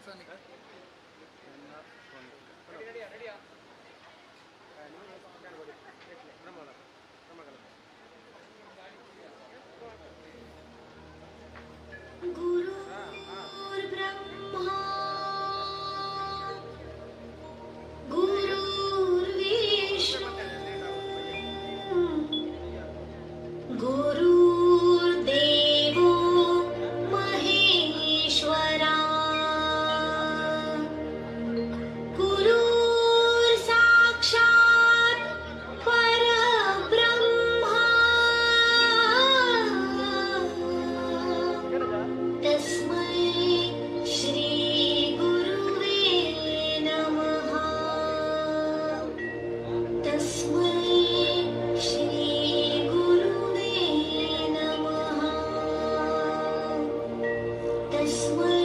गुरुर्ब्रह्मा गुरुर्विष्णु गुरुर्देवो महेश्वरा। गुरुर्साक्षात् परब्रह्मा, तस्मै श्रीगुरुवे नमः। तस्मै श्रीगुरुवे नमः। तस्मै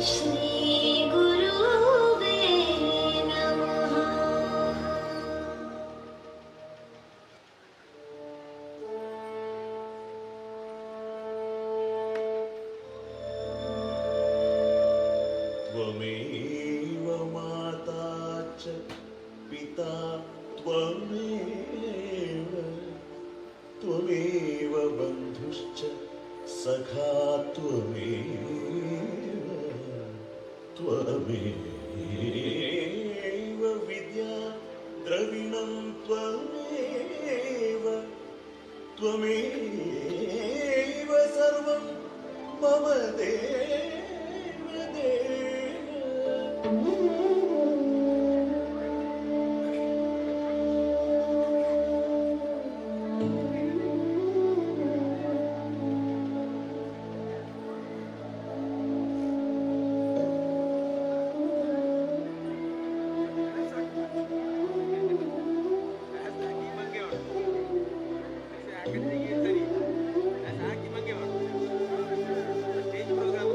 श्रीगुरुवे नमः। त्वमेव माता च पिता त्वमेव, त्वमेव बन्धुश्च सखा त्वमेव, त्वमेव विद्या द्रविणं त्वमेव, त्वमेव सर्वं मम देव देव। Stage program.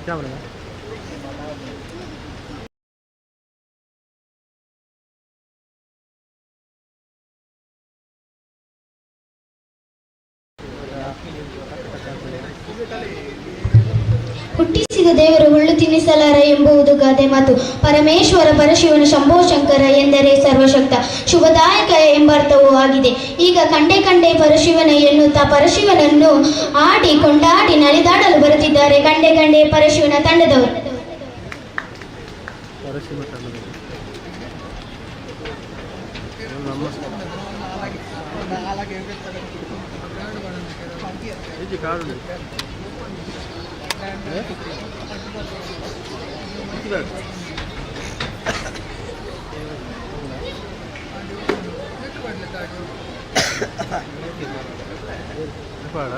ಕ್ಯಾಮ್ರಾ. ಹುಟ್ಟಿಸಿದ ದೇವರು ಹುಳ್ಳು ತಿನ್ನಿಸಲಾರ ಎಂಬುದು ಗಾದೆ ಮಾತು. ಪರಮೇಶ್ವರ, ಪರಶಿವನ, ಶಂಭೋ ಶಂಕರ ಎಂದರೆ ಸರ್ವಶಕ್ತ, ಶುಭದಾಯಕ ಎಂಬರ್ಥವೂ ಆಗಿದೆ. ಈಗ ಕಂಡೆ ಕಂಡೆ ಪರಶಿವನ ಎನ್ನುತ್ತಾ ಪರಶಿವನನ್ನು ಆಡಿ ಕೊಂಡಾಡಿ ನಲಿದಾಡಲು ಬರುತ್ತಿದ್ದಾರೆ ಕಂಡೆ ಕಂಡೆ ಪರಶಿವನ ತಂಡದವರು. ಪರಶಿವ ತಂಡದವರು. ನಮ್ಮ ಈಜಿ ಕಾಡು. ಪಾಡ.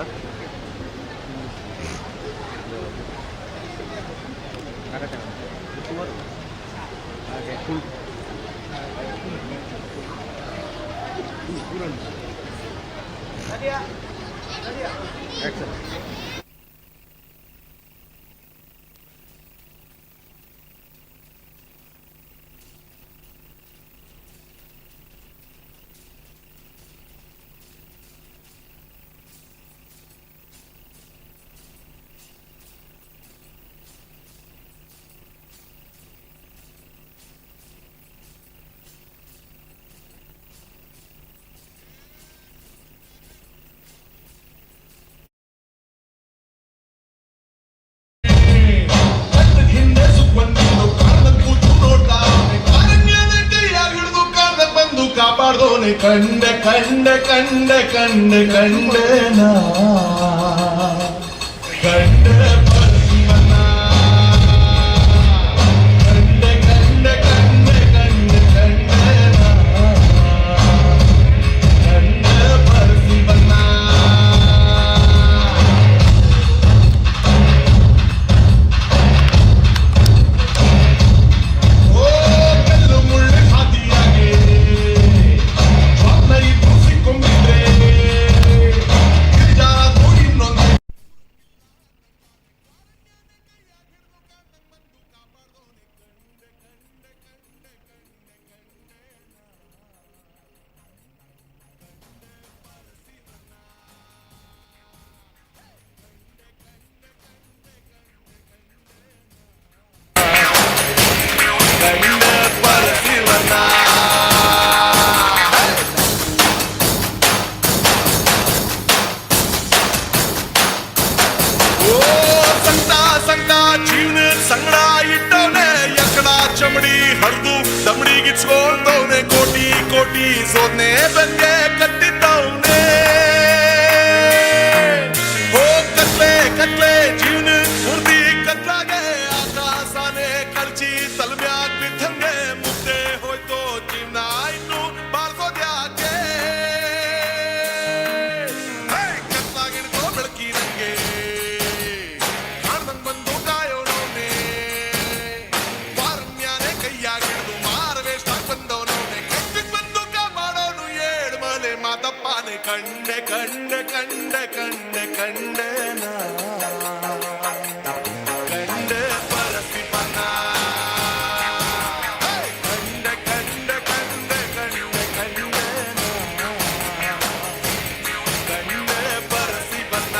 ಹಿಂದೆ ಸುಖವಂದಿದ್ದು ಕಾರಣ ಕೂತು ನೋಡ್ತಾವನೆ. ಕಾರಣ್ಯನ ಕೈಯಾಗ ಹಿಡಿದು ಕಾರ್ದ ಬಂದು ಕಾಪಾಡ್ದೋನೆ. ಕಂಡೆ ಕಂಡೆ ಕಂಡೆ ಕಂಡೆ ಕಂಡೆ ನಾ ಕಂಡೆ ಪರಶಿವನ. ಕಂಡೆ ಕಂಡೆ ಕಂಡೆ ಕಂಡೆ ಕಂಡೆ ನಾ ಕಂಡೆ ಪರಶಿವನ. ಓ ಕಲ್ಲು ಮುಳ್ಳು ಹಾದಿಯಾಗೆ ಸ್ವಾಪ್ನ ಇದ್ದು ಸಿಕ್ಕೊಂಬಿದ್ರೆ ಗಿರಿಜಾರದು ಇನ್ನೊಂದು. ಕಂಡ ಪರಶಿವನ. ಓ ಸಂಕಟ ಸಂಕಟ ಜೀವನ ಸಂಗಡ ಇಟ್ಟವನೆ. ಎಕ್ಕಡ ಚಮಡಿ ಹರಿದು ದಮಡಿ ಗಿಚ್ಕೊಳ್ತವನೆ. ಕೋಟಿ ಕೋಟಿ ಸೋದ್ನೆ ಬೆನ್ಗೆ ಕಟ್ಟಿದ್ದವನೆ. ಓ ಕತ್ಲೆ ಕತ್ಲೆ ಜೀವನ ಪೂರ್ತಿ ಕತ್ಲಾಗೆ ಆಕಾಶನೇ ಕಳ್ಚಿ ತಲ್ಮ್ಯಾಗ್ ಬಿದ್ದಂಗೆ ಮುದ್ದೆ ಹೋಯ್ತೋ ಜೀವನ ಇನ್ನು ಬಾಳ್ಸೋದ್ಯಾಕೆ? ಹೇ, ಕತ್ಲಾಗಿಡ್ಕೋ ಬೆಳಕಿನಂಗೆ ಕಾಣ್ದಂಗ್ ಬಂದು ಕಾಯೋನವನೇ. ವಾರಣ್ಯಾನೆ ಕೈಯಾಗಿಡ್ದು ಮಾರವೇಷ್ಟಾಗ್ ಬಂದವನವನೇ. ಕಟ್ಟಿಗ್ ಬಂದು ಕಾಪಾಡೋನು ಏಳ್ಮಲೆ ಮಾತಪ್ಪನೆ. ಕಂಡೆ ಕಂಡೆ ಕಂಡೆ ಕಂಡೆ ಕಂಡೆ ನಾ ಕಂಡೆ ಪರಶಿವನ. ಹೇ, ಕಂಡೆ ಕಂಡೆ ಕಂಡೆ ಕಂಡೆ ಕಂಡೆ ನಾ ಕಂಡೆ ಪರಶಿವನ.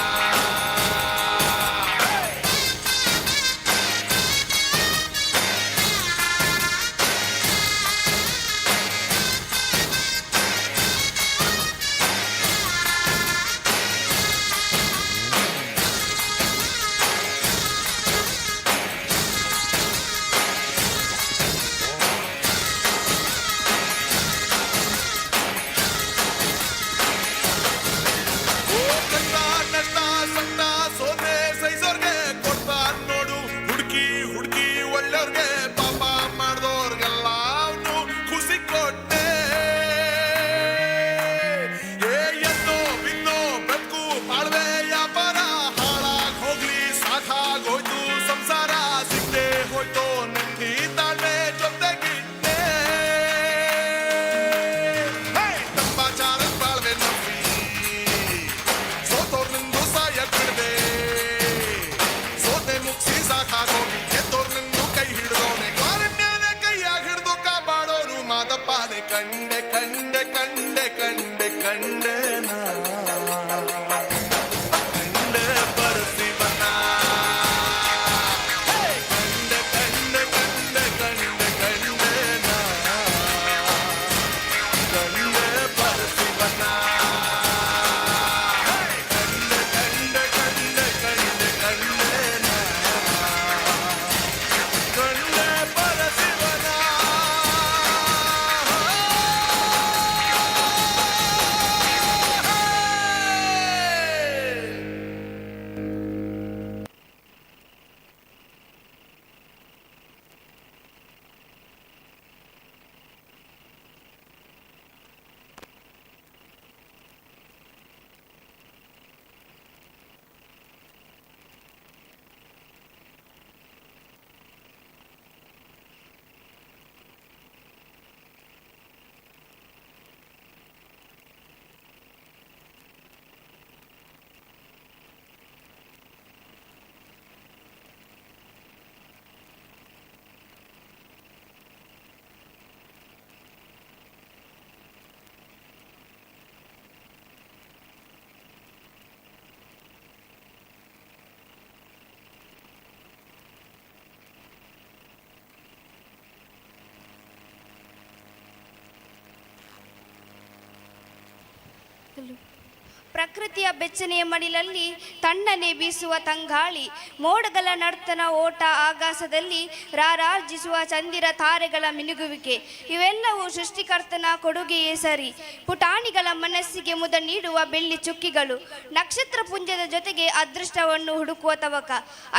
ಪ್ರಕೃತಿಯ ಬೆಚ್ಚನೆಯ ಮಡಿಲಲ್ಲಿ ತಣ್ಣನೆ ಬೀಸುವ ತಂಗಾಳಿ, ಮೋಡಗಳ ನರ್ತನ ಓಟ, ಆಕಾಶದಲ್ಲಿ ರಾರಾಜಿಸುವ ಚಂದಿರ ತಾರೆಗಳ ಮಿನುಗುವಿಕೆ, ಇವೆಲ್ಲವೂ ಸೃಷ್ಟಿಕರ್ತನ ಕೊಡುಗೆಯೇ ಸರಿ. ಪುಟಾಣಿಗಳ ಮನಸ್ಸಿಗೆ ಮುದ ನೀಡುವ ಬೆಳ್ಳಿ ಚುಕ್ಕಿಗಳು, ನಕ್ಷತ್ರ ಪುಂಜದ ಜೊತೆಗೆ ಅದೃಷ್ಟವನ್ನು ಹುಡುಕುವ ತವಕ,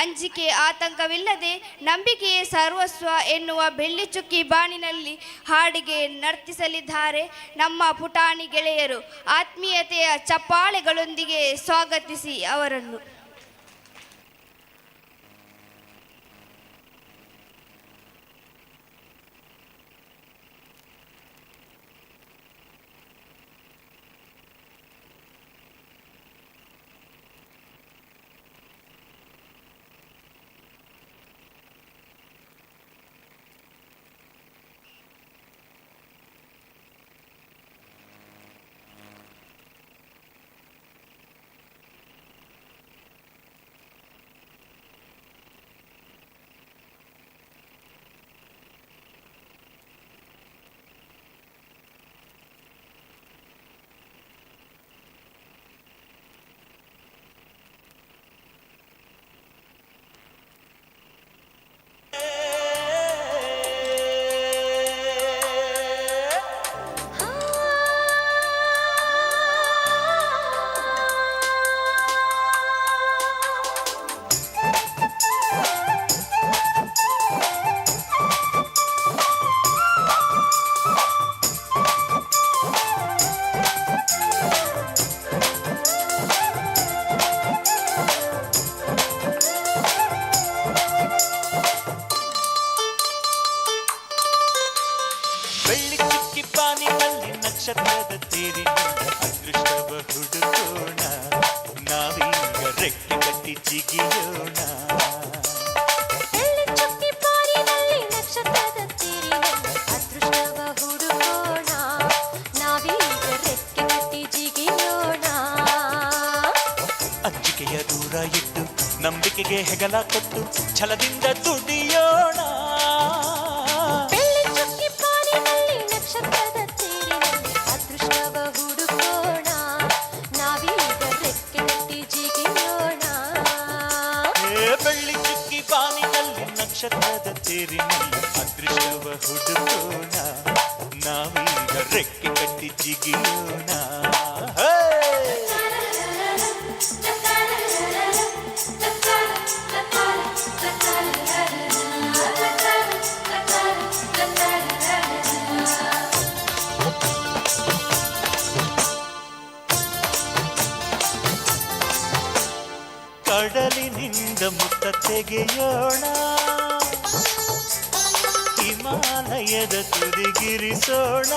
ಅಂಜಿಕೆ ಆತಂಕವಿಲ್ಲದೆ ನಂಬಿಕೆಯೇ ಸರ್ವಸ್ವ ಎನ್ನುವ ಬೆಳ್ಳಿ ಚುಕ್ಕಿ ಬಾಣಿನಲ್ಲಿ ಹಾಡಿಗೆ ನರ್ತಿಸಲಿದ್ದಾರೆ ನಮ್ಮ ಪುಟಾಣಿ ಗೆಳೆಯರು. ಆತ್ಮೀಯತೆಯ ಚಪ್ಪಾಳೆಗಳೊಂದಿಗೆ ಸ್ವಾಗತಿಸಿ ಅವರನ್ನು. ಬೆಳ್ಳಿ ಚುಕ್ಕಿ ಬಾನಿನಲ್ಲಿ ನಕ್ಷತ್ರದ ತೇರಿನಿಂದ ಅದೃಷ್ಟವ ಹುಡುಕೋಣ, ನಾವೀಗ ರೆಕ್ಕೆ ಕಟ್ಟಿ ಜಿಗಿಯೋಣ. ಬೆಳ್ಳಿ ಬಾರಿನಲ್ಲಿ ನಕ್ಷತ್ರದ ತೇರಿನಲ್ಲಿ ಅದೃಷ್ಟವ ಹುಡುಕೋಣ, ನಾವೀಗ ರೆಕ್ಕೆ ಕಟ್ಟಿ ಜಿಗಿಯೋಣ. ಅಂಜಿಕೆಯ ದೂರ ಇಟ್ಟು, ನಂಬಿಕೆಗೆ ಹೆಗಲ ಕೊಟ್ಟು, ಛಲದಿಂದ ದುಡಿಯೋಣ. ಬೆಳ್ಳಿ ಚುಕ್ಕಿ ಬಾರಿನಲ್ಲಿ ನಕ್ಷತ್ರದ ತೇರಿನಲ್ಲಿ ಅದೃಷ್ಟವ ಹುಡುಕೋಣ, ನಾವೀಗ ರೆಕ್ಕೆ ಕಟ್ಟಿ ಜಿಗಿಯೋಣ. ಏ ಬೆಳ್ಳಿ ಚುಕ್ಕಿ ಬಾನಿನಲ್ಲಿ ನಕ್ಷತ್ರದ ತೇರಿನಲ್ಲಿ ಅದೃಷ್ಟವ ಹುಡುಕೋಣ, ನಾವೀಗ ರೆಕ್ಕೆ ಕಟ್ಟಿ ಜಿಗಿಯೋಣ. ಹೇ! ಕಡಲಿನಿಂದ ಮುತ್ತ ತೆಗೆಯೋಣ, ಹಿಮಾಲಯದ ತುದಿಗಿರಿಸೋಣ.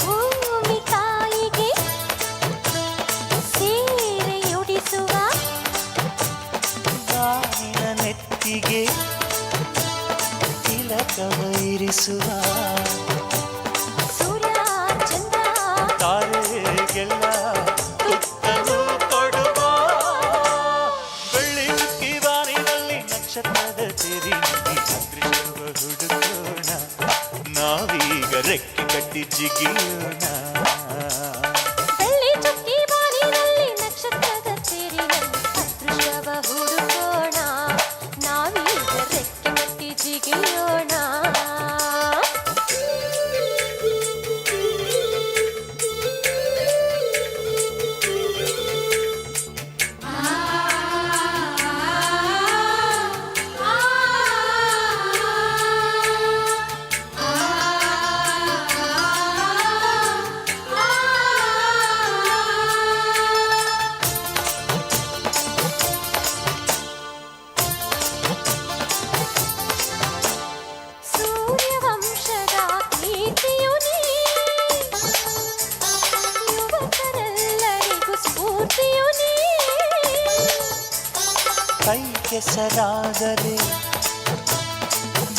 ಭೂಮಿ ತಾಯಿಗೆ ಸೀರೆಯುಡಿಸುವ, ಬಾನಿನ ನೆತ್ತಿಗೆ ತಿಲಕವ ಇರಿಸುವ, ಸೂರ್ಯ ಚಂದ್ರ ತಾರೆಗೆಲ್ಲ ತುತ್ತನು ಕೊಡುವ. ಬೆಳ್ಳಿ ಚುಕ್ಕಿ ಬಾನಿನಲ್ಲಿ ನಕ್ಷತ್ರದ ತೆರಿನಲ್ಲಿ ಅದೃಷ್ಟವ ಹುಡುಕೋಣ, ನಾವೀಗ ರೆಕ್ಕೆ ಕಟ್ಟಿ ಜಿಗಿಯೋಣ. ಬೆಳ್ಳಿ ಚುಕ್ಕಿ ಬಾನಿನಲ್ಲಿ ನಕ್ಷತ್ರದ ತೇರಿನಲ್ಲಿ ಅದೃಷ್ಟವ ಹುಡುಕೋಣ, ನಾವೀಗ ರೆಕ್ಕೆ ಕಟ್ಟಿ ಜಿಗಿಯೋಣ. ಸೂರ್ಯವಂಶದ ಕೀರ್ತಿಯು ನೀ, ಯುವಕರೆಲ್ಲರಿಗೂ ಸ್ಫೂರ್ತಿಯು ನೀ. ಕೈ ಕೆಸರಾಗದೆ,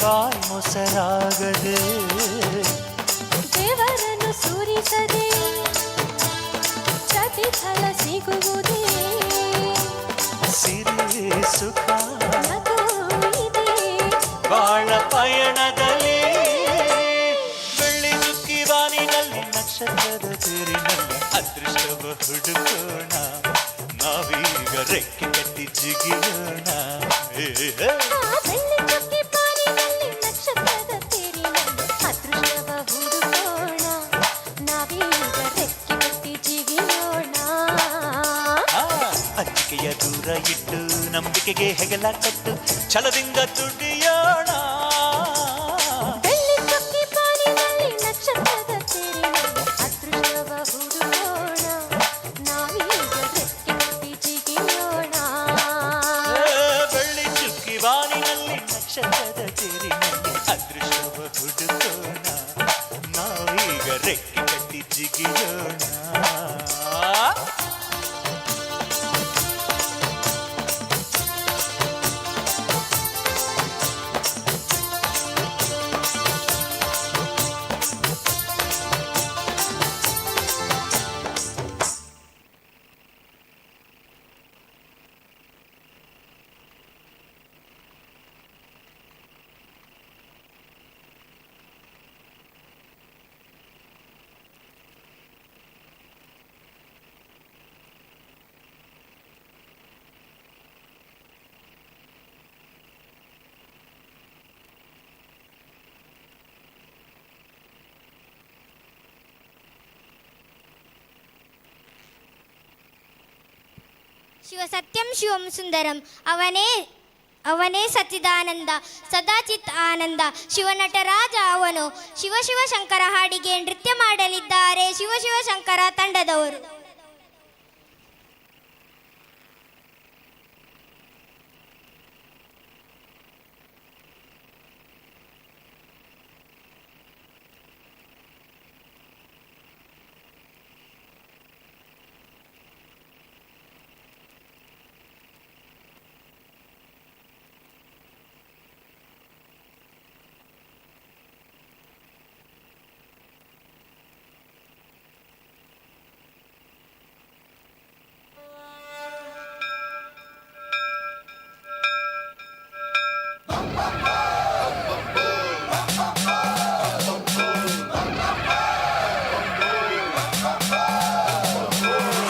ಬಾಯಿ ಮೊಸರಾಗದೆ, ದೇವರನ್ನು ಸೂರಿಸದೆ ಪ್ರತಿಫಲ ಸಿಗುವುದೇ? ಸಿರಿ ಸುಖ ನಗು ಇದೆ ಬಾಳ ಪಯಣದಲ್ಲಿ. ಬೆಳ್ಳಿ ಚುಕ್ಕಿ ಬಾನಿನಲ್ಲಿ ನಕ್ಷತ್ರದ ತೇರಿನಲ್ಲಿ. ಹುಡುಕೋಣ, ನಾವೀಗ ರೆಕ್ಕೆ ಕಟ್ಟಿ ಜಿಗಿಯೋಣ. ಏ, ಏ. ಆ ಬೆಳ್ಳಿ ಚುಕ್ಕಿ ಬಾನಿನಲ್ಲಿ ನಕ್ಷತ್ರದ ತೇರಿನಲ್ಲಿ ಅದೃಷ್ಟವ ಹುಡುಕೋಣ, ನಾವೀಗ ರೆಕ್ಕೆ ಕಟ್ಟಿ ಜಿಗಿಯೋಣ. ಆ, ಅಂಜಿಕೆಯ ದೂರ ಇಟ್ಟು, ನಂಬಿಕೆಗೆ ಹೆಗಲ ಕಟ್ಟು, ಛಲದಿಂದ ದುಡಿಯೋಣ. ಬೆಳ್ಳಿ ಚುಕ್ಕಿ ಬಾನಿನಲ್ಲಿ ನಕ್ಷತ್ರದ ತೇರಿನಲ್ಲಿ ಅದೃಷ್ಟವ ಹುಡುಕೋಣ, ನಾವೀಗ ರೆಕ್ಕೆ ಕಟ್ಟಿ ಜಿಗಿಯೋಣ. ಏ, ಬೆಳ್ಳಿ ಚುಕ್ಕಿ ಬಾನಿನಲ್ಲಿ ನಕ್ಷತ್ರದ ತೇರಿನಲ್ಲಿ ಅದೃಷ್ಟವ ಹುಡುಕೋಣ, ನಾವೀಗ ರೆಕ್ಕೆ ಕಟ್ಟಿ ಜಿಗಿಯೋಣ. ಶಿವ ಸತ್ಯಂ ಶಿವಂ ಸುಂದರಂ. ಅವನೇ ಅವನೇ ಸಚ್ಚಿದಾನಂದ, ಸದಾಚಿತ್ ಆನಂದ, ಶಿವನಟರಾಜ ಅವನು. ಶಿವ ಶಿವ ಶಂಕರ ಹಾಡಿಗೆ ನೃತ್ಯ ಮಾಡಲಿದ್ದಾರೆ ಶಿವ ಶಿವ ಶಂಕರ ತಂಡದವರು.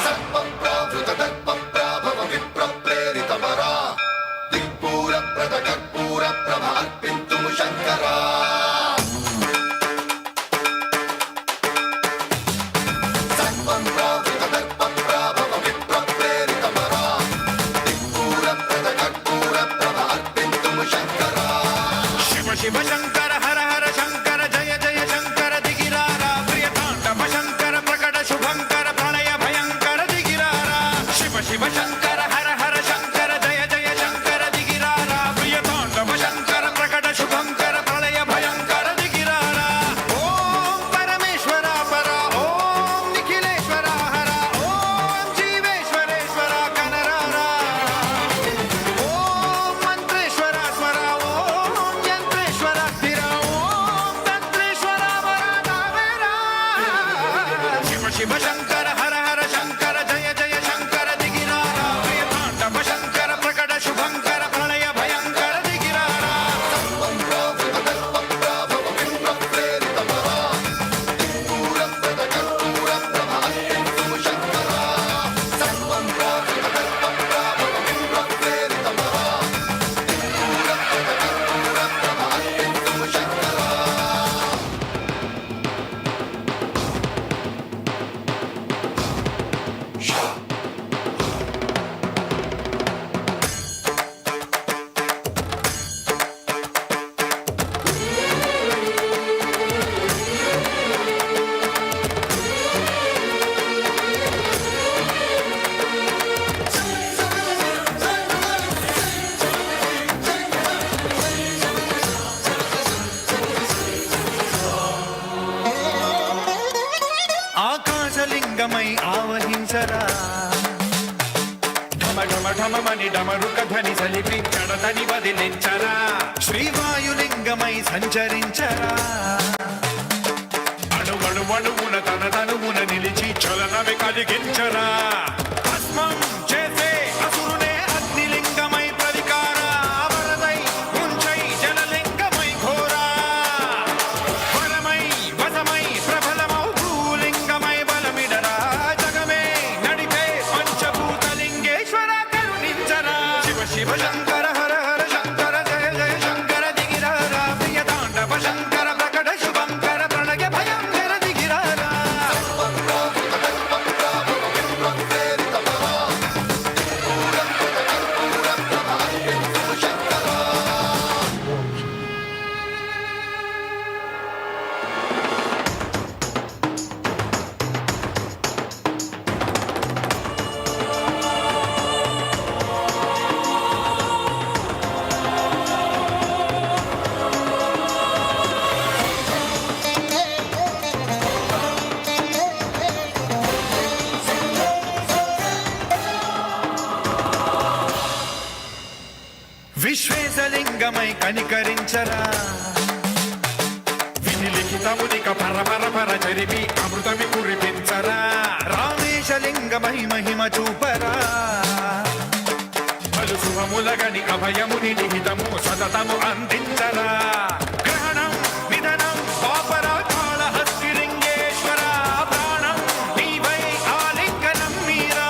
ಸರ್ಪಪ್ರಾವೃತ ದರ್ಪಪ್ರಾಭವ ವಿಪ್ರಪ್ರೇರಿತ ವರ ದಿಕ್ಪೂರ ಪ್ರದ ಕರ್ಪೂರ ಪ್ರಭ ಅರ್ಪಿಂತು ಶಂಕರ. ಸರ್ಪಂ ಪ್ರಾವೃತ ದರ್ಪಪ್ರಾಭವ ವಿಪ್ರಪ್ರೇರಿತ ವರ ದಿಕ್ಪೂರ ಪ್ರದ ಕರ್ಪೂರ ಪ್ರಭ ಅರ್ಪಿಂತು ಶಂಕರ. ಶಿವ ಶಿವ ಶಂಕರ ಹರ ಹರ ಶಂಕರ ಜಯ ಜಯ ಶಂಕರ ದಿಗಿರಾರ, ಪ್ರಿಯ ತಾಂಡವ ಶಂಕರ ಪ್ರಕಟ ಶುಭಂಕರ ಪ್ರಳಯ ಭಯಂಕರ ದಿಗಿರಾರ. ಶಿವ ಶಿವ ಶಂಕರ ಹರ ಹರ ಶಂಕರ ಜಯ ಜಯ ಶಂಕರ ದಿಗಿರಾರ, ಪ್ರಿಯ ತಾಂಡವ ಶಂಕರ ಪ್ರಕಟ ಶುಭಂಕರ ಪ್ರಳಯ ಭಯಂಕರ ದಿಗಿರಾರ. ಓಂ ಪರಮೇಶ್ವರ ಪರ, ಓಂ ನಿಖಿಲೇಶ್ವರ ಹರ, ಓಂ ಜೀವೇಶ್ವರೇಶ್ವರ ಕನರಾರ, ಓಂ ಮಂತ್ರೇಶ್ವರ ಸ್ವರ, ಓಂ ಯಂತ್ರೇಶ್ವರ ಸ್ಥಿರ, ಓಂ ತಂತ್ರೇಶ್ವರ ವರದಾವೇರ. ಶಿವ ಶಿವ ಶಂಕರ ಹರ ಹರ ಶಂಕರ ಜಯ ಜಯ ಶಂಕರ ದಿಗಿರಾರ, ಪ್ರಿಯ ತಾಂಡವ ಶಂಕರ ಪ್ರಕಟ ಶುಭಂಕರ ಪ್ರಳಯ ಭಯಂಕರ ದಿಗಿರಾರ. ಪ್ರಾವೃತ ದರ್ಪಪ್ರಾಭವ ವಿಪ್ರಪ್ರೇರಿತ ವರ ದಿಕ್ಪೂರ ಪ್ರದ ಕರ್ಪೂರ ಪ್ರಭ ಅರ್ಪಿಂತು ಶಂಕರ. ಸರ್ಪಂ ಪ್ರಾವೃತ ದರ್ಪಪ್ರಾಭವ ವಿಪ್ರಪ್ರೇರಿತ ವರ ದಿಕ್ಪೂರ ಪ್ರದ ಕರ್ಪೂರ ಪ್ರಭ ಅರ್ಪಿಂತು ಶಂಕರ. ఆకాశలింగమై ఆవహించరా, ఢమ ఢమ ఢమమని డమరుక ధ్వని సలిపి కడతని వదిలించరా, శ్రీవాయులింగమై సంచరించరా, అణువణువణువున తన తనువున నిలిచి చలనమే కలిగించరా, భస్మం చేసే అసురునే అగ్నిలింగమై ప్రవికార, వరదై ముంచై జలలింగమై ఘోరా, వరమై వసమై ప్రబలమౌ భూలింగమై బలమిడరా, జగమే నడిగే ಶಿವ ಶಂಕರ ಹರ ಹರ ಶಂಕರ ಜಯ ಜಯ ಶಂಕರ ದಿಗಿರಾರ ಪ್ರಿಯ ತಾಂಡವ ಶಂಕರ ಪ್ರಕಟ ಶುಭಂಕರ ಪ್ರಣಯ ಭಯಂಕರ ದಿಗಿರಾರ. విశ్వేశలింగమై కనికరించరా, విధి లిఖితమునిక పర పర పర చరిమి అమృతమి కురిపించరా, రామేశలింగమై మహిమ చూపరా, పలు శుభములగని అభయముని నిహితము సతతము అందించరా, గ్రహణం నిధనం పాపరా కాళహస్తిలింగేశ్వర, ప్రాణం నీవై ఆలింగనం మీరా,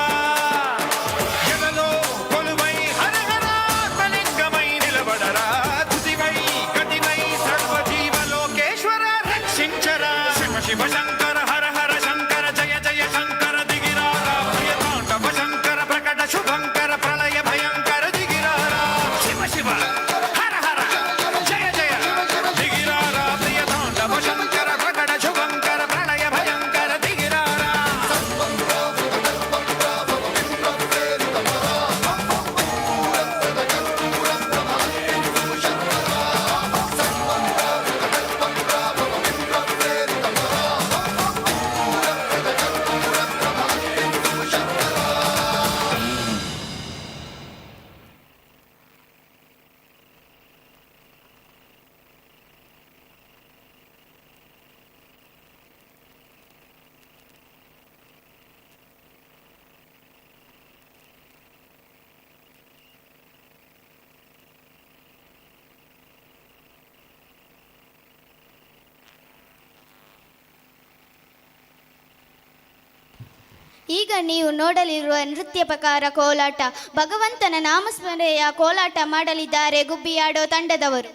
ఎదలో కొలువై హరహరాత్మలింగమై నిలబడరా, తుదివై గతివై సర్వజీవలోకేశ్వర రక్షించరా. శివ శివ శంకర హర హర శంకర జయ జయ శంకర దిగిరారా ప్రియ తాండవ శంకర ప్రకట శుభంకర ప్రళయ భయంకర దిగిరారా. శివ శివ హర హర జయ జయ దిగిరారా ప్రియ తాండవ శంకర ప్రకట శుభంకర ప్రళయ భయంకర దిగిరారా. ಈಗ ನೀವು ನೋಡಲಿರುವ ನೃತ್ಯ ಪ್ರಕಾರ ಕೋಲಾಟ. ಭಗವಂತನ ನಾಮಸ್ಮರಣೆಯ ಕೋಲಾಟ ಮಾಡಲಿದ್ದಾರೆ ಗುಬ್ಬಿಯಾಡೋ ತಂಡದವರು.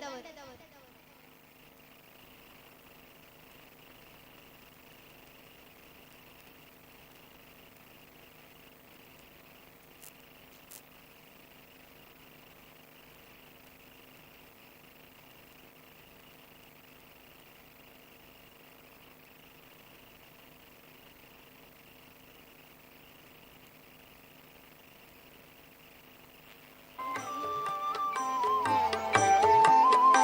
ಿ.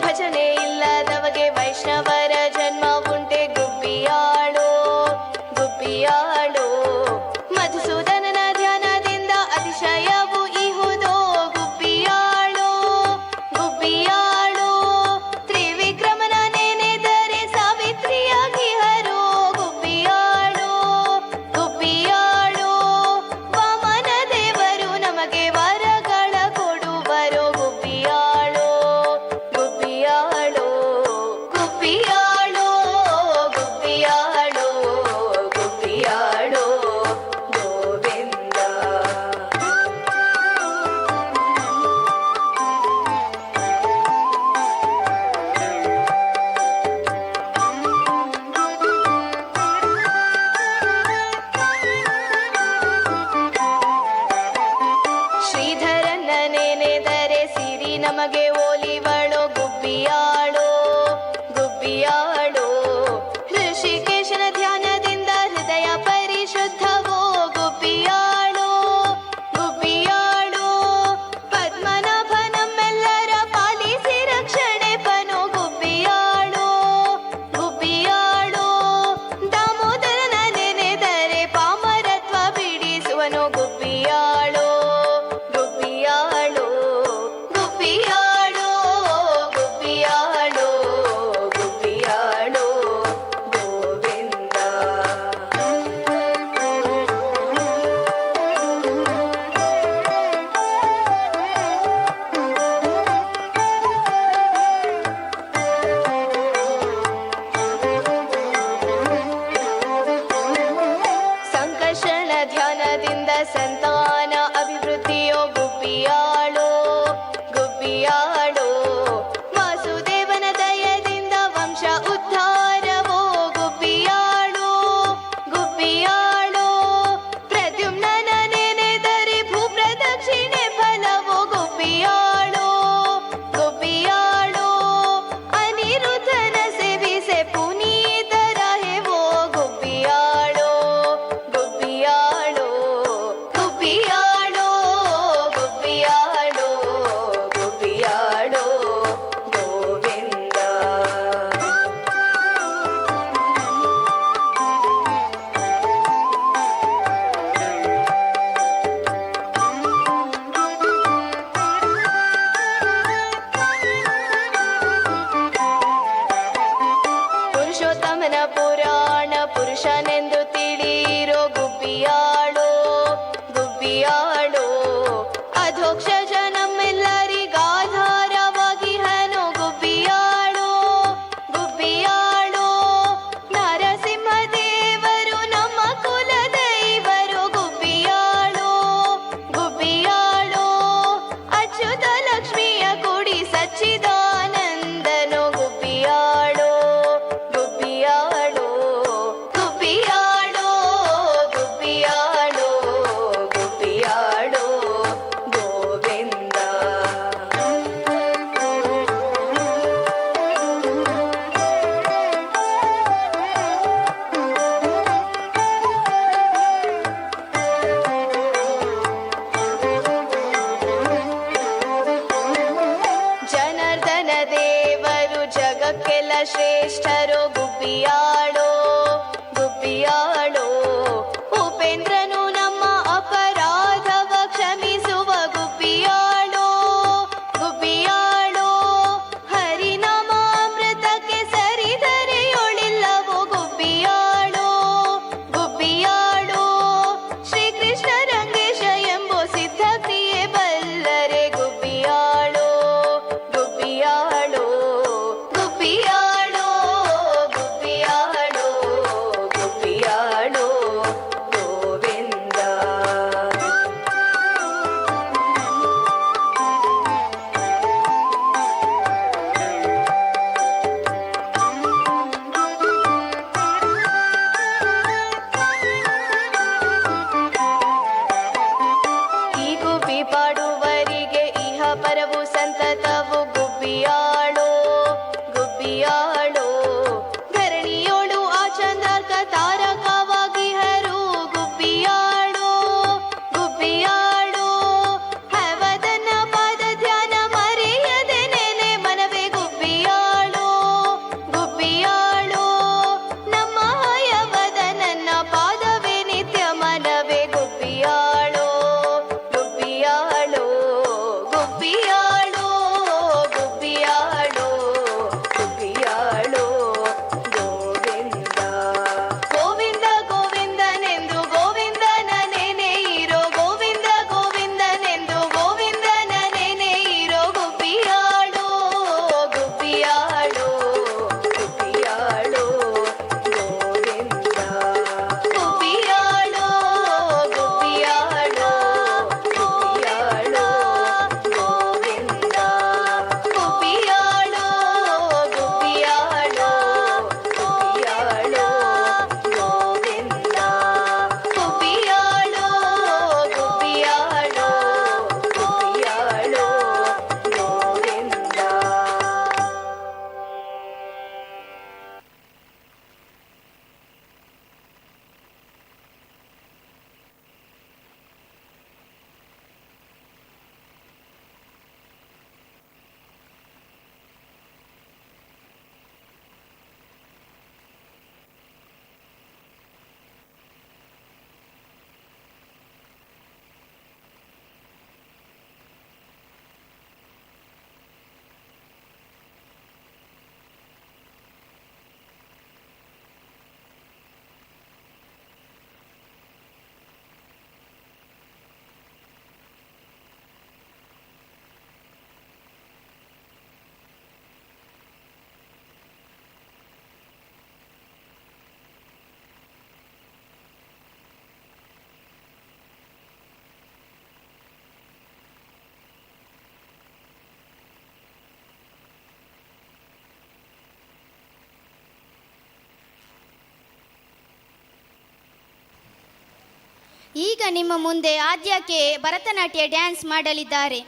ಭಜನೆ ಇಲ್ಲದವಗೆ ವೈಷ್ಣವರ ಜನ್ಮ ಉಂಟೆ ಗುಬ್ಬಿಯಾಳೋ ಗುಬ್ಬಿಯಾಳೋ. ಮಧುಸೂದನನ ಧ್ಯಾನದಿಂದ ಅತಿಶಯವು ಇಹುದೋ ಗುಬ್ಬಿಯಾಳೋ ಗುಬ್ಬಿಯಾಳೋ. ತ್ರಿವಿಕ್ರಮನ ನೆನೆದರೆ ಸಾವಿತ್ರಿಯಾಗಿ ಹರೋ ಗುಬ್ಬಿಯಾಳೋ ಗುಬ್ಬಿಯಾಳೋ. ವಾಮನ ದೇವರು ನಮಗೆ ವರಗಳ ಕೊಡುವರೋ ಗುಬ್ಬಿಯಾಳೋ ಗುಬ್ಬಿಯಾಳೋ ಗುಬ್ಬಿಯಾಳೋ ಗುಬ್ಬಿಯಾಳೋ ಗುಬ್ಬಿಯಾಳೋ ಗೋವಿಂದ. ಶ್ರೀಧರನ ನೆನೆದರೆ ಸಿರಿ ನಮಗೆ ಒಲಿವಳೋ ಗುಬ್ಬಿಯಾಳೋ ಗುಬ್ಬಿಯಾಳೋ. ಋಷಿಕೇಶನ ಧ್ಯಾನದಿಂದ ಹೃದಯ ಪರಿಶುದ್ಧವೋ ಗುಬ್ಬಿಯಾಳೋ ಗುಬ್ಬಿಯಾಳೋ. ಪದ್ಮನಾಭ ನಮ್ಮೆಲ್ಲರ ಪಾಲಿಸಿ ರಕ್ಷಣೆ ಪನು ಗುಬ್ಬಿಯಾಳೋ ಗುಬ್ಬಿಯಾಳೋ. ದಾಮೋದರನ ನೆನೆದರೆ ಪಾಮರತ್ವ ಬಿಡಿಸುವನು ಗುಬ್ಬಿಯಾಳೋ ಗುಬ್ಬಿಯಾಳೋ ಗುಬ್ಬಿಯಾಳೋ ಗುಬ್ಬಿಯಾಳೋ ಗುಬ್ಬಿಯಾಳೋ ಗೋವಿಂದ. ಸಂಕರ್ಷಣ ಧ್ಯಾನದಿಂದ ಸಂತಾನ ಅಭಿವೃದ್ಧಿಯೋ ಗುಬ್ಬಿಯಾಳೋ ಗುಬ್ಬಿಯಾಳೋ. ವಾಸುದೇವನ ದಯದಿಂದ ವಂಶ ಉದ್ಧಾರವೋ ಗುಬ್ಬಿಯಾಳೋ ಗುಬ್ಬಿಯಾಳೋ. ಪ್ರದ್ಯುಮ್ನನ ನೆನೆದರೆ ಭೂಪ್ರದಕ್ಷಿಣೆ ಫಲವೋ ಗುಬ್ಬಿಯಾಳೋ ಗುಬ್ಬಿಯಾಳೋ. ಅನಿರುದ್ಧನ ಸೇವಿಸೆ ಪುನೀತರಹೆವೋ ಗುಬ್ಬಿಯಾಳೋ ಗುಬ್ಬಿಯಾಳೋ ಗುಬ್ಬಿಯಾಳೋ ಗುಬ್ಬಿಯಾಳೋ ಗುಬ್ಬಿಯಾಳೋ ಗೋವಿಂದ. ಪುರುಷೋತ್ತಮನ ಪುರಾಣ ಪುರುಷನೆಂದು ತಿಳಿಯಿರೋ ಗುಬ್ಬಿಯಾಳೋ ಗುಬ್ಬಿಯಾಳೋ. ಅಧೋಕ್ಷಜ ನಮ್ಮೆಲ್ಲರಿಗಾಧಾರವಾಗಿ ಹನು ಗುಬ್ಬಿಯಾಳೋ ಗುಬ್ಬಿಯಾಳೋ. ನರಸಿಂಹ ದೇವರು ನಮ್ಮ ಕುಲದೈವರು ಗುಬ್ಬಿಯಾಳೋ ಗುಬ್ಬಿಯಾಳೋ. ಅಚ್ಯುತ ಲಕ್ಷ್ಮಿಯ ಕುಡಿ ಸಚ್ಚಿದಾನಂದನು ಗುಬ್ಬಿಯಾಳೋ ಗುಬ್ಬಿಯಾಳೋ ಗುಬ್ಬಿಯಾಳೋ ಗುಬ್ಬಿಯಾಳೋ ಗುಬ್ಬಿಯಾಳೋ ಗೋವಿಂದ. ಜನಾರ್ದನ ದೇವರು ಜಗಕ್ಕೆಲ್ಲ ಶ್ರೇಷ್ಠರೋ ಗುಬ್ಬಿಯಾಳೋ ಗುಬ್ಬಿಯಾಳೋ. ಉಪೇಂದ್ರನು ನಮ್ಮ ಅಪರಾಧವ ಕ್ಷಮಿಸುವ ಗುಬ್ಬಿಯಾಳೋ ಗುಬ್ಬಿಯಾಳೋ. ಹರಿನಾಮಾಮೃತಕ್ಕೆ ಸರಿದರೆಯೊಳಿಲ್ಲವೋ ಗುಬ್ಬಿಯಾಳೋ ಗುಬ್ಬಿಯಾಳೋ. ಶ್ರೀಕೃಷ್ಣ ರಂಗೇಶ ಎಂಬೋ ಸಿದ್ಧಕ್ರಿಯೆ ಬಲ್ಲರೆ ಗುಬ್ಬಿಯಾಳೋ ಗುಬ್ಬಿಯಾಳೋ ಗುಬ್ಬಿಯಾಳೋ ಗುಬ್ಬಿಯಾಳೋ ಗುಬ್ಬಿಯಾಳೋ. ಈಗ ನಿಮ್ಮ ಮುಂದೆ ಆದ್ಯಕ್ಕೆ ಭರತನಾಟ್ಯ ಡ್ಯಾನ್ಸ್ ಮಾಡಲಿದ್ದಾರೆ.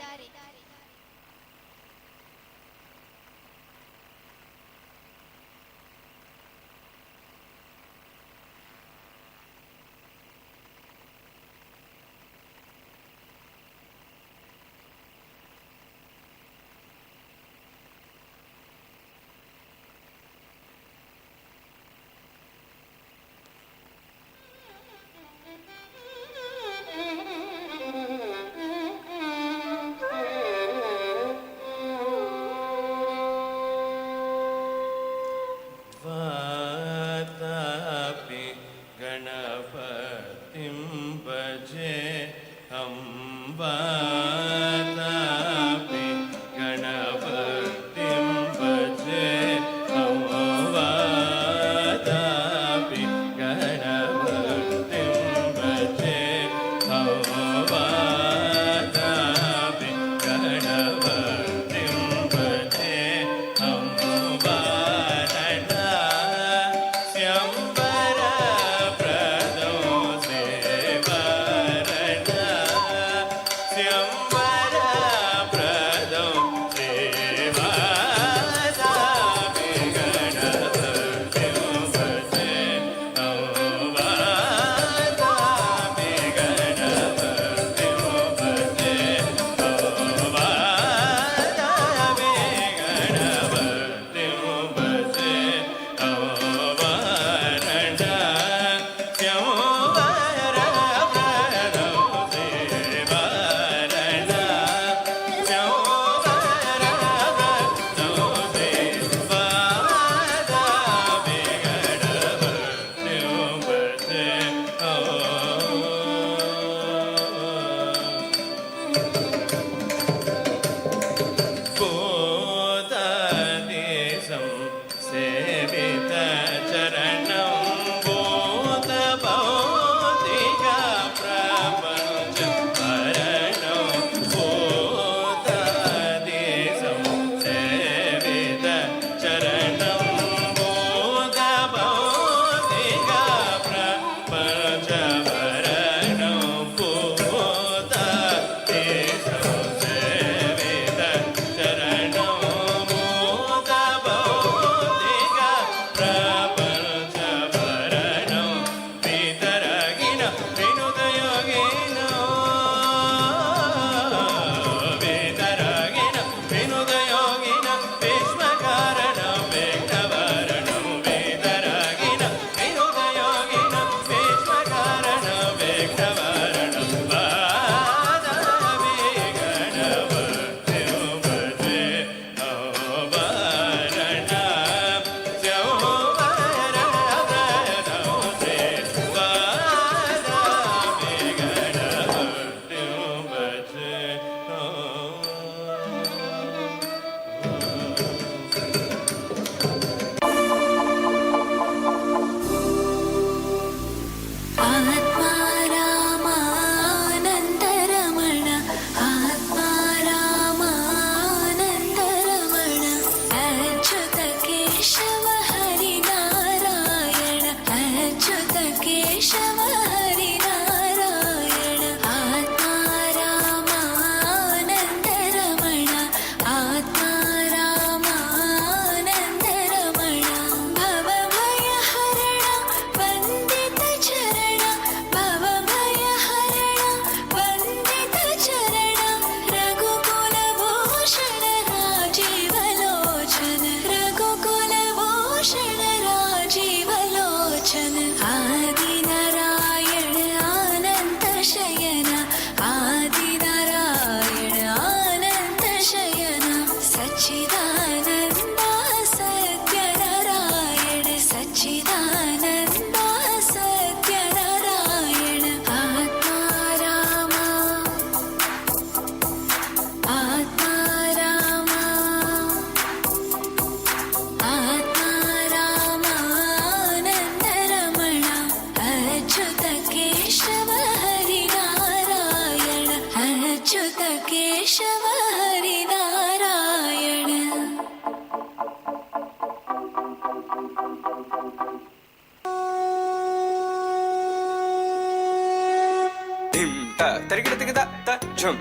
ಝುಂ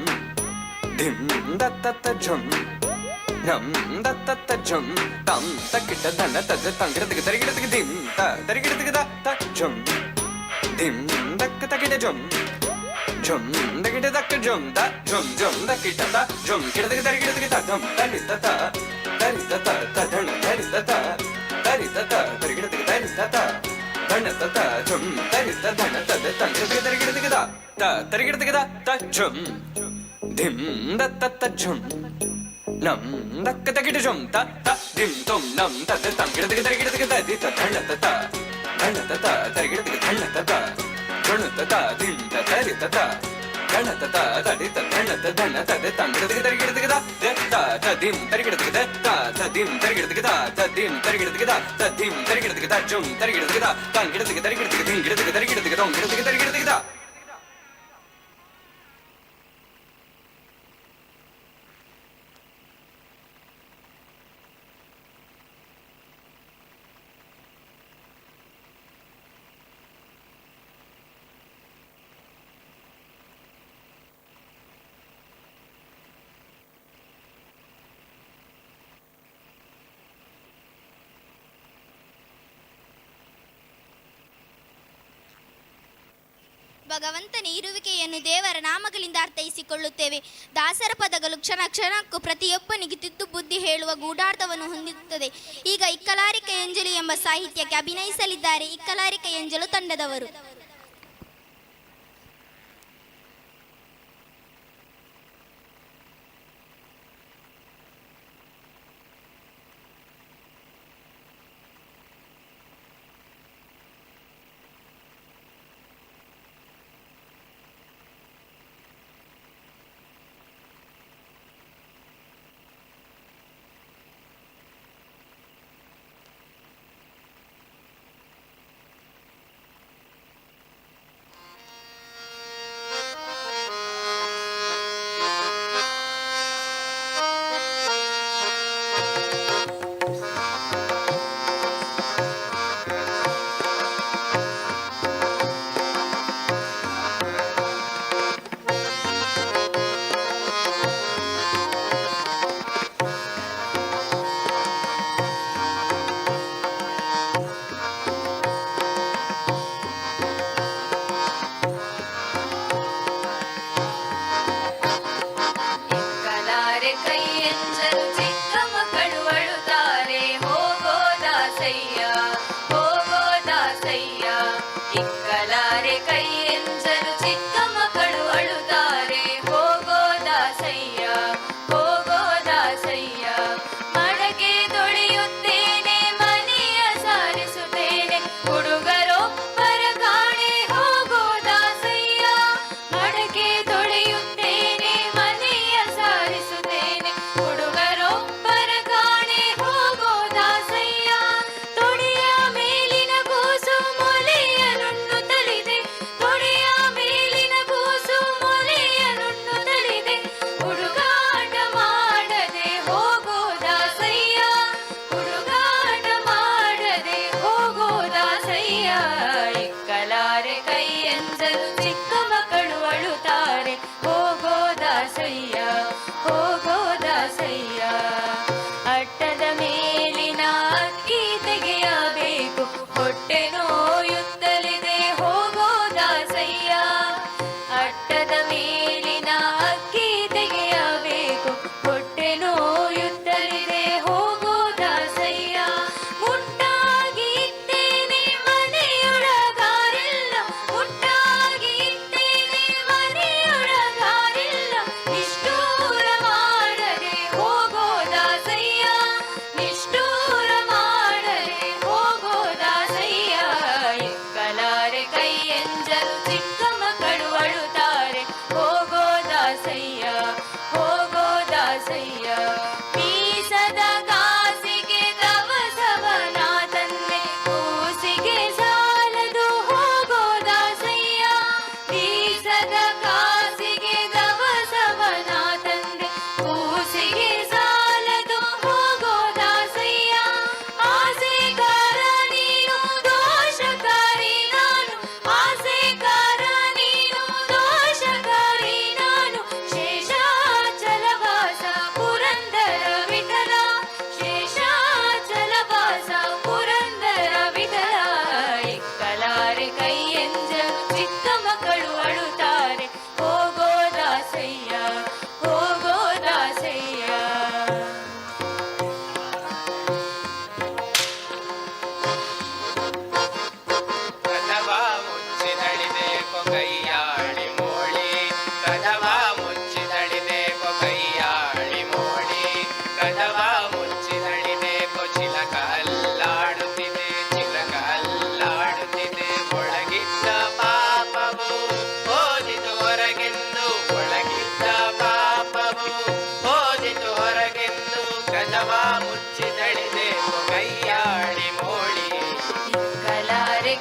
ಧಿಂ ದತ್ತ ತ ಝುಂ ಢಂ ದತ್ತ ತ ಝುಂ ತಂ ತಕ್ಕಿಟ ಧನ ತದ ತಂಗಿಡತಕ ತರಿಗಿಡತಕ ಧಿಂ ತ ತರಿಗಿಡತಕ the ತ ಝುಂ ಧಿಂ ದಕ್ಕ ತಕಿಟ ಝುಂ ಝುಂ ದಕಿಟ ದಕ್ಕ ಝುಂ ತ ಝುಂ ಝುಂ ದಕಿಟ ತ ಝುಂ ಕಿಡತಕ ತರಿಗಿಡತಕ ತ ಧಂ ತರಿ ತ ತ ತರಿ ತ ತ ತ ಧಣ ತರಿ ತ ತ ತರಿ ತ ತ ತರಿಗಿಡತಕ ತರಿ ತ ತ ಧಣ ತ ತ ಝುಂ ತರಿ ತ ಧಣ ತದ ತಂಗಿಡತಕ ತರಿಗಿಡತಕ the ತ ತರಿಗಿಡತಕ the ತ ಝುಂ ಧಿಂ ದತ್ತ ತ ಝುಂ ನಂ ದಕ್ಕ ತಕಿಟ ಝುಂ ತ ತ ಧಿಂ ತುಂ ನಂ ತದ ತಂಗಿಡತಕ ತರಿಗಿಡತಕ ತ the ತ ಧಣ ತ ತ ಧಣ ತ ತ ತರಿಗಿಡತಕ ಧಣ ತ ತ ಧಣ ತ ತ ಧಿಂ ತ ತರಿ ತ ತ ಧಣ ತ ತ ತಡಿ ತ ಧಣ ತ ಧಣ ತದ ತಂಗಿಡತಕ ತರಿಗಿಡತಕ the the ತ ತ ಧಿಂ ತರಿಗಿಡತಕ the ತ ತ ಧಿಂ ತರಿಗಿಡತಕ the ತ ಧಿಂ ತರಿಗಿಡತಕ the ತ ಧಿಂ ತರಿಗಿಡತಕ the ಝುಂ ತರಿಗಿಡತಕ the ತಂಗಿಡತಕ ತರಿಗಿಡತಕ ಧಿಂ ಗಿಡತಕ ತರಿಗಿಡತಕ ತೊಂ ಗಿಡತಕ ತರಿಗಿಡತಕ the. ಭಗವಂತನ ಇರುವಿಕೆಯನ್ನು ದೇವರ ನಾಮಗಳಿಂದ ಅರ್ಥೈಸಿಕೊಳ್ಳುತ್ತೇವೆ. ದಾಸರ ಪದಗಳು ಕ್ಷಣ ಕ್ಷಣಕ್ಕೂ ಪ್ರತಿಯೊಬ್ಬನಿಗೆ ತಿದ್ದು ಬುದ್ಧಿ ಹೇಳುವ ಗೂಢಾರ್ಥವನ್ನು ಹೊಂದಿರುತ್ತದೆ. ಈಗ ಇಕ್ಕಲಾರಿಕ ಎಂಜಲು ಎಂಬ ಸಾಹಿತ್ಯಕ್ಕೆ ಅಭಿನಯಿಸಲಿದ್ದಾರೆ ಇಕ್ಕಲಾರಿಕ ಎಂಜಲು ತಂಡದವರು.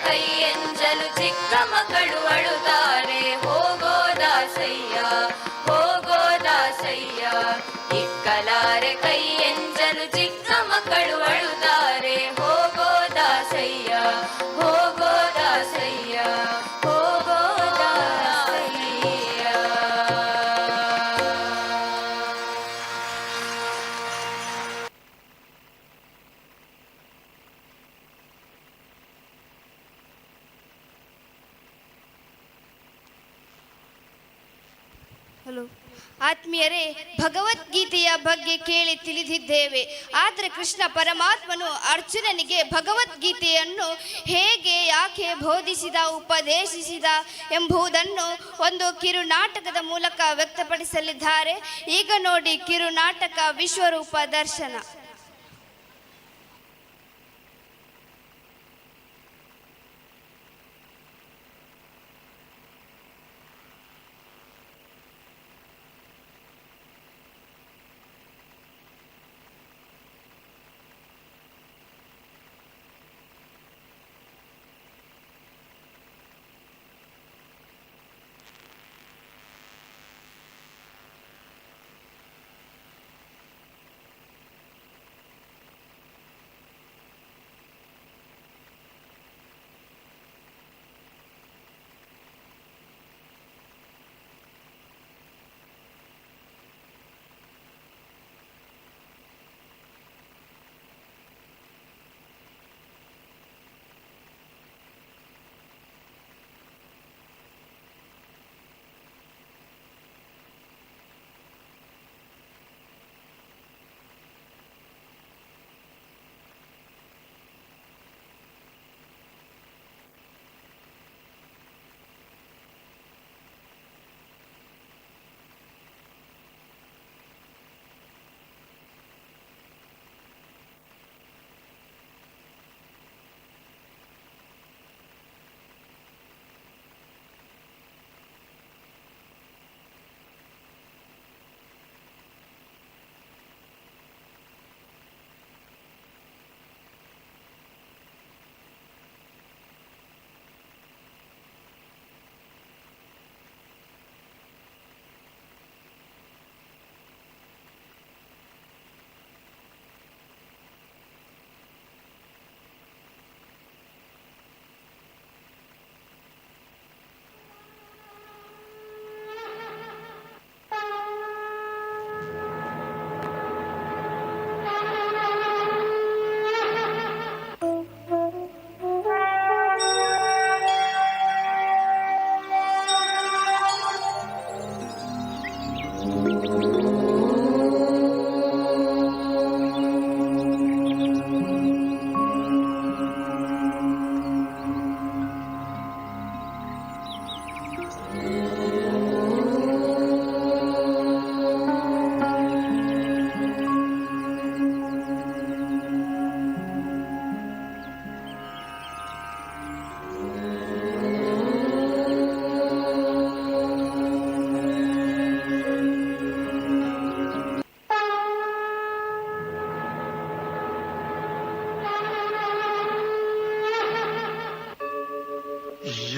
ಕೈ ಎಂಜಲು ಚಿಕ್ಕ ಮಕ್ಕಳು ಅಳುತ್ತಾರೆ ಹೋಗೋ ದಾಸಯ್ಯ, ಹೋಗೋ ದಾಸಯ್ಯ. ಇಕ್ಕಲಾರೆ ಕೈ ಎಂಜಲು ಚಿಕ್ಕ ಮಕ್ಕಳು ಅಳುತ್ತಾರೆ ಹೋಗೋ ದಾಸಯ್ಯ, ಹೋಗೋ ದಾಸಯ್ಯ, ಹೋಗೋ ದಾಸಯ್ಯ. ಹಲೋ ಆತ್ಮೀಯರೇ, ಭಗವದ್ಗೀತೆಯ ಬಗ್ಗೆ ಕೇಳಿ ತಿಳಿದಿದ್ದೇವೆ. ಆದರೆ ಕೃಷ್ಣ ಪರಮಾತ್ಮನು ಅರ್ಜುನನಿಗೆ ಭಗವದ್ಗೀತೆಯನ್ನು ಹೇಗೆ, ಯಾಕೆ ಬೋಧಿಸಿದ, ಉಪದೇಶಿಸಿದ ಎಂಬುದನ್ನು ಒಂದು ಕಿರುನಾಟಕದ ಮೂಲಕ ವ್ಯಕ್ತಪಡಿಸಲಿದ್ದಾರೆ. ಈಗ ನೋಡಿ ಕಿರುನಾಟಕ ವಿಶ್ವರೂಪ ದರ್ಶನ.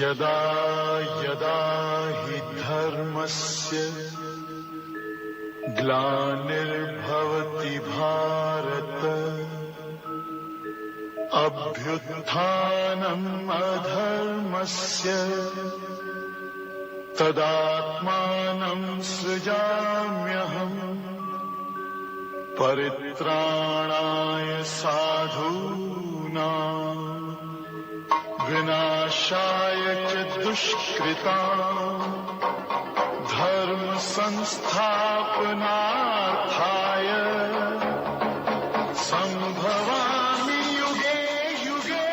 यदा यदा हि धर्मस्य ग्लानिर्भवति भारत, अभ्युत्थानम् अधर्मस्य तदात्मानं सृजाम्यहम्। परित्राणाय साधूनां विनाशाय च दुष्कृतां धर्म संस्थापनार्थाय संभवामि युगे युगे।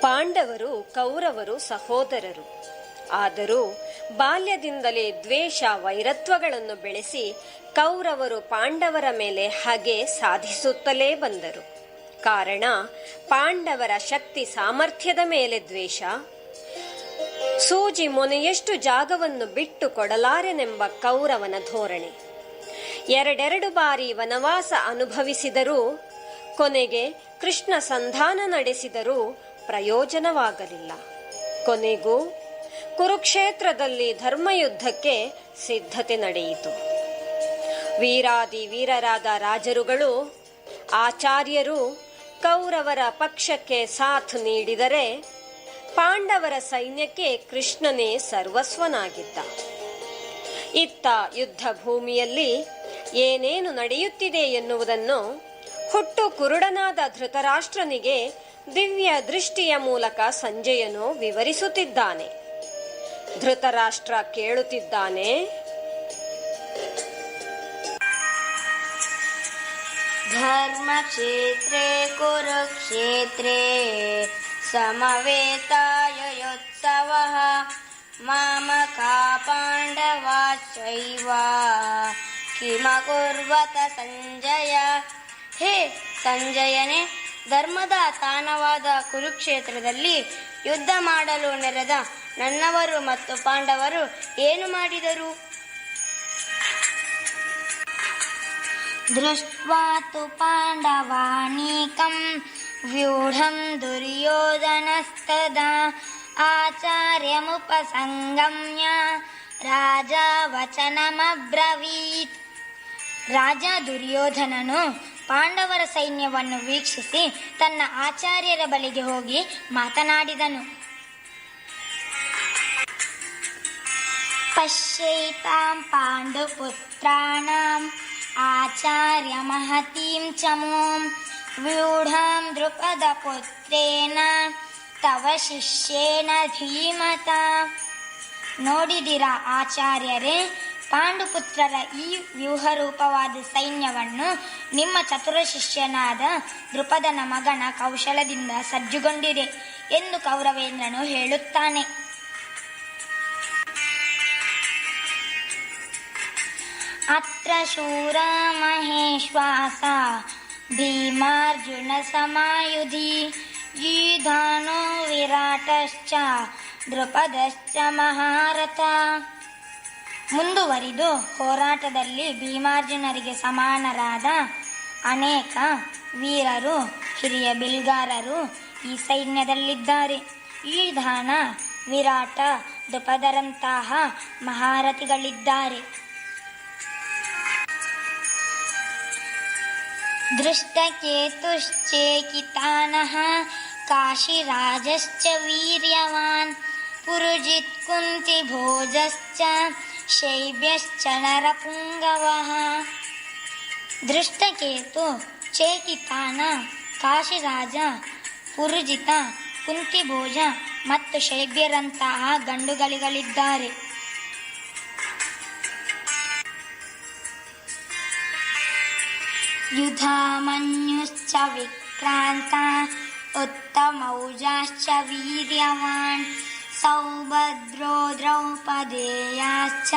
ಪಾಂಡವರು ಕೌರವರು ಸಹೋದರರು. ಆದರೂ ಬಾಲ್ಯದಿಂದಲೇ ದ್ವೇಷ ವೈರತ್ವಗಳನ್ನು ಬೆಳೆಸಿ ಕೌರವರು ಪಾಂಡವರ ಮೇಲೆ ಹಗೆ ಸಾಧಿಸುತ್ತಲೇ ಬಂದರು. ಕಾರಣ, ಪಾಂಡವರ ಶಕ್ತಿ ಸಾಮರ್ಥ್ಯದ ಮೇಲೆ ದ್ವೇಷ. ಸೂಜಿ ಮೊನೆಯಷ್ಟು ಜಾಗವನ್ನು ಬಿಟ್ಟು ಕೊಡಲಾರೆನೆಂಬ ಕೌರವನ ಧೋರಣೆ. ಎರಡೆರಡು ಬಾರಿ ವನವಾಸ ಅನುಭವಿಸಿದರೂ, ಕೊನೆಗೆ ಕೃಷ್ಣ ಸಂಧಾನ ನಡೆಸಿದರೂ ಪ್ರಯೋಜನವಾಗಲಿಲ್ಲ. ಕೊನೆಗೂ ಕುರುಕ್ಷೇತ್ರದಲ್ಲಿ ಧರ್ಮಯುದ್ಧಕ್ಕೆ ಸಿದ್ಧತೆ ನಡೆಯಿತು. ವೀರಾದಿ ವೀರರಾದ ರಾಜರುಗಳು, ಆಚಾರ್ಯರು ಕೌರವರ ಪಕ್ಷಕ್ಕೆ ಸಾಥ್ ನೀಡಿದರೆ, ಪಾಂಡವರ ಸೈನ್ಯಕ್ಕೆ ಕೃಷ್ಣನೇ ಸರ್ವಸ್ವನಾಗಿದ್ದ. ಇತ್ತ ಯುದ್ಧ ಭೂಮಿಯಲ್ಲಿ ಏನೇನು ನಡೆಯುತ್ತಿದೆ ಎನ್ನುವುದನ್ನು ಹುಟ್ಟು ಕುರುಡನಾದ ಧೃತರಾಷ್ಟ್ರನಿಗೆ ದಿವ್ಯ ದೃಷ್ಟಿಯ ಮೂಲಕ ಸಂಜಯನು ವಿವರಿಸುತ್ತಿದ್ದಾನೆ. ಧೃತರಾಷ್ಟ್ರ ಕೇಳುತ್ತಿದ್ದಾನೆ. धर्मक्षेत्रे कुरुक्षेत्रे समवेतायुयुत्सवः मामका पाण्डवाश्चैव किमकुर्वत ಸಂಜಯ. ಹೇ ಸಂಜಯನೇ, ಧರ್ಮದ ತಾಣವಾದ ಕುರುಕ್ಷೇತ್ರದಲ್ಲಿ ಯುದ್ಧ ಮಾಡಲು ನೆರೆದ ನನ್ನವರು ಮತ್ತು ಪಾಂಡವರು ಏನು ಮಾಡಿದರು? ದೃಷ್ಟ್ವಾ ತು ಪಾಂಡವಾನೀಕಂ ವ್ಯೂಢಂ ದುರ್ಯೋಧನಸ್ತದಾ ಆಚಾರ್ಯಮುಪಸಂಗಮ್ಯ ರಾಜ ವಚನಮಬ್ರವೀತ್. ರಾಜ ದುರ್ಯೋಧನನು ಪಾಂಡವರ ಸೈನ್ಯವನ್ನು ವೀಕ್ಷಿಸಿ ತನ್ನ ಆಚಾರ್ಯರ ಬಳಿಗೆ ಹೋಗಿ ಮಾತನಾಡಿದನು. ಪಶ್ಯೈತಾಂ ಪಾಂಡುಪುತ್ರಾಣಾಂ ಆಚಾರ್ಯ ಮಹತೀಂ ಚಮೂಂ ವ್ಯೂಢಾಂ ದ್ರುಪದಪುತ್ರೇಣ ತವ ಶಿಷ್ಯೇನ ಧೀಮತಾ. ನೋಡಿದಿರಾ ಆಚಾರ್ಯರೇ, ಪಾಂಡುಪುತ್ರರ ಈ ವ್ಯೂಹರೂಪವಾದ ಸೈನ್ಯವನ್ನು ನಿಮ್ಮ ಚತುರ ಶಿಷ್ಯನಾದ ದ್ರುಪದನ ಮಗನ ಕೌಶಲದಿಂದ ಸಜ್ಜುಗೊಂಡಿದೆ ಎಂದು ಕೌರವೇಂದ್ರನು ಹೇಳುತ್ತಾನೆ. ಅತ್ರ ಶೂರ ಮಹೇಶ್ವಾಸ ಭೀಮಾರ್ಜುನ ಸಮಾಯುಧಿ ಯುಧಾನೋ ವಿರಾಟಶ್ಚ ದ್ರುಪದಶ್ಚ ಮಹಾರಥ. ಮುಂದುವರಿದು ಹೋರಾಟದಲ್ಲಿ ಭೀಮಾರ್ಜುನರಿಗೆ ಸಮಾನರಾದ ಅನೇಕ ವೀರರು, ಹಿರಿಯ ಬಿಲ್ಗಾರರು ಈ ಸೈನ್ಯದಲ್ಲಿದ್ದಾರೆ. ಯುಧಾನ, ವಿರಾಟ, ದ್ರುಪದರಂತಹ ಮಹಾರಥಿಗಳಿದ್ದಾರೆ. ಧೃಷ್ಟಕೇತುಶ್ಚೇಕಿತಾನಃ ಕಾಶಿರಾಜಶ್ಚ ವೀರ್ಯವಾನ್ ಪುರುಜಿತ್ ಕುಂತಿಭೋಜಶ್ಚ ಶೈಬ್ಯಶ್ಚ ನರಪುಂಗವಃ. ಧೃಷ್ಟಕೇತು, ಚೇಕಿತಾನ, ಕಾಶಿರಾಜ, ಪುರುಜಿತ, ಕುಂತಿಭೋಜ ಮತ್ತು ಶೈಬ್ಯರಂತಹ ಗಂಡುಗಳಿಗಳಿದ್ದಾರೆ. ಯುಧಾಮನ್ಯುಶ್ಚ ವಿಕ್ರಾಂತ ಉತ್ತಮೌಜಾಶ್ಚ ವೀರ್ಯವಾನ್ ಸೌಭದ್ರೋ ದ್ರೌಪದೇಯಾಶ್ಚ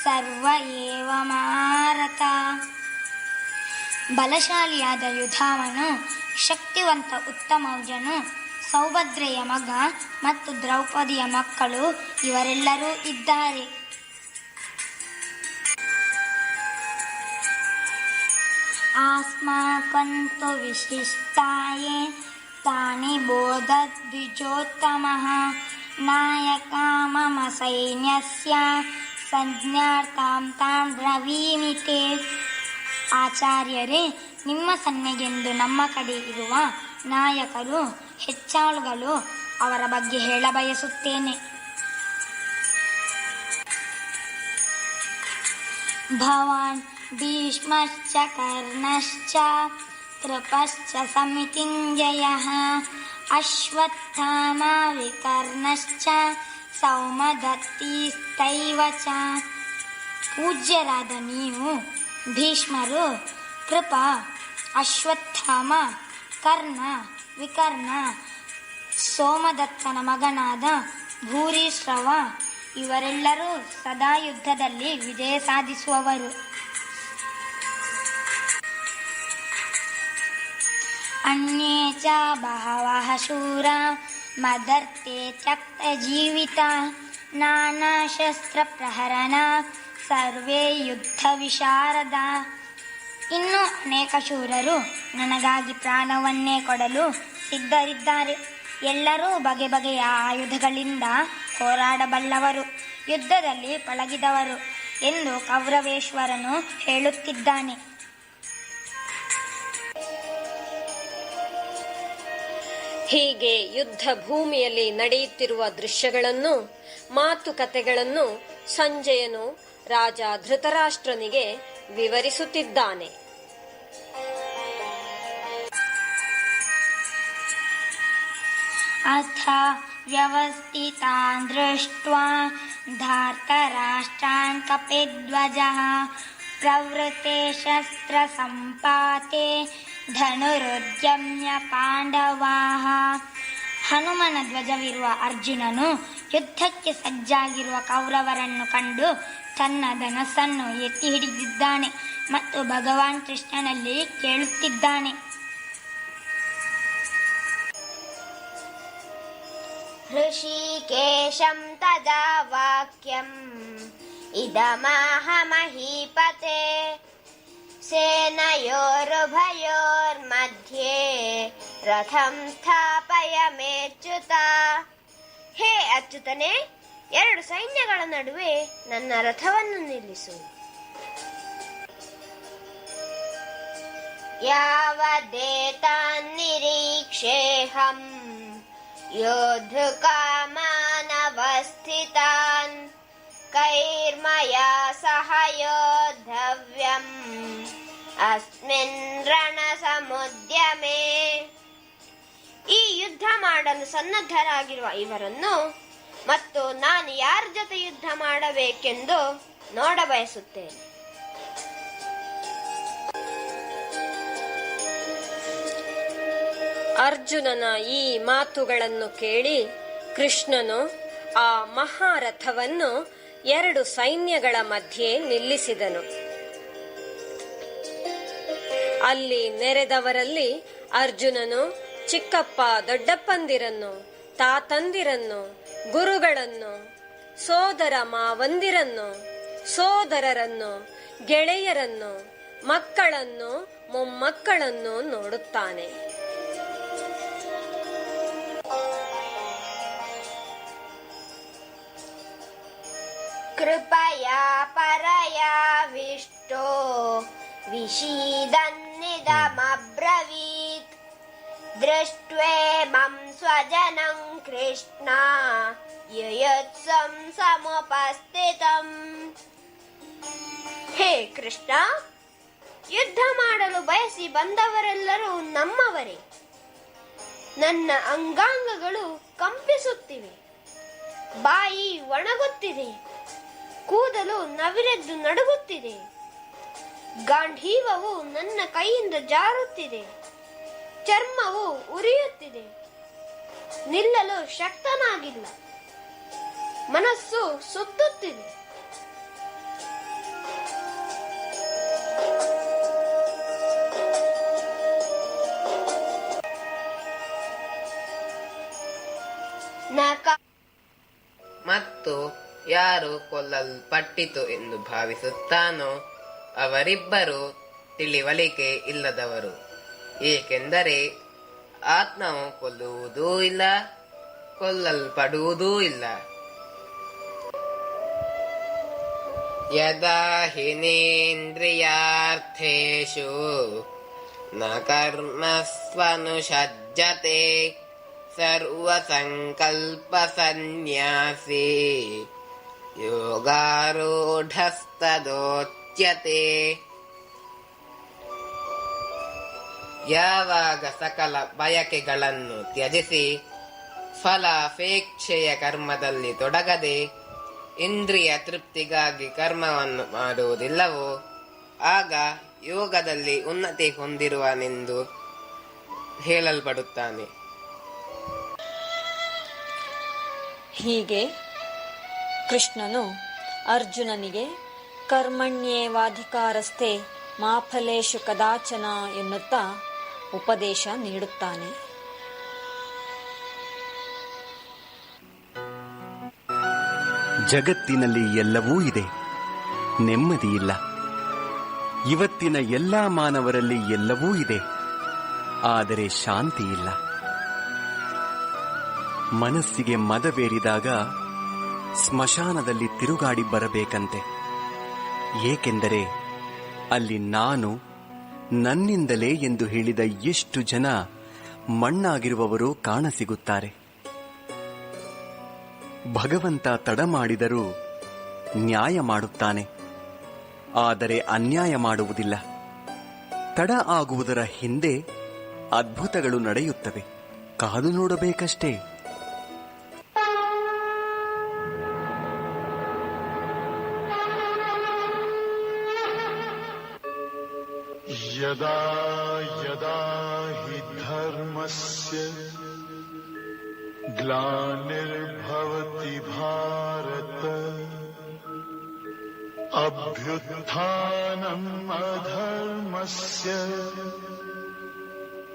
ಸರ್ವ ಏವ ಮಾರತ. ಬಲಶಾಲಿಯಾದ ಯುಧಾವನು, ಶಕ್ತಿವಂತ ಉತ್ತಮೌಜನು, ಸೌಭದ್ರೆಯ ಮಗ ಮತ್ತು ದ್ರೌಪದಿಯ ಮಕ್ಕಳು ಇವರೆಲ್ಲರೂ ಇದ್ದಾರೆ. ಆಸ್ಮಾಕಂತು ವಿಶಿಷ್ಟಾಯೇ ತಾನಿ ಬೋಧದ್ವಿಜೋತ್ತಮಃ ನಾಯಕ ಮಮ ಸೈನ್ಯಸ್ಯ ಸಂಜ್ಞಾರ್ಥಾಂ ತಾಂ ಬ್ರವೀಮಿ ತೇ. ಆಚಾರ್ಯರೇ, ನಿಮ್ಮ ಸನ್ನೆಗೆಂದು ನಮ್ಮ ಕಡೆ ಇರುವ ನಾಯಕರು, ಹೆಚ್ಚಾಳುಗಳು ಅವರ ಬಗ್ಗೆ ಹೇಳಬಯಸುತ್ತೇನೆ. ಭವಾನ್ ಭೀಷ್ಮಶ್ಚ ಕರ್ಣಶ್ಚ ಕೃಪಶ್ಚ ಸಮಿತಿಂಜಯಃ ಅಶ್ವತ್ಥಾಮ ವಿಕರ್ಣಶ್ಚ ಸೌಮದತ್ತಿಸ್ತೈವ ಚ. ಪೂಜ್ಯರಾದ ನೀವು, ಭೀಷ್ಮರು, ಕೃಪ, ಅಶ್ವತ್ಥಾಮ, ಕರ್ಣ, ವಿಕರ್ಣ, ಸೋಮದತ್ತನ ಮಗನಾದ ಭೂರಿಶ್ರವ ಇವರೆಲ್ಲರೂ ಸದಾ ಯುದ್ಧದಲ್ಲಿ ವಿಜಯ ಸಾಧಿಸುವವರು. ಅನ್ಯೇ ಚ ಬಹವಃ ಶೂರ ಮದರ್ತೆ ತ್ಯಕ್ತಜೀವಿತ ನಾನಾಶಸ್ತ್ರಪ್ರಹರಣ ಸರ್ವೇ ಯುದ್ಧ ವಿಶಾರದ. ಇನ್ನೂ ಅನೇಕ ಶೂರರು ನನಗಾಗಿ ಪ್ರಾಣವನ್ನೇ ಕೊಡಲು ಸಿದ್ಧರಿದ್ದಾರೆ. ಎಲ್ಲರೂ ಬಗೆ ಬಗೆಯ ಆಯುಧಗಳಿಂದ ಹೋರಾಡಬಲ್ಲವರು, ಯುದ್ಧದಲ್ಲಿ ಪಳಗಿದವರು ಎಂದು ಕೌರವೇಶ್ವರನು ಹೇಳುತ್ತಿದ್ದಾನೆ. ಹೀಗೆ ಯುದ್ಧ ಭೂಮಿಯಲ್ಲಿ ನಡೆಯುತ್ತಿರುವ ದೃಶ್ಯಗಳನ್ನು, ಮಾತುಕತೆಗಳನ್ನು ಸಂಜಯನು ರಾಜ ಧೃತರಾಷ್ಟ್ರನಿಗೆ ವಿವರಿಸುತ್ತಿದ್ದಾನೆ. ಅಥ ವ್ಯವಸ್ಥಿತಾನ್ ದೃಷ್ಟ್ವಾ ಧಾರ್ತರಾಷ್ಟ್ರಾನ್ ಕಪಿಧ್ವಜಃ ಪ್ರವೃತೆ ಶಸ್ತ್ರಸಂಪಾತೆ ಧನುರುದ್ಯಮ್ಯ ಪಾಂಡವಾಃ. ಹನುಮನ ಧ್ವಜವಿರುವ ಅರ್ಜುನನು ಯುದ್ಧಕ್ಕೆ ಸಜ್ಜಾಗಿರುವ ಕೌರವರನ್ನು ಕಂಡು ತನ್ನ ಧನಸ್ಸನ್ನು ಎತ್ತಿ ಹಿಡಿದಿದ್ದಾನೆ ಮತ್ತು ಭಗವಾನ್ ಕೃಷ್ಣನಲ್ಲಿ ಕೇಳುತ್ತಿದ್ದಾನೆ. ಹೃಷೀಕೇಶಂ ತದಾ ವಾಕ್ಯಂ ಇದಮಾಹ ಮಹೀಪತೆ ಸೇನಯೋರುಭಯೋರ್ಮಧ್ಯೆ ರಥಂ ಸ್ಥಾಪಯ ಮೇಚ್ಯುತ. ಹೇ ಅಚ್ಯುತನೇ, ಎರಡು ಸೈನ್ಯಗಳ ನಡುವೆ ನನ್ನ ರಥವನ್ನು ನಿಲ್ಲಿಸು. ಯಾವದೇತಾನ್ ನಿರೀಕ್ಷೇಹಂ ಯೋದ್ಧುಕಾಮಾನವಸ್ಥಿತಾನ್ ಕೈರ್ಮಯಾ ಸಹ ಯೋದ್ಧವ್ಯಂ ಅಸ್ಮಿನ್ ರಣಸಮುದ್ಯಮೇ. ಈ ಯುದ್ಧ ಮಾಡಲು ಸನ್ನದ್ಧರಾಗಿರುವ ಇವರನ್ನು ಮತ್ತು ನಾನು ಯಾರ ಜೊತೆ ಯುದ್ಧ ಮಾಡಬೇಕೆಂದು ನೋಡಬಯಸುತ್ತೇನೆ. ಅರ್ಜುನನ ಈ ಮಾತುಗಳನ್ನು ಕೇಳಿ ಕೃಷ್ಣನು ಆ ಮಹಾರಥವನ್ನು ಎರಡು ಸೈನ್ಯಗಳ ಮಧ್ಯೆ ನಿಲ್ಲಿಸಿದನು. ಅಲ್ಲಿ ನೆರೆದವರಲ್ಲಿ ಅರ್ಜುನನು ಚಿಕ್ಕಪ್ಪ ದೊಡ್ಡಪ್ಪಂದಿರನ್ನು, ತಾತಂದಿರನ್ನು, ಗುರುಗಳನ್ನು, ಸೋದರ ಮಾವಂದಿರನ್ನು, ಸೋದರರನ್ನು, ಗೆಳೆಯರನ್ನು, ಮಕ್ಕಳನ್ನು, ಮೊಮ್ಮಕ್ಕಳನ್ನು ನೋಡುತ್ತಾನೆ. ಕೃಪಯಾ ಪರಯಾವಿಷ್ಟೋ ವಿಷೀದನ್ನಿದಮಬ್ರವೀತ್ ದೃಷ್ಟ್ವೇಮಂ ಸ್ವಜನಂ ಕೃಷ್ಣ ಯುಯುತ್ಸಂ ಸಮುಪಸ್ಥಿತಂ. ಹೇ ಕೃಷ್ಣ, ಯುದ್ಧ ಮಾಡಲು ಬಯಸಿ ಬಂದವರೆಲ್ಲರೂ ನಮ್ಮವರೇ. ನನ್ನ ಅಂಗಾಂಗಗಳು ಕಂಪಿಸುತ್ತಿವೆ, ಬಾಯಿ ಒಣಗುತ್ತಿದೆ, ಕೂದಲು ನವಿರೆದ್ದು ನಡುಗುತ್ತಿದೆ, ಗಾಂಧೀವವು ನನ್ನ ಕೈಯಿಂದ ಜಾರುತ್ತಿದೆ, ಚರ್ಮವು ಉರಿಯುತ್ತಿದೆ, ನಿಲ್ಲಲು ಶಕ್ತನಾಗಿಲ್ಲ, ಮನಸ್ಸು ಸುತ್ತುತ್ತಿದೆ. ಮತ್ತು ಯಾರು ಕೊಲ್ಲಲ್ಪಟ್ಟಿತು ಎಂದು ಭಾವಿಸುತ್ತಾನೋ ಅವರಿಬ್ಬರು ತಿಳಿವಳಿಕೆ ಇಲ್ಲದವರು. ಏಕೆಂದರೆ ಆತ್ಮವು ಕೊಲ್ಲುವುದೂ ಇಲ್ಲ, ಕೊಲ್ಲಲ್ಪಡುವುದೂ ಇಲ್ಲ. ಯದಾ ಹಿನೇಂದ್ರಿಯಾರ್ಥೇಷು ನ ಕರ್ಮಸ್ವನುಷಜ್ಜತೆ ಸರ್ವಸಂಕಲ್ಪ ಸನ್ಯಾಸಿ ಯೋಗಾರೂಢಸ್ತದೋಚ್ಯತೆ. ಯಾವಾಗ ಸಕಲ ಬಯಕೆಗಳನ್ನು ತ್ಯಜಿಸಿ ಫಲಾಪೇಕ್ಷೆಯ ಕರ್ಮದಲ್ಲಿ ತೊಡಗದೆ ಇಂದ್ರಿಯ ತೃಪ್ತಿಗಾಗಿ ಕರ್ಮವನ್ನು ಮಾಡುವುದಿಲ್ಲವೋ ಆಗ ಯೋಗದಲ್ಲಿ ಉನ್ನತಿ ಹೊಂದಿರುವನೆಂದು ಹೇಳಲ್ಪಡುತ್ತಾನೆ. ಹೀಗೆ ಕೃಷ್ಣನು ಅರ್ಜುನನಿಗೆ ಕರ್ಮಣ್ಯೇವಾಧಿಕಾರಸ್ಥೆ ಮಾ ಫಲೇಷು ಕದಾಚನ ಎನ್ನುತ್ತಾ ಉಪದೇಶ ನೀಡುತ್ತಾನೆ. ಜಗತ್ತಿನಲ್ಲಿ ಎಲ್ಲವೂ ಇದೆ, ನೆಮ್ಮದಿಯಿಲ್ಲ. ಇವತ್ತಿನ ಎಲ್ಲಾ ಮಾನವರಲ್ಲಿ ಎಲ್ಲವೂ ಇದೆ, ಆದರೆ ಶಾಂತಿ ಇಲ್ಲ. ಮನಸ್ಸಿಗೆ ಮದವೇರಿದಾಗ ಸ್ಮಶಾನದಲ್ಲಿ ತಿರುಗಾಡಿ ಬರಬೇಕಂತೆ. ಏಕೆಂದರೆ ಅಲ್ಲಿ ನಾನು ನನ್ನಿಂದಲೇ ಎಂದು ಹೇಳಿದ ಎಷ್ಟು ಜನ ಮಣ್ಣಾಗಿರುವವರು ಕಾಣಸಿಗುತ್ತಾರೆ. ಭಗವಂತ ತಡ ಮಾಡಿದರೂ ನ್ಯಾಯ ಮಾಡುತ್ತಾನೆ, ಆದರೆ ಅನ್ಯಾಯ ಮಾಡುವುದಿಲ್ಲ. ತಡ ಆಗುವುದರ ಹಿಂದೆ ಅದ್ಭುತಗಳು ನಡೆಯುತ್ತವೆ, ಕಾದು ನೋಡಬೇಕಷ್ಟೇ. ಯದಾ ಯದಾ ಹಿ ಧರ್ಮಸ್ಯ ಗ್ಲಾನಿರ್ಭವತಿ ಭಾರತ ಅಭ್ಯುತ್ಥಾನಂ ಅಧರ್ಮಸ್ಯ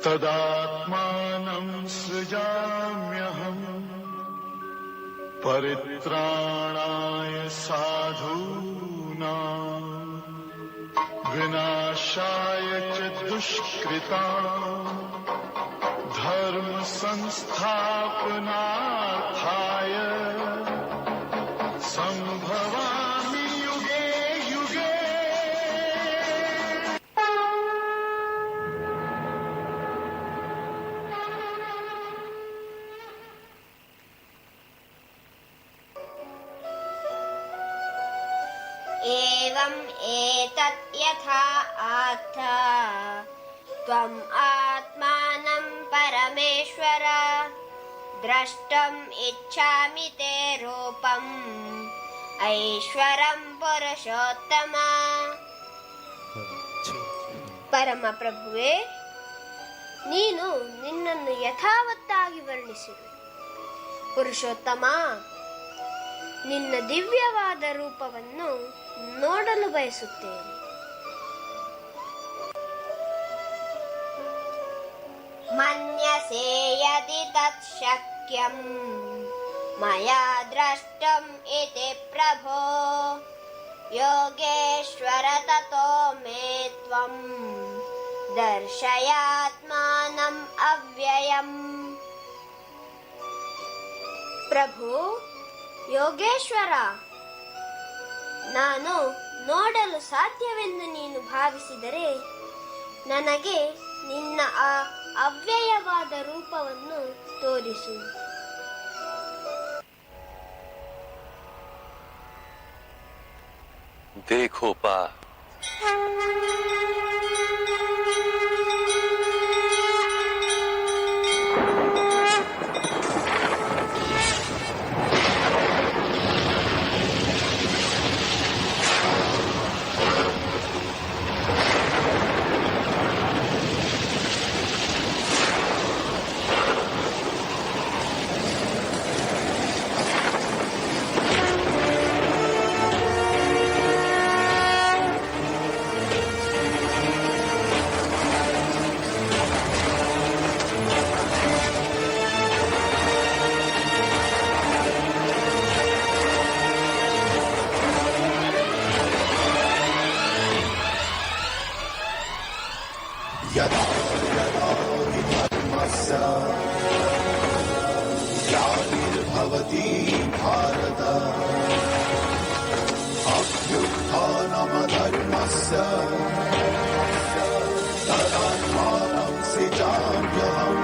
ತದಾತ್ಮಾನಂ ಸೃಜಾಮ್ಯಹಂ ಪರಿತ್ರಾಣಾಯ ಸಾಧೂನಾಂ ವಿನಾಶಾಯ ಚ ದುಷ್ಕೃತಾಂ ಧರ್ಮ ಸಂಸ್ಥಾಪನಾರ್ಥಾಯ ಸಂಭವಾಮಿ ಯುಗೇ ಯುಗೇ. ಏವಂ ಏತತ್ ಯಥಾ ಆತ್ಥ ತ್ವಂ ಆತ್ಮಾನಂ ಪರಮೇಶ್ವರ ದ್ರಷ್ಟುಂ ಇಚ್ಛಾಮಿ ತೇ ರೂಪಂ ಐಶ್ವರಂ ಪುರುಷೋತ್ತಮ. ಪರಮಪ್ರಭುವೇ, ನೀನು ನಿನ್ನನ್ನು ಯಥಾವತ್ತಾಗಿ ವರ್ಣಿಸಿರುವೆ. ಪುರುಷೋತ್ತಮ, ನಿನ್ನ ದಿವ್ಯವಾದ ರೂಪವನ್ನು ನೋಡಲು ಬಯಸುತ್ತೇನೆ. ಮನ್ಯಸೇ ಯದಿ ತತ್ ಶಕ್ಯಂ ಮಯಾ ದ್ರಷ್ಟುಂ ಇತಿ ಪ್ರಭೋ ಯೋಗೇಶ್ವರ ತತೋ ಮೇ ತ್ವಂ ದರ್ಶಯಾತ್ಮಾನಂ ಅವ್ಯಯಂ. ಪ್ರಭು ಯೋಗೇಶ್ವರ, ನಾನು ನೋಡಲು ಸಾಧ್ಯವೆಂದು ನೀನು ಭಾವಿಸಿದರೆ ನನಗೆ ನಿನ್ನ ಆ ಅವ್ಯಯವಾದ ರೂಪವನ್ನು ತೋರಿಸು. देखो पा, ಯದಾ ಯದಾ ಹಿ ಧರ್ಮಸ್ಯ ಗ್ಲಾನಿರ್ಭವತಿ ಭಾರತ ಅಭ್ಯುತ್ಥಾನಮಧರ್ಮಸ್ಯ ತದಾತ್ಮಾನಂ ಸೃಜಾಮ್ಯಹಂ.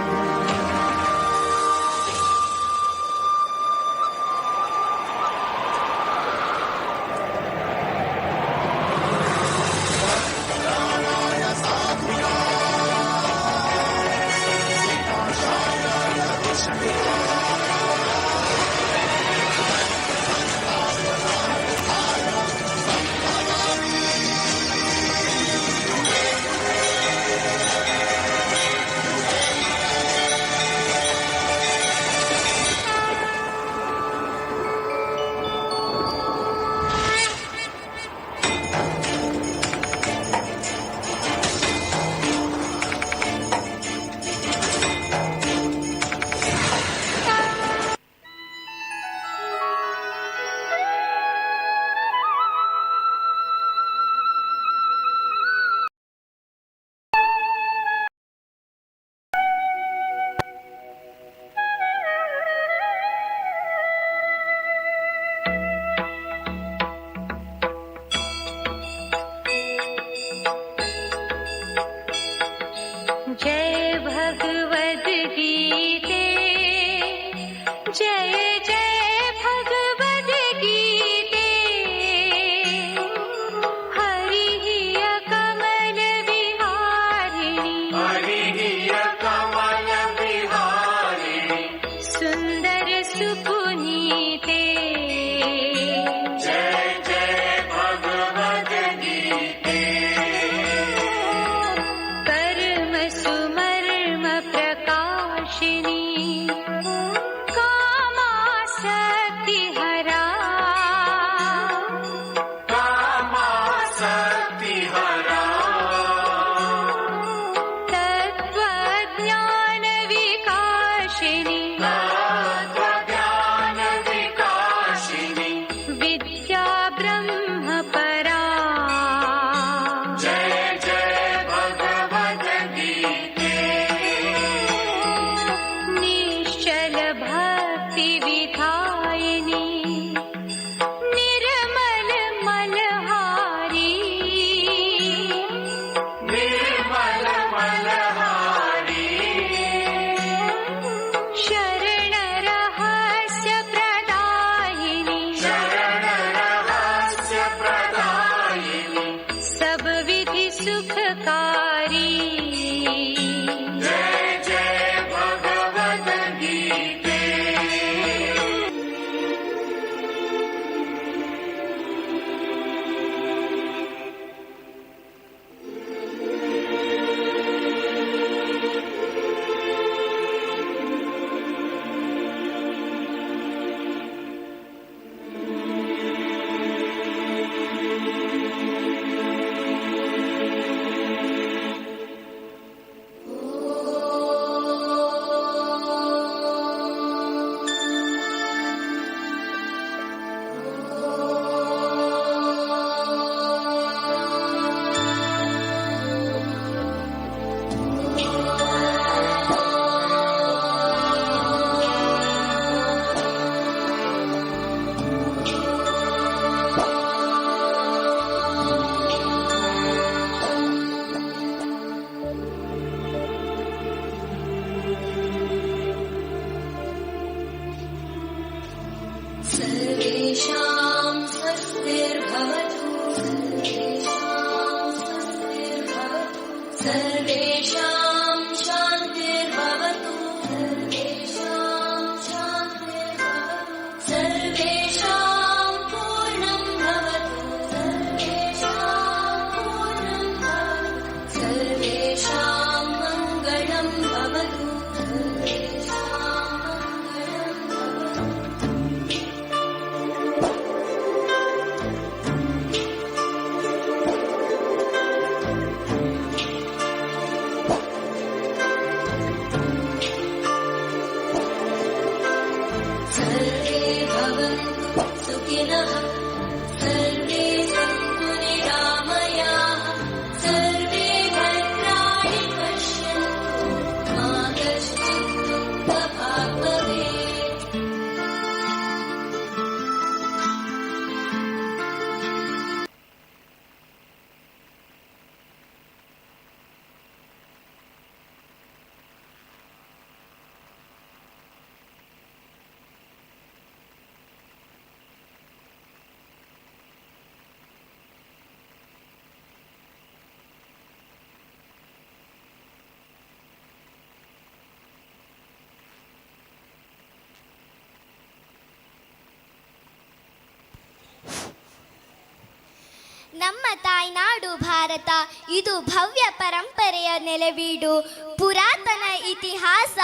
ನಮ್ಮ ತಾಯ್ನಾಡು ಭಾರತ ಇದು ಭವ್ಯ ಪರಂಪರೆಯ ನೆಲೆವೀಡು. ಪುರಾತನ ಇತಿಹಾಸ,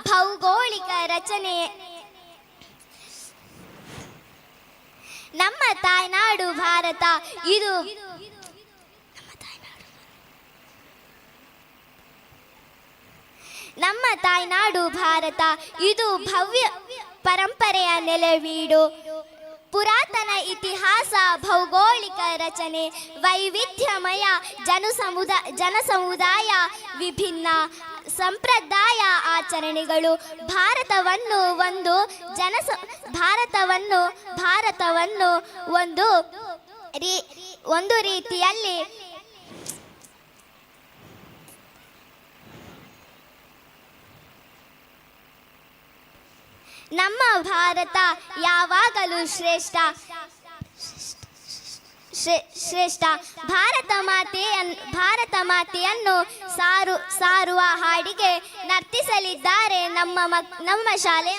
ಭೌಗೋಳಿಕ ರಚನೆ. ನಮ್ಮ ತಾಯ್ನಾಡು ಭಾರತ ಇದು ನಮ್ಮ ತಾಯ್ನಾಡು ಭಾರತ ಇದು ಭವ್ಯ ಪರಂಪರೆಯ ನೆಲೆವೀಡು. ಪುರಾತನ ಇತಿಹಾಸ, ಭೌಗೋಳಿಕ ರಚನೆ, ವೈವಿಧ್ಯಮಯ ಜನಸಮುದಾಯ, ವಿಭಿನ್ನ ಸಂಪ್ರದಾಯ ಆಚರಣೆಗಳು ಭಾರತವನ್ನು ಒಂದು ಜನಸ ಭಾರತವನ್ನು ಭಾರತವನ್ನು ಒಂದು ರೀ ಒಂದು ರೀತಿಯಲ್ಲಿ ನಮ್ಮ ಭಾರತ ಯಾವಾಗಲೂ ಶ್ರೇಷ್ಠ ಶ್ರೇಷ್ಠ. ಭಾರತ ಮಾತೆಯನ್ನು ಸಾರುವ ಹಾಡಿಗೆ ನರ್ತಿಸಲಿದ್ದಾರೆ ನಮ್ಮ ಶಾಲೆ.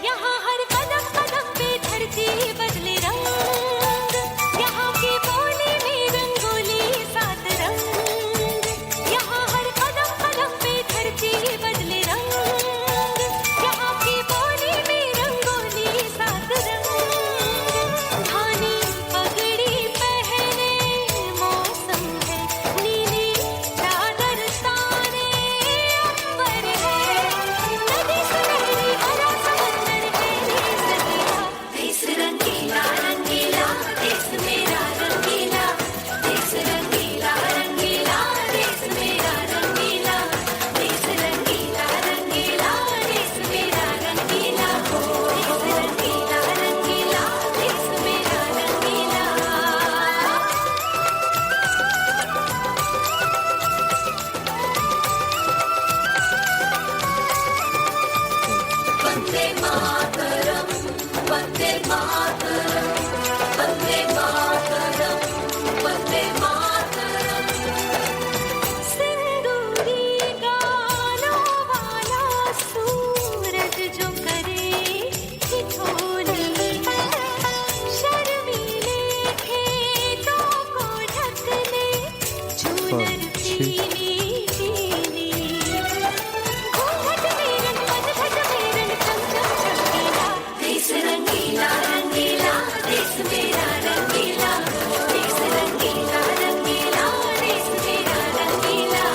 यहाँ हर कदम कदम पे धरती बदले रंग, यहाँ की बोली में रंगोली सात रंग। यहाँ हर कदम कदम पे धरती बदले रंग, यहाँ की बोली में रंगोली सात रंग। धानी पगड़ी पहने मौसम है, नीली चादर ताने अंबर है। नदी सुनहरी हरा समंदर है, देश रंगीला रंगीला देश मेरा रंगीला, देश रंगीला रंगीला देश मेरा रंगीला, देश रंगीला रंगीला देश मेरा रंगीला, देश रंगीला रंगीला देश मेरा रंगीला। वंदे मातरम, वंदे मातरम, वंदे मातरम, वंदे मातरम। सिंदूरी गालों वाला सूरज जो करे ठिठोली, शर्मीले खेतों को ढक ले चूनर पीली पीली। घूंघट में रंग पतझट में रंग चम चम चमकीला, देश रंगीला रंगीला देश मेरा रंगीला, देश रंगीला रंगीला देश मेरा रंगीला।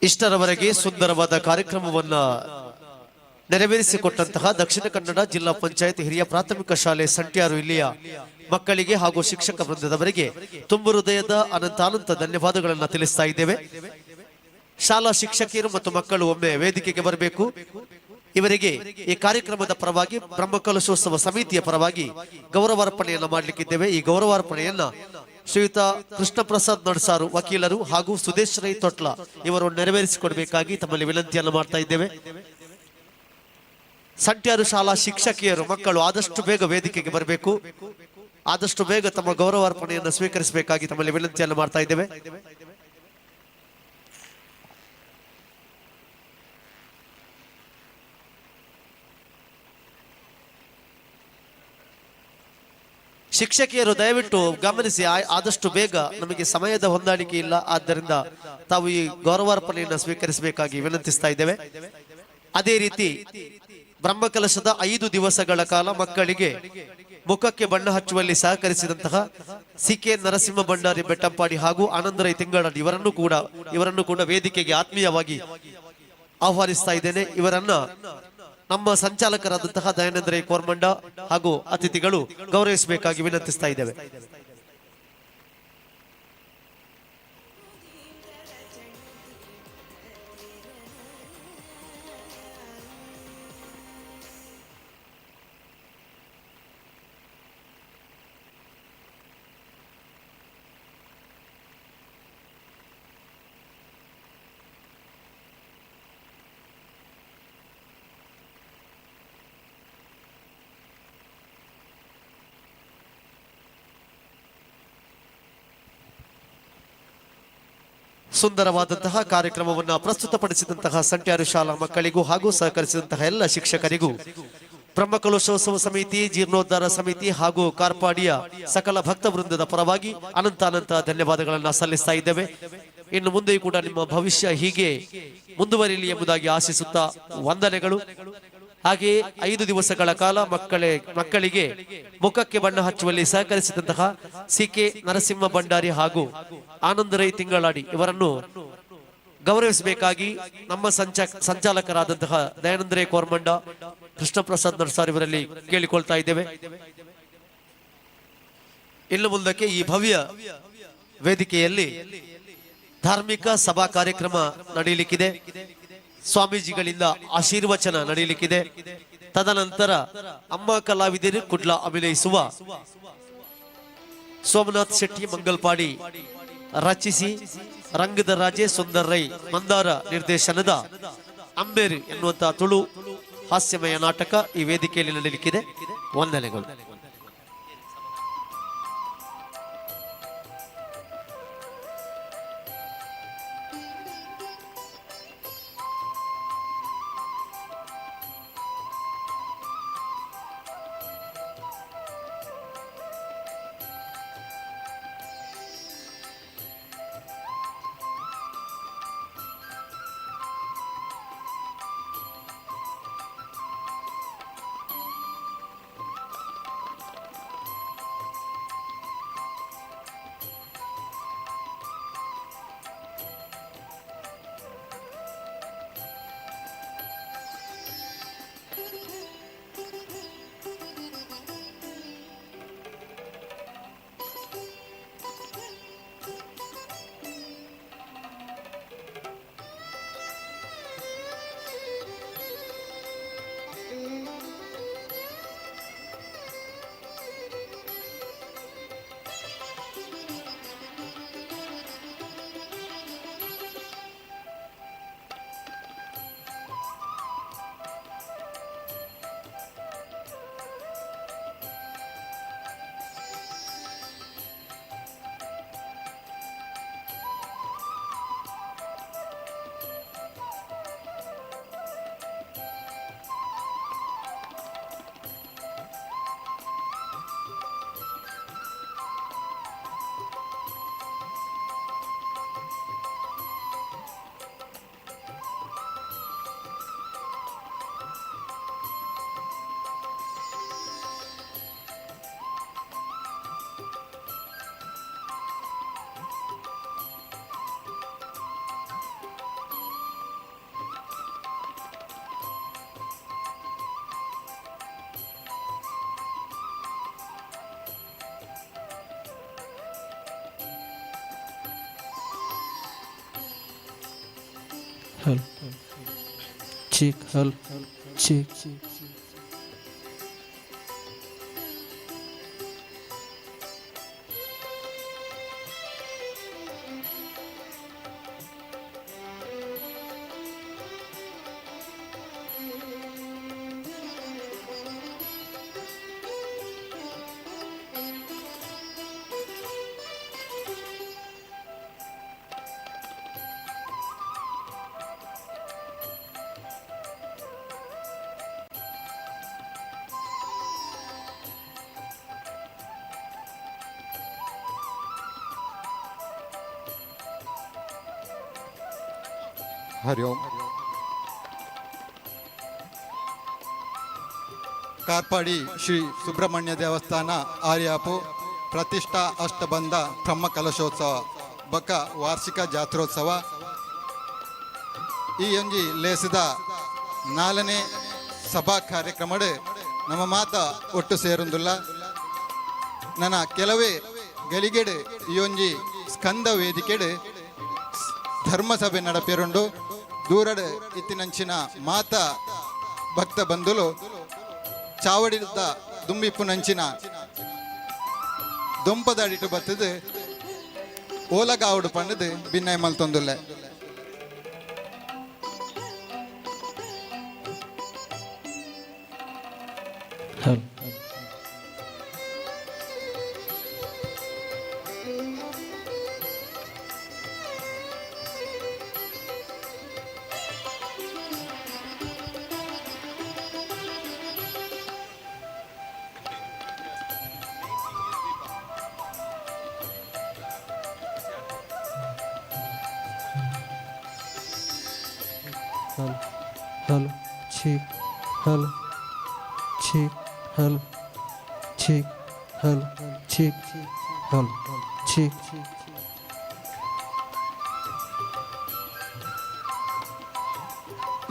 ಇಷ್ಟರವರೆಗೆ ಸುಂದರವಾದ ಕಾರ್ಯಕ್ರಮವನ್ನ ನೆರವೇರಿಸಿಕೊಟ್ಟಂತಹ ದಕ್ಷಿಣ ಕನ್ನಡ ಜಿಲ್ಲಾ ಪಂಚಾಯತ್ ಹಿರಿಯ ಪ್ರಾಥಮಿಕ ಶಾಲೆ ಸಂಟ್ಯಾರು ಇಲ್ಲಿಯ ಮಕ್ಕಳಿಗೆ ಹಾಗೂ ಶಿಕ್ಷಕ ವೃಂದದವರಿಗೆ ತುಂಬು ಹೃದಯದ ಅನಂತಾನಂತ ಧನ್ಯವಾದಗಳನ್ನು ತಿಳಿಸ್ತಾ ಇದ್ದೇವೆ. ಶಾಲಾ ಶಿಕ್ಷಕಿಯರು ಮತ್ತು ಮಕ್ಕಳು ಒಮ್ಮೆ ವೇದಿಕೆಗೆ ಬರಬೇಕು. ಇವರಿಗೆ ಈ ಕಾರ್ಯಕ್ರಮದ ಪರವಾಗಿ, ಬ್ರಹ್ಮಕಲಶೋತ್ಸವ ಸಮಿತಿಯ ಪರವಾಗಿ ಗೌರವಾರ್ಪಣೆಯನ್ನ ಮಾಡಲಿಕ್ಕಿದ್ದೇವೆ. ಈ ಗೌರವಾರ್ಪಣೆಯನ್ನ ಶ್ರೀಯುತ ಕೃಷ್ಣ ಪ್ರಸಾದ್ ನಡ್ಸಾರು ವಕೀಲರು ಹಾಗೂ ಸುದೇಶ್ ರೈ ತೊಟ್ಲ ಇವರು ನೆರವೇರಿಸಿಕೊಡಬೇಕಾಗಿ ತಮ್ಮಲ್ಲಿ ವಿನಂತಿಯನ್ನು ಮಾಡ್ತಾ ಇದ್ದೇವೆ. ಸಂಟ್ಯಾರು ಶಾಲಾ ಶಿಕ್ಷಕಿಯರು, ಮಕ್ಕಳು ಆದಷ್ಟು ಬೇಗ ವೇದಿಕೆಗೆ ಬರಬೇಕು. ಆದಷ್ಟು ಬೇಗ ತಮ್ಮ ಗೌರವಾರ್ಪಣೆಯನ್ನು ಸ್ವೀಕರಿಸಬೇಕಾಗಿ ತಮ್ಮಲ್ಲಿ ವಿನಂತಿಯನ್ನು ಮಾಡ್ತಾ ಇದ್ದೇವೆ. ಶಿಕ್ಷಕಿಯರು ದಯವಿಟ್ಟು ಗಮನಿಸಿ, ಆದಷ್ಟು ಬೇಗ, ನಮಗೆ ಸಮಯದ ಹೊಂದಾಣಿಕೆ ಇಲ್ಲ. ಆದ್ದರಿಂದ ತಾವು ಈ ಗೌರವಾರ್ಪಣೆಯನ್ನು ಸ್ವೀಕರಿಸಬೇಕಾಗಿ ವಿನಂತಿಸ್ತಾ ಇದ್ದೇವೆ. ಅದೇ ರೀತಿ ಬ್ರಹ್ಮಕಲಶದ 5 ದಿವಸಗಳ ಕಾಲ ಮಕ್ಕಳಿಗೆ ಮುಖಕ್ಕೆ ಬಣ್ಣ ಹಚ್ಚುವಲ್ಲಿ ಸಹಕರಿಸಿದಂತಹ ಸಿ ಕೆ ನರಸಿಂಹ ಭಂಡಾರಿ ಬೆಟ್ಟಂಪಾಡಿ ಹಾಗೂ ಆನಂದರೈ ತಿಂಗಳಾಡಿ ಇವರನ್ನು ಕೂಡ ವೇದಿಕೆಗೆ ಆತ್ಮೀಯವಾಗಿ ಆಹ್ವಾನಿಸ್ತಾ ಇದ್ದೇನೆ. ಇವರನ್ನ ನಮ್ಮ ಸಂಚಾಲಕರಾದಂತಹ ದಯಾನಂದ ರೈ ಕೋರ್ಮಂಡ ಹಾಗೂ ಅತಿಥಿಗಳು ಗೌರವಿಸಬೇಕಾಗಿ ವಿನಂತಿಸ್ತಾ ಇದ್ದೇವೆ. ಸುಂದರವಾದಂತಹ ಕಾರ್ಯಕ್ರಮವನ್ನು ಪ್ರಸ್ತುತಪಡಿಸಿದಂತಹ ಸಂಟ್ಯಾರು ಶಾಲಾ ಮಕ್ಕಳಿಗೂ ಹಾಗೂ ಸಹಕರಿಸಿದಂತಹ ಎಲ್ಲ ಶಿಕ್ಷಕರಿಗೂ ಬ್ರಹ್ಮಕಲಶೋತ್ಸವ ಸಮಿತಿ, ಜೀರ್ಣೋದ್ಧಾರ ಸಮಿತಿ ಹಾಗೂ ಕಾರ್ಪಾಡಿಯ ಸಕಲ ಭಕ್ತ ವೃಂದದ ಪರವಾಗಿ ಅನಂತ ಅನಂತ ಧನ್ಯವಾದಗಳನ್ನು ಸಲ್ಲಿಸ್ತಾ ಇದ್ದೇವೆ. ಇನ್ನು ಮುಂದೆ ಕೂಡ ನಿಮ್ಮ ಭವಿಷ್ಯ ಹೀಗೆ ಮುಂದುವರಿಯಲಿ ಎಂಬುದಾಗಿ ಆಶಿಸುತ್ತಾ ವಂದನೆಗಳು. ಹಾಗೆಯೇ 5 ದಿವಸಗಳ ಕಾಲ ಮಕ್ಕಳಿಗೆ ಮುಖಕ್ಕೆ ಬಣ್ಣ ಹಚ್ಚುವಲ್ಲಿ ಸಹಕರಿಸಿದಂತಹ ಸಿ ಕೆ ನರಸಿಂಹ ಭಂಡಾರಿ ಹಾಗೂ ಆನಂದರೈ ತಿಂಗಳಾಡಿ ಇವರನ್ನು ಗೌರವಿಸಬೇಕಾಗಿ ನಮ್ಮ ಸಂಚಾಲಕರಾದಂತಹ ದಯಾನಂದರೈ ಕೋರ್ಮಂಡ, ಕೃಷ್ಣ ಪ್ರಸಾದ್ ನರ್ಸಾರ್ ಇವರಲ್ಲಿ ಕೇಳಿಕೊಳ್ತಾ ಇದ್ದೇವೆ. ಇನ್ನು ಮುಂದಕ್ಕೆ ಈ ಭವ್ಯ ವೇದಿಕೆಯಲ್ಲಿ ಧಾರ್ಮಿಕ ಸಭಾ ಕಾರ್ಯಕ್ರಮ ನಡೆಯಲಿಕ್ಕಿದೆ. ಸ್ವಾಮೀಜಿಗಳಿಂದ ಆಶೀರ್ವಚನ ನಡೆಯಲಿಕ್ಕಿದೆ. ತದನಂತರ ಅಮ್ಮ ಕಲಾವಿದರು ಕುಡ್ಲ ಅಭಿನಯಿಸುವ ಸೋಮನಾಥ್ ಶೆಟ್ಟಿ ಮಂಗಲ್ಪಾಡಿ ರಚಿಸಿ ರಂಗದ ರಾಜೆ ಸುಂದರ್ ರೈ ಮಂದಾರ ನಿರ್ದೇಶನದ ಅಂಬೇರಿ ಎನ್ನುವಂತಹ ತುಳು ಹಾಸ್ಯಮಯ ನಾಟಕ ಈ ವೇದಿಕೆಯಲ್ಲಿ ನಡೆಯಲಿಕ್ಕಿದೆ. ವಂದನೆಗಳು. Hello check, hello check. Hari Om. Karpadi Shri Subrahmanya ದೇವಸ್ಥಾನ ಆರ್ಯಾಪು ಪ್ರತಿಷ್ಠಾ ಅಷ್ಟಬಂಧ ಬ್ರಹ್ಮ ಕಲಶೋತ್ಸವ ಬಕ ವಾರ್ಷಿಕ ಜಾತ್ರೋತ್ಸವ ಈ ಒಂಜಿ ಲೇಸಿದ ನಾಲ್ನೇ ಸಭಾ ಕಾರ್ಯಕ್ರಮಡ್ ನಮ್ಮ ಮಾತ ಒಟ್ಟು ಸೇರುಂದುಲ್ಲ. ನನ್ನ ಕೆಲವೇ ಗಲಿಗೆಡು ಈ ಒಂಜಿ ಸ್ಕಂದ ವೇದಿಕೆಡು ಧರ್ಮಸಭೆ ನಡಪೇರುಂಡು. ದೂರಡು ಇತ್ತಿನಂಚಿನ ಮಾತ ಭಕ್ತ ಬಂಧುಲು ಚಾವಡಿದ ದುಂಬಿಪ್ಪುನಂಚಿನ ದೊಂಪದಡಿಟು ಬತ್ತದು ಓಲಗಾವುಡು ಪಂಡದು ಭಿನ್ನಯ ಮಲ್ತೊಂದುಲ್ಲೆ. Hello hello hello check, hello check, hello check, hello check, hello check.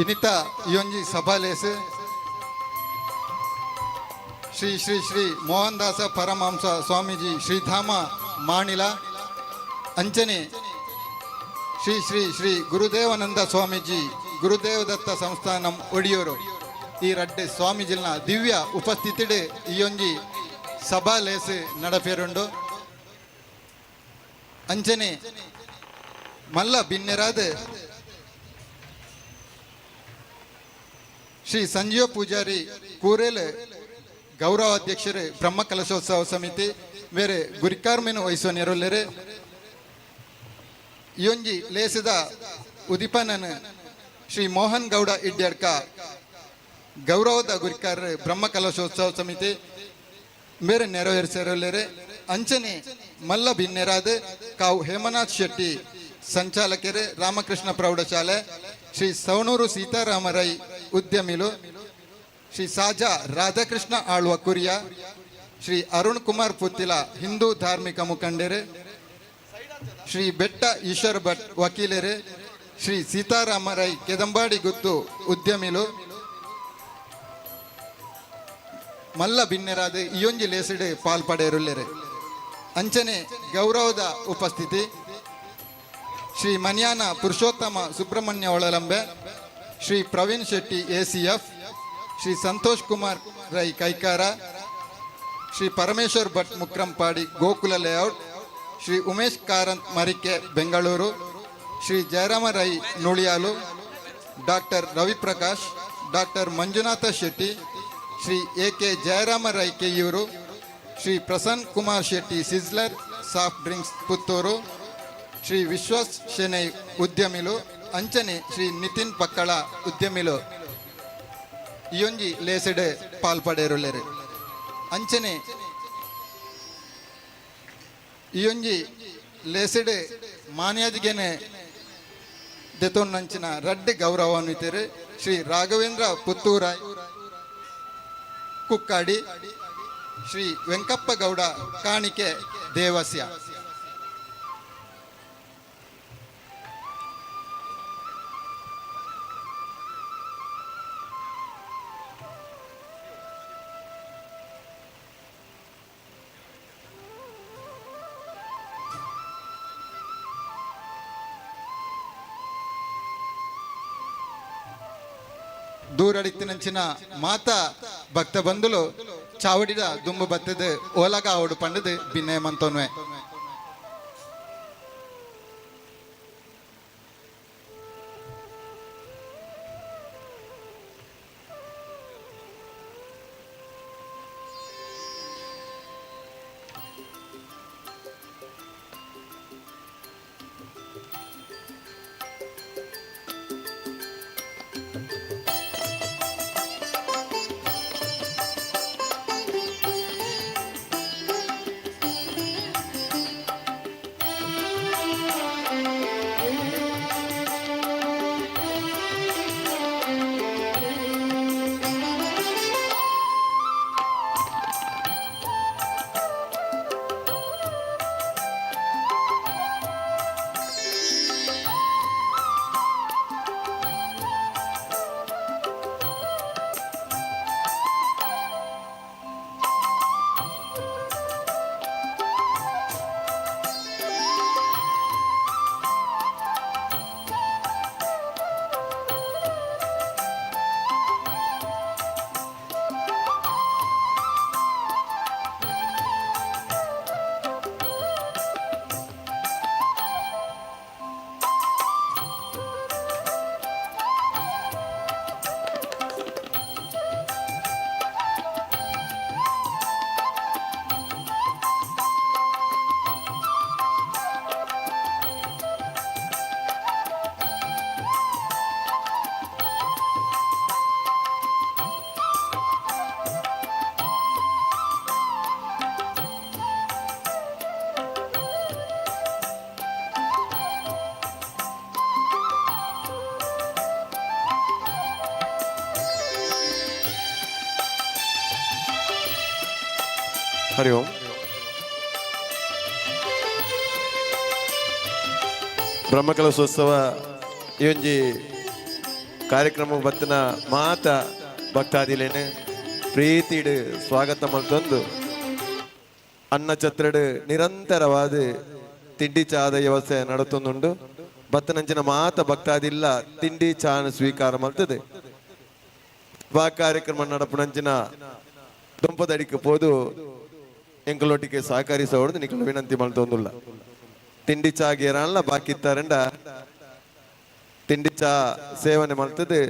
ಇನ್ನಿತ ಈ ಸಭಾಲೇಸ್ ಶ್ರೀ ಶ್ರೀ ಶ್ರೀ ಮೋಹನದಾಸ ಪರಮಹಂಸ ಸ್ವಾಮೀಜಿ ಶ್ರೀಧಾಮ ಮಾಣಿಲ, ಅಂಚನೆ ಶ್ರೀ ಶ್ರೀ ಶ್ರೀ ಗುರುದೇವಾನಂದ ಸ್ವಾಮೀಜಿ ಗುರುದೇವದತ್ತ ಸಂಸ್ಥಾನಂ ಒಡಿಯೂರು ಈ ರಡ್ಡೆ ಸ್ವಾಮೀಜಿನ ದಿವ್ಯ ಉಪಸ್ಥಿತಿಡೆ ಈ ಸಭಾಲೇಸ್ ನಡಪೇರುಂಡು. ಅಂಚನೆ ಮಲ್ಲ ಬಿನ್ನೆರಾದ ಶ್ರೀ ಸಂಜೀವ ಪೂಜಾರಿ ಕೂರೇಲ್ ಗೌರವಾಧ್ಯಕ್ಷರು ಬ್ರಹ್ಮ ಕಲಶೋತ್ಸವ ಸಮಿತಿ ಬೇರೆ ಗುರಿಕಾರ್ಮೆನು ವಹಿಸುವ ನೆರವುಲ್ಲೆರು. ಈ ಒಂಜಿ ಲೇಸದ ಉದಿಪನನ್ ಶ್ರೀ ಮೋಹನ್ ಗೌಡ ಇಡ್ಯಡ್ಕ ಗೌರವದ ಗುರಿಕಾರ ಬ್ರಹ್ಮ ಕಲಶೋತ್ಸವ ಸಮಿತಿ ಬೇರೆ ನೆರವೇರಿಸಿರಲ್ಲೇರೆ. ಅಂಚನೆ ಮಲ್ಲ ಬಿನ್ನೆರಾದ ಕಾವು ಹೇಮನಾಥ್ ಶೆಟ್ಟಿ ಸಂಚಾಲಕರು ರಾಮಕೃಷ್ಣ ಪ್ರೌಢಶಾಲೆ, ಶ್ರೀ ಸವಣೂರು ಸೀತಾರಾಮರೈ ಉದ್ಯಮಿಲು, ಶ್ರೀ ಸಾಜಾ ರಾಧಾಕೃಷ್ಣ ಆಳ್ವ ಕುರಿಯ, ಶ್ರೀ ಅರುಣ್ ಕುಮಾರ್ ಪುತ್ತಿಲ ಹಿಂದೂ ಧಾರ್ಮಿಕ ಮುಖಂಡರು, ಶ್ರೀ ಬೆಟ್ಟ ಈಶ್ವರ್ ಭಟ್ ವಕೀಲರು, ಶ್ರೀ ಸೀತಾರಾಮರೈ ಕೆದಂಬಾಡಿ ಗುತ್ತು ಉದ್ಯಮಿಲು, ಮಲ್ಲ ಬಿನ್ನೆರಾದ ಇಯೊಂಜಿ ಲೇಸಿಡೆ ಪಾಲ್ಪಡೆರುಲ್ಲೆರೆ. ಅಂಚನೆ ಗೌರವದ ಉಪಸ್ಥಿತಿ Shri Maniyana Purushottama Subrahmanya Olalambe, Shri Praveen Shetty ACF, Shri Santosh Kumar Rai Kaikara, Shri Parameshwar Bhat Mukrampadi Gokula layout, Shri Umesh Karanth Marike Bengaluru, Shri Jayarama Rai Nuliyalu, doctor Raviprakash, doctor Manjunatha Shetty, Shri A K Jayarama Rai Keyyur, Shri Prasanna Kumar Shetty Sizzler soft drinks Puttur, Shri Vishwas Shenoy ಉದ್ಯಮಿಲು, ಅಂಚನೆ ಶ್ರೀ ನಿತಿನ್ ಪಕ್ಕಳ ಉದ್ಯಮಿಲು ಇಯೊಂಜಿ ಲೇಸೆಡೆ ಪಾಲ್ಪಡೆರುಲ್ಲೆರು. ಅಂಚನೆ ಇಯೊಂಜಿ ಲೇಸೆಡೆ ಮಾನ್ಯಾಜಿಗೆನೆ ದೆತೊನ್ನಂಚಿನ ರಡ್ಡೆ ಗೌರವಾನ್ವಿತರು ಶ್ರೀ ರಾಘವೇಂದ್ರ ಪುತ್ತೂರಾಯ್ ಕುಕ್ಕಾಡಿ, ಶ್ರೀ ವೆಂಕಪ್ಪ ಗೌಡ ಕಾಣಿಕೆ ದೇವಸ್ಯ. ದೂರಡಿತ್ತಿನಂಚಿನ ಮಾತಾ ಭಕ್ತ ಬಂಧುಲು ಚಾವಡಿದ ದುಂಬು ಬತ್ತದ ಓಲಗ ಆವಡು ಪಂಡದು ಬಿನ್ನಯ ಮಂತೋನ್ವೆ. ಹರಿ ಓಂ. ಬ್ರಹ್ಮಕಲಶೋತ್ಸವ ಈ ಒಂಜಿ ಕಾರ್ಯಕ್ರಮ ಬತ್ತಿನ ಮಾತ ಭಕ್ತಾದಿಲೇನೆ ಪ್ರೀತಿಡ್ ಸ್ವಾಗತ ಮಲ್ತೊಂದು ಅನ್ನ ಛತ್ರಡ್ ನಿರಂತರವಾದ ತಿಂಡಿ ಚಾದ ವ್ಯವಸ್ಥೆ ನಡತೊಂದುಂಡು. ಬತ್ತನಂಚಿನ ಮಾತ ಭಕ್ತಾದಿಲ್ಲ ತಿಂಡಿ ಚಾನ ಸ್ವೀಕಾರ ಮಲ್ತದೆ. ಬಾ ಕಾರ್ಯಕ್ರಮ ನಡಪುನಂಚಿನ ದೊಂಪದಡಿಕೆ ಪೋದು ಎಂಕಲೊಟ್ಟಿಗೆ ಸಹಕರಿಸೋಡು ನಿಕಲು ವಿನಂತಿ ಮಲ್ತೊಂದುಲ್ಲ. ತಿಂಡಿ ಚಾ ಗೇರಲ್ಲ ಬಾಕಿ ಇತ್ತಾರಂಡ ತಿಂಡಿ ಚಾ ಸೇವನೆ ಮಲ್ತದೆ.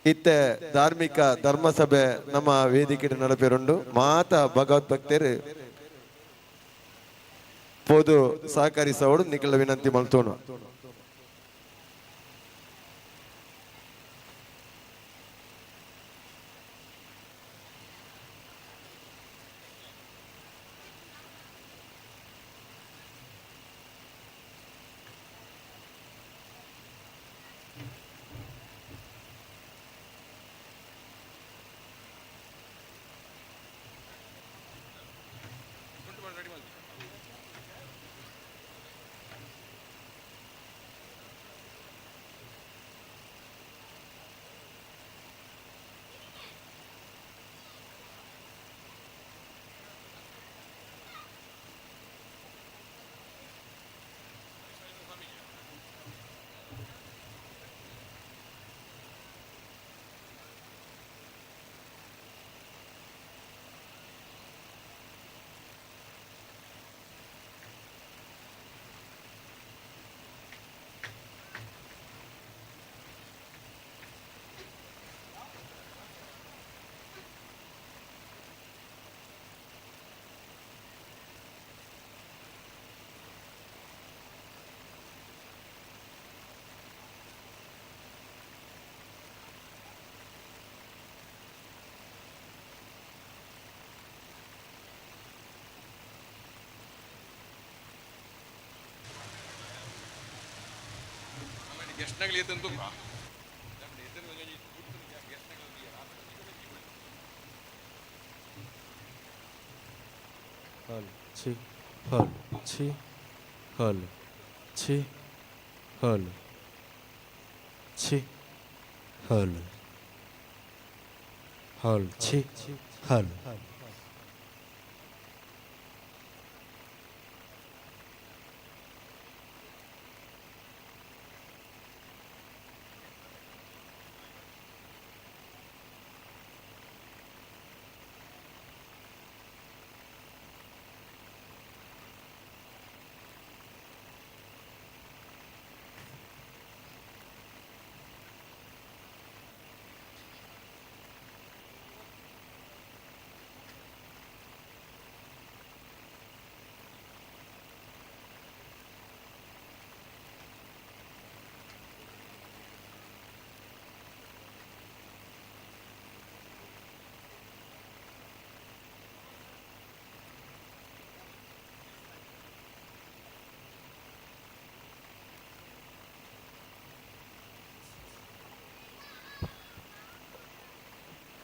ಇತ್ತೆ ಧಾರ್ಮಿಕ ಧರ್ಮಸಭೆ ನಮ್ಮ ವೇದಿಕೆ ನಡಪೇರುಂಡು. ಮಾತ ಭಗವತ್ ಭಕ್ತರು ಪೋದು ಸಹಕರಿಸೋಡು ನಿಕಲ ವಿನಂತಿ ಮಲ್ತೋನು. ಹಲ್ ಛಿ ಹಲ್ ಛಿ ಹಲ್ ಛಿ ಹಲ್ ಛಿ ಹಲ್ ಹಲ್ ಛಿ ಹಲ್.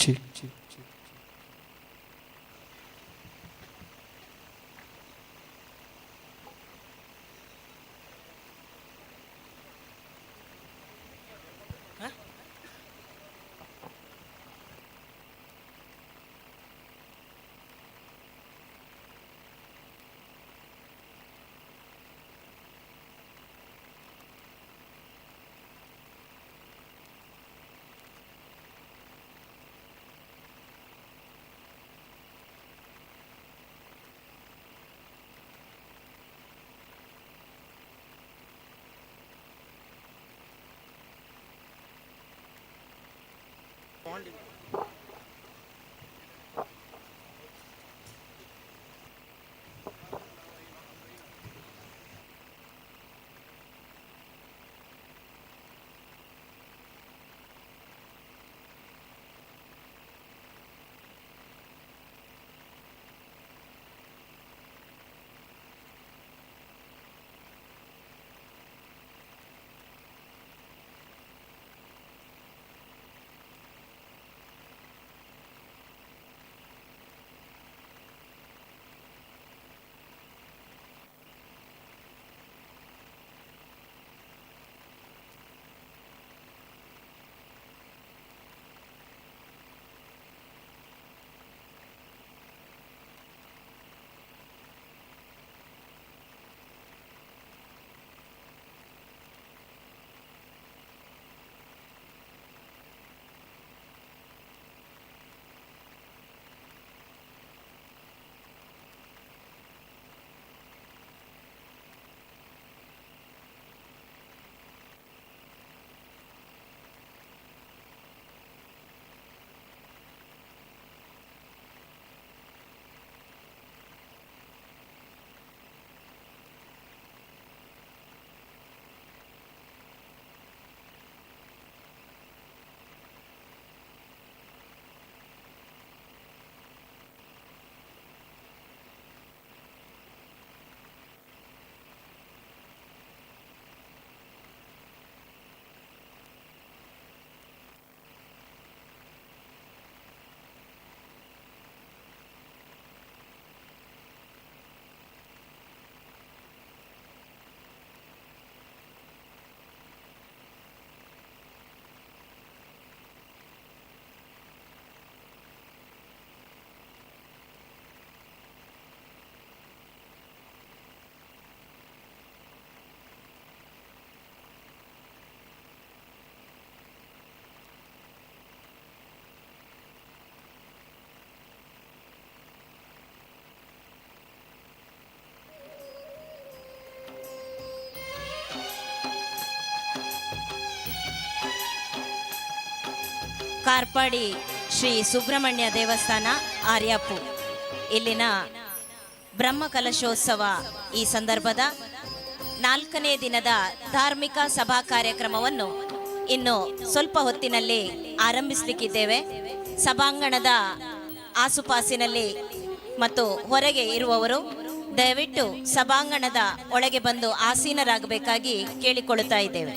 ಛಿ. ಕಾರ್ಪಾಡಿ ಶ್ರೀ ಸುಬ್ರಹ್ಮಣ್ಯ ದೇವಸ್ಥಾನ ಆರ್ಯಾಪು ಇಲ್ಲಿನ ಬ್ರಹ್ಮಕಲಶೋತ್ಸವ ಈ ಸಂದರ್ಭದ ನಾಲ್ಕನೇ ದಿನದ ಧಾರ್ಮಿಕ ಸಭಾ ಕಾರ್ಯಕ್ರಮವನ್ನು ಇನ್ನು ಸ್ವಲ್ಪ ಹೊತ್ತಿನಲ್ಲಿ ಆರಂಭಿಸಲಿಕ್ಕಿದ್ದೇವೆ. ಸಭಾಂಗಣದ ಆಸುಪಾಸಿನಲ್ಲಿ ಮತ್ತು ಹೊರಗೆ ಇರುವವರು ದಯವಿಟ್ಟು ಸಭಾಂಗಣದ ಒಳಗೆ ಬಂದು ಆಸೀನರಾಗಬೇಕಾಗಿ ಕೇಳಿಕೊಳ್ಳುತ್ತಾ ಇದ್ದೇವೆ.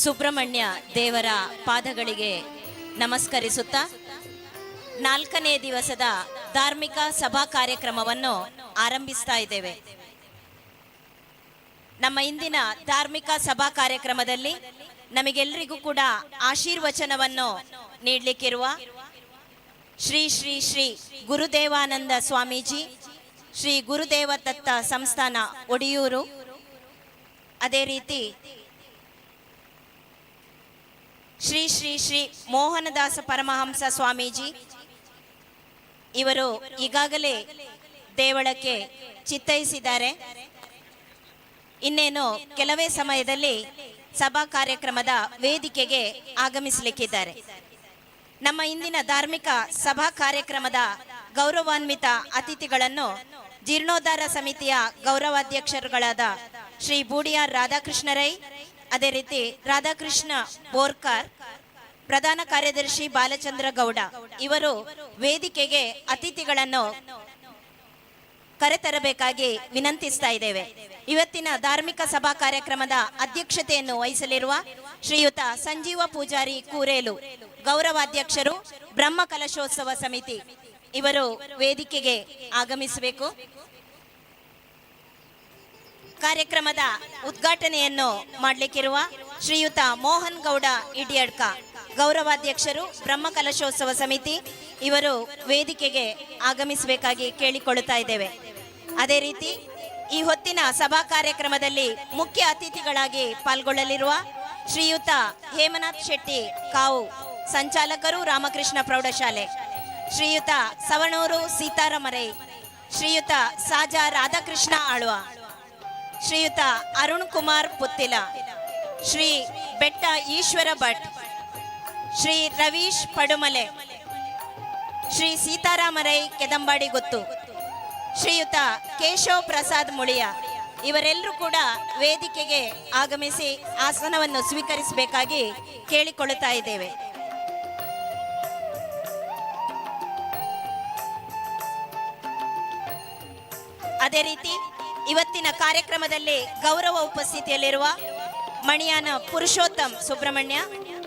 ಸುಬ್ರಹ್ಮಣ್ಯ ದೇವರ ಪಾದಗಳಿಗೆ ನಮಸ್ಕರಿಸುತ್ತಾ ನಾಲ್ಕನೇ ದಿವಸದ ಧಾರ್ಮಿಕ ಸಭಾ ಕಾರ್ಯಕ್ರಮವನ್ನು ಆರಂಭಿಸ್ತಾ ಇದ್ದೇವೆ. ನಮ್ಮ ಇಂದಿನ ಧಾರ್ಮಿಕ ಸಭಾ ಕಾರ್ಯಕ್ರಮದಲ್ಲಿ ನಮಗೆಲ್ಲರಿಗೂ ಕೂಡ ಆಶೀರ್ವಚನವನ್ನು ನೀಡಲಿಕ್ಕಿರುವ ಶ್ರೀ ಶ್ರೀ ಶ್ರೀ ಗುರುದೇವಾನಂದ ಸ್ವಾಮೀಜಿ, ಶ್ರೀ ಗುರುದೇವ ದತ್ತ ಸಂಸ್ಥಾನ ಒಡಿಯೂರು, ಅದೇ ರೀತಿ ಶ್ರೀ ಶ್ರೀ ಶ್ರೀ ಮೋಹನದಾಸ ಪರಮಹಂಸ ಸ್ವಾಮೀಜಿ ಇವರು ಈಗಾಗಲೇ ದೇವಳಕ್ಕೆ ಚಿತ್ತೈಸಿದ್ದಾರೆ. ಇನ್ನೇನು ಕೆಲವೇ ಸಮಯದಲ್ಲಿ ಸಭಾ ಕಾರ್ಯಕ್ರಮದ ವೇದಿಕೆಗೆ ಆಗಮಿಸಲಿಕ್ಕಿದ್ದಾರೆ. ನಮ್ಮ ಇಂದಿನ ಧಾರ್ಮಿಕ ಸಭಾ ಕಾರ್ಯಕ್ರಮದ ಗೌರವಾನ್ವಿತ ಅತಿಥಿಗಳನ್ನು ಜೀರ್ಣೋದ್ಧಾರ ಸಮಿತಿಯ ಗೌರವಾಧ್ಯಕ್ಷರುಗಳಾದ ಶ್ರೀ ಬೂಡಿಯಾರ್ ರಾಧಾಕೃಷ್ಣ ರೈ, ಅದೇ ರೀತಿ ರಾಧಾಕೃಷ್ಣ ಬೋರ್ಕಾರ್, ಪ್ರಧಾನ ಕಾರ್ಯದರ್ಶಿ ಬಾಲಚಂದ್ರ ಗೌಡ ಇವರು ವೇದಿಕೆಗೆ ಅತಿಥಿಗಳನ್ನು ಕರೆತರಬೇಕಾಗಿ ವಿನಂತಿಸ್ತಾ ಇದ್ದೇವೆ. ಇವತ್ತಿನ ಧಾರ್ಮಿಕ ಸಭಾ ಕಾರ್ಯಕ್ರಮದ ಅಧ್ಯಕ್ಷತೆಯನ್ನು ವಹಿಸಲಿರುವ ಶ್ರೀಯುತ ಸಂಜೀವ ಪೂಜಾರಿ ಕೂರೇಲು, ಗೌರವಾಧ್ಯಕ್ಷರು, ಬ್ರಹ್ಮ ಕಲಶೋತ್ಸವ ಸಮಿತಿ ಇವರು ವೇದಿಕೆಗೆ ಆಗಮಿಸಬೇಕು. ಕಾರ್ಯಕ್ರಮದ ಉದ್ಘಾಟನೆಯನ್ನು ಮಾಡಲಿಕ್ಕಿರುವ ಶ್ರೀಯುತ ಮೋಹನ್ ಗೌಡ ಇಡಿಯಡ್ಕ, ಗೌರವಾಧ್ಯಕ್ಷರು, ಬ್ರಹ್ಮ ಕಲಶೋತ್ಸವ ಸಮಿತಿ ಇವರು ವೇದಿಕೆಗೆ ಆಗಮಿಸಬೇಕಾಗಿ ಕೇಳಿಕೊಳ್ಳುತ್ತಾ ಇದ್ದೇವೆ. ಅದೇ ರೀತಿ ಈ ಹೊತ್ತಿನ ಸಭಾ ಕಾರ್ಯಕ್ರಮದಲ್ಲಿ ಮುಖ್ಯ ಅತಿಥಿಗಳಾಗಿ ಪಾಲ್ಗೊಳ್ಳಲಿರುವ ಶ್ರೀಯುತ ಹೇಮನಾಥ್ ಶೆಟ್ಟಿ ಕಾವು, ಸಂಚಾಲಕರು, ರಾಮಕೃಷ್ಣ ಪ್ರೌಢಶಾಲೆ, ಶ್ರೀಯುತ ಸವಣೂರು ಸೀತಾರಾಮರೈ, ಶ್ರೀಯುತ ಸಾಜಾ ರಾಧಾಕೃಷ್ಣ ಆಳ್ವ, ಶ್ರೀಯುತ ಅರುಣ್ ಕುಮಾರ್ ಪುತ್ತಿಲ, ಶ್ರೀ ಬೆಟ್ಟ ಈಶ್ವರ ಭಟ್, ಶ್ರೀ ರವೀಶ್ ಪಡುಮಲೆ, ಶ್ರೀ ಸೀತಾರಾಮರೈ ಕೆದಂಬಾಡಿ ಗೊತ್ತು, ಶ್ರೀಯುತ ಕೇಶವ ಪ್ರಸಾದ್ ಮುಳಿಯ ಇವರೆಲ್ಲರೂ ಕೂಡ ವೇದಿಕೆಗೆ ಆಗಮಿಸಿ ಆಸನವನ್ನು ಸ್ವೀಕರಿಸಬೇಕಾಗಿ ಕೇಳಿಕೊಳ್ಳುತ್ತಾ ಇದ್ದೇವೆ. ಅದೇ ರೀತಿ ಇವತ್ತಿನ ಕಾರ್ಯಕ್ರಮದಲ್ಲಿ ಗೌರವ ಉಪಸ್ಥಿತಿಯಲ್ಲಿರುವ ಮಣಿಯಾನ ಪುರುಷೋತ್ತಮ್ ಸುಬ್ರಹ್ಮಣ್ಯ,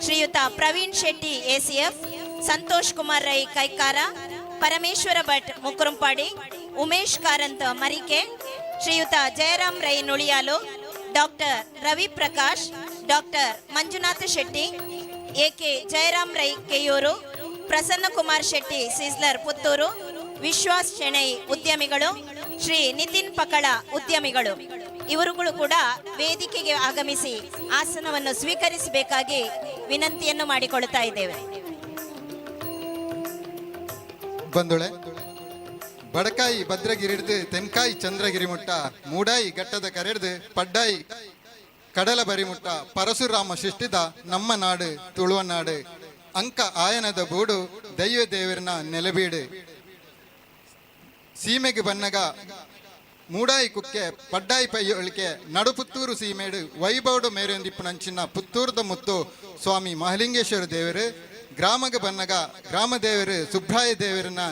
ಶ್ರೀಯುತ ಪ್ರವೀಣ್ ಶೆಟ್ಟಿ ಎಸಿಎಫ್, ಸಂತೋಷ್ ಕುಮಾರ್ ರೈ ಕೈಕಾರ, ಪರಮೇಶ್ವರ ಭಟ್ ಮುಕುರಂಪಾಡಿ, ಉಮೇಶ್ ಕಾರಂತ್ ಮರಿಕೆ, ಶ್ರೀಯುತ Jayaram Rai Nuliyalu, doctor Ravi Prakash, doctor Manjunatha Shetty, A K Jayaram Rai Keyyur, Prasanna Kumar Shetty sizzler Puttur, Vishwas Shenoy ಉದ್ಯಮಿಗಳು, ಶ್ರೀ ನಿತಿನ್ ಪಕಳ ಉದ್ಯಮಿಗಳು ಇವರುಗಳು ಕೂಡ ವೇದಿಕೆಗೆ ಆಗಮಿಸಿ ಆಸನವನ್ನು ಸ್ವೀಕರಿಸಬೇಕಾಗಿ ವಿನಂತಿಯನ್ನು ಮಾಡಿಕೊಳ್ಳುತ್ತಾ ಇದ್ದೇವೆ. ಬಂದುಳೆ ಬಡಕಾಯಿ ಭದ್ರಗಿರಿ ಹಿಡಿದು ತೆನ್ಕಾಯಿ ಚಂದ್ರಗಿರಿ ಮುಟ್ಟ, ಮೂಡಾಯಿ ಘಟ್ಟದ ಕರೆಡ್ದು ಪಡ್ಡಾಯಿ ಕಡಲ ಬರಿ ಮುಟ್ಟ, ಪರಶುರಾಮ ಸೃಷ್ಟಿದ ನಮ್ಮ ನಾಡು ತುಳುವ ನಾಡು, ಅಂಕ ಆಯನದ ಬೂಡು ದೈವ ದೇವರನ ನೆಲೆಬೀಡು. ಸೀಮೆಗೆ ಬನ್ನಗ ಮೂಡಾಯಿ ಕುಕ್ಕೆ ಪಡ್ಡಾಯಿ ಪೈಯೊಳಿಕೆ ನಡುಪುತ್ತೂರು ಸೀಮೇಡು ವೈಭವಡು ಮೇರೆಂದಿಪ್ಪುನಂಚಿನ ಪುತ್ತೂರದ ಮುತ್ತು ಸ್ವಾಮಿ ಮಹಲಿಂಗೇಶ್ವರ ದೇವರು, ಗ್ರಾಮಗ ಬನ್ನಗ ಗ್ರಾಮ ದೇವರು ಸುಬ್ರಾಯ ದೇವರನ್ನ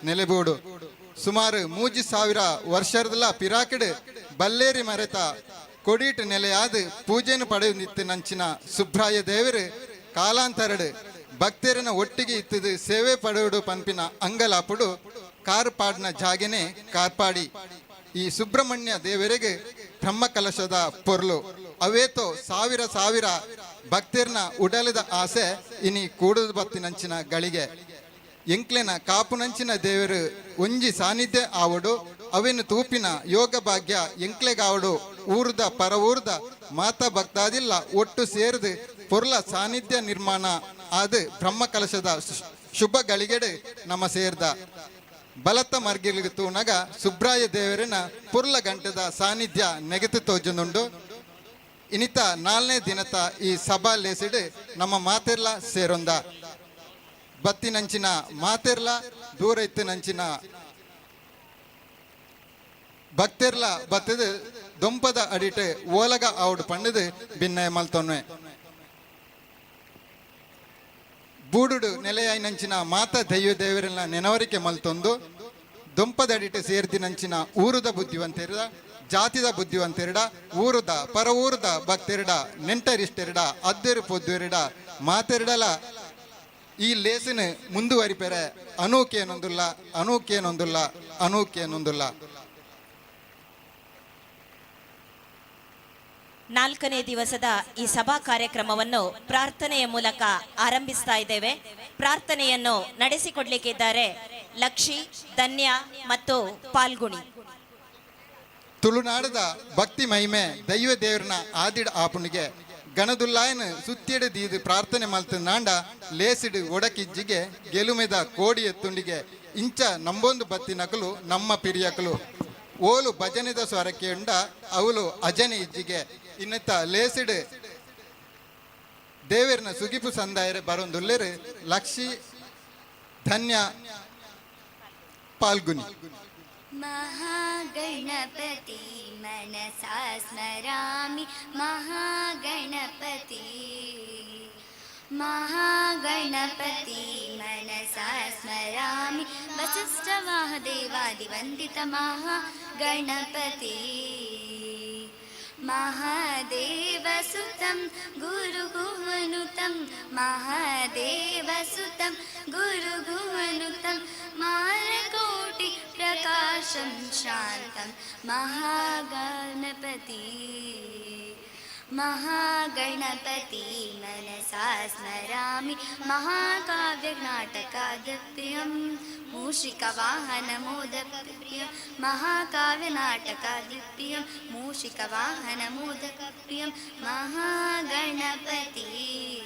ನೆಲೆಬೂಡು. ಸುಮಾರು 3000 ವರ್ಷದಲ್ಲ ಪಿರಾಕಿಡು ಬಲ್ಲೇರಿ ಮರೆತ ಕೊಡೀಟ್ ನೆಲೆಯಾದ ಪೂಜೆಯನ್ನು ಪಡೆಯುತ್ತಿತ್ತು ನಂಚಿನ ಸುಬ್ರಾಯ ದೇವರು ಕಾಲಾಂತರಡು ಭಕ್ತರನ ಒಟ್ಟಿಗೆ ಇತ್ತದು ಸೇವೆ ಪಡೆಯುಡು ಪನ್ಪಿನ ಅಂಗಲಾಪುಡು ಕಾರ್ಪಾಡ್ನ ಜಾಗೆನೆ ಕಾರ್ಪಾಡಿ. ಈ ಸುಬ್ರಹ್ಮಣ್ಯ ದೇವರಿಗೆ ಬ್ರಹ್ಮ ಕಲಶದ ಪೊರ್ಲು ಅವೇತೋ ಸಾವಿರ ಸಾವಿರ ಭಕ್ತರ್ನ ಉಡಲದ ಆಸೆ ಇನಿ ಕೂಡದ ಬತ್ತಿನಂಚಿನ ಗಳಿಗೆ. ಎಂಕ್ಲೆನ ಕಾಪುನಂಚಿನ ದೇವರು ಒಂಜಿ ಸಾನ್ನಿಧ್ಯ ಆವಡು ಅವೇನು ತೂಪಿನ ಯೋಗ ಭಾಗ್ಯ ಎಂಕ್ಲೆಗಾವಡು ಊರ್ದ ಪರ ಊರ್ದ ಮಾತಾ ಭಕ್ತಾದಿಲ್ಲ ಒಟ್ಟು ಸೇರಿದು ಪೊರ್ಲ ಸಾನ್ನಿಧ್ಯ ನಿರ್ಮಾಣ ಆದ ಬ್ರಹ್ಮ ಕಲಶದ ಶುಭ ಗಳಿಗೆಡೆ ನಮ್ಮ ಸೇರ್ದ. ಬಲತ್ತ ಮರ್ಗಿಲಿಗೆ ತೂನಗ ಸುಬ್ರಾಯ ದೇವರಿನ ಪುರ್ಲ ಗಂಟದ ಸಾನ್ನಿಧ್ಯ ನೆಗೆತು ತೋಜನುಂಡು. ಇನಿತ ನಾಲ್ನೇ ದಿನತ ಈ ಸಭಾ ಲೇಸಿಡು ನಮ್ಮ ಮಾತೆರ್ಲ ಸೇರೊಂದ ಬತ್ತಿನಂಚಿನ ಮಾತೆರ್ಲ ದೂರ ಇತ್ತಿನಂಚಿನ ಭಕ್ತೆರ್ಲ ಬತ್ತದ ದೊಂಪದ ಅಡಿಟೆ ಓಲಗ ಆವುಡು ಪಂಡದು ಭಿನ್ನಯ ಮಲ್ತೊನ್ವೆ. ಬೂಡುಡು ನೆಲೆಯಾಯಿನಂಚಿನ ಮಾತ ದೈವ ದೇವರನ್ನ ನೆನವರಿಕೆ ಮಲ್ತೊಂದು ದೊಂಪದಡಿಟೆ ಸೇರ್ದಿನಂಚಿನ ಊರುದ ಬುದ್ಧಿವಂತೆರ ಜಾತಿದ ಬುದ್ಧಿವಂತೆರಡ ಊರುದ ಪರ ಊರುದ ಭಕ್ತೆರಡ ನೆಂಟರಿಷ್ಟೆರಡ ಅದ್ದೆರು ಪೊದ್ದುವೆರಡ ಮಾತೆರಡಲ ಈ ಲೇಸಿನ ಮುಂದುವರಿಪೆರೆ ಅನೂಕೇನೊಂದುಲ್ಲ ಅನೂಕೇನೊಂದುಲ್ಲ ಅನೂಕೇನೊಂದುಲ್ಲ. ನಾಲ್ಕನೇ ದಿವಸದ ಈ ಸಭಾ ಕಾರ್ಯಕ್ರಮವನ್ನು ಪ್ರಾರ್ಥನೆಯ ಮೂಲಕ ಆರಂಭಿಸ್ತಾ ಇದ್ದೇವೆ. ಪ್ರಾರ್ಥನೆಯನ್ನು ನಡೆಸಿಕೊಡ್ಲಿಕ್ಕಿದ್ದಾರೆ ಲಕ್ಷಿ, ಧನ್ಯ ಮತ್ತು ಪಾಲ್ಗುಣಿ. ತುಳುನಾಡದ ಭಕ್ತಿ ಮಹಿಮೆ ದೈವ ದೇವರನ ಆದಿಡ ಆಪುಣಿಗೆ ಗಣದುಲ್ಲಾಯನ ಸುತ್ತಿಡ ದೀದು ಪ್ರಾರ್ಥನೆ ಮಲ್ತ ನಾಂಡ ಲೇಸಿಡು ಒಡಕಿಜ್ಜಿಗೆ ಗೆಲುಮೆದ ಕೋಡಿ ಎತ್ತುಂಡಿಗೆ ಇಂಚ ನಂಬೊಂದು ಬತ್ತಿ ನಕಲು ನಮ್ಮ ಪಿರಿಯಕಲು ಓಲು ಭಜನೆದ ಸ್ವರಕ್ಕೆ ಉಂಡ ಅವಲು ಅಜನೆ ಇಜ್ಜಿಗೆ ಇನ್ನತ್ತ ಲೇಸಿಡು ದೇವರನ ಸುಗಿಪು ಸಂದಾಯರೆ ಬರೊಂದುಲ್ಲೆರು ಲಕ್ಷಿ ಧನ್ಯ ಪಾಲ್ಗುನಿ. महागणपति मनसा स्मरामि महागणपति महागणपति मनसा स्मरामि वसिष्ठवाहदेवादिवन्दित महागणपति महादेवसुतं गुरुगुहनुतं महादेवसुतं गुरुगुहनुतं मारकोटि प्रकाशं शान्तं महागणपति महागणपति मनसा स्मरामि महाकाव्यनाटकादिप्रियं मूषिकवाहनमोदकप्रियं महाकाव्यनाटकादिप्रियं मूषिकवाहनमोदकप्रियं महागणपति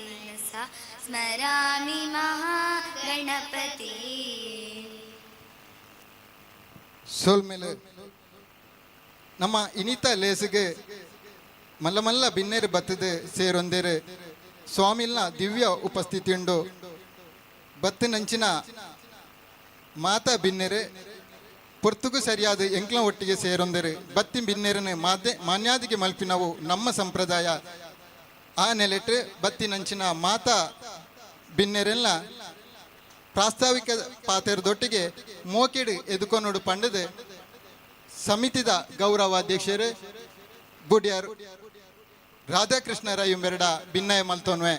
मनसा स्मरामि महागणपति. ಸೋಲ್ಮೇಲೆ ನಮ್ಮ ಇನಿತ ಲೇಸಿಗೆ ಮಲ್ಲ ಮಲ್ಲ ಬಿನ್ನೇರು ಬತ್ತದ ಸೇರೊಂದೇರು ಸ್ವಾಮಿಲ್ನ ದಿವ್ಯ ಉಪಸ್ಥಿತಿಯುಂಡು. ಬತ್ತಿನಂಚಿನ ಮಾತಾ ಬಿನ್ನೆರೆ ಪೊರ್ತುಗು ಸರಿಯಾದ ಎಂಕ್ಲ ಒಟ್ಟಿಗೆ ಸೇರೊಂದರೆ ಬತ್ತಿ ಬಿನ್ನೆರನ್ನು ಮಾತೆ ಮಾನ್ಯಾದಿಗೆ ಮಲ್ಪಿನವು ನಮ್ಮ ಸಂಪ್ರದಾಯ. ಆ ನೆಲೆಟ್ ಬತ್ತಿನಂಚಿನ ಮಾತಾ ಬಿನ್ನೆರೆಲ್ಲ ಪ್ರಾಸ್ತಾವಿಕ ಪಾತೆರದೊಟ್ಟಿಗೆ ಮೋಕಿಡ್ ಎದುಕೊನೋಡು ಪಂಡದು ಸಮಿತಿದ ಗೌರವಾಧ್ಯಕ್ಷರು ಬುಡ್ಯಾರ್ ರಾಧಾಕೃಷ್ಣ ರೈ ಭಿನ್ನಯ ಮಲ್ತೋನ್ವೆ.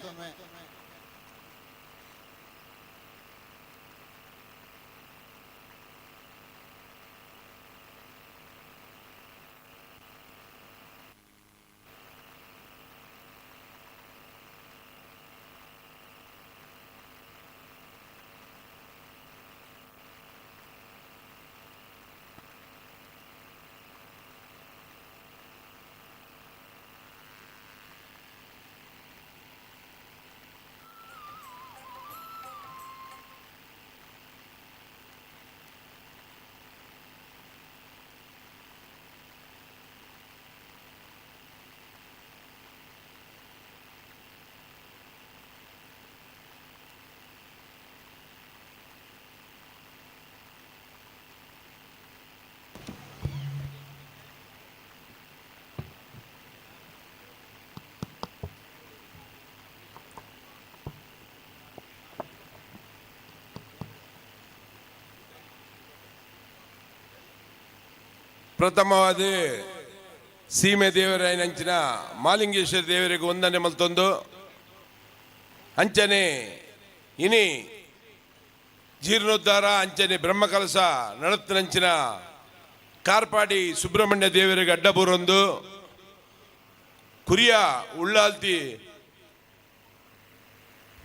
ಪ್ರಥಮವಾದ ಸೀಮೆ ದೇವರಾಯನಂಚಿನ ಮಾಲಿಂಗೇಶ್ವರ ದೇವರಿಗೆ ವಂದನೆ ಮಲ್ತೊಂದು ಅಂಚನೆ ಇನಿ ಜೀರ್ಣೋದ್ಧಾರ ಅಂಚನೆ ಬ್ರಹ್ಮಕಲಸ ನಡತ್ತನಂಚಿನ ಕಾರ್ಪಾಡಿ ಸುಬ್ರಹ್ಮಣ್ಯ ದೇವರಿಗೆ ಅಡ್ಡಬೂರೊಂದು ಕುರಿಯ ಉಳ್ಳಾಲ್ತಿ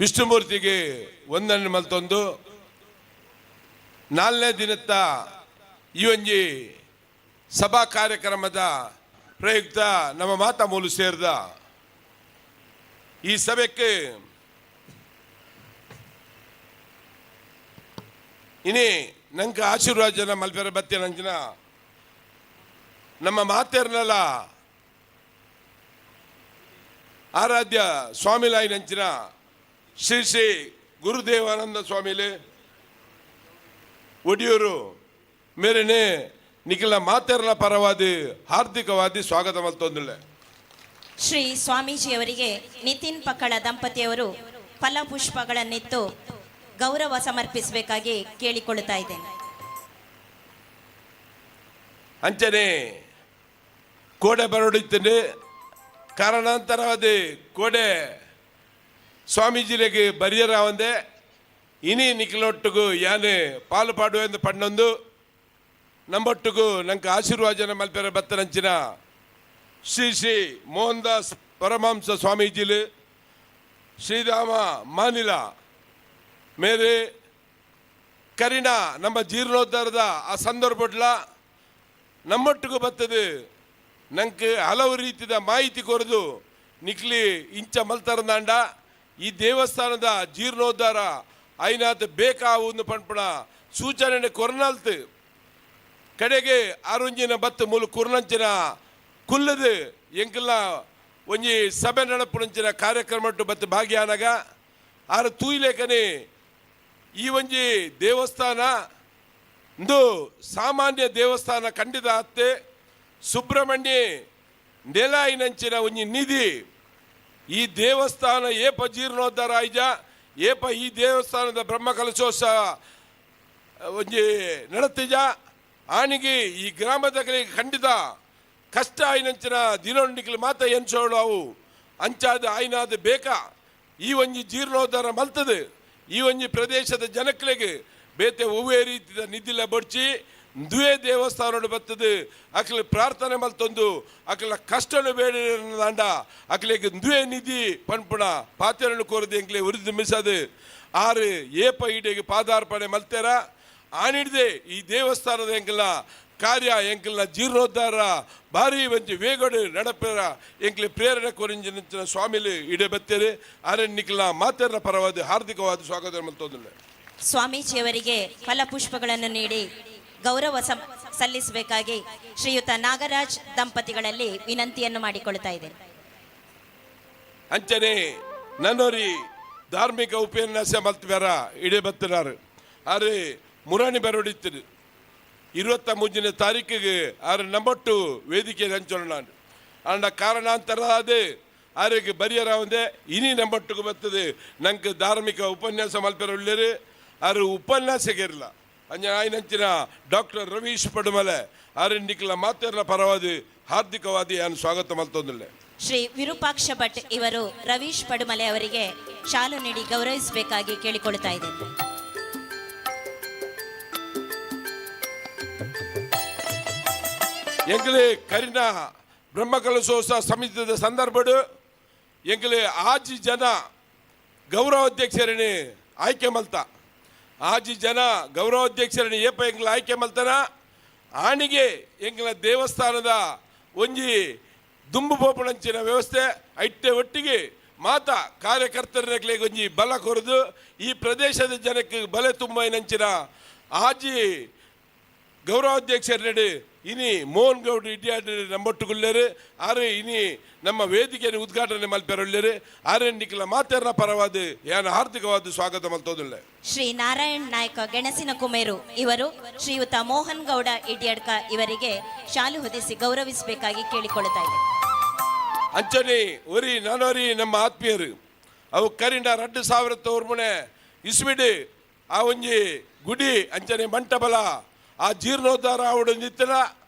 ವಿಷ್ಣುಮೂರ್ತಿಗೆ ವಂದನೆ ಮಲ್ತೊಂದು ನಾಲ್ನೇ ದಿನತ್ತ ಈ ಒಂಜಿ ಸಭಾ ಕಾರ್ಯಕ್ರಮದ ಪ್ರಯುಕ್ತ ನಮ್ಮ ಮಾತಾ ಮೂಲು ಸೇರಿದ ಈ ಸಭೆಗೆ ಇನಿ ನಂಗೆ ಆಶೀರ್ವಾದನ ಮಲ್ಪೆರ ಬತ್ತಿ ನಂಚಿನ ನಮ್ಮ ಮಾತೇರ್ನಲ್ಲ ಆರಾಧ್ಯ ಸ್ವಾಮಿಲಾಯಿ ನಂಚಿನ ಶ್ರೀ ಶ್ರೀ ಗುರುದೇವಾನಂದ ಸ್ವಾಮಿಲಿ ಒಡಿಯೂರು ಮೇರೆನೆ ನಿಖಿಲ ಮಾತೆರ್ನ ಪರವಾದಿ ಹಾರ್ದಿಕವಾದಿ ಸ್ವಾಗತ ಮಲ್ತೊಂದುಲ್ಲೆ. ಶ್ರೀ ಸ್ವಾಮೀಜಿಯವರಿಗೆ ನಿತಿನ್ ಪಕ್ಕಳ ದಂಪತಿಯವರು ಫಲಪುಷ್ಪಗಳನ್ನಿತ್ತು ಗೌರವ ಸಮರ್ಪಿಸಬೇಕಾಗಿ ಕೇಳಿಕೊಳ್ಳುತ್ತಾ ಇದ್ದೇನೆ. ಅಂಚನೆ ಕೋಡೆ ಬರೋಡಿತ್ತಂಡು ಕಾರಣಾಂತರವಾದ ಕೋಡೆ ಸ್ವಾಮೀಜಿಲೆಗ್ ಬರಿಯರಾವಂದೆ ಇನಿ ನಿಕ್ಲೊಟ್ಟುಗು ಯಾನ್ ಪಾಲು ಪಾಡುವೆಂದು ಪಣ್ಣೊಂದು ನಂಬೊಟ್ಟುಗು ನಂಗೆ ಆಶೀರ್ವಾದನ ಮಲ್ಪೆರ ಬತ್ತನಂಚಿನ ಶ್ರೀ ಶ್ರೀ ಮೋಹನ್ ದಾಸ್ ಪರಮಹಂಸ ಸ್ವಾಮೀಜಿಲು, ಶ್ರೀರಾಮ ಮಾನಿಲ ಮೇರೆ ಕರಿಣ ನಮ್ಮ ಜೀರ್ಣೋದ್ಧಾರದ ಆ ಸಂದರ್ಭಡ್ಲ ನಮ್ಮೊಟ್ಟಿಗೂ ಬರ್ತದೆ. ನಂಗೆ ಹಲವು ರೀತಿಯ ಮಾಹಿತಿ ಕೊರದು ನಿಕ್ಲಿ ಇಂಚ ಮಲ್ತರಂದಾಂಡ ಈ ದೇವಸ್ಥಾನದ ಜೀರ್ಣೋದ್ಧಾರ ಐನಾತ್ ಬೇಕಾವು ಪಂಪಣ ಸೂಚನೆ ಕೊರನಾಲ್ತು. ಕಡೆಗೆ ಆರುಂಜಿನ ಬತ್ತು ಮೂಲು ಕುರ್ನಂಚಿನ ಕುಲ್ಲದು ಎಂಕಲ್ಲ ಒಂಜಿ ಸಭೆ ನಡಪುನಂಚಿನ ಕಾರ್ಯಕ್ರಮ ಬತ್ತು ಭಾಗಿಯಾನಾಗ ಆರು ತೂಯ್ಲೇಕನೆ ಈ ಒಂಜಿ ದೇವಸ್ಥಾನ ಇಂದು ಸಾಮಾನ್ಯ ದೇವಸ್ಥಾನ ಖಂಡಿತ ಅತ್ತೆ ಸುಬ್ರಹ್ಮಣ್ಯ ನೆಲಾಯಿನಂಚಿನ ಒಂಜಿ ನಿಧಿ. ಈ ದೇವಸ್ಥಾನ ಏಪ ಜೀರ್ಣೋದ್ಧಾರ ಆಯ್ಜ ಏಪ ಈ ದೇವಸ್ಥಾನದ ಬ್ರಹ್ಮ ಕಲಶೋತ್ಸವ ಒಂಜಿ ನಡತಿಜ ಆನಿಗೆ ಈ ಗ್ರಾಮದ ಖಂಡಿತ ಕಷ್ಟ ಆಯ್ನಂಚಿನ ದಿನೊಂಡಿಕ್ಲು ಮಾತ ಎನ್ಸೋಳು ಅವು ಅಂಚಾದ ಆಯ್ನಾದ ಬೇಕಾ ಈ ಒಂಜಿ ಜೀರ್ಣೋದ್ಧಾರ ಮಲ್ತದೆ. ಈ ಒಂಜಿ ಪ್ರದೇಶದ ಜನಕ್ಲೆಗೆ ಬೇತೆ ಒವ್ವೇ ರೀತಿಯ ನಿಧಿಲ ಬಡ್ಚಿ ದುವೆ ದೇವಸ್ಥಾನ ಬರ್ತದೆ. ಅಕ್ಲ ಪ್ರಾರ್ಥನೆ ಮಲ್ತೊಂದು ಅಕ್ಲ ಕಷ್ಟನು ಬೇಡ ಅಕ್ಲೆಗೆ ದುವೆ ನಿಧಿ ಪನ್ಪುಣ ಪಾತೆರನ್ನು ಕೋರದು ಎಂಕ್ಲೆ ಉರಿದು ಮಿಸದು ಆರು ಏಪ ಈಡೆಗೆ ಪಾದಾರ್ಪಣೆ ಮಲ್ತೇರ ಆನಿಡ್ದೆ ಈ ದೇವಸ್ಥಾನದ ಎಂಕಲ್ನ ಕಾರ್ಯ ಎಂಕಲ್ನ ಜೀರ್ಣೋದ್ಧಾರ ಭಾರಿ ಒಂಜಿ ವೇಗಡು ನಡಪೇರ ಎಂಕ್ಲೆ ಪ್ರೇರಣೆ ಕೊರಿಂಜಿನ ಸ್ವಾಮಿಲಿ ಇಡೆ ಬತ್ತೇರಿ ಆರೆ ನಿಕ್ಲ ಮಾತೆರ ಪರವಾದ ಹಾರ್ದಿಕವಾದ ಸ್ವಾಗತ ಮಲ್ತೊಂದಿಲ್ಲ. ಸ್ವಾಮೀಜಿಯವರಿಗೆ ಫಲಪುಷ್ಪಗಳನ್ನು ನೀಡಿ ಗೌರವ ಸಲ್ಲಿಸಬೇಕಾಗಿ ಶ್ರೀಯುತ ನಾಗರಾಜ್ ದಂಪತಿಗಳಲ್ಲಿ ವಿನಂತಿಯನ್ನು ಮಾಡಿಕೊಳ್ತಾ ಇದ್ದೇನೆ. ಅಂಚನೆ ನನ್ನೋರಿ ಧಾರ್ಮಿಕ ಉಪನ್ಯಾಸ ಮಲ್ತಬೇರ ಇಡೆ ಬತ್ತಿನಾರು ಆರೆ ಮುರಾಣಿ ಬರೋಡಿತ್ತಿರು 23ನೇ ತಾರೀಕಿಗೆ ಆರು ನಂಬಟ್ಟು ವೇದಿಕೆ ಹಂಚೋಣ ನಾನು ಅಂಡ ಕಾರಣಾಂತರ ಅದೇ ಆರಿಗೆ ಬರಿಯರ ಒಂದೇ ಇನಿ ನಂಬಟ್ಟುಗೆ ಬರ್ತದೆ. ನಂಗೆ ಧಾರ್ಮಿಕ ಉಪನ್ಯಾಸ ಮಲ್ಪೆರ ಉಳ್ಳೇರು ಆರು ಉಪನ್ಯಾಸಕ್ಕೆ ಇರಲ್ಲ ಅಂಜ ಆಯ್ನಂಚಿನ ಡಾಕ್ಟರ್ ರವೀಶ್ ಪಡುಮಲೆ ಆರು ನಿಕ್ಲ ಮಾತೆರ್ನ ಪರವಾದಿ ಹಾರ್ದಿಕವಾದಿ ನಾನು ಸ್ವಾಗತ ಮಲ್ತೊಂದಿಲ್ಲ. ಶ್ರೀ ವಿರೂಪಾಕ್ಷ ಭಟ್ ಇವರು ರವೀಶ್ ಪಡುಮಲೆ ಅವರಿಗೆ ಶಾಲು ನೀಡಿ ಗೌರವಿಸಬೇಕಾಗಿ ಕೇಳಿಕೊಳ್ತಾ ಇದ್ದೇನೆ. ಎಂಕಲೆ ಕರಿನ ಬ್ರಹ್ಮಕಲಶೋತ್ಸವ ಸಮಿತಿದ ಸಂದರ್ಭಡು ಎಂಕಲೆ ಆಜಿ ಜನ ಗೌರವಾಧ್ಯಕ್ಷರನಿ ಆಯ್ಕೆ ಮಲ್ತ ಆಜಿ ಜನ ಗೌರವಾಧ್ಯಕ್ಷರನಿ ಏಪ ಎಂಕಲ ಆಯ್ಕೆ ಮಲ್ತನ ಆಣಿಗೆ ಎಂಕಲ ದೇವಸ್ಥಾನದ ಒಂಜಿ ದುಂಬು ಪೋಪಣಂಚಿನ ವ್ಯವಸ್ಥೆ ಐಟ್ಟೆ ಒಟ್ಟಿಗೆ ಮಾತಾ ಕಾರ್ಯಕರ್ತರಕ್ಕೆ ಒಂಜಿ ಬಲ ಕೊರದು ಈ ಪ್ರದೇಶದ ಜನಕ್ಕೆ ಬಲೆ ತುಂಬ ನಂಚಿನ ಆಜಿ ಗೌರವಾಧ್ಯಕ್ಷರ ಇನಿ ಮೋಹನ್ ಗೌಡ್ ಇಡಿಯಾಡ್ ನಂಬೊಟ್ಟುಗುಲ್ಲೇರು ಆರೆ ಇನಿ ನಮ್ಮ ವೇದಿಕೆಯನ್ನು ಉದ್ಘಾಟನೆ ಮಲ್ಪೆರೊಲ್ಲೇರು ಆರೆ ನಿಕ್ಲ ಮಾತೆರ್ನ ಪರವಾದ ಯಾನ ಹಾರ್ದಿಕವಾದ ಸ್ವಾಗತ ಮಲ್ತೋದಿಲ್ಲ. ಶ್ರೀ ನಾರಾಯಣ್ ನಾಯ್ಕ ಗೆಣಸಿನ ಕುಮೇರು ಇವರು ಶ್ರೀಯುತ ಮೋಹನ್ ಗೌಡ ಇಡಿಯಡ್ಕ ಇವರಿಗೆ ಶಾಲು ಹೊದಿಸಿ ಗೌರವಿಸಬೇಕಾಗಿ ಕೇಳಿಕೊಳ್ಳುತ್ತಾ ಇದೆ. ಅಂಚನೆ ಒರಿ ನಾನೋರಿ ನಮ್ಮ ಆತ್ಮೀಯರು ಅವು ಕರಿಂಡ 2009 ಇಸ್ವಿಡು ಆ ಒಂಜಿ ಗುಡಿ ಅಂಚನೆ ಮಂಟಪಲ ಆ ಜೀರ್ಣೋದ್ಧಾರ ಆವಡು ನಿತ್ತಲ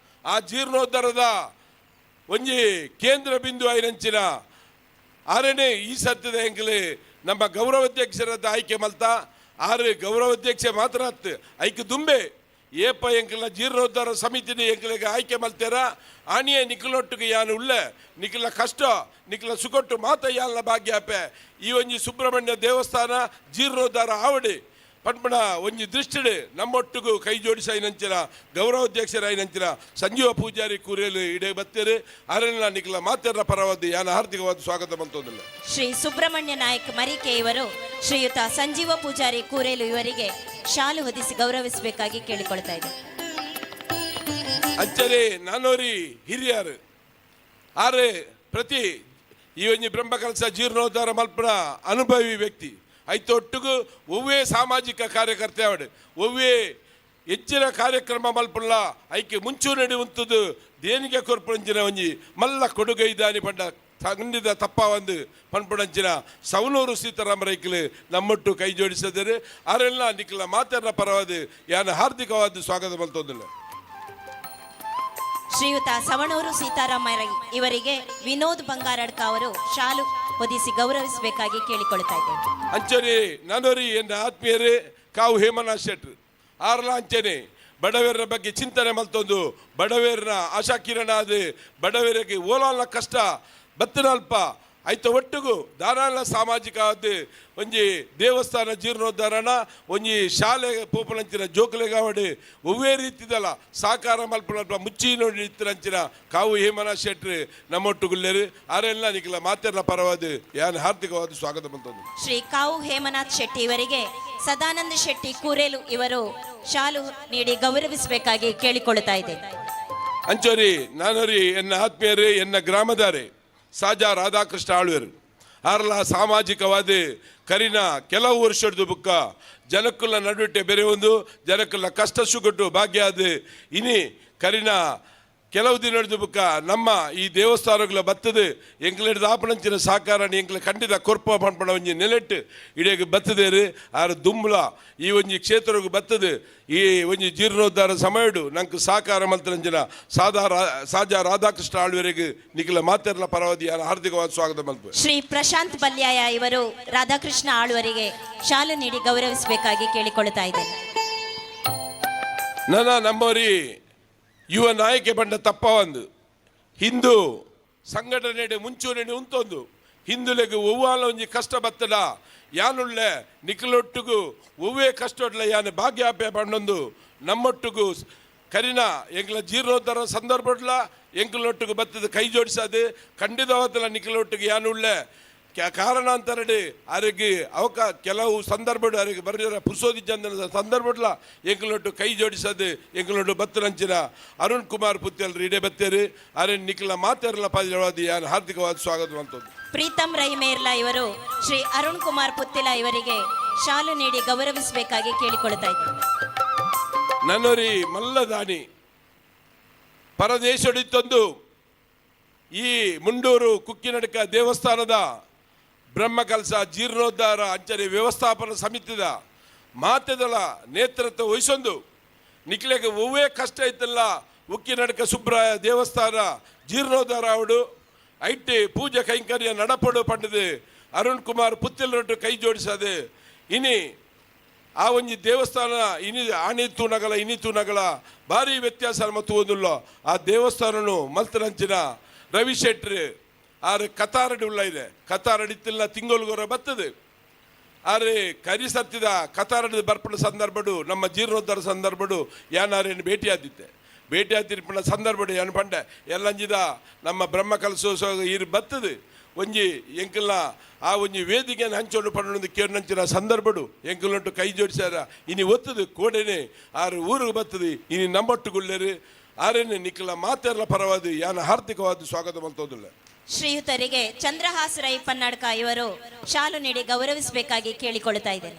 ಆ ಜೀರ್ಣೋದ್ಧಾರದ ಒಂಜಿ ಕೇಂದ್ರ ಬಿಂದು ಐನಂಚಿನ ಆರನೇ ಈ ಸತ್ಯದ ಎಂಕಲೆ ನಮ್ಮ ಗೌರವಾಧ್ಯಕ್ಷರದ ಆಯ್ಕೆ ಮಲ್ತ ಆರು ಗೌರವಾಧ್ಯಕ್ಷ ಮಾತ್ರ ಅತ್ತು ಐಕೆ ದುಂಬೆ ಏಪ ಎಂಕಲ್ನ ಜೀರ್ಣೋದ್ಧಾರ ಸಮಿತಿನ ಎಂಕಲಿಗೆ ಆಯ್ಕೆ ಮಲ್ತೇರ ಆಣಿಯೇ ನಿಖಲೊಟ್ಟಿಗೆ ಯಾನು ಉಳ್ಳ ನಿಖಲ ಕಷ್ಟ ನಿಖಲ ಸುಕೊಟ್ಟು ಮಾತ ಯಾನ ಭಾಗ್ಯಾಪೆ ಈ ಒಂಜಿ ಸುಬ್ರಹ್ಮಣ್ಯ ದೇವಸ್ಥಾನ ಜೀರ್ಣೋದ್ಧಾರ ಆವಡಿ ಪಟ್ಮಣ ಒಂಜಿ ದೃಷ್ಟಿಡು ನಮ್ಮೊಟ್ಟಿಗೂ ಕೈ ಜೋಡಿಸ ಐನಂಚಿನ ಗೌರವಾಧ್ಯಕ್ಷರ ಐನಂಚಿನ ಸಂಜೀವ ಪೂಜಾರಿ ಕೂರೆಲು ಇಡೆ ಬತ್ತೇರು ಅರಣ್ಯ ನಿಖಲ ಮಾತೆರ್ನ ಪರವಾದ ಯಾನ ಹಾರ್ದಿಕವಾದ ಸ್ವಾಗತ ಮಲ್ತೊಂದಿಲ್ಲ. ಶ್ರೀ ಸುಬ್ರಹ್ಮಣ್ಯ ನಾಯಕ್ ಮರಿಕೆ ಇವರು ಶ್ರೀಯುತ ಸಂಜೀವ ಪೂಜಾರಿ ಕೂರೇಲು ಇವರಿಗೆ ಶಾಲು ಹೊದಿಸಿ ಗೌರವಿಸಬೇಕಾಗಿ ಕೇಳಿಕೊಳ್ತಾ ಇದ್ದಾರೆ. ಅಂಚನೆ ನಾನೋರಿ ಹಿರಿಯರು ಆರೆ ಪ್ರತಿ ಈ ಒಂಜಿ ಬ್ರಹ್ಮಕಲಶ ಜೀರ್ಣೋದ್ಧಾರ ಮಲ್ಪನ ಅನುಭವಿ ವ್ಯಕ್ತಿ ಐತೊಟ್ಟಿಗೂ ಒವ್ವೇ ಸಾಮಾಜಿಕ ಕಾರ್ಯಕರ್ತೆ ಅವಡು ಒವ್ವೇ ಹೆಚ್ಚಿನ ಕಾರ್ಯಕ್ರಮ ಮಲ್ಪಲ್ಲ ಐಕೆ ಮುಂಚೂಣಿ ಉಂತುದು ದೇಣಿಗೆ ಕೊರ್ಪುಣಂಚಿನ ಒಂಜಿ ಮಲ್ಲ ಕೊಡುಗೆ ಇದ್ದಾನೆ ಪಂಡ ಖಂಡಿತ ತಪ್ಪ ಒಂದು ಪನ್ಪುಣಂಚಿನ ಸವನೂರು ಸೀತಾರಾಮ ರೈಕ್ಲು ನಮ್ಮೊಟ್ಟು ಕೈ ಜೋಡಿಸಿದರೆ ಅರೆಲ್ಲ ನಿಖಲ ಮಾತೆರ್ನ ಪರವಾದ ಯಾನ ಹಾರ್ದಿಕವಾದ ಸ್ವಾಗತ ಮಲ್ತೊಂದಿಲ್ಲ. ಶ್ರೀಯುತ ಸವಣೂರು ಸೀತಾರಾಮ ರೈ ಇವರಿಗೆ ವಿನೋದ್ ಬಂಗಾರಡ್ಕ ಅವರು ಶಾಲು ಹೊದಿಸಿ ಗೌರವಿಸಬೇಕಾಗಿ ಕೇಳಿಕೊಳ್ತಾ ಇದ್ದೇನೆ. ಅಂಚನೆ ನನೋರಿ ಎನ್ನ ಆತ್ಮೀಯರೇ ಕಾವು ಹೇಮನಾಥ್ ಶೆಟ್ರು ಆರ್ಲ ಅಂಚನೆ ಬಡವರ ಬಗ್ಗೆ ಚಿಂತನೆ ಮಲ್ತೊಂದು ಬಡವೇರನ ಆಶಾ ಕಿರಣ ಅದು ಬಡವರಿಗೆ ಓಲಾಲ ಕಷ್ಟ ಬತ್ತನಲ್ಪ ಐತ ಒಟ್ಟುಗು ಧಾರಾಳ ಸಾಮಾಜಿಕ ಅದು ಒಂಜಿ ದೇವಸ್ಥಾನ ಜೀರ್ಣೋದ್ಧಾರಣ ಒಂಜಿ ಶಾಲೆ ಪೋಪನಂಚಿನ ಜೋಕುಲೆಗಾವಡಿ ಒವ್ವೇ ರೀತಿದಲ್ಲ ಸಾಕಾರ ಮಲ್ಪನಲ್ಪ ಮುಚ್ಚಿ ನೋಡಿ ಇತ್ತಿನಂಚಿನ ಕಾವು ಹೇಮನಾಥ್ ಶೆಟ್ರು ನಮ್ಮೊಟ್ಟುಗುಲ್ಲೇರು ಆರೆಲ್ಲ ನಿಖಿಲ ಮಾತೆಲ್ಲ ಪರವಾದ ಯಾನ್ ಹಾರ್ದಿಕವಾದ ಸ್ವಾಗತ ಬಂತದ್ದು. ಶ್ರೀ ಕಾವು ಹೇಮನಾಥ್ ಶೆಟ್ಟಿ ಇವರಿಗೆ ಸದಾನಂದ ಶೆಟ್ಟಿ ಕೂರೇಲು ಇವರು ಶಾಲು ನೀಡಿ ಗೌರವಿಸಬೇಕಾಗಿ ಕೇಳಿಕೊಳ್ಳುತ್ತಾ ಇದ್ದೇನೆ. ಅಂಚೋರಿ ನಾನೋರಿ ಎನ್ನ ಆತ್ಮೀಯರೇ ಎನ್ನ ಗ್ರಾಮದಾರೆ ಸಾಜಾ ರಾಧಾಕೃಷ್ಣ ಆಳ್ವೇರು ಆರ್ಲ ಸಾಮಾಜಿಕವಾದ ಕರಿನ ಕೆಲವು ವರ್ಷದ ಬುಕ್ಕ ಜನಕ್ಕುಲ್ಲ ನಡುವಿಟ್ಟೆ ಬೇರೆ ಒಂದು ಜನಕ್ಕುಲ್ಲ ಕಷ್ಟ ಸುಗಟ್ಟು ಭಾಗ್ಯ ಅದು ಇನಿ ಕರಿನ ಕೆಲವು ದಿನದ ಬುಕ್ಕ ನಮ್ಮ ಈ ದೇವಸ್ಥಾನಗಳ ಬತ್ತದು ಎಂಕ್ಲೆಡ್ದ ಆಪಣಂಚಿನ ಸಾಕಾರ ಎಂಕ್ಲ ಖಂಡಿತ ಕೊರ್ಪ ಪಂಪಣ ಒಂಜಿ ನೆಲೆಟ್ಟು ಇಡೀ ಬತ್ತದೇರು ಆರು ದುಂಬ್ಲ ಈ ಒಂಜಿ ಕ್ಷೇತ್ರಕ್ಕೆ ಬತ್ತದು ಈ ಒಂಜಿ ಜೀರ್ಣೋದ್ಧಾರ ಸಮಯಡು ನಂಗೆ ಸಾಕಾರ ಮಲ್ತನಂಚಿನ ಸಾದಾ ಸಾಜಾ ರಾಧಾಕೃಷ್ಣ ಆಳ್ವರೆಗೆ ನಿಖಿಲ ಮಾತೆರ್ಲ ಪರವಾದಿ ಹಾರ್ದಿಕವಾದ ಸ್ವಾಗತ ಮಲ್ಪ. ಶ್ರೀ ಪ್ರಶಾಂತ್ ಬಲ್ಯಾಯ ಇವರು ರಾಧಾಕೃಷ್ಣ ಆಳ್ವರಿಗೆ ಶಾಲು ನೀಡಿ ಗೌರವಿಸಬೇಕಾಗಿ ಕೇಳಿಕೊಳ್ಳುತ್ತಾ ಇದ್ದೇನೆ. ನನ್ನ ನಮ್ಮವರಿ ಯುವ ನಾಯಕೆ ಬಂಡ ತಪ್ಪ ಒಂದು ಹಿಂದೂ ಸಂಘಟನೆ ಮುಂಚೂಣಿ ಉಂತೊಂದು ಹಿಂದುಲೆಗೆ ಒವ್ವಾಲ ಒಂಜಿ ಕಷ್ಟ ಬತ್ತಡ ಯಾನುಳ್ಳೆ ನಿಖಲೊಟ್ಟಿಗೂ ಒವ್ವೇ ಕಷ್ಟೊಡ್ಲ ಯಾನು ಭಾಗ್ಯಾಪೆ ಬಂಡೊಂದು ನಮ್ಮೊಟ್ಟಿಗೂ ಕರಿನ ಎಂಕ್ಲ ಜೀರ್ಣೋದ್ಧಾರ ಸಂದರ್ಭಡ್ಲ ಎಂಕ್ಲೊಟ್ಟಿಗೂ ಬತ್ತದ ಕೈ ಜೋಡಿಸದು ಖಂಡಿತವಾದಲ್ಲ ನಿಖಲೊಟ್ಟಿಗೆ ಯಾನುಳ್ಳೆ ಕಾರಣಾಂತರಡಿ ಆರೋಗ್ಯ ಅವಕ ಕೆಲವು ಸಂದರ್ಭಡು ಆರೋಗ್ಯ ಬರೆದಿರ ಪುಸೋದಿ ಚಂದನ ಸಂದರ್ಭಡ್ಲ ಎಂಕ್ಲೊಟ್ಟು ಕೈ ಜೋಡಿಸದು ಎಂಕ್ಲೊಟ್ಟು ಬತ್ತರಂಚಿನ ಅರುಣ್ ಕುಮಾರ್ ಪುತ್ತಲ್ ಇಡೇ ಬತ್ತೇರು ಅರೆ ನಿಖಲ ಮಾತೆರಲ ಪದವಾದಿ ಯಾನು ಹಾರ್ದಿಕವಾದ ಸ್ವಾಗತ ಅಂತದ್ದು. ಪ್ರೀತಮ್ ರೈ ಮೇರ್ಲಾ ಇವರು ಶ್ರೀ ಅರುಣ್ ಕುಮಾರ್ ಪುತ್ತಿಲ ಇವರಿಗೆ ಶಾಲು ನೀಡಿ ಗೌರವಿಸಬೇಕಾಗಿ ಕೇಳಿಕೊಳ್ತಾ ಇದ್ದೇನೆ. ನನ್ನೋರಿ ಮಲ್ಲದಾನಿ ಪರದೇಶಡಿತ್ತೊಂದು ಈ ಮುಂಡೂರು ಕುಕ್ಕಿನಡಕ ದೇವಸ್ಥಾನದ ಬ್ರಹ್ಮಕಲಸ ಜೀರ್ಣೋದ್ಧಾರ ಅಂಚನೆ ವ್ಯವಸ್ಥಾಪನಾ ಸಮಿತಿದ ಮಾತೆದಳ ನೇತೃತ್ವ ವಹಿಸೊಂದು ನಿಖಿಲೆಗೆ ಒವ್ವೇ ಕಷ್ಟ ಇತ್ತಲ್ಲ ಉಕ್ಕಿನಡಕ ಸುಬ್ರಾಯ ದೇವಸ್ಥಾನ ಜೀರ್ಣೋದ್ಧಾರ ಅವಡು ಐಟಿ ಪೂಜೆ ಕೈಂಕರ್ಯ ನಡಪಡು ಪಂಡದು ಅರುಣ್ ಕುಮಾರ್ ಪುತ್ತಿಲರೊಟ್ಟು ಕೈ ಜೋಡಿಸದೆ ಇನಿ ಆ ಒಂಜಿ ದೇವಸ್ಥಾನ ಇನಿ ಆಣಿ ತೂನಗಲ ಇನಿ ತೂನಗಲ ಭಾರಿ ವ್ಯತ್ಯಾಸ ಮತ್ತು ಒಂದುಲ್ಲ ಆ ದೇವಸ್ಥಾನನು ಮಲ್ತನಂಚಿನ ರವಿ ಶೆಟ್ರು ಆರು ಕತಾರಡಿ ಉಳ್ಳ ಇದೆ ಕತಾರಡಿತ್ತಿಲ್ಲ ತಿಂಗೊಲ್ಗೊರ ಬರ್ತದೆ ಆರೆ ಕರಿ ಸತ್ತಿದ ಕತಾರಡಿ ಬರ್ಪಣ ಸಂದರ್ಭಡು ನಮ್ಮ ಜೀರ್ಣೋದ್ಧಾರ ಸಂದರ್ಭಡು ಯಾನಾರೇನು ಭೇಟಿ ಆದಿತ್ತೆ ಭೇಟಿ ಆದಿರ್ಪಣ ಸಂದರ್ಭಡು ಏನು ಪಂಡೆ ಎಲ್ಲಂಜಿದ ನಮ್ಮ ಬ್ರಹ್ಮ ಕಲಸೋ ಇರು ಬರ್ತದೆ ಒಂಜಿ ಎಂಕಲ್ನ ಆ ಒಂಜಿ ವೇದಿಕೆಯನ್ನು ಹಂಚೋಡು ಪಂಡೊಂದು ಕೇಳಿನಂಚಿನ ಸಂದರ್ಭಡು ಎಂಕಲೊಟ್ಟು ಕೈ ಜೋಡಿಸ್ಯಾರ ಇನಿ ಒತ್ತದು ಕೋಡೆನೆ ಆರು ಊರಿಗೆ ಬರ್ತದೆ ಇನಿ ನಮ್ಮೊಟ್ಟುಗುಳ್ಳೇರು ಆರೇನೆ ನಿಖಲ ಮಾತೆಲ್ಲ ಪರವಾದ ಯಾನ ಹಾರ್ದಿಕವಾದ ಸ್ವಾಗತ ಮಲ್ತೋದಿಲ್ಲ. ಶ್ರೀಯುತರಿಗೆ ಚಂದ್ರಹಾಸ್ ರೈ ಪನ್ನಡ್ಕ ಇವರು ಶಾಲು ನೀಡಿ ಗೌರವಿಸಬೇಕಾಗಿ ಕೇಳಿಕೊಳ್ಳುತ್ತಾ ಇದ್ದೇನೆ.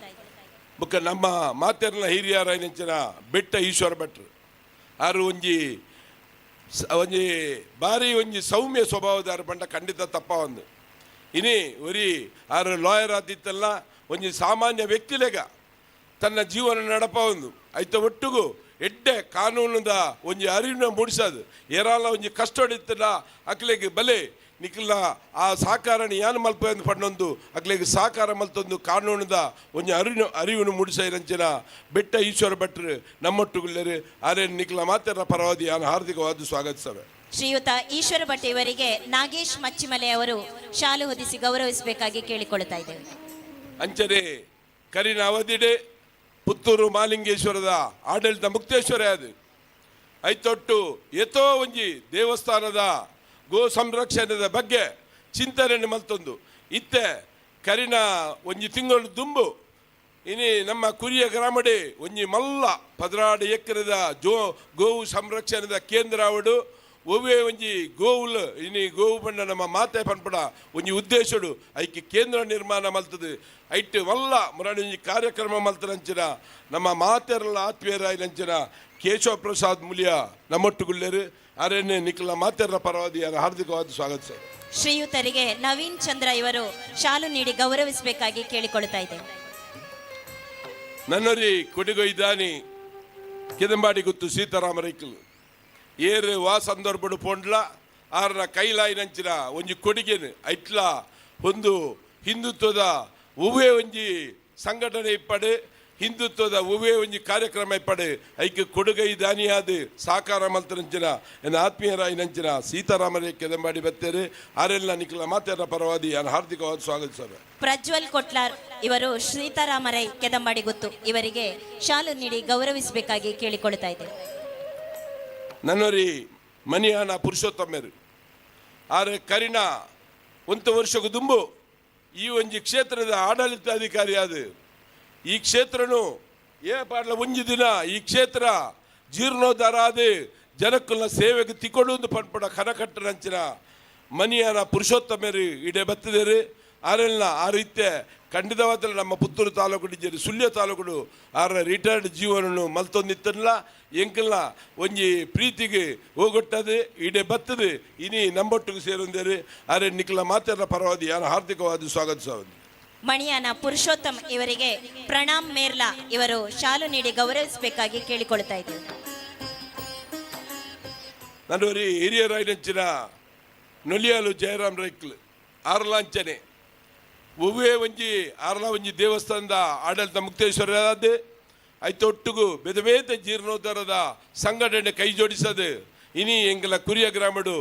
ಬುಕ್ಕ ನಮ್ಮ ಮಾತೆರ್ನ ಹಿರಿಯರ ನೆಂಚಿನ ಬೆಟ್ಟ ಈಶ್ವರ ಭಟ್ರು ಆರು ಒಂಜಿ ಒಂಜಿ ಭಾರಿ ಒಂಜಿ ಸೌಮ್ಯ ಸ್ವಭಾವದಾರ ಬಂಡ ಖಂಡಿತ ತಪ್ಪ ಒಂದು ಇನಿ ಒರಿ ಆರು ಲಾಯರ್ ಆದಿತ್ತಲ್ಲ ಒಂಜಿ ಸಾಮಾನ್ಯ ವ್ಯಕ್ತಿಲೇಗ ತನ್ನ ಜೀವನ ನಡಪ ಒಂದು ಐತ ಒಟ್ಟಿಗೂ ಎಡ್ಡೆ ಕಾನೂನುದ ಒಂಜಿ ಅರಿವಿನ ಮೂಡಿಸೋದು ಏರಾಲ ಒಂಜಿ ಕಷ್ಟಡಿತ್ತಲ್ಲ ಅಕ್ಲೆಗೆ ಬಲೆ ನಿಖಿಲ ಆ ಸಾಕಾರಣ ಯಾನು ಮಲ್ಪ ಪಣ್ಣೊಂದು ಅಕ್ಲೆಗೆ ಸಾಕಾರ ಮಲ್ತೊಂದು ಕಾನೂನುದ ಒಂಜಿ ಅರಿವನ್ನು ಮೂಡಿಸೈರಂಚಿನ ಬೆಟ್ಟ ಈಶ್ವರ ಭಟ್ರು ನಮ್ಮೊಟ್ಟುಗುಳ್ಳರು ಆರೆ ನಿಖಿಲ ಮಾತೆರ ಪರವಾದಿ ಯಾನು ಹಾರ್ದಿಕವಾದ ಸ್ವಾಗತಿಸವೆ. ಶ್ರೀಯುತ ಈಶ್ವರ ಭಟ್ ಇವರಿಗೆ ನಾಗೇಶ್ ಮಚ್ಚಿಮಲೆ ಅವರು ಶಾಲು ಹೊದಿಸಿ ಗೌರವಿಸಬೇಕಾಗಿ ಕೇಳಿಕೊಳ್ಳುತ್ತಾ ಇದ್ದೇವೆ. ಅಂಚನೆ ಕರಿನ ಅವಧಿಡೆ ಪುತ್ತೂರು ಮಾಲಿಂಗೇಶ್ವರದ ಆಡಳಿತ ಮುಕ್ತೇಶ್ವರ ಅದು ಐತೊಟ್ಟು ಏತೋ ಒಂಜಿ ದೇವಸ್ಥಾನದ ಗೋ ಸಂರಕ್ಷಣೆದ ಬಗ್ಗೆ ಚಿಂತನೆ ಮಲ್ತೊಂದು ಇತ್ತೆ ಕರಿನ ಒಂಜಿ ತಿಂಗಳು ದುಂಬು ಇನಿ ನಮ್ಮ ಕುರಿಯ ಗ್ರಾಮಡೆ ಒಂಜಿ ಮಲ್ಲ 16 ಎಕರೆದ ಗೋವು ಸಂರಕ್ಷಣೆದ ಕೇಂದ್ರ ಅವಡು ಒವ್ವೇ ಒಂಜಿ ಗೋವುಲು ಇನಿ ಗೋವು ಬಣ್ಣ ನಮ್ಮ ಮಾತೆ ಪನ್ಪಡ ಒಂಜಿ ಉದ್ದೇಶಡು ಐಕೆ ಕೇಂದ್ರ ನಿರ್ಮಾಣ ಮಲ್ತದೆ ಐಟ್ ಮಲ್ಲ ಮುರಾಣಿ ಒಂಜಿ ಕಾರ್ಯಕ್ರಮ ಮಲ್ತನಂಚಿನ ನಮ್ಮ ಮಾತೆರಲ್ಲ ಆತ್ಮೀಯರಾಯಿನಂಚಿನ ಕೇಶವ ಪ್ರಸಾದ್ ಮುಲಿಯ ನಮ್ಮೊಟ್ಟುಗುಳ್ಳೇರು ಅರೇನೆ ನಿಖಿಲ ಮಾತೆರರ ಪರವಾದಿ ಹಾರ್ದಿಕವಾದ ಸ್ವಾಗತ ಸರ್. ಶ್ರೀಯುತರಿಗೆ ನವೀನ್ ಚಂದ್ರ ಇವರು ಶಾಲು ನೀಡಿ ಗೌರವಿಸಬೇಕಾಗಿ ಕೇಳಿಕೊಳ್ಳುತ್ತಾ ಇದ್ದೇನೆ. ನನ್ನರಿ ಕೊಡಿಗೊಯ್ದಾನಿ ಕೆದಂಬಾಡಿ ಗುತ್ತು ಸೀತಾರಾಮ ರೈಕಲ್ ಏರು ವಾ ಸಂದರ್ಭಡು ಪೋಂಡ್ಲ ಆರ್ನ ಕೈಲಾಯಿನಂಚಿನ ಒಂಜಿ ಕೊಡುಗೆನು ಐಟ್ಲ ಒಂದು ಹಿಂದುತ್ವದ ಒವ್ವೇ ಒಂಜಿ ಸಂಘಟನೆ ಇಪ್ಪಡು, ಹಿಂದುತ್ವದ ಒವ್ವೇ ಒಂಜಿ ಕಾರ್ಯಕ್ರಮ ಇಪ್ಪಡು, ಐಕ್ ಕೊಡುಗೈ ದಾನಿಯಾದ ಸಾಕಾರ ಮಲ್ತನಂಚಿನ ಎನ್ನ ಆತ್ಮೀಯರಾಯಿನಂಚಿನ ಸೀತಾರಾಮರೇ ಕೆದಂಬಾಡಿ ಬತ್ತೇರು ಆರೆಲ್ಲ ನಿಖಿಲ ಮಾತೆರ ಪರವಾದಿ ನಾನು ಹಾರ್ದಿಕವಾದ ಸ್ವಾಗತಿಸವೆ. ಪ್ರಜ್ವಲ್ ಕೊಟ್ಲಾರ್ ಇವರು ಸೀತಾರಾಮರೈ ಕೆದಂಬಾಡಿ ಗೊತ್ತು ಇವರಿಗೆ ಶಾಲು ನೀಡಿ ಗೌರವಿಸಬೇಕಾಗಿ ಕೇಳಿಕೊಳ್ತಾ ಇದ್ದೇನೆ. ನನ್ನೊರಿ ಮನಿಯಾನ ಪುರುಷೋತ್ತಮರು ಆರೆ ಕರಿನ ಒಂದು ವರ್ಷಕ್ಕೂ ದುಂಬು ಈ ಒಂಜಿ ಕ್ಷೇತ್ರದ ಆಡಳಿತಾಧಿಕಾರಿ ಅದು ಈ ಕ್ಷೇತ್ರನು ಏ ಪಾಡ್ಲ ಒಂಜಿ ದಿನ ಈ ಕ್ಷೇತ್ರ ಜೀರ್ಣೋದ್ಧಾರ ಆದ ಜನಕ್ಕಲ್ನ ಸೇವೆಗೆ ತಿಕ್ಕೊಂಡು ಪನ್ಪಡ ಕನಕಟ್ಟನಂಚಿನ ಮನಿಯಾನ ಪುರುಷೋತ್ತಮರು ಇಡೆ ಬತ್ತಿದರು. ಆರೆಲ್ಲ ಆ ರೀತಿಯ ಖಂಡಿತವಾದ ನಮ್ಮ ಪುತ್ತೂರು ತಾಲೂಕು ಡಿಜೇರಿ ಸುಳ್ಯ ತಾಲೂಕು ಆರ ರಿಟೈರ್ಡ್ ಜೀವನನು ಮಲ್ತೊಂದಿತ್ತಲ್ಲ ಎಂಕಲ್ನ ಒಂಜಿ ಪ್ರೀತಿಗೆ ಹೋಗೊಟ್ಟದು ಇಡೆ ಬತ್ತದು ಇನಿ ನಂಬೊಟ್ಟಿಗೆ ಸೇರೊಂದೇರು ಆರೆ ನಿಖಲ ಮಾತೆಲ್ಲ ಪರವಾದಿ ಯಾರು ಹಾರ್ದಿಕವಾದ ಸ್ವಾಗತಿಸೋದು. ಮಣಿಯಾನ ಪುರುಷೋತ್ತಮ್ ಇವರಿಗೆ ಪ್ರಣಾಮ್ ಮೇರ್ಲಾ ಇವರು ಶಾಲು ನೀಡಿ ಗೌರವಿಸಬೇಕಾಗಿ ಕೇಳಿಕೊಳ್ತಾ ಇದ್ದೀವಿ. ನನ್ನೊರಿ ಹಿರಿಯರಾಯಿನಂಚಿನ ನೊಲಿಯಾಲು ಜಯರಾಮ್ ರೈಕ್ಲು ಆರ್ಲಾಂಚನೆ ಒವ್ವೇ ಒಂಜಿ ಆರ್ಲ ಒಂಜಿ ದೇವಸ್ಥಾನದ ಆಡಳಿತ ಮುಕ್ತೇಶ್ವರ ಐತೊಟ್ಟುಗು ಬೇತೆ ಬೇತೆ ಜೀರ್ಣೋದ್ಧಾರದ ಸಂಘಟನೆ ಕೈ ಜೋಡಿಸದು ಇನಿ ಎಂಗಲ ಕುರಿಯ ಗ್ರಾಮಡು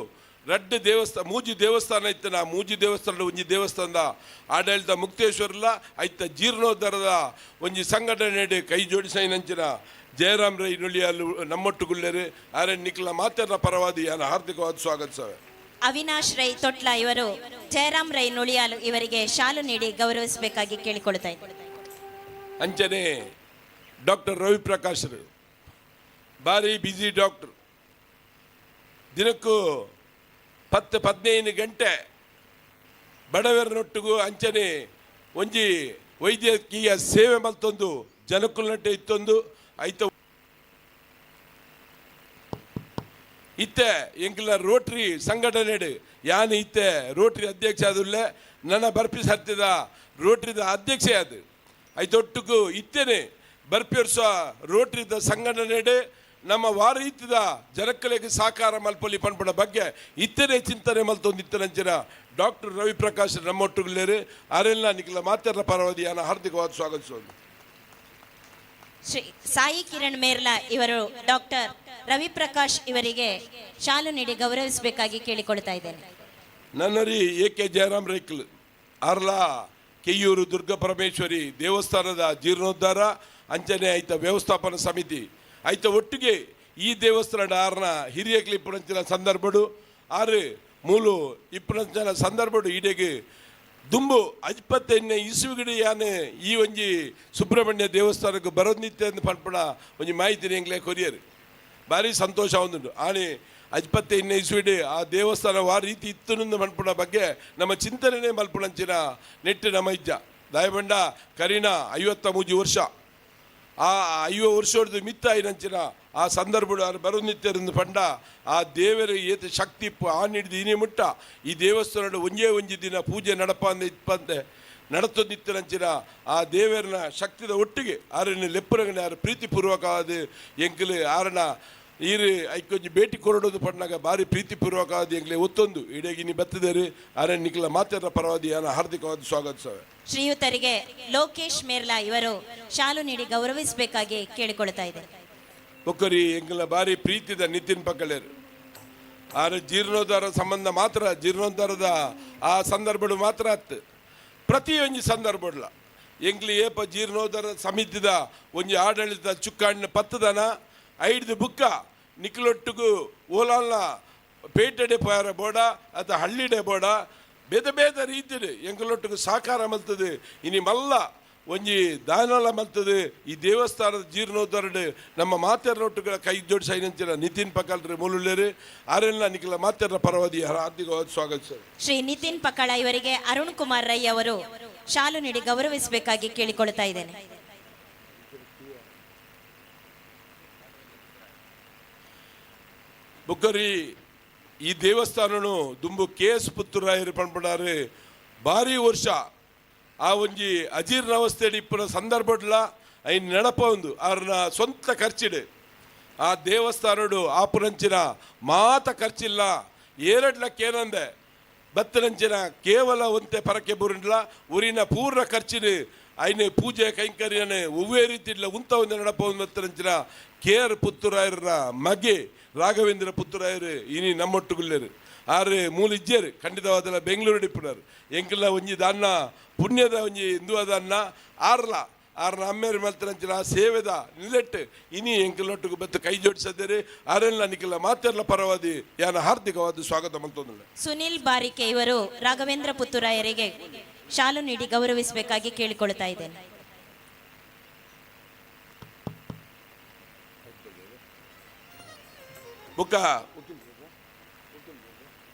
ರಡ್ಡು ದೇವಸ್ಥಾನ ಮೂಜಿ ದೇವಸ್ಥಾನ ಇತ್ತನ ಮೂಜಿ ದೇವಸ್ಥಾನ ಒಂಜಿ ದೇವಸ್ಥಾನದ ಆಡಳಿತ ಮುಕ್ತೇಶ್ವರಲ್ಲ ಐತ ಜೀರ್ಣೋದ್ಧಾರದ ಒಂಜಿ ಸಂಘಟನೆ ಕೈ ಜೋಡಿಸೈನಂಚಿನ ಜಯರಾಮ್ ರೈ ನುಳಿಯಲು ನಮ್ಮೊಟ್ಟುಗುಳ್ಳೇರು ಆರೆ ನಿಖಲ ಮಾತೆರ ಪರವಾದಿ ಯಾನ ಹಾರ್ದಿಕವಾದ ಸ್ವಾಗತಿಸವೆ. ಅವಿನಾಶ್ ರೈ ತೊಟ್ಲ ಇವರು ಜಯರಾಮ್ ರೈ ನುಳಿಯಾಲು ಇವರಿಗೆ ಶಾಲು ನೀಡಿ ಗೌರವಿಸಬೇಕಾಗಿ ಕೇಳಿಕೊಳ್ತಾ ಇದ್ದಾರೆ. ಅಂಚನೆ ಡಾಕ್ಟರ್ ರವಿ ಪ್ರಕಾಶ್ರು ಭಾರಿ ಬ್ಯುಸಿ ಡಾಕ್ಟರ್, ದಿನಕ್ಕೂ 10-15 ಗಂಟೆ ಬಡವರನೊಟ್ಟಿಗೂ ಅಂಚನೆ ಒಂಜಿ ವೈದ್ಯಕೀಯ ಸೇವೆ ಮಲ್ತೊಂದು ಜನಕ್ಕುಲ್ನಟ್ಟೆ ಇತ್ತೊಂದು ಐತ ಇತ್ತೆ ಎಂಕಲ್ನ ರೋಟ್ರಿ ಸಂಘಟನೆ ಯಾನು ಇತ್ತೆ ರೋಟ್ರಿ ಅಧ್ಯಕ್ಷ ಆದುಲ್ಲೆ ನನ್ನ ಬರ್ಪಿ ಸರ್ತಿದ ರೋಟ್ರಿದ ಅಧ್ಯಕ್ಷೆ ಅದು ಐತೊಟ್ಟುಗೂ ಇತ್ತೇನೆ ಬರ್ಪಿ ವರ್ಷ ರೋಟ್ರಿದ ಸಂಘಟನೆ ನಮ್ಮ ವಾರೀತಿದ ಜನಕ್ಕಲೆಗೆ ಸಾಕಾರ ಮಲ್ಪೊಲಿ ಪನ್ಪುನ ಬಗ್ಗೆ ಇತ್ತನೇ ಚಿಂತನೆ ಮಲ್ತೊಂದಿತ್ತನಂಚಿನ ಡಾಕ್ಟರ್ ರವಿ ಪ್ರಕಾಶ್ ನಮ್ಮೊಟ್ಟುಗುಲ್ಲೇರು ಆರೆಲ್ಲ ನಿಖಲ ಮಾತೆರ ಪರವಾದಿ ಹಾರ್ದಿಕವಾದ ಸ್ವಾಗತಿಸೋದು. ಶ್ರೀ ಸಾಯಿ ಕಿರಣ್ ಮೇರ್ಲಾ ಇವರು ಡಾಕ್ಟರ್ ರವಿ ಪ್ರಕಾಶ್ ಇವರಿಗೆ ಶಾಲು ನೀಡಿ ಗೌರವಿಸಬೇಕಾಗಿ ಕೇಳಿಕೊಳ್ತಾ ಇದ್ದೇನೆ. ನನ್ನರಿ ಎ ಕೆ ಜಯರಾಮ್ ರೇಕ್ಲ್ ಆರ್ಲಾ ಕೆಯ್ಯೂರು ದುರ್ಗಾ ಪರಮೇಶ್ವರಿ ದೇವಸ್ಥಾನದ ಜೀರ್ಣೋದ್ಧಾರ ಅಂಚನೆ ಐತ ವ್ಯವಸ್ಥಾಪನಾ ಸಮಿತಿ ಐತ ಒಟ್ಟಿಗೆ ಈ ದೇವಸ್ಥಾನದ ಆರ್ನ ಹಿರಿಯ ಇಪ್ಪುನಂಚಿನ ಸಂದರ್ಭಡು ಆರು ಮೂಲು ಇಪ್ಪುನಂಚಿನ ಸಂದರ್ಭಡು ಈಡೆಗೆ ದುಂಬು ಅಜ್ಪತ್ತೆನ್ನೆ ಇಸುವಿಗಡಿ ಯಾನೆ ಈ ಒಂಜಿ ಸುಬ್ರಹ್ಮಣ್ಯ ದೇವಸ್ಥಾನಕ್ಕೆ ಬರೋದ್ನಿತ್ಯ ಅಂದ್ ಪನ್ಪುಣ ಒಂಜಿ ಮಾಹಿತಿ ಎಂಗ್ಲೆ ಕೊರಿಯರ್ ಭಾರಿ ಸಂತೋಷ ಒಂದುಂಡು. ಆನೆ ಅಜ್ಪತ್ತೆನ್ನೆ ಇಸುವಿಡಿ ಆ ದೇವಸ್ಥಾನ ವಾ ರೀತಿ ಇತ್ತು ಮನ್ಪುಣ ಬಗ್ಗೆ ನಮ್ಮ ಚಿಂತನೆ ಮಲ್ಪುಣಂಚಿನ ನೆಟ್ಟು ನಮ್ಮ ಇಜ್ಜ ದಾಯಬಂಡ ಕರೀನಾ 53 ವರ್ಷ ಆ 50 ವರ್ಷದ ಮಿತ್ತ ಐನಂಚಿನ ಆ ಸಂದರ್ಭ ಬರೋನಿತ್ಯರಿಂದ ಪಂಡ ಆ ದೇವರ ಏತ ಶಕ್ತಿ ಇಪ್ಪು ಆ ಹಿಡಿದು ಇನಿ ಮುಟ್ಟ ಈ ದೇವಸ್ಥಾನದ ಒಂಜೇ ಒಂಜಿ ದಿನ ಪೂಜೆ ನಡಪ ಅಂದ ಇಪ್ಪಂತೆ ನಡತೊಂದಿತ್ತನಂಚಿನ ಆ ದೇವರನ ಶಕ್ತಿದ ಒಟ್ಟಿಗೆ ಆರನ್ನ ಲೆಪ್ಪುರಗನೆ ಆರು ಪ್ರೀತಿಪೂರ್ವಕವಾದ ಎಂಕಲು ಆರನ ಈರು ಐಕೊಂಜಿ ಭೇಟಿ ಕೊರಡೋದು ಪಣ್ಣಾಗ ಭಾರಿ ಪ್ರೀತಿಪೂರ್ವಕವಾದ ಎಂಕ್ಲೆ ಒತ್ತೊಂದು ಇಡೀ ಬತ್ತಿದ್ದಾರೆ ಆರನ್ನ ನಿಖಲ ಮಾತೆರ ಪರವಾದಿ ಹಾರ್ದಿಕವಾದ ಸ್ವಾಗತಿಸವೆ. ಶ್ರೀಯುತರಿಗೆ ಲೋಕೇಶ್ ಮೇರ್ಲಾ ಇವರು ಶಾಲು ನೀಡಿ ಗೌರವಿಸಬೇಕಾಗಿ ಕೇಳಿಕೊಳ್ತಾ ಇದ್ದಾರೆ. ಒಕ್ಕರಿ ಎಂಕಲ ಭಾರಿ ಪ್ರೀತಿದ ನಿತಿನ್ ಪಕ್ಕಲೇರು ಆರು ಜೀರ್ಣೋದ್ಧಾರ ಸಂಬಂಧ ಮಾತ್ರ ಜೀರ್ಣೋದ್ಧಾರದ ಆ ಸಂದರ್ಭಡು ಮಾತ್ರ ಅತ್ತು ಪ್ರತಿಯೊಂಜಿ ಸಂದರ್ಭಡ್ಲ ಎಂಕ್ಲಿ ಏಪ ಜೀರ್ಣೋದ್ಧಾರ ಸಮಿತಿದ ಒಂಜಿ ಆಡಳಿತ ಚುಕ್ಕಾಣಿನ ಪತ್ತದನ ಐದು ಬುಕ್ಕ ನಿಖಲೊಟ್ಟಿಗೂ ಓಲಾಲ್ನ ಪೇಟೆಡೆ ಪೋಯಾರ ಬೋಡ ಅಥವಾ ಹಳ್ಳಿಡೆ ಬೋಡ ಬೇತೆ ಬೇತೆ ರೀತಿಡು ಎಂಕಲೊಟ್ಟಿಗೆ ಸಾಕಾರ ಮಲ್ತದೆ ಇನಿ ಮಲ್ಲ ಒಂಜಿ ದಾನಲ ಮಲ್ತದೆ ಈ ದೇವಸ್ಥಾನದ ಜೀರ್ಣೋದ್ಧಾರಡು ನಮ್ಮ ಮಾತೆರನೊಟ್ಟುಗಳ ಕೈ ಜೋಡಿಸೈನಂಚಿನ ನಿತಿನ್ ಪಕಲ್ರೆ ಮೂಲುಳ್ಳೇರು ಆರೆಲ್ಲ ನಿಖಲ ಮಾತೆರ ಪರವಾದಿ ಹಾರ್ದಿಕವಾದ ಸ್ವಾಗತ. ಶ್ರೀ ನಿತಿನ್ ಪಕಳ ಇವರಿಗೆ ಅರುಣ್ ಕುಮಾರ್ ರೈ ಅವರು ಶಾಲು ನೀಡಿ ಗೌರವಿಸಬೇಕಾಗಿ ಕೇಳಿಕೊಳ್ತಾ ಇದ್ದೇನೆ. ಬುಕ್ಕರಿ ಈ ದೇವಸ್ಥಾನನು ದುಂಬು ಕೆ ಎಸ್ ಪುತ್ತೂರಾಯರು ಪನ್ಪುಣಾರು ಭಾರಿ ವರ್ಷ ಆ ಒಂಜಿ ಅಜೀರ್ಣ ಅವಸ್ಥೆಡ್ ಇಪ್ಪುನ ಸಂದರ್ಭಡ್ಲ ಐನ್ ನಡಪ ಒಂದು ಆರ್ನ ಸ್ವಂತ ಖರ್ಚಿಡು ಆ ದೇವಸ್ಥಾನಡು ಆಪುರಂಚಿನ ಮಾತ ಖರ್ಚಿಲ್ಲ ಏರಡ್ಲಕ್ಕೇನಂದೆ ಬತ್ತನಂಚಿನ ಕೇವಲ ಒಂತೆ ಪರಕೆ ಬುರುಂಡ್ಲ ಊರಿನ ಪೂರ್ಣ ಖರ್ಚಿನ ಐನೆ ಪೂಜೆ ಕೈಂಕರ್ಯನೆ ಒವ್ವೇ ರೀತಿ ಇಲ್ಲ ಉಂತ ಒಂದು ನಡಪ ಬತ್ತನಂಚಿನ ಕೆ ಆರ್ ಪುತ್ತೂರಾಯರ ಮಗೆ ರಾಘವೇಂದ್ರ ಪುತ್ತೂರಾಯರು ಇನಿ ನಮ್ಮೊಟ್ಟುಗುಲ್ಲೇರು ಆರು ಮೂಲ ಇಜ್ಜೇರು ಖಂಡಿತವಾದಲ ಬೆಂಗಳೂರು ಇಪ್ಪುನಾರು ಎಂಕಲ್ಲ ಒಂಜಿ ದಾನ್ನ ಪುಣ್ಯದ ಒಂಜಿ ಹಿಂದುವ ದಾನ್ನ ಆರ್ಲ ಆರ್ನ ಅಮ್ಮೇರು ಮಲ್ತನಂಚಿನ ಆ ಸೇವೆದ ನಿಲೆಟ್ಟು ಇನಿ ಎಂಕಲೊಟ್ಟಿಗೆ ಬತ್ತು ಕೈ ಜೋಡಿಸದೇರಿ ಆರೆಲ್ಲ ನಿಕ್ಕೆಲ್ಲ ಮಾತೆಲ್ಲ ಪರವಾದಿ ಯಾನ ಹಾರ್ದಿಕವಾದ ಸ್ವಾಗತ ಮಂತೊಂದುಳ್ಳೆ. ಸುನಿಲ್ ಬಾರಿಕೆ ಇವರು ರಾಘವೇಂದ್ರ ಪುತ್ತೂರಾಯರಿಗೆ ಶಾಲು ನೀಡಿ ಗೌರವಿಸಬೇಕಾಗಿ ಕೇಳಿಕೊಳ್ತಾ ಇದ್ದೇನೆ. ಬುಕ್ಕ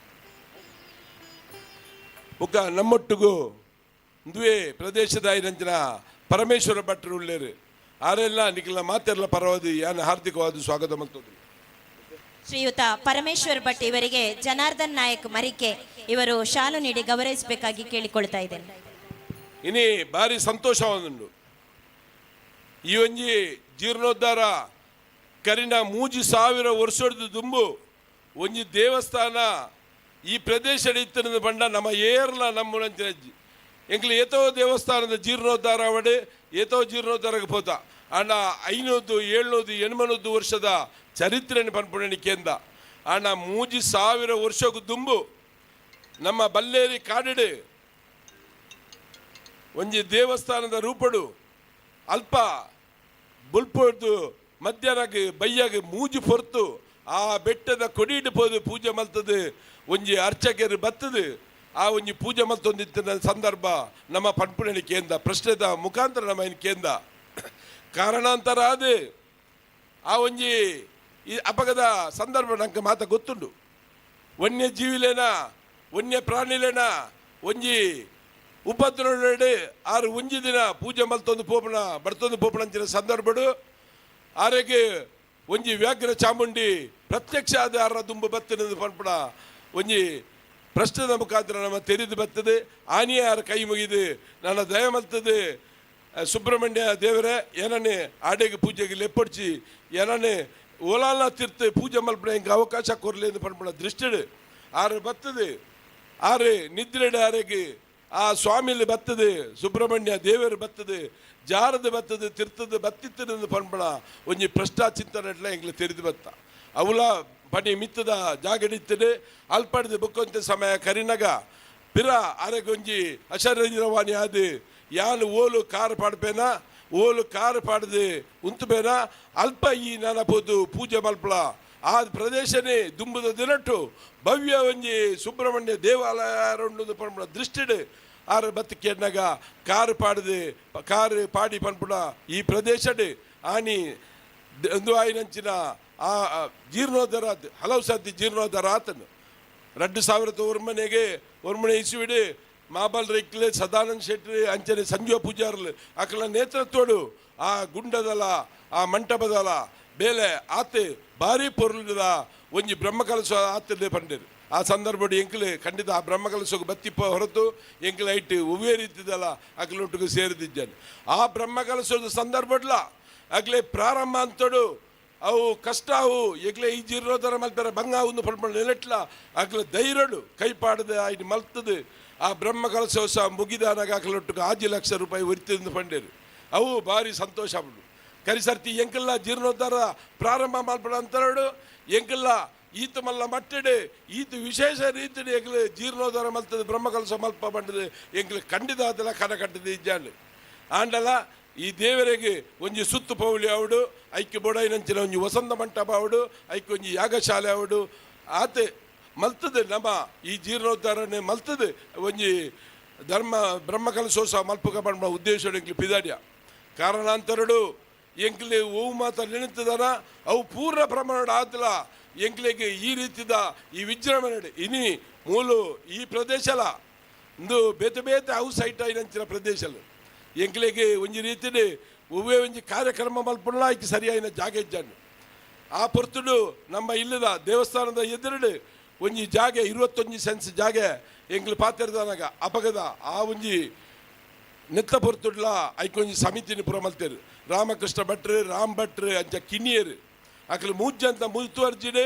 ಬುಕ್ಕ ನಮ್ಮೊಟ್ಟಿಗೂ ಇಂದುವೇ ಪ್ರದೇಶದ ಐರಂಚಿನ ಪರಮೇಶ್ವರ ಭಟ್ರು ಉಳ್ಳೇರು ಆರೆಲ್ಲ ನಿಖಿಲ ಮಾತೆಲ್ಲ ಪರವಾದಿ ಯಾನ ಹಾರ್ದಿಕವಾದ ಸ್ವಾಗತ ಮಂತೊಂದುಳ್ಳೆ. ಶ್ರೀಯುತ ಪರಮೇಶ್ವರ್ ಭಟ್ ಇವರಿಗೆ ಜನಾರ್ದನ್ ನಾಯಕ್ ಮರಿಕೆ ಇವರು ಶಾಲು ನೀಡಿ ಗೌರವಿಸಬೇಕಾಗಿ ಕೇಳಿಕೊಳ್ತಾ ಇದ್ದೇನೆ. ಇನಿ ಭಾರಿ ಸಂತೋಷವಾದುಂಡು ಈ ಒಂಜಿ ಜೀರ್ಣೋದ್ಧಾರ ಕರಿನ 3000 ವರ್ಷದ ದುಂಬು ಒಂಜಿ ದೇವಸ್ಥಾನ ಈ ಪ್ರದೇಶ ಇತ್ತಿನ ಬಂಡ ನಮ್ಮ ಏರ್ಲ ನಮ್ಮ ಎಂಕ್ಲೆ ಏತೋ ದೇವಸ್ಥಾನದ ಜೀರ್ಣೋದ್ಧಾರ ಅವಡೆ ಏತೋ ಜೀರ್ಣೋದ್ಧಾರಕ್ಕೆ ಪೋತ ಅಣ್ಣ 500 700 800 ವರ್ಷದ ಚರಿತ್ರೆಯನ್ನು ಪನ್ಪುಣಿ ಕೇಂದ್ರ ಅಣ್ಣ 3000 ವರ್ಷಕ್ಕೂ ದುಂಬು ನಮ್ಮ ಬಲ್ಲೇರಿ ಕಾಡಿಡು ಒಂಜಿ ದೇವಸ್ಥಾನದ ರೂಪಡು ಅಲ್ಪ ಬುಲ್ಪೊಡ್ದು ಮಧ್ಯಾಹ್ನಕ್ಕೆ ಬಯ್ಯಾಗ ಮೂಜಿ ಪೊರ್ತು ಆ ಬೆಟ್ಟದ ಕೊಡಿಡು ಪೋದು ಪೂಜೆ ಮಲ್ತದೆ ಒಂಜಿ ಅರ್ಚಕರು ಬತ್ತದು ಆ ಒಂಜಿ ಪೂಜೆ ಮಲ್ತೊಂದಿತ್ತಿನ ಸಂದರ್ಭ ನಮ್ಮ ಪನ್ಪುಣಿ ಕೇಂದ್ರ ಪ್ರಶ್ನೆದ ಮುಖಾಂತರ ನಮ್ಮ ಇನ್ ಕೇಂದ್ರ ಕಾರಣಾಂತರ ಅದು ಆ ಒಂಜಿ ಈ ಅಪಗದ ಸಂದರ್ಭ ನಂಗೆ ಮಾತ ಗೊತ್ತುಂಡು ವನ್ಯಜೀವಿಲೇನ ವನ್ಯ ಪ್ರಾಣಿಲೇನ ಒಂಜಿ ಉಪದ್ರವಡೆ ಆರು ಒಂಜಿ ದಿನ ಪೂಜೆ ಮಲ್ತೊಂದು ಪೋಪಣ ಬರ್ತೊಂದು ಪೋಪಣ ಅಂಚಿನ ಸಂದರ್ಭಡು ಆರೆಗೆ ಒಂಜಿ ವ್ಯಾಘ್ರ ಚಾಮುಂಡಿ ಪ್ರತ್ಯಕ್ಷ ಆದ ಆರ ದುಂಬು ಬತ್ತಿನದು ಪನ್ಪಣ ಒಂಜಿ ಪ್ರಶ್ನೆದ ಮುಖಾಂತರ ನಮ್ಮ ತೆರೆದು ಬರ್ತದೆ ಆನಿಯೇ ಆರ ಕೈ ಮುಗಿದು ನನ್ನ ದಯ ಮಲ್ತದೆ ಸುಬ್ರಹ್ಮಣ್ಯ ದೇವರೇ ಏನನ್ನೇ ಆಡೆಗೆ ಪೂಜೆಗೆ ಲೆಪ್ಪೊಡ್ಚಿ ಏನನ್ನೇ ಓಲಾಲ ತೀರ್ಥ ಪೂಜೆ ಮಲ್ಪಣ ಹಿಂಗೆ ಅವಕಾಶ ಕೊರಲಿ ಎಂದು ಪನ್ಪಣ ದೃಷ್ಟಿಡು ಆರು ಬರ್ತದೆ ಆರು ನಿದ್ರೆಡು ಆರೆಗೆ ಆ ಸ್ವಾಮಿಲಿ ಬರ್ತದೆ ಸುಬ್ರಹ್ಮಣ್ಯ ದೇವರು ಬರ್ತದೆ ಜಾರದು ಬರ್ತದೆ ತಿರ್ತದ ಬತ್ತಿತ್ತದ ಪನ್ಪಣ ಒಂಜಿ ಪ್ರಶ್ನಾ ಚಿಂತನೆ ಎಂಗ್ಲ ತೆರೆದು ಬತ್ತ ಅವಲ ಪನಿ ಮಿತ್ತದ ಜಾಗಡಿತ್ತದೆ ಅಲ್ಪಡ್ದು ಬುಕ್ಕೊಂತ ಸಮಯ ಕರಿನಗ ಪಿರ ಅರೆಗೊಂಜಿ ಅಶರೀರವಾಣಿ ಆದು ಯಾನು ಓಲು ಕಾರು ಪಾಡ್ಪೇನ ಓಲು ಕಾರು ಪಾಡ್ದು ಉಂತುಬೇನ ಅಲ್ಪ ಈ ನನಪೋದು ಪೂಜೆ ಮಲ್ಪಲ ಆ ಪ್ರದೇಶನೇ ದುಂಬುದ ದಿನಟ್ಟು ಭವ್ಯ ಒಂಜಿ ಸುಬ್ರಹ್ಮಣ್ಯ ದೇವಾಲಯ ಉಂಡು ಪನ್ಪುನ ದೃಷ್ಟಿಡು ಆರು ಬತ್ತು ಕೇಳಿನಾಗ ಕಾರು ಪಾಡ್ದು ಕಾರು ಪಾಡಿ ಪನ್ಪುಣ ಈ ಪ್ರದೇಶಡ್ ಆನಿ ಒಂದು ಆಯಿನಂಚಿನ ಆ ಜೀರ್ಣೋದ್ಧಾರ ಹಲವು ಸಾತಿ ಜೀರ್ಣೋದ್ಧಾರ ಆತನು 2000 ಒರ್ಮನೆ ಇಸುವಿಡು ಮಾಬಲ್ ರೈಕ್ಲೆ ಸದಾನಂದ ಶೆಟ್ಟಿ ಅಂಚನೆ ಸಂಜೀವ ಪೂಜಾರ್ಲು ಅಕಲ ನೇತೃತ್ವಡು ಆ ಗುಂಡದಲ ಆ ಮಂಟಪದಲ ಬೇಲೆ ಆತೆ ಭಾರಿ ಪೊರುಳದ ಒಂಜಿ ಬ್ರಹ್ಮಕಲಶ ಆತದೆ ಪಂಡೇರು ಆ ಸಂದರ್ಭಡು ಎಂಕ್ಲೆ ಖಂಡಿತ ಆ ಬ್ರಹ್ಮಕಲಶಕ್ಕೆ ಬತ್ತಿಪ್ಪ ಹೊರತು ಎಂಕ್ಲೆ ಐಟ್ ಒವ್ವೇ ರೀತಿದಲ್ಲ ಅಕ್ಲೊಟ್ಟಿಗೆ ಸೇರಿದಿದ್ದಾನೆ ಆ ಬ್ರಹ್ಮಕಲಶದ ಸಂದರ್ಭಡ್ಲ ಅಗ್ಲೆ ಪ್ರಾರಂಭ ಅಂತಡು ಅವು ಕಷ್ಟ ಅವು ಎಗ್ಲೆ ಈ ಜೀರ್ಣೋದ್ಧಾರ ಮಲ್ತಾರೆ ಬಂಗ ಒಂದು ಪಡ್ಕೊಂಡು ನೆಲೆಟ್ಲ ಅಗ್ಲೆ ಧೈರ್ಯಡು ಕೈ ಪಾಡದೆ ಆಯ್ತು ಮಲ್ತದೆ ಆ ಬ್ರಹ್ಮಕಲಶೋತ್ಸವ ಮುಗಿದಾನಾಗ ಅಕ್ಲೊಟ್ಟಿಗೆ 5 ಲಕ್ಷ ರೂಪಾಯಿ ಒರಿತಿಂದು ಪಂಡೇರು ಅವು ಭಾರಿ ಸಂತೋಷ ಆಗ್ಬಿಡು ಕರಿಸರ್ತಿ ಎಂಕಲ್ಲ ಜೀರ್ಣೋದ್ಧಾರ ಪ್ರಾರಂಭ ಮಲ್ಪಡ ಅಂತಾಡು ಎಂಕಲ್ಲ ಈತ ಮಲ್ಲ ಮಟ್ಟಡೆ ಈತ ವಿಶೇಷ ರೀತಿಯಲ್ಲಿ ಎಂಕ್ಲೆ ಜೀರ್ಣೋದ್ಧಾರ ಮಲ್ತದೆ ಬ್ರಹ್ಮಕಲಶ ಮಲ್ಪ ಬಂಡದೆ ಎಂಕ್ಲೆ ಖಂಡಿತ ಅದೆಲ್ಲ ಕನ ಕಟ್ಟದೆ ಇಜ್ಜಾಂಡು ಆಂಡಲ ಈ ದೇವರಿಗೆ ಒಂಜಿ ಸುತ್ತು ಪೌಳಿ ಅವಡು ಐಕ್ಕೆ ಬೊಡೈನಂಚಿನ ಒಂಜಿ ವಸಂತ ಮಂಟಪ ಅವಡು ಐಕ್ಕೆ ಒಂಜಿ ಯಾಗಶಾಲೆ ಅವಡು ಆತೆ ಮಲ್ತದೆ ನಮ್ಮ ಈ ಜೀರ್ಣೋದ್ಧಾರನೆ ಮಲ್ತದೆ ಒಂಜಿ ಧರ್ಮ ಬ್ರಹ್ಮಕಲಶೋತ್ಸವ ಮಲ್ಪಕ ಪಂಡ ಉದ್ದೇಶ ಎಂಕ್ಲೆ ಪಿದಾಡ್ಯ ಕಾರಣಾಂತರಡು ಎಂಕ್ಲೆ ಓವು ಮಾತ ನೆನೆತದನ ಅವು ಪೂರ್ಣ ಪ್ರಮಾಣ ಆತಲ ಎಂಕ್ಲೆಗೆ ಈ ರೀತಿದ ಈ ವಿಜೃಂಭಣೆ ಇನಿ ಮೂಲು ಈ ಪ್ರದೇಶಲ ಇಂದು ಬೇತೆ ಬೇತೆ ಅವು ಸೈಟ್ ಐನಂಚಿನ ಪ್ರದೇಶಲ ಎಂಕ್ಲೆಗೆ ಒಂಜಿ ರೀತಿಡ್ ಒವ್ವೇ ಒಂಜಿ ಕಾರ್ಯಕ್ರಮ ಮಲ್ಪುಣ ಐಕ್ ಸರಿಯಾಯಿನ ಜಾಗ ಇಜ್ಜಾಂಡ್ ಆ ಪೊರ್ತುಡು ನಮ್ಮ ಇಲ್ಲದ ದೇವಸ್ಥಾನದ ಎದುರುಡು ಒಂಜಿ ಜಾಗೆ 21 ಸೆನ್ಸ್ ಜಾಗೆ ಎಂಕ್ಲು ಪಾತೆರ್ದನಗ ಅಪಗದ ಆ ಒಂಜಿ ನೆತ್ತ ಪೊರ್ತುಡ್ಲ ಐಕೊಂಜಿ ಸಮಿತಿನ ಪುರ ಮಲ್ತೇರು ರಾಮಕೃಷ್ಣ ಭಟ್ರು ರಾಮ್ ಭಟ್ರು ಅಂಚ ಕಿನ್ನಿಯರು ಅಕಲು ಮೂಜಂತ ಮುತುವರ್ಜಿಡೆ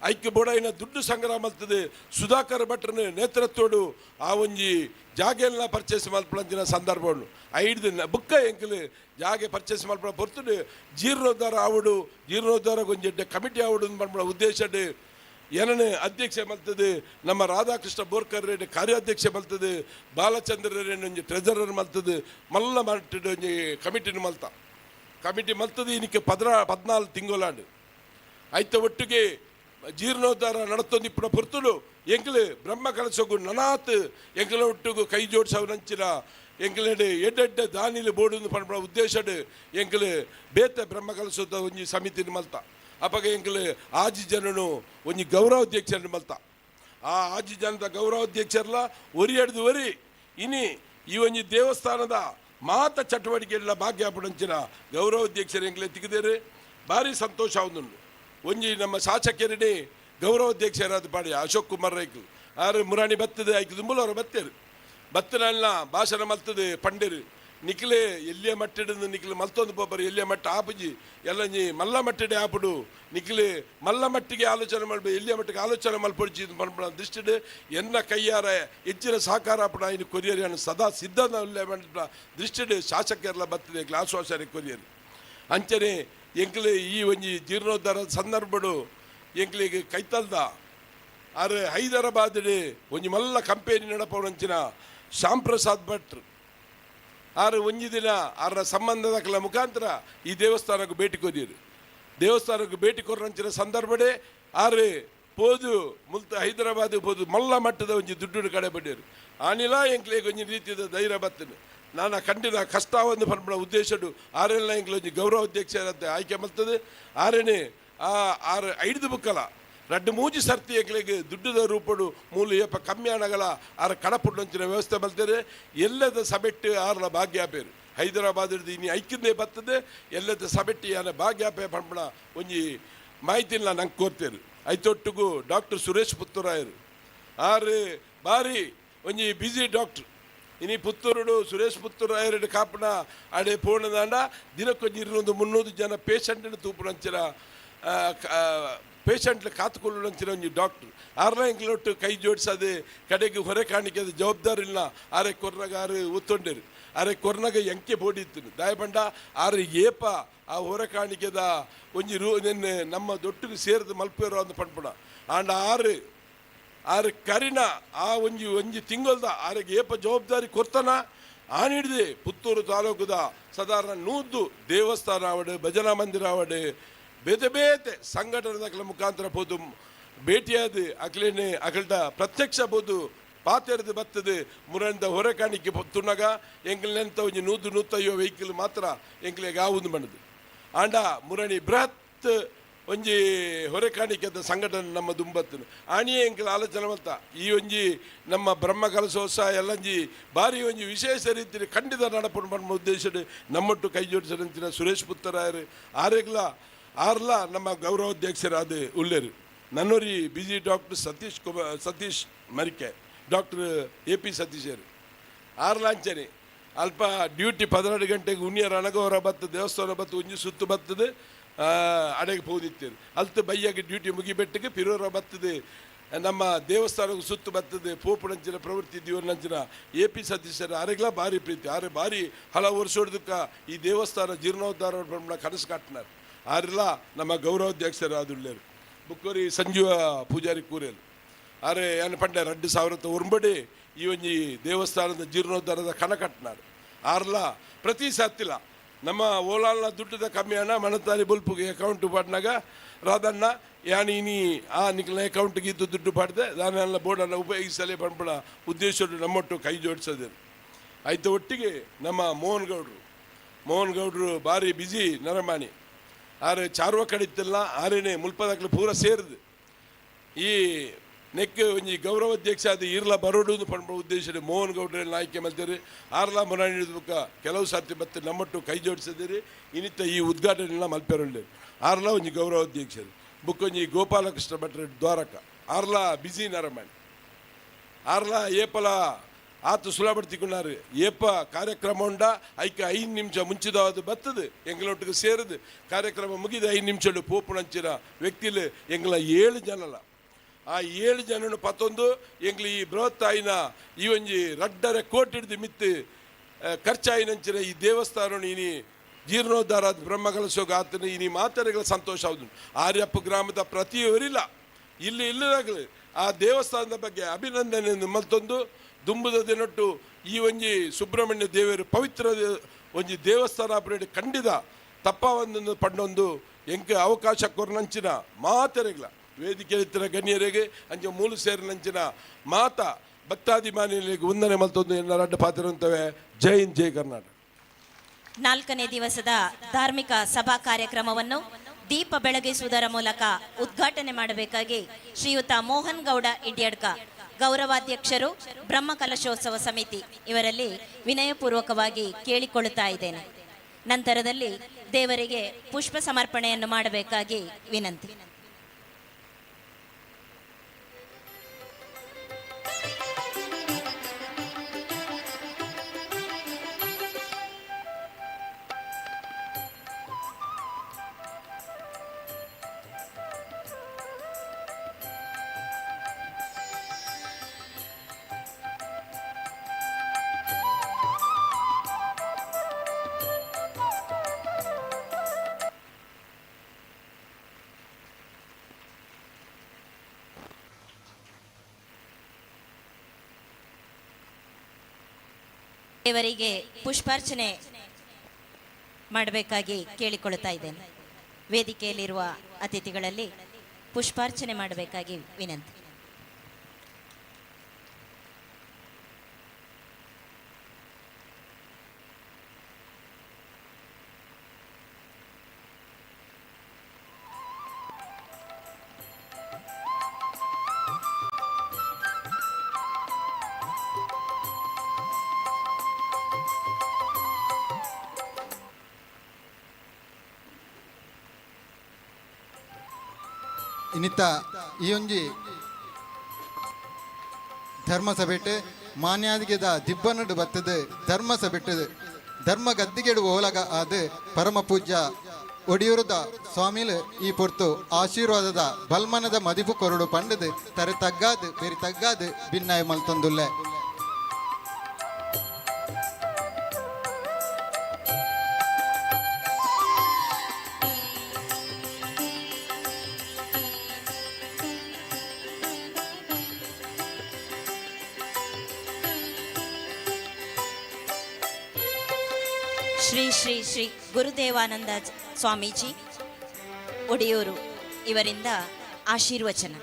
ಐಕ್ಯ ಬೋಡಾಯಿನ ದುಡ್ಡು ಸಂಗ್ರಹ ಮಲ್ತದೆ. ಸುಧಾಕರ್ ಭಟ್ರನ ನೇತೃತ್ವಡು ಆ ಒಂಜಿ ಜಾಗೆಲ್ಲ ಪರ್ಚೇಸ್ ಮಲ್ಪಂಚಿನ ಸಂದರ್ಭವನ್ನು ಐದು ಬುಕ್ಕ ಎಂಕಲು ಜಾಗೆ ಪರ್ಚೇಸ್ ಮಲ್ಪಡ ಪೊರ್ತುಡು ಜೀರ್ಣೋದ್ಧಾರ ಆವಡು, ಜೀರ್ಣೋದ್ಧಾರ ಒಂಜಿ ಕಮಿಟಿ ಆವಡು ಪನ್ಪುನ ಉದ್ದೇಶ ಏನನೆ ಅಧ್ಯಕ್ಷ ಮಲ್ತದೆ. ನಮ್ಮ ರಾಧಾಕೃಷ್ಣ ಬೋರ್ಕರ್ ರೆಡ್ಡಿ ಕಾರ್ಯಾಧ್ಯಕ್ಷ ಮಲ್ತದೆ, ಬಾಲಚಂದ್ರ ರೆಡ್ಡಿ ಒಂಜಿ ಟ್ರೆಜರರ್ ಮಲ್ತದೆ, ಮಲ್ಲ ಮಟ್ಟಿಡ್ ಒಂಜಿ ಕಮಿಟಿನ ಮಲ್ತ ಕಮಿಟಿ ಮಲ್ತದೆ. ಇನಿಕ್ಕೆ 14 ತಿಂಗಳಾಂಡು ಐತ ಒಟ್ಟಿಗೆ ಜೀರ್ಣೋದ್ಧಾರ ನಡತೊಂದು ಇಪ್ಪುನ ಪೊರ್ತುಡು ಎಂಕಲು ಬ್ರಹ್ಮ ಕಲಸಗು ನನಾತ್ ಎಂಕಲ ಒಟ್ಟುಗು ಕೈ ಜೋಡಿಸವನಂಚಿನ ಎಂಕಲೆಡೆ ಎಡ್ಡೆಡ್ಡೆ ದಾನಿಲು ಬೋಡು ಪನ್ಪುನ ಉದ್ದೇಶಡ್ ಎಂಕಲು ಬೇತೆ ಬ್ರಹ್ಮ ಕಲಸದ ಒಂಜಿ ಸಮಿತಿನ ಮಲ್ತ. ಅಪಗ ಎಂಕಲು ಆಜಿ ಜನನು ಒಂಜಿ ಗೌರವಾಧ್ಯಕ್ಷರನ್ನು ಮಲ್ತ. ಆ ಆಜಿ ಜನದ ಗೌರವಾಧ್ಯಕ್ಷರ್ಲ ಒರಿ ಎಡ್ದು ಒರಿ ಇನಿ ಈ ಒಂಜಿ ದೇವಸ್ಥಾನದ ಮಾತ ಚಟುವಟಿಕೆಲ್ಲ ಭಾಗ್ಯ ಪುಣಂಚಿನ ಗೌರವಾಧ್ಯಕ್ಷರು ಎಂಕಲೆ ತಿಕ್ಕಿದೇರು ಭಾರಿ ಸಂತೋಷ ಆവുಂದುಂಡು. ಒಂಜಿ ನಮ್ಮ ಶಾಸಕರೇ ಗೌರವಾಧ್ಯಕ್ಷರಾದ ಪಾಡಿ ಅಶೋಕ್ ಕುಮಾರ್ ರೈಕ್ಲು ಆರು ಮುರಾಣಿ ಬತ್ತದೆ ಐಕು ದುಂಬುಲು ಅವರು ಬತ್ತೇರು ಬತ್ತನಲ್ಲ ಭಾಷಣ ಮಲ್ತದೆ ಪಂಡೇರು ನಿಕ್ಲೆ ಎಲ್ಲಿಯ ಮಟ್ಟಿಡಿಂದ ನಿಕ್ಲೆ ಮಲ್ತೊಂದು ಪೋಪರು ಎಲ್ಲಿಯ ಮಟ್ಟ ಆಪುಜಿ ಎಲ್ಲ ಮಲ್ಲ ಮಟ್ಟಿಡೆ ಆಪುಡು ನಿಕ್ಲೆ ಮಲ್ಲ ಮಟ್ಟಿಗೆ ಆಲೋಚನೆ ಮಲ್ಪ ಎಲ್ಲಿಯ ಮಟ್ಟಿಗೆ ಆಲೋಚನೆ ಮಲ್ಪೊಡ್ಚಿ ಪನ್ಪುನ ದೃಷ್ಟಿಡ್ ಎನ್ನ ಕೈಯಾರ ಹೆಚ್ಚಿನ ಸಹಕಾರ ಆಪುಡ ಇನ್ನು ಕೊರಿಯರ್ ಸದಾ ಸಿದ್ಧ ದೃಷ್ಟಿಡ್ ಶಾಸಕರೆಲ್ಲ ಬತ್ತದೆ ಆಶ್ವಾಸನೆ ಕೊರಿಯರ್. ಅಂಚನೆ ಎಂಕ್ಲೆ ಈ ಒಂಜಿ ಜೀರ್ಣೋದ್ಧಾರ ಸಂದರ್ಭಡು ಎಂಕ್ಲೆಗ್ ಕೈತಲ್ದ ಆರು ಹೈದರಾಬಾದ್ ಒಂಜಿ ಮಲ್ಲ ಕಂಪೆನಿ ನಡಪವನಂಚಿನ ಶ್ಯಾಮ್ ಪ್ರಸಾದ್ ಭಟ್ರು ಆರು ಒಂಜಿ ದಿನ ಆರ ಸಂಬಂಧದ ಮುಖಾಂತರ ಈ ದೇವಸ್ಥಾನಕ್ಕೆ ಭೇಟಿ ಕೊರಿಯರು. ದೇವಸ್ಥಾನಕ್ಕೆ ಭೇಟಿ ಕೊರಂಚಿನ ಸಂದರ್ಭಡೇ ಆರು ಪೋದು ಮುಲ್ತ ಹೈದರಾಬಾದ್ ಪೋದು ಮಲ್ಲ ಮಟ್ಟದ ಒಂಜಿ ದುಡ್ಡು ಕಡೆ ಬಡ್ಡಿರು ಆನಿಲ ಎಂಕ್ಲೆಗ್ ಒಂಜಿ ರೀತಿಯ ಧೈರ್ಯ ಬತ್ತನು ನಾನು ಕಂಡಿನ ಕಷ್ಟ ಒಂದು ಪನ್ಪುನ ಉದ್ದೇಶಡು ಆರೆಲ್ಲ ಎಂಕ್ಲೆ ಒಂಜಿ ಗೌರವಾಧ್ಯಕ್ಷರಂತೆ ಆಯ್ಕೆ ಮಲ್ತದೆ. ಆರೇನೆ ಆ ಆರು ಐದು ಬುಕ್ಕಲ ರಡ್ಡು ಮೂಜಿ ಸರ್ತಿ ಎಂಕ್ಲೆಗ್ ದುಡ್ಡುದ ರೂಪಡು ಮೂಲು ಏಪ ಕಮ್ಮಿ ಅಣಗಲ ಆರ ಕಡಪುಡ್ಡಂಚಿನ ವ್ಯವಸ್ಥೆ ಮಲ್ತದೆ. ಎಲ್ಲದ ಸಬೆಟ್ಟು ಆರ್ಲ ಭಾಗ್ಯಾಪೇರು ಹೈದರಾಬಾದ್ ಇನಿ ಐಕ್ಯಂದೇ ಬರ್ತದೆ ಎಲ್ಲದ ಸಬೆಟ್ಟು ಯಾನ ಭಾಗ್ಯಾಪೆ ಪನ್ಪುನ ಒಂಜಿ ಮಾಹಿತಿನ ನಂಗೆ ಕೋರ್ತೇರು. ಐತೊಟ್ಟುಗು ಡಾಕ್ಟರ್ ಸುರೇಶ್ ಪುತ್ತೂರಾಯರು ಆರು ಬಾರಿ ಒಂಜಿ ಬ್ಯುಸಿ ಡಾಕ್ಟ್ರ್. ಇನಿ ಪುತ್ತೂರುಡು ಸುರೇಶ್ ಪುತ್ತೂರಾಯರು ಕಾಪುನ ಅಡೆ ಪೋಣದಾಂಡ ದಿನಕ್ಕೊಂಜಿ 200-300 ಜನ ಪೇಷಂಟ್ನ ತೂಪುನಂಚಿನ ಪೇಷಂಟ್ಲ ಕಾತುಕೊಳ್ಳುವಂಚಿನ ಒಂಜಿ ಡಾಕ್ಟ್ರ್. ಆರ್ಲ ಎಂಕ್ಲೊಟ್ಟು ಕೈ ಜೋಡಿಸದೆ ಕಡೆಗೆ ಹೊರೆ ಕಾಣಿಕೆ ಜವಾಬ್ದಾರಿ ಇಲ್ಲ. ಆರೆ ಕೊರ್ನಗ ಆರು ಒತ್ತೊಂಡೇರು ಆರೆ ಕೊರ್ನಗ ಎಂಕೆ ಬೋಡಿತ್ತು ದಾಯಬಂಡ ಆರು ಏಪ ಆ ಹೊರೆ ಕಾಣಿಕೆದ ಒಂಜಿ ರೂ ನಿನ್ನೆ ನಮ್ಮ ದೊಟ್ಟಿಗೆ ಸೇರಿದ ಮಲ್ಪೇರೋ ಅಂದ್ ಪನ್ಪುಣ ಆಂಡ ಆರು ಆರು ಕರಿನ ಆ ಒಂಜಿ ಒಂಜಿ ತಿಂಗಳ್ದ ಆರಿಗೆ ಏಪ ಜವಾಬ್ದಾರಿ ಕೊರ್ತನ ಆನಿಡ್ದೆ ಪುತ್ತೂರು ತಾಲೂಕುದ ಸಾಧಾರಣ 100 ದೇವಸ್ಥಾನ ಆವಡು ಭಜನಾ ಮಂದಿರ ಆವಡು ಬೇತೆ ಬೇತೆ ಸಂಘಟನೆದ ಮುಖಾಂತರ ಪೋದು ಭೇಟಿಯಾದ ಅಕ್ಲೇನೆ ಅಗಲ್ಟ ಪ್ರತ್ಯಕ್ಷ ಬೋದು ಪಾತೆರೆದು ಬರ್ತದೆ ಮುರಂದ ಹೊರೆ ಕಾಣಿಕೆ ತುಣ್ಣಗ ಎಂಕ್ಲೆಂತ ಒಂಜಿ 100-150 ವೆಹಿಕಲ್ ಮಾತ್ರ ಎಂಕ್ಲೆಗ್ ಆವುಂದು ಬಂದದು. ಆಂಡ ಮುರಣಿ ಬೃಹತ್ ಒಂಜಿ ಹೊರೆ ಕಾಣಿಕೆದ ಸಂಘಟನೆ ನಮ್ಮ ದುಂಬತ್ತನು ಆಣಿಯೇ ಎಂಕಲ್ ಆಲೋಚನೆ ಮಲ್ತ ಈ ಒಂಜಿ ನಮ್ಮ ಬ್ರಹ್ಮ ಕಲಶೋತ್ಸವ ಎಲ್ಲಂಜಿ ಭಾರಿ ಒಂಜಿ ವಿಶೇಷ ರೀತಿಯಲ್ಲಿ ಖಂಡಿತ ನಡಪುನ ಪನ್ಪುನ ಉದ್ದೇಶಡ್ ನಮ್ಮೊಟ್ಟು ಕೈ ಜೋಡಿಸಿದಂಚಿನ ಸುರೇಶ್ ಪುತ್ತರಾಯರು ಆರೆಗ್ಲ ಆರ್ಲ ನಮ್ಮ ಗೌರವಾಧ್ಯಕ್ಷರಾದ ಉಲ್ಲೇರು. ನನ್ನೊರಿ busy doctor Satish Kumar Satish Marike doctor A P ಸತೀಶರು ಆರ್ಲಾಂಚನೆ ಅಲ್ಪ ಡ್ಯೂಟಿ 12 ಗಂಟೆಗೆ ಉಣ್ಣಿಯರ ಅಣಗವರ ಬತ್ತು ದೇವಸ್ಥಾನ ಬತ್ತು ಒಂಜಿ ಸುತ್ತು ಬರ್ತದೆ ಅಡೆಗೆ ಪೋದಿತ್ತೇರು ಅಲ್ತು ಬಯ್ಯಾಗ ಡ್ಯೂಟಿ ಮುಗಿಬೆಟ್ಟಿಗೆ ಪಿರೋರ ಬರ್ತದೆ ನಮ್ಮ ದೇವಸ್ಥಾನಕ್ಕೆ ಸುತ್ತು ಬರ್ತದೆ ಪೋಪುಣಂಚಿನ ಪ್ರವೃತ್ತಿ ದಿವನಂಚಿನ ಎ ಪಿ ಸತೀಶರ ಆರೆಗ್ಲ ಭಾರಿ ಪ್ರೀತಿ ಆರೆ ಭಾರಿ ಹಲವು ವರ್ಷ ಹೊಡೆದಕ್ಕ ಈ ದೇವಸ್ಥಾನ ಜೀರ್ಣೋದ್ಧಾರ ಕನಸು ಕಟ್ಟಿನಾರು ಆರೆಲ್ಲ ನಮ್ಮ ಗೌರವಾಧ್ಯಕ್ಷರಾದುಳ್ಳೇರು. ಬುಕ್ಕೋರಿ ಸಂಜೀವ ಪೂಜಾರಿ ಕೂರೇಲು ಆರೆ ಏನು ಪಂಡೆ 2009 ಈ ಒಂಜಿ ದೇವಸ್ಥಾನದ ಜೀರ್ಣೋದ್ಧಾರದ ಕಣ ಕಟ್ಟಿನಾರು ಆರ್ಲ ಪ್ರತಿ ಸತ್ತಿಲ್ಲ ನಮ್ಮ ಓಲಾಲ್ನ ದುಡ್ಡದ ಕಮ್ಮಿ ಅಣ್ಣ ಮಣತಾರಿ ಬುಲ್ಪುಗೆ ಅಕೌಂಟ್ ಪಾಡ್ನಾಗ ರಾಧಣ್ಣ ಯಾನಿ ಇನಿ ಆ ನಿಕ್ಲ ಅಕೌಂಟ್ಗೆ ಇದ್ದು ದುಡ್ಡು ಪಾಡ್ದೆ ದಾನೆಲ್ಲ ಬೋರ್ಡನ್ನು ಉಪಯೋಗಿಸಲೇ ಪಂಪಣ ಉದ್ದೇಶ ನಮ್ಮೊಟ್ಟು ಕೈ ಜೋಡಿಸೋದು. ಆಯ್ತು ಒಟ್ಟಿಗೆ ನಮ್ಮ ಮೋಹನ್ ಗೌಡ್ರು ಮೋಹನ್ ಗೌಡ್ರು ಭಾರಿ ಬ್ಯುಸಿ ನರಮಾಣಿ ಆರೆ ಚಾರ್ವ ಕಡಿತಿಲ್ಲ ಆರೇನೆ ಮುಲ್ಪದಾಕ್ಲು ಪೂರ ಸೇರಿದು ಈ ನೆಕ್ ಒಂಜಿ ಗೌರವಾಧ್ಯಕ್ಷ ಅದು ಈರ್ಲ ಬರೋಡು ಪನ್ಪುನ ಉದ್ದೇಶ ಮೋಹನ್ ಗೌಡ್ರೆಲ್ಲ ಆಯ್ಕೆ ಮಲ್ತೇರಿ ಆರ್ಲ ಮುರಾಣಿ ಬುಕ್ಕ ಕೆಲವು ಸರ್ತಿ ಮತ್ತೆ ನಮ್ಮಟ್ಟು ಕೈ ಜೋಡಿಸಿದಿರಿ ಇನ್ನಿತ್ತ ಈ ಉದ್ಘಾಟನೆ ಮಲ್ಪೆರುಳ್ಳಿ ಆರ್ಲ ಒಂಜಿ ಗೌರವಾಧ್ಯಕ್ಷರು. ಬುಕ್ಕೊಂಜಿ ಗೋಪಾಲಕೃಷ್ಣ ಭಟ್ರ ದ್ವಾರಕ ಆರ್ಲ ಬಿಸಿ ನರಮಾಣಿ ಆರ್ಲ ಏಪಲ ಆತು ಸುಲಭ ಏಪ ಕಾರ್ಯಕ್ರಮ ಉಂಡ ಐಕೆ 5 ನಿಮಿಷ ಮುಂಚಿತವಾದ ಬತ್ತದು ಎಂಗಳೊಟ್ಟಿಗೆ ಸೇರಿದು ಕಾರ್ಯಕ್ರಮ ಮುಗಿದ 5 ನಿಮಿಷ ಪೋಪುಣಂಚಿನ ವ್ಯಕ್ತಿಲು ಎಂಗಳ 7 ಜನಲ ಆ 7 ಜನನು ಪತ್ತೊಂದು ಎಂಗ್ಲ ಈ ಬೃಹತ್ತಾಯಿನ ಈ ಒಂಜಿ 2.5 ಕೋಟಿ ಹಿಡಿದು ಮಿತ್ತು ಖರ್ಚಾಯಿನಂಚಿನ ಈ ದೇವಸ್ಥಾನ ಇನಿ ಜೀರ್ಣೋದ್ಧಾರ ಬ್ರಹ್ಮಕಲಶೋಗ ಆತನ ಇನಿ ಮಾತರೆಗಳ ಸಂತೋಷ ಆವುದು. ಆರ್ಯಪ್ಪ ಗ್ರಾಮದ ಪ್ರತಿಯವರಿಲ್ಲ ಇಲ್ಲಿ ಇಲ್ಲದಾಗಲಿ ಆ ದೇವಸ್ಥಾನದ ಬಗ್ಗೆ ಅಭಿನಂದನೆಯನ್ನು ಮಲ್ತೊಂದು ದುಂಬುದ ದಿನೊಟ್ಟು ಈ ಒಂಜಿ ಸುಬ್ರಹ್ಮಣ್ಯ ದೇವರು ಪವಿತ್ರ ಒಂಜಿ ದೇವಸ್ಥಾನ ಅಪ್ರೇಡ್ ಖಂಡಿತ ತಪ್ಪವೊಂದನ್ನು ಪಂಡೊಂದು ಎಂಕ ಅವಕಾಶ ಕೊರ್ನಂಚಿನ ಮಾತರೆಗಳ ವೇದಿಕೆ ಇತ್ತಿನ ಗಣ್ಯರಿಗೆ ಅಂಚ ಮೂಲು ಸೇರಿನಂಚಿನ ಮಾತಾ ಭಕ್ತಾಭಿಮಾನಿಗಳಿಗೆ ವಂದನೆ ಮಲ್ತೊಂದು ಎನ್ನ ರಡ್ಡ ಪಾತ್ರವಂತವೆ. ಜೈ ಹಿಂದ್, ಜೈ ಕರ್ನಾಟಕ. 4ನೇ ದಿವಸದ ಧಾರ್ಮಿಕ ಸಭಾ ಕಾರ್ಯಕ್ರಮವನ್ನು ದೀಪ ಬೆಳಗಿಸುವುದರ ಮೂಲಕ ಉದ್ಘಾಟನೆ ಮಾಡಬೇಕಾಗಿ ಶ್ರೀಯುತ ಮೋಹನ್ ಗೌಡ ಇಡ್ಯಡ್ಕ, ಗೌರವಾಧ್ಯಕ್ಷರು, ಬ್ರಹ್ಮಕಲಶೋತ್ಸವ ಸಮಿತಿ ಇವರಲ್ಲಿ ವಿನಯಪೂರ್ವಕವಾಗಿ ಕೇಳಿಕೊಳ್ಳುತ್ತಾ ಇದ್ದೇನೆ. ನಂತರದಲ್ಲಿ ದೇವರಿಗೆ ಪುಷ್ಪ ಸಮರ್ಪಣೆಯನ್ನು ಮಾಡಬೇಕಾಗಿ ವಿನಂತಿ. ದೇವರಿಗೆ ಪುಷ್ಪಾರ್ಚನೆ ಮಾಡಬೇಕಾಗಿ ಕೇಳಿಕೊಳ್ಳುತ್ತಾ ಇದ್ದೇನೆ. ವೇದಿಕೆಯಲ್ಲಿರುವ ಅತಿಥಿಗಳಲ್ಲಿ ಪುಷ್ಪಾರ್ಚನೆ ಮಾಡಬೇಕಾಗಿ ವಿನಂತಿ. ಇನ್ನಿತ್ತ ಈ ಒಂಜಿ ಧರ್ಮಸಭೆಟ್ ಮಾನ್ಯಾದಿಗೆದ ದಿಬ್ಬನಡು ಬತ್ತದ ಧರ್ಮಸಭೆಟ್ ಧರ್ಮ ಗದ್ದಿಗೆಡು ಓಲಗ ಆದ ಪರಮ ಪೂಜ್ಯ ಒಡಿಯೂರದ ಸ್ವಾಮಿಲು ಈ ಪೊರ್ತು ಆಶೀರ್ವಾದದ ಬಲ್ಮನದ ಮದಿಪು ಕೊರಡು ಪಂಡದು ತರೆ ತಗ್ಗಾದು ಬೇರಿ ತಗ್ಗಾದು ಭಿನ್ನಾಯ ಮಲ್ತೊಂದುಲ್ಲೆ. ಶ್ರೀ ಶ್ರೀ ಶ್ರೀ ಗುರುದೇವಾನಂದ ಸ್ವಾಮೀಜಿ ಒಡೆಯೂರು ಇವರಿಂದ ಆಶೀರ್ವಚನ.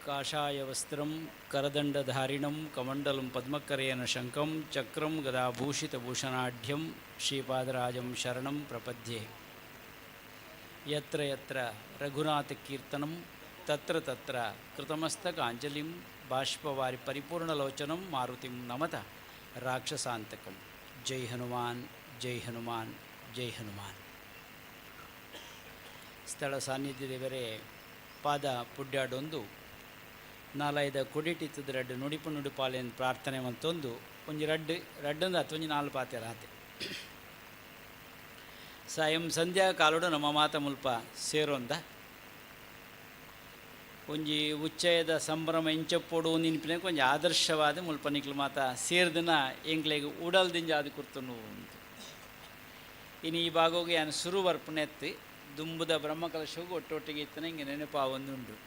ಕಾಷಾಯವಸ್ತ್ರಂ ಕರದಂಡಧಾರಿಣಂ ಕಮಂಡಲಂ ಪದ್ಮಕರೇನ ಶಂಖಂ ಚಕ್ರಂ ಗದಾಭೂಷಿತಭೂಷಣಾಢ್ಯಂ ಶ್ರೀಪಾದರಾಜಂ ಶರಣಂ ಪ್ರಪದ್ಯೆ. ಯತ್ರ ಯತ್ರ ರಘುನಾಥಕೀರ್ತನಂ ತತ್ರ ತತ್ರ ಕೃತಮಸ್ತಕಾಂಜಲಿಂ ಬಾಷ್ಪವಾರಿ ಪರಿಪೂರ್ಣಲೋಚನಂ ಮಾರುತಿಂ ನಮತ ರಾಕ್ಷಸಾಂತಕಂ. ಜೈ ಹನುಮಾನ್, ಜೈ ಹನುಮಾನ್, ಜೈ ಹನುಮಾನ್. ಸ್ಥಳ ಸಾನ್ನಿಧ್ಯದೇವರೇ ಪಾದ ಪುಡ್ಯಾಡೊಂದು ನಾಲೈದ ಕೊಡಿಟಿತ್ತದ ರಡ್ಡು ನುಡಿಪು ನುಡಿಪಾಲೆಂದು ಪ್ರಾರ್ಥನೆ ಮಂತೊಂದು ಒಂಜಿ ರಡ್ಡು ರಡ್ಡೊಂದು ಹತ್ತು ಒಂಜಿ ನಾಲ್ಕು ಪಾತೆ ರಾತೆ. ಸಾಯಂ ಸಂಧ್ಯಾ ಕಾಲಡು ನಮ್ಮ ಮಾತ ಮುಲ್ಪ ಸೇರೊಂದ ಒಂಜಿ ಉಚ್ಚಯದ ಸಂಭ್ರಮ ಇಂಚಪ್ಪೊಡು ನಿನ್ಪಿನ ಒಂಜಿ ಆದರ್ಶವಾದ ಮುಲ್ಪ ನಿಕ್ಲು ಮಾತ ಸೇರ್ದಿನ ಎಂಕ್ಲೆಗ್ ಉಡಲ್ ದಿಂಜ ಆದ್ ಕುರ್ತುನು ಇನಿ ಈ ಭಾಗೋಗಿ ಯಾನ್ ಸುರು ಬರ್ಪುನೆತ್ತಿ ದುಂಬುದ ಬ್ರಹ್ಮಕಲಶವು ಒಟ್ಟೊಟ್ಟಿಗೆ ಇತ್ತನ ಹಿಂಗೆ ನೆನಪಾವೊಂದುಂಡು.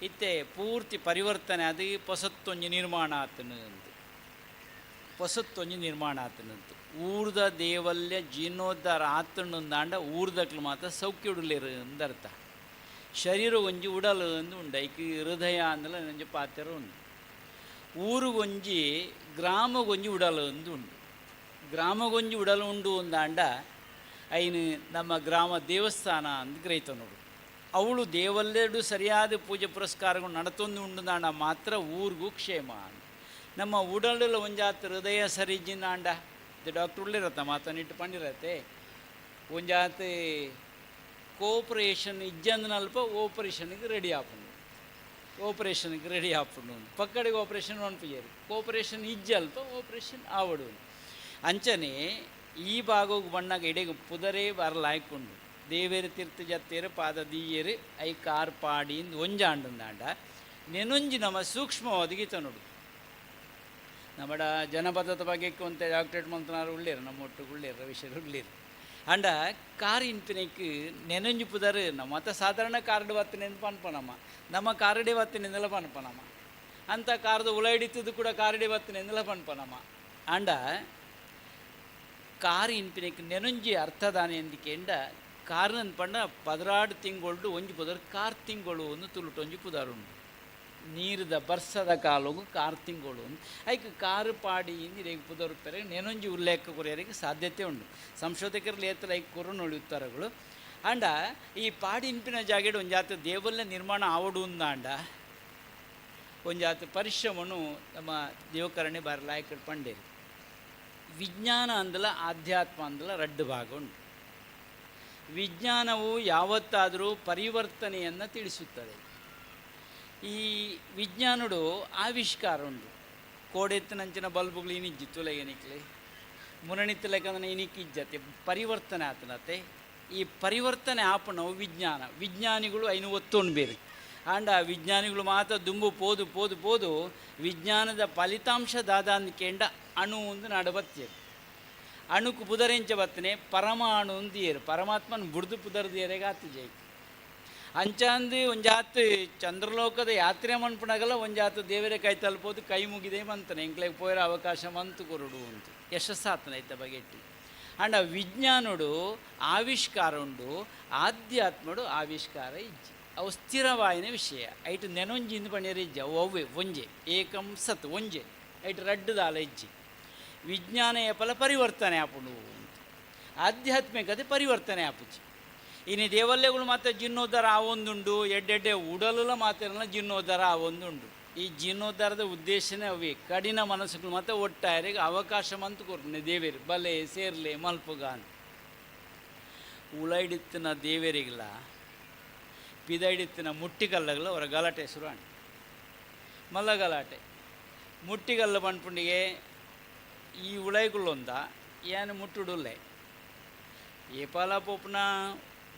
ಇತ್ತೆ ಪೂರ್ತಿ ಪರಿವರ್ತನೆ ಅದು ಪೊಸತ್ತೊಂಜಿ ನಿರ್ಮಾಣ ಆತನು ಅಂತ, ಪೊಸತ್ತೊಂಜಿ ನಿರ್ಮಾಣ ಆತನಂತ. ಊರ್ದ ದೇವಲ್ಯ ಜೀರ್ಣೋದ್ಧಾರ ಆತಣ್ಣಂದಾಂಡ ಊರ್ದಕ್ಲು ಮಾತ್ರ ಸೌಖ್ಯ ಉಡಲೇರು ಅಂದರ್ಥ. ಶರೀರ ಒಂಜಿ ಉಡಲು ಅಂದು ಉಂಡು, ಐಕ್ ಹೃದಯ ಅಂದಲ ಒಂಜಿ ಪಾತ್ರ ಉಂಡು. ಊರುಗೊಂಜಿ ಗ್ರಾಮಗೊಂಜಿ ಉಡಲು ಅಂದು ಉಂಡು. ಗ್ರಾಮಗೊಂಜಿ ಉಡಲು ಉಂಡು ಅಂದಾಂಡ ಐನು ನಮ್ಮ ಗ್ರಾಮ ದೇವಸ್ಥಾನ ಅಂದ್ ಗ್ರಹಿತ ನೋಡು. ಅವಳು ದೇವಲ್ಯಡು ಸರಿಯಾದ ಪೂಜೆ ಪುರಸ್ಕಾರಗಳು ನಡತೊಂದು ಉಂಡು ದಾಂಡ ಮಾತ್ರ ಊರಿಗೂ ಕ್ಷೇಮ. ನಮ್ಮ ಉಡಲೆಲ್ಲ ಒಂಜಾತ್ ಹೃದಯ ಸರಿ ಜಿನ್ನಾಂಡ ಇದು ಡಾಕ್ಟರ್ ಉಳ್ಳಿರತ್ತ ಮಾತನಿಟ್ಟು ಪಂಡಿರತ್ತೆ ಒಂಜಾತ್ ಕೋಪರೇಷನ್ ಇಜ್ಜಂದನಲ್ಪ ಓಪರೇಷನ್ಗೆ ರೆಡಿ ಆಪುಂಡು, ಓಪರೇಷನ್ಗೆ ರೆಡಿ ಆಪುಂಡು ಪಕ್ಕಡಿಗೆ ಆಪರೇಷನ್ ಒನ್ಪಿಜೇರು ಕೋಪರೇಷನ್ ಇಜ್ಜಲ್ಪ ಓಪರೇಷನ್ ಆವಡು. ಅಂಚನೆ ಈ ಭಾಗಕ್ಕೆ ಬಣ್ಣಾಗ ಇಡೆಗೆ ಪುದರೇ ಬರಲಾಯ್ಕೊಂಡು ದೇವೇರು ತೀರ್ಥ ಜತ್ತೇರು ಪಾದ ದೀಯೇರು I car ಪಾಡಿ ಒಂಜಾಂಡಂದಾಂಡ ನೆನೊಂಜಿ ನಮ್ಮ ಸೂಕ್ಷ್ಮವಾದ ಗೀತ ನೋಡು. ನಮ್ಮಡ ಜನಪದದ ಬಗ್ಗೆ ಒಂತೆ ಡಾಕ್ಟರೇಟ್ ಮಂತನಾರು ಉಳ್ಳೇರು, ನಮ್ಮ ಒಟ್ಟು ಉಳ್ಳೇರು, ರವಿಶರು ಉಳ್ಳೇರು. ಅಂಡ ಕಾರ್ ಇನ್ಪಿನಕ್ಕೆ ನೆನೊಂಜಿ ಪುದರ್ ನಮ್ಮ ಮತ್ತ ಸಾಧಾರಣ ಕಾರ್ಡ್ ಬತ್ತನೆ ಪನ್ಪನಮ್ಮ, ನಮ್ಮ ಕಾರಡೆ ಬತ್ತನೆಂದೆಲ್ಲ ಪನ್ಪನಮ್ಮ, ಅಂಥ ಕಾರ್ದ ಉಳ ಹಿಡಿತದ್ದು ಕೂಡ ಕಾರಡೆ ಬತ್ತನೆಂದೆಲ್ಲ ಪನ್ಪನಮ್ಮ. ಅಂಡ ಕಾರ್ ಇನ್ಪಿನಕ್ಕೆ ನೆನೊಂಜಿ ಅರ್ಥದಾನೆ ಎಂದಿಕೆಂಡ ಕಾರನ್ ಪಂಡ 16 ತಿಂಗಳು ಒಂಜಿ ಪುದರ್ ಕಾರ್ ತಿಂಗಳು ಒಂದು ತುಳುಟೊಂಜಿ ಪುದರುಂಡು. ನೀರದ ಬರ್ಸದ ಕಾಲಗು ಕಾರ್ ತಿಂಗಳು ಐಕ್ ಕಾರು ಪಾಡಿ ಇಂದಿರೇಗ್ ಪುದರ್ ಪೆರೆ ನೆನೊಂಜಿ ಉಲ್ಲೇಖ ಕೊರಿಯರಿಗೆ ಸಾಧ್ಯತೆ ಉಂಡು. ಸಂಶೋಧಕರು ಲೇತ್ರ ಐಕ್ ಕೊರು ಉತ್ತರಗಳು. ಅಂಡ ಈ ಪಾಡಿ ಇಂಪಿನ ಜಾಗೆಡ್ ಒಂಜಾತ ದೇವಲ್ಯ ನಿರ್ಮಾಣ ಆವಡು ಅಂದಾಂಡ ಒಂಜಾತ ಪರಿಶ್ರಮನು ನಮ್ಮ ದೇವಕರಣೆ ಬಾರಲಾಯಕರು ಪಂಡೇರಿ. ವಿಜ್ಞಾನ ಅಂದಲ ಆಧ್ಯಾತ್ಮ ಅಂದಲ ರಡ್ಡು ಭಾಗ ಉಂಟು. ವಿಜ್ಞಾನವು ಯಾವತ್ತಾದರೂ ಪರಿವರ್ತನೆಯನ್ನು ತಿಳಿಸುತ್ತದೆ. ಈ ವಿಜ್ಞಾನಡು ಆವಿಷ್ಕಾರ ಉಂಡು. ಕೋಡೆತ್ತಿನಂಚಿನ ಬಲ್ಬುಗಳು ಇನಿಜ್ಜಿ ತುಲೆಗೆ ಮುರಣಿತ್ತು ಲೆಕ್ಕಂದ್ರೆ ಇನಿಕ್ಕಿಜ್ಜತೆ ಪರಿವರ್ತನೆ ಆತನತೆ. ಈ ಪರಿವರ್ತನೆ ಆಪಣವು ವಿಜ್ಞಾನ. ವಿಜ್ಞಾನಿಗಳು ಐನು ಒತ್ತೊಂಡು ಬೇರೆ ಆಂಡ ವಿಜ್ಞಾನಿಗಳು ಮಾತ್ರ ದುಂಬು ಪೋದು ಪೋದು ಪೋದು ವಿಜ್ಞಾನದ ಫಲಿತಾಂಶ ದಾದ ಅಂದ್ಕೇಂಡ ಅಣು ಒಂದು ನಾಡು ಬತ್ತಿಯರು. ಅಣುಕು ಪುದರೆಂಚ ಬತ್ತನೆ ಪರಮಾಣು ಅಂದಿಯರು ಪರಮಾತ್ಮನ ಬುಡ್ದು ಪುದರ್ದಿಯರೆಗೆ ಆತು ಜೈ ಅಂಚಾಂದು ಒಂಜಾತು ಚಂದ್ರಲೋಕದ ಯಾತ್ರೆ ಮನ್ಪುಣಗಲ್ಲ ಒಂಜಾತು ದೇವರೇ ಕೈ ತಲುಪೋದು ಕೈ ಮುಗಿದೆ ಮಂತನೆ ಎಂಕ್ಲೆಗ್ ಪೋಯರ ಅವಕಾಶ ಮಂತು ಕೊರಡು ಅಂತ ಯಶಸ್ಸಾತನ ಐತ ಬಗೆಟ್ಟಿ. ಅಂಡ ವಿಜ್ಞಾನುಡು ಆವಿಷ್ಕಾರ ಉಂಡು, ಆಧ್ಯಾತ್ಮಡು ಆವಿಷ್ಕಾರ ಇಜ್ಜಿ ಅವು ಸ್ಥಿರವಾಯಿನ ವಿಷಯ. ಐಟು ನೆನೊಂಜಿಂದು ಪಣಿಯರ ಇಜ್ಜಿ ಅವು ಅವ್ವೆ ಒಂಜೆ ಏಕಂ ಸತ್ ಒಂಜೆ ಐಟು ರಡ್ಡು ದಾಲ ಇಜ್ಜಿ. ವಿಜ್ಞಾನ ಫಲ ಪರಿವರ್ತನೆ ಆಪುಂಡು ಅಂತ, ಆಧ್ಯಾತ್ಮಿಕತೆ ಪರಿವರ್ತನೆ ಆಪುಜಿ. ಇನ್ನು ದೇವಲ್ಯಗಳು ಮಾತ್ರ ಜೀರ್ಣೋದ್ಧಾರ ಆವೊಂದುಂಡು, ಎಡ್ಡೆಡ್ಡೆ ಉಡಲುಲ ಮಾತ್ರ ಜೀರ್ಣೋದ್ಧಾರ ಆವೊಂದುಂಡು. ಈ ಜೀರ್ಣೋದ್ಧಾರದ ಉದ್ದೇಶನೇ ಅವೇ ಕಡಿನ ಮನಸ್ಸುಗಳು ಮಾತ್ರ ಒಟ್ಟಾರೆಗೆ ಅವಕಾಶ ಮಂತು ಕೊರ್ಪುನೆ ದೇವೇರು ಬಲೆ ಸೇರ್ಲೆ ಮಲ್ಪುಗಾನ್. ಉಳೈಡಿತ್ತಿನ ದೇವೇರಿಗಲ ಪಿದೈಡಿತ್ತಿನ ಮುಟ್ಟಿಗಲ್ಲಗಲ ಅವರ ಗಲಾಟೆ ಶುರು ಮಲ್ಲ ಗಲಾಟೆ. ಮುಟ್ಟಿಗಲ್ಲ ಪನ್ಪುಂಡಿಗೆ ಈ ಉಳೈಗುಳ್ಳೊಂದ ಏನು ಮುಟ್ಟುಡುಲ್ಲೆ ಏಪಾಲ ಪೋಪುನ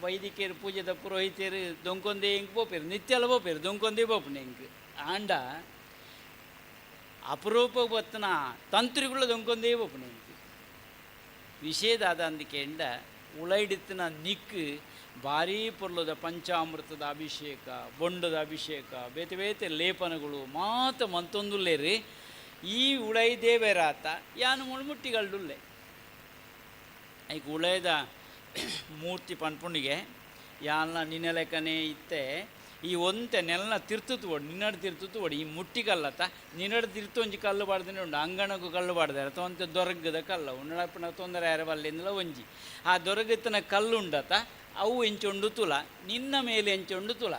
ವೈದಿಕರು ಪೂಜೆದ ಪುರೋಹಿತರು ದೊಂಕೊಂದೇ ಇಂಕ್ ಪೋಪೇರು ನಿತ್ಯಲ ಪೋಪೇರು ದೊಂಕೊಂದೇ ಪೋಪುನ ಇಂಕ್ ಆಂಡ ಅಪರೂಪ ಬತ್ತನ ತಂತ್ರಿಗಳು ದೊಂಕೊಂದೇ ಪೋಪುನ ಇಂಕ್. ವಿಷಯದಾದ ಅಂದಿಕೆಂಡ ಉಳೈಡಿತ್ತಿನ ನಿಕ್ಕು ಭಾರೀ ಪೊರ್ಲದ ಪಂಚಾಮೃತದ ಅಭಿಷೇಕ, ಬೊಂಡದ ಅಭಿಷೇಕ, ಬೇತೆ ಬೇತೆ ಲೇಪನಗಳು ಮಾತ ಮಂತೊಂದುಲ್ಲೇರಿ. ಈ ಉಳೈ ದೇವೇರಾತ ಯಾನು ಮುಳ್ಮುಟ್ಟಿಗಳ್ಡುಲ್ಲೆ ಐಕ್ ಉಳೈದ ಮೂರ್ತಿ ಪನ್ಪುಂಡಿಗೆ ಯಾನ ನಿನ್ನೆಲೆಕ್ಕನೆ ಇತ್ತೆ ಈ ಒಂತೆ ನೆಲನ ತಿರ್ತು ಓಡಿ ನಿನ್ನಡು ತಿರ್ತು ಓಡಿ ಈ ಮುಟ್ಟಿಗಲ್ಲತ ನಿನ್ನಡು ತಿರ್ತು ಒಂಜಿ ಕಲ್ಲು ಬಾಡ್ದನೆ ಉಂಡು ಅಂಗಣಕ್ಕೂ ಕಲ್ಲು ಬಾಡ್ದಾರೆ ಅಥವಾ ಒಂತೆ ದೊರಗದ ಕಲ್ಲ ಉಣ್ಣಪ್ಪನ ತೊಂದರೆ ಯಾರ ಬಲ್ಲಿಂದಲ ಒಂಜಿ ಆ ದೊರಗತ್ತನ ಕಲ್ಲು ಉಂಡತ ಅವು ಎಂಚುಂಡು ತುಲ ನಿನ್ನ ಮೇಲೆ ಎಂಚುಂಡು ತುಲ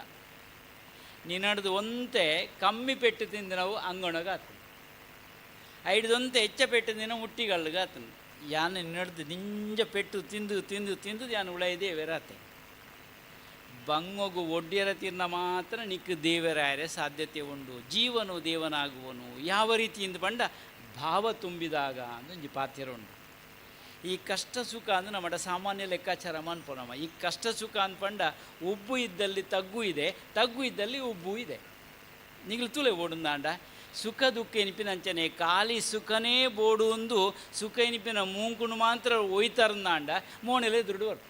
ನಿನ್ನಡ್ದು ಒಂತೆ ಕಮ್ಮಿ ಪೆಟ್ಟು ತಿಂದು ನಾವು ಅಂಗಣಗಾತು ಐಡ್ದೊಂತೆ ಹೆಚ್ಚ ಪೆಟ್ಟು ದಿನ ಮುಟ್ಟಿಗಲ್ಲುಗಾತನು ಯಾನ ನಿನ್ನಡ್ದು ನಿಂಜ ಪೆಟ್ಟು ತಿಂದು ತಿಂದು ತಿಂದು ಯಾನು ಉಳೈದೆ ವೆರಾತೆ ಬಂಗೊಗು ಒಡ್ಡಿಯರ ತಿನ್ನ ಮಾತ್ರ ನಿಕ್ಕು ದೇವರಾಯರೆ ಸಾಧ್ಯತೆ ಉಂಡು. ಜೀವನು ದೇವನಾಗುವನು ಯಾವ ರೀತಿಯಿಂದ ಬಂಡ ಭಾವ ತುಂಬಿದಾಗ ಅಂದೊಂಜಿ ಪಾತ್ರ ಉಂಡು. ಈ ಕಷ್ಟ ಸುಖ ಅಂದ್ರೆ ನಮ್ಮಡ ಸಾಮಾನ್ಯ ಲೆಕ್ಕಾಚಾರ ಮನ್ಪು. ಈ ಕಷ್ಟ ಸುಖ ಅಂದ್ಪಂಡ ಉಬ್ಬು ಇದ್ದಲ್ಲಿ ತಗ್ಗು ಇದೆ, ತಗ್ಗು ಇದ್ದಲ್ಲಿ ಉಬ್ಬು ಇದೆ. ನಿಗಲು ತುಲೆ ಓಡುಂದಾಂಡ ಸುಖ ದುಃಖ ಎನಿಪಿನಂಚನೆ ಖಾಲಿ ಸುಖನೇ ಬೋಡು ಒಂದು ಸುಖ ಎನಿಪಿನ ಮೂಂಕುನು ಮಾತ್ರ ಒಯ್ತಾರಂದಾಂಡ ಮೋಣೆಲೆ ದುಡ್ಡು ಬರ್ಪು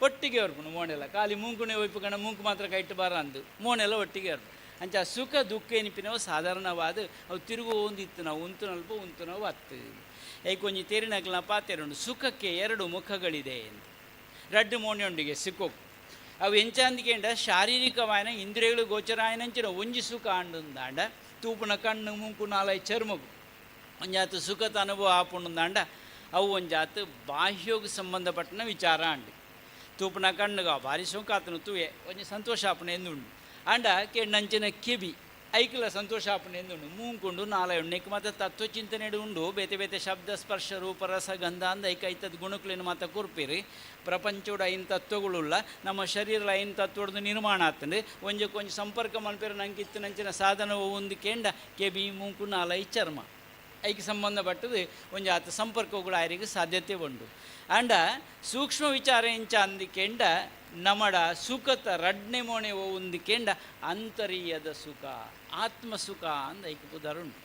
ಒಟ್ಟಿಗೆ ಬರ್ಪುನು. ಮೋಣೆಲ್ಲ ಖಾಲಿ ಮೂಂಕುನೇ ಒಯ್ಪು ಕಣ ಮೂಂಕು ಮಾತ್ರ ಕೈಟ್ಟು ಬಾರ ಅಂದು ಮೋಣೆಲ್ಲ ಒಟ್ಟಿಗೆ ಬರ್ಪು. ಅಂಚ ಸುಖ ದುಃಖ ಎನಿಪಿನವು ಸಾಧಾರಣವಾದ ಅವು ತಿರುಗು ಒಂದಿತ್ತು ನಾವು ಉಂತು ನಲ್ಪ ಉಂತು ನಾವು ಅತ್ತು ಏಕೊಂಜಿ ತೇರಿನಕ್ಲ ಪಾತೆರುಂಡು ಸುಖಕ್ಕೆ ಎರಡು ಮುಖಗಳಿದೆ ಎಂದು ರಡ್ಡು ಮೋಣೆಯೊಂಡಿಗೆ ಸಿಕ್ಕೋಕು ಅವು ಎಂಚಾಂದಿಕೆಂಡ ಶಾರೀರಿಕವಾಯನ ಇಂದ್ರಿಯಗಳು ಗೋಚರಾಯನಂಚಿನ ಒಂಜಿ ಸುಖ ಅಂಡುಂದಾಂಡ ತೂಪುನ ಕಣ್ಣು ಮೂಂಕು ನಾಲೈ ಚರ್ಮಗು ಒಂಜಾತು ಸುಖದ ಅನುಭವ ಆಪುಂಡುಂದಾಂಡ ಅವು ಒಂಜಾತು ಬಾಹ್ಯೋಗ ಸಂಬಂಧಪಟ್ಟನ ವಿಚಾರ ಅಂಡು. ತೂಪುನ ಕಣ್ಣುಗ ಭಾರಿ ಸುಖ ಆತನು ತೂಯೆ ಒಂಜಿ ಸಂತೋಷ ಆಪುನ ಎಂದುಂಡು ಅಂಡ ಕೆಣ್ಣಂಚಿನ ಕಿವಿ ಐಕ್ಲ ಸಂತೋಷ ಆಪುನ ಎಂದುಂಡು ಮೂಂಕುಂಡು ನಾಲೈ ಉಂಡು ನೆಕ್ ಮಾತ ತತ್ವಚಿಂತನೆ ಉಂಡು ಬೇತೆ ಬೇತೆ ಶಬ್ದ ಸ್ಪರ್ಶ ರೂಪ ರಸ ಗಂಧ ಅಂದ ಐಕ ಐತದ ಗುಣಕ್ಲೇನು ಮಾತ ಕೊರ್ಪಿರಿ. ಪ್ರಪಂಚೋಡು ಐನ್ ತತ್ವಗಳುಲ್ಲ ನಮ್ಮ ಶರೀರ ಐನ್ ತತ್ವದ ನಿರ್ಮಾಣ ಆತಂಡು ಒಂಜಕ್ಕೊಂಜಿ ಸಂಪರ್ಕ ಮನ್ಪೇರ ನಂಗಿತ್ತು ನಂಚಿನ ಸಾಧನ ಒಂದು ಕೇಂಡ ಕೆಬಿ ಮೂಂಕು ನಾಲೈ ಚರ್ಮ ಐಕೆ ಸಂಬಂಧಪಟ್ಟದು ಒಂಜಿ ಆತ ಸಂಪರ್ಕಗಳು ಆಯರಿಗೆ ಸಾಧ್ಯತೆ ಉಂಡು. ಅಂಡ ಸೂಕ್ಷ್ಮ ವಿಚಾರ ಎಂಚ ಅಂದಿಕೆಂಡ ನಮಡ ಸುಖತ ರಡ್ನೆ ಮೋಣೆ ಒಂದಿಕೆಂಡ ಅಂತರಿಯದ ಸುಖ ಆತ್ಮಸುಖ ಅಂದ ಐಕೆ ಪುದರುಂಡು.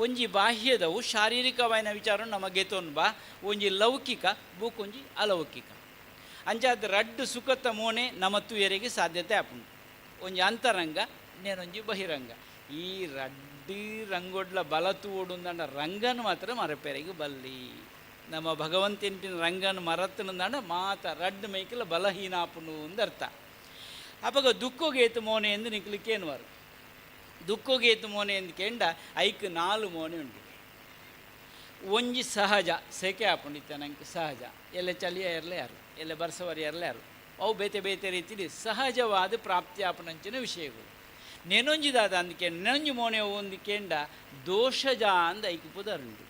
ಒಂಜಿ ಬಾಹ್ಯದವು ಶಾರೀರಿಕವಾಯಿನ ವಿಚಾರ ನಮಗೆ ಬಾ ಒಂಜಿ ಲೌಕಿಕ ಬೂಕೊಂಜಿ ಅಲೌಕಿಕ ಅಂಚಾದ ರಡ್ಡು ಸುಖತ ಮೋಣೆ ನಮ್ಮ ತುಯರಿಗೆ ಸಾಧ್ಯತೆ ಆಪುಂಡು. ಒಂಜಿ ಅಂತರಂಗ ನೇನೊಂಜಿ ಬಹಿರಂಗ ಈ ರಡ್ಡು ರಂಗೊಡ್ಲ ಬಲ ತೂಡುಂದಂಡ ರಂಗನ ಮಾತ್ರ ಮರಪೆರೆಗೆ ಬಲ್ಲಿ ನಮ್ಮ ಭಗವಂತನ ರಂಗನ ಮರತ್ತನಂದಾಂಡ ಮಾತ ರಡ್ಡು ಮೈಕಲ ಬಲಹೀನ ಆಪುಂಡು ಅಂದ ಅರ್ಥ. ಅಪಗ ದುಃಖಗೇತು ಮೋನೆ ಎಂದು ನಿಕ್ಲಿಕ್ಕೇನುವಾರು ದುಃಖಗೇತು ಮೋನೆ ಎಂದು ಕೇಂಡ ಐಕ್ ನಾಲು ಮೋನೆ ಉಂಡು. ಒಂಜಿ ಸಹಜ ಸೆಕೆ ಆಪುಂಡಿತ್ತ ನಂಗೆ ಸಹಜ ಎಲ್ಲ ಚಳಿಯ ಇರಲೇ ಯಾರು ಎಲ್ಲ ಬರ್ಸವರಿ ಇರಲೇ ಯಾರು ಅವು ಬೇತೆ ಬೇತೆ ರೀತಿಲಿ ಸಹಜವಾದ ಪ್ರಾಪ್ತಿ ಆಪನಂಚಿನ ವಿಷಯಗಳು. ನೆನೊಂಜಿದಾದ ಅಂದಕ್ಕೆ ನೆನೊಂಜಿ ಮೋನೆ ಒಂದು ಕೇಂಡ ದೋಷಜ ಅಂದ ಐಕ್ ಪುದರುಂಡು.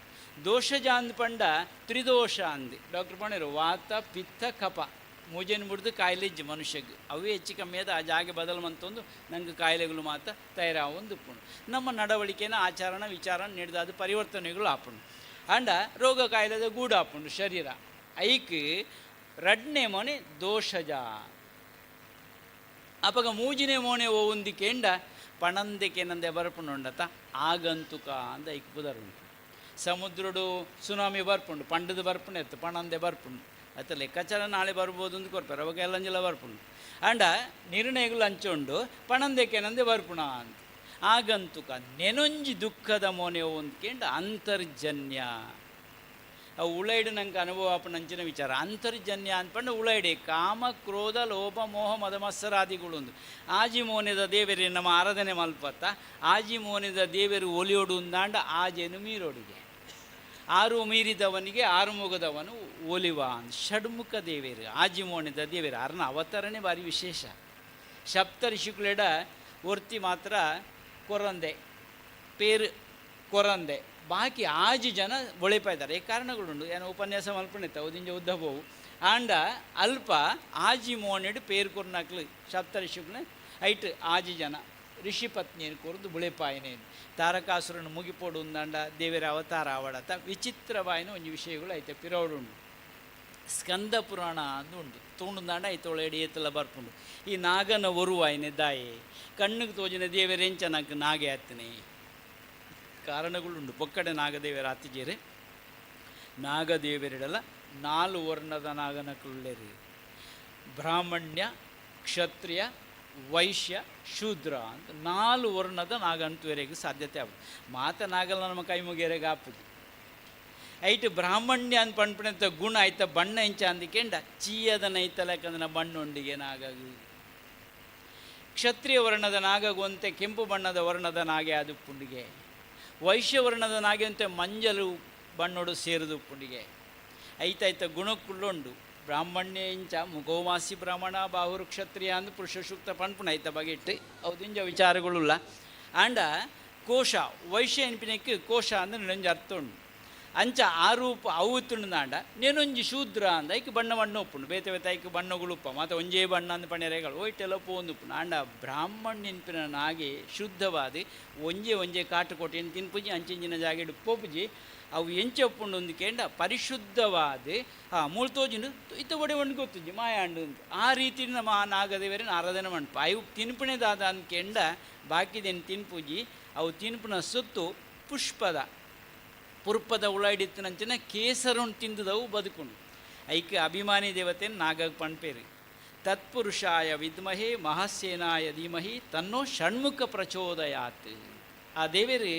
ದೋಷಜ ಅಂದ ಪಂಡ ತ್ರಿದೋಷ ಅಂದು ಡಾಕ್ಟರ್ ಪಂಡರು ವಾತ ಪಿತ್ತ ಕಪ ಮೂಜೆನ ಬಿಡ್ದು ಕಾಯಿಲೆ ಇಜ್ಜಿ ಮನುಷ್ಯಗೆ ಅವೇ ಹೆಚ್ಚು ಕಮ್ಮಿ ಆದ ಆ ಜಾಗೆ ಬದಲು ಮಂತೊಂದು ನಂಗೆ ಕಾಯಿಲೆಗಳು ಮಾತ್ರ ತಯಾರಾವೊಂದು ಉಪ್ಪುಂಡು. ನಮ್ಮ ನಡವಳಿಕೆನ ಆಚರಣ ವಿಚಾರ ನಡೆದಾದ ಪರಿವರ್ತನೆಗಳು ಆಪುಂಡು ಅಂಡ ರೋಗ ಕಾಯಿಲೆದ ಗೂಡು ಆಪುಂಡು ಶರೀರ ಐಕ್ ರಡ್ನೆ ಮೋನೆ ದೋಷಜ. ಅಪಗ ಮೂಜಿನೇ ಮೋನೆ ಓ ಕೇಂಡ ಪಣಂದೆಕೆನಂದೆ ಬರ್ಪುಂಡುಂಡತ ಆಗಂತುಕ ಅಂದ ಐಕ್ ಪುದರುಂಡು. ಸಮುದ್ರಡು ಸುನಾಮಿ ಬರ್ಪುಂಡು ಪಂಡದ ಬರ್ಪುಂಡು ಎತ್ತು ಪಣಂದೆ ಬರ್ಪುಂಡು ಅತ್ತ ಲೆಕ್ಕಾಚಾರ ನಾಳೆ ಬರ್ಬೋದು ಅಂತ ಕೊರ್ಪಾರೆ ಅವಾಗ ಎಲ್ಲಂಜಲ ಬರ್ಪುಂಡು ಅಂಡ ನಿರ್ಣಯಗಳು ಹಂಚುಂಡು ಪಣಂದೆಕೆನಂದೆ ಬರ್ಪುಣ ಅಂತ ಆಗಂತುಕ ನೆನೊಂಜಿ ದುಃಖದ ಮೋನೆ ಒಂದ್ಕೇಂಡ ಅಂತರ್ಜನ್ಯ ಅವು ಉಳೈಡು ನಂಗೆ ಅನುಭವ ಆಪನಂಚಿನ ವಿಚಾರ ಅಂತರ್ಜನ್ಯ ಅನ್ಪಂಡು ಉಳೈಡೆ ಕಾಮ ಕ್ರೋಧ ಲೋಭ ಮೋಹ ಮದಮತ್ಸರಾದಿಗಳು ಒಂದು ಆಜಿ ಮೋನೆದ ದೇವರೇ ನಮ್ಮ ಆರಾಧನೆ ಮಲ್ಪತ್ತ ಆಜಿ ಮೋನೆದ ದೇವರು ಒಲಿಯೋಡು ಅಂದಾಂಡ ಆಜೆನು ಮೀರೋಡಿಗೆ ಆರು ಮೀರಿದವನಿಗೆ ಆರು ಮುಗದವನು ಒಲಿವ ಷಡ್ಮುಖ ದೇವೇರು ಆಜಿ ಮೋನೆದ ದೇವೇರು ಅರ್ನ ಅವತರಣೆ ಭಾರಿ ವಿಶೇಷ. ಸಪ್ತ ಋಷಿಕುಲೆಡ ಒರ್ತಿ ಮಾತ್ರ ಕೊರಂದೆ ಪೇರು ಕೊರಂದೆ ಬಾಕಿ ಆಜಿ ಜನ ಒಳೆಪ ಇದ್ದಾರೆ. ಈ ಕಾರಣಗಳುಂಡು ಏನೋ ಉಪನ್ಯಾಸ ಮಲ್ಪಣಿತ್ತ ಉದಿಂಜ ಉದ್ದಬೋವು ಆಂಡ ಅಲ್ಪ ಆಜಿ ಮೋನೆಡು ಪೇರು ಕೊರ್ನಾಕ್ಲು ಸಪ್ತ ಋಷಿಕುಲ ಐಟ್ ಆಜಿ ಜನ ಋಷಿ ಪತ್ನಿಯನ್ನು ಕೊರದು ಬುಳೆಪಾಯನೇನು ತಾರಕಾಸುರನು ಮುಗಿಪೋಡು ಉಂದಾಂಡ ದೇವರ ಅವತಾರ ಆವಡತ ವಿಚಿತ್ರವಾಯಿನ ಒಂದು ವಿಷಯಗಳು ಐತೆ ಪಿರೋಡುಂಡು. ಸ್ಕಂದ ಪುರಾಣ ಅಂದು ಉಂಟು ತೂಂಡುಂದಾಂಡ ಐತೊಳೆ ಎತ್ತಲ ಬರ್ಪುಂಡು. ಈ ನಾಗನ ಒರುವಾಯಿನೆ ದಾಯೆ ಕಣ್ಣಿಗೆ ತೋಜಿನ ದೇವರೆಂಚ ನಂಗೆ ನಾಗೆ ಆತ್ತನೆ ಕಾರಣಗಳುಂಡು. ಪೊಕ್ಕಡೆ ನಾಗದೇವರ ಆತಿಜೇರೆ ನಾಗದೇವರಿಡಲ ನಾಲು ವರ್ಣದ ನಾಗನಕುಳ್ಳೇರಿ ಬ್ರಾಹ್ಮಣ್ಯ ಕ್ಷತ್ರಿಯ ವೈಶ್ಯ ಶೂದ್ರ ಅಂತ ನಾಲು ವರ್ಣದ ನಾಗಂತುವರೆಗೆ ಸಾಧ್ಯತೆ ಆಗುತ್ತೆ. ಮಾತ ನಾಗಲ್ಲ ನಮ್ಮ ಕೈ ಮುಗಿಯರೆಗೆ ಆಪುದು ಐಟ್ ಬ್ರಾಹ್ಮಣ್ಯ ಅಂತ ಪಣ್ಪಣಂತ ಗುಣ ಆಯ್ತ ಬಣ್ಣ ಇಂಚ ಅಂದಿಕೆಂಡ ಚೀಯದ ನೈತಲಕಂದನ ಬಣ್ಣೊಂಡಿಗೆ ನಾಗು ಕ್ಷತ್ರಿಯ ವರ್ಣದ ನಾಗಗುವಂತೆ ಕೆಂಪು ಬಣ್ಣದ ವರ್ಣದ ನಾಗೆ ಅದು ಪುಂಡಿಗೆ ವೈಶ್ಯ ವರ್ಣದ ನಾಗೆ ಅಂತೆ ಮಂಜಲು ಬಣ್ಣೋಡು ಸೇರಿದು ಪುಂಡಿಗೆ ಐತೈತ ಗುಣಕ್ಕುಳ್ಳುಂಡು. ಬ್ರಾಹ್ಮಣ್ಯ ಇಂಚ ಮುಗೋಮಾಸಿ ಬ್ರಾಹ್ಮಣ ಬಾಹುರು ಕ್ಷತ್ರಿಯ ಅಂದು ಪುರುಷ ಸೂಕ್ತ ಪಣ್ಪುಣ ಐತ ಬಗೆಟ್ಟು ಅವು ವಿಚಾರಗಳುಲ್ಲ. ಆಂಡ ಕೋಶ ವೈಶ್ಯ ಎನ್ಪಿನಕ್ಕೆ ಕೋಶ ಅಂದ್ರೆ ನಂಜ ಅರ್ಥ ಉಂಡು. ಅಂಚ ಆ ರೂಪ ಅವು ತುಣ್ಣಾಂಡ ನೇನೊಂಜಿ ಶೂದ್ರ ಅಂದ ಐಕ್ ಬಣ್ಣ ಬಣ್ಣ ಉಪ್ಪುಂಡು ಬೇತೆ ಬೇತೆ ಐಕ್ ಬಣ್ಣಗಳು ಉಪ್ಪ ಮಾತ ಒಂಜೇ ಬಣ್ಣ ಅಂದ ಪಣೆರೆಗಳು ಒಯ್ಟೆಲ್ಲ ಪೋಂದು ಉಪ್ಪುಂಡು. ಆಂಡ ಬ್ರಾಹ್ಮಣ್ಯನ್ಪಿನ ನಾಗೆ ಶುದ್ಧವಾದ ಒಂಜೆ ಒಂಜೆ ಕಾಟುಕೋಟೆಯನ್ನು ತಿನ್ಪುಜಿ ಅಂಚಿಂಚಿನ ಜಾಗೆಡು ಪೋಪುಜಿ ಅವು ಎಂಚ ಉಪ್ಪುಂಡು ಒಂದು ಕೇಂಡ ಪರಿಶುದ್ಧವಾದ ಆ ಮೂಳ್ತೋಜಿಂಡು ಇತ್ತ ಒಡೆ ಒಂದು ಗೊತ್ತುಜಿ ಮಾಯಾಂಡು ಅಂತ ಆ ರೀತಿ ನಮ್ಮ ಆ ನಾಗದೇವರನ್ನ ಆರಾಧನೆ ಮಣ್ಪ ಅವು ತಿನ್ಪಣೆದಾದ ಅಂದ್ಕೆಂಡ ಬಾಕಿದೇನು ತಿನ್ಪುಜಿ ಅವು ತಿನ್ಪುನ ಸುತ್ತು ಪುಷ್ಪದ ಪುರ್ಪದ ಉಳಾಡಿತ್ತಿನಂಚಿನ ಕೇಸರುಂಡು ತಿಂದದವು ಬದುಕುಂಡು. ಐಕೆ ಅಭಿಮಾನಿ ದೇವತೆ ನಾಗಗ್ ಪಣ್ಪೇರು. ತತ್ಪುರುಷಾಯ ವಿದ್ಮಹೇ ಮಹಾಸೇನಾಯ ಧೀಮಹಿ ತನ್ನೋ ಷಣ್ಮುಖ ಪ್ರಚೋದಯಾತ್. ಆ ದೇವರು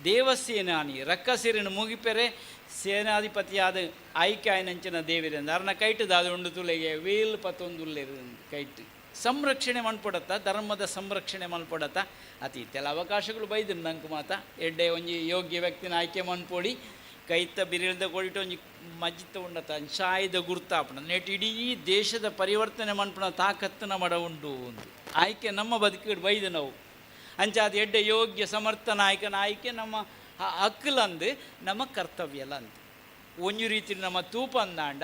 ದೇವಸೇನಾನಿ ರಕ್ಕಸಿರನ್ನು ಮುಗಿಪೆರೆ ಸೇನಾಧಿಪತಿಯಾದ ಆಯ್ಕೆ ಆಯ್ನಂಚಿನ ದೇವಿರಂದ ಅರ್ನ ಕೈಟು ದಾದ ಉಂಡು ತುಲೆಗೆ ವೇಲ್ ಪತ್ತೊಂದುಲ್ಲೇರು ಕೈಟು ಸಂರಕ್ಷಣೆ ಮನ್ಪೊಡತ್ತ ಧರ್ಮದ ಸಂರಕ್ಷಣೆ ಮನ್ಪೊಡತ್ತ ಅತಿ ಇತ್ತೆಲ್ಲ ಅವಕಾಶಗಳು ಬೈದು ನಂಗೆ ಮಾತ ಎಡ್ಡೆ ಒಂಜಿ ಯೋಗ್ಯ ವ್ಯಕ್ತಿನ ಆಯ್ಕೆ ಮನ್ಪೊಡಿ ಕೈತ ಬಿರಿಲ್ದ ಕೊಡಿಟ್ಟು ಒಂಜಿ ಮಜ್ಜಿತ ಉಂಡತ ಶಾಯಿದ ಗುರ್ತಾಪಣ ನೆಟ್ ಇಡೀ ದೇಶದ ಪರಿವರ್ತನೆ ಮನ್ಪುಣ ತಾಕತ್ತು ಮಡ ಉಂಡು ಒಂದು ಆಯ್ಕೆ ನಮ್ಮ ಬದುಕಿಡು ಬೈದು ನಾವು ಅಂಚಾದ ಎಡ್ಡೆ ಯೋಗ್ಯ ಸಮರ್ಥ ನಾಯಕನ ಆಯ್ಕೆ ನಮ್ಮ ಹಕ್ಕಲಂದು ನಮ್ಮ ಕರ್ತವ್ಯ ಅಂದು ಒಂಜಿ ರೀತಿ ನಮ್ಮ ತೂಪ ಅಂದಾಂಡ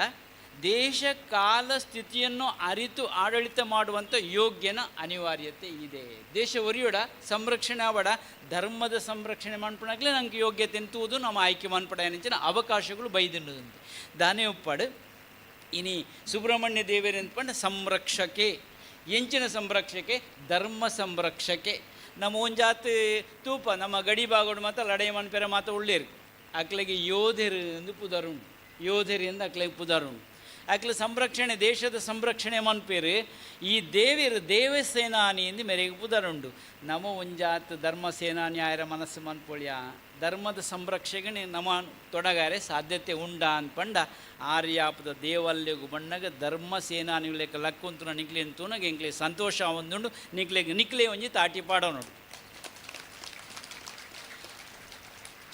ದೇಶ ಕಾಲ ಸ್ಥಿತಿಯನ್ನು ಅರಿತು ಆಡಳಿತ ಮಾಡುವಂಥ ಯೋಗ್ಯನ ಅನಿವಾರ್ಯತೆ ಇದೆ. ದೇಶ ಒರಿಯೋಡ ಸಂರಕ್ಷಣೆ ಆವಡ ಧರ್ಮದ ಸಂರಕ್ಷಣೆ ಮನ್ಪಣಾಗಲೇ ನಂಗೆ ಯೋಗ್ಯತೆ ಎಂತುವುದು ನಮ್ಮ ಆಯ್ಕೆ ಮನ್ಪಡ ಅವಕಾಶಗಳು ಬೈದಿನ್ನುದಂತೆ ದಾನೇ ಉಪ್ಪಾಡು. ಇನಿ ಸುಬ್ರಹ್ಮಣ್ಯ ದೇವರೆಂತ್ಪಂಡ ಸಂರಕ್ಷಕೆ ಎಂಚಿನ ಸಂರಕ್ಷಕೆ ಧರ್ಮ ಸಂರಕ್ಷಕೆ. ನಮ್ಮ ಒಂಜಾತ್ ತೂಪ ನಮ್ಮ ಗಡಿ ಭಾಗಡು ಮಾತ್ರ ಲಡೈ ಮನ್ಪೆರ ಮಾತ್ರ ಉಳ್ಳೇರು ಅಕ್ಲೆಗೆ ಯೋಧರು ಎಂದು ಪುದರುಂಡು ಯೋಧರು ಎಂದು ಅಕ್ಲೆಗೆ ಪುದರುಂಡು ಅಕ್ಲೆ ಸಂರಕ್ಷಣೆ ದೇಶದ ಸಂರಕ್ಷಣೆ ಮನ್ಪೇರು ಈ ದೇವಿರು ದೇವಸೇನಾನಿ ಎಂದು ಮೇರೆಗೆ ಪುದರುಂಡು. ನಮ್ಮ ಒಂಜಾತ್ ಧರ್ಮ ಸೇನಾನಿ ಆಯರ ಮನಸ್ಸು ಮನ್ಪೊಳಿಯ ಧರ್ಮದ ಸಂರಕ್ಷಣೆ ನಮ್ಮ ತೊಡಗಾರೆ ಸಾಧ್ಯತೆ ಉಂಡ ಅನ್ಪಂಡ ಆರ್ಯಾಪದ ದೇವಲ್ಯಗು ಬಣ್ಣಗ ಧರ್ಮ ಸೇನಾನಿ ಲೆಕ್ಕ ಲಕ್ಕುಂತುನ ನಿಕ್ಲೆ ಅಂತೂನಾಗ ಎಂಕ್ಲೆ ಸಂತೋಷ ಒಂದುಂಡು ನಿಕ್ಲೆಗೆ ನಿಕ್ಲೆ ಒಂಜಿ ತಾಟಿ ಪಾಡೋನುಂಡು.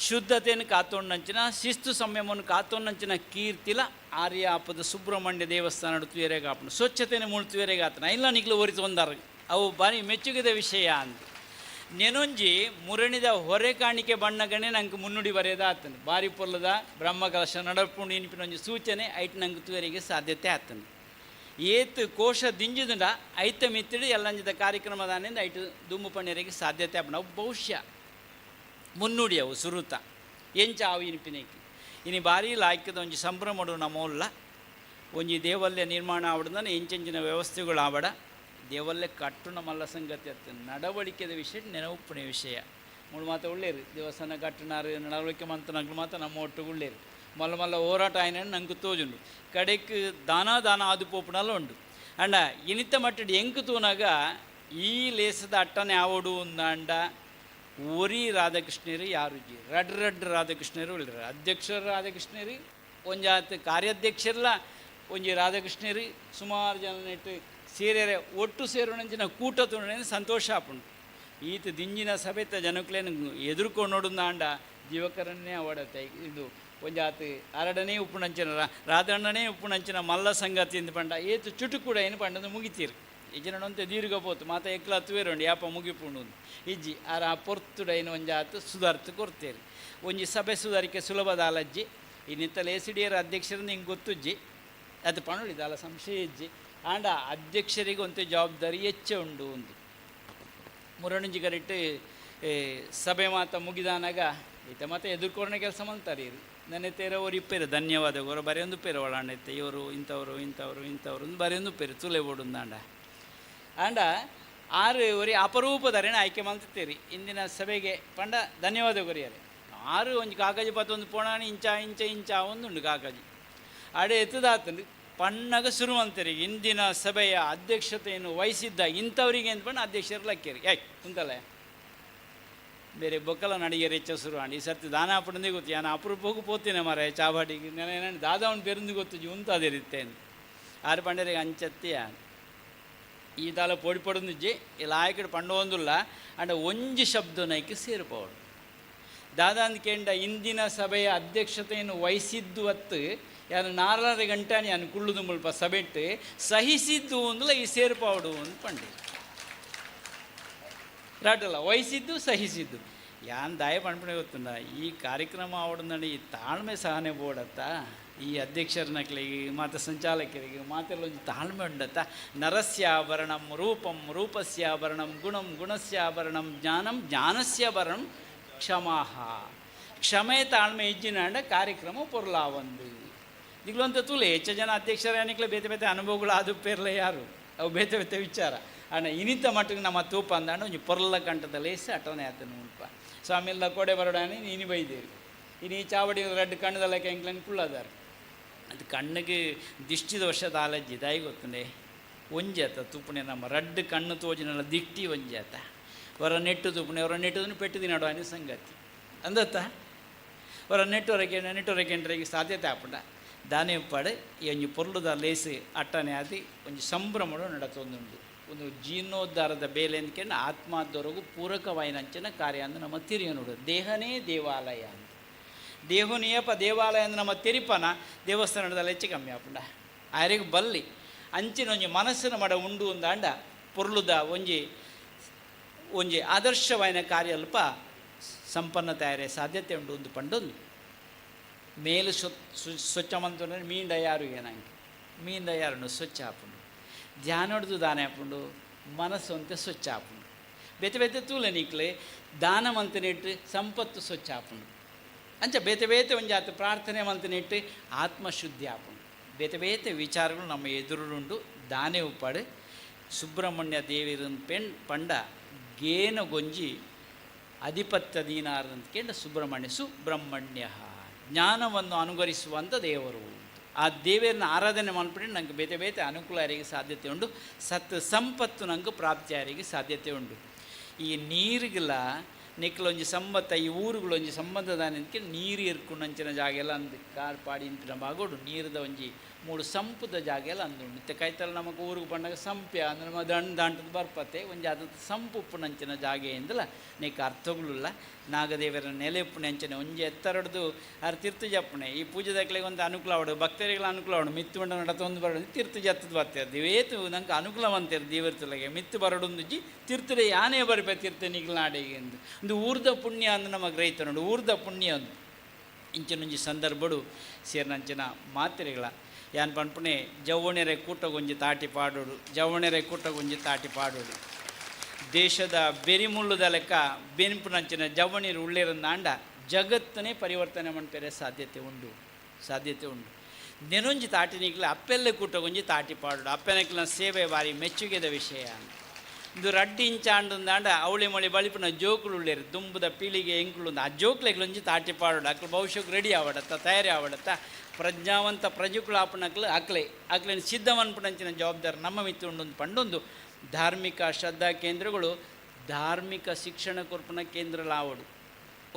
ಶುದ್ಧತೆಯನ್ನು ಕಾತೊಂಡಂಚಿನ ಶಿಸ್ತು ಸಂಯಮವನ್ನು ಕಾತೊಂಡಂಚಿನ ಕೀರ್ತಿಲ ಆರ್ಯಾಪದ ಸುಬ್ರಹ್ಮಣ್ಯ ದೇವಸ್ಥಾನ ತುಯರೆಗಾಪಣ ಸ್ವಚ್ಛತೆಯನ್ನು ಮೂಳು ತುಯರೆಗಾತನ ಇಲ್ಲ ನಿಕ್ಲು ಒರಿತು ಒಂದಾರ ಅವು ಭಾರಿ ಮೆಚ್ಚುಗೆದ ವಿಷಯ ಅಂತ. ನೆನೊಂಜಿ ಮುರಣಿದ ಹೊರೆ ಕಾಣಿಕೆ ಬಣ್ಣಗಣೆ ನಂಗೆ ಮುನ್ನುಡಿ ಬರೆಯದ ಆತನು ಬಾರಿ ಪೊಲ್ಲದ ಬ್ರಹ್ಮಕಲಶ ನಡಪುಂಡು ಇನ್ಪಿನೊಂಜಿ ಸೂಚನೆ ಐಟ್ ನಂಗೆ ತುವರಿಗೆ ಸಾಧ್ಯತೆ ಆತನು. ಏತ್ ಕೋಶ ದಿಂಜುದುಂಡ ಐತ ಮಿತ್ತಿಡು ಎಲ್ಲಂಜಿದ ಕಾರ್ಯಕ್ರಮದಾನಿಂದ ಐಟು ದುಮ್ಮು ಪಣ್ಣರಿಗೆ ಸಾಧ್ಯತೆ ಆಪಣ ಅವು ಬಹುಶಃ ಮುನ್ನುಡಿ ಅವು ಸುರುತ ಎಂಚ ಆವು ಇನ್ಪಿನೇಕಿ ಇನಿ ಭಾರಿ ಲಾಯ್ಕದ ಒಂಜಿ ಸಂಭ್ರಮಡು ನಮ್ಮಲ್ಲ ಒಂಜಿ ದೇವಲ್ಯ ನಿರ್ಮಾಣ ಆವಡ್ದಾನೆ ಎಂಚೆಂಚಿನ ವ್ಯವಸ್ಥೆಗಳು ಆವಡ ದೇವಲ್ಯ ಕಟ್ಟು ನಮ್ಮಲ್ಲ ಸಂಗತಿ ಅತ್ತ ನಡವಳಿಕೆದ ವಿಷಯ ನೆನಪುಣೆ ವಿಷಯ ಮೂಳು ಮಾತ ಒಳ್ಳೇರು ದೇವಸ್ಥಾನ ಕಟ್ಟನಾರು ನಡವಳಿಕೆ ಮಂತನಗಳು ಮಾತ್ರ ನಮ್ಮ ಒಟ್ಟು ಉಳ್ಳೇರು ಮಲ್ಲ ಮಲ್ಲ ಹೋರಾಟ ಆಯ್ನ ನಂಗೆ ತೋಜುಂಡು ಕಡೆಕ್ ದಾನ ದಾನ ಆದು ಪೋಪುನಲ್ಲ ಉಂಡು. ಅಂಡ ಇನಿತ ಮಟ್ಟಡ್ ಎಂಕು ತೂನಾಗ ಈ ಲೇಸದ ಅಟ್ಟನೆ ಆವಡು ಅಂಡ ಒರಿ ರಾಧಾಕೃಷ್ಣರು ಯಾರುಜಿ ರಡ್ ರಡ್ ರಾಧಾಕೃಷ್ಣರು ಉಳ್ಳರು ಅಧ್ಯಕ್ಷರು ರಾಧಾಕೃಷ್ಣರು ಒಂಜಾತ್ ಕಾರ್ಯಾಧ್ಯಕ್ಷರ್ಲ ಒಂಜಿ ರಾಧಾಕೃಷ್ಣರು ಸುಮಾರು ಜನ ನೆಟ್ಟು ಸೇರ್ಯಾರೆ ಒಟ್ಟು ಸೇರೋಣಂಚಿನ ಕೂಟ ತುಣೆ ಸಂತೋಷ ಆಪುಂಡು. ಈತ ದಿಂಜಿನ ಸಭೆತ ಜನಕ್ಲೇನು ಎದುರ್ಕೊಂಡು ನೋಡುಂದಾಂಡ ಜೀವಕರನ್ನೇ ಅವಡತ್ತೆ ಇದು ಒಂಜಾತ್ ಅರಡನೇ ಉಪ್ಪುನಂಚಿನ ರಾಧಣ್ಣನೇ ಉಪ್ಪುನಂಚಿನ ಮಲ್ಲ ಸಂಗತಿ ಎಂದು ಪಂಡ ಏತು ಚುಟುಕುಡ ಏನು ಪಂಡದು ಮುಗಿತೀರು ಇಜ್ಜಿನಂತೆ ದೀರ್ಘ ಪೋತು ಮಾತ ಎಕ್ಲ ತುವೇರುಂಡು ಯಾಪ ಮುಗಿಪುಂಡು ಇಜ್ಜಿ ಆರ ಆ ಪೊರ್ತುಡ ಏನು ಒಂಜಾತ್ ಸುಧಾರ್ತು ಕೊಡ್ತೇರಿ ಒಂಜಿ ಸಭೆ ಸುಧಾರಿಕೆ ಸುಲಭದ ಅಲಜ್ಜಿ ಇನ್ನಿತ್ತಲ ಎ ಸಿ ಡಿ ಆರ್ ಅಧ್ಯಕ್ಷರನ್ನ ಹಿಂಗೆ ಗೊತ್ತುಜ್ಜಿ ಅದು ಪಣುಳಿದಲ್ಲ ಸಂಶಯ ಇಜ್ಜಿ ಆಂಡ ಅಧ್ಯಕ್ಷರಿಗೆ ಒಂತೆ ಜವಾಬ್ದಾರಿ ಹೆಚ್ಚ ಉಂಡು ಒಂದು ಮುರಣಿಂಜಿ ಕರೆಕ್ಟ್ ಸಭೆ ಮಾತ ಮುಗಿದಾನಾಗ ಈತ ಮತ್ತೆ ಎದುರ್ಕೊರ್ಣ ಕೆಲಸ ಮಾಡ್ತಾರೆ ಇರು ನನ್ನ ತೇರ ಅವರು ಇಪ್ಪೇರು ಧನ್ಯವಾದ ಅವರು ಬರೆಯೊಂದು ಪೇರು ಒಳಾಂಡೈತೆ ಇವರು ಇಂಥವರು ಇಂಥವರು ಇಂಥವರು ಬರೆಯೊಂದು ಪೇರು ತುಲೆ ಬೋಡುಂದಾಂಡ ಆಂಡ ಆರು ಒರಿ ಅಪರೂಪದರೇನ ಆಯ್ಕೆ ಮಾಡ್ತೀರಿ ಇಂದಿನ ಸಭೆಗೆ ಪಂಡ ಧನ್ಯವಾದ ಕೊರಿಯರೆ ಆರು ಒಂಜಿ ಕಾಗಜಿ ಪತ್ತೊಂದು ಪೋಣಾಣಿ ಇಂಚ ಇಂಚ ಇಂಚ ಒಂದುಂಡು ಕಾಗಜಿ ಅಡೆ ಎತ್ತದಾತಂದು ಪಣ್ಣಗ ಶುರು ಅಂತಾರೆ ಇಂದಿನ ಸಭೆಯ ಅಧ್ಯಕ್ಷತೆಯನ್ನು ವಹಿಸಿದ್ದ ಇಂಥವರಿಗೆ ಅಂತ ಪಂಡ ಅಧ್ಯಕ್ಷರು ಲಕ್ಕೇರಿ ಯಾಕೆ ಕುಂತಲ್ಲ ಬೇರೆ ಬೊಕ್ಕಲ ನಡಿಗೆ ರೆಚ್ಚ ಶುರು ಅಂಡ್ ಈ ಸರ್ತಿ ದಾನ ಪಡೆದೇ ಗೊತ್ತು ಯಾನ ಅಪರೂಪಕ್ಕೂ ಪೋತೇನೆ ಮಾರಾಯ ಚಾವಾಡಿಗೆ ನಾನು ದಾದ ಅವ್ನು ಬೆರಂದು ಗೊತ್ತು ಉಂತಾದೆ ರೀತೇನೆ ಆರು ಪಂಡರಿಗೆ ಅಂಚತ್ತಿಯ ಈ ದಾಲ ಪೊಡಿ ಪಡೊಂದಿಜ್ಜಿ ಈ ಲಾಯಕಡು ಪಂಡೊಂದುಲ್ಲ ಅಂಡ ಒಂಜಿ ಶಬ್ದನೈಕೆ ಸೇರ್ಪವಡು ದಾದಾಂದ್ ಕೇಂಡ ಇಂದಿನ ಸಭೆಯ ಅಧ್ಯಕ್ಷತೆಯನ್ನು ವಹಿಸಿದ್ದು ಅತ್ತು ಯಾರು ನಾಲ್ಕರ ಗಂಟೆ ಯಾನು ಕುಳ್ಳುದು ಮುಲ್ಪ ಸಭೆಟ್ಟು ಸಹಿಸಿದ್ದು ಅಂದಲ ಈ ಸೇರ್ಪಾವಡು ಅಂತ ಪಂಡೆ ರಾಟಲ್ಲ ವಹಿಸಿದ್ದು ಸಹಿಸಿದ್ದು. ಯಾನ್ ದಾಯ ಪಣ್ಪಣೆ ಗೊತ್ತುಂಡ ಈ ಕಾರ್ಯಕ್ರಮ ಆವಡಂದಂಡ ಈ ತಾಳ್ಮೆ ಸಹನೆ ಬೋಡತ್ತ ಈ ಅಧ್ಯಕ್ಷರನಕ್ಲಿಗೆ ಮಾತ ಸಂಚಾಲಕರಿಗೆ ಮಾತೆಲ್ಲ ಒಂಜಿ ತಾಳ್ಮೆ ಉಂಡತ್ತ. ನರಸ್ಯಾಭರಣಂ ರೂಪಂ ರೂಪಸ್ಯಾಭರಣಂ ಗುಣಂ ಗುಣಸ್ಯಾಭರಣಂ ಜ್ಞಾನಂ ಜ್ಞಾನಸ್ಯಾಭರಣಂ ಕ್ಷಮಾಹ. ಕ್ಷಮೆ ತಾಳ್ಮೆ ಇಜ್ಜಿನಾಂಡ ಕಾರ್ಯಕ್ರಮ ಪೊರ್ಲಾವಂದು ದಿಗ್ಲಂತ ತೂಲೆ ಹೆಚ್ಚು ಜನ ಅಧ್ಯಕ್ಷರ ಬೇತೆ ಬೇತೆ ಅನುಭವಗಳು ಅದು ಪೇರ್ಲೆ ಯಾರು ಅವು ಬೇತೆ ಬೇತೆ ವಿಚಾರ. ಅಣ್ಣ ಇನಿತ ಮಟ್ಟಿಗೆ ನಮ್ಮ ತೂಪ ಅಂದಾಂಡ ಒಂಜಿ ಪೊರ್ಲ ಕಂಠದ ಲೇಸ್ ಅಟನೆ ಆತನು ಉಂಪ ಸ್ವಾಮಿ ಎಲ್ಲ ಕೋಡೆ ಬರೋಡಾನೆ ನೀನು ಬೈದೇರಿ ಇನಿ ಚಾವಡಿ ರಡ್ಡು ಕಣ್ಣದಲ್ಲ ಕೆಂಕ್ಲನ್ ಕುಳ್ಳದಾರ ಅದು ಕಣ್ಣಿಗೆ ದಿಷ್ಟಿ ದೋಷ ದಾಲಜ್ಜಿ ದಾಯಿ ಗೊತ್ತುಂಡೆ ಒಂಜಿ ಆತ ತೂಪುಣೆ ನಮ್ಮ ರಡ್ಡು ಕಣ್ಣು ತೋಜಿನಲ್ಲ ದಿಟ್ಟಿ ಒಂಜಿ ಆತ ಹೊರ ನೆಟ್ಟು ತೂಪುಣೆ ಹೊರ ನೆಟ್ಟದನ್ನು ಪೆಟ್ಟು ದಿನಡು ಅನ್ನೋ ಸಂಗತಿ ಅಂದತ್ತ ಹೊರ ನೆಟ್ಟುವರೆಗೆ ನೆಟ್ಟುವರೆಗೆ ಸಾಧ್ಯತೆ ಆಪುಂಡ ದಾನೆ ಉಪ್ಪಾಡು ಈ ಒಂಜಿ ಪೊರ್ಲುದ ಲೇಸ್ ಅಟ್ಟನೆ ಆದಿ ಒಂಜಿ ಸಂಭ್ರಮಡು ನಡತೊಂದುಂಡು ಒಂದು ಜೀರ್ಣೋದ್ಧಾರದ ಬೇಲೆ ಅಂದ್ಕೊಂಡು ಆತ್ಮದವರೆಗೂ ಪೂರಕವಾಯಿನಂಚಿನ ಕಾರ್ಯ ಅಂದು ನಮ್ಮ ತಿರಿಯನುಡು. ದೇಹನೇ ದೇವಾಲಯ ಅಂತ ದೇಹನಿಯಪ ದೇವಾಲಯ ಅಂದ್ರೆ ನಮ್ಮ ತೆರಿಪನ ದೇವಸ್ಥಾನದಲ್ಲಿ ಹೆಚ್ಚು ಕಮ್ಮಿ ಆಪುಂಡ ಆರಿಗೆ ಬಲ್ಲಿ ಅಂಚಿನ ಒಂಜಿ ಮನಸ್ಸಿನ ಮಡ ಉಂಡು ಅಂದಾಂಡ ಪೊರ್ಲುದ ಒಂಜಿ ಒಂಜಿ ಆದರ್ಶವಾಯಿನ ಕಾರ್ಯ ಅಲ್ಪ ಸಂಪನ್ನ ತಯಾರಿ ಸಾಧ್ಯತೆ ಉಂಡು ಒಂದು ಪಂಡೊಂದು ಮೇಲು ಸ್ವಚ್ಛ ಮಂತಂದ್ರೆ ಮೀಂಡ ಯಾರು ಏನಂಗೆ ಮೀಂಡ ಯಾರುಂಡು ಸ್ವಚ್ಛ ಆಪುಂಡು ಧ್ಯಾನ ದಾನ ಆಪುಂಡು ಮನಸ್ಸು ಅಂತೆ ಸ್ವಚ್ಛ ಆಪುಂಡು ಬೇತೆ ಬೇತೆ ತೂಲೆ ನೀಕ್ಲೆ ದಾನ ಮಂತನಿಟ್ಟು ಸಂಪತ್ತು ಸ್ವಚ್ಛ ಆಪುಂಡು ಅಂಚ ಬೇತೆ ಬೇತೆ ಒಂಜಾತ ಪ್ರಾರ್ಥನೆ ಮಂತನಿಟ್ಟು ಆತ್ಮಶುದ್ಧಿ ಆಪುಂಡು ಬೇತೆ ಬೇತೆ ವಿಚಾರಗಳು ನಮ್ಮ ಎದುರುಂಡು ದಾನೆ ಉಪ್ಪಾಡು ಸುಬ್ರಹ್ಮಣ್ಯ ದೇವಿರನ್ ಪೆಣ್ ಪಂಡ ಗೇನ ಗೊಂಜಿ ಅಧಿಪತ್ಯ ದೀನಾರಂತ ಕೇಂದ್ರ ಸುಬ್ರಹ್ಮಣ್ಯ ಸುಬ್ರಹ್ಮಣ್ಯ ಜ್ಞಾನವನ್ನು ಅನುಗರಿಸುವಂಥ ದೇವರು. ಆ ದೇವರನ್ನ ಆರಾಧನೆ ಮಾಡ್ಬಿಟ್ಟು ನಂಗೆ ಬೇತೆ ಬೇತೆ ಅನುಕೂಲ ಯಾರಿಗೆ ಸಾಧ್ಯತೆ ಉಂಟು, ಸತ್ ಸಂಪತ್ತು ನಂಗೆ ಪ್ರಾಪ್ತಿ ಯಾರಿಗೆ ಸಾಧ್ಯತೆ ಉಂಟು. ಈ ನೀರಿಗೆಲ್ಲ ನಿಕ್ಲೊಂಜಿ ಸಂಬತ್ತ ಈ ಊರುಗಳೊಂಜಿ ಸಂಬಂಧದಾನಕ್ಕೆ ನೀರು ಇರ್ಕೊಂಡಂಚಿನ ಜಾಗ ಎಲ್ಲ ಅಂದು ಕಾರ್ಪಾಡಿ ಇಂಪಿನ ಬಾಗೋಡು ನೀರದ ಒಂಜಿ ಮೂಡು ಸಂಪುದ ಜಾಗ ಎಲ್ಲ ಅಂದುಂಡು. ಮತ್ತೆ ಕೈತಲ್ ನಮಗೆ ಊರಿಗೆ ಬಂದಾಗ ಸಂಪ್ಯ ಅಂದ್ರೆ ನಮ್ಮ ದಂಡ ದಾಂಟದ ಬರ್ಪತೆ ಒಂಜಿ ಅದು ಸಂಪು ಉಪ್ಪುನಂಚಿನ ಜಾಗೆಯಿಂದಲ ನಿಕ್ ಅರ್ಥಗಳುಲ್ಲ. ನಾಗದೇವರ ನೆಲೆ ಉಪ್ಪುನಂಚಿನ ಒಂಜಿ ಎತ್ತರಡ್ದು ಆರು ತೀರ್ಥ ಜಪ್ಪಣೆ ಈ ಪೂಜೆದಕ್ಲೆಗೆ ಒಂದು ಅನುಕೂಲ ಅವಡು ಭಕ್ತರಿಗಳ ಅನುಕೂಲ ಅವಡು ಮಿತ್ತು ಬಂಡ ನಡತೊಂದು ಬರೋದು ತೀರ್ಥ ಜತ್ತದ ಬರ್ತಾರೆ ದಿವೇತು ನಂಗೆ ಅನುಕೂಲ ಅಂತಾರೆ ದೇವರ ತುಲಗೆ ಮಿತ್ತು ಬರಡೊಂದುಜ್ಜಿ ತೀರ್ಥರೆ ಯಾನೇ ಬರ್ಪೆ ತೀರ್ಥ ನಿಗ್ಲಾಡಿಗೆ ಎಂದು ಒಂದು ಊರ್ದ ಪುಣ್ಯ ಅಂದು ನಮಗೆ ರೈತ ನೋಡು ಊರ್ದ ಪುಣ್ಯ ಅಂದು ಇಂಚಿನೊಂಜಿ ಸಂದರ್ಭಡು ಸೇರಿನಂಚಿನ ಮಾತ್ರೆಗಳ ಯಾನ್ ಪನ್ಪುಣೆ ಜವಣೆರೆ ಕೂಟಗೊಂಜಿ ತಾಟಿ ಪಾಡೋಡು ಜವಣೆರೆ ಕೂಟಗೊಂಜಿ ತಾಟಿ ಪಾಡೋಡು ದೇಶದ ಬೆರಿಮುಳ್ಳುದ ಲೆಕ್ಕ ಬೆನ್ಪುನಂಚಿನ ಜವಣಿರು ಉಳ್ಳೇರಂದಾಂಡ ಜಗತ್ತನೇ ಪರಿವರ್ತನೆ ಮಾಡ್ತಾರೆ ಸಾಧ್ಯತೆ ಉಂಟು ಸಾಧ್ಯತೆ ಉಂಟು. ನೆನೊಂಜಿ ತಾಟಿನಿಗ್ಲ ಅಪ್ಪೆಲ್ಲ ಕೂಟಗೊಂಜಿ ತಾಟಿ ಪಾಡೋಡು ಅಪ್ಪೆನಕ್ಕಿನ ಸೇವೆ ಬಾರಿ ಮೆಚ್ಚುಗೆದ ವಿಷಯ ಇಂದು ರಡ್ಡಿ ಇಂಚಾಂಡುಂದಾಂಡ ಅವಳಿ ಮೊಳಿ ಬಳಿಪುನ ಜೋಕುಲು ಉಳ್ಳೇರು ದುಂಬುದ ಪೀಳಿಗೆ ಎಂಕುಲು ಆ ಜೋಕ್ಲೆಗ್ಲೊಂಜಿ ತಾಟಿ ಪಾಡೋಡು ಅಕ್ಲು ಭವಿಷ್ಯಕ್ಕೆ ರೆಡಿ ಆವಡತ್ತ ತಯಾರಿ ಆವಡತ್ತ ಪ್ರಜ್ಞಾವಂತ ಪ್ರಜೆಗಳು ಆಪನಕ್ಲು ಅಕ್ಲೆ ಅಕ್ಲೇನು ಸಿದ್ಧವನ್ಪುನಂಚಿನ ಜವಾಬ್ದಾರಿ ನಮ್ಮ ಮಿತ್ತು ಉಂಡೊಂದು ಪಂಡೊಂದು ಧಾರ್ಮಿಕ ಶ್ರದ್ಧಾ ಕೇಂದ್ರಗಳು ಧಾರ್ಮಿಕ ಶಿಕ್ಷಣ ಕೊರ್ಪುನ ಕೇಂದ್ರಲಾವಡು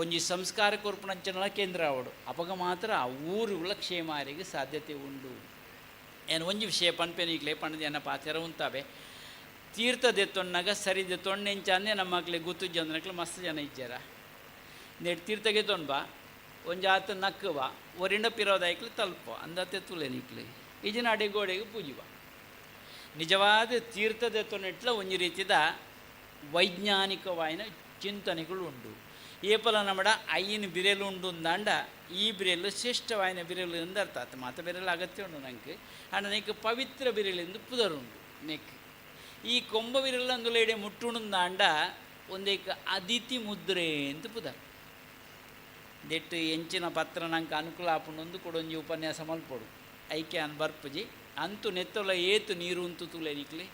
ಒಂಜಿ ಸಂಸ್ಕಾರ ಕೊರ್ಪುನಂಚಿನ ಕೇಂದ್ರ ಆವಡು ಅಪಗ ಮಾತ್ರ ಆ ಊರುಗಳ ಕ್ಷೇಮಾರಿಗೆ ಸಾಧ್ಯತೆ ಉಂಡು. ಏನು ಒಂಜಿ ವಿಷಯ ಪನ್ಪೆನೀಗ್ಲೇ ಪಂಡದ ಎನ್ನ ಪಾತೆರ ಉಂತಾವೆ ತೀರ್ಥ ದೆತ್ತೊಣ್ಣಾಗ ಸರಿ ದೆತ್ತೊಣ್ಣೆಂಚಾಂದೆ ನಮ್ಮ ಮಕ್ಳಿಗೆ ಗೊತ್ತು ಜನಕ್ಲು ಮಸ್ತ್ ಜನ ಇಜ್ಜಾರ ನೆಟ್ ತೀರ್ಥಗೆ ತೊಂಬ ಒಂಜಿ ಆತ ನಕ್ಕುವ ಒರಿಂಡ ಪಿರೋದಾಯ್ಕ್ಲು ತಲುಪು ಅಂದತ್ತೆ ತುಲೆ ನಿಕ್ಲಿ ಈಜಿನ ಅಡೆ ಗೋಡೆಗೆ ಪೂಜಿವ ನಿಜವಾದ ತೀರ್ಥ ದೆತ್ತೊನ್ನೆಟ್ಲ ಒಂಜಿ ರೀತಿದ ವೈಜ್ಞಾನಿಕವಾಯಿನ ಚಿಂತನೆಗಳು ಉಂಡು. ಏಪಲ ನಮ್ಮಡ ಐನ ಬಿರೆಲು ಉಂಡು ಅಂದಾಂಡ ಈ ಬಿರೆಲು ಶ್ರೇಷ್ಠವಾಯಿನ ಬಿರೆಲು ಎಂದು ಅರ್ಥ ಆತು ಮಾತ ಬಿರೆಲು ಅಗತ್ಯ ಉಂಡು ನಂಗೆ ಅಂಡ ನೆಕ್ ಪವಿತ್ರ ಬಿರೆಲೆಂದು ಪುದರುಂಡು ನೆಕ್ ಈ ಕೊಂಬ ಬಿರೆಲು ಅಂದುಲೇಡೆ ಮುಟ್ಟುಂಡಾಂಡ ಒಂದೇಕ ಅದಿತಿ ಮುದ್ರೆ ಅಂತ ಪುದರ್ ದೆಟ್ಟು ಎಂಚಿನ ಪತ್ರ ನಂಗೆ ಅನುಕೂಲ ಆಪುಂಡೊಂದು ಕೊಡೊಂಜಿ ಉಪನ್ಯಾಸ ಮಲ್ಪೊಡು ಐಕೆ ಅನ್ ಬರ್ಪುಜಿ ಅಂತು ನೆತ್ತೊಲ ಏತು ನೀರು ಉಂತು ತೂಲೆ ನಿಕ್ಲಿ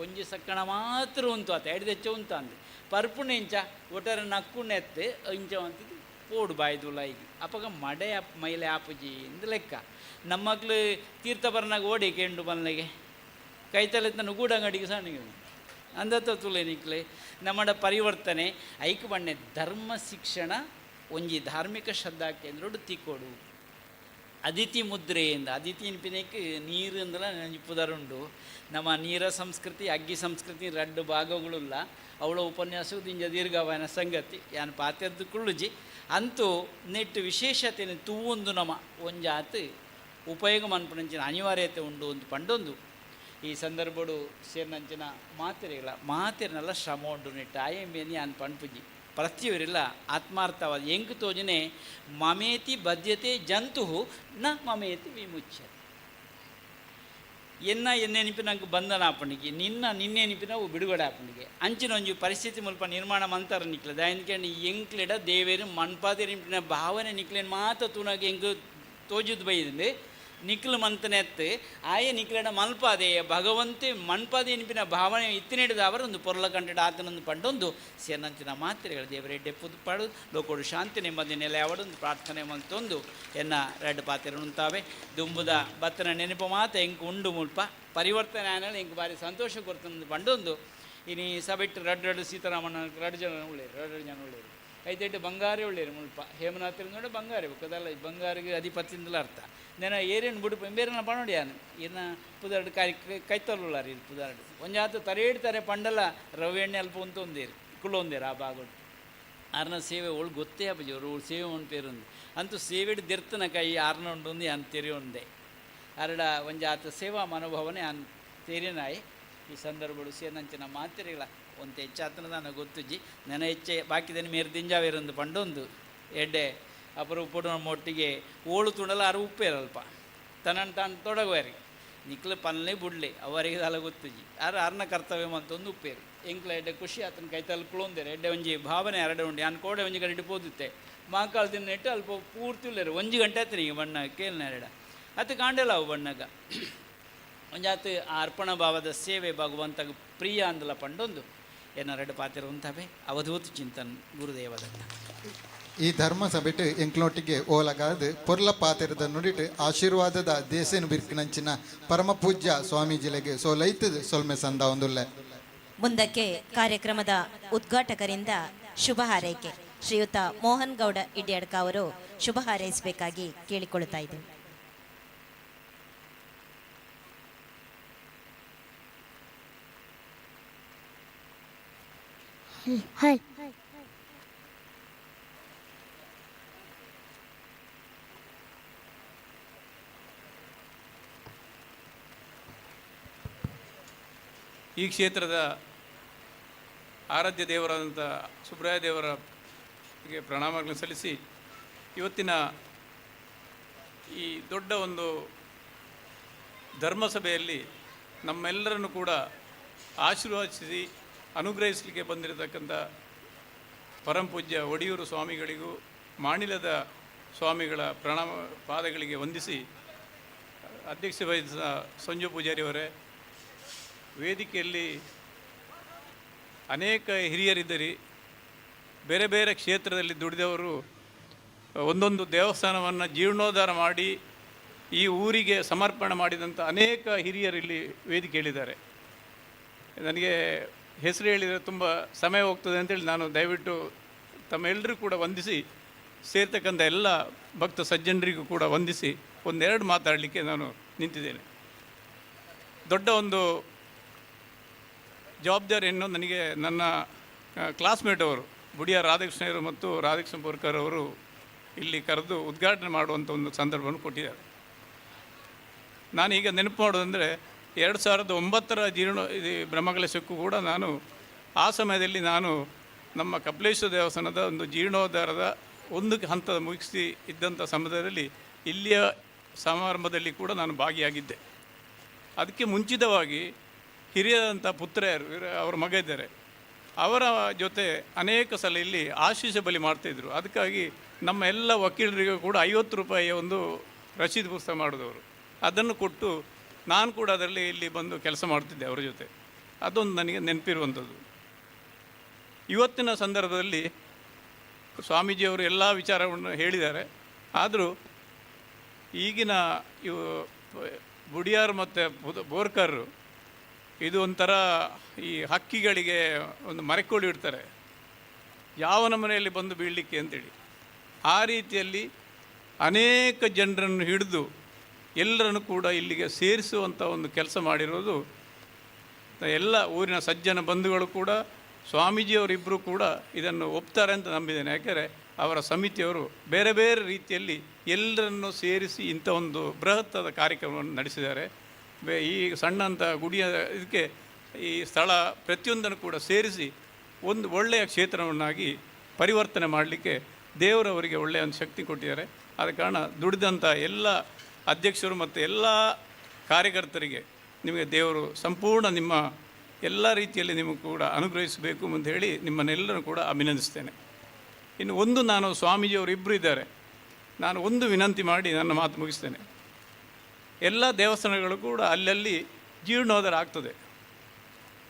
ಒಂಜಿ ಸಕ್ಕಣ ಮಾತ್ರ ಉಂತು ಆತ ಎಡ್ದೆಚ್ಚ ಉಂತು ಅಂದು ಪರ್ಪುಣೆ ಇಂಚ ಒಟ್ಟಾರೆ ನಕ್ಕು ನೆತ್ತೆ ಇಂಚ ಅಂತಿದ್ದು ಪೋಡು ಬಾಯ್ದುಲ ಈಗ ಅಪಗ ಮಡೆ ಅಪ್ ಮೈಲೆ ಆಪುಜಿ ಇಂದು ಲೆಕ್ಕ ನಮ್ಮಕ್ಳು ತೀರ್ಥ ಬರ್ನಾಗ ಓಡಿ ಕೆಂಡು ಬನ್ಲೆಗೆ ಕೈತಲೆತ್ತನ ಗೂಡಂಗಡಿಗೆ ಸಣ್ಣ ಅಂದತ್ತ ತುಲೆ ನಿಕ್ಲೆ ನಮ್ಮಡ ಪರಿವರ್ತನೆ ಐಕ್ ಬಣ್ಣೆ ಧರ್ಮ ಶಿಕ್ಷಣ ಒಂಜಿ ಧಾರ್ಮಿಕ ಶ್ರದ್ಧಾ ಕೇಂದ್ರಡು ತಿಕ್ಕೋಡು ಅದಿತಿ ಮುದ್ರೆಯಿಂದ ಅದಿತಿ ಇನ್ಪಿನೇಕ್ ನೀರು ಅಂದಲ ನಂಜಿ ಪುದರುಂಡು ನಮ್ಮ ನೀರ ಸಂಸ್ಕೃತಿ ಅಗ್ಗಿ ಸಂಸ್ಕೃತಿ ರಡ್ಡು ಭಾಗಗಳುಲ್ಲ ಅವಳ ಉಪನ್ಯಾಸವು ದಿಂಜ ದೀರ್ಘವಾನ ಸಂಗತಿ ಯಾನ್ ಪಾತೆರ್ದು ಕುಳ್ಳುಜಿ ಅಂತೂ ನೆಟ್ಟು ವಿಶೇಷತೆಯನ್ನು ತೂವೊಂದು ನಮ್ಮ ಒಂಜಾತ್ ಉಪಯೋಗ ಮನ್ಪುನಂಚಿನ ಅನಿವಾರ್ಯತೆ ಉಂಡು ಒಂದು ಪಂಡೊಂದು ಈ ಸಂದರ್ಭಡು ಸೇರಿನಂಚಿನ ಮಾತೆರೆಗಳ ಮಾತೆರೆನೆಲ್ಲ ಶ್ರಮ ಉಂಡು ನೆಟ್ಟು ಆಯಂಬೇನಿ ಯಾನ್ ಪಣ್ಪುಜಿ ಪ್ರತಿಯೊರಿಲ್ಲ ಆತ್ಮಾರ್ಥವಾದ ಎಂಕ್ ತೋಜನೆ ಮಮೇತಿ ಬದ್ಯತೆ ಜಂತು ನ ಮಮೇತಿ ವಿಮುಚ್ಯತೆ. ಎನ್ನ ಎನ್ನೆನಿಪಿನಂಗೆ ಬಂಧನ ಆಪಣಿಗೆ ನಿನ್ನ ನಿನ್ನೆನಿಪಿನ ಅವು ಬಿಡುಗಡೆ ಆಪಣಿಗೆ ಅಂಚಿನ ಒಂಜಿ ಪರಿಸ್ಥಿತಿ ಮುಲ್ಪ ನಿರ್ಮಾಣ ಮಂತರ ನಿಕ್ಲದ ఎందుకంటే ಎಂಕ್ಲೆಡ ದೇವೇರು ಮನ್ಪಾದೇರಿನ ಭಾವನೆ ನಿಕ್ಲೇನು ಮಾತ ತೂನಾಗ ಎಂಕ್ ತೋಜುದ್ ಬೈದಿಂದೆ ನಿಕ್ಲು ಮಂತನೆತ್ತು ಆಯೆ ನಿಕ್ಲೆಡ ಮಲ್ಪಾದೆ ಭಗವಂತೆ ಮನ್ಪಾದೆ ನಿಪಿನ ಭಾವನೆ ಇತ್ತಿನಿಡಿದ ಒಂದು ಪೊರ್ಲ ಕಂಟೆಡ ಆತನೊಂದು ಪಂಡೊಂದು ಸೇನಂಚಿನ ಮಾತ್ರೆಗಳು ದೇವರೆಡ್ಡೆ ಪುದುಪಾಡು ಲೋಕೋಡು ಶಾಂತಿ ನೆಮ್ಮದಿ ನೆಲೆ ಅವಡೊಂದು ಪ್ರಾರ್ಥನೆ ಮಂತೊಂದು ಎನ್ನ ರೆಡ್ ಪಾತ್ರೆ ಉಂತಾವೆ ದುಂಬುದ ಬತ್ತನ ನೆನಪು ಮಾತ ಎಂಕ್ ಉಂಡು ಮುಲ್ಪ ಪರಿವರ್ತನೆ ಆನಲ್ ಎಂಕ್ ಬಾರಿ ಸಂತೋಷ ಕೊರ್ತಂದು ಪಂಡೊಂದು ಇನಿ ಸಬೆಟ್ಟು ರಡ್ಡು ರಡ್ಡು ಸೀತಾರಾಮಣ್ಣ ರಡ್ಡು ಜನ ಉಳ್ಳೇರು ರಡ್ಡು ಜನ ಉಳ್ಳೇರು ಐತೆಟ್ಟು ಬಂಗಾರಿ ಉಳ್ಳೇರು ಮುಲ್ಪ ಹೇಮನಾಥ್ ನೋಡಿ ಬಂಗಾರಿ ಬೊಕ್ಕದಲ್ಲ ಬಂಗಾರಿಗೆ ಅಧಿಪತಿಂದಲ ಅರ್ಥ ನೆನ ಏರೇನು ಬುಡುಪು ಬೇರೆನ ಪಣೋಡಿ ಯಾನು ಇನ್ನ ಪುದಾರ್ಡು ಕಾಯಿ ಕೈತಲ್ಲುಳ್ಳಾರು ಇದು ಪುದಾರ್ಡು ಒಂಜಾತ ತರೇಡ್ ತರೆ ಪಂಡಲ ರವೆ ಎಣ್ಣೆ ಅಲ್ಪ ಒಂತೊಂದೇರು ಕುಳ್ಳೊಂದೇರು ಆ ಭಾಗಡು ಆರ್ನ ಸೇವೆ ಒಳು ಗೊತ್ತೇ ಅಪ್ಪಜಿ ಅವರು ಸೇವೆ ಉಂಟು ಪೇರೊಂದು ಅಂತೂ ಸೇವೆಡ್ ದೆರ್ತನ ಕೈ ಆರ್ನ ಉಂಡೊಂದು ಯಾನ್ ತೆರೆಯೊಂದೆ ಅರಡ ಒಂಜಾತ ಸೇವಾ ಮನೋಭಾವನೆ ಯಾನ್ ತೆರಿನಾಯಿ ಈ ಸಂದರ್ಭಡು ಸೇನಂಚಿನ ಮಾತಿರಿಗಳ ಒಂತೆ ಹೆಚ್ಚಾತನ ದಾನ ಗೊತ್ತುಜ್ಜಿ ನೆನ ಹೆಚ್ಚೆ ಬಾಕಿದನ ಮೇರು ದಿಂಜಾವೇರೊಂದು ಪಂಡೊಂದು ಎಡ್ಡೆ ಅಪರೂಪಡು ನಮ್ಮ ಒಟ್ಟಿಗೆ ಓಳು ತುಣಲ ಅರು ಉಪ್ಪೇರಲ್ಪ ತನ್ನನ್ನು ತಾನು ತೊಡಗುವಾರಿ ನಿಕ್ಲು ಪನ್ಲೆ ಬುಡ್ಲೆ ಅವರಿಗೆ ದಾಲ ಗೊತ್ತುಜ್ಜಿ ಆರ್ ಅರ್ನ ಕರ್ತವ್ಯ ಮಂತೊಂದು ಉಪ್ಪೇರು ಎಂಕ್ಲ ಎಡ್ಡೆ ಖುಷಿ ಆತನ ಕೈತಲ್ ಕುಳೊಂದೇರು ಎಡ್ಡೆ ಒಂಜಿ ಭಾವನೆ ಅರಡೆ ಉಂಡು ಯಾನ್ ಕೋಡೆ ಒಂಜಿ ಗಂಟೆ ಪೋದುತ್ತೆ ಮಾಕಾಲ್ ದಿನ ನೆಟ್ಟು ಅಲ್ಪ ಪೂರ್ತಿ ಉಲ್ಲೇರು ಒಂಜಿ ಗಂಟೆ ಆಯ್ತು ಈಗ ಬಣ್ಣ ಕೇಳ್ನ ಎರಡ ಅತ್ತು ಕಾಂಡೆಲ ಅವು ಬಣ್ಣಗ ಒಂಜಾತು ಆ ಅರ್ಪಣಾ ಭಾವದ ಸೇವೆ ಭಗವಂತಗ ಪ್ರಿಯ ಅಂದಲ ಪಂಡೊಂದು ಎನ್ನ ಪಾತಿರುವಂತವೇ ಅವಧೂತ ಚಿಂತನ್ ಗುರುದೇವದತ್ತ. ಈ ಧರ್ಮ ಸಭೆಟ್ ಎಂಕ್ಲೋಟಿಗೆ ಓಲಗಾದ ಪೊರ್ಲ ಪಾತೆರದ ನುಡಿಟ್ ಆಶೀರ್ವಾದದ ದೇಸೇನು ಬಿರ್ಕಿನಂಚಿನ ಪರಮ ಪೂಜ್ಯ ಸ್ವಾಮೀಜಿಲೆಗೆ ಸೋಲೈತದ ಸೊಲ್ಮೆ ಸಂದ ಒಂದುಲ್ಲೆ. ಮುಂದಕ್ಕೆ ಕಾರ್ಯಕ್ರಮದ ಉದ್ಘಾಟಕರಿಂದ ಶುಭ ಹಾರೈಕೆ ಶ್ರೀಯುತ ಮೋಹನ್ ಗೌಡ ಇಡ್ಯಡ್ಕ ಅವರು ಶುಭ ಹಾರೈಸಬೇಕಾಗಿ ಕೇಳಿಕೊಳ್ಳುತ್ತಾ ಇದ್ದೇವೆ. ಹಾಯ್. ಈ ಕ್ಷೇತ್ರದ ಆರಾಧ್ಯ ದೇವರಾದಂಥ ಸುಬ್ರಾಯ ದೇವರ ಪ್ರಣಾಮಗಳನ್ನು ಸಲ್ಲಿಸಿ ಇವತ್ತಿನ ಈ ದೊಡ್ಡ ಒಂದು ಧರ್ಮಸಭೆಯಲ್ಲಿ ನಮ್ಮೆಲ್ಲರನ್ನು ಕೂಡ ಆಶೀರ್ವದಿಸಿ ಅನುಗ್ರಹಿಸಲಿಕ್ಕೆ ಬಂದಿರತಕ್ಕಂಥ ಪರಮಪೂಜ್ಯ ಒಡಿಯೂರು ಸ್ವಾಮಿಗಳಿಗೂ ಮಾಣಿಲದ ಸ್ವಾಮಿಗಳ ಪ್ರಣಾಮ ಪಾದಗಳಿಗೆ ವಂದಿಸಿ ಅಧ್ಯಕ್ಷ ವಹಿಸಿದ ಸಂಜು ಪೂಜಾರಿಯವರೇ, ವೇದಿಕೆಯಲ್ಲಿ ಅನೇಕ ಹಿರಿಯರಿದ್ದರೆ, ಬೇರೆ ಬೇರೆ ಕ್ಷೇತ್ರದಲ್ಲಿ ದುಡಿದವರು ಒಂದೊಂದು ದೇವಸ್ಥಾನವನ್ನು ಜೀರ್ಣೋದ್ಧಾರ ಮಾಡಿ ಈ ಊರಿಗೆ ಸಮರ್ಪಣೆ ಮಾಡಿದಂಥ ಅನೇಕ ಹಿರಿಯರಿಲ್ಲಿ ವೇದಿಕೆಯಲ್ಲಿದ್ದಾರೆ. ನನಗೆ ಹೆಸರು ಹೇಳಿದರೆ ತುಂಬ ಸಮಯ ಹೋಗ್ತದೆ ಅಂತೇಳಿ ನಾನು ದಯವಿಟ್ಟು ತಮ್ಮೆಲ್ಲರೂ ಕೂಡ ವಂದಿಸಿ, ಸೇರ್ತಕ್ಕಂಥ ಎಲ್ಲ ಭಕ್ತ ಸಜ್ಜನರಿಗೂ ಕೂಡ ವಂದಿಸಿ ಒಂದೆರಡು ಮಾತಾಡಲಿಕ್ಕೆ ನಾನು ನಿಂತಿದ್ದೇನೆ. ದೊಡ್ಡ ಒಂದು ಜವಾಬ್ದಾರಿಯನ್ನು ನನಗೆ ನನ್ನ ಕ್ಲಾಸ್ಮೇಟ್ ಅವರು ಬುಡಿಯ ರಾಧಾಕೃಷ್ಣರು ಮತ್ತು ರಾಧಾಕೃಷ್ಣ ಬೋರ್ಕರ್ ಅವರು ಇಲ್ಲಿ ಕರೆದು ಉದ್ಘಾಟನೆ ಮಾಡುವಂಥ ಒಂದು ಸಂದರ್ಭವನ್ನು ಕೊಟ್ಟಿದ್ದಾರೆ. ನಾನೀಗ ನೆನಪು ಮಾಡೋದಂದರೆ 2009ರ ಜೀರ್ಣ ಇದು ಬ್ರಹ್ಮಕಲಶಕ್ಕೂ ಕೂಡ ನಾನು ಆ ಸಮಯದಲ್ಲಿ ನಾನು ನಮ್ಮ ಕಪಿಲೇಶ್ವರ ದೇವಸ್ಥಾನದ ಒಂದು ಜೀರ್ಣೋದ್ಧಾರದ ಒಂದು ಹಂತದ ಮುಗಿಸಿ ಇದ್ದಂಥ ಸಮಯದಲ್ಲಿ ಇಲ್ಲಿಯ ಸಮಾರಂಭದಲ್ಲಿ ಕೂಡ ನಾನು ಭಾಗಿಯಾಗಿದ್ದೆ. ಅದಕ್ಕೆ ಮುಂಚಿತವಾಗಿ ಹಿರಿಯರಂಥ ಪುತ್ರೆಯರು ಅವರ ಮಗ ಇದ್ದಾರೆ, ಅವರ ಜೊತೆ ಅನೇಕ ಸಲ ಇಲ್ಲಿ ಆಶೀಷ ಬಲಿ ಮಾಡ್ತಾಯಿದ್ರು. ಅದಕ್ಕಾಗಿ ನಮ್ಮ ಎಲ್ಲ ವಕೀಲರಿಗೂ ಕೂಡ 50 ರೂಪಾಯಿಯ ಒಂದು ರಸೀದು ಪುಸ್ತಕ ಮಾಡಿದವರು, ಅದನ್ನು ಕೊಟ್ಟು ನಾನು ಕೂಡ ಅದರಲ್ಲಿ ಇಲ್ಲಿ ಬಂದು ಕೆಲಸ ಮಾಡ್ತಿದ್ದೆ ಅವರ ಜೊತೆ. ಅದೊಂದು ನನಗೆ ನೆನಪಿರುವಂಥದ್ದು. ಇವತ್ತಿನ ಸಂದರ್ಭದಲ್ಲಿ ಸ್ವಾಮೀಜಿಯವರು ಎಲ್ಲ ವಿಚಾರವನ್ನು ಹೇಳಿದ್ದಾರೆ. ಆದರೂ ಈಗಿನ ಇವು ಬುಡಿಯಾರ್ ಮತ್ತು ಬೋರ್ಕರ್ ಇದು ಒಂಥರ ಈ ಹಕ್ಕಿಗಳಿಗೆ ಒಂದು ಮರೆಕೋಳಿ ಇಡ್ತಾರೆ, ಯಾವ ನಮನೆಯಲ್ಲಿ ಬಂದು ಬೀಳಲಿಕ್ಕೆ ಅಂತೇಳಿ. ಆ ರೀತಿಯಲ್ಲಿ ಅನೇಕ ಜನರನ್ನು ಹಿಡಿದು ಎಲ್ಲರನ್ನು ಕೂಡ ಇಲ್ಲಿಗೆ ಸೇರಿಸುವಂಥ ಒಂದು ಕೆಲಸ ಮಾಡಿರೋದು ಎಲ್ಲ ಊರಿನ ಸಜ್ಜನ ಬಂಧುಗಳು ಕೂಡ ಸ್ವಾಮೀಜಿಯವರಿಬ್ಬರು ಕೂಡ ಇದನ್ನು ಒಪ್ತಾರೆ ಅಂತ ನಂಬಿದ್ದೇನೆ. ಯಾಕೆಂದರೆ ಅವರ ಸಮಿತಿಯವರು ಬೇರೆ ಬೇರೆ ರೀತಿಯಲ್ಲಿ ಎಲ್ಲರನ್ನು ಸೇರಿಸಿ ಇಂಥ ಒಂದು ಬೃಹತ್ತಾದ ಕಾರ್ಯಕ್ರಮವನ್ನು ನಡೆಸಿದ್ದಾರೆ. ಈ ಸಣ್ಣಂಥ ಗುಡಿಯ ಇದಕ್ಕೆ ಈ ಸ್ಥಳ ಪ್ರತಿಯೊಂದನ್ನು ಕೂಡ ಸೇರಿಸಿ ಒಂದು ಒಳ್ಳೆಯ ಕ್ಷೇತ್ರವನ್ನಾಗಿ ಪರಿವರ್ತನೆ ಮಾಡಲಿಕ್ಕೆ ದೇವರವರಿಗೆ ಒಳ್ಳೆಯ ಒಂದು ಶಕ್ತಿ ಕೊಟ್ಟಿದ್ದಾರೆ. ಆದ ಕಾರಣ ದುಡಿದಂಥ ಎಲ್ಲ ಅಧ್ಯಕ್ಷರು ಮತ್ತು ಎಲ್ಲ ಕಾರ್ಯಕರ್ತರಿಗೆ ನಿಮಗೆ ದೇವರು ಸಂಪೂರ್ಣ ನಿಮ್ಮ ಎಲ್ಲ ರೀತಿಯಲ್ಲಿ ನಿಮಗೆ ಕೂಡ ಅನುಗ್ರಹಿಸಬೇಕು ಅಂತ ಹೇಳಿ ನಿಮ್ಮನ್ನೆಲ್ಲರೂ ಕೂಡ ಅಭಿನಂದಿಸ್ತೇನೆ. ಇನ್ನು ಒಂದು, ನಾನು ಸ್ವಾಮೀಜಿಯವರು ಇಬ್ಬರು ಇದ್ದಾರೆ, ನಾನು ಒಂದು ವಿನಂತಿ ಮಾಡಿ ನನ್ನ ಮಾತು ಮುಗಿಸ್ತೇನೆ. ಎಲ್ಲ ದೇವಸ್ಥಾನಗಳು ಕೂಡ ಅಲ್ಲಲ್ಲಿ ಜೀರ್ಣೋದ್ಧಾರ ಆಗ್ತದೆ.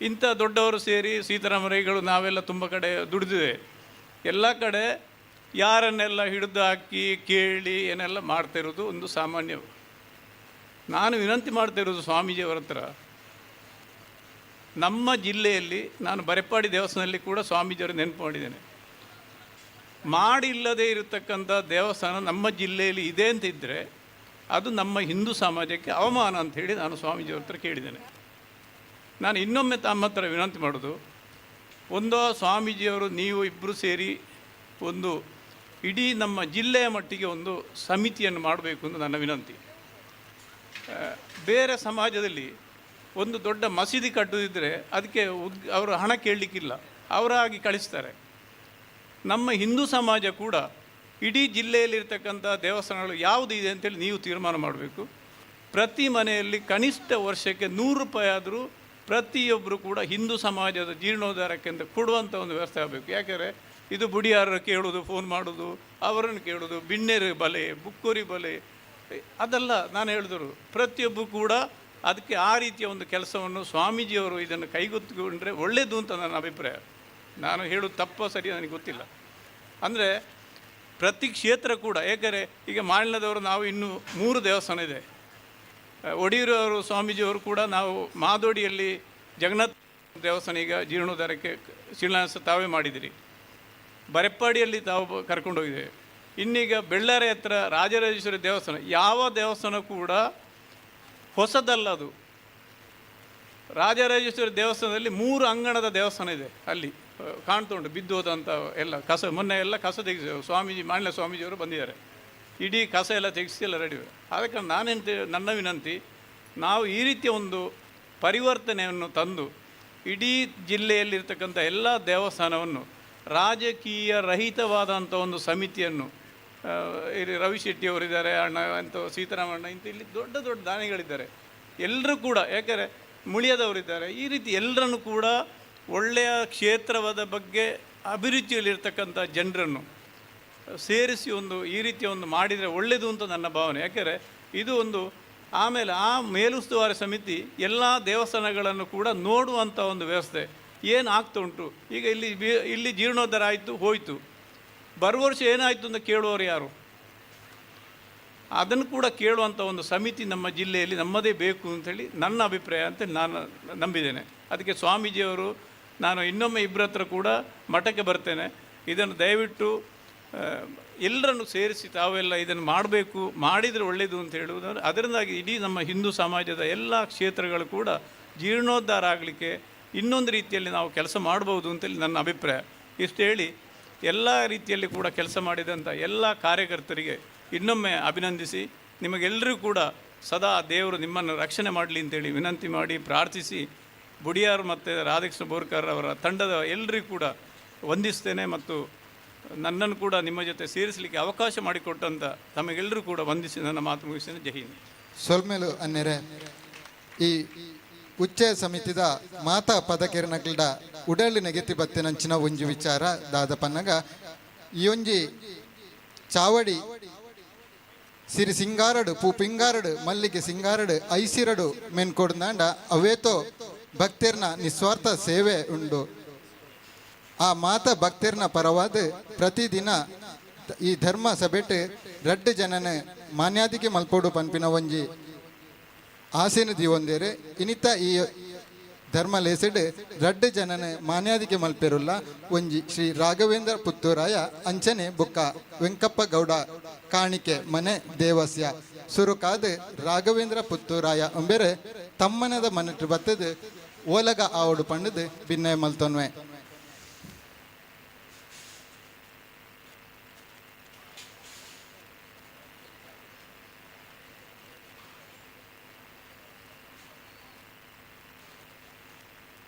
ಇಂಥ ದೊಡ್ಡವರು ಸೇರಿ ಸೀತಾರಾಮರೈಗಳು ನಾವೆಲ್ಲ ತುಂಬ ಕಡೆ ದುಡಿದಿದೆ. ಎಲ್ಲ ಕಡೆ ಯಾರನ್ನೆಲ್ಲ ಹಿಡಿದು ಹಾಕಿ ಕೇಳಿ ಏನೆಲ್ಲ ಮಾಡ್ತಿರೋದು ಒಂದು ಸಾಮಾನ್ಯ. ನಾನು ವಿನಂತಿ ಮಾಡ್ತಿರೋದು ಸ್ವಾಮೀಜಿಯವರ ಹತ್ರ, ನಮ್ಮ ಜಿಲ್ಲೆಯಲ್ಲಿ ನಾನು ಬರೆಪಾಡಿ ದೇವಸ್ಥಾನದಲ್ಲಿ ಕೂಡ ಸ್ವಾಮೀಜಿಯವರು ನೆನಪು ಮಾಡಿದ್ದೇನೆ. ಮಾಡಿಲ್ಲದೆ ಇರತಕ್ಕಂಥ ದೇವಸ್ಥಾನ ನಮ್ಮ ಜಿಲ್ಲೆಯಲ್ಲಿ ಇದೆ ಅಂತಿದ್ದರೆ ಅದು ನಮ್ಮ ಹಿಂದೂ ಸಮಾಜಕ್ಕೆ ಅವಮಾನ ಅಂಥೇಳಿ ನಾನು ಸ್ವಾಮೀಜಿಯವ್ರ ಹತ್ರ ಕೇಳಿದ್ದೇನೆ. ನಾನು ಇನ್ನೊಮ್ಮೆ ತಮ್ಮ ಹತ್ರ ವಿನಂತಿ ಮಾಡೋದು, ಒಂದೋ ಸ್ವಾಮೀಜಿಯವರು ನೀವು ಇಬ್ಬರು ಸೇರಿ ಒಂದು ಇಡೀ ನಮ್ಮ ಜಿಲ್ಲೆಯ ಮಟ್ಟಿಗೆ ಒಂದು ಸಮಿತಿಯನ್ನು ಮಾಡಬೇಕು ಅಂತ ನನ್ನ ವಿನಂತಿ. ಬೇರೆ ಸಮಾಜದಲ್ಲಿ ಒಂದು ದೊಡ್ಡ ಮಸೀದಿ ಕಟ್ಟುದಿದ್ದರೆ ಅದಕ್ಕೆ ಅವರು ಹಣ ಕೇಳಲಿಕ್ಕಿಲ್ಲ, ಅವರಾಗಿ ಕಳಿಸ್ತಾರೆ. ನಮ್ಮ ಹಿಂದೂ ಸಮಾಜ ಕೂಡ ಇಡೀ ಜಿಲ್ಲೆಯಲ್ಲಿರ್ತಕ್ಕಂಥ ದೇವಸ್ಥಾನಗಳು ಯಾವುದು ಇದೆ ಅಂತೇಳಿ ನೀವು ತೀರ್ಮಾನ ಮಾಡಬೇಕು. ಪ್ರತಿ ಮನೆಯಲ್ಲಿ ಕನಿಷ್ಠ ವರ್ಷಕ್ಕೆ 100 ರೂಪಾಯಿ ಆದರೂ ಪ್ರತಿಯೊಬ್ಬರು ಕೂಡ ಹಿಂದೂ ಸಮಾಜದ ಜೀರ್ಣೋದ್ಧಾರಕ್ಕೆ ಅಂತ ಕೊಡುವಂಥ ಒಂದು ವ್ಯವಸ್ಥೆ ಆಗಬೇಕು. ಯಾಕೆಂದರೆ ಇದು ಬುಡಿಯಾರರು ಕೇಳೋದು, ಫೋನ್ ಮಾಡೋದು, ಅವರನ್ನು ಕೇಳೋದು, ಬಿನ್ನೇರು ಬಲೆ, ಬುಕ್ಕೋರಿ ಬಲೆ, ಅದೆಲ್ಲ ನಾನು ಹೇಳಿದರು. ಪ್ರತಿಯೊಬ್ಬರು ಕೂಡ ಅದಕ್ಕೆ ಆ ರೀತಿಯ ಒಂದು ಕೆಲಸವನ್ನು ಸ್ವಾಮೀಜಿಯವರು ಇದನ್ನು ಕೈಗೆತ್ತಿಕೊಂಡ್ರೆ ಒಳ್ಳೆಯದು ಅಂತ ನನ್ನ ಅಭಿಪ್ರಾಯ. ನಾನು ಹೇಳೋದು ತಪ್ಪೋ ಸರಿ ನನಗೆ ಗೊತ್ತಿಲ್ಲ. ಅಂದರೆ ಪ್ರತಿ ಕ್ಷೇತ್ರ ಕೂಡ, ಏಕೆಂದರೆ ಈಗ ಮಾಳಿನದವರು ನಾವು ಇನ್ನೂ 3 ದೇವಸ್ಥಾನ ಇದೆ. ಒಡಿಯೂರವರು ಸ್ವಾಮೀಜಿಯವರು ಕೂಡ ನಾವು ಮಾದೋಡಿಯಲ್ಲಿ ಜಗನ್ನಾಥ ದೇವಸ್ಥಾನ ಈಗ ಜೀರ್ಣೋದ್ಧಾರಕ್ಕೆ ಶಿಲಾನ್ಯಾಸ ತಾವೇ ಮಾಡಿದಿರಿ, ಬರೆಪ್ಪಾಡಿಯಲ್ಲಿ ತಾವು ಕರ್ಕೊಂಡೋಗಿದ್ದೇವೆ. ಇನ್ನೀಗ ಬೆಳ್ಳಾರೆ ಹತ್ರ ರಾಜರಾಜೇಶ್ವರಿ ದೇವಸ್ಥಾನ, ಯಾವ ದೇವಸ್ಥಾನ ಕೂಡ ಹೊಸದಲ್ಲ ಅದು. ರಾಜರಾಜೇಶ್ವರಿ ದೇವಸ್ಥಾನದಲ್ಲಿ 3 ಅಂಗಣದ ದೇವಸ್ಥಾನ ಇದೆ, ಅಲ್ಲಿ ಕಾಣ್ತಾ ಉಂಟು ಬಿದ್ದು ಹೋದಂಥ ಎಲ್ಲ ಕಸ, ಮೊನ್ನೆ ಎಲ್ಲ ಕಸ ತೆಗೆಸಿ ಸ್ವಾಮೀಜಿ ಮಾನ್ಯ ಸ್ವಾಮೀಜಿಯವರು ಬಂದಿದ್ದಾರೆ, ಇಡೀ ಕಸ ಎಲ್ಲ ತೆಗೆಸಿ ಎಲ್ಲ ರೆಡಿ. ಅದಕ್ಕೆ ನಾನೆಂತ ನನ್ನ ವಿನಂತಿ, ನಾವು ಈ ರೀತಿಯ ಒಂದು ಪರಿವರ್ತನೆಯನ್ನು ತಂದು ಇಡೀ ಜಿಲ್ಲೆಯಲ್ಲಿರ್ತಕ್ಕಂಥ ಎಲ್ಲ ದೇವಸ್ಥಾನವನ್ನು ರಾಜಕೀಯ ರಹಿತವಾದಂಥ ಒಂದು ಸಮಿತಿಯನ್ನು, ಇಲ್ಲಿ ರವಿ ಶೆಟ್ಟಿಯವರಿದ್ದಾರೆ, ಅಣ್ಣ ಅಂತ ಸೀತಾರಾಮಣ್ಣ ಇಂಥ ಇಲ್ಲಿ ದೊಡ್ಡ ದೊಡ್ಡ ದಾನಿಗಳಿದ್ದಾರೆ ಎಲ್ಲರೂ ಕೂಡ, ಯಾಕೆಂದರೆ ಮುಳಿಯದವರಿದ್ದಾರೆ, ಈ ರೀತಿ ಎಲ್ಲರನ್ನು ಕೂಡ ಒಳ್ಳೆಯ ಕ್ಷೇತ್ರವಾದ ಬಗ್ಗೆ ಅಭಿರುಚಿಯಲ್ಲಿರ್ತಕ್ಕಂಥ ಜನರನ್ನು ಸೇರಿಸಿ ಒಂದು ಈ ರೀತಿಯ ಒಂದು ಮಾಡಿದರೆ ಒಳ್ಳೆಯದು ಅಂತ ನನ್ನ ಭಾವನೆ. ಯಾಕೆಂದರೆ ಇದು ಒಂದು ಆಮೇಲೆ ಆ ಮೇಲುಸ್ತುವಾರಿ ಸಮಿತಿ ಎಲ್ಲ ದೇವಸ್ಥಾನಗಳನ್ನು ಕೂಡ ನೋಡುವಂಥ ಒಂದು ವ್ಯವಸ್ಥೆ ಏನು ಆಗ್ತಾ ಉಂಟು. ಈಗ ಇಲ್ಲಿ ಇಲ್ಲಿ ಜೀರ್ಣೋದ್ಧಾರ ಆಯಿತು ಹೋಯಿತು, ಬರುವ ವರ್ಷ ಏನಾಯಿತು ಅಂತ ಕೇಳುವವರು ಯಾರು? ಅದನ್ನು ಕೂಡ ಕೇಳುವಂಥ ಒಂದು ಸಮಿತಿ ನಮ್ಮ ಜಿಲ್ಲೆಯಲ್ಲಿ ನಮ್ಮದೇ ಬೇಕು ಅಂಥೇಳಿ ನನ್ನ ಅಭಿಪ್ರಾಯ ಅಂತ ನಾನು ನಂಬಿದ್ದೇನೆ. ಅದಕ್ಕೆ ಸ್ವಾಮೀಜಿಯವರು, ನಾನು ಇನ್ನೊಮ್ಮೆ ಇಬ್ಬರ ಹತ್ರ ಕೂಡ ಮಠಕ್ಕೆ ಬರ್ತೇನೆ, ಇದನ್ನು ದಯವಿಟ್ಟು ಎಲ್ಲರನ್ನು ಸೇರಿಸಿ ತಾವೆಲ್ಲ ಇದನ್ನು ಮಾಡಬೇಕು, ಮಾಡಿದರೆ ಒಳ್ಳೆಯದು ಅಂತ ಹೇಳುವುದಂದರೆ ಅದರಿಂದಾಗಿ ಇಡೀ ನಮ್ಮ ಹಿಂದೂ ಸಮಾಜದ ಎಲ್ಲ ಕ್ಷೇತ್ರಗಳು ಕೂಡ ಜೀರ್ಣೋದ್ಧಾರ ಆಗಲಿಕ್ಕೆ ಇನ್ನೊಂದು ರೀತಿಯಲ್ಲಿ ನಾವು ಕೆಲಸ ಮಾಡ್ಬೋದು ಅಂತೇಳಿ ನನ್ನ ಅಭಿಪ್ರಾಯ. ಇಷ್ಟು ಹೇಳಿ ಎಲ್ಲ ರೀತಿಯಲ್ಲಿ ಕೂಡ ಕೆಲಸ ಮಾಡಿದಂಥ ಎಲ್ಲ ಕಾರ್ಯಕರ್ತರಿಗೆ ಇನ್ನೊಮ್ಮೆ ಅಭಿನಂದಿಸಿ, ನಿಮಗೆಲ್ಲರಿಗೂ ಕೂಡ ಸದಾ ದೇವರು ನಿಮ್ಮನ್ನು ರಕ್ಷಣೆ ಮಾಡಲಿ ಅಂತೇಳಿ ವಿನಂತಿ ಮಾಡಿ ಪ್ರಾರ್ಥಿಸಿ, ಬುಡಿಯಾರ್ ಮತ್ತು ರಾಧಾಕೃಷ್ಣ ಬೋರ್ಕರ್ ಅವರ ತಂಡದ ಎಲ್ಲರಿಗೂ ಕೂಡ ವಂದಿಸ್ತೇನೆ ಮತ್ತು ನನ್ನನ್ನು ಕೂಡ ನಿಮ್ಮ ಜೊತೆ ಸೇರಿಸಲಿಕ್ಕೆ ಅವಕಾಶ ಮಾಡಿಕೊಟ್ಟಂಥ ತಮಗೆಲ್ಲರೂ ಕೂಡ ವಂದಿಸಿ ನನ್ನ ಮಾತು ಮುಗಿಸ್ತೇನೆ. ಜೈ ಹಿಂದ್. ಸೊಲ್ಮೇಲು ಅನ್ನೆರೆ ಈ ಉಚ್ಚಯ ಸಮಿತಿದ ಮಾತಾ ಪದಕಿರಣಗಳ ಉಡಲಿ ನೆಗೆತಿ ಬತ್ತಿನಂಚಿನ ಒಂಜಿ ವಿಚಾರ ದಾದ ಪನ್ನಗ ಈ ಒಂಜಿ ಚಾವಡಿ ಸಿರಿ ಸಿಂಗಾರಡು ಪೂ ಪಿಂಗಾರಡು ಮಲ್ಲಿಗೆ ಸಿಂಗಾರಡು ಐಸಿರಡು ಮೆನ್ಕೊಡ್ನಾಂಡ ಅವೇತೋ ಭಕ್ತಿರ್ನ ನಿಸ್ವಾರ್ಥ ಸೇವೆ ಉಂಡು. ಆ ಮಾತ ಭಕ್ತಿರ್ನ ಪರವಾದ ಪ್ರತಿದಿನ ಈ ಧರ್ಮ ಸಭೆಟ್ ರಡ್ಡು ಜನನ ಮಾನ್ಯಾದಿಗೆ ಮಲ್ಪೋಡು ಪನ್ಪಿನ ಒಂಜಿ ಆಸೆನು ದೀವೊಂದೇರು. ಇನಿತ ಈ ಧರ್ಮ ಲೇಸಿಡ್ ರಡ್ಡು ಜನನ ಮಾನ್ಯಾದಿಗೆ ಮಲ್ಪೆರುಲ್ಲ ಒಂಜಿ ಶ್ರೀ ರಾಘವೇಂದ್ರ ಪುತ್ತೂರಾಯ ಅಂಚನೆ ಬುಕ್ಕ ವೆಂಕಪ್ಪ ಗೌಡ ಕಾಣಿಕೆ ಮನೆ ದೇವಸ್ಯ ಸುರುಕಾದ ರಾಘವೇಂದ್ರ ಪುತ್ತೂರಾಯ ಅಂಬೆರೆ ತಮ್ಮನದ ಮನೆಟ್ ಬತ್ತದು ಓಲಗ ಆವಡು ಪಂಡದು ಭಿನ್ನಯ ಮಲ್ತೊನ್ವೆ.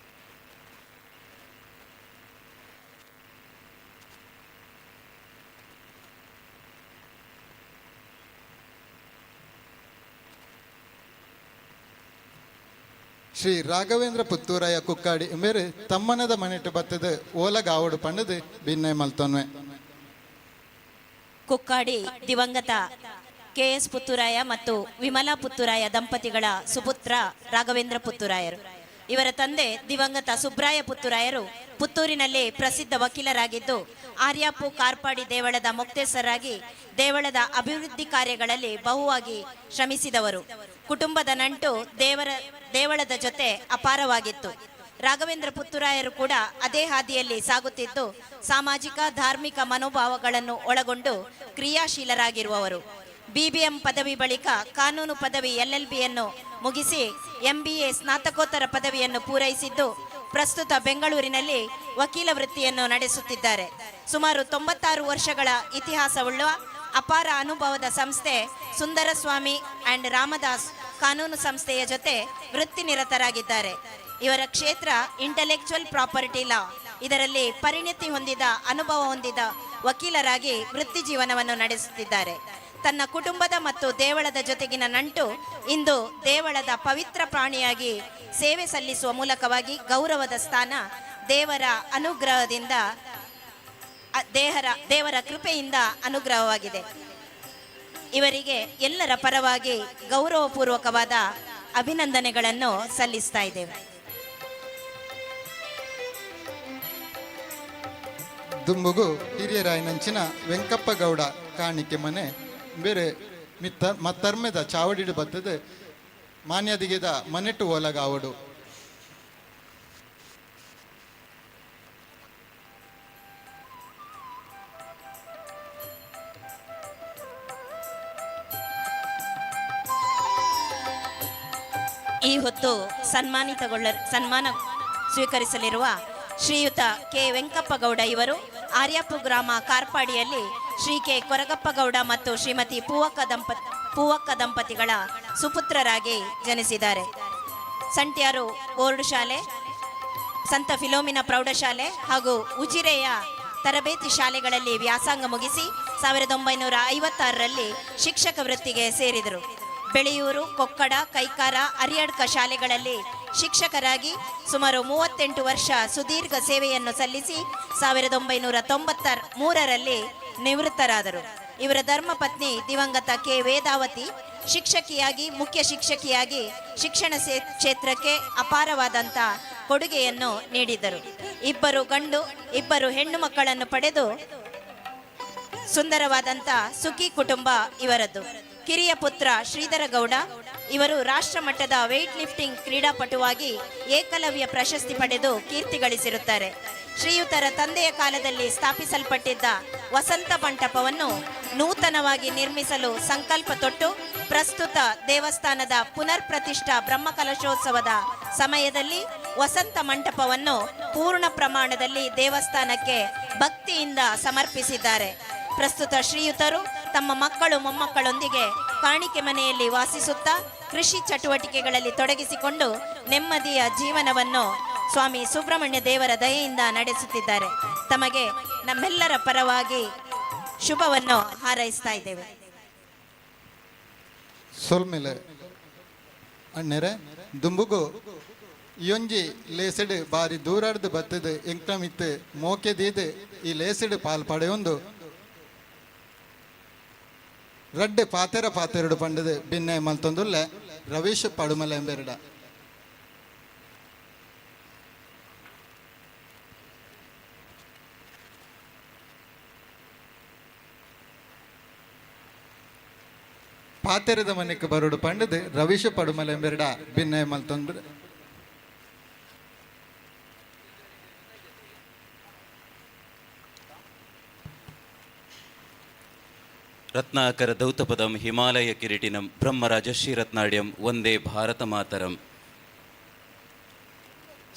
ಶ್ರೀ ರಾಘವೇಂದ್ರ ಪುತ್ತೂರಾಯ ಕುಕ್ಕಾಡಿ ಮೇರೆ ತಮ್ಮನದ ಮನೆಟ್ಟು ಬತ್ತದ ಓಲಗಾವಡು ಪಂಡದು ಬಿನ್ನೆ ಮಲ್ತೊನ್ವೆ. ಕುಕ್ಕಾಡಿ ದಿವಂಗತ ಕೆ ಎಸ್ ಪುತ್ತೂರಾಯ ಮತ್ತು ವಿಮಲಾ ಪುತ್ತೂರಾಯ ದಂಪತಿಗಳ ಸುಪುತ್ರ ರಾಘವೇಂದ್ರ ಪುತ್ತೂರಾಯರು. ಇವರ ತಂದೆ ದಿವಂಗತ ಸುಬ್ರಾಯ ಪುತ್ತೂರಾಯರು ಪುತ್ತೂರಿನಲ್ಲಿ ಪ್ರಸಿದ್ಧ ವಕೀಲರಾಗಿದ್ದು, ಆರ್ಯಾಪು ಕಾರ್ಪಾಡಿ ದೇವಳದ ಮೊಕ್ತೇಸರಾಗಿ ದೇವಳದ ಅಭಿವೃದ್ಧಿ ಕಾರ್ಯಗಳಲ್ಲಿ ಬಹುವಾಗಿ ಶ್ರಮಿಸಿದವರು. ಕುಟುಂಬದ ನಂಟು ದೇವಳದ ಜೊತೆ ಅಪಾರವಾಗಿತ್ತು. ರಾಘವೇಂದ್ರ ಪುತ್ತೂರಾಯರು ಕೂಡ ಅದೇ ಹಾದಿಯಲ್ಲಿ ಸಾಗುತ್ತಿದ್ದು, ಸಾಮಾಜಿಕ ಧಾರ್ಮಿಕ ಮನೋಭಾವಗಳನ್ನು ಒಳಗೊಂಡು ಕ್ರಿಯಾಶೀಲರಾಗಿರುವವರು. ಬಿಬಿಎಂ ಪದವಿ ಬಳಿಕ ಕಾನೂನು ಪದವಿ ಎಲ್ಎಲ್ಬಿಯನ್ನು ಮುಗಿಸಿ ಎಂಬಿಎ ಸ್ನಾತಕೋತ್ತರ ಪದವಿಯನ್ನು ಪೂರೈಸಿದ್ದು, ಪ್ರಸ್ತುತ ಬೆಂಗಳೂರಿನಲ್ಲಿ ವಕೀಲ ವೃತ್ತಿಯನ್ನು ನಡೆಸುತ್ತಿದ್ದಾರೆ. ಸುಮಾರು 96 ವರ್ಷಗಳ ಇತಿಹಾಸವುಳ್ಳ ಅಪಾರ ಅನುಭವದ ಸಂಸ್ಥೆ ಸುಂದರಸ್ವಾಮಿ ಆ್ಯಂಡ್ ರಾಮದಾಸ್ ಕಾನೂನು ಸಂಸ್ಥೆಯ ಜೊತೆ ವೃತ್ತಿನಿರತರಾಗಿದ್ದಾರೆ. ಇವರ ಕ್ಷೇತ್ರ ಇಂಟಲೆಕ್ಚುಯಲ್ ಪ್ರಾಪರ್ಟಿ ಲಾ. ಇದರಲ್ಲಿ ಪರಿಣಿತಿ ಹೊಂದಿದ ಅನುಭವ ಹೊಂದಿದ ವಕೀಲರಾಗಿ ವೃತ್ತಿ ಜೀವನವನ್ನು ನಡೆಸುತ್ತಿದ್ದಾರೆ. ತನ್ನ ಕುಟುಂಬದ ಮತ್ತು ದೇವಳದ ಜೊತೆಗಿನ ನಂಟು ಇಂದು ದೇವಳದ ಪವಿತ್ರ ಪ್ರಾಣಿಯಾಗಿ ಸೇವೆ ಸಲ್ಲಿಸುವ ಮೂಲಕವಾಗಿ ಗೌರವದ ಸ್ಥಾನ ದೇವರ ಅನುಗ್ರಹದಿಂದ ದೇವರ ಕೃಪೆಯಿಂದ ಅನುಗ್ರಹವಾಗಿದೆ. ಇವರಿಗೆ ಎಲ್ಲರ ಪರವಾಗಿ ಗೌರವಪೂರ್ವಕವಾದ ಅಭಿನಂದನೆಗಳನ್ನು ಸಲ್ಲಿಸ್ತಾ ಇದ್ದೇವೆ. ದುಂಬುಗು ಹಿರಿಯರಾಯನಂಚಿನ ವೆಂಕಪ್ಪ ಗೌಡ ಕಾಣಿಕೆ ಮನೆ ಬೇರೆ ಮಿತ್ತ ಮತ್ತರ್ಮೆದ ಚಾವಡಿಡು ಬತ್ತದ ಮಾನ್ಯದಿಗೆದ ಮನೆಟ್ಟು ಓಲಗಾವಡು. ಈ ಹೊತ್ತು ಸನ್ಮಾನ ಸ್ವೀಕರಿಸಲಿರುವ ಶ್ರೀಯುತ ಕೆ ವೆಂಕಪ್ಪಗೌಡ ಇವರು ಆರ್ಯಾಪು ಗ್ರಾಮ ಕಾರ್ಪಾಡಿಯಲ್ಲಿ ಶ್ರೀ ಕೆ ಕೊರಗಪ್ಪಗೌಡ ಮತ್ತು ಶ್ರೀಮತಿ ಪೂವಕ್ಕ ದಂಪತಿಗಳ ಸುಪುತ್ರರಾಗಿ ಜನಿಸಿದ್ದಾರೆ. ಸಂಟ್ಯಾರು ಬೋರ್ಡ್ ಶಾಲೆ, ಸಂತ ಫಿಲೋಮಿನ ಪ್ರೌಢಶಾಲೆ ಹಾಗೂ ಉಜಿರೆಯ ತರಬೇತಿ ಶಾಲೆಗಳಲ್ಲಿ ವ್ಯಾಸಂಗ ಮುಗಿಸಿ 1956ರಲ್ಲಿ ಶಿಕ್ಷಕ ವೃತ್ತಿಗೆ ಸೇರಿದರು. ಬೆಳೆಯೂರು, ಕೊಕ್ಕಡ, ಕೈಕಾರ, ಅರಿಯಡ್ಕ ಶಾಲೆಗಳಲ್ಲಿ ಶಿಕ್ಷಕರಾಗಿ ಸುಮಾರು 38 ವರ್ಷ ಸುದೀರ್ಘ ಸೇವೆಯನ್ನು ಸಲ್ಲಿಸಿ 1993ರಲ್ಲಿ ನಿವೃತ್ತರಾದರು. ಇವರ ಧರ್ಮಪತ್ನಿ ದಿವಂಗತ ಕೆ ವೇದಾವತಿ ಶಿಕ್ಷಕಿಯಾಗಿ, ಮುಖ್ಯ ಶಿಕ್ಷಕಿಯಾಗಿ ಶಿಕ್ಷಣ ಕ್ಷೇತ್ರಕ್ಕೆ ಅಪಾರವಾದಂಥ ಕೊಡುಗೆಯನ್ನು ನೀಡಿದರು. 2 ಗಂಡು 2 ಹೆಣ್ಣು ಮಕ್ಕಳನ್ನು ಪಡೆದು ಸುಂದರವಾದಂಥ ಸುಖಿ ಕುಟುಂಬ ಇವರದ್ದು. ಕಿರಿಯ ಪುತ್ರ ಶ್ರೀಧರಗೌಡ ಇವರು ರಾಷ್ಟ್ರಮಟ್ಟದ ವೆಯ್ಟ್ ಲಿಫ್ಟಿಂಗ್ ಕ್ರೀಡಾಪಟುವಾಗಿ ಏಕಲವ್ಯ ಪ್ರಶಸ್ತಿ ಪಡೆದು ಕೀರ್ತಿ ಗಳಿಸಿರುತ್ತಾರೆ. ಶ್ರೀಯುತರ ತಂದೆಯ ಕಾಲದಲ್ಲಿ ಸ್ಥಾಪಿಸಲ್ಪಟ್ಟಿದ್ದ ವಸಂತ ಮಂಟಪವನ್ನು ನೂತನವಾಗಿ ನಿರ್ಮಿಸಲು ಸಂಕಲ್ಪ ತೊಟ್ಟು ಪ್ರಸ್ತುತ ದೇವಸ್ಥಾನದ ಪುನರ್ ಪ್ರತಿಷ್ಠಾ ಬ್ರಹ್ಮಕಲಶೋತ್ಸವದ ಸಮಯದಲ್ಲಿ ವಸಂತ ಮಂಟಪವನ್ನು ಪೂರ್ಣ ಪ್ರಮಾಣದಲ್ಲಿ ದೇವಸ್ಥಾನಕ್ಕೆ ಭಕ್ತಿಯಿಂದ ಸಮರ್ಪಿಸಿದ್ದಾರೆ. ಪ್ರಸ್ತುತ ಶ್ರೀಯುತರು ತಮ್ಮ ಮಕ್ಕಳು ಮೊಮ್ಮಕ್ಕಳೊಂದಿಗೆ ಕಾಣಿಕೆ ಮನೆಯಲ್ಲಿ ವಾಸಿಸುತ್ತಾ ಕೃಷಿ ಚಟುವಟಿಕೆಗಳಲ್ಲಿ ತೊಡಗಿಸಿಕೊಂಡು ನೆಮ್ಮದಿಯ ಜೀವನವನ್ನು ಸ್ವಾಮಿ ಸುಬ್ರಹ್ಮಣ್ಯ ದೇವರ ದಯೆಯಿಂದ ನಡೆಸುತ್ತಿದ್ದಾರೆ. ತಮಗೆ ನಮ್ಮೆಲ್ಲರ ಪರವಾಗಿ ಶುಭವನ್ನು ಹಾರೈಸ್ತಾ ಇದ್ದೇವೆ. ಸೊಲ್ಮೆಲೆ ಅಣ್ಣೆರೆ ದುಂಬುಗು ಇಯೊಂಜಿ ಲೇಸೆಡ್ ಬಾರಿ ದೂರಾಡ್ದು ಬತ್ತದ ಎಂಕ್ರಮಿತ್ತು ಮೋಕೆದೀದು ಈ ಲೇಸೆಡ್ ಪಾಲ್ ಪಡೆಯೊಂದು ರಡ್ಡೆ ಪಾತೆರ ಪಾತೆರಡು ಪಂಡದು ಬಿನ್ನೆ ಮಲ್ತೊಂದುಲ್ಲೆ ರವೀಶ್ ಪಡುಮಲೆ ಎಂಬೆರಡ. ಪಾತೆರದ ಮನೆಗೆ ಬರುಡು ಪಂಡದು ರವೀಶ್ ಪಡುಮಲೆ ಎಂಬೆರಡ ಬಿನ್ನೆ ಮಲ್ತೊಂದು. ರತ್ನಾಕರ ದೌತಪದಂ ಹಿಮಾಲಯ ಕಿರೀಟಿನಂ ಬ್ರಹ್ಮರಾಜಶ್ರೀ ರತ್ನಾಡ್ಯಂ ವಂದೇ ಭಾರತ ಮಾತರಂ.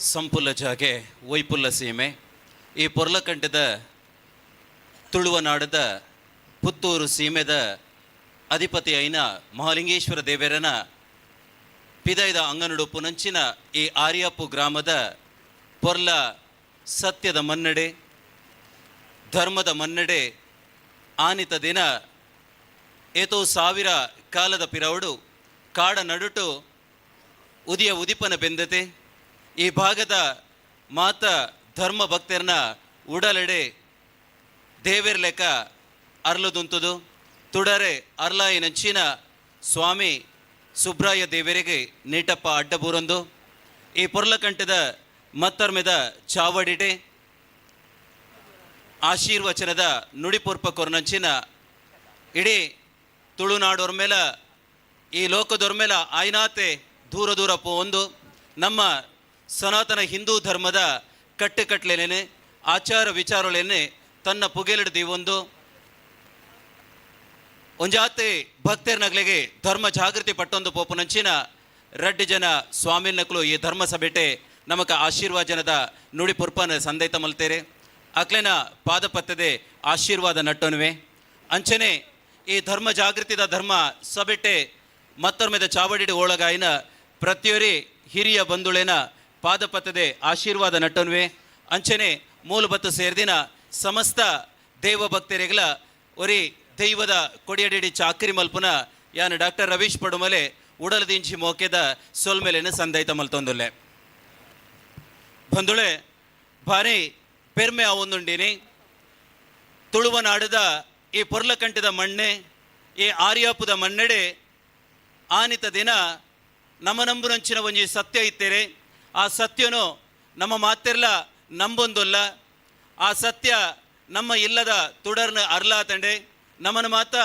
ಸಂಪುಲ್ಲ ಜಾಗೆ ವೈಪುಲ್ಲ ಸೀಮೆ ಈ ಪೊರ್ಲಕಂಠದ ತುಳುವನಾಡದ ಪುತ್ತೂರು ಸೀಮೆದ ಅಧಿಪತಿ ಐನ ಮಹಾಲಿಂಗೇಶ್ವರ ದೇವರನ ಪಿದೈದ ಅಂಗನಡುಪು ನಂಚಿನ ಈ ಆರ್ಯಾಪು ಗ್ರಾಮದ ಪೊರ್ಲ ಸತ್ಯದ ಮನ್ನಡೆ ಧರ್ಮದ ಮನ್ನಡೆ ಆನಿತ ದಿನ ಏತೋ ಸಾವಿರ ಕಾಲದ ಪಿರವಡು ಕಾಡ ನಡುಟು ಉದಿಯ ಉದಿಪನ ಬೆಂದತೆ. ಈ ಭಾಗದ ಮಾತ ಧರ್ಮ ಭಕ್ತರನ ಉಡಲೆಡೆ ದೇವೆರ್ಲೆಕ ಅರ್ಲುದುಂತುದು ತುಡರೆ ಅರ್ಲಾಯಿನಂಚಿನ ಸ್ವಾಮಿ ಸುಬ್ರಾಯ ದೇವರಿಗೆ ನೀಟಪ್ಪ ಅಡ್ಡಬೂರೊಂದು ಈ ಪೊರ್ಲಕಂಠದ ಮತ್ತರ್ಮೆದ ಚಾವಡಿಟೆ ಆಶೀರ್ವಚನದ ನುಡಿಪೊರ್ಪ ಕೊರ್ನಂಚಿನ ಇಡೀ ತುಳುನಾಡೋರ್ ಮೇಲ ಈ ಲೋಕದೋರ್ ಮೇಲ ಆಯ್ನಾತೆ ದೂರ ದೂರ ಪೋವೊಂದು ನಮ್ಮ ಸನಾತನ ಹಿಂದೂ ಧರ್ಮದ ಕಟ್ಟುಕಟ್ಲೆನೆ ಆಚಾರ ವಿಚಾರಗಳನ್ನೇ ತನ್ನ ಪುಗೆಲಡು ದೀವೊಂದು ಒಂಜಾತೆ ಭಕ್ತರ್ನಗ್ಲಿಗೆ ಧರ್ಮ ಜಾಗೃತಿ ಪಟ್ಟೊಂದು ಪೋಪುನಂಚಿನ ರಡ್ಡು ಜನ ಸ್ವಾಮಿನಕ್ಲು ಈ ಧರ್ಮ ಸಭೆಟೆ ನಮಕ ಆಶೀರ್ವಾದನದ ನುಡಿ ಪುರ್ಪನ ಸಂದೈತ ಮಲ್ತೇರೆ. ಅಕ್ಲೆನ ಪಾದಪತ್ತದೆ ಆಶೀರ್ವಾದ ನಟ್ಟೊನುವೆ. ಅಂಚನೆ ಈ ಧರ್ಮ ಜಾಗೃತಿದ ಧರ್ಮ ಸಭೆಟೆ ಮತ್ತೊರ್ಮೆದ ಚಾವಡಿಡಿ ಓಳಗಾಯಿನ ಪ್ರತಿಯೊರಿ ಹಿರಿಯ ಬಂಧುಳೆನ ಪಾದಪತ್ತದೆ ಆಶೀರ್ವಾದ ನಟ್ಟೊನುವೆ. ಅಂಚನೆ ಮೂಲಬತ್ತು ಸೇರ್ದಿನ ಸಮಸ್ತ ದೇವಭಕ್ತರಿಗಳ ಒರಿ ದೈವದ ಕೊಡಿಯಡಿಡಿ ಚಾಕರಿ ಮಲ್ಪುನ ಯಾನು ಡಾಕ್ಟರ್ ರವೀಶ್ ಪಡುಮಲೆ ಉಡಲದಿಂಚಿ ಮೋಕೆದ ಸೊಲ್ಮೆಲೆನ ಸಂದೈತ ಮಲ್ತೊಂದುಲ್ಲೆ. ಬಂಧುಳೆ, ಭಾರಿ ಪೆರ್ಮೆ ಆವೊಂದುಂಡಿನಿ ತುಳುವ ನಾಡದ ಈ ಪೊರ್ಲಕಂಠದ ಮಣ್ಣೆ, ಈ ಆರ್ಯಾಪುದ ಮಣ್ಣೆಡೆ ಆನಿತ ದಿನ ನಮ್ಮ ನಂಬುನಂಚಿನ ಒಂಜಿ ಸತ್ಯ ಇತ್ತೇರೆ. ಆ ಸತ್ಯನು ನಮ್ಮ ಮಾತೆರ್ಲ ನಂಬೊಂದುಲ್ಲ. ಆ ಸತ್ಯ ನಮ್ಮ ಇಲ್ಲದ ತುಡರ್ನ ಅರ್ಲಾತಂಡೆ ನಮ್ಮನ ಮಾತ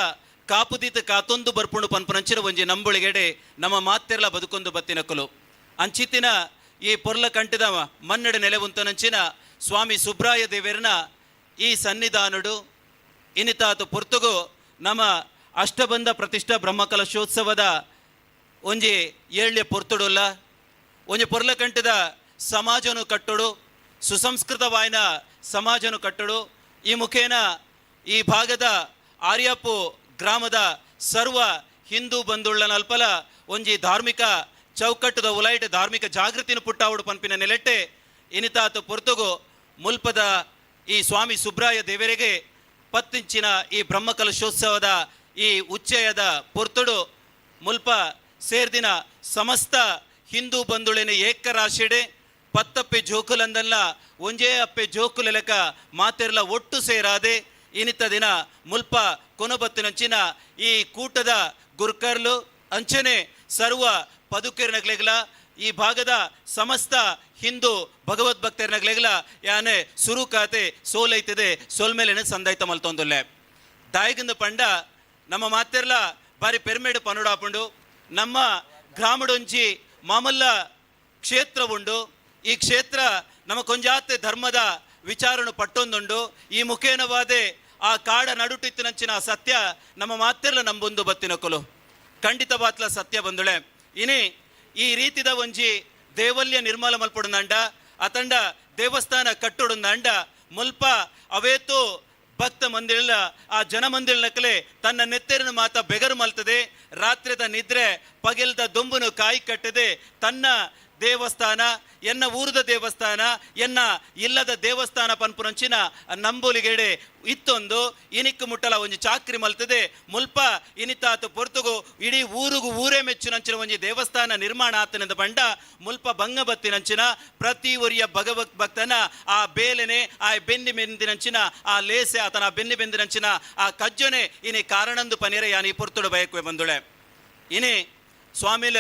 ಕಾಪುದೀತ ಕಾತೊಂದು ಬರ್ಪುಂಡು ಪನ್ಪುನಂಚಿನ ಒಂಜಿ ನಂಬುಳಿಗೆಡೆ ನಮ್ಮ ಮಾತೆರ್ಲ ಬದುಕೊಂದು ಬತ್ತಿನಕುಲು. ಅಂಚಿತ್ತಿನ ಈ ಪೊರ್ಲಕಂಠದ ಮನ್ನಡೆ ನೆಲೆ ಉಂತನಂಚಿನ ಸ್ವಾಮಿ ಸುಬ್ರಾಯ ದೇವರನ ಈ ಸನ್ನಿಧಾನುಡು ಇನಿತಾತು ಪೊರ್ತುಗು ನಮ್ಮ ಅಷ್ಟಬಂಧ ಪ್ರತಿಷ್ಠಾ ಬ್ರಹ್ಮಕಲಶೋತ್ಸವದ ಒಂಜಿ ಏಳ್ಯ ಪೊರ್ತುಡುಲ್ಲ ಒಂಜಿ ಪೊರ್ಲಕಂಠದ ಸಮಾಜನು ಕಟ್ಟುಡು, ಸುಸಂಸ್ಕೃತವಾಯಿನ ಸಮಾಜನು ಕಟ್ಟುಡು. ಈ ಮುಖೇನ ಈ ಭಾಗದ ಆರ್ಯಾಪು ಗ್ರಾಮದ ಸರ್ವ ಹಿಂದೂ ಬಂಧುಳ್ಳನಲ್ಪಲ ಒಂಜಿ ಧಾರ್ಮಿಕ ಚೌಕಟ್ಟುದ ಉಲೈಟ್ ಧಾರ್ಮಿಕ ಜಾಗೃತಿನ ಪುಟ್ಟಾವುಡು ಪನ್ಪಿನ ನೆಲೆಟ್ಟೆ ಇನಿತಾತು ಪೊರ್ತುಗು ಮುಲ್ಪದ ಈ ಸ್ವಾಮಿ ಸುಬ್ರಾಯ ದೇವರಿಗೆ ಪತ್ತಿಂಚಿನ ಈ ಬ್ರಹ್ಮಕಲಶೋತ್ಸವದ ಈ ಉಚ್ಚಯದ ಪೊರ್ತುಡು ಮುಲ್ಪ ಸೇರ್ದಿನ ಸಮಸ್ತ ಹಿಂದೂ ಬಂಧುಳಿನ ಏಕರಾಶಿಡೆ ಪತ್ತಪ್ಪೆ ಜೋಕುಲಂದಲ್ಲ ಒಂಜೇ ಅಪ್ಪೆ ಜೋಕುಲೆಲಕ ಮಾತೆರ್ಲ ಒಟ್ಟು ಸೇರಾದೆ ಇನಿತ ದಿನ ಮುಲ್ಪ ಕೊನಬತ್ತಿನಂಚಿನ ಈ ಕೂಟದ ಗುರ್ಕರ್ಲು ಅಂಚನೆ ಸರ್ವ ಪದುಕೆರ್ನಗ್ಲೆಗ್ಲ ಈ ಭಾಗದ ಸಮಸ್ತ ಹಿಂದೂ ಭಗವದ್ಭಕ್ತರ್ನಗ್ಲೆಗ್ಲ ಯಾನೆ ಸುರುಕಾತೆ ಸೋಲೈತದೆ ಸೋಲ್ಮೇಲೆನೆ ಸಂದಾಯ್ತ ಮಲ್ತೊಂದುಲ್ಲೆ. ದಾಯಿಗಿಂದ ಪಂಡ ನಮ್ಮ ಮಾತೆರ್ಲ ಬಾರಿ ಪೆರ್ಮೇಡು ಪನುಡಾಪುಂಡು. ನಮ್ಮ ಗ್ರಾಮಡೊಂಜಿ ಮಾಮಲ್ಲ ಕ್ಷೇತ್ರ ಉಂಡು. ಈ ಕ್ಷೇತ್ರ ನಮ್ಮ ಕೊಂಜಾತೆ ಧರ್ಮದ ವಿಚಾರನು ಪಟ್ಟೊಂದುಂಡು. ಈ ಮುಖೇನವಾದೆ ಆ ಕಾಡ ನಡುಟಿತ್ತಿನಂಚಿನ ಸತ್ಯ ನಮ್ಮ ಮಾತೆರ್ಲ ನಂಬೊಂದು ಬತ್ತಿನಕೊಲು ಖಂಡಿತವಾತ್ಲ ಸತ್ಯ ಬಂದುಳೆ. ಇನಿ ಈ ರೀತಿದ ಒಂಜಿ ದೇವಲ್ಯ ನಿರ್ಮಲ ಮಲ್ಪಡುಂದಂಡ ಅತಂಡ ದೇವಸ್ಥಾನ ಕಟ್ಟುಡುಂದಂಡ ಮುಲ್ಪ ಅವೇತು ಭಕ್ತ ಮಂದಿರ ಆ ಜನ ಮಂದಿರನಕಲೆ ತನ್ನ ನೆತ್ತೆರಿನ ಮಾತ ಬೆಗರು ಮಲ್ತದೆ. ರಾತ್ರಿದ ನಿದ್ರೆ ಪಗೆಲ್ದ ದೊಂಬುನು ಕಾಯಿ ಕಟ್ಟದೆ ತನ್ನ ದೇವಸ್ಥಾನ ಎನ್ನ ಊರದ ದೇವಸ್ಥಾನ ಎನ್ನ ಇಲ್ಲದ ದೇವಸ್ಥಾನ ಪನ್ಪುನಂಚಿನ ನಂಬುಲಿಗೆಡೆ ಇತ್ತೊಂದು ಇನಿಕ್ಕು ಮುಟ್ಟಲ ಒಂಜಿ ಚಾಕ್ರಿ ಮಲ್ತದೆ. ಮುಲ್ಪ ಇನಿತಾತು ಪೊರ್ತುಗು ಇಡೀ ಊರುಗು ಊರೇ ಮೆಚ್ಚುನಂಚಿನ ಒಂಜಿ ದೇವಸ್ಥಾನ ನಿರ್ಮಾಣ ಆತನಿಂದ ಬಂಡ ಮುಲ್ಪ ಬಂಗಬತ್ತಿನಂಚಿನ ಪ್ರತಿ ಒರಿಯ ಭಗವತ್ ಭಕ್ತನ ಆ ಬೇಲೆನೆ ಆ ಬೆನ್ನಿ ಬೆಂದಿನಂಚಿನ ಆ ಲೇಸೆ ಆತನ ಬೆನ್ನಿ ಬೆಂದಿನಂಚಿನ ಆ ಕಜ್ಜೊನೆ ಇನಿ ಕಾರಣಂದು ಪನಿರೆ ಯಾನಿ ಪೊರ್ತುಡು ಬಯಕುವೆ ಬಂದುಳೆ. ಇನಿ ಸ್ವಾಮಿಲ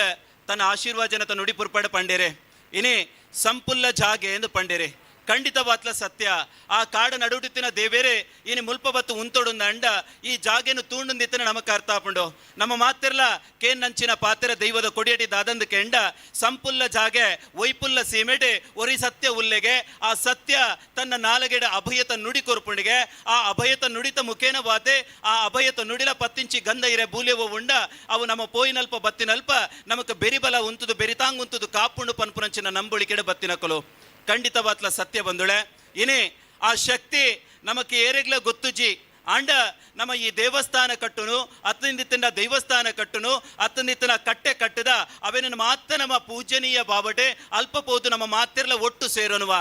ತನ್ನ ಆಶೀರ್ವಾದನ ತನ್ನ ನುಡಿ ಪುರ್ಪಡ ಪಂಡೇರೆ ಇನಿ ಸಂಪುಲ್ಲ ಜಾಗೆ ಎಂದು ಪಂಡೇರೆ. ಖಂಡಿತವಾತ್ಲ ಸತ್ಯ ಆ ಕಾಡ ನಡುಟಿತ್ತಿನ ದೇವೇರೆ ಇನಿ ಮುಲ್ಪ ಬತ್ತು ಉಂತೊಡುಂದ ಅಂಡ ಈ ಜಾಗೆನು ತೂಂಡುಂದಿತ್ತನ ನಮಕ್ ಅರ್ಥ ಆಪುಂಡು. ನಮ್ಮ ಮಾತಿರ್ಲ ಕೇನ್ನಂಚಿನ ಪಾತ್ರ ದೈವದ ಕೊಡಿಯಡಿ ದಾದಂದು ಕೆಂಡ ಸಂಪುಲ್ಲ ಜಾಗೆ ಒಯ್ಪುಲ್ಲ ಸೀಮೆಡೆ ಒರಿ ಸತ್ಯ ಉಲ್ಲೆಗೆ ಆ ಸತ್ಯ ತನ್ನ ನಾಲಗೆಡ ಅಭಯತ ನುಡಿ ಕೊರ್ಪುಂಡಿಗೆ ಆ ಅಭಯತ ನುಡಿತ ಮುಖೇನ ವಾತೆ ಆ ಅಭಯತ ನುಡಿಲ ಪತ್ತಿಂಚಿ ಗಂಧ ಇರೆ ಬೂಲೆವ ಉಂಡ ಅವು ನಮ್ಮ ಪೋಯಿನಲ್ಪ ಬತ್ತಿನಲ್ಪ ನಮಕ್ ಬೆರಿಬಲ ಉಂತುದು ಬೆರಿತಾಂಗ್ ಉಂತುದು ಕಾಪುಂಡು ಪನ್ಪುನಂಚಿನ ನಂಬುಳಿಕೆಡೆ ಬತ್ತಿನಕಲು ಖಂಡಿತವಾತ್ಲ ಸತ್ಯ ಬಂದುಳೆ. ಇನಿ ಆ ಶಕ್ತಿ ನಮಕ್ ಏರೆಗ್ಲ ಗೊತ್ತುಜಿ ಆಂಡ ನಮ್ಮ ಈ ದೇವಸ್ಥಾನ ಕಟ್ಟುನು ಅತ್ತಂದಿತ್ತಿನ ದೇವಸ್ಥಾನ ಕಟ್ಟುನು ಅತ್ತಂದಿತ್ತಿನ ಕಟ್ಟೆ ಕಟ್ಟದ ಅವೇನ ಮಾತ್ರ ನಮ್ಮ ಪೂಜನೀಯ ಬಾಬಟೆ ಅಲ್ಪ ಪೋದು ನಮ್ಮ ಮಾತಿರ್ಲ ಒಟ್ಟು ಸೇರೋನುವ.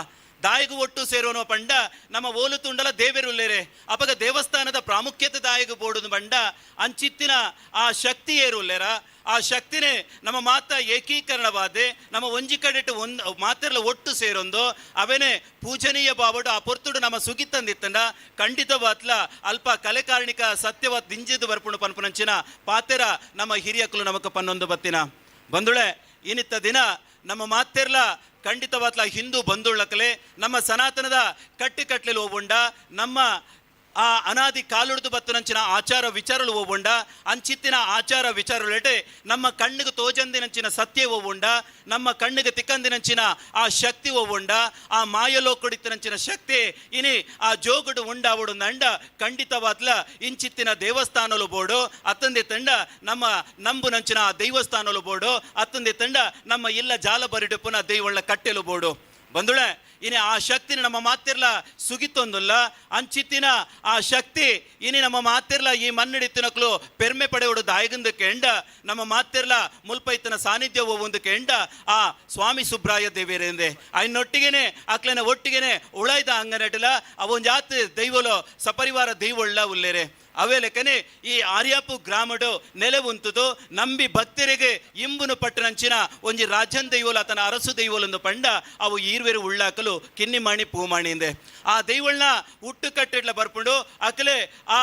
ದಾಯಿಗು ಒಟ್ಟು ಸೇರೋನೋ ಪಂಡ ನಮ್ಮ ಓಲು ತುಂಡಲ ದೇವೆರುಲ್ಲೇರೆ ಅಪಗ ದೇವಸ್ಥಾನದ ಪ್ರಾಮುಖ್ಯತೆ ದಾಯಿಗು ಬೋಡುದು ಬಂಡ ಅಂಚಿತ್ತಿನ ಆ ಶಕ್ತಿ ಏರುಲ್ಲೇರ ಆ ಶಕ್ತಿನೇ ನಮ್ಮ ಮಾತ ಏಕೀಕರಣವಾದೆ ನಮ್ಮ ಒಂಜಿ ಕಡೆಟು ಒಂದು ಮಾತೆಲ್ಲ ಒಟ್ಟು ಸೇರೊಂದು ಅವೇನೆ ಪೂಜನೀಯ ಬಾವಡು ಆ ಪೊರ್ತುಡು ನಮ್ಮ ಸುಗಿತ್ತಂದಿತ್ತಂಡ ಖಂಡಿತವಾತ್ಲ ಅಲ್ಪ ಕಲೆಕಾರಣಿಕ ಸತ್ಯವಾದ ದಿಂಜಿದು ಬರ್ಪುಣು ಪನ್ಪುನಂಚಿನ ಪಾತೆರ ನಮ್ಮ ಹಿರಿಯಕಲು ನಮಕ ಪನ್ನೊಂದು ಬತ್ತಿನ ಬಂದುಳೆ ಇನಿತ್ತ ದಿನ ನಮ್ಮ ಮಾತೆರ್ಲ ಖಂಡಿತವಾತ್ಲ ಹಿಂದೂ ಬಂಧುಳ್ಳಕಲೆ ನಮ್ಮ ಸನಾತನದ ಕಟ್ಟಿಕಟ್ಲೆಲು ಓವುಂಡ ನಮ್ಮ ಆ ಅನಾದಿ ಕಾಲುಡ್ದು ಬತ್ತುನಂಚಿನ ಆಚಾರ ವಿಚಾರಲು ಓವುಂಡ ಅಂಚಿತ್ತಿನ ಆಚಾರ ವಿಚಾರಲೆಟೆ ನಮ್ಮ ಕಣ್ಣಿಗೆ ತೋಜಂದಿನಂಚಿನ ಸತ್ಯ ಓವುಂಡ ನಮ್ಮ ಕಣ್ಣಿಗೆ ತಿಕ್ಕಂದಿನಂಚಿನ ಆ ಶಕ್ತಿ ಓವುಂಡ ಆ ಮಾಯಲೋಕಡಿತ್ತಿನಂಚಿನ ಶಕ್ತಿ ಇನಿ ಆ ಜೋಗುಡು ಉಂಡಾವುಡು ನಂಡ ಖಂಡಿತವಾದ್ಲ ಇಂಚಿತ್ತಿನ ದೇವಸ್ಥಾನಲು ಬೋಡು ಅತ್ತಂದೆ ತಂಡ ನಮ್ಮ ನಂಬುನಂಚಿನ ಆ ದೇವಸ್ಥಾನಲು ಬೋಡು ಅತ್ತಂದೆ ತಂಡ ನಮ್ಮ ಇಲ್ಲ ಜಾಲ ಬರಿಡುಪುನ ದೈವಳ್ಳ ಕಟ್ಟೆಲು ಬೋಡು ಬಂದುಳೆ ಇನಿ ಆ ಶಕ್ತಿನ ನಮ್ಮ ಮಾತಿರ್ಲ ಸುಗಿತೊಂದುಲ್ಲ ಅಂಚಿತ್ತಿನ ಆ ಶಕ್ತಿ ಇನಿ ನಮ್ಮ ಮಾತಿರ್ಲ ಈ ಮನ್ನಡಿತ್ತಿನಕ್ಲು ಪೆರ್ಮೆ ಪಡೆಯುವುದು ದಾಯಗಂದು ಕೆಂಡ ನಮ್ಮ ಮಾತಿರ್ಲ ಮುಲ್ಪೈತನ ಸಾನ್ನಿಧ್ಯ ಒಂದು ಕೆಂಡ ಆ ಸ್ವಾಮಿ ಸುಬ್ರಾಯ ದೇವಿಯರೆಂದೆ ಐನೊಟ್ಟಿಗೆನೆ ಅಕ್ಲೆನ ಒಟ್ಟಿಗೆನೆ ಉಳೈದ ಅಂಗನಟಿಲ ಅವೊಂಜಾತ್ ದೈವಲು ಸಪರಿವಾರ ದೈವೊಳ್ಳ ಉಲ್ಲೇರೆ ಅವೇ ಲೆಕ್ಕನೆ ಈ ಆರ್ಯಾಪು ಗ್ರಾಮಡು ನೆಲೆ ಉಂತುದು ನಂಬಿ ಭಕ್ತರಿಗೆ ಇಂಬುನು ಪಟ್ಟಣಂಚಿನ ಒಂಜಿ ರಾಜನ್ ದೈವಲು ಆತನ ಅರಸು ದೈವಲೊಂದು ಪಂಡ ಅವು ಈರ್ವೆರು ಉಳ್ಳಾಕಲು ಕಿನ್ನಿಮಾಣಿ ಪೂಮಾಣಿಂದೆ ಆ ದೈವಳ್ನ ಹುಟ್ಟು ಕಟ್ಟಿಡ್ಲ ಬರ್ಪುಂಡು ಅಕಲೆ ಆ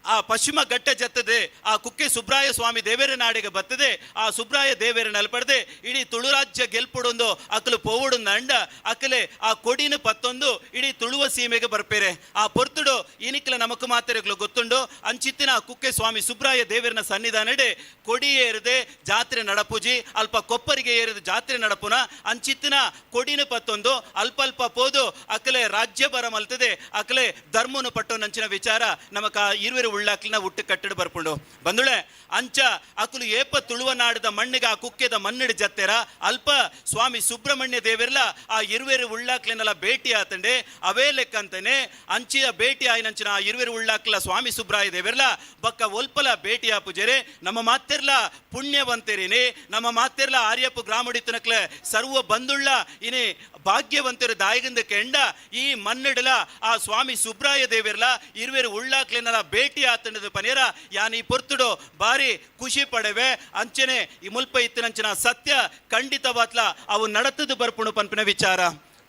ಆ ಪಶ್ಚಿಮ ಘಟ್ಟ ಜತ್ತದೆ ಆ ಕುಕ್ಕೆ ಸುಬ್ರಾಯ ಸ್ವಾಮಿ ದೇವೇರ ನಾಡಿಗೆ ಬತ್ತದೆ ಆ ಸುಬ್ರಾಯ ದೇವೇರ ನಲ್ಪಡ್ದೆ ಇಡೀ ತುಳುರಾಜ್ಯ ಗೆಲ್ಪುಡೊಂದು ಅಕಲು ಪೋವುಡು ನಂಡ ಅಕಲೆ ಆ ಕೊಡಿನ ಪತ್ತೊಂದು ಇಡೀ ತುಳುವ ಸೀಮೆಗೆ ಬರ್ಪೇರೆ ಆ ಪೊರ್ತುಡು ಇನಿಕ್ಲ ನಮಕ್ ಮಾತೆರೆಗ್ಲು ಗೊತ್ತುಂಡು ಅಂಚಿತ್ತಿನ ಆ ಕುಕ್ಕೆ ಸ್ವಾಮಿ ಸುಬ್ರಾಯ ದೇವೇರನ ಸನ್ನಿಧಾನಡೆ ಕೊಡಿ ಏರದೆ ಜಾತ್ರೆ ನಡಪುಜಿ ಅಲ್ಪ ಕೊಪ್ಪರಿಗೆ ಏರಿದ ಜಾತ್ರೆ ನಡಪುನ ಅಂಚಿತ್ತಿನ ಕೊಡಿನ ಪತ್ತೊಂದು ಅಲ್ಪ ಅಲ್ಪ ಪೋದು ಅಕಲೆ ರಾಜ್ಯ ಬರ ಮಲ್ತದೆ ಅಕಲೆ ಧರ್ಮನು ಪಟ್ಟೊಂದಂಚಿನ ವಿಚಾರ ನಮಕ ಇರುವೆರು ಉಳ್ಳಾಕ್ಲಿನ ಹುಟ್ಟು ಕಟ್ಟಡ ಬರ್ಪುಂಡು ಬಂದುಳೆ ಅಂಚ ಅಕುಲು ಏಪ ತುಳುವ ನಾಡದ ಮಣ್ಣಿಗೆ ಆ ಕುಕ್ಕೆದ ಮಣ್ಣಿಡ ಜತ್ತೆರ ಅಲ್ಪ ಸ್ವಾಮಿ ಸುಬ್ರಹ್ಮಣ್ಯ ದೇವೆರ್ಲ ಆ ಇರುವೆರು ಉಳ್ಳಾಕ್ಲಿನೆಲ್ಲ ಭೇಟಿ ಆತಂಡೆ ಅವೇ ಲೆಕ್ಕಂತಾನೆ ಅಂಚಿಯ ಭೇಟಿ ಆಯ್ನಂಚಿನ ಆ ಇರುವೆರು ಉಳ್ಳಾಕ್ಲ ಸ್ವಾಮಿ ಸುಬ್ರಾಯ ದೇವೆರ್ಲ ಬಕ್ಕ ಒಲ್ಪಲ ಭೇಟಿ ಆಪುಜೆರೆ ನಮ್ಮ ಮಾತೆರ್ಲ ಪುಣ್ಯವಂತರಿನಿ ನಮ್ಮ ಮಾತೆರ್ಲ ಆರ್ಯಪ್ಪು ಗ್ರಾಮಡಿತನಕ್ಲೆ ಸರ್ವ ಬಂದುಳ್ಳ ಇನಿ ಭಾಗ್ಯವಂತರು ದಾಯಗಂದ ಕೆಂಡ ಈ ಮಣ್ಣಿಡಲ ಆ ಸ್ವಾಮಿ ಸುಬ್ರಾಯ ದೇವೆರ್ಲ ಇರುವೆರು ಉಳ್ಳಾಕ್ಲಿನೆಲ್ಲ ಭೇಟಿ ಆತನದ ಪನೇರ ಯಾನ್ ಈ ಪೊರ್ತುಡು ಬಾರಿ ಖುಷಿ ಪಡೆವೆ ಅಂಚನೆ ಈ ಮುಲ್ಪ ಇತ್ತಿನಂಚಿನ ಸತ್ಯ ಖಂಡಿತವಾತ್ಲ ಅವು ನಡತದು ಬರ್ಪುಣು ಪನ್ಪಿನ ವಿಚಾರ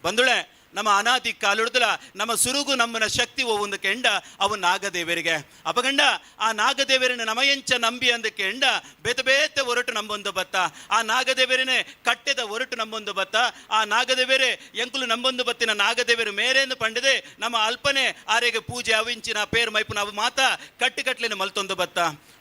ಬಂದುಳೆ ನಮ್ಮ ಅನಾದಿ ಕಾಲುಡ್ದಲ ನಮ್ಮ ಸುರುಗು ನಮ್ಮನ ಶಕ್ತಿ ಒಂದು ಕೆಂಡ ಅವು ನಾಗದೇವರಿಗೆ ಅಪಗಂಡ ಆ ನಾಗದೇವರನ್ನ ನಮಯಂಚ ನಂಬಿ ಅಂದ ಕೆಂಡ ಬೇತೆ ಬೇತೆ ಒರಟು ನಂಬೊಂದು ಬತ್ತ ಆ ನಾಗದೇವರನೇ ಕಟ್ಟೆದ ಒರಟು ನಂಬೊಂದು ಬತ್ತ ಆ ನಾಗದೇವರೇ ಎಂಕುಲು ನಂಬೊಂದು ಬತ್ತಿನ ನಾಗದೇವರು ಮೇರೇಂದು ಪಂಡದೆ ನಮ್ಮ ಅಲ್ಪನೆ ಆರೆಗೆ ಪೂಜೆ ಅವಿಂಚಿನ ಪೇರು ಮೈಪುನ ಅವು ಮಾತ ಕಟ್ಟಿಕಟ್ಲಿನ ಮಲ್ತೊಂದು ಬತ್ತ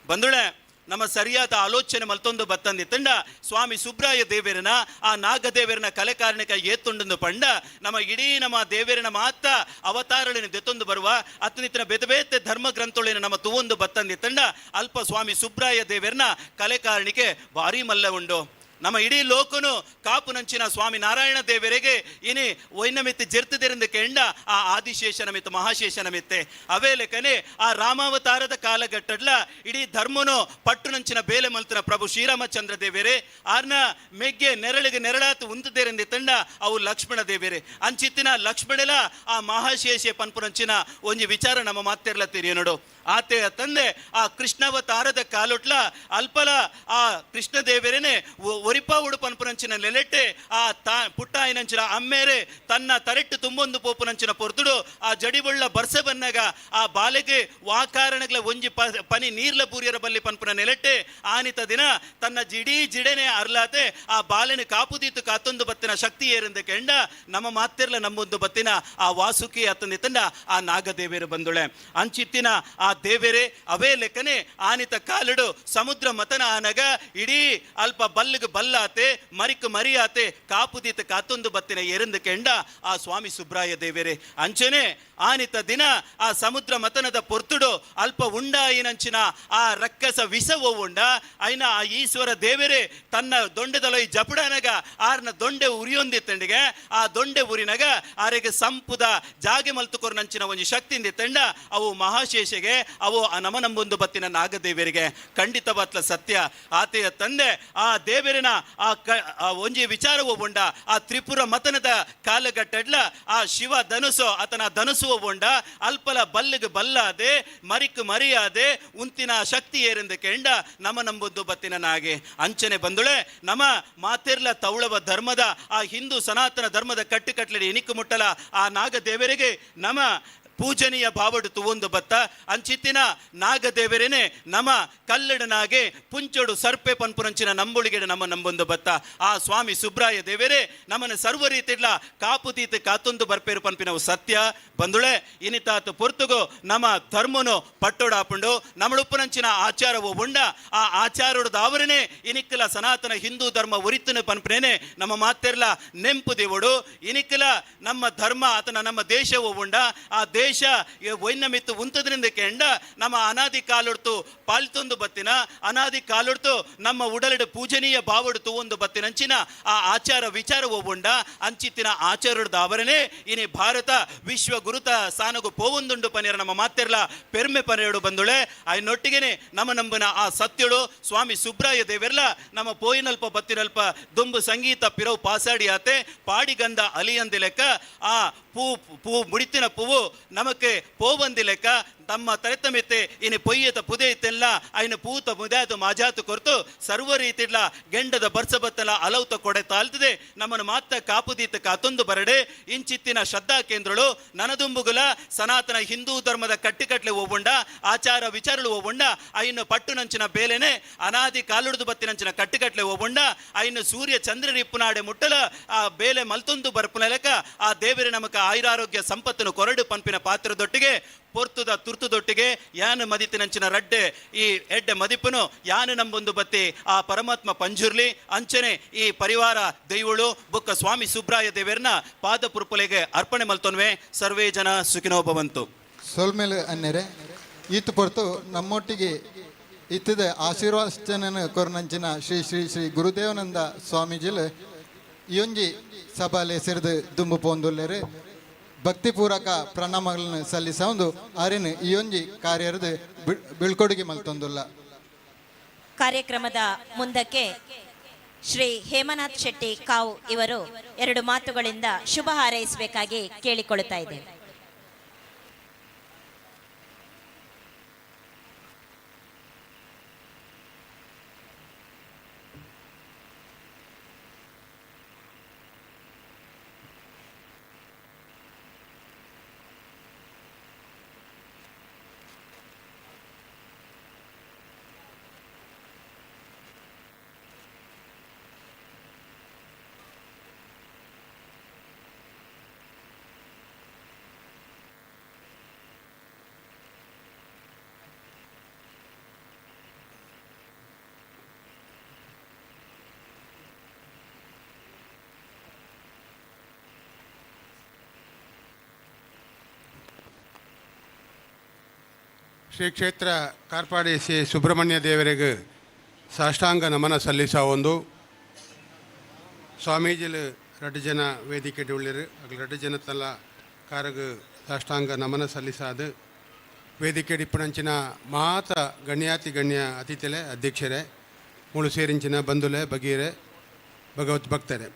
ಬಂದುಳೆ ನಮ್ಮ ಸರಿಯಾದ ಆಲೋಚನೆ ಮಲ್ತೊಂದು ಬತ್ತಂದಿ ತಂಡ ಸ್ವಾಮಿ ಸುಬ್ರಾಯ ದೇವರನ ಆ ನಾಗದೇವರನ ಕಲೆಕಾರಣಿಕ ಏತ್ತುಂಡಂದು ಪಂಡ ನಮ್ಮ ಇಡೀ ನಮ್ಮ ದೇವರನ ಮಾತ ಅವತಾರಳಿನ ದೆತ್ತೊಂದು ಬರುವ ಅತ್ತನಿತ್ತಿನ ಬೇತೆ ಬೇತೆ ಧರ್ಮ ಗ್ರಂಥಗಳಿನ ನಮ್ಮ ತುವೊಂದು ಬತ್ತಂದಿ ತಂಡ ಅಲ್ಪ ಸ್ವಾಮಿ ಸುಬ್ರಾಯ ದೇವರನ ಕಲೆಕಾರಣಿಕೆ ಭಾರಿ ಮಲ್ಲ ಉಂಡು. ನಮ್ಮ ಇಡೀ ಲೋಕನು ಕಾಪುನಂಚಿನ ಸ್ವಾಮಿ ನಾರಾಯಣ ದೇವರಿಗೆ ಇನಿ ವೈನಮಿತ್ತು ಜೆರ್ತದಿರಿಂದ ಕೆಂಡ ಆ ಆದಿಶೇಷನ ಮಿತ್ತು ಮಹಾಶೇಷನ ಮಿತ್ತೆ ಅವೇ ಲೆಕ್ಕನೆ ಆ ರಾಮಾವತಾರದ ಕಾಲಘಟ್ಟಡ್ಲ ಇಡೀ ಧರ್ಮನು ಪಟ್ಟುನಂಚಿನ ಬೇಲೆ ಮಲ್ತನ ಪ್ರಭು ಶ್ರೀರಾಮಚಂದ್ರ ದೇವರೇ ಆರ್ನ ಮೆಗ್ಗೆ ನೆರಳಿಗೆ ನೆರಳಾತು ಉಂತದೇರಿಂದ ತಂಡ ಅವು ಲಕ್ಷ್ಮಣ ದೇವರೇ ಅಂಚಿತ್ತಿನ ಲಕ್ಷ್ಮಣಲ ಆ ಮಹಾಶೇಷ ಪನ್ಪುನಂಚಿನ ಒಂಜಿ ವಿಚಾರ ನಮ್ಮ ಮಾತೆರ್ಲ ನೋಡು. ಆತೆ ತಂದೆ ಆ ಕೃಷ್ಣವತಾರದ ಕಾಲೊಟ್ಲ ಅಲ್ಪಲ ಆ ಕೃಷ್ಣ ದೇವರೇನೆ ಒರಿಪ ಉಡುಪನ್ಪುನಂಚಿನ ನೆಲೆಟ್ಟೆ ಆ ತಾ ಪುಟ್ಟಾಯಿನಂಚಿನ ಅಮ್ಮೇರೆ ತನ್ನ ತರೆಟ್ಟು ತುಂಬೊಂದು ಪೋಪುನಂಚಿನ ಪೊರ್ತುಡು ಆ ಜಡಿಬೊಳ್ಳ ಬರ್ಸೆ ಬನ್ನಗ ಆ ಬಾಲೆಗೆ ವಾಕಾರಣಗಳ ಒಂಜಿ ಪನಿ ನೀರ್ಲ ಪೂರಿಯರ ಬಲ್ಲಿ ಪನ್ಪುನ ನೆಲೆಟ್ಟೆ ಆನಿತ ದಿನ ತನ್ನ ಜಿಡೀ ಜಿಡೆನೆ ಅರ್ಲಾತೆ ಆ ಬಾಲೆನ ಕಾಪುದೀತು ಕಾತೊಂದು ಬತ್ತಿನ ಶಕ್ತಿ ಏರಿಂದ ಕೆಂಡ ನಮ್ಮ ಮಾತಿರ್ಲ ನಮ್ಮೊಂದು ಬತ್ತಿನ ಆ ವಾಸುಕಿ ಅತ್ತಂದಿ ತಂಡ ಆ ನಾಗದೇವೇರು ಬಂದುಳೆ ಅಂಚಿತ್ತಿನ ಆ ದೇವೇರೆ ಅವೇ ಲೆಕ್ಕನೆ ಆನಿತ ಕಾಲಿಡು ಸಮುದ್ರ ಮತನ ಆನಗ ಇಡೀ ಅಲ್ಪ ಬಲ್ಲಿಗೆ ಬಲ್ಲಾತೆ ಮರಿಕ್ ಮರಿಯಾತೆ ಕಾಪುದೀತ ಕಾತೊಂದು ಬತ್ತಿನ ಎರಂದು ಕೆಂಡ ಆ ಸ್ವಾಮಿ ಸುಬ್ರಾಯ ದೇವೇರೆ ಅಂಚನೆ ಆನಿತ ದಿನ ಆ ಸಮುದ್ರ ಮತನದ ಪೊರ್ತುಡು ಅಲ್ಪ ಉಂಡಾಯಿನಂಚಿನ ಆ ರಕ್ಕಸ ವಿಷವೋ ಉಂಡ ಐನ ಆ ಈಶ್ವರ ದೇವೇರೆ ತನ್ನ ದೊಂಡೆದಲೊಯ್ ಜಪುಡನಗ ಆರ್ನ ದೊಂಡೆ ಉರಿಯೊಂದಿ ತಂಡಿಗೆ ಆ ದೊಂಡೆ ಉರಿನಗ ಆರೆಗೆ ಸಂಪುದ ಜಾಗೆ ಮಲ್ತುಕೊರ್ನಂಚಿನ ಒಂಜಿ ಶಕ್ತಿಂದಿ ತಂಡ ಅವು ಮಹಾಶೇಷೆಗೆ ಅವು ಆ ನಮ ನಂಬೊಂದು ಬತ್ತಿನ ನಾಗದೇವರಿಗೆ ಖಂಡಿತವಾತ್ಲ ಸತ್ಯ. ಆತೆಯ ತಂದೆ ಆ ದೇವರಿನ ಶಿವನ ಆ ಒಂಜಿ ವಿಚಾರವು ಉಂಡ ಆ ತ್ರಿಪುರ ಮತನದ ಕಾಲಘಟ್ಟಡ್ಲ ಆ ಶಿವ ಧನುಸು ಆತನ ಧನುಸುವ ಉಂಡ ಅಲ್ಪಲ ಬಲ್ಲಿಗೆ ಬಲ್ಲಾದೆ ಮರಿಕ್ ಮರಿಯಾದೆ ಉಂತಿನ ಶಕ್ತಿ ಏರೆಂದು ಕೆಂಡ ನಮ ನಂಬುದು ಬತ್ತಿನ ನಾಗೆ ಅಂಚನೆ ಬಂದುಳೆ ನಮ ಮಾತಿರ್ಲ ತೌಳವ ಧರ್ಮದ ಆ ಹಿಂದೂ ಸನಾತನ ಧರ್ಮದ ಕಟ್ಟುಕಟ್ಲಡಿ ಇನಿಕು ಮುಟ್ಟಲ ಆ ನಾಗದೇವರಿಗೆ ನಮ ಪೂಜನೀಯ ಭಾವಡು ತುವೊಂದು ಬತ್ತ ಅಂಚಿತ್ತಿನ ನಾಗದೇವರೇನೆ ನಮ ಕಲ್ಲಡನಾಗೆ ಪುಂಚೊಡು ಸರ್ಪೆ ಪನ್ಪುರಂಚಿನ ನಂಬುಳಿಗೆ ನಮ್ಮ ನಂಬೊಂದು ಬತ್ತ ಆ ಸ್ವಾಮಿ ಸುಬ್ರಾಯ ದೇವರೇ ನಮ್ಮನ್ನು ಸರ್ವ ರೀತಿಡ್ಲ ಕಾಪು ತೀತು ಕಾತೊಂದು ಬರ್ಪೇರು ಪನ್ಪಿನವು ಸತ್ಯ ಬಂದುಳೆ ಇನಿತಾತು ಪೊರ್ತುಗು ನಮ್ಮ ಧರ್ಮನು ಪಟ್ಟೊಡಾಪುಂಡು ನಮ್ಮಳುಪ್ಪುನಂಚಿನ ಆಚಾರವು ಉಂಡ ಆ ಆಚಾರದಾವರನೇ ಇನಿಕ್ಕಲ ಸನಾತನ ಹಿಂದೂ ಧರ್ಮ ಉರಿತನು ಪನ್ಪಿನೇನೆ ನಮ್ಮ ಮಾತೆರ್ಲ ನೆಂಪು ದೇವಡು ಇನಿಕ್ಕಲ ನಮ್ಮ ಧರ್ಮ ಆತನ ನಮ್ಮ ದೇಶವು ಉಂಡ ಆ ದೇಶ ಒಯ್ನಮಿತ್ತು ಉಂತದ್ರಿಂದ ಕೆಂಡ ನಮ್ಮ ಅನಾದಿ ಕಾಲುಡ್ತು ಪಾಲ್ತೊಂದು ಬತ್ತಿನ ಅನಾದಿ ಕಾಲುಡ್ತು ನಮ್ಮ ಉಡಲಿಡ ಪೂಜನೀಯ ಬಾವಡು ಒಂದು ಬತ್ತಿನಂಚಿನ ಆ ಆಚಾರ ವಿಚಾರವು ಉಂಡ ಅಂಚಿತ್ತಿನ ಆಚಾರದ ಅವರನೇ ಇನಿ ಭಾರತ ವಿಶ್ವ ಗುರುತ ಸಾನಗು ಪೋವೊಂದುಂಡು ಪನಿರ ನಮ್ಮ ಮಾತೆರ್ಲ ಪೆರ್ಮೆ ಪನೆಯಡು ಬಂದುಳೆ ಆಯ್ನೊಟ್ಟಿಗೆನೆ ನಮ್ಮ ನಂಬನ ಆ ಸತ್ಯಳು ಸ್ವಾಮಿ ಸುಬ್ರಾಯ ದೇವೆರ್ಲ ನಮ್ಮ ಪೋಯಿನಲ್ಪ ಬತ್ತಿನಲ್ಪ ದುಂಬು ಸಂಗೀತ ಪಿರವು ಪಾಸಾಡಿ ಆತೆ ಪಾಡಿಗಂಧ ಅಲಿಯಂದಿ ಲೆಕ್ಕ ಆ ಪೂ ಪೂ ಮುಡಿತಿನ ಪೂವು ನಮಕ್ಕೆ ಪೋವಂದಿ ಲೆಕ್ಕ ತಮ್ಮ ತರೆತಮಿತ್ತೆ ಇನಿ ಪೊಯ್ಯತ ಪುದೆ ಇತ್ತೆಲ್ಲ ಐನ ಪೂತ ಮುದಾತು ಮಾಜಾತು ಕೊರ್ತು ಸರ್ವ ರೀತಿಡ್ಲ ಗೆಂಡದ ಬರ್ಸಬತ್ತಲ ಅಲೌತ ಕೊಡೆ ತಾಲ್ತದೆ ನಮ್ಮನ್ನು ಮಾತ ಕಾಪುದೀತ ಕಾತೊಂದು ಬರಡೆ ಇಂಚಿತ್ತಿನ ಶ್ರದ್ಧಾ ಕೇಂದ್ರಳು ನನದುಂಬುಗುಲ ಸನಾತನ ಹಿಂದೂ ಧರ್ಮದ ಕಟ್ಟಿಕಟ್ಲೆ ಒಬ್ಬುಂಡ ಆಚಾರ ವಿಚಾರಳು ಒಬ್ಬುಂಡ ಐನು ಪಟ್ಟುನಂಚಿನ ಬೇಲೆನೆ ಅನಾದಿ ಕಾಲುಡ್ದು ಬತ್ತಿನಂಚಿನ ಕಟ್ಟಿಕಟ್ಲೆ ಒಬ್ಬುಂಡ ಐನು ಸೂರ್ಯ ಚಂದ್ರರಿಪ್ಪುನಾಡೆ ಮುಟ್ಟಲ ಆ ಬೇಲೆ ಮಲ್ತೊಂದು ಬರ್ಪುನ ಲೆಕ್ಕ ಆ ದೇವರೇ ನಮಕ ಆಯುರಾರೋಗ್ಯ ಸಂಪತ್ತನ್ನು ಕೊರಡು ಪಂಪಿನ ಪಾತ್ರದೊಟ್ಟಿಗೆ ಪೊರ್ತುದ ತುರ್ತುದೊಟ್ಟಿಗೆ ಯಾನು ಮದಿತಿನಂಚಿನ ರಡ್ಡೆ ಈ ಎಡ್ಡೆ ಮದಿಪುನು ಯಾನು ನಂಬೊಂದು ಬತ್ತಿ ಆ ಪರಮಾತ್ಮ ಪಂಜುರ್ಲಿ ಅಂಚನೆ ಈ ಪರಿವಾರ ದೈವಳು ಬುಕ್ಕ ಸ್ವಾಮಿ ಸುಬ್ರಾಯ ದೇವರನ್ನ ಪಾದ ಪುರ್ಪುಲೆಗೆ ಅರ್ಪಣೆ ಮಲ್ತೊನ್ವೆ ಸರ್ವೇ ಜನ ಸುಖಿನೋ ಭವಂತು. ಸೊಲ್ಮೇಲೆ ಅನ್ನೆರೆ ಈತು ಪೊರ್ತು ನಮ್ಮೊಟ್ಟಿಗೆ ಇತ್ತಿದ ಆಶೀರ್ವಾಚನ ಕೊರನಂಚಿನ ಶ್ರೀ ಶ್ರೀ ಶ್ರೀ ಗುರುದೇವನಂದ ಸ್ವಾಮೀಜಿಲು ಈ ಒಂಜಿ ಸಭಾಲೆ ಸೇರಿದು ದುಂಬು ಪೋಂದುಲ್ಲೇರು ಭಕ್ತಿಪೂರ್ವಕ ಪ್ರಣಾಮಗಳನ್ನು ಸಲ್ಲಿಸೊಂದು ಅರಿನ ಈ ಒಂಜಿ ಕಾರ್ಯರದ ಬೀಳ್ಕೊಡುಗೆ ಮಲ್ತೊಂದುಲ್ಲ. ಕಾರ್ಯಕ್ರಮದ ಮುಂದಕ್ಕೆ ಶ್ರೀ ಹೇಮನಾಥ್ ಶೆಟ್ಟಿ ಕಾವು ಇವರು ಎರಡು ಮಾತುಗಳಿಂದ ಶುಭ ಹಾರೈಸಬೇಕಾಗಿ ಕೇಳಿಕೊಳ್ಳುತ್ತಾ ಇದ್ದೇನೆ. ಶ್ರೀ ಕ್ಷೇತ್ರ ಕಾರ್ಪಾಡಿ ಶ್ರೀ ಸುಬ್ರಹ್ಮಣ್ಯ ದೇವರಿಗೆ ಸಾಷ್ಟಾಂಗ ನಮನ ಸಲ್ಲಿಸ ಒಂದು ಸ್ವಾಮೀಜಿಲು ರಡ್ಡು ಜನ ವೇದಿಕೆ ಉಳ್ಳಿರು ಅಗಲು ರಡ್ಡು ಜನತ್ತಲ್ಲ ಕಾರಗ ಸಾಷ್ಟಾಂಗ ನಮನ ಸಲ್ಲಿಸಾದು ವೇದಿಕೆ ಡಿಪ್ಪಣಂಚಿನ ಮಾತ ಗಣ್ಯಾತಿ ಗಣ್ಯ ಅತಿಥಿಲೆ ಅಧ್ಯಕ್ಷರೇ ಮುಳು ಸೇರಿಂಚಿನ ಬಂಧುಲೆ ಬಗೀರೆ ಭಗವತ್ ಭಕ್ತರೆ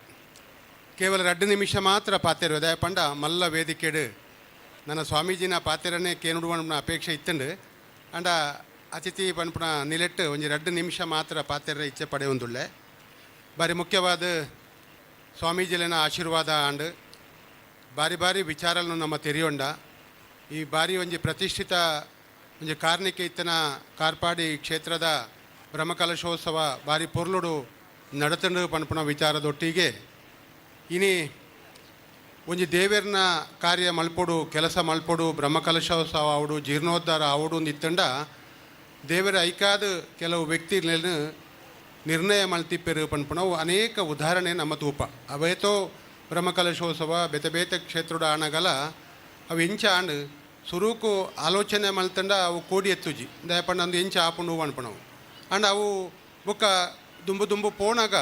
ಕೇವಲ 2 ನಿಮಿಷ ಮಾತ್ರ ಪಾತೆರು ಪಂಡ ಮಲ್ಲ ವೇದಿಕೆಡು ನನ್ನ ಸ್ವಾಮೀಜಿನ ಪಾತೆರನೇ ಕೇನುಡುವನ ಅಪೇಕ್ಷೆ ಇತ್ತಂಡು ಅಂಡ ಅತಿಥಿ ಪನ್ಪುನ ನಿಲೆಟ್ಟು ಒಂಜಿ 2 ನಿಮಿಷ ಮಾತ್ರ ಪಾತೆರ ಇಚ್ಛೆ ಪಡೆಯೊಂದುಳ್ಳೆ ಬಾರಿ ಮುಖ್ಯವಾದ ಸ್ವಾಮೀಜಿಲೆನ ಆಶೀರ್ವಾದ ಆಂಡ್ ಬಾರಿ ಬಾರಿ ವಿಚಾರలను ನಮ್ಮ ತೆರೆಯೊಂಡ ಈ ಬಾರಿ ಒಂಜಿ ಪ್ರತಿಷ್ಠಿತ ಒಂಜಿ ಕಾರ್ಣಿಕ ಇತ್ತನ ಕಾರ್ಪಾಡಿ ಕ್ಷೇತ್ರದ ಬ್ರಹ್ಮಕಲಶೋತ್ಸವ ಬಾರಿ ಪೊರ್ಲುಡು ನಡತಂಡು ಪನ್ಪುನ ವಿಚಾರದೊಟ್ಟಿಗೆ ಇನಿ ಒಂಜಿ ದೇವೆರ್ನ ಕಾರ್ಯ ಮಲ್ಪೊಡು ಕೆಲಸ ಮಲ್ಪೊಡು ಬ್ರಹ್ಮಕಲಶೋತ್ಸವ ಆವಡು ಜೀರ್ಣೋದ್ಧಾರ ಆವಡು ಇತ್ತಂಡ ದೇವರ ಐಕಾದ ಕೆಲವು ವ್ಯಕ್ತಿಗಳನ್ನು ನಿರ್ಣಯ ಮಲ್ತಿಪ್ಪೆರು ಪನ್ಪುನವು ಅನೇಕ ಉದಾಹರಣೆ ನಮ್ಮ ತೂಪ ಅವೇತೋ ಬ್ರಹ್ಮಕಲಶೋತ್ಸವ ಬೇತೆ ಬೇತೆ ಕ್ಷೇತ್ರದ ಆಣಗಲ ಅವು ಎಂಚ ಆಂಡ್ ಸುರುಕು ಆಲೋಚನೆ ಮಲ್ತಂಡ ಅವು ಕೋಡಿ ಎತ್ತುಜಿ ದಯಪಂಡ ಅಂದು ಎಂಚ ಆಪುಂಡು ಅನ್ಪಣವು ಅಂಡ್ ಅವು ಬುಕ್ಕ ದುಂಬು ದುಂಬು ಪೋಣಾಗ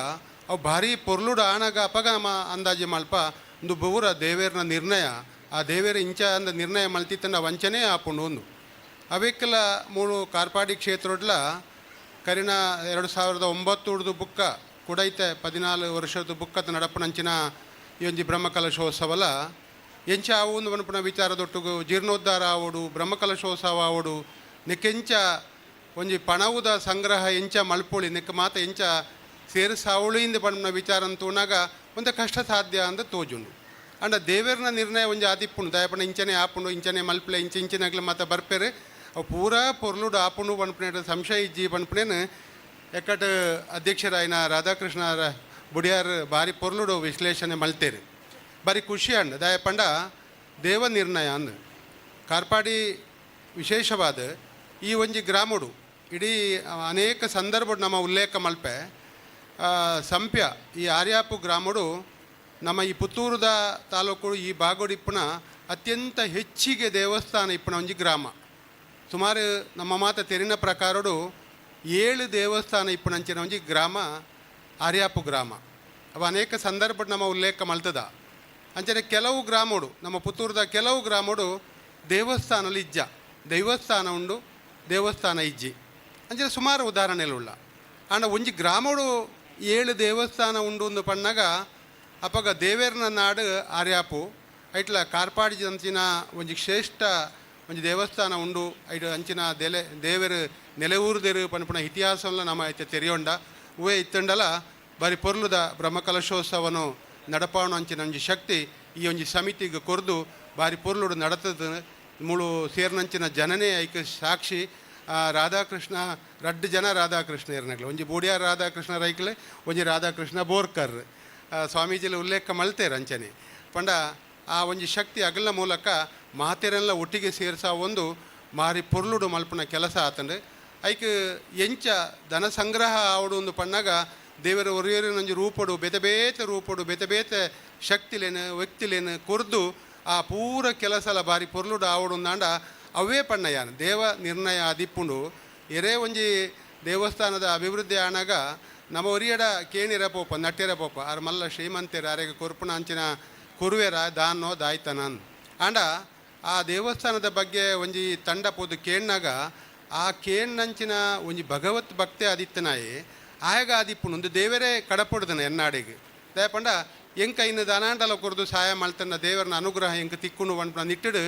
ಅವು ಭಾರಿ ಪೊರ್ಲುಡು ಆಣಾಗ ಅಪಗ ನಮ್ಮ ಅಂದಾಜು ಮಲ್ಪ ಒಂದು ಬೂರ ದೇವೇರ್ನ ನಿರ್ಣಯ ಆ ದೇವೇರ ಇಂಚ ಅಂದ ನಿರ್ಣಯ ಮಲ್ತಿತ್ತಂಡ ವಂಚನೆ ಆಪುಂಡು ಒಂದು ಅವೆಕ್ಕೆಲ್ಲ ಮೂರು ಕಾರ್ಪಾಡಿ ಕ್ಷೇತ್ರಡ್ಲ ಕರಿನ 2009 ಉಡ್ದು ಬುಕ್ಕ ಕುಡೈತೆ 14 ವರ್ಷದ ಬುಕ್ಕದ ನಡಪುನಂಚಿನ ಈ ಒಂಜಿ ಬ್ರಹ್ಮಕಲಶೋತ್ಸವಲ ಎಂಚ ಆವು ಒಂದು ಪನ್ಪುನ ವಿಚಾರದೊಟ್ಟುಗು ಜೀರ್ಣೋದ್ಧಾರ ಆವೊಡು, ಬ್ರಹ್ಮಕಲಶೋತ್ಸವ ಆವೊಡು, ನೆಕ್ಕೆಂಚ ಒಂಜಿ ಪಣವುದ ಸಂಗ್ರಹ ಎಂಚ ಮಲ್ಪೊಳಿ, ನೆಕ್ ಮಾತ ಎಂಚ ಸೇರಿಸಾವಳಿಂದ ಪನ್ಪುನ ವಿಚಾರ ತೂನಾಗ ಒಂದು ಕಷ್ಟ ಸಾಧ್ಯ ಅಂತ ತೋಜುಂಡು. ಅಂಡ ದೇವೆರ್ನ ನಿರ್ಣಯ ಒಂಜಿ ಆದಿಪ್ಪುಂಡು, ದಯಪಣ ಇಂಚನೆ ಆಪುಂಡು, ಇಂಚನೆ ಮಲ್ಪಲೆ, ಇಂಚ ಇಂಚಿನಗ್ಲ ಮಾತ ಬರ್ಪೆರು ಅವು ಪೂರಾ ಪೊರ್ಲುಡು ಆಪುಂಡು ಪನ್ಪುನೇಟ ಸಂಶಯ ಇಜ್ಜಿ ಪನ್ಪುನೇನು ಎಕ್ಕಟ್ ಅಧ್ಯಕ್ಷರಾಯಿನ ರಾಧಾಕೃಷ್ಣ ಬುಡಿಯಾರ್ ಬಾರಿ ಪೊರ್ಲುಡು ವಿಶ್ಲೇಷಣೆ ಮಲ್ತೇರು. ಬಾರಿ ಖುಷಿ ಅಂಡ್ ದಯಪಂಡ ದೇವ ನಿರ್ಣಯ ಅಂದ್ ಕಾರ್ಪಾಡಿ ವಿಶೇಷವಾದ ಈ ಒಂಜಿ ಗ್ರಾಮಡು ಇಡೀ ಅನೇಕ ಸಂದರ್ಭ ನಮ್ಮ ಉಲ್ಲೇಖ ಮಲ್ಪೆ ಸಂಪ್ಯ ಈ ಆರ್ಯಾಪು ಗ್ರಾಮಡು ನಮ್ಮ ಈ ಪುತ್ತೂರುದ ತಾಲೂಕು ಈ ಬಾಗೋಡಿಪ್ಪುನ ಅತ್ಯಂತ ಹೆಚ್ಚಿಗೆ ದೇವಸ್ಥಾನ ಇಪ್ಪುನ ಒಂಜಿ ಗ್ರಾಮ. ಸುಮಾರು ನಮ್ಮ ಮಾತ ತೆರಿನ ಪ್ರಕಾರಡು 7 ದೇವಸ್ಥಾನ ಇಪ್ಪುನಂಚಿನ ಒಂಜಿ ಗ್ರಾಮ ಆರ್ಯಾಪು ಗ್ರಾಮ. ಅವು ಅನೇಕ ಸಂದರ್ಭ ನಮ್ಮ ಉಲ್ಲೇಖ ಮಲ್ತದ. ಅಂಚನೆ ಕೆಲವು ಗ್ರಾಮಡು ನಮ್ಮ ಪುತ್ತೂರುದ ಕೆಲವು ಗ್ರಾಮಡು ದೇವಸ್ಥಾನದಲ್ಲಿ ಇಜ್ಜ, ದೇವಸ್ಥಾನ ಉಂಡು, ದೇವಸ್ಥಾನ ಇಜ್ಜಿ ಅಂಚನೆ ಸುಮಾರು ಉದಾಹರಣೆಗಳುಳ್ಳ. ಆಂಡ ಒಂಜಿ ಗ್ರಾಮಡು 7 ದೇವಸ್ಥಾನ ಉಂಡು ಒಂದು ಪಣ್ಣಾಗ ಅಪಗ ದೇವೇರ್ನ ನಾಡು ಆರ್ಯಾಪು ಐಟ್ಲ ಕಾರ್ಪಾಡಿ ಅಂಚಿನ ಒಂಜಿ ಶ್ರೇಷ್ಠ ಒಂಜಿ ದೇವಸ್ಥಾನ ಉಂಡು. ಐಟ್ ಅಂಚಿನ ದೆಲೆ ದೇವರು ನೆಲೆಊರುದೇರು ಪನ್ಪುನ ಇತಿಹಾಸವನ್ನ ನಮ್ಮ ಐತೆ ತೆರಿಯೊಂಡ ಹೂವೇ ಇತ್ತಂಡಲ ಬಾರಿ ಪೊರ್ಲುದ ಬ್ರಹ್ಮಕಲಶೋತ್ಸವನು ನಡಪಾವಣ ಅಂಚಿನ ಒಂಜಿ ಶಕ್ತಿ ಈ ಒಂಜಿ ಸಮಿತಿಗೆ ಕೊರ್ದು ಬಾರಿ ಪೊರ್ಲುಡು ನಡತದ. ಮುಳು ಸೇರ್ನಂಚಿನ ಜನನೇ ಐಕ ಸಾಕ್ಷಿ. ರಾಧಾಕೃಷ್ಣ ರಡ್ಡು ಜನ ರಾಧಾಕೃಷ್ಣ ಇರ್ನಗ್ಲು, ಒಂಜಿ ಬೂಡಿಯಾರ್ ರಾಧಾಕೃಷ್ಣ ರೈಕ್ಲೆ, ಒಂಜಿ ರಾಧಾಕೃಷ್ಣ ಬೋರ್ಕರ್ ಸ್ವಾಮೀಜಿಲಿ ಉಲ್ಲೇಖ ಮಲ್ತೇರು ಅಂಚನೆ. ಪಂಡ ಆ ಒಂಜಿ ಶಕ್ತಿ ಅಗಲ ಮೂಲಕ ಮಾತೆರೆಲ್ಲ ಒಟ್ಟಿಗೆ ಸೇರ್ಸ ಒಂದು ಮಾರಿ ಪೊರ್ಲುಡು ಮಲ್ಪುನ ಕೆಲಸ ಆತಂಡು. ಐಕ್ ಎಂಚ ಧನ ಸಂಗ್ರಹ ಆವಡು ಒಂದು ಪಣ್ಣಾಗ ದೇವರ ಒರಿಯರಿನೊಂಜಿ ರೂಪಡು ಬೇತೆ ಬೇತೆ ರೂಪಡು ಬೇತೆ ಬೇತೆ ಶಕ್ತಿಲೇನು ವ್ಯಕ್ತಿಲೇನು ಕೊರ್ದು ಆ ಪೂರ ಕೆಲಸಲ ಬಾರಿ ಪೊರ್ಲುಡು ಆವಡು ಅಂದಾಂಡ ಅವೇ ಪಣ್ಣಯಾನ ದೇವ ನಿರ್ಣಯ ಆದಿಪ್ಪುಂಡು. ಎರೇ ಒಂಜಿ ದೇವಸ್ಥಾನದ ಅಭಿವೃದ್ಧಿ ಆನಾಗ ನಮ್ಮ ಒರಿಯಡ ಕೇಣಿರ ಪೋಪ ನಟ್ಟಿರ ಪೋಪ ಆರ್ ಮಲ್ಲ ಶ್ರೀಮಂತೆರ ಅರೆಗೆ ಕೊರ್ಪುನ ಅಂಚಿನ ಕುರುವೆರ ದಾನೋ ದಾಯ್ತನನ್. ಆಂಡ ಆ ದೇವಸ್ಥಾನದ ಬಗ್ಗೆ ಒಂಜಿ ತಂಡ ಪೋದು ಕೇಣ್ಣಾಗ ಆ ಕೇಣ್ಣಂಚಿನ ಒಂಜಿ ಭಗವತ್ ಭಕ್ತೆ ಆದಿತ್ತನಾಯಿ ಆಯಗ ಆದಿಪ್ಪುಂಡು ಒಂದು ದೇವರೇ ಕಡಪೊಡ್ದನ ಎನ್ನಾಡಿಗೆ. ದಯಪಂಡ ಎಂಕ ಇನ್ನು ದಾನಾಂಡಲ ಕೊರ್ದು ಸಹಾಯ ಮಲ್ತನ ದೇವರನ ಅನುಗ್ರಹ ಎಂಕ ತಿಕ್ಕುನು ಪನ್ಪುನ ನಿಟ್ಟಿಡು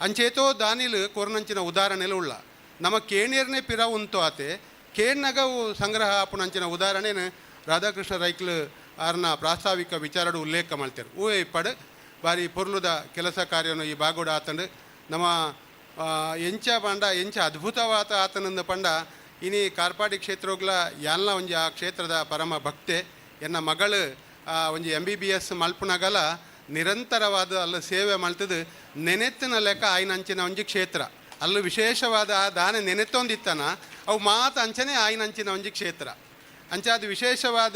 ಅಂಚೇತೋ ದಾನಿಲು ಕೊರ್ನಂಚಿನ ಉದಾಹರಣೆಲು ಉಳ್ಳ. ನಮ್ಮ ಕೇಣಿಯರ್ನೇ ಪಿರ ಉಂತು ಆತೆ ಕೇಣ್ಣಗವು ಸಂಗ್ರಹ ಆಪುನಂಚಿನ ಉದಾಹರಣೆನು ರಾಧಾಕೃಷ್ಣ ರೈಕ್ಲು ಆರ್ನ ಪ್ರಾಸ್ತಾವಿಕ ವಿಚಾರಡು ಉಲ್ಲೇಖ ಮಾಡ್ತಾರೆ. ಹೂವೇ ಪಡ್ ಬಾರಿ ಪೊರ್ಲುದ ಕೆಲಸ ಕಾರ್ಯನು ಈ ಬಾಗೋಡ ಆತಂಡು ನಮ್ಮ ಎಂಚ ಪಂಡ ಎಂಚ ಅದ್ಭುತವಾದ ಆತನಂದ ಪಂಡ ಇನಿ ಕಾರ್ಪಾಡಿ ಕ್ಷೇತ್ರೋಗ್ಲ ಯಾಲ್ನ ಒಂಜಿ ಆ ಕ್ಷೇತ್ರದ ಪರಮ ಭಕ್ತೆ. ಎನ್ನ ಮಗಳು ಒಂಜಿ MBBS ಮಲ್ಪುನಗಲ ನಿರಂತರವಾದ ಅಲ್ಲ ಸೇವೆ ಮಲ್ತದು ನೆನೆತ್ತಿನ ಲೆಕ್ಕ ಆಯ್ನಂಚಿನ ಒಂಜಿ ಕ್ಷೇತ್ರ. ಅಲ್ಲೂ ವಿಶೇಷವಾದ ಆ ದಾನೆ ನೆನೆತ್ತೊಂದಿತ್ತನ ಅವು ಮಾತು ಅಂಚನೆ ಆಯ್ನಂಚಿನ ಒಂಜಿ ಕ್ಷೇತ್ರ. ಅಂಚಾದ ವಿಶೇಷವಾದ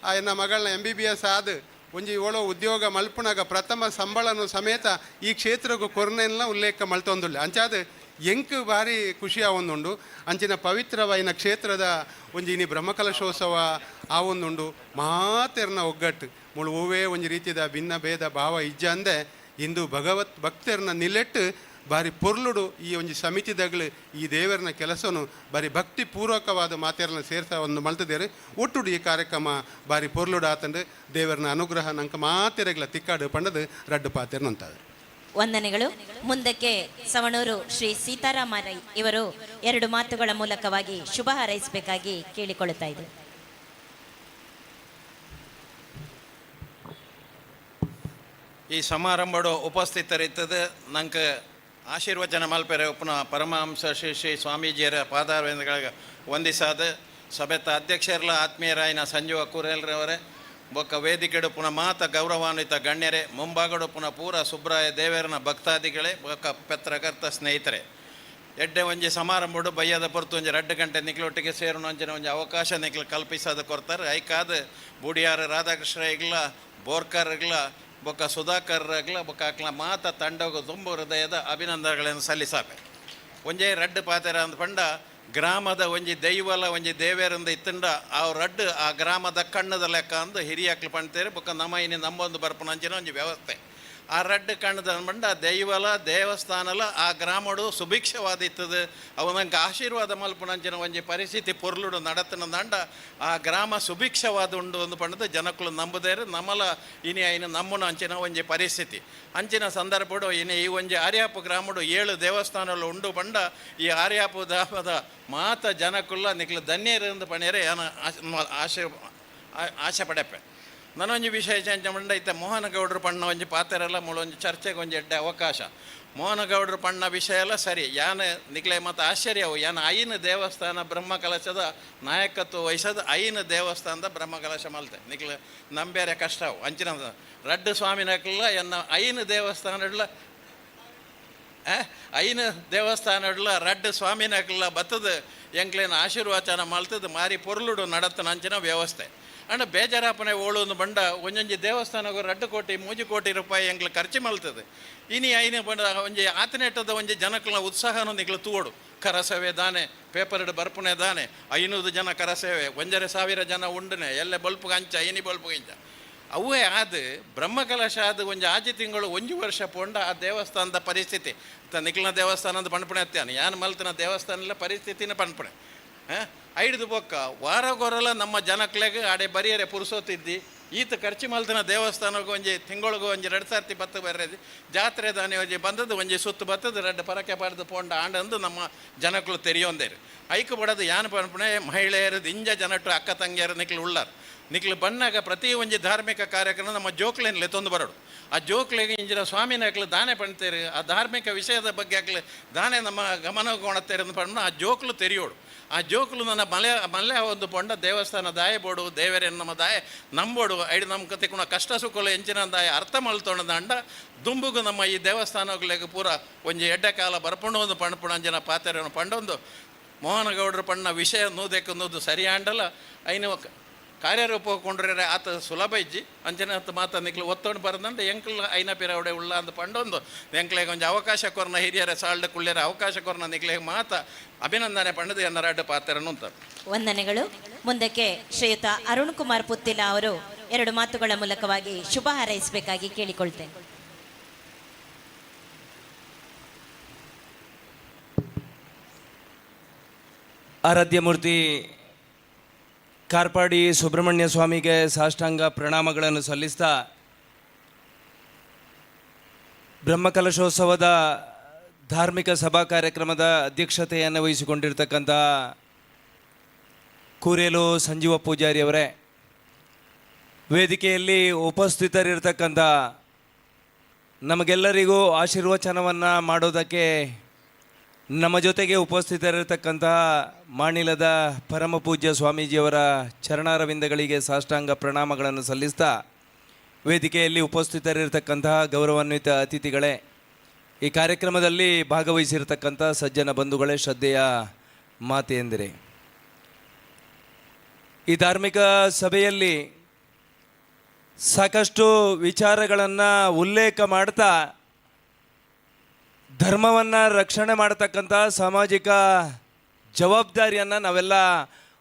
ಆ ಎನ್ನ ಮಗಳನ್ನ MBBS ಆದ ಒಂಜಿ ಓಳೋ ಉದ್ಯೋಗ ಮಲ್ಪುನಗ ಪ್ರಥಮ ಸಂಬಳನು ಸಮೇತ ಈ ಕ್ಷೇತ್ರಕ್ಕೂ ಕೊರ್ನೆಲ್ಲ ಉಲ್ಲೇಖ ಮಲ್ತೊಂದುಳ್ಳೆ. ಅಂಚಾದ ಎಂಕ್ ಭಾರಿ ಖುಷಿ ಆವೊಂದುಂಡು. ಅಂಚಿನ ಪವಿತ್ರವಾಯಿನ ಕ್ಷೇತ್ರದ ಒಂಜಿ ಇನಿ ಬ್ರಹ್ಮಕಲಶೋತ್ಸವ ಆವೊಂದುಂಡು. ಮಾತೆರ್ನ ಒಗ್ಗಟ್ಟು ಮುಳು ಹೂವೇ ಒಂಜಿ ರೀತಿಯ ಭಿನ್ನ ಭೇದ ಭಾವ ಇಜ್ಜ ಅಂದೆ ಇಂದು ಭಗವತ್ ಭಕ್ತರ್ನ ನಿಲೆಟ್ಟು ಬಾರಿ ಪೊರ್ಲುಡು ಈ ಒಂಜಿ ಸಮಿತಿದಗಳು ಈ ದೇವರನ ಕೆಲಸನು ಬಾರಿ ಭಕ್ತಿ ಪೂರ್ವಕವಾದ ಮಾತೆರ್ನ ಸೇರ್ಸ ಒಂದು ಮಲ್ತದೇರು. ಒಟ್ಟುಡು ಈ ಕಾರ್ಯಕ್ರಮ ಬಾರಿ ಪೊರ್ಲುಡು ಆತಂಡು ದೇವರನ ಅನುಗ್ರಹ ನಂಕ ಮಾತೆರೆಗ್ಲ ತಿಕ್ಕಾಡು ಪಂಡದು ರಡ್ಡು ಪಾತೆರ್ನಂತಾವೆ. ವಂದನೆಗಳು. ಮುಂದಕ್ಕೆ ಸವಣೂರು ಶ್ರೀ ಸೀತಾರಾಮ ರೈ ಇವರು 2 ಮಾತುಗಳ ಮೂಲಕವಾಗಿ ಶುಭ ಹಾರೈಸಬೇಕಾಗಿ ಕೇಳಿಕೊಳ್ಳುತ್ತಾ ಇದ್ದಾರೆ. ಈ ಸಮಾರಂಭಡು ಉಪಸ್ಥಿತರಿದ್ದது ನಂಗೆ ಆಶೀರ್ವಚನ ಮಲ್ಪೆರೆ ಉಪ್ಪುನ ಪರಮಹಂಸ ಶ್ರೀ ಶ್ರೀ ಸ್ವಾಮೀಜಿಯರ ಪಾದಾರವಿಂದಗಳಿಗೆ ವಂದಿಸಾದ ಸಭೆತ ಅಧ್ಯಕ್ಷರ್ಲ ಆತ್ಮೀಯರಾಯಿನ ಸಂಜೀವ ಕುರೇಲ್ರವರೇ, ಬೊಕ್ಕ ವೇದಿಕೆಡು ಪುನಃ ಮಾತ ಗೌರವಾನ್ವಿತ ಗಣ್ಯರೇ, ಮುಂಭಾಗಡು ಪುನಃ ಪೂರ ಸುಬ್ರಾಯ ದೇವರನ ಭಕ್ತಾದಿಗಳೇ, ಬೊಕ್ಕ ಪತ್ರಕರ್ತ ಸ್ನೇಹಿತರೆ, ಎಡ್ಡೆ ಒಂಜಿ ಸಮಾರಂಭಡು ಬಯ್ಯದ ಪೊರ್ತು ಒಂಜಿ 2 ಗಂಟೆ ನಿಕ್ಲೊಟ್ಟಿಗೆ ಸೇರೋಣ ಒಂಜಿನ ಒಂಜಿ ಅವಕಾಶ ನಿಕ್ಲು ಕಲ್ಪಿಸೋದು ಕೊರ್ತಾರೆ. ಐಕಾದ ಬುಡಿಯಾರ ರಾಧಾಕೃಷ್ಣ ಇಗ್ಲ ಬೋರ್ಕರ್ ಇಗ್ಲ ಬೊಕ್ಕ ಸುಧಾಕರ್ ಆಗ್ಲ ಬೊಕ್ಕ ಅಕ್ಲ ಮಾತ ತಂಡಗು ತುಂಬು ಹೃದಯದ ಅಭಿನಂದನೆಗಳನ್ನು ಸಲ್ಲಿಸಾಪೆ. ಒಂಜೇ ರಡ್ಡು ಪಾತೆರ ಅಂದ್ ಪಂಡ ಗ್ರಾಮದ ಒಂಜಿ ದೈವಲ ಒಂಜಿ ದೇವೇರಂದ ಇತ್ತಂಡ ಆ ರಡ್ಡು ಆ ಗ್ರಾಮದ ಕಣ್ಣದ ಲೆಕ್ಕ ಅಂದು ಹಿರಿಯಕ್ಲು ಪಣ್ತೇರೆ. ಬೊಕ್ಕ ನಮ್ಮ ಇನಿ ನಂಬೊಂದು ಬರ್ಪುನ ಅಂಚಿನ ಒಂಜಿ ವ್ಯವಸ್ಥೆ. ಆ ರಡ್ಡ್ ಕಣ್ಣದ ಪಂಡ ದೈವಲ ದೇವಸ್ಥಾನಲ ಆ ಗ್ರಾಮಡು ಸುಭಿಕ್ಷವಾದಿತ್ತದು. ಅವು ನಂಗೆ ಆಶೀರ್ವಾದ ಮಲ್ಪುನಂಚಿನ ಒಂಜಿ ಪರಿಸ್ಥಿತಿ ಪೊರ್ಲುಡು ನಡತನ ದಂಡ ಆ ಗ್ರಾಮ ಸುಭಿಕ್ಷವಾದ ಉಂಡು ಒಂದು ಪಂಡದು ಜನಕುಲು ನಂಬುದೇರು. ನಮಲ ಇನಿ ಐನು ನಮ್ಮನ ಅಂಚಿನ ಒಂಜಿ ಪರಿಸ್ಥಿತಿ ಅಂಚಿನ ಸಂದರ್ಭಡು ಇನಿ ಈ ಒಂಜಿ ಆರ್ಯಾಪು ಗ್ರಾಮಡು 7 ದೇವಸ್ಥಾನಲು ಉಂಡು ಪಂಡ ಈ ಆರ್ಯಾಪು ಗ್ರಾಮದ ಮಾತ ಜನಕುಲ್ಲ ನಿಕ್ಲು ಧನ್ಯರಿಂದ ಪಣೇರೆ ಆಶೆ ಆಶೆ ಪಡೆಪೆ. ನನೊಂಜಿ ವಿಷಯ ಚಂಚ ಪಂಡ ಇತ್ತೆ ಮೋಹನಗೌಡರು ಪಣ್ಣ ಒಂಜಿ ಪಾತೆರೆಲ್ಲ ಮೂಲೊಂಜಿ ಚರ್ಚೆಗೆ ಒಂಜಿ ಎಡ್ಡೆ ಅವಕಾಶ. ಮೋಹನಗೌಡರು ಪಣ್ಣ ವಿಷಯ ಎಲ್ಲ ಸರಿ, ಯಾನ ನಿಕ್ಲೆ ಮತ್ತು ಆಶ್ಚರ್ಯವು ಯಾನ ಐನು ದೇವಸ್ಥಾನ ಬ್ರಹ್ಮಕಲಶದ ನಾಯಕತ್ವ ವಹಿಸೋದು ಐನು ದೇವಸ್ಥಾನದ ಬ್ರಹ್ಮಕಲಶ ಮಲ್ತೆ ನಿಕ್ಲೆ ನಂಬೇರೆ ಕಷ್ಟವು ಅಂಚಿನ ರಡ್ಡು ಸ್ವಾಮಿನಕ್ಲ ಎನ್ನ ಐನು ದೇವಸ್ಥಾನಡ್ಲ ಐನು ದೇವಸ್ಥಾನಡ್ಲ ರಡ್ಡು ಸ್ವಾಮಿನಕ್ಲ ಬತ್ತದ ಎಂಕ್ಲೇನ ಆಶೀರ್ವಚನ ಮಲ್ತದ ಮಾರಿ ಪೊರ್ಲುಡು ನಡತನ ಅಂಚಿನ ವ್ಯವಸ್ಥೆ. ಅಂಡ ಬೇಜಾರಾಪನೆ ಓಳೊಂದು ಬಂಡ ಒಂಜೊಂಜಿ ದೇವಸ್ಥಾನಗು 2 ಕೋಟಿ 3 ಕೋಟಿ ರೂಪಾಯಿ ಎಂಕ್ಲು ಖರ್ಚು ಮಲ್ತದೆ. ಇನಿ ಐನು ಬಂಡ ಒಂಜಿ ಆತನೆಟ್ಟದ ಒಂಜಿ ಜನಕ್ಲ ಉತ್ಸಾಹನ ನಿಕ್ಲು ತೂವೋಡು. ಕರಸೇವೆ ದಾನೆ ಪೇಪರ್ಡ್ ಬರ್ಪುನೆ ದಾನೆ 500 ಜನ ಕರಸೇವೆ 1,500 ಜನ ಉಂಡನೆ ಎಲ್ಲ ಬಲ್ಪು ಅಂಚ ಇನಿ ಬಲ್ಪು ಅಂಚ ಅವೇ ಆದ ಬ್ರಹ್ಮಕಲಶ ಆದ ಒಂಜಿ ಆಜಿ ತಿಂಗಳು ಒಂಜಿ ವರ್ಷ ಪೋಂಡ ಆ ದೇವಸ್ಥಾನದ ಪರಿಸ್ಥಿತಿ ನಿಕ್ಲಿನ ದೇವಸ್ಥಾನದ ಪಣ್ಪುಣೆ ಅತ್ಯಾನ ಯಾನ್ ಮಲ್ತನ ದೇವಸ್ಥಾನದ ಪರಿಸ್ಥಿತಿನ ಪಣ್ಪುಣೆ ಐಡ್ದು ಬೊಕ್ಕ ವಾರಗೊರಲ ನಮ್ಮ ಜನಕ್ಲೆಗ್ ಆಡೆ ಬರಿಯರೆ ಪುರುಸೋತಿದ್ದಿ ಈತ ಖರ್ಚು ಮಲ್ತನ ದೇವಸ್ಥಾನಕ್ಕೆ ಒಂಜಿ ತಿಂಗಳಿಗೂ ಒಂಜಿ 2 ಸರ್ತಿ ಬತ್ತು ಬರ್ರೆದಿ ಜಾತ್ರೆ ದಾನೆ ಒಂಜಿ ಬಂದದ್ದು ಒಂಜಿ ಸುತ್ತು ಬತ್ತದು 2 ಪರಕೆ ಪಾಡ್ದು ಪೋಂಡ ಆಂಡಂದು ನಮ್ಮ ಜನಕ್ಕಳು ತೆರಿಯೊಂದೇರು. ಐಕು ಬಡದು ಯಾನ್ ಪನ್ಪುಣೆ ಮಹಿಳೆಯರು ದಿಂಜ ಜನಟು ಅಕ್ಕ ತಂಗಿಯರು ನಿಕ್ಲು ಉಳ್ಳಾರು ನಿಕ್ಲು ಬನ್ನಾಗ ಪ್ರತಿ ಒಂಜಿ ಧಾರ್ಮಿಕ ಕಾರ್ಯಕ್ರಮ ನಮ್ಮ ಜೋಕ್ಲೇನ್ ಲೆತ್ತೊಂದು ಬರೋಡು. ಆ ಜೋಕ್ಲೆಗೆ ಇಂಜಿನ ಸ್ವಾಮಿನ ಅಕ್ಲು ದಾನೆ ಪಣ್ತೇರು ಆ ಧಾರ್ಮಿಕ ವಿಷಯದ ಬಗ್ಗೆ ಅಕ್ಲು ದಾನೆ ನಮ್ಮ ಗಮನ ಕೊಣತ್ತೇರು ಅಂದ್ ಪಣ್ಣ ಆ ಜೋಕ್ಲು ತೆರಿಯೋಡು. ಆ ಜೋಕ್ಲು ನನ್ನ ಮಲೆ ಮಲ್ಲೆ ಒಂದು ಪೊಂಡ ದೇವಸ್ಥಾನ ದಾಯ ಬೋಡು ದೇವರೇ ನಮ್ಮ ದಾಯ ನಂಬೋಡು ಐಡು ನಮ್ಮ ಕತೆ ಕಷ್ಟ ಸುಖಲು ಎಂಚಿನ ದಾಯ ಅರ್ಥ ಮಲ್ತೊಂಡ ದಂಡ ದುಂಬುಗು ನಮ್ಮ ಈ ದೇವಸ್ಥಾನಗಳಿಗೆ ಪೂರ ಒಂಜಿ ಎಡ್ಡೆ ಕಾಲ ಬರ್ಪುಂಡು ಒಂದು ಪಣ್ಪುಣ ಅಂಜಿನ ಪಾತೆರನ್ನು ಪಂಡೊಂದು ಮೋಹನಗೌಡರು ಪಣ್ಣ ವಿಷಯ ನೂದೆಕ್ಕು ನೂದು ಸರಿ ಆಂಡಲ ಐನು ಕಾರ್ಯರೂಪ ಕೊಂಡ್ರೆ ಆತ ಸುಲಭ ಇಜ್ಜಿ ಅಂಚನೆ ಮಾತ ನಿಕ್ಲು ಒತ್ತೊಂಡು ಬರದಂಡ ಎಂಕ್ಲ ಐನ ಪಿರವಡೆ ಉಳ್ಳ ಅಂದ್ ಪಂಡೊಂದು ಎಂಕ್ಲೆಗೆ ಒಂಜಿ ಅವಕಾಶ ಕೊರ್ನ ಹಿರಿಯರ ಸಾಲ್ಡ್ ಕುಳ್ಳ್ಯರ ಅವಕಾಶ ಕೊರ್ನ ನಿಕ್ಲೆಗೆ ಮಾತ ಅಭಿನಂದನೆ ಪಂಡದು ಎನ್ನ ರಡ್ಡು ಪಾತ್ರನು ಅಂತ. ವಂದನೆಗಳು. ಮುಂದಕ್ಕೆ ಶ್ರೀಯುತ ಅರುಣ್ ಕುಮಾರ್ ಪುತ್ತಿಲ ಅವರು 2 ಮಾತುಗಳ ಮೂಲಕವಾಗಿ ಶುಭ ಹಾರೈಸಬೇಕಾಗಿ ಕೇಳಿಕೊಳ್ತೇನೆ. ಆರಾಧ್ಯ ಮೂರ್ತಿ ಕಾರ್ಪಾಡಿ ಸುಬ್ರಹ್ಮಣ್ಯ ಸ್ವಾಮಿಗೆ ಸಾಷ್ಟಾಂಗ ಪ್ರಣಾಮಗಳನ್ನು ಸಲ್ಲಿಸ್ತಾ ಬ್ರಹ್ಮಕಲಶೋತ್ಸವದ ಧಾರ್ಮಿಕ ಸಭಾ ಕಾರ್ಯಕ್ರಮದ ಅಧ್ಯಕ್ಷತೆಯನ್ನು ವಹಿಸಿಕೊಂಡಿರ್ತಕ್ಕಂಥ ಕೂರೇಲು ಸಂಜೀವ ಪೂಜಾರಿಯವರೇ, ವೇದಿಕೆಯಲ್ಲಿ ಉಪಸ್ಥಿತರಿರ್ತಕ್ಕಂಥ ನಮಗೆಲ್ಲರಿಗೂ ಆಶೀರ್ವಚನವನ್ನು ಮಾಡೋದಕ್ಕೆ ನಮ್ಮ ಜೊತೆಗೆ ಉಪಸ್ಥಿತರಿರ್ತಕ್ಕಂಥ ಮಾಣಿಲದ ಪರಮ ಪೂಜ್ಯ ಸ್ವಾಮೀಜಿಯವರ ಚರಣಾರವಿಂದಗಳಿಗೆ ಸಾಷ್ಟಾಂಗ ಪ್ರಣಾಮಗಳನ್ನು ಸಲ್ಲಿಸ್ತಾ ವೇದಿಕೆಯಲ್ಲಿ ಉಪಸ್ಥಿತರಿರ್ತಕ್ಕಂತಹ ಗೌರವಾನ್ವಿತ ಅತಿಥಿಗಳೇ, ಈ ಕಾರ್ಯಕ್ರಮದಲ್ಲಿ ಭಾಗವಹಿಸಿರ್ತಕ್ಕಂಥ ಸಜ್ಜನ ಬಂಧುಗಳೇ, ಶ್ರದ್ಧೆಯ ಮಾತೆಯಂದಿರೇ, ಈ ಧಾರ್ಮಿಕ ಸಭೆಯಲ್ಲಿ ಸಾಕಷ್ಟು ವಿಚಾರಗಳನ್ನು ಉಲ್ಲೇಖ ಮಾಡ್ತಾ ಧರ್ಮವನ್ನು ರಕ್ಷಣೆ ಮಾಡತಕ್ಕಂಥ ಸಾಮಾಜಿಕ ಜವಾಬ್ದಾರಿಯನ್ನು ನಾವೆಲ್ಲ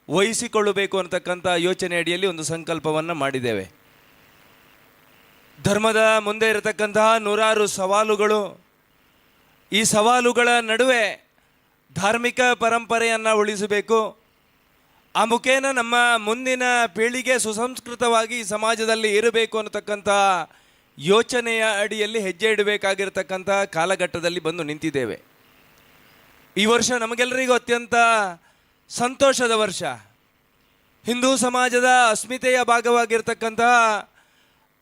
ವಹಿಸಿಕೊಳ್ಳಬೇಕು ಅಂತಕ್ಕಂಥ ಯೋಚನೆ ಅಡಿಯಲ್ಲಿ ಒಂದು ಸಂಕಲ್ಪವನ್ನು ಮಾಡಿದ್ದೇವೆ. ಧರ್ಮದ ಮುಂದೆ ಇರತಕ್ಕಂತಹ ನೂರಾರು ಸವಾಲುಗಳು, ಈ ಸವಾಲುಗಳ ನಡುವೆ ಧಾರ್ಮಿಕ ಪರಂಪರೆಯನ್ನು ಉಳಿಸಬೇಕು. ಆ ಮುಖೇನ ನಮ್ಮ ಮುಂದಿನ ಪೀಳಿಗೆ ಸುಸಂಸ್ಕೃತವಾಗಿ ಸಮಾಜದಲ್ಲಿ ಇರಬೇಕು ಅನ್ನತಕ್ಕಂಥ ಯೋಚನೆಯ ಅಡಿಯಲ್ಲಿ ಹೆಜ್ಜೆ ಇಡಬೇಕಾಗಿರ್ತಕ್ಕಂಥ ಕಾಲಘಟ್ಟದಲ್ಲಿ ಬಂದು ನಿಂತಿದ್ದೇವೆ. ಈ ವರ್ಷ ನಮಗೆಲ್ಲರಿಗೂ ಅತ್ಯಂತ ಸಂತೋಷದ ವರ್ಷ. ಹಿಂದೂ ಸಮಾಜದ ಅಸ್ಮಿತೆಯ ಭಾಗವಾಗಿರ್ತಕ್ಕಂತಹ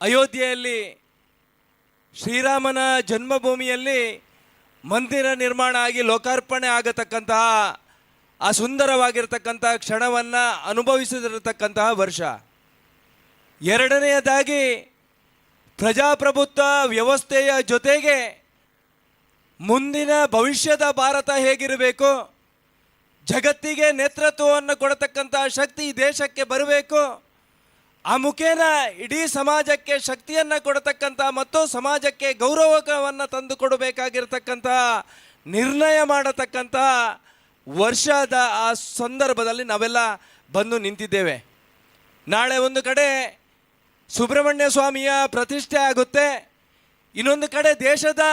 ಅಯೋಧ್ಯೆಯಲ್ಲಿ ಶ್ರೀರಾಮನ ಜನ್ಮಭೂಮಿಯಲ್ಲಿ ಮಂದಿರ ನಿರ್ಮಾಣ ಆಗಿ ಲೋಕಾರ್ಪಣೆ ಆಗತಕ್ಕಂತಹ ಆ ಸುಂದರವಾಗಿರ್ತಕ್ಕಂಥ ಕ್ಷಣವನ್ನು ಅನುಭವಿಸಿದಿರತಕ್ಕಂತಹ ವರ್ಷ. ಎರಡನೆಯದಾಗಿ ಪ್ರಜಾಪ್ರಭುತ್ವ ವ್ಯವಸ್ಥೆಯ ಜೊತೆಗೆ ಮುಂದಿನ ಭವಿಷ್ಯದ ಭಾರತ ಹೇಗಿರಬೇಕು, ಜಗತ್ತಿಗೆ ನೇತೃತ್ವವನ್ನು ಕೊಡತಕ್ಕಂಥ ಶಕ್ತಿ ಈ ದೇಶಕ್ಕೆ ಬರಬೇಕು, ಆ ಮುಖೇನ ಇಡೀ ಸಮಾಜಕ್ಕೆ ಶಕ್ತಿಯನ್ನು ಕೊಡತಕ್ಕಂಥ ಮತ್ತು ಸಮಾಜಕ್ಕೆ ಗೌರವವನ್ನು ತಂದುಕೊಡಬೇಕಾಗಿರ್ತಕ್ಕಂಥ ನಿರ್ಣಯ ಮಾಡತಕ್ಕಂಥ ವರ್ಷದ ಆ ಸಂದರ್ಭದಲ್ಲಿ ನಾವೆಲ್ಲ ಬಂದು ನಿಂತಿದ್ದೇವೆ. ನಾಳೆ ಒಂದು ಕಡೆ ಸುಬ್ರಹ್ಮಣ್ಯ ಸ್ವಾಮಿಯ ಪ್ರತಿಷ್ಠೆ ಆಗುತ್ತೆ, ಇನ್ನೊಂದು ಕಡೆ ದೇಶದ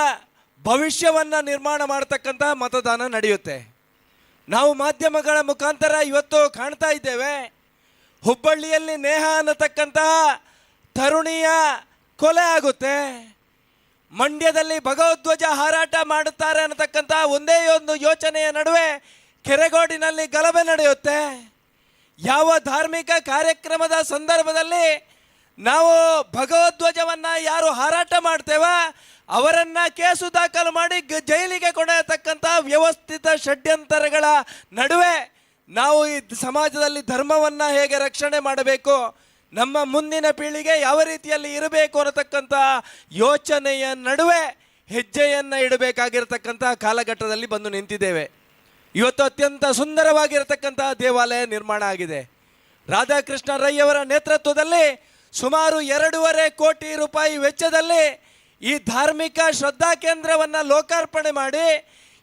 ಭವಿಷ್ಯವನ್ನು ನಿರ್ಮಾಣ ಮಾಡತಕ್ಕಂಥ ಮತದಾನ ನಡೆಯುತ್ತೆ. ನಾವು ಮಾಧ್ಯಮಗಳ ಮುಖಾಂತರ ಇವತ್ತು ಕಾಣ್ತಾ ಇದ್ದೇವೆ, ಹುಬ್ಬಳ್ಳಿಯಲ್ಲಿ ನೇಹ ಅನ್ನತಕ್ಕಂತಹ ತರುಣಿಯ ಕೊಲೆ ಆಗುತ್ತೆ, ಮಂಡ್ಯದಲ್ಲಿ ಭಗವದ್ವಜ ಹಾರಾಟ ಮಾಡುತ್ತಾರೆ ಅನ್ನತಕ್ಕಂಥ ಒಂದೇ ಒಂದು ಯೋಚನೆಯ ನಡುವೆ ಕೆರೆಗೋಡಿನಲ್ಲಿ ಗಲಭೆ ನಡೆಯುತ್ತೆ. ಯಾವ ಧಾರ್ಮಿಕ ಕಾರ್ಯಕ್ರಮದ ಸಂದರ್ಭದಲ್ಲಿ ನಾವು ಭಗವದ್ವಜವನ್ನು ಯಾರು ಹಾರಾಟ ಮಾಡ್ತೇವ ಅವರನ್ನು ಕೇಸು ದಾಖಲು ಮಾಡಿ ಜೈಲಿಗೆ ಕೊಂಡೊಯ್ಯತಕ್ಕಂಥ ವ್ಯವಸ್ಥಿತ ಷಡ್ಯಂತರಗಳ ನಡುವೆ ನಾವು ಈ ಸಮಾಜದಲ್ಲಿ ಧರ್ಮವನ್ನು ಹೇಗೆ ರಕ್ಷಣೆ ಮಾಡಬೇಕು, ನಮ್ಮ ಮುಂದಿನ ಪೀಳಿಗೆ ಯಾವ ರೀತಿಯಲ್ಲಿ ಇರಬೇಕು ಅನ್ನತಕ್ಕಂಥ ಯೋಚನೆಯ ನಡುವೆ ಹೆಜ್ಜೆಯನ್ನು ಇಡಬೇಕಾಗಿರ್ತಕ್ಕಂಥ ಕಾಲಘಟ್ಟದಲ್ಲಿ ಬಂದು ನಿಂತಿದ್ದೇವೆ. ಇವತ್ತು ಅತ್ಯಂತ ಸುಂದರವಾಗಿರತಕ್ಕಂಥ ದೇವಾಲಯ ನಿರ್ಮಾಣ ಆಗಿದೆ. ರಾಧಾಕೃಷ್ಣ ರೈಯವರ ನೇತೃತ್ವದಲ್ಲಿ ಸುಮಾರು 2.5 ಕೋಟಿ ರೂಪಾಯಿ ವೆಚ್ಚದಲ್ಲಿ ಈ ಧಾರ್ಮಿಕ ಶ್ರದ್ಧಾ ಕೇಂದ್ರವನ್ನು ಲೋಕಾರ್ಪಣೆ ಮಾಡಿ,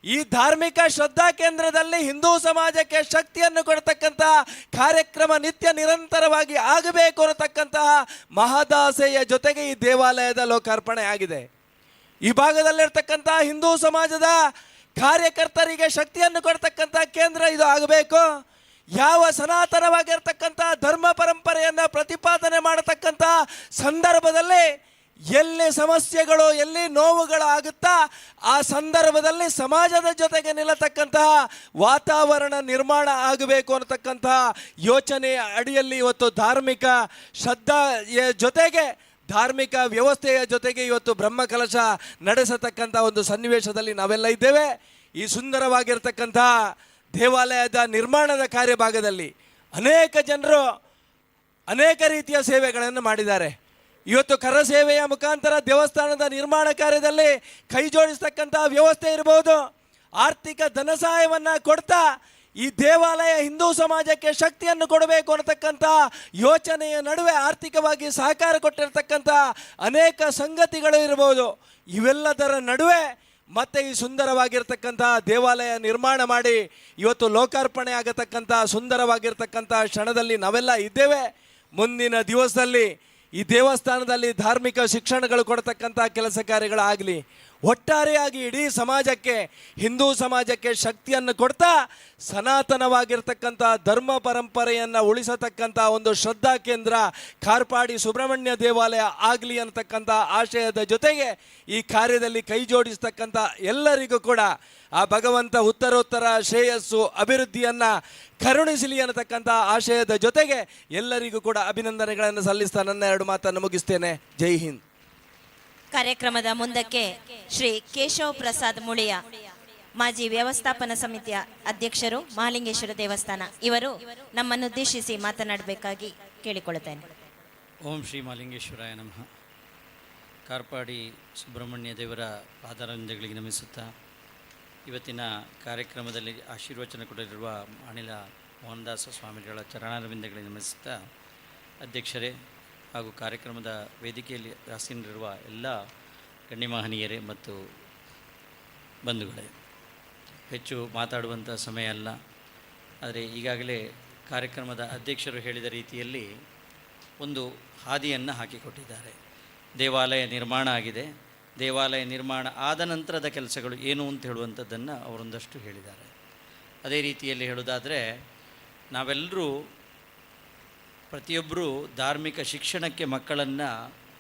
ಈ ಧಾರ್ಮಿಕ ಶ್ರದ್ಧಾ ಕೇಂದ್ರದಲ್ಲಿ ಹಿಂದೂ ಸಮಾಜಕ್ಕೆ ಶಕ್ತಿಯನ್ನು ಕೊಡ್ತಕ್ಕಂಥ ಕಾರ್ಯಕ್ರಮ ನಿತ್ಯ ನಿರಂತರವಾಗಿ ಆಗಬೇಕು ಅನ್ನತಕ್ಕಂತಹ ಮಹದಾಸೆಯ ಜೊತೆಗೆ ಈ ದೇವಾಲಯದ ಲೋಕಾರ್ಪಣೆ ಆಗಿದೆ. ಈ ಭಾಗದಲ್ಲಿರ್ತಕ್ಕಂಥ ಹಿಂದೂ ಸಮಾಜದ ಕಾರ್ಯಕರ್ತರಿಗೆ ಶಕ್ತಿಯನ್ನು ಕೊಡ್ತಕ್ಕಂಥ ಕೇಂದ್ರ ಇದು ಆಗಬೇಕು. ಯಾವ ಸನಾತನವಾಗಿರ್ತಕ್ಕಂಥ ಧರ್ಮ ಪರಂಪರೆಯನ್ನು ಪ್ರತಿಪಾದನೆ ಮಾಡತಕ್ಕಂಥ ಸಂದರ್ಭದಲ್ಲಿ ಎಲ್ಲಿ ಸಮಸ್ಯೆಗಳು, ಎಲ್ಲಿ ನೋವುಗಳು ಆಗುತ್ತಾ ಆ ಸಂದರ್ಭದಲ್ಲಿ ಸಮಾಜದ ಜೊತೆಗೆ ನಿಲ್ಲತಕ್ಕಂತಹ ವಾತಾವರಣ ನಿರ್ಮಾಣ ಆಗಬೇಕು ಅನ್ನತಕ್ಕಂತಹ ಯೋಚನೆಯ ಅಡಿಯಲ್ಲಿ ಇವತ್ತು ಧಾರ್ಮಿಕ ಶ್ರದ್ಧೆಯ ಜೊತೆಗೆ ಧಾರ್ಮಿಕ ವ್ಯವಸ್ಥೆಯ ಜೊತೆಗೆ ಇವತ್ತು ಬ್ರಹ್ಮಕಲಶ ನಡೆಸತಕ್ಕಂಥ ಒಂದು ಸನ್ನಿವೇಶದಲ್ಲಿ ನಾವೆಲ್ಲ ಇದ್ದೇವೆ. ಈ ಸುಂದರವಾಗಿರ್ತಕ್ಕಂಥ ದೇವಾಲಯದ ನಿರ್ಮಾಣದ ಕಾರ್ಯಭಾಗದಲ್ಲಿ ಅನೇಕ ಜನರು ಅನೇಕ ರೀತಿಯ ಸೇವೆಗಳನ್ನು ಮಾಡಿದ್ದಾರೆ. ಇವತ್ತು ಕರಸೇವೆಯ ಮುಖಾಂತರ ದೇವಸ್ಥಾನದ ನಿರ್ಮಾಣ ಕಾರ್ಯದಲ್ಲಿ ಕೈ ಜೋಡಿಸ್ತಕ್ಕಂಥ ವ್ಯವಸ್ಥೆ ಇರಬಹುದು, ಆರ್ಥಿಕ ಧನ ಸಹಾಯವನ್ನು ಕೊಡ್ತಾ ಈ ದೇವಾಲಯ ಹಿಂದೂ ಸಮಾಜಕ್ಕೆ ಶಕ್ತಿಯನ್ನು ಕೊಡಬೇಕು ಅನ್ನತಕ್ಕಂಥ ಯೋಚನೆಯ ನಡುವೆ ಆರ್ಥಿಕವಾಗಿ ಸಹಕಾರ ಕೊಟ್ಟಿರ್ತಕ್ಕಂಥ ಅನೇಕ ಸಂಗತಿಗಳು ಇರಬಹುದು. ಇವೆಲ್ಲದರ ನಡುವೆ ಮತ್ತೆ ಈ ಸುಂದರವಾಗಿರ್ತಕ್ಕಂಥ ದೇವಾಲಯ ನಿರ್ಮಾಣ ಮಾಡಿ ಇವತ್ತು ಲೋಕಾರ್ಪಣೆ ಆಗತಕ್ಕಂಥ ಸುಂದರವಾಗಿರ್ತಕ್ಕಂಥ ಕ್ಷಣದಲ್ಲಿ ನಾವೆಲ್ಲ ಇದ್ದೇವೆ. ಮುಂದಿನ ದಿವಸದಲ್ಲಿ ಈ ದೇವಸ್ಥಾನದಲ್ಲಿ ಧಾರ್ಮಿಕ ಶಿಕ್ಷಣಗಳು ಕೊಡತಕ್ಕಂಥ ಕೆಲಸ ಕಾರ್ಯಗಳಾಗಲಿ, ಒಟ್ಟಾರೆಯಾಗಿ ಇಡೀ ಸಮಾಜಕ್ಕೆ, ಹಿಂದೂ ಸಮಾಜಕ್ಕೆ ಶಕ್ತಿಯನ್ನು ಕೊಡ್ತಾ ಸನಾತನವಾಗಿರ್ತಕ್ಕಂಥ ಧರ್ಮ ಪರಂಪರೆಯನ್ನು ಉಳಿಸತಕ್ಕಂಥ ಒಂದು ಶ್ರದ್ಧಾ ಕೇಂದ್ರ ಕಾರ್ಪಾಡಿ ಸುಬ್ರಹ್ಮಣ್ಯ ದೇವಾಲಯ ಆಗಲಿ ಅನ್ನತಕ್ಕಂಥ ಆಶಯದ ಜೊತೆಗೆ ಈ ಕಾರ್ಯದಲ್ಲಿ ಕೈ ಜೋಡಿಸ್ತಕ್ಕಂಥ ಎಲ್ಲರಿಗೂ ಕೂಡ ಆ ಭಗವಂತ ಉತ್ತರೋತ್ತರ ಶ್ರೇಯಸ್ಸು ಅಭಿವೃದ್ಧಿಯನ್ನು ಕರುಣಿಸಲಿ ಅನ್ನತಕ್ಕಂಥ ಆಶಯದ ಜೊತೆಗೆ ಎಲ್ಲರಿಗೂ ಕೂಡ ಅಭಿನಂದನೆಗಳನ್ನು ಸಲ್ಲಿಸ್ತಾ ನನ್ನ ಎರಡು ಮಾತನ್ನು ಮುಗಿಸ್ತೇನೆ. ಜೈ ಹಿಂದ್. ಕಾರ್ಯಕ್ರಮದ ಮುಂದಕ್ಕೆ ಶ್ರೀ ಕೇಶವ ಪ್ರಸಾದ್ ಮುಳಿಯ, ಮಾಜಿ ವ್ಯವಸ್ಥಾಪನಾ ಸಮಿತಿಯ ಅಧ್ಯಕ್ಷರು, ಮಹಾಲಿಂಗೇಶ್ವರ ದೇವಸ್ಥಾನ, ಇವರು ನಮ್ಮನ್ನುದ್ದೇಶಿಸಿ ಮಾತನಾಡಬೇಕಾಗಿ ಕೇಳಿಕೊಳ್ಳುತ್ತೇನೆ. ಓಂ ಶ್ರೀ ಮಹಾಲಿಂಗೇಶ್ವರಾಯ ನಮಃ. ಕಾರ್ಪಾಡಿ ಸುಬ್ರಹ್ಮಣ್ಯ ದೇವರ ಪಾದಾರವಿಂದಗಳಿಗೆ ನಮಿಸುತ್ತಾ ಇವತ್ತಿನ ಕಾರ್ಯಕ್ರಮದಲ್ಲಿ ಆಶೀರ್ವಚನ ಕೊಡಲಿರುವ ಅನಿಲ ಮೋಹನದಾಸ ಸ್ವಾಮಿಗಳ ಚರಣಾರವಿಂದಗಳಿಗೆ ನಮಿಸುತ್ತಾ, ಅಧ್ಯಕ್ಷರೇ ಹಾಗೂ ಕಾರ್ಯಕ್ರಮದ ವೇದಿಕೆಯಲ್ಲಿ ಆಸೀನರಿರುವ ಎಲ್ಲ ಗಣ್ಯಮಹನೀಯರೇ ಮತ್ತು ಬಂಧುಗಳೇ, ಹೆಚ್ಚು ಮಾತಾಡುವಂಥ ಸಮಯ ಅಲ್ಲ. ಆದರೆ ಈಗಾಗಲೇ ಕಾರ್ಯಕ್ರಮದ ಅಧ್ಯಕ್ಷರು ಹೇಳಿದ ರೀತಿಯಲ್ಲಿ ಒಂದು ಹಾದಿಯನ್ನು ಹಾಕಿಕೊಟ್ಟಿದ್ದಾರೆ. ದೇವಾಲಯ ನಿರ್ಮಾಣ ಆಗಿದೆ. ದೇವಾಲಯ ನಿರ್ಮಾಣ ಆದ ನಂತರದ ಕೆಲಸಗಳು ಏನು ಅಂತ ಹೇಳುವಂಥದ್ದನ್ನು ಅವರೊಂದಷ್ಟು ಹೇಳಿದ್ದಾರೆ. ಅದೇ ರೀತಿಯಲ್ಲಿ ಹೇಳೋದಾದರೆ, ನಾವೆಲ್ಲರೂ ಪ್ರತಿಯೊಬ್ಬರೂ ಧಾರ್ಮಿಕ ಶಿಕ್ಷಣಕ್ಕೆ ಮಕ್ಕಳನ್ನು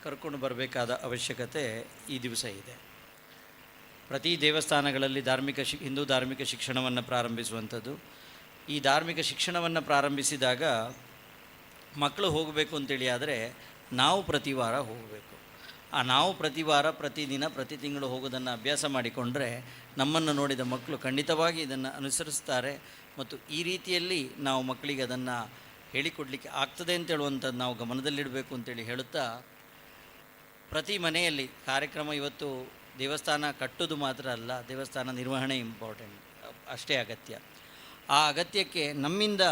ಕರ್ಕೊಂಡು ಬರಬೇಕಾದ ಅವಶ್ಯಕತೆ ಈ ದಿವಸ ಇದೆ. ಪ್ರತಿ ದೇವಸ್ಥಾನಗಳಲ್ಲಿ ಹಿಂದೂ ಧಾರ್ಮಿಕ ಶಿಕ್ಷಣವನ್ನು ಪ್ರಾರಂಭಿಸುವಂಥದ್ದು. ಈ ಧಾರ್ಮಿಕ ಶಿಕ್ಷಣವನ್ನು ಪ್ರಾರಂಭಿಸಿದಾಗ ಮಕ್ಕಳು ಹೋಗಬೇಕು ಅಂತೇಳಿ ಆದರೆ ನಾವು ಪ್ರತಿ ವಾರ ಹೋಗಬೇಕು. ಆ ನಾವು ಪ್ರತಿ ವಾರ, ಪ್ರತಿದಿನ, ಪ್ರತಿ ತಿಂಗಳು ಹೋಗೋದನ್ನು ಅಭ್ಯಾಸ ಮಾಡಿಕೊಂಡ್ರೆ ನಮ್ಮನ್ನು ನೋಡಿದ ಮಕ್ಕಳು ಖಂಡಿತವಾಗಿ ಇದನ್ನು ಅನುಸರಿಸ್ತಾರೆ ಮತ್ತು ಈ ರೀತಿಯಲ್ಲಿ ನಾವು ಮಕ್ಕಳಿಗೆ ಅದನ್ನು ಹೇಳಿಕೊಡ್ಲಿಕ್ಕೆ ಆಗ್ತದೆ ಅಂತೇಳುವಂಥದ್ದು ನಾವು ಗಮನದಲ್ಲಿಡಬೇಕು ಅಂತೇಳಿ ಹೇಳುತ್ತಾ, ಪ್ರತಿ ಮನೆಯಲ್ಲಿ ಕಾರ್ಯಕ್ರಮ ಇವತ್ತು ದೇವಸ್ಥಾನ ಕಟ್ಟೋದು ಮಾತ್ರ ಅಲ್ಲ, ದೇವಸ್ಥಾನ ನಿರ್ವಹಣೆ ಇಂಪಾರ್ಟೆಂಟ್, ಅಷ್ಟೇ ಅಗತ್ಯ. ಆ ಅಗತ್ಯಕ್ಕೆ ನಮ್ಮಿಂದ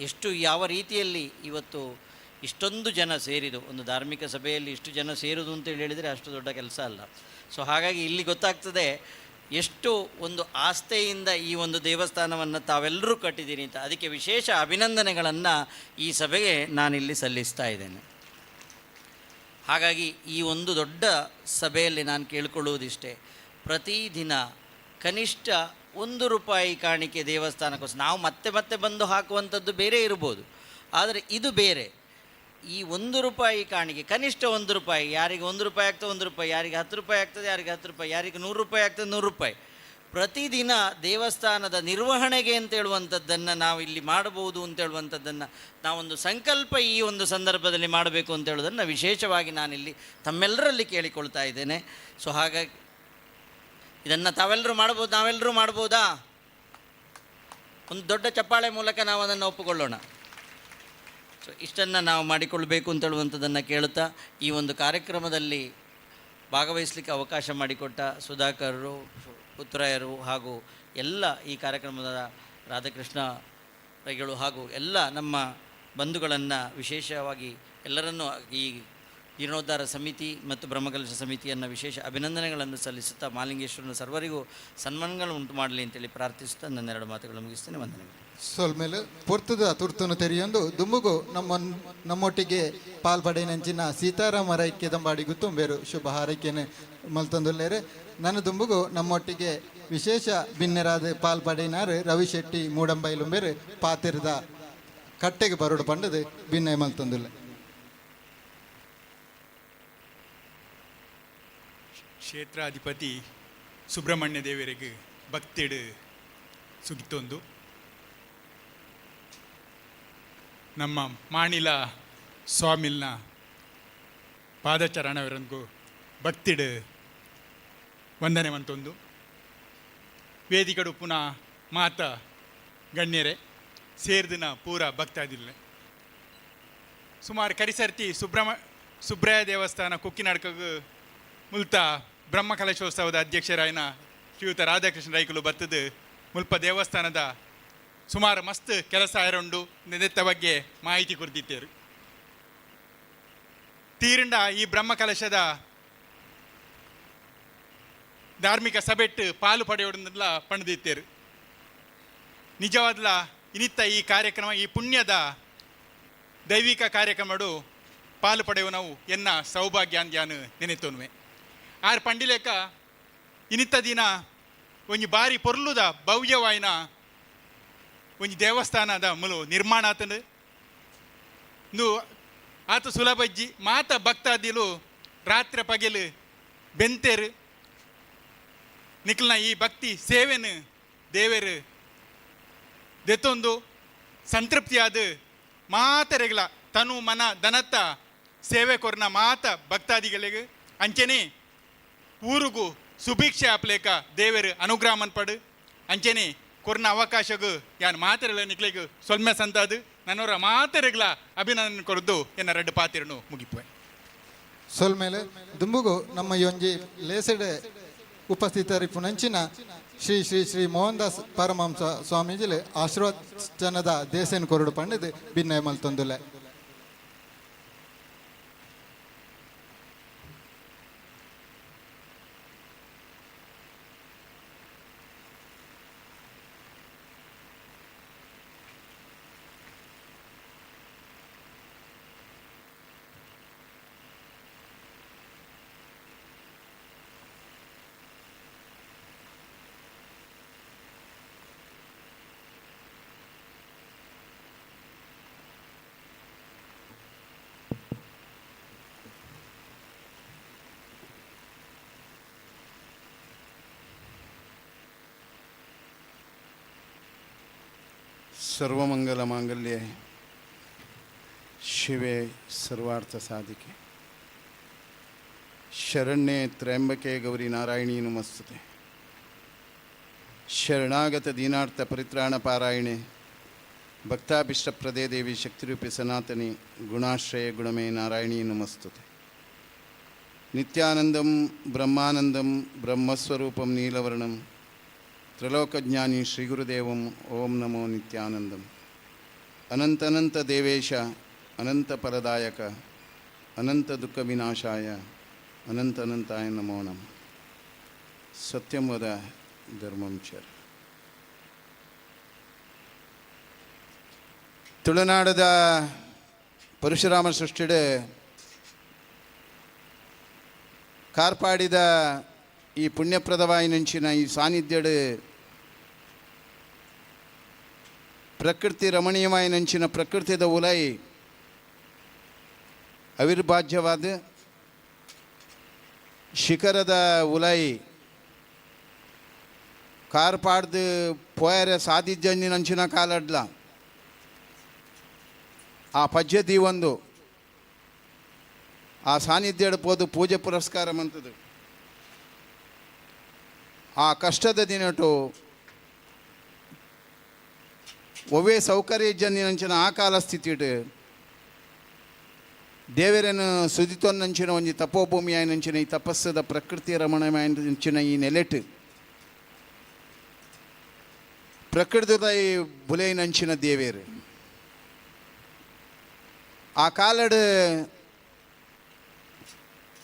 ಎಷ್ಟು ಯಾವ ರೀತಿಯಲ್ಲಿ ಇವತ್ತು ಇಷ್ಟೊಂದು ಜನ ಸೇರಿದು, ಒಂದು ಧಾರ್ಮಿಕ ಸಭೆಯಲ್ಲಿ ಇಷ್ಟು ಜನ ಸೇರುವುದು ಅಂತೇಳಿ ಹೇಳಿದರೆ ಅಷ್ಟು ದೊಡ್ಡ ಕೆಲಸ ಅಲ್ಲ. ಹಾಗಾಗಿ ಇಲ್ಲಿ ಗೊತ್ತಾಗ್ತದೆ ಎಷ್ಟು ಒಂದು ಆಸ್ಥೆಯಿಂದ ಈ ಒಂದು ದೇವಸ್ಥಾನವನ್ನು ತಾವೆಲ್ಲರೂ ಕಟ್ಟಿದ್ದೀರಿ ಅಂತ. ಅದಕ್ಕೆ ವಿಶೇಷ ಅಭಿನಂದನೆಗಳನ್ನು ಈ ಸಭೆಗೆ ನಾನಿಲ್ಲಿ ಸಲ್ಲಿಸ್ತಾ ಇದ್ದೇನೆ. ಹಾಗಾಗಿ ಈ ಒಂದು ದೊಡ್ಡ ಸಭೆಯಲ್ಲಿ ನಾನು ಕೇಳಿಕೊಳ್ಳುವುದಿಷ್ಟೇ, ಪ್ರತಿದಿನ ಕನಿಷ್ಠ 1 ರೂಪಾಯಿ ಕಾಣಿಕೆ ದೇವಸ್ಥಾನಕ್ಕೋಸ್ಕರ. ನಾವು ಮತ್ತೆ ಮತ್ತೆ ಬಂದು ಹಾಕುವಂಥದ್ದು ಬೇರೆ ಇರ್ಬೋದು, ಆದರೆ ಇದು ಬೇರೆ. ಈ 1 ರೂಪಾಯಿ ಕಾಣಿಕೆ, ಕನಿಷ್ಠ 1 ರೂಪಾಯಿ, ಯಾರಿಗೆ 1 ರೂಪಾಯಿ ಆಗ್ತದೆ 1 ರೂಪಾಯಿ, ಯಾರಿಗೆ 10 ರೂಪಾಯಿ ಆಗ್ತದೆ ಯಾರಿಗೆ 10 ರೂಪಾಯಿ, ಯಾರಿಗೆ 100 ರೂಪಾಯಿ ಆಗ್ತದೆ 100 ರೂಪಾಯಿ, ಪ್ರತಿದಿನ ದೇವಸ್ಥಾನದ ನಿರ್ವಹಣೆಗೆ ಅಂತೇಳುವಂಥದ್ದನ್ನು ನಾವು ಇಲ್ಲಿ ಮಾಡಬಹುದು ಅಂತೇಳುವಂಥದ್ದನ್ನು ನಾವೊಂದು ಸಂಕಲ್ಪ ಈ ಒಂದು ಸಂದರ್ಭದಲ್ಲಿ ಮಾಡಬೇಕು ಅಂತೇಳೋದನ್ನು ವಿಶೇಷವಾಗಿ ನಾನಿಲ್ಲಿ ತಮ್ಮೆಲ್ಲರಲ್ಲಿ ಕೇಳಿಕೊಳ್ತಾ ಇದ್ದೇನೆ. ಸೊ ಹಾಗಾಗಿ ಇದನ್ನು ತಾವೆಲ್ಲರೂ ಮಾಡ್ಬೋದು, ನಾವೆಲ್ಲರೂ ಮಾಡ್ಬೋದಾ? ಒಂದು ದೊಡ್ಡ ಚಪ್ಪಾಳೆ ಮೂಲಕ ನಾವು ಅದನ್ನು ಒಪ್ಪಿಕೊಳ್ಳೋಣ. ಸೊ ಇಷ್ಟನ್ನು ನಾವು ಮಾಡಿಕೊಳ್ಬೇಕು ಅಂತೇಳುವಂಥದ್ದನ್ನು ಕೇಳುತ್ತಾ ಈ ಒಂದು ಕಾರ್ಯಕ್ರಮದಲ್ಲಿ ಭಾಗವಹಿಸಲಿಕ್ಕೆ ಅವಕಾಶ ಮಾಡಿಕೊಟ್ಟ ಸುಧಾಕರರು, ಪುತ್ರಯರು ಹಾಗೂ ಎಲ್ಲ ಈ ಕಾರ್ಯಕ್ರಮದ ರಾಧಾಕೃಷ್ಣ ರೈಗಳು ಹಾಗೂ ಎಲ್ಲ ನಮ್ಮ ಬಂಧುಗಳನ್ನು ವಿಶೇಷವಾಗಿ ಎಲ್ಲರನ್ನೂ ಈ ಜೀರ್ಣೋದ್ಧಾರ ಸಮಿತಿ ಮತ್ತು ಬ್ರಹ್ಮಕಲಶ ಸಮಿತಿಯನ್ನು ವಿಶೇಷ ಅಭಿನಂದನೆಗಳನ್ನು ಸಲ್ಲಿಸುತ್ತಾ ಮಾಲಿಂಗೇಶ್ವರನ ಸರ್ವರಿಗೂ ಸನ್ಮಾನಗಳು ಉಂಟು ಮಾಡಲಿ ಅಂತೇಳಿ ಪ್ರಾರ್ಥಿಸುತ್ತಾ ನನ್ನ 2 ಮಾತುಗಳನ್ನು ಮುಗಿಸ್ತೇನೆ. ವಂದನೆಗಳು. ಸೊಲ್ಮೇಲೆ ಪೊರ್ತದ ತುರ್ತುನು ತೆರೆಯೊಂದು ದುಂಬುಗು ನಮ್ಮೊಟ್ಟಿಗೆ ಪಾಲ್ಪಡೆನಂಚಿನ ಸೀತಾರಾಮ ರೈ ಕೆದಂಬಾಡಿಗೂ ತುಂಬೇರು ಶುಭ ಹಾರೈಕೆಯನ್ನು ಮಲ್ತಂದುಲ್ಲೇರು. ನನ್ನ ದುಂಬುಗು ನಮ್ಮೊಟ್ಟಿಗೆ ವಿಶೇಷ ಭಿನ್ನರಾದ ಪಾಲ್ಪಡೆನಾರು ರವಿ ಶೆಟ್ಟಿ ಮೂಡಂಬೈಲುಂಬೇರು ಪಾತಿರದ ಕಟ್ಟೆಗೆ ಬರೋಡು ಪಂಡದು ಭಿನ್ನ ಮಲ್ತಂದುಲ್ಲ. ಕ್ಷೇತ್ರಾಧಿಪತಿ ಸುಬ್ರಹ್ಮಣ್ಯ ದೇವರಿಗೆ ಭಕ್ತಿಡು ಸುಗಿತೊಂದು ನಮ್ಮ ಮಾಣಿಲ ಸ್ವಾಮಿಲ್ನ ಪಾದಚರಣವರಂಗು ಭಕ್ತಿಡು ವಂದನೆ ಮಂತೊಂದು ವೇದಿಕಡು ಪುನಃ ಮಾತ ಗಣ್ಯರೇ ಸೇರ್ದಿನ ಪೂರ ಭಕ್ತಾದಿಲ್ಲ. ಸುಮಾರು ಕರಿಸರ್ತಿ ಸುಬ್ರಾಯ ದೇವಸ್ಥಾನ ಕುಕ್ಕಿನಾಡ್ಕಗು ಮುಲ್ತ ಬ್ರಹ್ಮಕಲಶೋತ್ಸವದ ಅಧ್ಯಕ್ಷರಾಯನ ಶ್ರೀಯುತ ರಾಧಾಕೃಷ್ಣ ರೈಕುಲು ಬತ್ತದು ಮುಲ್ಪ ದೇವಸ್ಥಾನದ ಸುಮಾರು ಮಸ್ತ್ ಕೆಲಸ ಆಯರುಂಡು ನೆನೆತ್ತ ಬಗ್ಗೆ ಮಾಹಿತಿ ಕೊಡ್ತಿದ್ದೇರು. ತೀರಿಂಡ ಈ ಬ್ರಹ್ಮಕಲಶದ ಧಾರ್ಮಿಕ ಸಭೆಟ್ಟು ಪಾಲು ಪಡೆಯೋದನ್ನೆಲ್ಲ ಪಣದಿತ್ತೇರು. ನಿಜವಾದ್ಲ ಇನಿತ್ತ ಈ ಕಾರ್ಯಕ್ರಮ, ಈ ಪುಣ್ಯದ ದೈವಿಕ ಕಾರ್ಯಕ್ರಮಡು ಪಾಲು ಪಡೆಯುವ ನಾವು ಎನ್ನ ಸೌಭಾಗ್ಯ ಅಂದ್ಯಾನು ನೆನೆತೋನ್ವೆ. ಆರ್ ಪಂಡಿಲೇಕ ಇನಿತ್ತ ದಿನ ಒಂಜಿ ಬಾರಿ ಪೊರ್ಲುದ ಭವ್ಯವಾಯಿನ ಒಂಜಿ ದೇವಸ್ಥಾನದ ಮುಲು ನಿರ್ಮಾಣ ಆತಂದು ಇಂದು ಆತ ಸುಲಭಜ್ಜಿ ಮಾತ ಭಕ್ತಾದಿಲು ರಾತ್ರಿ ಪಗೆಲು ಬೆಂತೇರು ನಿಕ್ಲ್ನ ಈ ಭಕ್ತಿ ಸೇವೆನು ದೇವೇರು ದೆತ್ತೊಂದು ಸಂತೃಪ್ತಿಯಾದ ಮಾತರೆಗಳ ತನು ಮನ ದನತ್ತ ಸೇವೆ ಕೊರ್ನ ಮಾತ ಭಕ್ತಾದಿಗಳಿಗೆ ಅಂಚೆನೆ ಊರುಗು ಸುಭಿಕ್ಷೆ ಆಪ್ಲೇಕ ದೇವರು ಅನುಗ್ರಹ ಮನ್ಪಡು ಅಂಚೆನೆ ಕೊರ್ನ ಅವಕಾಶಗು ಯಾನ್ ಮಾತೆರೆಗಳ ನಿಕ್ಲೆಗು ಸೊಲ್ಮೆ ಸಂತಾದು ನನ್ನವರ ಮಾತೆರೆಗಳ ಅಭಿನಂದನೆ ಕೊರದು ಎನ್ನ ರೆಡ್ ಪಾತಿರನು ಮುಗಿಪುವೆ. ಸೊಲ್ಮೇಲೆ ದುಂಬುಗು ನಮ್ಮ ಯೊಂಜಿ ಲೇಸೆಡೆ ಉಪಸ್ಥಿತರಿಪುನಂಚಿನ ಶ್ರೀ ಶ್ರೀ ಶ್ರೀ ಮೋಹನ್ ದಾಸ್ ಪರಮಹಂಸ ಸ್ವಾಮೀಜಿಲೆ ಆಶೀರ್ವಚನದ ದೇಸೆನ್ ಕೊರಡು ಪಂಡದು ಭಿನ್ನ ಮಲ್ತೊಂದುಲೆ. ಸರ್ವಮಂಗಲ ಮಾಂಗಲ್ಯೆ ಶಿವೆ ಸರ್ವಾರ್ಥ ಸಾಧಿಕೆ ಶರಣ್ಯೆ ತ್ರ್ಯಂಬಕೆ ಗೌರಿ ನಾರಾಯಣಿ ನಮಸ್ತುತೆ. ಶರಣಾಗತ ದೀನಾರ್ಥ ಪರಿತ್ರಾಣ ಪಾರಾಯಣೆ ಭಕ್ತಾಭಿಷ್ಟಪ್ರದೇ ದೇವಿ ಶಕ್ತಿರೂಪಿ ಸನಾತನಿ ಗುಣಾಶ್ರಯ ಗುಣಮೇ ನಾರಾಯಣಿ ನಮಸ್ತುತೆ. ನಿತ್ಯಾನಂದಂ ಬ್ರಹ್ಮಾನಂದಂ ಬ್ರಹ್ಮಸ್ವರೂಪಂ ನೀಲವರ್ಣಂ ತ್ರಿಲೋಕಜ್ಞಾನಿ ಶ್ರೀಗುರುದೇವಂ ಓಂ ನಮೋ ನಿತ್ಯಾನಂದಂ. ಅನಂತನಂತ ದೇವೇಶ ಅನಂತ ಫಲದಾಯಕ ಅನಂತ ದುಃಖ ವಿನಾಶಾಯ ಅನಂತನಂತಾಯ ನಮೋ ನಮಃ. ಸತ್ಯಂ ವದ ಧರ್ಮಂ ಚರ. ತುಳುನಾಡದ ಪರಶುರಾಮ ಸೃಷ್ಟಿಡೆ ಕಾರ್ಪಾಡಿದ ಈ ಪುಣ್ಯಪ್ರದವಾಯಿನಂಚಿನ ಈ ಸಾನ್ನಿಧ್ಯಡು ಪ್ರಕೃತಿ ರಮಣೀಯವಾಯಿನಂಚಿನ ಪ್ರಕೃತಿದ ಉಲೈ ಅವಿರ್ಭಾಜ್ಯವಾದ ಶಿಖರದ ಉಲೈ ಕಾರ್ಪಾಡ್ದು ಪೋಯರೆ ಸಾಧಿಜ್ಜಂಜಿನಂಚಿನ ಕಾಲಡ್ಲ ಆ ಪದ್ಧತಿ ಒಂದು ಆ ಸಾನ್ನಿಧ್ಯಡ್ ಪೋದು ಪೂಜೆ ಪುರಸ್ಕಾರ ಮಂತದು ಆ ಕಷ್ಟದ ದಿನಟು ಒವ್ವೇ ಸೌಕರ್ಯ ಇಜ್ಜಂದಿನಂಚಿನ ಆ ಕಾಲ ಸ್ಥಿತಿಟ್ ದೇವರನ್ನು ಸುದಿತೊನ್ನಂಚಿನ ಒಂಜಿ ತಪೋಭೂಮಿಯಾಯಿನಂಚಿನ ಈ ತಪಸ್ಸದ ಪ್ರಕೃತಿ ರಮಣಮಯಂಚಿನ ಈ ನೆಲೆಟ್ ಪ್ರಕೃತಿದ ಈ ಬುಲೆಯಿನಂಚಿನ ದೇವೇರು ಆ ಕಾಲಡ್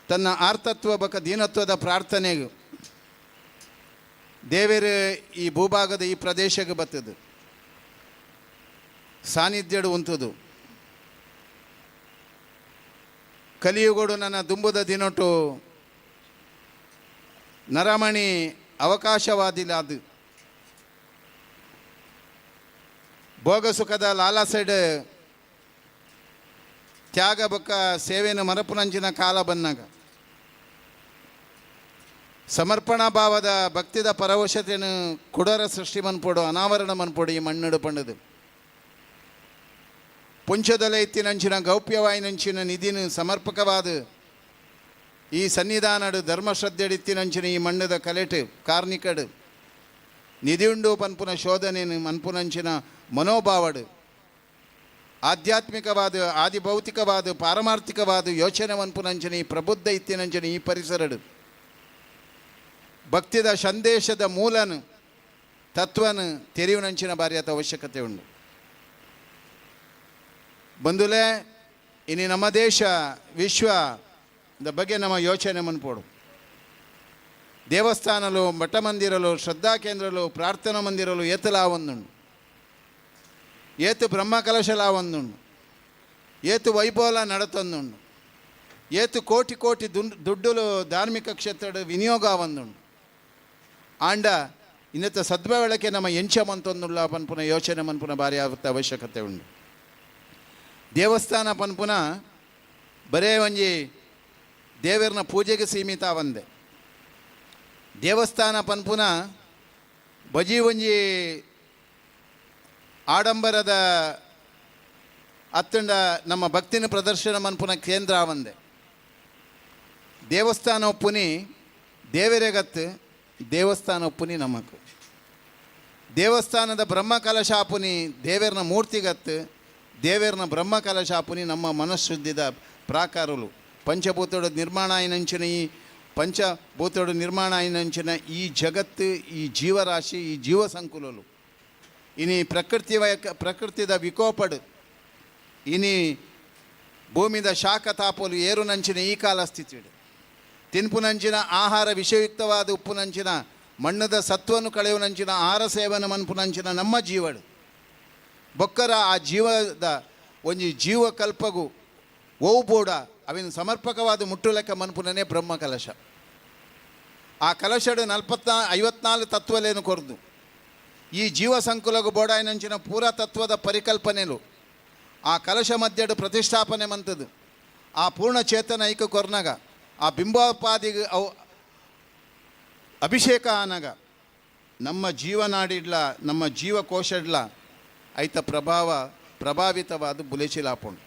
ತನ್ನ ಆರ್ತತ್ವ ಬಕ ದೀನತ್ವದ ಪ್ರಾರ್ಥನೆಗೆ ದೇವೇರು ಈ ಭೂಭಾಗದ ಈ ಪ್ರದೇಶಕ್ಕೆ ಬತ್ತದು ಸಾನ್ನಿಧ್ಯಡು ಉಂಟುದು. ಕಲಿಯುಗಡು ನನ್ನ ದುಂಬುದ ದಿನೊಟು ನರಮಣಿ ಅವಕಾಶವಾದಿಲ್ಲ ಅದು ಭೋಗಸುಖದ ಲಾಲಾಸೆಡ್ ತ್ಯಾಗ ಬೊಕ್ಕ ಸೇವೆಯನ್ನು ಮರಪುನಂಚಿನ ಕಾಲ ಬಂದಾಗ ಸಮರ್ಪಣಾ ಭಾವದ ಭಕ್ತಿದ ಪರವಶತೆಯನ್ನು ಕುಡರ ಸೃಷ್ಟಿ ಮನ್ಪೊಡು ಅನಾವರಣ ಮನ್ಪೊಡು ಈ ಮಣ್ಣುಡು ಪಂಡದು ಪುಂಚದೊಲೆ ಇತ್ತಿನಂಚಿನ ಗೌಪ್ಯವಾಯಿನಂಚಿನ ನಿಧಿನ ಸಮರ್ಪಕವಾದ ಈ ಸನ್ನಿಧಾನಡು ಧರ್ಮಶ್ರದ್ಧೆಡಿತ್ತಿನಂಚಿನ ಈ ಮಣ್ಣದ ಕಲೆಟು ಕಾರ್ನಿಕಡು ನಿಧಿಯುಂಡು ಪನ್ಪುನ ಶೋಧನೆನು ಮನ್ಪುನಂಚಿನ ಮನೋಭಾವಡು ಆಧ್ಯಾತ್ಮಿಕವಾದ ಆದಿಭೌತಿಕವಾದ ಪಾರಮಾರ್ಥಿಕವಾದ ಯೋಚನೆ ಮನ್ಪುನಂಚಿನ ಈ ಪ್ರಬುದ್ಧ ಇತ್ತಿನಂಚಿನ ಈ ಪರಿಸರಡು ಭಕ್ತಿದ ಸಂದೇಶದ ಮೂಲನು ತತ್ವನು ತೆರೆಯುವನಂಚಿನ ಬಾರಿಯಾದ ಅವಶ್ಯಕತೆ ಉಂಟು. ಬಂಧುಲೇ, ಇನಿ ನಮ್ಮ ದೇಶ ವಿಶ್ವದ ಬಗ್ಗೆ ನಮ್ಮ ಯೋಚನೆ ಮನ್ಪೋಡು. ದೇವಸ್ಥಾನಲು ಮಠ ಮಂದಿರಲು ಶ್ರದ್ಧಾ ಕೇಂದ್ರಲು ಪ್ರಾರ್ಥನಾ ಮಂದಿರಲು ಏತಲಾ ಒಂದುಂಡು, ಏತು ಬ್ರಹ್ಮಕಲಶಲಾ ಒಂದುಂಡು, ಏತು ವೈಭವಲ ನಡತೊಂದುಂಡು, ಏತು ಕೋಟಿ ಕೋಟಿ ದುಡ್ಡುಲು ಧಾರ್ಮಿಕ ಕ್ಷೇತ್ರದ ವಿನಿಯೋಗ ಒಂದುಂಡು. ಆಂಡ ಇನ್ನತ್ತ ಸದ್ಬಳಕೆ ನಮ್ಮ ಎಂಚ ಮಂತೊಂದುಳ್ಳ ಪನ್ಪುನ ಯೋಚನೆ ಮನ್ಪುನ ಭಾರಿ ಆಗುತ್ತೆ ಅವಶ್ಯಕತೆ ಉಂಟು. ದೇವಸ್ಥಾನ ಪನ್ಪುನ ಬರೇ ಒಂಜಿ ದೇವರನ ಪೂಜೆಗೆ ಸೀಮಿತ ಒಂದೆ. ದೇವಸ್ಥಾನ ಪನ್ಪುನ ಬಜಿ ಒಂಜಿ ಆಡಂಬರದ ಅತ್ತಂಡ ನಮ್ಮ ಭಕ್ತಿನ ಪ್ರದರ್ಶನ ಮನ್ಪುನ ಕೇಂದ್ರ ಒಂದೆ. ದೇವಸ್ಥಾನ ಒಪ್ಪುನಿ ದೇವರೆಗತ್ತು, ದೇವಸ್ಥಾನ ಒಪ್ಪುನಿ ನಮಕ್. ದೇವಸ್ಥಾನದ ಬ್ರಹ್ಮಕಲಶಾಪುನಿ ದೇವರನ ಮೂರ್ತಿಗತ್ತು, ದೇವರನ ಬ್ರಹ್ಮಕಲಶಾಪುನಿ ನಮ್ಮ ಮನಃಶುದ್ಧಿದ ಪ್ರಾಕಾರಲು. ಪಂಚಭೂತೋಡ ನಿರ್ಮಾಣ అయినంచిన ಈ ಪಂಚಭೂತೋಡ ನಿರ್ಮಾಣ అయినంచిన ಈ ಜಗತ್ತು, ಈ ಜೀವರಾಶಿ, ಈ ಜೀವ ಸಂಕುಲಲು ಇನಿ ಪ್ರಕೃತಿ ಪ್ರಕೃತಿದ ವಿಕೋಪಡು ಇನಿ ಭೂಮಿದ ಶಾಖ ತಾಪಲು ಏರುನಂಚಿನ ಈ ಕಾಲ ಸ್ಥಿತಿಡು ತಿನ್ಪುನಂಚಿನ ಆಹಾರ ವಿಷಯುಕ್ತವಾದ ಉಪ್ಪುನಂಚಿನ ಮಣ್ಣದ ಸತ್ವನು ಕಳೆಯುವನಂಚಿನ ಆಹಾರ ಸೇವನೆ ಮನ್ಪುನಂಚಿನ ನಮ್ಮ ಜೀವಡು ಬೊಕ್ಕರ ಆ ಜೀವದ ಒಂಜಿ ಜೀವಕಲ್ಪಗು ಓವು ಬೋಡ ಅವಿನ ಸಮರ್ಪಕವಾದ ಮುಟ್ಟುಲೆಕ್ಕ ಮನ್ಪುನನೇ ಬ್ರಹ್ಮ ಕಲಶ. ಆ ಕಲಶಡು 54 ತತ್ವಲೇನು ಕೊರ್ದು ಈ ಜೀವ ಸಂಕುಲಗು ಬೋಡಾಯಿನಂಚಿನ ಪೂರ ತತ್ವದ ಪರಿಕಲ್ಪನೆಲು ಆ ಕಲಶ ಮಧ್ಯಡು ಪ್ರತಿಷ್ಠಾಪನೆ ಮಂತದು. ಆ ಪೂರ್ಣ ಚೇತನ ಐಕ ಕೊರ್ನಗ ಆ ಬಿಂಬೋಪಾದಿಗೆ ಅವು ಅಭಿಷೇಕ ಆನಗ ನಮ್ಮ ಜೀವನಾಡಿಡ್ಲ ನಮ್ಮ ಜೀವಕೋಶಡ್ಲ ಐತ ಪ್ರಭಾವ ಪ್ರಭಾವಿತವಾದ ಬುಲೆಚಿಲಾಪುಂಡು.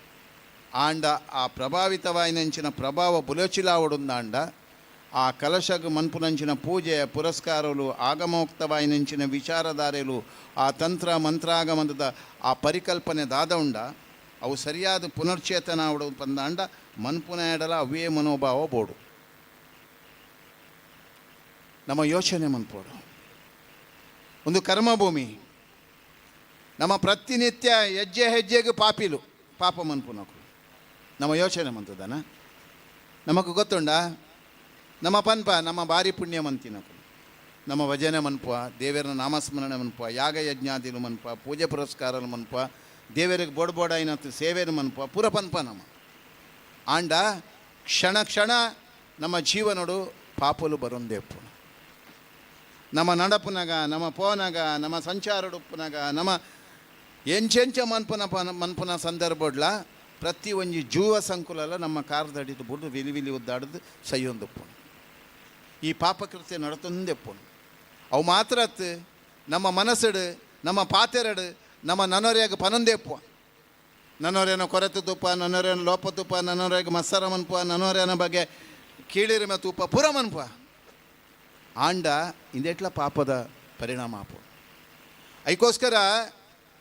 ಆಂಡ ಆ ಪ್ರಭಾವಿತವಾಯಿನಂಚಿನ ಪ್ರಭಾವ ಬುಲೆಚಿಲಾವಡುಂದಾಂಡ ಆ ಕಲಶಗ್ ಮನ್ಪುನಂಚಿನ ಪೂಜೆ ಪುರಸ್ಕಾರಲು ಆಗಮೋಕ್ತವಾಯಿನಂಚಿನ ವಿಚಾರಧಾರೆಲು ಆ ತಂತ್ರ ಮಂತ್ರಾಗಮನದ ಆ ಪರಿಕಲ್ಪನೆ ದಾದ ಉಂಡ ಅವು ಸರಿಯಾದ ಪುನರ್ಚೇತನ ಅವಡು ಪಂದಾಂಡ ಮನ್ಪುನ ಎಡಲ ಅವೇ ಮನೋಭಾವ ಬೋಡು. ನಮ್ಮ ಯೋಚನೆ ಮನ್ಪೋಡು. ಒಂದು ಕರ್ಮಭೂಮಿ ನಮ್ಮ ಪ್ರತಿನಿತ್ಯ ಹೆಜ್ಜೆ ಹೆಜ್ಜೆಗೆ ಪಾಪಿಲು ಪಾಪ ಮನ್ಪುನಕು ನಮ್ಮ ಯೋಚನೆ ಮಂತದನ ನಮಗೂ ಗೊತ್ತುಂಡ. ನಮ್ಮ ಪನ್ಪ ನಮ್ಮ ಭಾರಿ ಪುಣ್ಯ ಮಂತಿನಕು ನಮ್ಮ ಭಜನೆ ಮನ್ಪ, ದೇವರ ನಾಮಸ್ಮರಣೆ ಮನ್ಪ, ಯಾಗ ಯಜ್ಞಾದಿಲು ಮನ್ಪ, ಪೂಜೆ ಪುರಸ್ಕಾರಲು ಮನ್ಪ, ದೇವರಿಗೆ ಬೋಡ್ ಬೋಡಾಯಿನತ್ತು ಸೇವೆನು ಮನ್ಪ, ಪೂರ ಪನ್ಪ ನಮ್ಮ. ಆಂಡ ಕ್ಷಣ ಕ್ಷಣ ನಮ್ಮ ಜೀವನಡು ಪಾಪಲು ಬರೊಂದೇಪ್ಪು. ನಮ್ಮ ನಡಪುನಗ, ನಮ್ಮ ಪೋನಗ, ನಮ್ಮ ಸಂಚಾರಡುಪ್ಪುನಗ, ನಮ್ಮ ಎಂಚೆಂಚ ಮನ್ಪುನ ಮನ್ಪುನ ಸಂದರ್ಭಡ್ಲ ಪ್ರತಿ ಒಂಜಿ ಜೀವ ಸಂಕುಲಲ ನಮ್ಮ ಕಾರ್ದಡಿದು ಬುಡ್ದು ವಿಲಿ ವಿಲಿ ಉದ್ದಾಡದು ಸೈಯೊಂದುಪ್ಪುನು. ಈ ಪಾಪಕೃತ್ಯ ನಡತೊಂದೆಪ್ಪುನು. ಅವು ಮಾತ್ರ ನಮ್ಮ ಮನಸ್ಸುಡು, ನಮ್ಮ ಪಾತೆರಡು, ನಮ್ಮ ನನೊರೆಯಾಗ ಪನೊಂದೆಪ್ಪುವ. ನನ್ನೊರೇನ ಕೊರತೆ ತುಪ್ಪ, ನನ್ನೊರೇನ ಲೋಪ ತುಪ್ಪ, ನನ್ನೊರೆಗೆ ಮತ್ಸರ ಮನ್ಪುವ, ನನ್ನೊರೇನ ಬಗ್ಗೆ ಕೀಳಿರಿಮೆ ತೂಪ ಪೂರ ಮನ್ಪುವ. ಆಂಡ ಇಂದೆಟ್ಲ ಪಾಪದ ಪರಿಣಾಮ ಆಪು. ಅದಕ್ಕೋಸ್ಕರ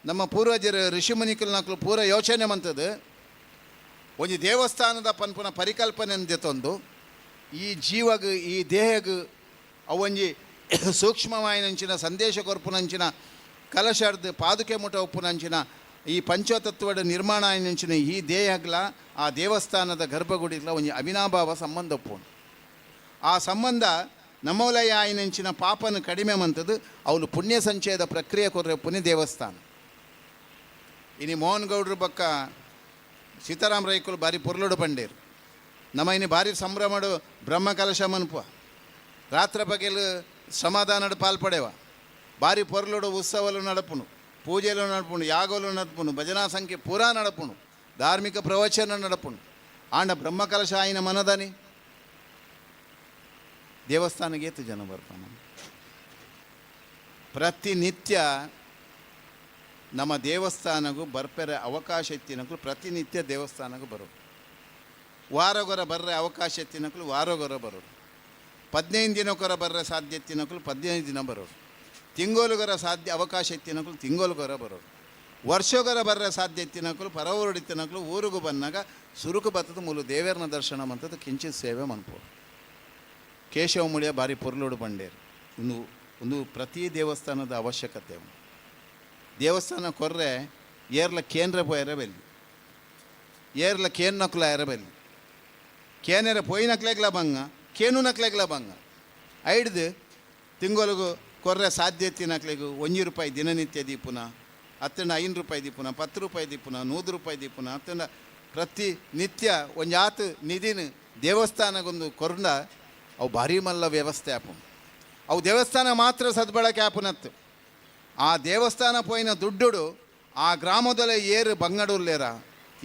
ನಮ್ಮ ಪೂರ್ವಜರು ಋಷಿಮುನಿಕಲ್ನಕ್ಲು ಪೂರ ಯೋಚನೆ ಮಂತದ್ದು ಒಂಜಿ ದೇವಸ್ಥಾನದ ಪನ್ಪುನ ಪರಿಕಲ್ಪನೆ ತಂದು ಈ ಜೀವಗ ಈ ದೇಹಗ ಅವೊಂಜಿ ಸೂಕ್ಷ್ಮವಾಯಿನಂಚಿನ ಸಂದೇಶ ಕೊರ್ಪುನಂಚಿನ ಕಲಶರ್ದು ಪಾದುಕೆ ಮುಟ ಉಪ್ಪುನಂಚಿನ ಈ ಪಂಚತತ್ವದ ನಿರ್ಮಾಣ ಆಯಿನಂಚಿನ ಈ ದೇಹಗ್ಲ ಆ ದೇವಸ್ಥಾನದ ಗರ್ಭಗುಡಿಗ್ಲ ಒಂಜಿ ಅವಿನಾಭಾವ ಸಂಬಂಧ ಉಪ್ಪುಂಡು. ಆ ಸಂಬಂಧ ನಮ್ಮೋಲಯ ಆಯಿನಂಚಿನ ಪಾಪನ ಕಡಿಮೆ ಮಂತದ್ದು ಅವನು ಪುಣ್ಯ ಸಂಚಯದ ಪ್ರಕ್ರಿಯೆ ಕೊರ್ರೆ ಪುಣ್ಯ ದೇವಸ್ಥಾನ. ಇನಿ ಮೋಹನ್ ಗೌಡ್ರ ಬಕ್ಕ ಸೀತಾರಾಮ ರೈಕುಲು ಭಾರಿ ಪೊರ್ಲುಡು ಪಂಡೇರು. ನಮ್ಮ ಇನಿ ಭಾರಿ ಸಂಭ್ರಮಡು ಬ್ರಹ್ಮಕಲಶ ಮನ್ಪುವ, ರಾತ್ರ ಬಗೆಲು ಸಮಾಧಾನಡು ಪಾಲ್ಪಡೆವ, ಭಾರಿ ಪೊರ್ಲುಡು ಉತ್ಸವಲು ನಡಪುನು, ಪೂಜೆಲು ನಡಪುನು, ಯಾಗಲು ನಡಪುನು, ಭಜನಾ ಸಂಖ್ಯೆ ಪೂರಾ ನಡಪುನು, ಧಾರ್ಮಿಕ ಪ್ರವಚನ ನಡಪುನು. ಆಂಡ ಬ್ರಹ್ಮಕಲಶ ಆಯಿನ ಮನದಾನಿ ದೇವಸ್ಥಾನಕ್ಕೆ ಏತು ಜನ ಬರ್ತಾನ. ಪ್ರತಿನಿತ್ಯ ನಮ್ಮ ದೇವಸ್ಥಾನಗೂ ಬರ್ಪೆರೆ ಅವಕಾಶ ಇತ್ತಿನಕ್ಲು ಪ್ರತಿನಿತ್ಯ ದೇವಸ್ಥಾನಕ್ಕೂ ಬರೋದು. ವಾರಗೊರ ಬರ್ರೆ ಅವಕಾಶ ಇತ್ತಿನಕ್ಲು ವಾರಗೊರ ಬರೋದು. 15 ದಿನಕ್ಕೊರ ಬರ್ರೆ ಸಾಧ್ಯ ಇತ್ತಿನಕ್ಲು 15 ದಿನ ಬರೋದು. ತಿಂಗೋಲುಗರ ಸಾಧ್ಯ ಅವಕಾಶ ಇತ್ತಿನಕ್ಲು ತಿಂಗೋಲುಗರ ಬರೋದು. ವರ್ಷಗೊರ ಬರ್ರೆ ಸಾಧ್ಯ ಇತ್ತಿನಕ್ಲು ಪರವೂರುಡಿತ್ತಿನಕ್ಲು ಊರಿಗೂ ಬಂದಾಗ ಸುರುಕು ಬತ್ತದ ಮೂಲು ದೇವೇರ್ನ ದರ್ಶನ ಮಂತದ್ದು ಕಿಂಚಿತ್ ಸೇವೆ ಮನ್ಪೋದು. ಕೇಶವ ಮುಳಿಯ ಭಾರಿ ಪೊರ್ಲುಡು ಬಂಡೇರು. ಒಂದು ಒಂದು ಪ್ರತಿ ದೇವಸ್ಥಾನದ ಅವಶ್ಯಕತೆ. ದೇವಸ್ಥಾನ ಕೊರ್ರೆ ಏರ್ಲ ಕೇಂದ್ರ ಪೋಯರ ಬೆಲ್ಲಿ, ಏರ್ಲ ಕೇನ್ ನಕ್ಲ ಎರ ಬೆಲ್ಲಿ, ಕೇನೆರ ಪೋಯಿನಕ್ಲೆಗ್ಲ ಬಂಗ, ಕೇನು ನಕ್ಲೆಗ್ಲ ಬಂಗ. ಐಡ್ದು ತಿಂಗೊಲುಗು ಕೊರ್ರೆ ಸಾಧ್ಯತೆ ನಕ್ಲೆಗು 1 ರೂಪಾಯಿ ದಿನನಿತ್ಯ ದೀಪುನ, ಅತ್ತಂಡ 5 ರೂಪಾಯಿ ದೀಪುನ, 10 ರೂಪಾಯಿ ದೀಪುನ, 100 ರೂಪಾಯಿ ದೀಪುನ, ಅತ್ತಂಡ ಪ್ರತಿ ನಿತ್ಯ ಒಂಜಾತು ನಿಧಿನ ದೇವಸ್ಥಾನಗೊಂದು ಕೊರ್ಂಡ ಅವು ಭಾರಿ ಮಲ್ಲ ವ್ಯವಸ್ಥೆ ಆಪುನು. ಅವು ದೇವಸ್ಥಾನ ಮಾತ್ರ ಸದ್ಬಳಕೆ ಆಪುನತ್ತು. ಆ ದೇವಸ್ಥಾನ ಪೋಯಿನ ದುಡ್ಡುಡು ಆ ಗ್ರಾಮದಲ್ಲೇ ಏರು ಬಂಗಡುಲ್ಲೇರ,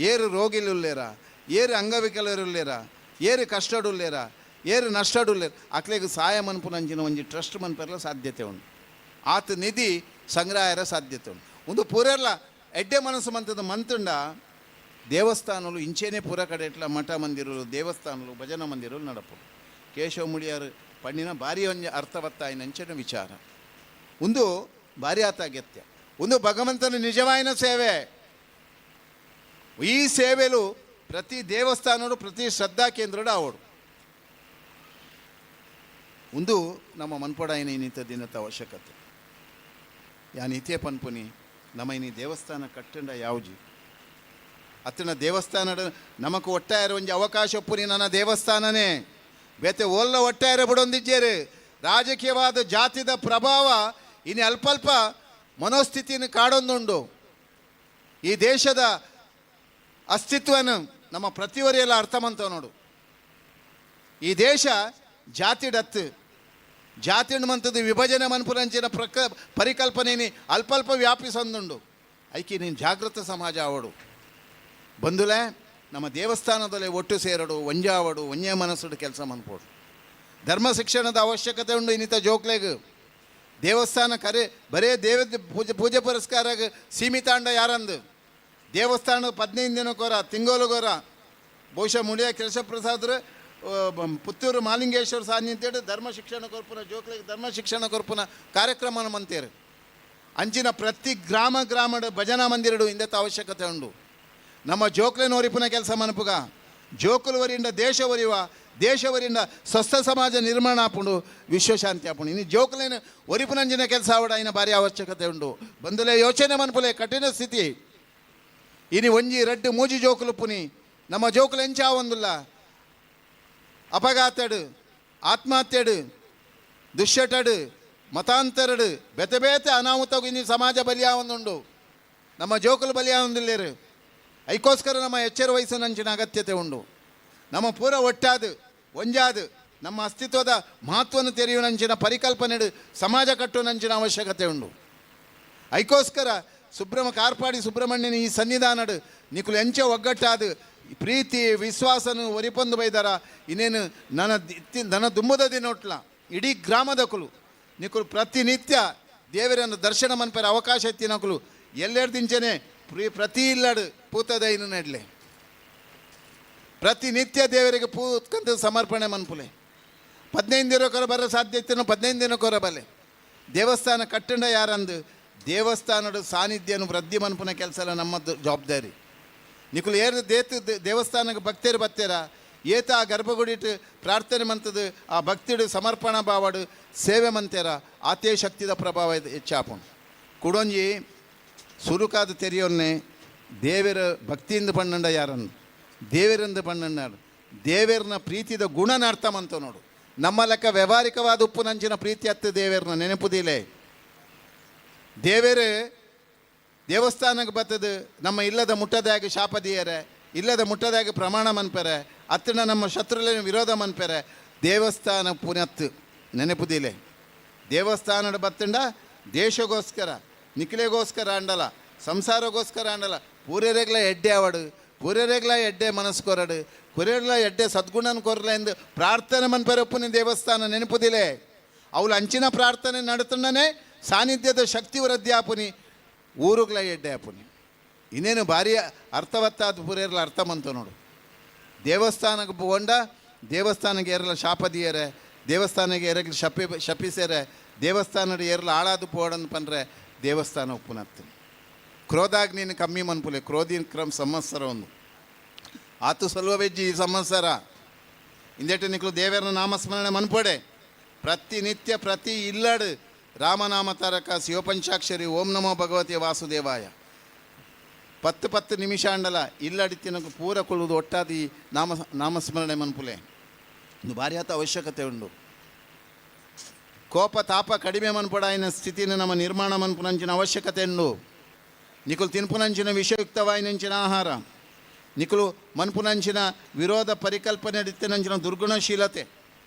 ಏರು ರೋಗಿಲುಲ್ಲೇರ, ಏರು ಅಂಗವಿಕಲರುಲ್ಲೇರ, ಏರು ಕಷ್ಟಡುಲ್ಲೇರ, ಏರು ನಷ್ಟಡುಲ್ಲೇರ, ಅಕ್ಲೆಗ್ ಸಹಾಯ ಮನ್ಪುನಂಚಿನ ಒಂಜಿ ಟ್ರಸ್ಟ್ ಮನ್ಪೆರ್ಲ ಸಾಧ್ಯತೆ ಉಂಡು. ಆತ ನಿಧಿ ಸಂಗ್ರಹರ ಸಾಧ್ಯತೆ ಉಂಡು. ಒಂದು ಪೂರೆರ್ಲ ಎಡ್ಡೆ ಮನಸ್ಸು ಮಂತದ ಮಂತುಂಡ ದೇವಸ್ಥಾನಲು ಇಂಚೇನೆ ಪೂರ ಕಡೆ ಇಟ್ಲ ಮಠ ಮಂದಿರಲು, ದೇವಸ್ಥಾನಲು, ಭಜನಾ ಮಂದಿರಲು ನಡಪು. ಕೇಶವ ಮುಳಿಯಾರು ಪಣ್ಣಿನ ಭಾರಿ ಒಂಜಿ ಅರ್ಥವತ್ತಾಯಿನಂಚಿನ ವಿಚಾರ. ಒಂದು ಭಾರಿ ಆತಾಗತ್ಯ, ಒಂದು ಭಗವಂತನ ನಿಜವಾಯಿನ ಸೇವೆ. ಈ ಸೇವೆಲು ಪ್ರತಿ ದೇವಸ್ಥಾನಡು ಪ್ರತಿ ಶ್ರದ್ಧಾ ಕೇಂದ್ರಡು ಅವಡು. ಒಂದು ನಮ್ಮ ಮನ್ಪೊಡಾಯಿನ ಇನ್ನಿತ ದಿನದ ಅವಶ್ಯಕತೆ. ಯಾನ್ ಇತೇ ಪನ್ಪುನಿ ನಮ್ಮ ಇನಿ ದೇವಸ್ಥಾನ ಕಟ್ಟಂಡ ಯಾವ್ಜಿ ಅತ್ತನ ದೇವಸ್ಥಾನದ ನಮಕ್ ಒಟ್ಟಾರೆ ಒಂಜಿ ಅವಕಾಶ ಪುನಿ ನನ್ನ ದೇವಸ್ಥಾನನೇ ಬೇತೆ ಓಲ್ಲ ಒಟ್ಟಾರೆ ಬಿಡೊಂದಿಜ್ಜೇರು. ರಾಜಕೀಯವಾದ ಜಾತಿದ ಪ್ರಭಾವ ಇನಿ ಅಲ್ಪಲ್ಪ ಮನೋಸ್ಥಿತಿಯನ್ನು ಕಾಡೊಂದುಂಡು. ಈ ದೇಶದ ಅಸ್ತಿತ್ವನ ನಮ್ಮ ಪ್ರತಿವರಿಯೆಲ್ಲ ಅರ್ಥ ಮಂತವ ನೋಡು. ಈ ದೇಶ ಜಾತಿಡತ್ತು ಜಾತಿ ಮಂತದ್ದು ವಿಭಜನೆ ಮನ್ಪುರಂಚಿನ ಪರಿಕಲ್ಪನೆ ಅಲ್ಪಲ್ಪ ವ್ಯಾಪಿಸೊಂದುಂಡು. ಐಕಿ ನೀನು ಜಾಗೃತ ಸಮಾಜ ಅವಡು ಬಂದುಲೆ ನಮ್ಮ ದೇವಸ್ಥಾನದಲ್ಲೇ ಒಟ್ಟು ಸೇರಡು, ಒಂಜಾವಡು, ಒಂಜೇ ಮನಸ್ಸುಡು ಕೆಲಸ ಮನ್ಪೋಡು. ಧರ್ಮ ಶಿಕ್ಷಣದ ಅವಶ್ಯಕತೆ ಉಂಡು ಇನ್ನಿತ ಜೋಕ್ಲೆಗ್. ದೇವಸ್ಥಾನ ಕರೆ ಬರೇ ದೇವ ಪೂಜೆ ಪೂಜೆ ಪುರಸ್ಕಾರ ಸೀಮಿತ ಅಂಡ ಯಾರಂದು ದೇವಸ್ಥಾನ 15 ದಿನಕ್ಕೋರ ತಿಂಗೋಲುಗೋರ ಬಹುಶಃ ಮುಳಿಯ ಕೇಶವಪ್ರಸಾದ್ರು ಪುತ್ತೂರು ಮಾಲಿಂಗೇಶ್ವರ ಸಾನ್ನಿಧ್ಯಡ್ ಧರ್ಮ ಶಿಕ್ಷಣ ಕೊರ್ಪುನ ಜೋಕ್ಲೆಗ್ ಧರ್ಮ ಶಿಕ್ಷಣ ಕೊರ್ಪುನ ಕಾರ್ಯಕ್ರಮ ಮಂತೇರು. ಅಂಚಿನ ಪ್ರತಿ ಗ್ರಾಮ ಗ್ರಾಮದ ಭಜನಾ ಮಂದಿರಡು ಇಂದೆತ ಅವಶ್ಯಕತೆ ಉಂಡು. ನಮ್ಮ ಜೋಕ್ಲೆನ ಒರಿಪುನ ಕೆಲಸ ಮನಪುಗ ಜೋಕುಲು ವರಿಂದ ದೇಶ ಒರಿವ, ದೇಶ ವರಿಂದ ಸ್ವಸ್ಥ ಸಮಾಜ ನಿರ್ಮಾಣ ಆಪುಂಡು, ವಿಶ್ವಶಾಂತಿ ಆಪುಂಡು. ಇನ್ನು ಜೋಕುಲೇನು ಒರಿಪುನಂಜಿನ ಕೆಲಸ ಆವಡ ಇನ್ನು ಭಾರಿ ಅವಶ್ಯಕತೆ ಉಂಡು. ಬಂದುಲೆ ಯೋಚನೆ ಮನ್ಪುಲೆ ಕಠಿಣ ಸ್ಥಿತಿ. ಇನಿ ಒಂಜಿ ರಡ್ಡು ಮೂಜಿ ಜೋಕುಲು ಪುನಿ ನಮ್ಮ ಜೋಕುಲು ಎಂಚ ಆವೊಂದುಲ್ಲ. ಅಪಘಾತಡು, ಆತ್ಮಹತ್ಯೆಡು, ದುಶ್ಚಟಡು, ಮತಾಂತರಡು, ಬೇತೆ ಬೇತೆ ಅನಾಹುತಗೂ ಇನ್ನು ಸಮಾಜ ಬಲಿಯಾವೊಂದುಂಡು. ನಮ್ಮ ಜೋಕುಲು ಬಲಿಯಾವೊಂದಿಲ್ಲೇರು. ಐಕೋಸ್ಕರ ನಮ್ಮ ಎಚ್ಚರ ವಹಿಸಿನಂಚಿನ ಅಗತ್ಯತೆ ಉಂಡು. ನಮ್ಮ ಪೂರ ಒಟ್ಟಾದು ಒಂಜಾದ ನಮ್ಮ ಅಸ್ತಿತ್ವದ ಮಹತ್ವವನ್ನು ತೆರೆಯುವನಂಚಿನ ಪರಿಕಲ್ಪನೆ ಸಮಾಜ ಕಟ್ಟುವನಂಚಿನ ಅವಶ್ಯಕತೆ ಉಂಡು. ಐಕೋಸ್ಕರ ಕಾರ್ಪಾಡಿ ಸುಬ್ರಹ್ಮಣ್ಯನ ಈ ಸನ್ನಿಧಾನಡು ನಿಕುಲು ಎಂಚ ಒಗ್ಗಟ್ಟಾದ ಪ್ರೀತಿ ವಿಶ್ವಾಸನು ಒರಿಪೊಂದು ಬೈದಾರ. ಇನ್ನೇನು ನನ್ನ ದುಂಬದ ದಿನೋಟ್ಲ ಇಡೀ ಗ್ರಾಮದಕುಲು ನಿಕುಲು ಪ್ರತಿನಿತ್ಯ ದೇವರನ್ನು ದರ್ಶನ ಮನ್ಪರ ಅವಕಾಶ ಎತ್ತಿನಕುಲು ಎಲ್ಲೆರಡು ದಿಂಚನೆ ಪ್ರತಿ ಇಲ್ಲಡು ಪೂತದೈನು ನಡ್ಲೆ ಪ್ರತಿನಿತ್ಯ ದೇವರಿಗೆ ಪೂತ್ಕಂತ ಸಮರ್ಪಣೆ ಮನ್ಪುಲೆ. 15 ದಿನಕ್ಕೊರ ಬರೋ ಸಾಧ್ಯತೆ 15 ದಿನಕ್ಕೊರ ಬಲೆ. ದೇವಸ್ಥಾನ ಕಟ್ಟಂಡ ಯಾರಂದು ದೇವಸ್ಥಾನದ ಸಾನ್ನಿಧ್ಯನು ವೃದ್ಧಿ ಮನ್ಪುನ ಕೆಲಸ ಎಲ್ಲ ನಮ್ಮ ಜವಾಬ್ದಾರಿ. ನಿಕುಲು ಏರು ದೇತು ದೇವಸ್ಥಾನಕ್ಕೆ ಭಕ್ತರು ಬತ್ತೇರ ಏತ ಆ ಗರ್ಭಗುಡಿಟ್ಟು ಪ್ರಾರ್ಥನೆ ಮಂತದು ಆ ಭಕ್ತಿಡು ಸಮರ್ಪಣಾ ಭಾವಡು ಸೇವೆ ಮಂತೇರ ಆತೇ ಶಕ್ತಿದ ಪ್ರಭಾವ ಹೆಚ್ಚಾಪುಂಡು. ಕುಡೊಂಜಿ ಸುರುಕಾದ ತೆರಿಯೊನ್ನೆ ದೇವರ ಭಕ್ತಿಯಿಂದ ಪಣ್ಣಂಡ ಯಾರನ್ನು ದೇವರಿಂದ ಪಣ್ಣಂಡಾರು ದೇವರನ್ನ ಪ್ರೀತಿದ ಗುಣನ ಅರ್ಥ ಮಂತ ನೋಡು. ನಮ್ಮ ಲೆಕ್ಕ ವ್ಯವಹಾರಿಕವಾದ ಉಪ್ಪು ನಂಚಿನ ಪ್ರೀತಿ ಅತ್ತ ದೇವರನ್ನ ನೆನಪುದಿಲೆ. ದೇವರೇ ದೇವಸ್ಥಾನಕ್ಕೆ ಬತ್ತದು ನಮ್ಮ ಇಲ್ಲದ ಮುಟ್ಟದಾಗಿ ಶಾಪದಿಯರೆ, ಇಲ್ಲದ ಮುಟ್ಟದಾಗಿ ಪ್ರಮಾಣ ಮನ್ಪೆರೆ, ಅತ್ತನ ನಮ್ಮ ಶತ್ರುಲೇನ ವಿರೋಧ ಮನ್ಪೆರೆ. ದೇವಸ್ಥಾನ ಪುನತ್ತು ನೆನಪುದಿಲೆ. ದೇವಸ್ಥಾನದ ಬತ್ತಂಡ ದೇಶಗೋಸ್ಕರ ನಿಖಿಲೆಗೋಸ್ಕರ ಅಂಡಲ ಸಂಸಾರಗೋಸ್ಕರ ಅಂಡಲ ಪೂರೆರೆಗ್ಲ ಎಡ್ಡೆ ಆವಡು, ಪೂರೆರೆಗ್ಲ ಎಡ್ಡೆ ಮನಸ್ಸು ಕೊರಡು, ಕುರೆಗ್ಲ ಎಡ್ಡೆ ಸದ್ಗುಣನ ಕೊರಲ ಎಂದು ಪ್ರಾರ್ಥನೆ ಮನ್ಪೆರಪ್ಪುನ ದೇವಸ್ಥಾನ ನೆನಪುದಿಲೆ. ಅವಳು ಅಂಚಿನ ಪ್ರಾರ್ಥನೆ ನಡತಣ್ಣನೇ ಸಾನ್ನಿಧ್ಯದ ಶಕ್ತಿ ವೃದ್ಧಿ ಆಪುನಿ, ಊರುಗ್ಲ ಎಡ್ಡೆ ಆಪುನಿ. ಇನ್ನೇನು ಭಾರಿ ಅರ್ಥವತ್ತಾದ ಪೂರೇರ್ಲ ಅರ್ಥ ಮಂತ ನೋಡು. ದೇವಸ್ಥಾನಕ್ಕೆ ಪೋಂಡ ದೇವಸ್ಥಾನಕ್ಕೆ ಏರಲ ಶಾಪದಿಯರೆ, ದೇವಸ್ಥಾನಕ್ಕೆ ಎರಗ್ಲ ಶಪಿಸೇರೆ, ದೇವಸ್ಥಾನದ ಏರ್ಲ ಹಾಳಾದ ಪೋಡಂದು ಪಂಡ್ರೆ ದೇವಸ್ಥಾನ ಉಪ್ಪುನತ್ತು. ಕ್ರೋಧಾಗ್ನಿನ ಕಮ್ಮಿ ಮನ್ಪುಲೆ, ಕ್ರೋಧಿನ ಕ್ರಮ ಸಂವತ್ಸರ ಒಂದು ಆತು ಸಲ್ವವೆಜ್ಜಿ ಈ ಸಂವತ್ಸರ. ಇಂದೇಟ ನಿಕ್ಲು ದೇವರ ನಾಮಸ್ಮರಣೆ ಮನ್ಪೊಡೆ ಪ್ರತಿನಿತ್ಯ ಪ್ರತಿ ಇಲ್ಲಡು ರಾಮನಾಮ ತಾರಕ ಶಿವಪಂಚಾಕ್ಷರಿ ಓಂ ನಮೋ ಭಗವತಿ ವಾಸುದೇವಾಯ 10 10 ನಿಮಿಷ ಅಂಡಲ ಇಲ್ಲಡಿತಿನకు ಪೂರ ಕುಳುದು ಒಟ್ಟಾದಿ ನಾಮಸ್ಮರಣೆ ಮನ್ಪುಲೆ. ಇದು ಭಾರಿ ಆತ ಅವಶ್ಯಕತೆ ಉಂಡು. ಕೋಪ ತಾಪ ಕಡಿಮೆ ಮನ್ಪಡಾಯಿನ ಸ್ಥಿತಿನ ನಮ್ಮ ನಿರ್ಮಾಣ ಮನ್ಪುನಂಚಿನ ಅವಶ್ಯಕತೆ ಉಂಡು. ನಿಕುಲು ತಿನ್ಪುನಂಚಿನ ವಿಷಯುಕ್ತವಾಯಿನಂಚಿನ ಆಹಾರ, ನಿಕುಲು ಮನ್ಪುನಂಚಿನ ವಿರೋಧ ಪರಿಕಲ್ಪನೆ ಡಿತ್ತಿನಂಚಿನ ದುರ್ಗುಣಶೀಲತೆ,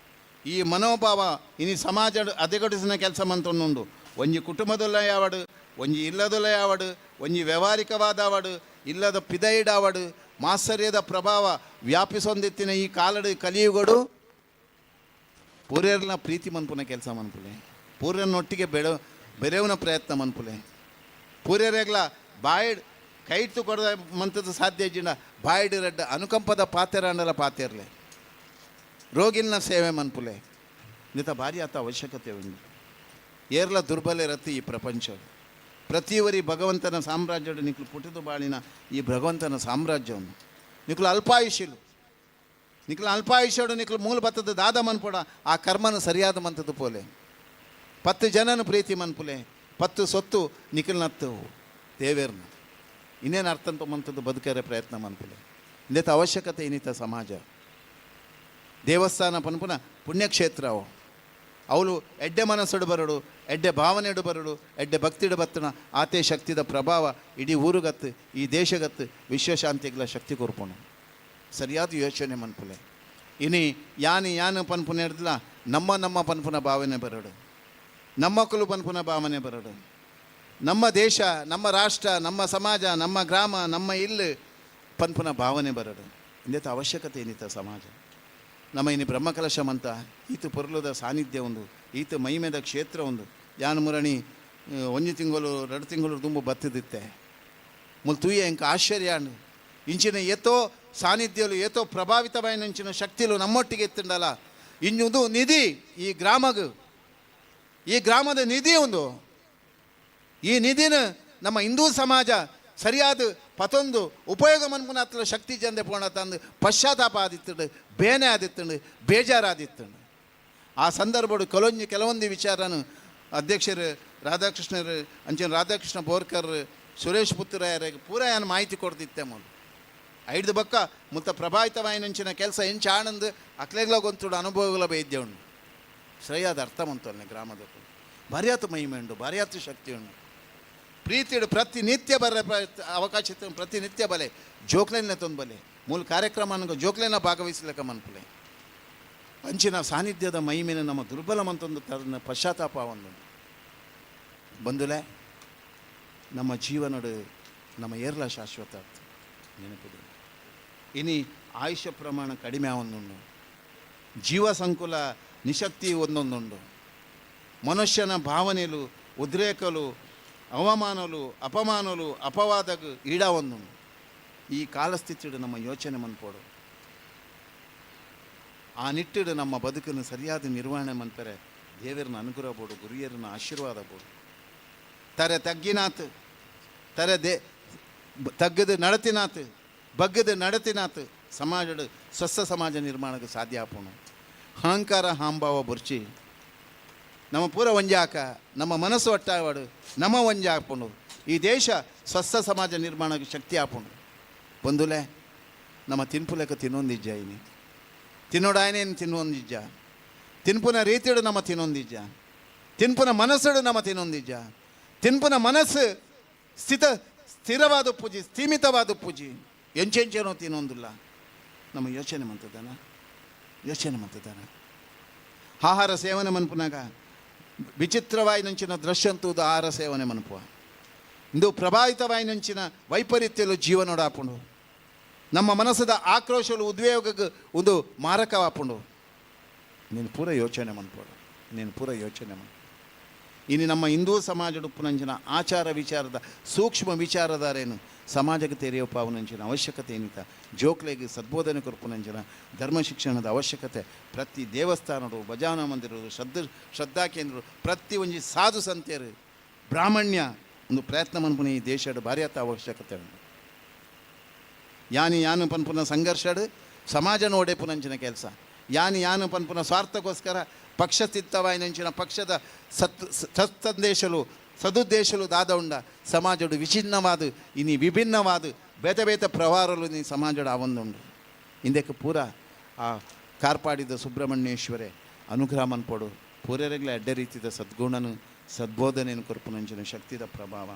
ಈ ಮನೋಭಾವ ಇನಿ ಸಮಾಜ ಅದೆಗಡಿಸಿನ ಕೆಲಸ ಮಂತೊಂದುಂಡು. ಒಂಜಿ ಕುಟುಂಬದಲ್ಲ ಯಾವಡು, ಒಂಜಿ ಇಲ್ಲದಲ್ಲ ಯಾವಡು, ಒಂಜಿ ವ್ಯವಹಾರಿಕವಾದವಡು, ಇಲ್ಲದ ಪಿದೈಡಾವಡು, ಮಾತ್ಸರ್ಯದ ಪ್ರಭಾವ ವ್ಯಾಪಿಸೊಂದಿತ್ತಿನ ಈ ಕಾಲಡು ಕಲಿಯುಗಡು ಪೂರ್ಯರ್ನ ಪ್ರೀತಿ ಮನ್ಪುನ ಕೆಲಸ ಮನ್ಪುಲೆ, ಪೂರ್ಯನೊಟ್ಟಿಗೆ ಬೆರೆವನ ಪ್ರಯತ್ನ ಮನ್ಪುಲೆ. ಪೂರ್ಯರೆಗ್ಲ ಬಾಯಿಡ್ ಕೈಟು ಕೊಡದ ಮಂತದ ಸಾಧ್ಯ ಇಜ್ಜಿಂಡ ಬಾಯಿಡ್ ರಡ್ಡ ಅನುಕಂಪದ ಪಾತೆರಾಂಡಲ ಪಾತೆರ್ಲೆ, ರೋಗಿನ ಸೇವೆ ಮನ್ಪುಲೆ. ಇಂಥ ಭಾರಿ ಆತ ಅವಶ್ಯಕತೆ ಉಂಟು. ಏರ್ಲ ದುರ್ಬಲ ಇರತ್ತೆ ಈ ಪ್ರಪಂಚ. ಪ್ರತಿಯವರಿ ಭಗವಂತನ ಸಾಮ್ರಾಜ್ಯಡು ನಿಕ್ಲು ಪುಟಿದು ಬಾಳಿನ ಈ ಭಗವಂತನ ಸಾಮ್ರಾಜ್ಯವನ್ನು ನಿಕ್ಲು ಅಲ್ಪಾಯುಷ್ಯಲು, ನಿಕ್ಲು ಅಲ್ಪಾಯುಷ್ಯಡು ನಿಕ್ಲು ಮೂಲ ಬತ್ತದ ದಾದ ಮನ್ಪುಡ ಆ ಕರ್ಮನ ಸರಿಯಾದ ಮಂತದ ಪೋಲೆ. 10 ಜನನ ಪ್ರೀತಿ ಮನ್ಪುಲೆ, 10 ಸೊತ್ತು ನಿಖಲ್ನತ್ತು ದೇವೇರ್ನ ಇನ್ನೇನು ಅರ್ಥಂತ ಮಂತದ್ದು ಬದುಕರೆ ಪ್ರಯತ್ನ ಮನ್ಪುಲೆ. ಇಂದೇತ ಅವಶ್ಯಕತೆ ಇನ್ನಿತ ಸಮಾಜ. ದೇವಸ್ಥಾನ ಪನ್ಪುನ ಪುಣ್ಯಕ್ಷೇತ್ರ ಅವು. ಅವಳು ಎಡ್ಡೆ ಮನಸ್ಸುಡು ಬರಡು, ಎಡ್ಡೆ ಭಾವನೆಡು ಬರಡು, ಎಡ್ಡೆ ಭಕ್ತಿಡು ಬತ್ತನ ಆತೆ ಶಕ್ತಿದ ಪ್ರಭಾವ ಇಡೀ ಊರುಗತ್ತು, ಈ ದೇಶಗತ್ತು, ವಿಶ್ವಶಾಂತಿಗಳ ಶಕ್ತಿ ಕೊರ್ಪುನು. ಸರಿಯಾದ ಯೋಚನೆ ಮನ್ಪುಲೆ. ಇನಿ ಯಾನು ಯಾನು ಪನ್ಪುನ ಹಿಡ್ದಲ ನಮ್ಮ ನಮ್ಮ ಪನ್ಪುನ ಭಾವನೆ ಬರಡು, ನಮ್ಮಕ್ಕಳು ಪನ್ಪುನ ಭಾವನೆ ಬರಡು. ನಮ್ಮ ದೇಶ, ನಮ್ಮ ರಾಷ್ಟ್ರ, ನಮ್ಮ ಸಮಾಜ, ನಮ್ಮ ಗ್ರಾಮ, ನಮ್ಮ ಇಲ್ಲು ಪನ್ಪುನ ಭಾವನೆ ಬರಡು. ಇಂದೇತ ಅವಶ್ಯಕತೆ ಏನಿತ ಸಮಾಜ. ನಮ್ಮ ಇನಿ ಬ್ರಹ್ಮಕಲಶಮಂತ ಈತ ಪೊರ್ಲುದ ಸಾನ್ನಿಧ್ಯ ಒಂದು, ಈತ ಮಹಿಮೆದ ಕ್ಷೇತ್ರ ಒಂದು. ಯಾನು ಮುರಣಿ 1 ತಿಂಗಳು 2 ತಿಂಗಳು ತುಂಬ ಬತ್ತದಿತ್ತೆ ಮುಲ್ ತೂಯ ಎಂಕ ಆಶ್ಚರ್ಯ ಅಂಡು. ಇಂಚಿನ ಏತೋ ಸಾನ್ನಿಧ್ಯలు ಏತೋ ಪ್ರಭಾವಿತమైన ಇಂಚಿನ ಶಕ್ತಿಲು ನಮ್ಮೊಟ್ಟಿಗೆ ಎತ್ತಂಡಲ್ಲ. ಇನ್ನೊಂದು ನಿಧಿ ಈ ಗ್ರಾಮಗ, ಈ ಗ್ರಾಮದ ನಿಧಿ ಒಂದು. ಈ ನಿಧಿನ ನಮ್ಮ ಹಿಂದೂ ಸಮಾಜ ಸರಿಯಾದ ಪತೊಂದು ಉಪಯೋಗ ಮನ್ಪುನ ಅತ್ಲ ಶಕ್ತಿ ಜಂದೆ ಪೋಣ ತಂದು ಪಶ್ಚಾತ್ತಾಪ ಆದಿತ್ತಂಡು, ಬೇನೆ ಆದಿತ್ತಂಡು, ಬೇಜಾರಾದಿತ್ತಂಡು. ಆ ಸಂದರ್ಭಡು ಕೆಲವೊಂದು ವಿಚಾರನು ಅಧ್ಯಕ್ಷರು ರಾಧಾಕೃಷ್ಣರು ಅಂಚಿನ ರಾಧಾಕೃಷ್ಣ ಬೋರ್ಕರ್ ಸುರೇಶ್ ಪುತ್ತೂರಾಯರಿಗೆ ಪೂರ ಏನು ಮಾಹಿತಿ ಕೊಡ್ತಿತ್ತೆ ಮೊದಲು. ಐದು ಬಕ್ಕ ಮುತ್ತ ಪ್ರಭಾವಿತವಾಯಿನಂಚಿನ ಕೆಲಸ ಎಂಚ ಆನಂದ್ ಅಕ್ಲೆಗ್ಲ ಗೊಂತುಡು ಅನುಭವಗಳ ಬೈದ್ಯ ಉಂಡು. ಸರಿಯಾದ ಅರ್ಥ ಮಂತಲ್ನೆ ಗ್ರಾಮದ ಭಾರ್ಯಾತು ಮಹಿಮೆ ಉಂಡು, ಭಾರ್ಯಾತು ಶಕ್ತಿ ಉಂಡು. ಪ್ರೀತಿಡು ಪ್ರತಿನಿತ್ಯ ಬರ ಅವಕಾಶ ಪ್ರತಿನಿತ್ಯ ಬಲೆ ಜೋಕ್ಲೆನ ತೊಂದು ಬಲೆ ಮೂಲ ಕಾರ್ಯಕ್ರಮ ಜೋಕ್ಲೆನ ಭಾಗವಹಿಸ್ಲಿಕ್ಕ ಮನ್ಪುಲೆ. ಅಂಚಿನ ಸಾನ್ನಿಧ್ಯದ ಮಹಿಮೆನ ನಮ್ಮ ದುರ್ಬಲ ಮಂತೊಂದು ತನ್ನ ಪಶ್ಚಾತ್ತಾಪ ಒಂದು ಬಂದುಲೆ ನಮ್ಮ ಜೀವನಡು ನಮ್ಮ ಏರ್ಲ ಶಾಶ್ವತ ನೆನಪುದು. ಇನಿ ಆಯುಷ್ಯ ಪ್ರಮಾಣ ಕಡಿಮೆ ಒಂದುಂಡು, ಜೀವ ಸಂಕುಲ ನಿಶಕ್ತಿ ಒಂದೊಂದುಂಡು, ಮನುಷ್ಯನ ಭಾವನೆಲು ಉದ್ರೇಕಲು ಅವಮಾನಲು ಅಪಮಾನಲು ಅಪವಾದకు ಈಡ ಒಂದುಂಡು. ಈ ಕಾಲಸ್ಥಿತಿಡು ನಮ್ಮ ಯೋಚನೆ ಮನ್ಪೋಡು, ಆ ನಿಟ್ಟಿಡು ನಮ್ಮ ಬದುಕನ್ನು ಸರಿಯಾದ ನಿರ್ವಹಣೆ ಮನ್ಪರೆ ದೇವರನ್ನ ಅನುಗ್ರಹ ಬೋಡು, ಗುರಿಯರನ್ನ ಆಶೀರ್ವಾದ ಬೋಡು. ತರೆ ತಗ್ಗಿನಾತ್ ತರೆ they ತಗ್ಗದು ನಡತಿನಾತ್ ಬಗ್ಗದು ನಡತಿನಾತ್ ಸಮಾಜಡು ಸ್ವಸ್ಥ ಸಮಾಜ ನಿರ್ಮಾಣಕ್ಕೆ ಸಾಧ್ಯ ಆಪೋಣ. ಅಹಂಕಾರ ಹಾಂಭಾವ ಬುರ್ಚಿ ನಮ್ಮ ಪೂರ ಒಂಜಾಕ ನಮ್ಮ ಮನಸ್ಸು ಒಟ್ಟಾವಾಡು ನಮ್ಮ ಒಂಜಾಪುಂಡು ಈ ದೇಶ ಸ್ವಸ್ಥ ಸಮಾಜ ನಿರ್ಮಾಣಕ್ಕೆ ಶಕ್ತಿ ಆಪುಂಡು. ಬಂದುಲೆ ನಮ್ಮ ತಿನ್ಪುಲೆಕ ತಿನ್ನೊಂದಿಜ್ಜ ಇನಿ ತಿನ್ನೋಡಾಯನೇನು ತಿನ್ನೊಂದಿಜ್ಜ, ತಿನ್ಪುನ ರೀತಿಡು ನಮ್ಮ ತಿನ್ನೊಂದಿಜ್ಜ, ತಿನ್ಪುನ ಮನಸ್ಸುಡು ನಮ್ಮ ತಿನ್ನೊಂದಿಜ್ಜ, ತಿನ್ಪುನ ಮನಸ್ಸು ಸ್ಥಿರವಾದ ಪೂಜೆ ಸ್ಥೀಮಿತವಾದ ಪೂಜೆ ಎಂಚೆಂಚೇನೋ ತಿನ್ನೊಂದಿಲ್ಲ. ನಮ್ಮ ಯೋಚನೆ ಮಂತದಾನ ಯೋಚನೆ ಮಂತದಾನ ಆಹಾರ ಸೇವನೆ ಮನ್ಪುನಾಗ ವಿಚಿತ್ರವಾಯಿನಂಚಿನ ದೃಶ್ಯಂತೂದು ಆಹಾರ ಸೇವನೆ ಮನ್ಪುವ ಇಂದು ಪ್ರಭಾವಿತವಾಯಿನಂಚಿನ ವೈಪರೀತ್ಯಲು ಜೀವನೋಡಾಪುಂಡು. ನಮ್ಮ ಮನಸ್ಸದ ಆಕ್ರೋಶಲು ಉದ್ವೇಗಕ್ಕೆ ಒಂದು ಮಾರಕವಾಪುಂಡು. ನೀನು ಪೂರ ಯೋಚನೆ ಮನ್ಪೋಡು, ನೀನು ಪೂರ ಯೋಚನೆ ಮನ್. ಇನ್ನು ನಮ್ಮ ಹಿಂದೂ ಸಮಾಜದ ಪುನಂಚಿನ ಆಚಾರ ವಿಚಾರದ ಸೂಕ್ಷ್ಮ ವಿಚಾರಧಾರೇನು ಸಮಾಜಕ್ಕೆ ತೆರೆಯಪ್ಪ ಅವಶ್ಯಕತೆ ಏನಿತ, ಜೋಕ್ಲೆಗೆ ಸದ್ಬೋಧನೆ ಕೊರ್ಪುನಂಚಿನ ಧರ್ಮ ಶಿಕ್ಷಣದ ಅವಶ್ಯಕತೆ ಪ್ರತಿ ದೇವಸ್ಥಾನರು ಭಜಾನ ಮಂದಿರರು ಶ್ರದ್ಧಾ ಕೇಂದ್ರ ಪ್ರತಿ ಒಂಜಿ ಸಾಧು ಸಂತೆಯರು ಬ್ರಾಹ್ಮಣ್ಯ ಒಂದು ಪ್ರಯತ್ನ ಮನ್ಪುನ ಈ ದೇಶದ ಭಾರಿ ಆತ ಅವಶ್ಯಕತೆ ಉಂಟು. ಯಾನಿ ಯಾನು ಪನ್ಪುನ ಸಂಘರ್ಷಡು ಸಮಾಜನ ಒಡೆಪುನಂಚಿನ ಕೆಲಸ, ಯಾನಿ ಯಾನು ಪನ್ಪುನ ಸ್ವಾರ್ಥಕ್ಕೋಸ್ಕರ ಪಕ್ಷ ಸ್ಥಿತವಾಯಿನಂಚಿನ ಪಕ್ಷದ ಸತ್ಸಂದೇಶಲು ಸದುದ್ದೇಶಲು ದಾದ ಉಂಡ ಸಮಾಜಡು ವಿಛಿನ್ನವಾದ ಇನಿ ವಿಭಿನ್ನವಾದ ಬೇತೆ ಬೇತೆ ಪ್ರವಾರಲು ನೀ ಸಮಾಜಡು ಆವೊಂದುಂಡು. ಇಂದಕ್ಕೆ ಪೂರ ಆ ಕಾರ್ಪಾಡಿದ ಸುಬ್ರಹ್ಮಣ್ಯೇಶ್ವರೇ ಅನುಗ್ರಹ ಮನ್ಪೋಡು, ಪೂರೆರೆಗ್ಲ ಅಡ್ಡ ರೀತಿದ ಸದ್ಗುಣನು ಸದ್ಬೋಧನೆಯನ್ನು ಕೊರ್ಪುನಂಚಿನ ಶಕ್ತಿದ ಪ್ರಭಾವ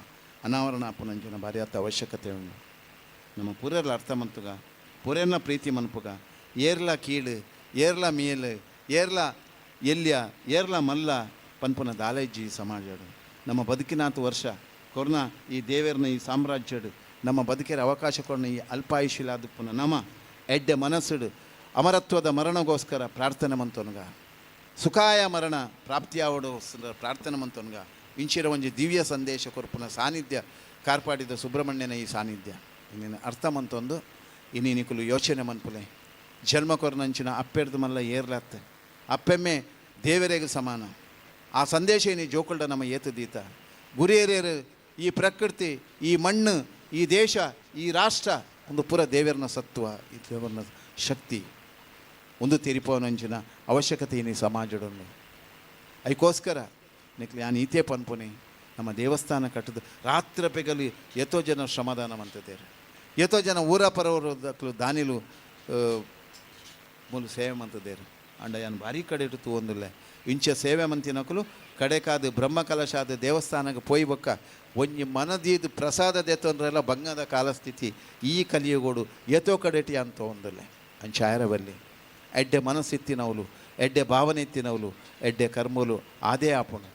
ಅನಾವರಣ ಆಪುನಂಚಿನ ಭಾರಿ ಆತ ಅವಶ್ಯಕತೆ ಉಂಡು. ನಮ್ಮ ಪೂರೆರ್ಲ ಅರ್ಥ ಮಂತುಗ, ಪೂರೆರ್ನ ಪ್ರೀತಿ ಮನ್ಪುಗ, ಏರ್ಲ ಕೀಳು ಏರ್ಲ ಮೇಲು ಏರ್ಲ ಎಲ್ಯ ಏರ್ಲ ಮಲ್ಲ ಪನ್ಪುನ ದಾಲೈಜಿ ಸಮಾಜಡು. ನಮ್ಮ ಬದುಕಿನಾತು ವರ್ಷ ಕೊರ್ನ ಈ ದೇವೇರ್ನ ಈ ಸಾಮ್ರಾಜ್ಯಡು ನಮ್ಮ ಬದುಕಿರ ಅವಕಾಶ ಕೊರ್ನ ಈ ಅಲ್ಪಾಯುಷಿಲಾದುಪ್ಪುನ ನಮ ಎಡ್ಡೆ ಮನಸ್ಸುಡು ಅಮರತ್ವದ ಮರಣಗೋಸ್ಕರ ಪ್ರಾರ್ಥನೆ ಮಂತೊನ್ಗ, ಸುಖಾಯ ಮರಣ ಪ್ರಾಪ್ತಿಯಾವಡು ಪ್ರಾರ್ಥನೆ ಮಂತೊನ್ಗ ಇಂಚಿರ ಒಂಜಿ ದಿವ್ಯ ಸಂದೇಶ ಕೊರ್ಪುನ ಸಾನ್ನಿಧ್ಯ ಕಾರ್ಪಾಡಿದ ಸುಬ್ರಹ್ಮಣ್ಯನ ಈ ಸಾನ್ನಿಧ್ಯ ಇನ್ನೇನು ಅರ್ಥ ಮಂತೊಂದು. ಇನ್ನಿನಿಕುಲು ಯೋಚನೆ ಮನ್ಪುಲೆ ಜನ್ಮ ಕೊರ್ನಂಚಿನ ಅಪ್ಪೆರ್ದು ಮಲ್ಲ ಏರ್ಲತ್ತೆ ಅಪ್ಪೆಮ್ಮೆ ದೇವರಿಗೆ ಸಮಾನ. ಆ ಸಂದೇಶ ಏನಿ ಜೋಕುಲ್ಡ ನಮ್ಮ ಏತು ದೀತ ಗುರಿಯರೇರು ಈ ಪ್ರಕೃತಿ ಈ ಮಣ್ಣು ಈ ದೇಶ ಈ ರಾಷ್ಟ್ರ ಒಂದು ಪೂರ ದೇವರನ ಸತ್ವ ಈ ದೇವರನ ಶಕ್ತಿ ಒಂದು ತೆರಿಪವನಂಚಿನ ಅವಶ್ಯಕತೆ ಏನಿ ಸಮಾಜಡನ್ನು. ಅದಕ್ಕೋಸ್ಕರ ನಿಕ್ಲಿ ಯಾನ್ ಈತೆ ಪನ್ಪುನಿ ನಮ್ಮ ದೇವಸ್ಥಾನ ಕಟ್ಟದು ರಾತ್ರಿ ಪೆಗಲಿ ಎತ್ತೋ ಜನ ಶ್ರಮದಾನ ಮಂತಿದ್ದಾರೆ, ಎತ್ತೋ ಜನ ಊರ ಪರವರು ದಕ್ಲು ದಾನಿಲು ಮೂಲು ಸೇವೆ ಮಂತಿದ್ದಾರೆ. ಅಂಡ ಯಾನ್ ಭಾರಿ ಕಡೆ ಇಟ್ಟು ಒಂದುಲ್ಲೆ ಇಂಚ ಸೇವೆ ಮಂತಿನಕುಲು ಕಡೆಕಾದ ಬ್ರಹ್ಮಕಲಶಾದ ದೇವಸ್ಥಾನಕ್ಕೆ ಪೋಯ್ ಬೊಕ್ಕ ಒಂಜಿ ಮನದೀದು ಪ್ರಸಾದ ದೇತಂದ್ರೆಲ್ಲ ಬಂಗದ ಕಾಲಸ್ಥಿತಿ ಈ ಕಲಿಯುಗೋಡು ಎತ್ತೋ ಕಡೆಟಿ ಅಂತ ಒಂದುಲ್ಲೆ. ಅಂಚಾಯರ ಬಲ್ಲಿ ಎಡ್ಡೆ ಮನಸ್ಸಿತ್ತಿನವಲು ಎಡ್ಡೆ ಭಾವನೆ ಇತ್ತಿನವಲು ಎಡ್ಡೆ ಕರ್ಮಲು ಅದೇ ಆಪುಣು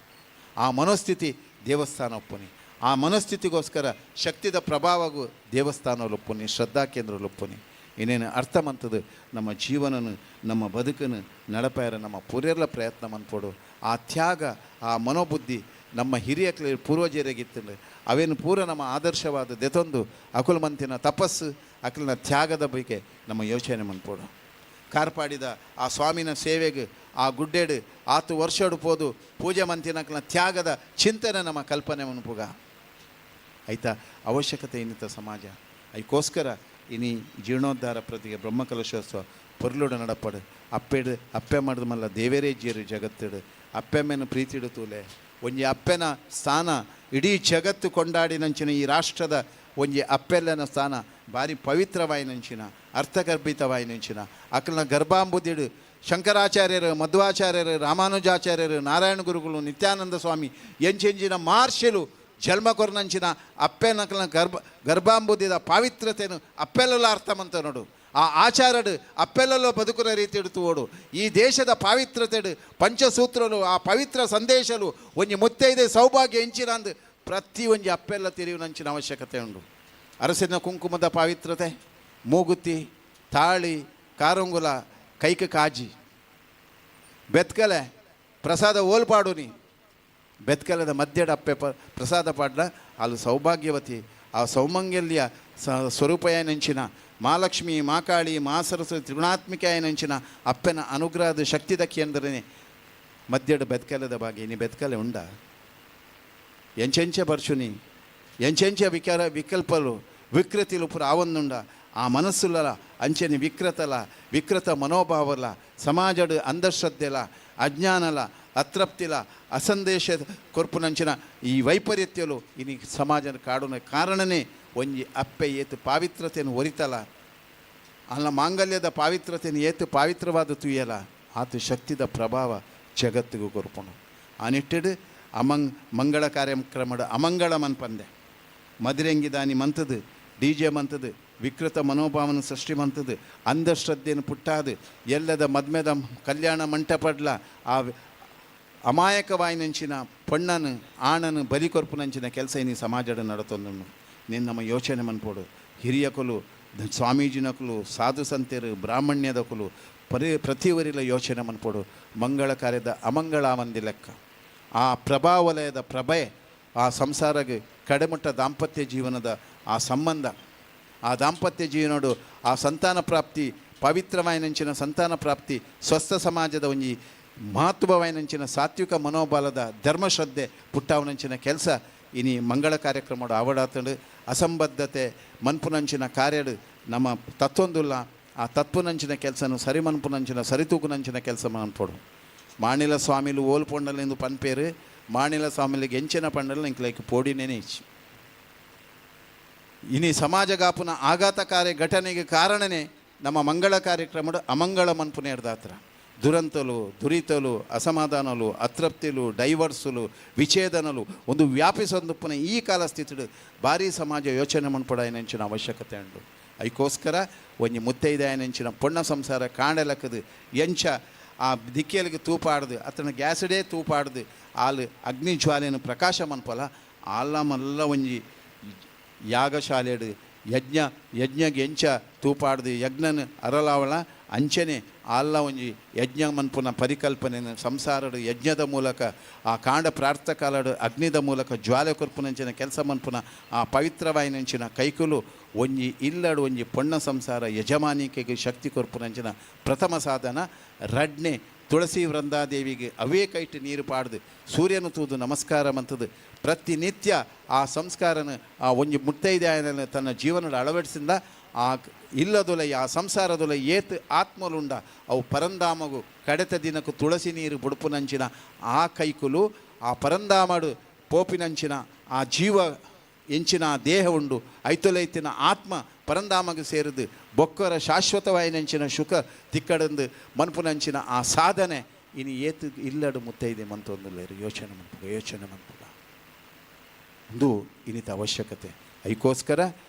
ಆ ಮನಸ್ಥಿತಿ ದೇವಸ್ಥಾನ ಒಪ್ಪುನಿ. ಆ ಮನಸ್ಥಿತಿಗೋಸ್ಕರ ಶಕ್ತಿದ ಪ್ರಭಾವಗೂ ದೇವಸ್ಥಾನ ಒಪ್ಪುನಿ, ಶ್ರದ್ಧಾ ಕೇಂದ್ರ ಒಪ್ಪುನಿ. ಇನ್ನೇನು ಅರ್ಥ ಮಂತದ್ದು ನಮ್ಮ ಜೀವನನು ನಮ್ಮ ಬದುಕನ್ನು ನಡಪಾಯರ ನಮ್ಮ ಪೂರೆಲ್ಲ ಪ್ರಯತ್ನ ಮನ್ಪೋಡು. ಆ ತ್ಯಾಗ ಆ ಮನೋಬುದ್ಧಿ ನಮ್ಮ ಹಿರಿಯ ಪೂರ್ವಜರಿಗಿತ್ತು ಅವೇನು ಪೂರ ನಮ್ಮ ಆದರ್ಶವಾದ ದೆತೊಂದು ಅಕುಲ್ ಮಂತಿನ ತಪಸ್ಸು ಅಕಲಿನ ತ್ಯಾಗದ ಬಗ್ಗೆ ನಮ್ಮ ಯೋಚನೆ ಮನ್ಪೋಡು. ಕಾರ್ಪಾಡಿದ ಆ ಸ್ವಾಮಿನ ಸೇವೆಗೆ ಆ ಗುಡ್ಡೆಡು ಆತು ವರ್ಷಡು ಪೋದು ಪೂಜೆ ಮಂತಿನ ತ್ಯಾಗದ ಚಿಂತನೆ ನಮ್ಮ ಕಲ್ಪನೆ ಮನ್ಪುಗ ಆಯ್ತಾ ಅವಶ್ಯಕತೆ ಇನ್ನಿತ ಸಮಾಜ. ಅದಕ್ಕೋಸ್ಕರ ಇನಿ ಜೀರ್ಣೋದ್ಧಾರ ಪ್ರತಿಗೆ ಬ್ರಹ್ಮಕಲಶೋತ್ಸವ ಪೊರ್ಲುಡ ನಡಪಡು ಅಪ್ಪೆಡು ಅಪ್ಪೆ ಮಾಡಿದ ಮಲ್ಲ ದೇವೇರೇ ಜೀರು ಜಗತ್ತಿಡು ಅಪ್ಪೆಮ್ಮೆನ ಪ್ರೀತಿಡು ತೂಲೆ ಒಂಜಿ ಅಪ್ಪೆನ ಸ್ಥಾನ ಇಡೀ ಜಗತ್ತು ಕೊಂಡಾಡಿನಂಚಿನ ಈ ರಾಷ್ಟ್ರದ ಒಂಜಿ ಅಪ್ಪೆಲ್ಲನ ಸ್ಥಾನ ಭಾರಿ ಪವಿತ್ರವಾಯಿನಂಚಿನ ಅರ್ಥಗರ್ಭಿತವಾಯಿನಂಚಿನ ಅಕಲ್ನ ಗರ್ಭಾಂಬುದಿಡು ಶಂಕರಾಚಾರ್ಯರು ಮಧ್ವಾಚಾರ್ಯರು ರಾಮಾನುಜಾಚಾರ್ಯರು ನಾರಾಯಣ ಗುರುಗಳು ನಿತ್ಯಾನಂದ ಸ್ವಾಮಿ ಎಂಚೆಂಚಿನ ಮಹರ್ಷಿಲು ಜನ್ಮ ಕೊರ್ನಂಚಿನ ಅಪ್ಪೆನಕಲ್ನ ಗರ್ಭಾಂಬುದಿದ ಪಾವಿತ್ರತೆಯನ್ನು ಅಪ್ಪೆಲ್ಲ ಅರ್ಥ ಮಂತ ನೋಡು. ಆ ಆಚಾರಡು ಅಪ್ಪೆಲ್ಲೋ ಬದುಕುನ ರೀತಿಡು ತೂವೋಡು. ಈ ದೇಶದ ಪಾವಿತ್ರತೆಡು ಪಂಚಸೂತ್ರಲು ಆ ಪವಿತ್ರ ಸಂದೇಶಲು ಒಂಜಿ ಮುತ್ತೈದೆ ಸೌಭಾಗ್ಯ ಎಂಚಿನ ಅಂದು ಪ್ರತಿ ಒಂಜಿ ಅಪ್ಪೆಲ್ಲ ತಿರಿಯುನಂಚಿನ ಅವಶ್ಯಕತೆ ಉಂಡು. ಅರಸಿನ ಕುಂಕುಮದ ಪಾವಿತ್ರತೆ, ಮೂಗುತಿ, ತಾಳಿ, ಕಾರುಂಗುಲ, ಕೈಕ ಕಾಜಿ, ಬೆತ್ಕಲೆ ಪ್ರಸಾದ ಓಲ್ಪಾಡುನಿ, ಬೆತ್ಕಲದ ಮಧ್ಯಡ ಅಪ್ಪೆ ಪ್ರಸಾದ ಪಾಡ್ಲ ಅಲ್ಲಿ ಸೌಭಾಗ್ಯವತಿ ಆ ಸೌಮಂಗಲ್ಯ ಸ್ವರೂಪಯನಂಚಿನ ಮಹಾಲಕ್ಷ್ಮಿ, ಮಾಕಾಳಿ, ಮಾ ಸರಸ್ವತಿ ತ್ರಿಗುಣಾತ್ಮಿಕೆಯನಂಚಿನ ಅಪ್ಪನ ಅನುಗ್ರಹದ ಶಕ್ತಿ ದಕ್ಕಿಯಂದ್ರೇ ಮಧ್ಯಡ ಬೆತ್ಕಲದ ಬಾಗಿ ನೀ ಬೆತ್ಕಲೆ ಉಂಡ ಎಂಚೆಂಚೆ ಬರ್ಚುನಿ, ಎಂಚೆಂಚೆ ವಿಕಾರ ವಿಕಲ್ಪಲು ವಿಕೃತಿಲು ಪುರ ಆವೊಂದುಂಡ. ಆ ಮನಸ್ಸುಲ ಅಂಚೆನೆ ವಿಕೃತಲ ವಿಕೃತ ಮನೋಭಾವಲ ಸಮಾಜಡು ಅಂಧಶ್ರದ್ಧೆಲ ಅಜ್ಞಾನಲ ಅತೃಪ್ತಿಲ ಅಸಂದೇಶ ಕೊರ್ಪುನಂಚಿನ ಈ ವೈಪರೀತ್ಯಲು ಇನಿ ಸಮಾಜನ ಕಾಡುನ ಕಾರಣನೇ ಒಂಜಿ ಅಪ್ಪೆ ಏತು ಪಾವಿತ್ರತೆಯನ್ನು ಒರಿತಲ, ಅಲ್ಲ ಮಾಂಗಲ್ಯದ ಪಾವಿತ್ರತೆಯನ್ನು ಏತು ಪಾವಿತ್ರವಾದ ತುಯ್ಯಲ ಆತು ಶಕ್ತಿದ ಪ್ರಭಾವ ಜಗತ್ತಿಗೂ ಕೊರ್ಪುನು. ಆ ನಿಟ್ಟಿಡು ಮಂಗಳ ಕಾರ್ಯಕ್ರಮದ ಅಮಂಗಳ ಮನ್ಪಂದೆ ಮದಿರೆಂಗಿದಾನಿ ಮಂತದು, ಡಿ ಜೆ ಮಂತದು, ವಿಕೃತ ಮನೋಭಾವನ ಸೃಷ್ಟಿ ಮಂತದು, ಅಂಧಶ್ರದ್ಧೆಯನ್ನು ಪುಟ್ಟಾದು ಎಲ್ಲದ ಮದ್ಮೆದ ಕಲ್ಯಾಣ ಮಂಟಪಡ್ಲ ಆ ಅಮಾಯಕವಾಯಿನಂಚಿನ ಪೊಣ್ಣನು ಆಣನು ಬಲಿ ಕೊರ್ಪುನಂಚಿನ ಕೆಲಸ ಇನಿ ಸಮಾಜದ ನಡತೊಂದು. ನೀನು ನಮ್ಮ ಯೋಚನೆ ಮನ್ಪೋಡು. ಹಿರಿಯಕುಲು, ಸ್ವಾಮೀಜಿನಕುಲು, ಸಾಧು ಸಂತರು, ಬ್ರಾಹ್ಮಣ್ಯದಕುಲು ಪ್ರತಿವರಿಲ ಯೋಚನೆ ಮನ್ಪೋಡು. ಮಂಗಳ ಕಾರ್ಯದ ಅಮಂಗಳ ಮಂದಿ ಲೆಕ್ಕ ಆ ಪ್ರಭಾವಲಯದ ಪ್ರಭೆ ಆ ಸಂಸಾರಗೆ ಕಡೆಮುಟ್ಟ ದಾಂಪತ್ಯ ಜೀವನದ ಆ ಸಂಬಂಧ, ಆ ದಾಂಪತ್ಯ ಜೀವನಡು ಆ ಸಂತಾನ ಪ್ರಾಪ್ತಿ, ಪವಿತ್ರವಾಯಿನಂಚಿನ ಸಂತಾನ ಪ್ರಾಪ್ತಿ, ಸ್ವಸ್ಥ ಸಮಾಜದ ಒಂಜಿ ಮಹತ್ವವಾಯಿನಂಚಿನ ಸಾತ್ವಿಕ ಮನೋಬಲದ ಧರ್ಮಶ್ರದ್ಧೆ ಪುಟ್ಟಾವನಂಚಿನ ಕೆಲಸ ಇನಿ ಮಂಗಳ ಕಾರ್ಯಕ್ರಮಡು ಆವಡಾತಂಡು. ಅಸಂಬದ್ಧತೆ ಮನ್ಪುನಂಚಿನ ಕಾರ್ಯಡು ನಮ್ಮ ತತ್ವೊಂದುಲ್ಲ, ಆ ತತ್ವನಂಚಿನ ಕೆಲಸನು ಸರಿ ಮನ್ಪುನಂಚಿನ ಸರಿತೂಕುನಂಚಿನ ಕೆಲಸ ಮನ್ಪೋಡು. ಮಾಣಿಲ ಸ್ವಾಮಿಲು ಓಲ್ ಪೊಂಡಲೆಂದು ಪನ್ಪೇರು, ಮಾಣಿಲ ಸ್ವಾಮಿಲಿಗೆ ಎಂಚಿನ ಪಂಡಲು ಇಂಕ್ಲೈಕ್ ಪೋಡಿನೇನೆ ಇಚ್ಚಿ. ಇನಿ ಸಮಾಜಗಾಪುನ ಆಘಾತಕಾರಿ ಘಟನೆಗೆ ಕಾರಣನೇ ನಮ್ಮ ಮಂಗಳ ಕಾರ್ಯಕ್ರಮಡು ಅಮಂಗಳ ಮನ್ಪುನೇರ್ದಾತ್ರ. ದುರಂತಲು, ದುರಿತಲು, ಅಸಮಾಧಾನಲು, ಅತೃಪ್ತಿಲು, ಡೈವರ್ಸುಲು, ವಿಚ್ಛೇದನಲು ಒಂದು ವ್ಯಾಪಿಸೊಂದುಪ್ಪುನ ಈ ಕಾಲ ಸ್ಥಿತಿಡು ಭಾರೀ ಸಮಾಜ ಯೋಚನೆ ಮನ್ಪುಡಾಯನಂಚಿನ ಅವಶ್ಯಕತೆ ಉಂಡು. ಐಕೋಸ್ಕರ ಒಂಜಿ ಮುತ್ತೈದೆಯನಂಚಿನ ಪೊಣ್ಣ ಸಂಸಾರ ಕಾಂಡಲಕ್ಕದು ಎಂಚ ಆ ದಿಕ್ಕಿಯಲಿಗೆ ತೂಪಾಡ್ದು ಅತನ ಗ್ಯಾಸಡೇ ತೂಪಾಡ್ದು ಆಲು ಅಗ್ನಿ ಜ್ವಾಲೆಯನ್ನು ಪ್ರಕಾಶ ಮನ್ಪಲ ಆಲ ಮಲ್ಲ ಒಂಜಿ ಯಾಗಶಾಲೆಡು ಯಜ್ಞ ಯಜ್ಞಗೆ ಎಂಚ ತೂಪಾಡ್ದು ಯಜ್ಞನ ಅರಲಾವಳ ಅಂಚನೆ ಆಲ್ಲ ಒಂಜಿ ಯಜ್ಞ ಮನ್ಪುನ ಪರಿಕಲ್ಪನೆ ಸಂಸಾರಡು ಯಜ್ಞದ ಮೂಲಕ ಆ ಕಾಂಡ ಪ್ರಾರ್ಥಕಾಲಡು ಅಗ್ನಿದ ಮೂಲಕ ಜ್ವಾಲೆ ಕೊರ್ಪುನಂಚಿನ ಕೆಲಸ ಮನ್ಪುನ ಆ ಪವಿತ್ರವಾಯಿನಂಚಿನ ಕೈಕುಲು ಒಂಜಿ ಇಲ್ಲಡು ಒಂಜಿ ಪೊಣ್ಣ ಸಂಸಾರ ಯಜಮಾನಿಕೆಗೆ ಶಕ್ತಿ ಕೊರ್ಪುನಂಚಿನ ಪ್ರಥಮ ಸಾಧನ. ರಡ್ನೆ ತುಳಸಿ ವೃಂದಾದೇವಿಗೆ ಅವೇ ಕೈಟ್ ನೀರು ಪಾಡ್ದು ಸೂರ್ಯನ ತೂದು ನಮಸ್ಕಾರ ಮಂತದು ಪ್ರತಿನಿತ್ಯ ಆ ಸಂಸ್ಕಾರನ ಆ ಒಂಜಿ ಮುತ್ತೈದೆಯನ ತನ್ನ ಜೀವನದ ಅಳವಡಿಸಿಂದ ಆ ಇಲ್ಲದೊಲೆ ಆ ಸಂಸಾರದೊಲೆ ಏತ್ ಆತ್ಮಲುಂಡ ಅವು ಪರಂಧಾಮಗು ಕಡೆತ ದಿನಕ್ಕೂ ತುಳಸಿ ನೀರು ಬುಡುಪುನಂಚಿನ ಆ ಕೈಕುಲು ಆ ಪರಂಧಾಮಡು ಪೋಪಿನಂಚಿನ ಆ ಜೀವ ಎಂಚಿನ ಆ ದೇಹ ಉಂಡು ಐತೊಲೈತಿನ ಆತ್ಮ ಪರಂಧಾಮಗೆ ಸೇರಿದು ಬೊಕ್ಕರ ಶಾಶ್ವತವಾಯಿನಂಚಿನ ಸುಖ ತಿಕ್ಕಡಂದು ಮನ್ಪುನಂಚಿನ ಆ ಸಾಧನೆ ಇನ್ನು ಏತು ಇಲ್ಲಡು ಮುತ್ತೈದೆ ಮಂತೊಂದುಲ್ಲೇರು ಯೋಚನೆ ಮನ್ಪುಗ ಯೋಚನೆ ಮನ್ಪುಗ ಒಂದು ಇನ್ನಿತ ಅವಶ್ಯಕತೆ. ಐಕೋಸ್ಕರ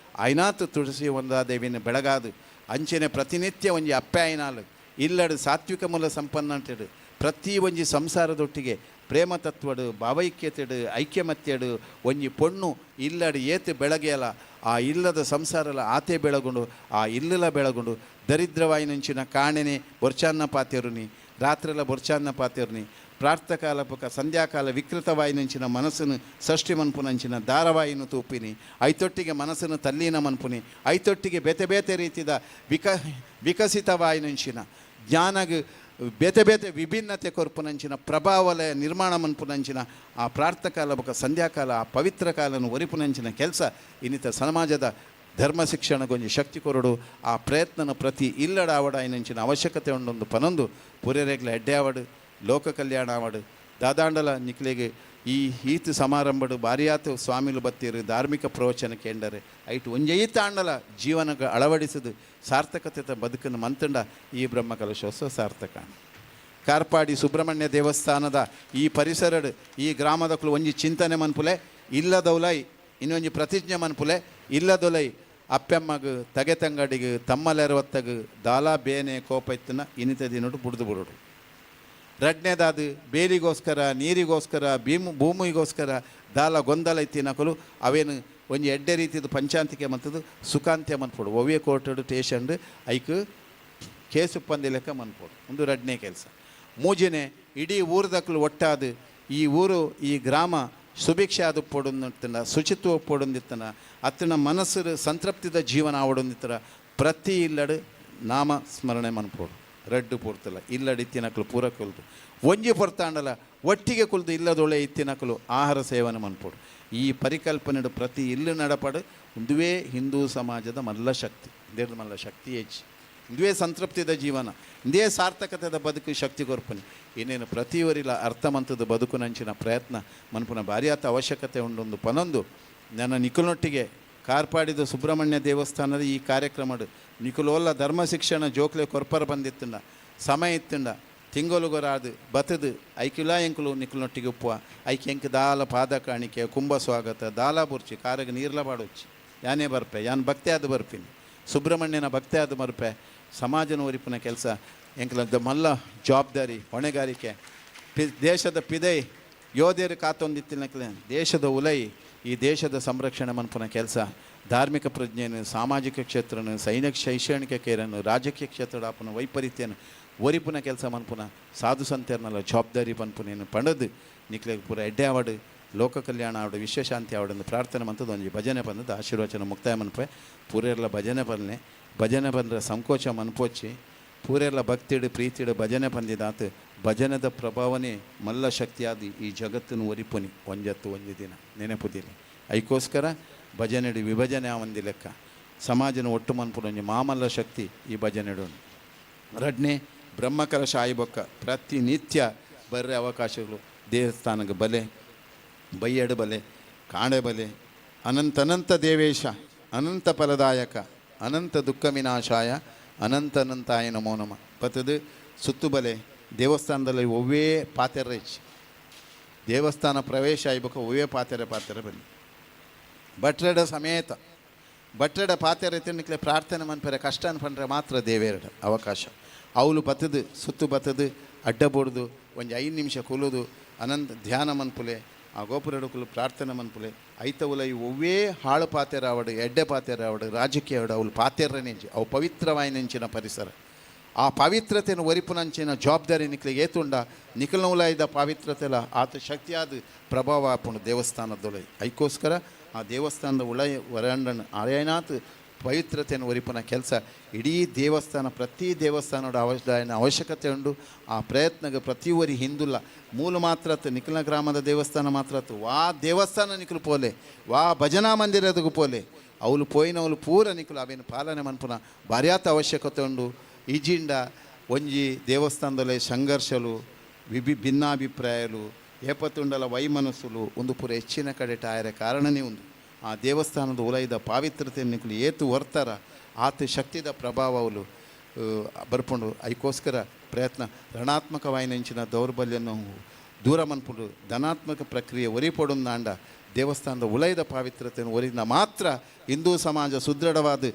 ಐನಾತು ತುಳಸಿ ಒಂದಾದೇವಿನ ಬೆಳಗಾದು ಅಂಚನೆ ಪ್ರತಿನಿತ್ಯ ಒಂಜಿ ಅಪ್ಪೆ ಐನಾಲು ಇಲ್ಲಡು ಸಾತ್ವಿಕ ಮೂಲ ಸಂಪನ್ನಂಟೆಡು ಪ್ರತಿ ಒಂಜಿ ಸಂಸಾರದೊಟ್ಟಿಗೆ ಪ್ರೇಮ ತತ್ವಡು ಭಾವೈಕ್ಯತೆಡು ಐಕ್ಯಮತ್ಯಡು ಒಂಜಿ ಪೊಣ್ಣು ಇಲ್ಲಡು ಏತು ಬೆಳಗೆಯಲ ಆ ಇಲ್ಲದ ಸಂಸಾರಲ ಆತೆ ಬೆಳಗುಂಡು ಆ ಇಲ್ಲಲ ಬೆಳಗುಂಡು ದರಿದ್ರವಾಯಿನಂಚಿನ ಕಾಣೆನೆ ಬೊರ್ಚಾನ್ನ ಪಾತೆರುನಿ ರಾತ್ರೆಲ ಬೊರ್ಚಾನ್ನ ಪಾತೆರುನಿ ಪ್ರಾರ್ಥಕಾಲ ಪುಕ ಸಂಧ್ಯಾಕಾಲ ವಿಕೃತವಾಯಿನಂಚಿನ ಮನಸ್ಸನ್ನು ಸೃಷ್ಟಿ ಮನ್ಪುನಂಚಿನ ಧಾರಾವಾಹಿನ ತೂಪಿನಿ ಐತೊಟ್ಟಿಗೆ ಮನಸ್ಸನ್ನು ತಲ್ಲೀನ ಮನ್ಪುನಿ ಐತೊಟ್ಟಿಗೆ ಬೇತೆ ಬೇತೆ ರೀತಿದ ವಿಕಸಿತವಾಯಿನಂಚಿನ ಜ್ಞಾನಗ್ ಬೇತೆ ಬೇತೆ ವಿಭಿನ್ನತೆ ಕೊರ್ಪುನಂಚಿನ ಪ್ರಭಾವಲಯ ನಿರ್ಮಾಣ ಮನ್ಪುನಂಚಿನ ಆ ಪ್ರಾರ್ಥಕಾಲ ಬೊಕ ಸಂಧ್ಯಾಕಾಲ ಆ ಪವಿತ್ರ ಕಾಲನು ಒರಿಪುನಂಚಿನ ಕೆಲಸ ಇನ್ನಿತ ಸಮಾಜದ ಧರ್ಮ ಶಿಕ್ಷಣಗೊಂಜಿ ಶಕ್ತಿ ಕೊರಡು ಆ ಪ್ರಯತ್ನನ ಪ್ರತಿ ಇಲ್ಲಡ ಆವಡ ಅವಶ್ಯಕತೆ ಉಂಡೊಂದು ಪನೊಂದು ಪುರೆರೆಗ್ಲ ಎಡ್ಡೆ ಆವಡು ಲೋಕ ಕಲ್ಯಾಣ ಆವಡು ದಾದಾಂಡಲ ನಿಕ್ಲೆಗೆ ಈ ಈತ ಸಮಾರಂಭಡು ಬಾರಿಯಾತು ಸ್ವಾಮಿಲು ಬತ್ತೀರು ಧಾರ್ಮಿಕ ಪ್ರವಚನ ಕೇಂಡರೆ ಐಟು ಒಂಜೈತಾಂಡಲ ಜೀವನಕ್ಕೆ ಅಳವಡಿಸಿದು ಸಾರ್ಥಕತೆ ಬದುಕನ್ನು ಮಂತಂಡ ಈ ಬ್ರಹ್ಮಕಲಶೋತ್ಸವ ಸಾರ್ಥಕ. ಕಾರ್ಪಾಡಿ ಸುಬ್ರಹ್ಮಣ್ಯ ದೇವಸ್ಥಾನದ ಈ ಪರಿಸರಡು ಈ ಗ್ರಾಮದಕ್ಕಲು ಒಂಜಿ ಚಿಂತನೆ ಮನ್ಪುಲೆ ಇಲ್ಲದೌಲೈ ಇನ್ನೊಂಜಿ ಪ್ರತಿಜ್ಞೆ ಮನ್ಪುಲೆ ಇಲ್ಲದೊಲೈ ಅಪ್ಪೆಮ್ಮಗ್ ತಗೆ ತಂಗಡಿಗೆ ತಮ್ಮಲೆರವತ್ತಗ್ ದಾಲಾ ಬೇನೆ ಕೋಪ ಇತ್ತನ ಇನಿತ ದಿನಡು ಬುಡ್ದು ಬುರುಡು. ರಡ್ನೇದಾದ ಬೇಲಿಗೋಸ್ಕರ ನೀರಿಗೋಸ್ಕರ ಭೂಮಿಗೋಸ್ಕರ ದಾಲ ಗೊಂದಲ ಇತ್ತಿನಕಲು ಅವೇನು ಒಂಜಿ ಎಡ್ಡೆ ರೀತಿದ ಪಂಚಾಂತಿಕೆ ಮಂತದ್ದು ಸುಖಾಂತ್ಯ ಮನ್ಪೋಡು. ಒವ್ವೇ ಕೋರ್ಟಡು ಸ್ಟೇಷನ್ಡು ಐಕ್ ಕೇಸು ಪಂದಿ ಲೆಕ್ಕ ಮನ್ಪೋಡು. ಒಂದು ರಡ್ನೇ ಕೆಲಸ. ಮೂಜನೇ ಇಡೀ ಊರದಕ್ಲು ಒಟ್ಟಾದ ಈ ಊರು ಈ ಗ್ರಾಮ ಸುಭಿಕ್ಷೆ ಆದ ಪೊಡೊಂದಿತ್ತನ ಶುಚಿತ್ವ ಪೊಡೊಂದಿತ್ತನ ಅತ್ತನ ಮನಸ್ಸು ಸಂತೃಪ್ತಿದ ಜೀವನ ಆವಡೊಂದಿತ್ತರ ಪ್ರತಿ ಇಲ್ಲಡು ನಾಮ ಸ್ಮರಣೆ ಮನ್ಪೋಡು. ರಡ್ಡು ಪೂರ್ತಲ್ಲ ಇಲ್ಲಡು ಇತ್ತಿನಕಲು ಪೂರ ಕೊಲ್ದು ಒಂಜಿ ಪೊರ್ತಾಂಡಲ ಒಟ್ಟಿಗೆ ಕುಲ್ದು ಇಲ್ಲದೊಳೆ ಇತ್ತಿನಕಲು ಆಹಾರ ಸೇವನೆ ಮನ್ಪೋಡು. ಈ ಪರಿಕಲ್ಪನೆ ಪ್ರತಿ ಇಲ್ಲು ನಡಪಡು ಒಂದುವೇ ಹಿಂದೂ ಸಮಾಜದ ಮಲ್ಲ ಶಕ್ತಿ, ದೇವ್ರ ಮಲ್ಲ ಶಕ್ತಿ ಹೆಚ್ಚು ಇಂದುವೇ ಸಂತೃಪ್ತಿದ ಜೀವನ, ಇಂದೇ ಸಾರ್ಥಕತೆದ ಬದುಕು ಶಕ್ತಿ ಕೊರ್ಪನಿ. ಇನ್ನೇನು ಪ್ರತಿಯವರಿಲ್ಲ ಅರ್ಥಮಂತದ ಬದುಕುನಂಚಿನ ಪ್ರಯತ್ನ ಮನ್ಪುನ ಭಾರಿಯಾತ ಅವಶ್ಯಕತೆ ಉಂಡೊಂದು ಪನೊಂದು ನನ್ನ ನಿಖುಲ್ನೊಟ್ಟಿಗೆ ಕಾರ್ಪಾಡಿದ ಸುಬ್ರಹ್ಮಣ್ಯ ದೇವಸ್ಥಾನದ ಈ ಕಾರ್ಯಕ್ರಮಡು ನಿಖುಲೋಲ್ಲ ಧರ್ಮ ಶಿಕ್ಷಣ ಜೋಕ್ಲೆ ಕೊರ್ಪರ ಬಂದಿತ್ತಂಡ ಸಮಯ ಇತ್ತಂಡ ತಿಂಗೊಲುಗೊರಾದು ಬತದು ಐಕಿಲ ಎಂಕುಲು ನಿಖುಲ್ನೊಟ್ಟಿಗೆ ಉಪ್ಪುವ ಐಕೆ ಎಂಕ್ ದಾಲ ಪಾದ ಕಾಣಿಕೆ ಕುಂಭ ಸ್ವಾಗತ ದಾಲ ಬುರ್ಚಿ ಕಾರಗ ನೀರ್ಲ ಬಾಡೊಚ್ಚಿ ಯಾನೇ ಬರ್ಪೆ ಯಾನ್ ಭಕ್ತಿ ಆದ ಬರ್ಪಿನಿ ಸುಬ್ರಹ್ಮಣ್ಯನ ಭಕ್ತಿ ಆದ ಬರ್ಪೆ ಸಮಾಜನ ಒರಿಪುನ ಕೆಲಸ ಎಂಕಲ ಮಲ್ಲ ಜವಾಬ್ದಾರಿ ಹೊಣೆಗಾರಿಕೆ ದೇಶದ ಪಿದೈ ಯೋಧರು ಕಾತೊಂದಿತ್ತಿನಕ್ಲೆ ದೇಶದ ಉಲೈ ಈ ದೇಶದ ಸಂರಕ್ಷಣೆ ಮನ್ಪುನ ಕೆಲಸ ಧಾರ್ಮಿಕ ಪ್ರಜ್ಞೆಯನ್ನು ಸಾಮಾಜಿಕ ಕ್ಷೇತ್ರನು ಸೈನಿಕ ಶೈಕ್ಷಣಿಕ ಕೇರನ್ನು ರಾಜಕೀಯ ಕ್ಷೇತ್ರದ ಆಪುನ ವೈಪರೀತ್ಯನು ಒರಿಪುನ ಕೆಲಸ ಮನ್ಪುನ ಸಾಧು ಸಂತರ್ನಲ್ಲ ಜವಾಬ್ದಾರಿ ಪನ್ಪುನೇನು ಪಣದು ನಿಕ್ಲೆಗ್ ಪೂರ ಎಡ್ಡೆ ಆವಡು ಲೋಕ ಕಲ್ಯಾಣ ಆವಡು ವಿಶ್ವಶಾಂತಿ ಆವಡು ಎಂದು ಪ್ರಾರ್ಥನೆ ಮಂತದ್ದು ಒಂಜಿ ಭಜನೆ ಬಂದದ್ದು ಆಶೀರ್ವಚನ ಮುಕ್ತಾಯ ಮನ್ಪೆ. ಪೂರೆರ್ಲ ಭಜನೆ ಪನ್ನೆ ಭಜನೆ ಬಂದ್ರೆ ಸಂಕೋಚ ಮನ್ಪೋಚಿ ಪೂರೆರ್ಲ ಭಕ್ತಿಡು ಪ್ರೀತಿಡು ಭಜನೆ ಬಂದಿದಾತು ಭಜನದ ಪ್ರಭಾವನೆ ಮಲ್ಲ ಶಕ್ತಿಯಾದ ಈ ಜಗತ್ತನ್ನು ಒರಿಪುನಿ ಒಂಜತ್ತು ಒಂಜಿ ದಿನ ನೆನಪುದಿಲ್ಲ. ಐಕೋಸ್ಕರ ಭಜನೆಡು ವಿಭಜನೆ ಆವಂದಿ ಲೆಕ್ಕ ಸಮಾಜನ ಒಟ್ಟು ಮನ್ಪುನ ಒಂಜಿ ಮಾಮಲ್ಲ ಶಕ್ತಿ ಈ ಭಜನೆಡು. ರಡ್ನೆ ಬ್ರಹ್ಮಕಲಶ ಆಯ್ಬೊಕ್ಕ ಪ್ರತಿನಿತ್ಯ ಬರ್ರೆ ಅವಕಾಶಗಳು ದೇವಸ್ಥಾನಕ್ಕೆ ಬಲೆ ಬೈಯಡು ಬಲೆ ಕಾಣೆ ಬಲೆ ಅನಂತನಂತ ದೇವೇಶ ಅನಂತ ಫಲದಾಯಕ ಅನಂತ ದುಃಖ ವಿನಾಶಾಯ ಅನಂತನಂತಾಯ ನಮೋ ನಮ ಬತ್ತದು ಸುತ್ತು ಬಲೆ ದೇವಸ್ಥಾನದಲ್ಲಿ ಒವ್ವೇ ಪಾತೆರ ಹೆಚ್ಚು ದೇವಸ್ಥಾನ ಪ್ರವೇಶ ಆಯ್ಬೇಕು ಒವ್ವೇ ಪಾತೆರೆ ಪಾತೆರೆ ಬನ್ನಿ ಭಟ್ರೆಡ ಸಮೇತ ಭಟ್ರೆಡ ಪಾತೆರೆ ತಿನ್ನಕ್ಲೆ ಪ್ರಾರ್ಥನೆ ಮನ್ಪೆರೆ ಕಷ್ಟ ಅನ್ಪಂಡ್ರೆ ಮಾತ್ರ ದೇವೇರಡ ಅವಕಾಶ ಅವಳು ಬತ್ತದು ಸುತ್ತು ಬತ್ತದು ಅಡ್ಡ ಬೋಡ್ದು ಒಂಜಿ 5 ನಿಮಿಷ ಕುಲುದು ಅನಂತ ಧ್ಯಾನ ಮನ್ಪುಲೆ ಆ ಗೋಪುರಡುಕುಲು ಪ್ರಾರ್ಥನೆ ಮನ್ಪುಲೆ ಐತವುಲ ಈ ಒವ್ವೇ ಹಾಳು ಪಾತೆರ ಆವಡು ಎಡ್ಡೆ ಪಾತೆರ ಆವಡು ರಾಜಕೀಯ ಆವಡು ಅವಳು ಪಾತೆರನೆಂಚಿ ಅವು ಪವಿತ್ರವಾಯಿನೆಂಚಿನ ಪರಿಸರ ಆ ಪವಿತ್ರತೆಯನ್ನು ಒರಿಪುನಂಚಿನ ಜವಾಬ್ದಾರಿ ನಿಕ್ಲಿಗೆ ಏತುಂಡ ನಿಖಲ್ನೌಲಾಯ್ದ ಪಾವಿತ್ರತೆಲ ಆತ ಶಕ್ತಿಯಾದ ಪ್ರಭಾವ ಆಪುಂಡು ದೇವಸ್ಥಾನದೊಳಗೆ. ಐಕೋಸ್ಕರ ಆ ದೇವಸ್ಥಾನದ ಉಳಯ ವರಾಂಡನ ಆರ್ಯನಾಥ್ ಪವಿತ್ರತೆಯನ್ನು ಒರಿಪುನ ಕೆಲಸ ಇಡೀ ದೇವಸ್ಥಾನ ಪ್ರತಿ ದೇವಸ್ಥಾನದ ಅವಶ್ಯಕತೆ ಉಂಡು. ಆ ಪ್ರಯತ್ನಗೆ ಪ್ರತಿಯೊರಿ ಹಿಂದುಲ್ಲ ಮೂಲ ಮಾತ್ರ ನಿಖಿಲ ಗ್ರಾಮದ ದೇವಸ್ಥಾನ ಮಾತ್ರ ವಾ ದೇವಸ್ಥಾನ ನಿಖಲು ಪೋಲೆ ವಾ ಭಜನಾ ಮಂದಿರದಗೂ ಪೋಲೆ ಅವಳು ಪೋಯಿನವಳು ಪೂರ ನಿಖಲು ಅವೇನು ಪಾಲನೆ ಮನ್ಪುನ ಭಾರ್ಯಾತ ಅವಶ್ಯಕತೆ ಉಂಡು. ಇಜಿಂಡ ಒಂಜಿ ದೇವಸ್ಥಾನದಲ್ಲೇ ಸಂಘರ್ಷಲು ಭಿನ್ನಾಭಿಪ್ರಾಯಲು ಏಪತ್ತುಂಡಲ ವೈಮನಸ್ಸುಲು ಒಂದು ಪೂರ ಹೆಚ್ಚಿನ ಕಡೆ ಟಾಯರ ಕಾರಣನೇ ಉಂದು. ಆ ದೇವಸ್ಥಾನದ ಉಲೈದ ಪಾವಿತ್ರತೆ ನಿಕುಲು ಏತು ವರ್ತಾರ ಆತ ಶಕ್ತಿದ ಪ್ರಭಾವ ಅವಳು ಬರ್ಪುಂಡು. ಐಕೋಸ್ಕರ ಪ್ರಯತ್ನ ರಣಾತ್ಮಕವಾಯಿನಂಚಿನ ದೌರ್ಬಲ್ಯನು ದೂರ ಮನ್ಪುಂಡು ಧನಾತ್ಮಕ ಪ್ರಕ್ರಿಯೆ ಒರಿಪೊಡುಂದಾಂಡ ದೇವಸ್ಥಾನದ ಉಲೈದ ಪಾವಿತ್ರತೆಯನ್ನು ಒರಿದ ಮಾತ್ರ ಹಿಂದೂ ಸಮಾಜ ಸುದೃಢವಾದ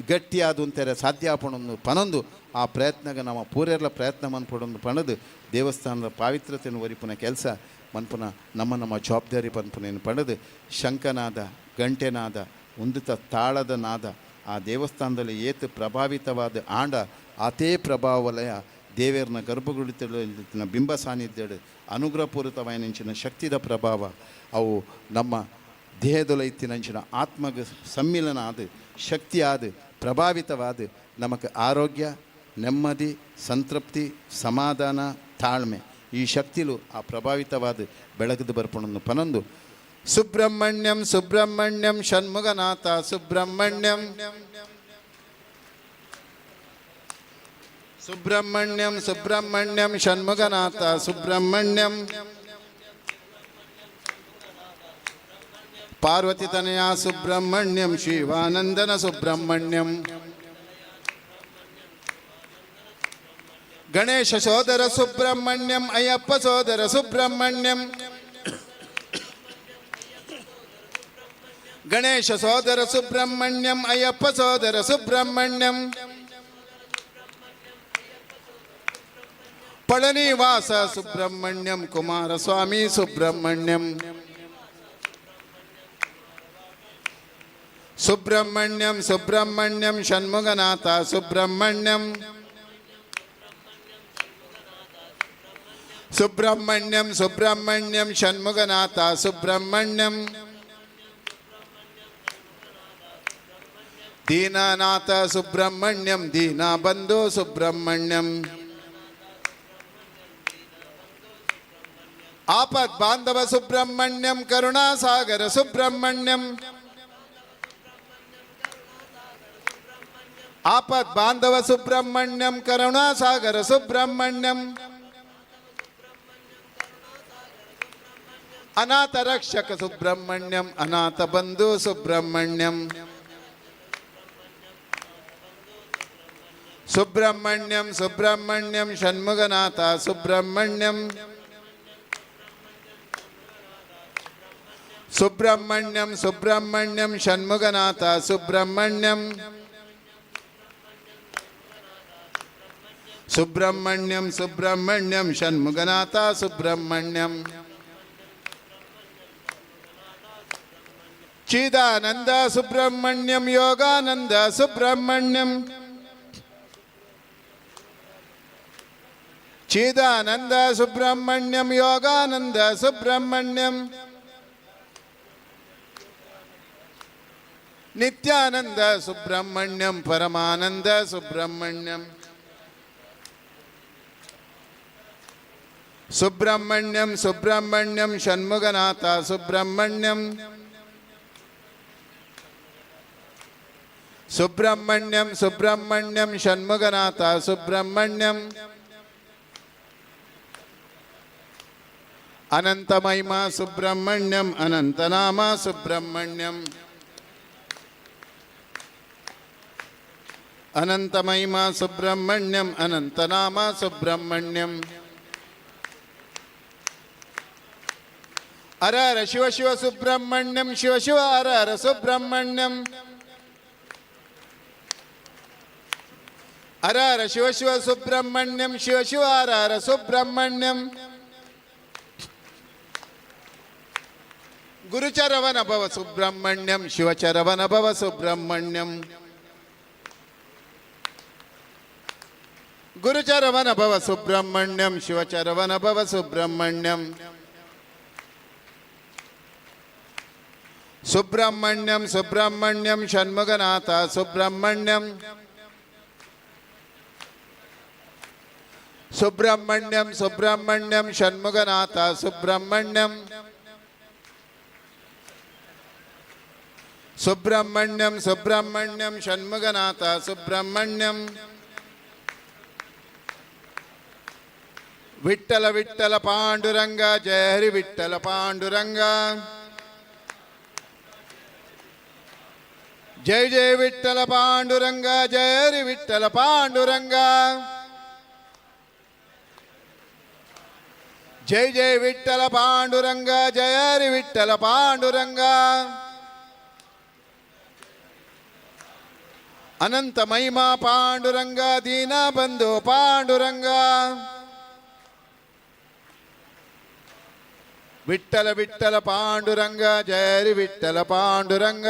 ಗಟ್ಟಿಯಾದ ಅಂತಾರೆ ಸಾಧ್ಯ ಆಪಣೊಂದು ಪನೊಂದು ಆ ಪ್ರಯತ್ನಗ ನಮ್ಮ ಪೂರೆರ್ಲ ಪ್ರಯತ್ನ ಮನ್ಪೊಡೊಂದು ಪಣದು ದೇವಸ್ಥಾನದ ಪಾವಿತ್ರತೆಯನ್ನು ಒರಿಪುನ ಕೆಲಸ ಮನ್ಪುನ ನಮ್ಮ ನಮ್ಮ ಜವಾಬ್ದಾರಿ ಪನ್ಪುನೇನು ಪಣದು ಶಂಕನಾದ ಗಂಟೆನಾದ ಉಂದಿತ ತಾಳದ ನಾದ ಆ ದೇವಸ್ಥಾನದಲ್ಲಿ ಏತು ಪ್ರಭಾವಿತವಾದ ಆಂಡ ಆತೇ ಪ್ರಭಾವ ವಲಯ ದೇವೇರ್ನ ಗರ್ಭಗುಡಿ ಬಿಂಬ ಸಾನ್ನಿಧ್ಯಡು ಅನುಗ್ರಹಪೂರಿತವಾಯಿನಂಚಿನ ಶಕ್ತಿದ ಪ್ರಭಾವ ಅವು ನಮ್ಮ ದೇಹದೊಲೈತಿನಂಚಿನ ಆತ್ಮಗ ಸಮ್ಮಿಲನ ಆದ ಶಕ್ತಿಯಾದ ಪ್ರಭಾವಿತವಾದ ನಮಗೆ ಆರೋಗ್ಯ ನೆಮ್ಮದಿ ಸಂತೃಪ್ತಿ ಸಮಾಧಾನ ತಾಳ್ಮೆ ಈ ಶಕ್ತಿಲು ಆ ಪ್ರಭಾವಿತವಾದ ಬೆಳಗದು ಬರ್ಪಣನ್ನು ಪನೊಂದು. ಸುಬ್ರಹ್ಮಣ್ಯಂ ಸುಬ್ರಹ್ಮಣ್ಯಂ ಷಣ್ಮುಗನಾಥ ಸುಬ್ರಹ್ಮಣ್ಯಂ ಸುಬ್ರಹ್ಮಣ್ಯಂ ಸುಬ್ರಹ್ಮಣ್ಯಂ ಷಣ್ಮುಗನಾಥ ಸುಬ್ರಹ್ಮಣ್ಯಂ ಪಾರ್ವತಿ ತನಯ ಸುಬ್ರಹ್ಮಣ್ಯಂ ಶಿವಾನಂದನ ಸುಬ್ರಹ್ಮಣ್ಯಂ ಗಣೇಶ ಸೋದರ ಸುಬ್ರಹ್ಮಣ್ಯಂ ಅಯ್ಯಪ್ಪ ಸೋದರ ಸುಬ್ರಹ್ಮಣ್ಯಂ ಗಣೇಶ ಸೋದರ ಸುಬ್ರಹ್ಮಣ್ಯಂ ಅಯ್ಯಪ್ಪ ಸೋದರ ಸುಬ್ರಹ್ಮಣ್ಯಂ ಪಳನಿವಾಸ ಸುಬ್ರಹ್ಮಣ್ಯಂ ಕುಮಾರಸ್ವಾಮಿ ಸುಬ್ರಹ್ಮಣ್ಯಂ ಸುಬ್ರಹ್ಮಣ್ಯಂ ಸುಬ್ರಹ್ಮಣ್ಯಂ ಷಣ್ಮುಗನಾಥ ಸುಬ್ರಹ್ಮಣ್ಯಂ ಸುಬ್ರಹ್ಮಣ್ಯಂ ಸುಬ್ರಹ್ಮಣ್ಯಂ ಷಣ್ಮುಗನಾಥ ಸುಬ್ರಹ್ಮಣ್ಯಂ ದೀನನಾಥ ಸುಬ್ರಹ್ಮಣ್ಯಂ ದೀನಬಂಧು ಸುಬ್ರಹ್ಮಣ್ಯಂ ಆಪದ್ ಬಾಂಧವ ಸುಬ್ರಹ್ಮಣ್ಯಂ ಕರುಣಾಸಾಗರ ಸುಬ್ರಹ್ಮಣ್ಯಂ ಆಪದ್ ಬಾಂಧವ ಸುಬ್ರಹ್ಮಣ್ಯಂ ಕರುಣಾಸಾಗರ ಸುಬ್ರಹ್ಮಣ್ಯಂ ಅನಾಥ ರಕ್ಷಕ ಸುಬ್ರಹ್ಮಣ್ಯಂ ಅನಾಥ ಬಂಧು ಸುಬ್ರಹ್ಮಣ್ಯಂ ಸುಬ್ರಹ್ಮಣ್ಯಂ ಸುಬ್ರಹ್ಮಣ್ಯಂ ಷಣ್ಮುಗನಾಥ ಸುಬ್ರಹ್ಮಣ್ಯಂ ಸುಬ್ರಹ್ಮಣ್ಯಂ ಸುಬ್ರಹ್ಮಣ್ಯಂ ಷಣ್ಮುಗನಾಥ ಸುಬ್ರಹ್ಮಣ್ಯಂ ಸುಬ್ರಹ್ಮಣ್ಯಂ ಸುಬ್ರಹ್ಮಣ್ಯಂ ಷಣ್ಮುಗನಾಥ ಸುಬ್ರಹ್ಮಣ್ಯಂ ಚಿದಾನಂದ ಸುಬ್ರಹ್ಮಣ್ಯಂ ಯೋಗಾನಂದ ಸುಬ್ರಹ್ಮಣ್ಯಂ ಚಿದಾನಂದ ಸುಬ್ರಹ್ಮಣ್ಯಂ ಯೋಗಾನಂದ ಸುಬ್ರಹ್ಮಣ್ಯಂ ನಿತ್ಯಾನಂದ ಸುಬ್ರಹ್ಮಣ್ಯಂ ಪರಮಾನಂದ ಸುಬ್ರಹ್ಮಣ್ಯಂ ಸುಬ್ರಹ್ಮಣ್ಯಂ ಸುಬ್ರಹ್ಮಣ್ಯಂ ಷಣ್ಮುಗನಾಥ ಸುಬ್ರಹ್ಮಣ್ಯಂ ಸುಬ್ರಹ್ಮಣ್ಯಂ ಸುಬ್ರಹ್ಮಣ್ಯಂ ಷಣ್ಮುಗನಾಥ ಸುಬ್ರಹ್ಮಣ್ಯಂ ಅನಂತಮಹಿಮಾ ಸುಬ್ರಹ್ಮಣ್ಯಂ ಅನಂತನಾಮ ಸುಬ್ರಹ್ಮಣ್ಯಂ ಅನಂತಮಹಿಮಾ ಸುಬ್ರಹ್ಮಣ್ಯಂ ಅನಂತನಾಮ ಸುಬ್ರಹ್ಮಣ್ಯಂ ಹರ ಹರ ಶಿವ ಶಿವ ಸುಬ್ರಹ್ಮಣ್ಯಂ ಶಿವ ಶಿವ ಹರ ಹರ ಸುಬ್ರಹ್ಮಣ್ಯಂ ಹರ ಹರ ಶಿವ ಶಿವ ಸುಬ್ರಹ್ಮಣ್ಯಂ ಶಿವ ಶಿವ ಹರ ಹರ ಸುಬ್ರಹ್ಮಣ್ಯಂ ಗುರುಚರವನ ಭವ ಸುಬ್ರಹ್ಮಣ್ಯಂ ಶಿವಚರವನ ಭವ ಸುಬ್ರಹ್ಮಣ್ಯಂ ಗುರುಚರವನ ಭವ ಸುಬ್ರಹ್ಮಣ್ಯಂ ಶಿವಚರವನ ಭವ ಸುಬ್ರಹ್ಮಣ್ಯಂ ಸುಬ್ರಹ್ಮಣ್ಯಂ ಸುಬ್ರಹ್ಮಣ್ಯಂ ಷಣ್ಮುಗನಾಥ ಸುಬ್ರಹ್ಮಣ್ಯಂ ಸುಬ್ರಹ್ಮಣ್ಯಂ ಸುಬ್ರಹ್ಮಣ್ಯಂ ಷಣ್ಮುಗನಾಥ ಸುಬ್ರಹ್ಮಣ್ಯಂ ಸುಬ್ರಹ್ಮಣ್ಯಂ ಸುಬ್ರಹ್ಮಣ್ಯಂ ಷಣ್ಮುಗನಾಥ ಸುಬ್ರಹ್ಮಣ್ಯಂ ವಿಠ್ಠಲ ವಿಠ್ಠಲ ಪಾಂಡುರಂಗ ಜಯ ಹರಿ ವಿಠ್ಠಲ ಪಾಂಡುರಂಗ ಜಯ ಜಯ ವಿಠ್ಠಲ ಪಾಂಡುರಂಗ ಜಯ ಹರಿ ವಿಠ್ಠಲ ಪಾಂಡುರಂಗ ಜಯ ಜಯ ವಿಠ್ಠಲ ಪಾಂಡುರಂಗ ಜಯ ಹರಿ ವಿಠ್ಠಲ ಪಾಂಡುರಂಗ ಅನಂತ ಮಹಿಮಾ ಪಾಂಡುರಂಗ ದೀನ ಬಂಧು ಪಾಂಡುರಂಗ ವಿಠ್ಠಲ ವಿಠ್ಠಲ ಪಾಂಡುರಂಗ ಜಯ ಹರಿ ವಿಠ್ಠಲ ಪಾಂಡುರಂಗ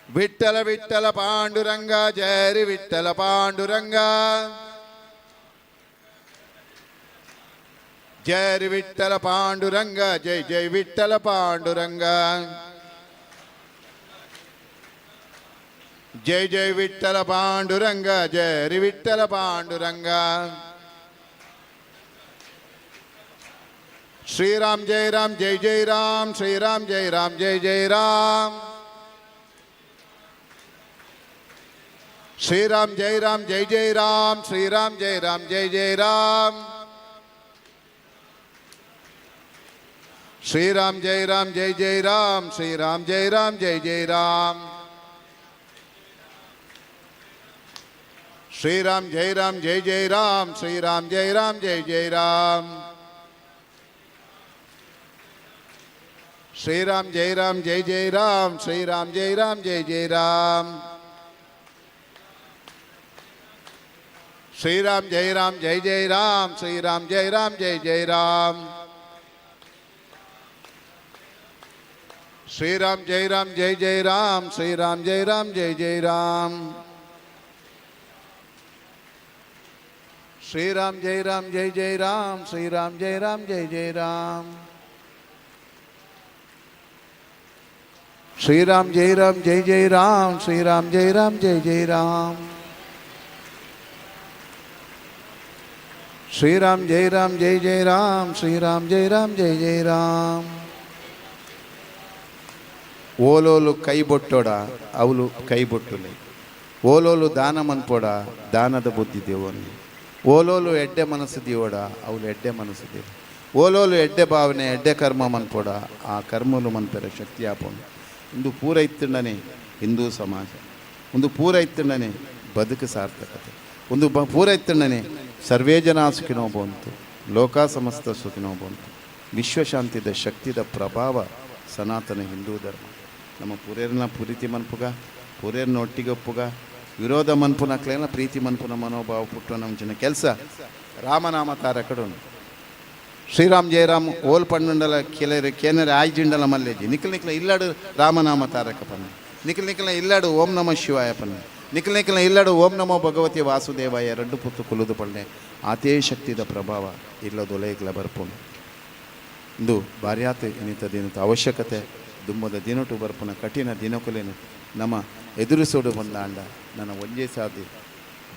ವಿಠ್ಠಲ ವಿಠ್ಠಲ ಪಾಂಡುರಂಗ ಜಯ ಹರಿ ವಿಠ್ಠಲ ಪಾಂಡುರಂಗ ಜಯ ಹರಿ ವಿಠ್ಠಲ ಪಾಂಡುರಂಗ ಜಯ ಜಯ ವಿಠ್ಠಲ ಪಾಂಡುರಂಗ ಜಯ ಜಯ ವಿಠ್ಠಲ ಪಾಂಡುರಂಗ ಜಯ ಹರಿ ವಿಠ್ಠಲ ಪಾಂಡುರಂಗ ಶ್ರೀರಾಮ್ ಜಯ ರಾಮ್ ಜಯ ಜಯ ರಾಮ್ ಶ್ರೀರಾಮ್ ಜಯ ರಾಮ್ ಜಯ ಜಯ ರಾಮ್ ಶ್ರೀರಾಮ್ ಜಯ ರಾಮ್ ಜಯ ಜಯ ರಾಮ್ ಶ್ರೀರಾಮ್ ಜಯ ರಾಮ್ ಜಯ ಜಯ ರಾಮ್ ಶ್ರೀರಾಮ್ ಜಯ ರಾಮ್ ಜಯ ಜಯ ರಾಮ್ ಶ್ರೀರಾಮ್ ಜಯ ರಾಮ್ ಜಯ ಜಯ ರಾಮ್ ಶ್ರೀರಾಮ್ ಜಯ ರಾಮ್ ಜಯ ಜಯ ರಾಮ್ ಶ್ರೀರಾಮ್ ಜಯ ರಾಮ್ ಜಯ ಜಯ ರಾಮ್ ಶ್ರೀರಾಮ್ ಜೈ ರಾಮ್ ಜೈ ಜೈ ರಾಮ್ ಶ್ರೀರಾಮ್ ಜೈ ರಾಮ್ ಜೈ ಜೈ ರಾಮ್ ಶ್ರೀರಾಮ್ ಜೈ ರಾಮ್ ಜೈ ಜೈ ರಾಮ್ ಶ್ರೀರಾಮ್ ಜೈ ರಾಮ್ ಜೈ ಜೈ ರಾಮ್ ಶ್ರೀರಾಮ್ ಜೈ ರಾಮ್ ಜೈ ಜೈ ರಾಮ್ ಶ್ರೀರಾಮ್ ಜೈ ರಾಮ್ ಜೈ ಜೈ ರಾಮ್ ಶ್ರೀರಾಮ್ ಜೈ ರಾಮ್ ಜೈ ಜೈ ರಾಮ್ ಶ್ರೀರಾಮ್ ಜೈ ರಾಮ್ ಜೈ ಜೈ ರಾಮ್ ಶ್ರೀರಾಮ್ ಜೈ ರಾಮ್ ಜೈ ಜೈ ರಾಮ್ ಶ್ರೀರಾಮ್ ಜೈ ರಾಮ್ ಜೈ ಜೈ ರಾಮ್ ಶ್ರೀರಾಮ್ ಜೈ ರಾಮ್ ಜೈ ಜೈ ರಾಮ್ ಶ್ರೀರಾಮ್ ಜೈ ರಾಮ್ ಜೈ ಜೈ ರಾಮ್. ಓಲೋಲು ಕೈ ಬೊಟ್ಟೋಡ ಅವಲು ಕೈ ಬೊಟ್ಟುಲೆ, ಓಲೋಲು ದಾನ ಮನ್ಪೋಡ ದಾನದ ಬುದ್ಧಿ ದೇವನಿ, ಓಲೋಲು ಎಡ್ಡೆ ಮನಸ್ಸು ದಿಯೋಡ ಅವಲು ಎಡ್ಡೆ ಮನಸ್ಸು ದೇವ, ಓಲೋಲು ಎಡ್ಡೆ ಭಾವನೆ ಎಡ್ಡೆ ಕರ್ಮ ಮನ್ಪೋಡ ಆ ಕರ್ಮಲು ಮನ್ಪೆರ ಶಕ್ತಿ ಆಪೋಣ. ಒಂದು ಪೂರ ಇತ್ತಂಡನೆ ಹಿಂದೂ ಸಮಾಜ, ಒಂದು ಪೂರ ಇತ್ತಂಡನೆ ಬದುಕು ಸಾರ್ಥಕತೆ, ಒಂದು ಪೂರ ಇತ್ತಂಡನೆ ಸರ್ವೇ ಜನ ಸುಖಿನೋ ಭವಂತು ಲೋಕ ಸಮಸ್ತ ಸುಖಿನೋ ಭವಂತು. ವಿಶ್ವಶಾಂತಿದ ಶಕ್ತಿದ ಪ್ರಭಾವ ಸನಾತನ ಹಿಂದೂ ಧರ್ಮ. ನಮ್ಮ ಪೂರೇರ್ನ ಪ್ರೀತಿ ಮನ್ಪುಗ, ಪೂರೇರ್ನ ಒಟ್ಟಿಗೆ ಒಪ್ಪುಗ, ವಿರೋಧ ಮನ್ಪುನಕ್ಲೇನ ಪ್ರೀತಿ ಮನ್ಪುನ ಮನೋಭಾವ ಪುಟ್ಟುವ ನಮ್ಮ ಕೆಲಸ ರಾಮನಾಮ ತಾರಕಡುನು. ಶ್ರೀರಾಮ್ ಜಯರಾಮ್ ಓಲ್ ಪಣ್ಣುಂಡಲ ಕೆಲರು ಕೇನರೆ ಆಯ್ಜಿಂಡಲ ಮಲ್ಲೇಜಿ ನಿಖಲ್ ನಿಖಲ ಇಲ್ಲಾಡು ರಾಮನಾಮ ತಾರಕ ಪನ್ನ, ನಿಖಲ್ ನಿಖಲ ಇಲ್ಲಾಡು ಓಂ ನಮಃ ಶಿವಾಯ ಪನ್ನ, ನಿಖಲ್ ನಿಖಲ ಇಲ್ಲಾಡು ಓಂ ನಮೋ ಭಗವತಿ ವಾಸುದೇವಾಯ ರಡ್ಡು ಪುತ್ತು ಕುಲುದು ಪಣ್ಣೆ. ಆತೇ ಶಕ್ತಿದ ಪ್ರಭಾವ ಇಲ್ಲದೊಲೆಗ್ಲ ಬರ್ಪುನು. ಇಂದು ಬಾರ್ಯಾತ ಇನ್ನಿತ ದಿನದ ಅವಶ್ಯಕತೆ ದುಮ್ಮದ ದಿನಟು ಬರ್ಪುನ ಕಠಿಣ ದಿನಕುಲೇನು ನಮ್ಮ ಎದುರಿಸೋಡು ಬಂದಾಂಡ ನನ್ನ ಒಂಜೇ ಸಾದಿ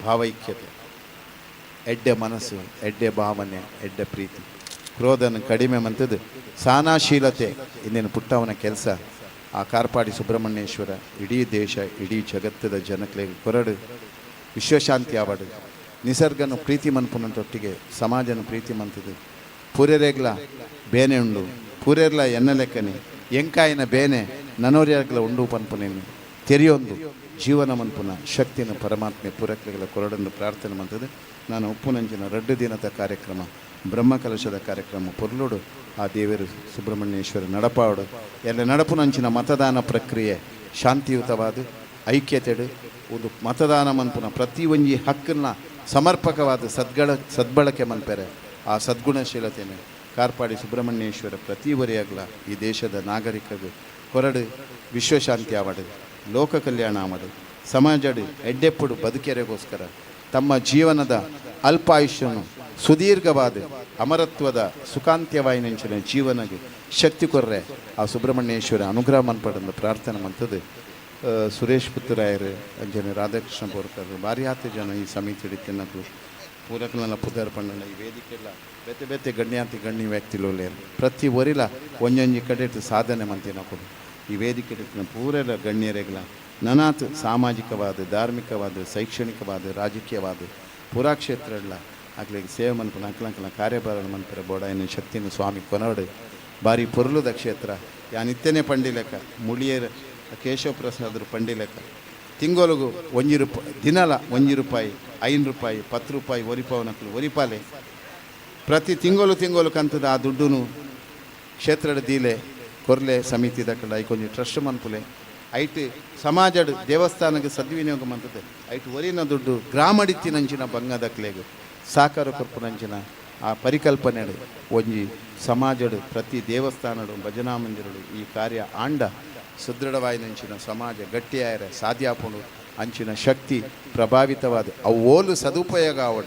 ಭಾವೈಕ್ಯತೆ, ಎಡ್ಡೆ ಮನಸ್ಸು, ಎಡ್ಡೆ ಭಾವನೆ, ಎಡ್ಡೆ ಪ್ರೀತಿ, ಕ್ರೋಧನ ಕಡಿಮೆ ಮಂತದ್ದು ಸಹನಾಶೀಲತೆ ಇನ್ನೇನು ಪುಟ್ಟವನ ಕೆಲಸ. ಆ ಕಾರ್ಪಾಡಿ ಸುಬ್ರಹ್ಮಣ್ಯೇಶ್ವರ ಇಡೀ ದೇಶ ಇಡೀ ಜಗತ್ತದ ಜನಕ್ಲೆಗ್ ಕೊರಡು ವಿಶ್ವಶಾಂತಿ ಆವಡು, ನಿಸರ್ಗನು ಪ್ರೀತಿ ಮನ್ಪುನಂತೊಟ್ಟಿಗೆ ಸಮಾಜನ ಪ್ರೀತಿ ಮಂತದ್ದು. ಪೂರೆರೆಗ್ಲ ಬೇನೆ ಉಂಡು, ಪೂರೆರ್ಲ ಎನ್ನ ಲೆಕ್ಕನೆ ಎಂಕಾಯಿನ ಬೇನೆ ನನೋರ್ಯಾಗ್ಲ ಉಂಡು ಪನ್ಪುನೇನು ತೆರೆಯೊಂದು ಜೀವನ ಮನ್ಪುನ ಶಕ್ತಿನ ಪರಮಾತ್ಮೆ ಪೂರಕ್ಲೆಗಳ ಕೊರಡನ್ನು ಪ್ರಾರ್ಥನೆ ಮಂತದ್ದು. ನಾನು ಉಪ್ಪುನಂಚಿನ ರಡ್ಡು ದಿನದ ಕಾರ್ಯಕ್ರಮ ಬ್ರಹ್ಮಕಲಶದ ಕಾರ್ಯಕ್ರಮ ಪೊರ್ಲುಡು ಆ ದೇವರು ಸುಬ್ರಹ್ಮಣ್ಯೇಶ್ವರ ನಡಪಾಡು ಎಲ್ಲ ನಡಪುನಂಚಿನ ಮತದಾನ ಪ್ರಕ್ರಿಯೆ ಶಾಂತಿಯುತವಾದ ಐಕ್ಯತೆಡು ಒಂದು ಮತದಾನ ಮನ್ಪುನ ಪ್ರತಿ ಒಂಜಿ ಹಕ್ಕನ್ನ ಸಮರ್ಪಕವಾದ ಸದ್ಬಳಕೆ ಮನ್ಪೆರೆ ಆ ಸದ್ಗುಣಶೀಲತೆಯನ್ನು ಕಾರ್ಪಾಡಿ ಸುಬ್ರಹ್ಮಣ್ಯೇಶ್ವರ ಪ್ರತಿ ಒರೆಯಾಗ್ಲ ಈ ದೇಶದ ನಾಗರಿಕರು ಕೊರಡು ವಿಶ್ವಶಾಂತಿ ಆವಡು, ಲೋಕ ಕಲ್ಯಾಣ ಆವಡು, ಸಮಾಜಡು ಎಡ್ಡೆಪ್ಪುಡು ಬದುಕೆರೆಗೋಸ್ಕರ ತಮ್ಮ ಜೀವನದ ಅಲ್ಪಾಯುಷ್ಯನು ಸುದೀರ್ಘವಾದ ಅಮರತ್ವದ ಸುಖಾಂತ್ಯವಾಯಿನಂಚಿನ ಜೀವನಗೆ ಶಕ್ತಿ ಕೊರ್ರೆ ಆ ಸುಬ್ರಹ್ಮಣ್ಯೇಶ್ವರ ಅನುಗ್ರಹ ಮನ್ಪಡಂದು ಪ್ರಾರ್ಥನೆ ಮಂತದ್ದು. ಸುರೇಶ್ ಪುತ್ತರಾಯರು ಅಂಜನೆ ರಾಧಾಕೃಷ್ಣ ಬೋರ್ಕರ್ ಭಾರಿ ಆತ ಜನ ಈ ಸಮಿತಿ ಹಿಡಿತಿನ್ನಕ್ಲು ಪೂರಕಲೆಲ್ಲ ಪುದರ್ ಪಂಡನ ಈ ವೇದಿಕೆಲ್ಲ ಬೇತೆ ಬೇತೆ ಗಣ್ಯಾತಿ ಗಣ್ಯ ವ್ಯಕ್ತಿಲೋಲೇರು ಪ್ರತಿ ಒರಿಲ ಒಂಜೊಂಜಿ ಕಡೆ ಸಾಧನೆ ಮಂತಿನ ಕೊಡು ಈ ವೇದಿಕೆ ಪೂರೆಲ್ಲ ಗಣ್ಯರೆಗ್ಲ ನನಾತ್ ಸಾಮಾಜಿಕವಾದ ಧಾರ್ಮಿಕವಾದ ಶೈಕ್ಷಣಿಕವಾದ ರಾಜಕೀಯವಾದ ಪೂರಾ ಕ್ಷೇತ್ರ ಎಲ್ಲ ಅಕ್ಲಿಗೆ ಸೇವೆ ಮನ್ಪುನ ಅಂಕಲಂಕಲ ಕಾರ್ಯಭಾರ ಮನ್ಪುರ ಬೋಡಾಯಿನ ಶಕ್ತಿನ ಸ್ವಾಮಿ ಕೊನವಡು ಭಾರಿ ಪೊರ್ಲುದ ಕ್ಷೇತ್ರ. ಯಾನಿತ್ತೇನೆ ಪಂಡಿಲೆಕ್ಕ ಮುಳಿಯರ್ ಕೇಶವ ಪ್ರಸಾದರು ಪಂಡಿಲೆಕ್ಕ ತಿಂಗೊಲುಗು ಒಂಜಿ ರೂಪಾಯಿ ದಿನಲ ಒಂಜಿ ರೂಪಾಯಿ 5 ರೂಪಾಯಿ 10 ರೂಪಾಯಿ ಒರಿಪವನಕ್ಲು ಒರಿಪಾಲೆ ಪ್ರತಿ ತಿಂಗಳು ತಿಂಗಳು ಕಂತದ ಆ ದುಡ್ಡುನು ಕ್ಷೇತ್ರದ ದೀಲೆ ಕೊರ್ಲೆ ಸಮಿತಿ ದಕ್ಕಡ ಐಕೊಂಜಿ ಟ್ರಸ್ಟ್ ಮನ್ಪುಲೆ ಐಟ್ ಸಮಾಜಡ್ ದೇವಸ್ಥಾನಕ್ಕೆ ಸದ್ವಿನಿಯೋಗ ಮಂತದೆ ಐಟ್ ಒರಿನ ದುಡ್ಡು ಗ್ರಾಮಡಿತ್ತಿನಂಚಿನ ಬಂಗದಕ್ಲೆಗ್ ಸಾಕಾರ ಕೊರ್ಪುನಂಚಿನ ಆ ಪರಿಕಲ್ಪನೆ ಒಂಜಿ ಸಮಾಜಡು ಪ್ರತಿ ದೇವಸ್ಥಾನಡು ಭಜನಾ ಮಂದಿರಡು ಈ ಕಾರ್ಯ ಆಂಡ ಸುದೃಢವಾಯಿನಂಚಿನ ಸಮಾಜ ಗಟ್ಟಿಯಾಯರೆ ಸಾಧ್ಯ ಆಪುಂಡು ಅಂಚಿನ ಶಕ್ತಿ ಪ್ರಭಾವಿತವಾದ ಅವು ಓಲು ಸದುಪಯೋಗ ಆವಡ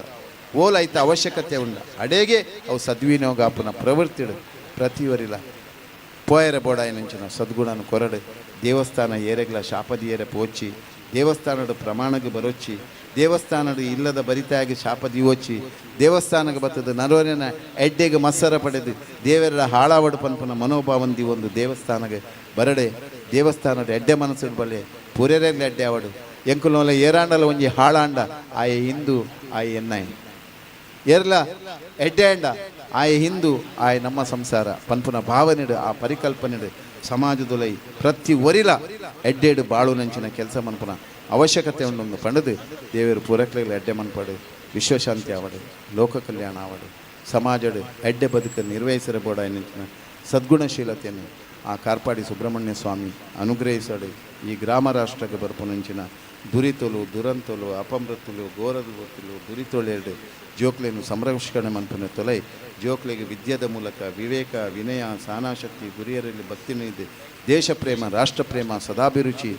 ಓಲು ಐತ ಅವಶ್ಯಕತೆ ಉಂಡ ಅಡೇಗೆ ಅವು ಸದ್ವಿನಿಯೋಗ ಆಪುನ ಪ್ರವೃತ್ತಿಡು ಪ್ರತಿಯೊರಿಲ ಪೋಯರೆ ಬೋಡಾಯಿನಂಚಿನ ಸದ್ಗುಣನ ಕೊರಡು ದೇವಸ್ಥಾನ ಏರೆಗ್ಲ ಶಾಪದಿಯರೆ ಪೋಚಿ ದೇವಸ್ಥಾನದ ಪ್ರಮಾಣಕ್ಕೆ ಬರೋಚ್ಚಿ ದೇವಸ್ಥಾನದ ಇಲ್ಲದ ಬರಿತಾಗಿ ಶಾಪ ದಿವೋಚಿ ದೇವಸ್ಥಾನಕ್ಕೆ ಬತ್ತದ ನರೋರಿನ ಎಡ್ಡೆಗೆ ಮತ್ಸರ ಪಡೆದು ದೇವರ ಹಾಳಾವಡು ಪನ್ಪುನ ಮನೋಭಾವಂದಿ ಒಂದು ದೇವಸ್ಥಾನಕ್ಕೆ ಬರಡೆ ದೇವಸ್ಥಾನದ ಎಡ್ಡೆ ಮನಸ್ಸು ಬಲೆ ಪೂರೆರೆಗ್ಲ ಎಡ್ಡೆ ಅವಡು ಎಂಕುಲೋಲ ಏರಾಂಡಲ ಒಂಜಿ ಹಾಳಾಂಡ ಆಯೆ ಹಿಂದೂ ಆಯೆ ಎನ್ನಾಯಿ ಏರ್ಲ ಎಡ್ಡೆ ಅಂಡ ಆಯೆ ಹಿಂದೂ ಆಯೆ ನಮ್ಮ ಸಂಸಾರ ಪನ್ಪುನ ಭಾವನೆಡು ಆ ಪರಿಕಲ್ಪನೆಡು ಸಮಾಜದೊಲೈ ಪ್ರತಿ ಒರಿಲ ಎಡ್ಡೆಡು ಬಾಳು ನಂಚಿನ ಕೆಲಸ ಮನ್ಪುನ ಅವಶ್ಯಕತೆ ಉಂಡೊಂದು ಪಂಡದು ದೇವರು ಪೂರಕ್ಲೆಗ್ಲ ಎಡ್ಡೆ ಮನ್ಪಡು ವಿಶ್ವಶಾಂತಿ ಆವಡು ಲೋಕ ಕಲ್ಯಾಣ ಆವಡು ಸಮಾಜಡು ಎಡ್ಡೆ ಬದುಕು ನಿರ್ವಹಿಸರ ಬೋಡ ಸದ್ಗುಣಶೀಲತೆಯನ್ನು ಆ ಕಾರ್ಪಾಡಿ ಸುಬ್ರಹ್ಮಣ್ಯ ಸ್ವಾಮಿ ಅನುಗ್ರಹಿಸಡು. ಈ ಗ್ರಾಮ ರಾಷ್ಟ್ರಕ್ಕೆ ಬರ್ಪುನಂಚಿನ ದುರಿತೊಲು ದುರಂತೊಲು ಅಪಮೃತುಲು ಘೋರದ ಗೊತ್ತುಲು ದುರಿತೊಳೆರಡು ಜೋಕ್ಲೆನು ಸಂರಕ್ಷಣೆ ಮನ್ಪುನ ತೊಲೈ ಜೋಕ್ಲೆಗೆ ವಿದ್ಯೆದ ಮೂಲಕ ವಿವೇಕ ವಿನಯ ಸಹನಾಶಕ್ತಿ ಗುರಿಯರಲ್ಲಿ ಭಕ್ತಿ ನೀಡಿ ದೇಶ ಪ್ರೇಮ ರಾಷ್ಟ್ರ ಪ್ರೇಮ ಸದಾಭಿರುಚಿ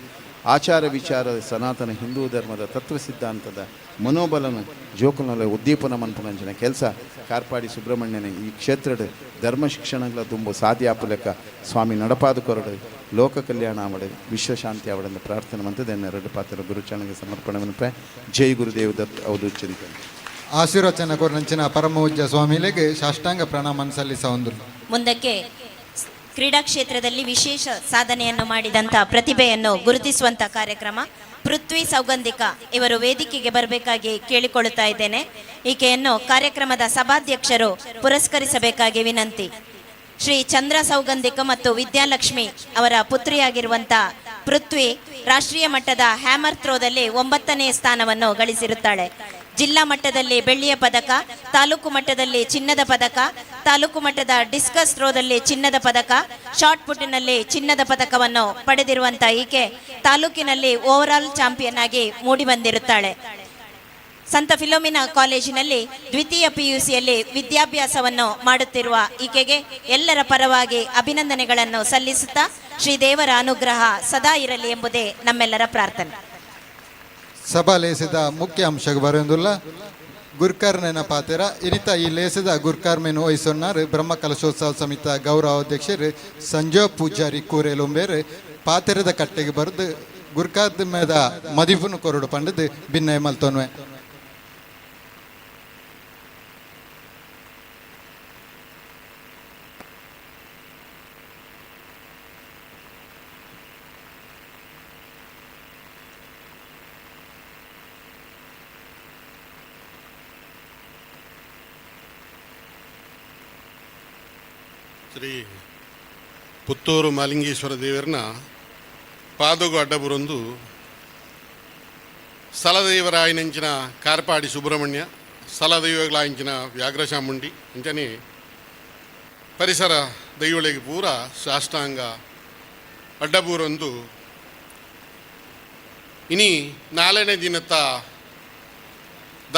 ಆಚಾರ ವಿಚಾರ ಸನಾತನ ಹಿಂದೂ ಧರ್ಮದ ತತ್ವ ಸಿದ್ಧಾಂತದ ಮನೋಬಲನ ಜೋಕುಲನ ಉದ್ದೀಪನ ಮನ್ಪುನಂಚಿನ ಕೆಲಸ ಕಾರ್ಪಾಡಿ ಸುಬ್ರಹ್ಮಣ್ಯನ ಈ ಕ್ಷೇತ್ರದ ಧರ್ಮ ಶಿಕ್ಷಣಗಳ ತುಂಬು ಸಾಧ್ಯ ಆಪುಲೆಕ್ಕ ಸ್ವಾಮಿ ನಡಪಾದ ಕೊರಡು ಲೋಕ ಕಲ್ಯಾಣ ಆವಡೆ ವಿಶ್ವಶಾಂತಿ ಆವಡೆಂದು ಪ್ರಾರ್ಥನೆ ಮಂತದೆ ಎರಡು ಪಾತ್ರ ಗುರುಚರಣೆಗೆ ಸಮರ್ಪಣೆ ಮನ್ಪೆ. ಜೈ ಗುರುದೇವ್ ದತ್ ಅವಧು ಚಿಂತನೆ. ಆಶೀರ್ವಚನ ಕೊರನಂಚಿನ ಪರಮಪೂಜ್ಯ ಸ್ವಾಮಿಲೆಗೆ ಸಾಷ್ಟಾಂಗ ಪ್ರಣಾಮ ಸಲ್ಲಿಸ ಒಂದು. ಮುಂದಕ್ಕೆ ಕ್ರೀಡಾ ಕ್ಷೇತ್ರದಲ್ಲಿ ವಿಶೇಷ ಸಾಧನೆಯನ್ನು ಮಾಡಿದಂಥ ಪ್ರತಿಭೆಯನ್ನು ಗುರುತಿಸುವಂಥ ಕಾರ್ಯಕ್ರಮ. ಪೃಥ್ವಿ ಸೌಗಂಧಿಕ ಇವರು ವೇದಿಕೆಗೆ ಬರಬೇಕಾಗಿ ಕೇಳಿಕೊಳ್ಳುತ್ತಾ ಇದ್ದೇನೆ. ಈಕೆಯನ್ನು ಕಾರ್ಯಕ್ರಮದ ಸಭಾಧ್ಯಕ್ಷರು ಪುರಸ್ಕರಿಸಬೇಕಾಗಿ ವಿನಂತಿ. ಶ್ರೀ ಚಂದ್ರ ಸೌಗಂಧಿಕ ಮತ್ತು ವಿದ್ಯಾಲಕ್ಷ್ಮಿ ಅವರ ಪುತ್ರಿಯಾಗಿರುವಂಥ ಪೃಥ್ವಿ ರಾಷ್ಟ್ರೀಯ ಮಟ್ಟದ ಹ್ಯಾಮರ್ ಥ್ರೋದಲ್ಲಿ 9ನೇ ಸ್ಥಾನವನ್ನು ಗಳಿಸಿರುತ್ತಾಳೆ. ಜಿಲ್ಲಾ ಮಟ್ಟದಲ್ಲಿ ಬೆಳ್ಳಿಯ ಪದಕ, ತಾಲೂಕು ಮಟ್ಟದಲ್ಲಿ ಚಿನ್ನದ ಪದಕ, ತಾಲೂಕು ಮಟ್ಟದ ಡಿಸ್ಕಸ್ ಥ್ರೋದಲ್ಲಿ ಚಿನ್ನದ ಪದಕ, ಶಾರ್ಟ್ ಪುಟ್ಟಿನಲ್ಲಿ ಚಿನ್ನದ ಪದಕವನ್ನು ಪಡೆದಿರುವಂಥ ಈಕೆ ತಾಲೂಕಿನಲ್ಲಿ ಓವರಾಲ್ ಚಾಂಪಿಯನ್ ಆಗಿ ಮೂಡಿಬಂದಿರುತ್ತಾಳೆ. ಸಂತ ಫಿಲೋಮಿನಾ ಕಾಲೇಜಿನಲ್ಲಿ ದ್ವಿತೀಯ ಪಿಯುಸಿಯಲ್ಲಿ ವಿದ್ಯಾಭ್ಯಾಸವನ್ನು ಮಾಡುತ್ತಿರುವ ಈಕೆಗೆ ಎಲ್ಲರ ಪರವಾಗಿ ಅಭಿನಂದನೆಗಳನ್ನು ಸಲ್ಲಿಸುತ್ತಾ ಶ್ರೀದೇವರ ಅನುಗ್ರಹ ಸದಾ ಇರಲಿ ಎಂಬುದೇ ನಮ್ಮೆಲ್ಲರ ಪ್ರಾರ್ಥನೆ. ಸಭಾ ಲೇಸಿದ ಮುಖ್ಯ ಅಂಶಕ್ಕೆ ಬರೋದಿಲ್ಲ ಗುರ್ಕರ್ನೆನ ಪಾತೆರ ಇನಿತ ಈ ಲೇಸಿದ ಗುರ್ಕರ್ಮೆನು ವಹಿಸೊನ್ನಾರು ಬ್ರಹ್ಮ ಕಲಶೋತ್ಸವ ಸಮಿತ ಗೌರವ ಅಧ್ಯಕ್ಷರು ಸಂಜಯ್ ಪೂಜಾರಿ ಕೂರೆಲುಂಬೇರು ಪಾತೆರದ ಕಟ್ಟೆಗೆ ಬರೆದು ಗುರ್ಕಾರ್ದ ಮೇದ ಮದಿಪುನು ಕೊರಡು ಪಂಡದು ಭಿನ್ನಯ ಮಲ್ತೊನ್ವೆ. ಶ್ರೀ ಪುತ್ತೂರು ಮಾಲಿಂಗೇಶ್ವರ ದೇವರನ್ನ ಪಾದಗು ಅಡ್ಡಬುರೊಂದು ಸ್ಥಳದೇವರಾಯನಂಚಿನ ಕಾರ್ಪಾಡಿ ಸುಬ್ರಹ್ಮಣ್ಯ, ಸ್ಥಳದೈವಗಳಾಯಂಚಿನ ವ್ಯಾಘ್ರಚಾಮುಂಡಿ ಅಂಚನೆ ಪರಿಸರ ದೈವಳಿಗೆ ಪೂರ ಸಾಷ್ಟಾಂಗ ಅಡ್ಡಬೂರೊಂದು ಇನಿ ನಾಲ್ಕನೇ ದಿನದ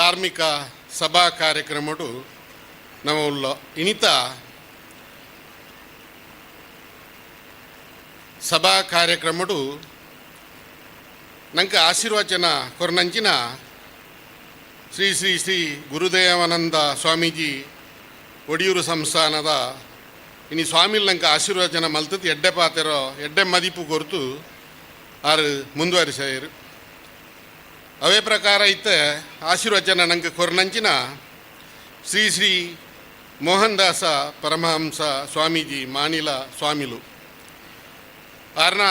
ಧಾರ್ಮಿಕ ಸಭಾ ಕಾರ್ಯಕ್ರಮಡು ನಮ್ಮ ಇನಿತ ಸಭಾ ಕಾರ್ಯಕ್ರಮಡು ನಂಗೆ ಆಶೀರ್ವಚನ ಕೊರನಂಚಿನ ಶ್ರೀ ಶ್ರೀ ಶ್ರೀ ಗುರುದೇವಾನಂದ ಸ್ವಾಮೀಜಿ ಒಡಿಯೂರು ಸಂಸ್ಥಾನದ ಇನಿ ಸ್ವಾಮಿ ನಂಗೆ ಆಶೀರ್ವಚನ ಮಲ್ತದ್ದು ಎಡ್ಡೆ ಪಾತೆರೋ ಎಡ್ಡೆ ಮದಿಪು ಕೊರ್ತು ಆರು ಮುಂದುವರಿಸಾಯರು. ಅವೇ ಪ್ರಕಾರ ಇತ್ತ ಆಶೀರ್ವಚನ ನಂಗೆ ಕೊರನಂಚಿನ ಶ್ರೀ ಶ್ರೀ ಮೋಹನ್ ದಾಸ ಪರಮಹಂಸ ಸ್ವಾಮೀಜಿ ಮಾನಿಲ ಸ್ವಾಮಿಲು ಆರ್ನ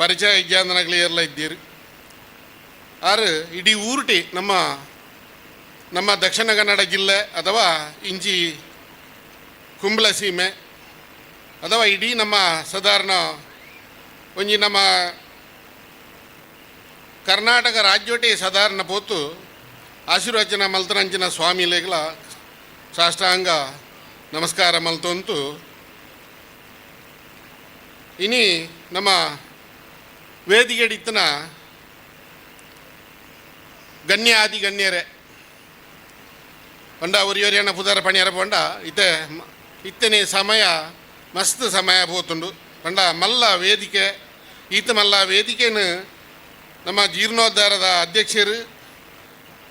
ಪರಿಚಯ ಇಜ್ಜಾಂದನಗಲಿ ಎಲ್ಲ ಇದ್ದೀರಿ. ಆರು ಇಡೀ ಊರುಟಿ ನಮ್ಮ ನಮ್ಮ ದಕ್ಷಿಣ ಕನ್ನಡ ಜಿಲ್ಲೆ ಅಥವಾ ಇಂಚಿ ಕುಂಬ್ಳ ಸೀಮೆ ಅಥವಾ ಇಡೀ ನಮ್ಮ ಸಾಧಾರಣ ಒಂಜಿ ನಮ್ಮ ಕರ್ನಾಟಕ ರಾಜ್ಯೋಟಿ ಸಾಧಾರಣ ಪೋತು ಆಶೀರ್ವಚನ ಮಲ್ತನಂಚಿನ ಸ್ವಾಮಿಲೆಗಳ ಸಾಷ್ಟಾಂಗ ನಮಸ್ಕಾರ ಮಲ್ತೊಂತು. ಇನಿ ನಮ್ಮ ವೇದಿಕೆಡಿತ್ತನ ಗಣ್ಯಾದಿ ಗಣ್ಯರೇ ಪಂಡ ಒರಿಯೊರಿಯನ ಪುದರ ಪಣಿಯರ ಪಂಡ ಇತ್ತೆ ಇತ್ತನೆ ಸಮಯ ಮಸ್ತ್ ಸಮಯ ಪೋತುಂಡು. ಪಂಡ ಮಲ್ಲ ವೇದಿಕೆ ಈತ ಮಲ್ಲ ವೇದಿಕೆನು ನಮ್ಮ ಜೀರ್ಣೋದ್ಧಾರದ ಅಧ್ಯಕ್ಷರು,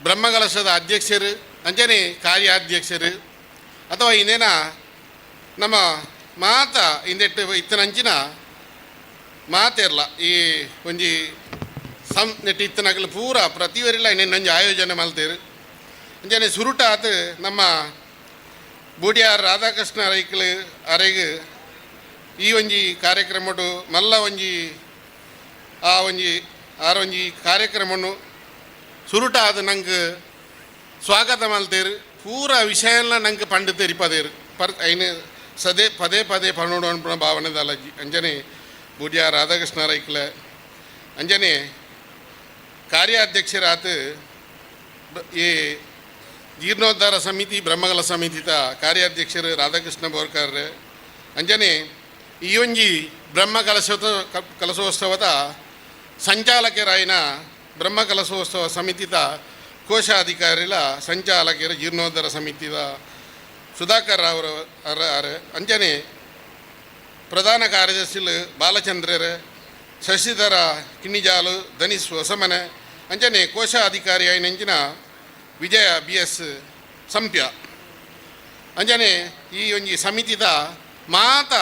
ಬ್ರಹ್ಮಕಲಶದ ಅಧ್ಯಕ್ಷರು, ಅಂಚನೆ ಕಾರ್ಯಾಧ್ಯಕ್ಷರು ಅಥವಾ ಇನ್ನೇನ ನಮ್ಮ ಮಾತ ಇಂದೆಟ್ಟು ಇತ್ತನಂಚಿನ ಮಾತಿರಲ್ಲ ಈ ಒಂಜಿ ಸಂ ನೆಟ್ಟು ಇತ್ತನಗಲು ಪೂರ ಪ್ರತಿವರಿಲ್ಲ ಇನ್ನೊಂಜಿ ಆಯೋಜನೆ ಮಲ್ತೇರು. ಅಂಚನೆ ಸುರುಟಾತ್ ನಮ್ಮ ಬೂಡಿಯಾರ್ ರಾಧಾಕೃಷ್ಣ ರೈಕ್ಲು ಅರೆಗ್ ಈ ಒಂಜಿ ಕಾರ್ಯಕ್ರಮಡು ಮಲ್ಲ ಒಂಜಿ ಆ ಒಂಜಿ ಆರೊಂಜಿ ಕಾರ್ಯಕ್ರಮನು ಸುರುಟಾದ ನಂಗೆ ಸ್ವಾಗತ ಮಲ್ತೇರು. ಪೂರ ವಿಷಯನ ನಂಗೆ ಪಂಡು ತೆರಿಪದೇರು ಪರ್ ಐನು ಸದೇ ಪದೇ ಪದೇ ಪನ್ನೋಡು ಅನ್ಪುನ ಭಾವನೆ ದಲಜಿ. ಅಂಜನೆ ಬೂಡಿಯಾ ರಾಧಾಕೃಷ್ಣ ರೈಕ್ಲ ಅಂಜನೆ ಕಾರ್ಯಾಧ್ಯಕ್ಷರಾತ ಈ ಜೀರ್ಣೋದ್ಧಾರ ಸಮಿತಿ ಬ್ರಹ್ಮಕಲ ಸಮಿತಿತ ಕಾರ್ಯಾಧ್ಯಕ್ಷರು ರಾಧಾಕೃಷ್ಣ ಬೋರ್ಕರ್ ಅಂಜನೆ ಈ ಒಂಜಿ ಬ್ರಹ್ಮ ಕಲಶೋತ್ಸವದ ಸಂಚಾಲಕರಾಯಿನ ಬ್ರಹ್ಮ ಕಲಶೋತ್ಸವ ಸಮಿತಿದ ಕೋಶಾಧಿಕಾರಿಲ ಸಂಚಾಲಕರ ಜೀರ್ಣೋದ್ಧಾರ ಸಮಿತಿದ ಸುಧಾಕರ್ ಅವರ ಅಂಚನೆ ಪ್ರಧಾನ ಕಾರ್ಯದರ್ಶಿಲು ಬಾಲಚಂದ್ರರು ಶಶಿಧರ ಕಿನ್ನಿಜಾಲು ಧನಿಸ್ ಹೊಸಮನೆ ಅಂಚನೆ ಕೋಶಾಧಿಕಾರಿ ಆಯಿನಂಚಿನ ವಿಜಯ ಬಿ ಎಸ್ ಸಂಪ್ಯ ಅಂಚನೆ ಈ ಒಂಜಿ ಸಮಿತಿದ ಮಾತ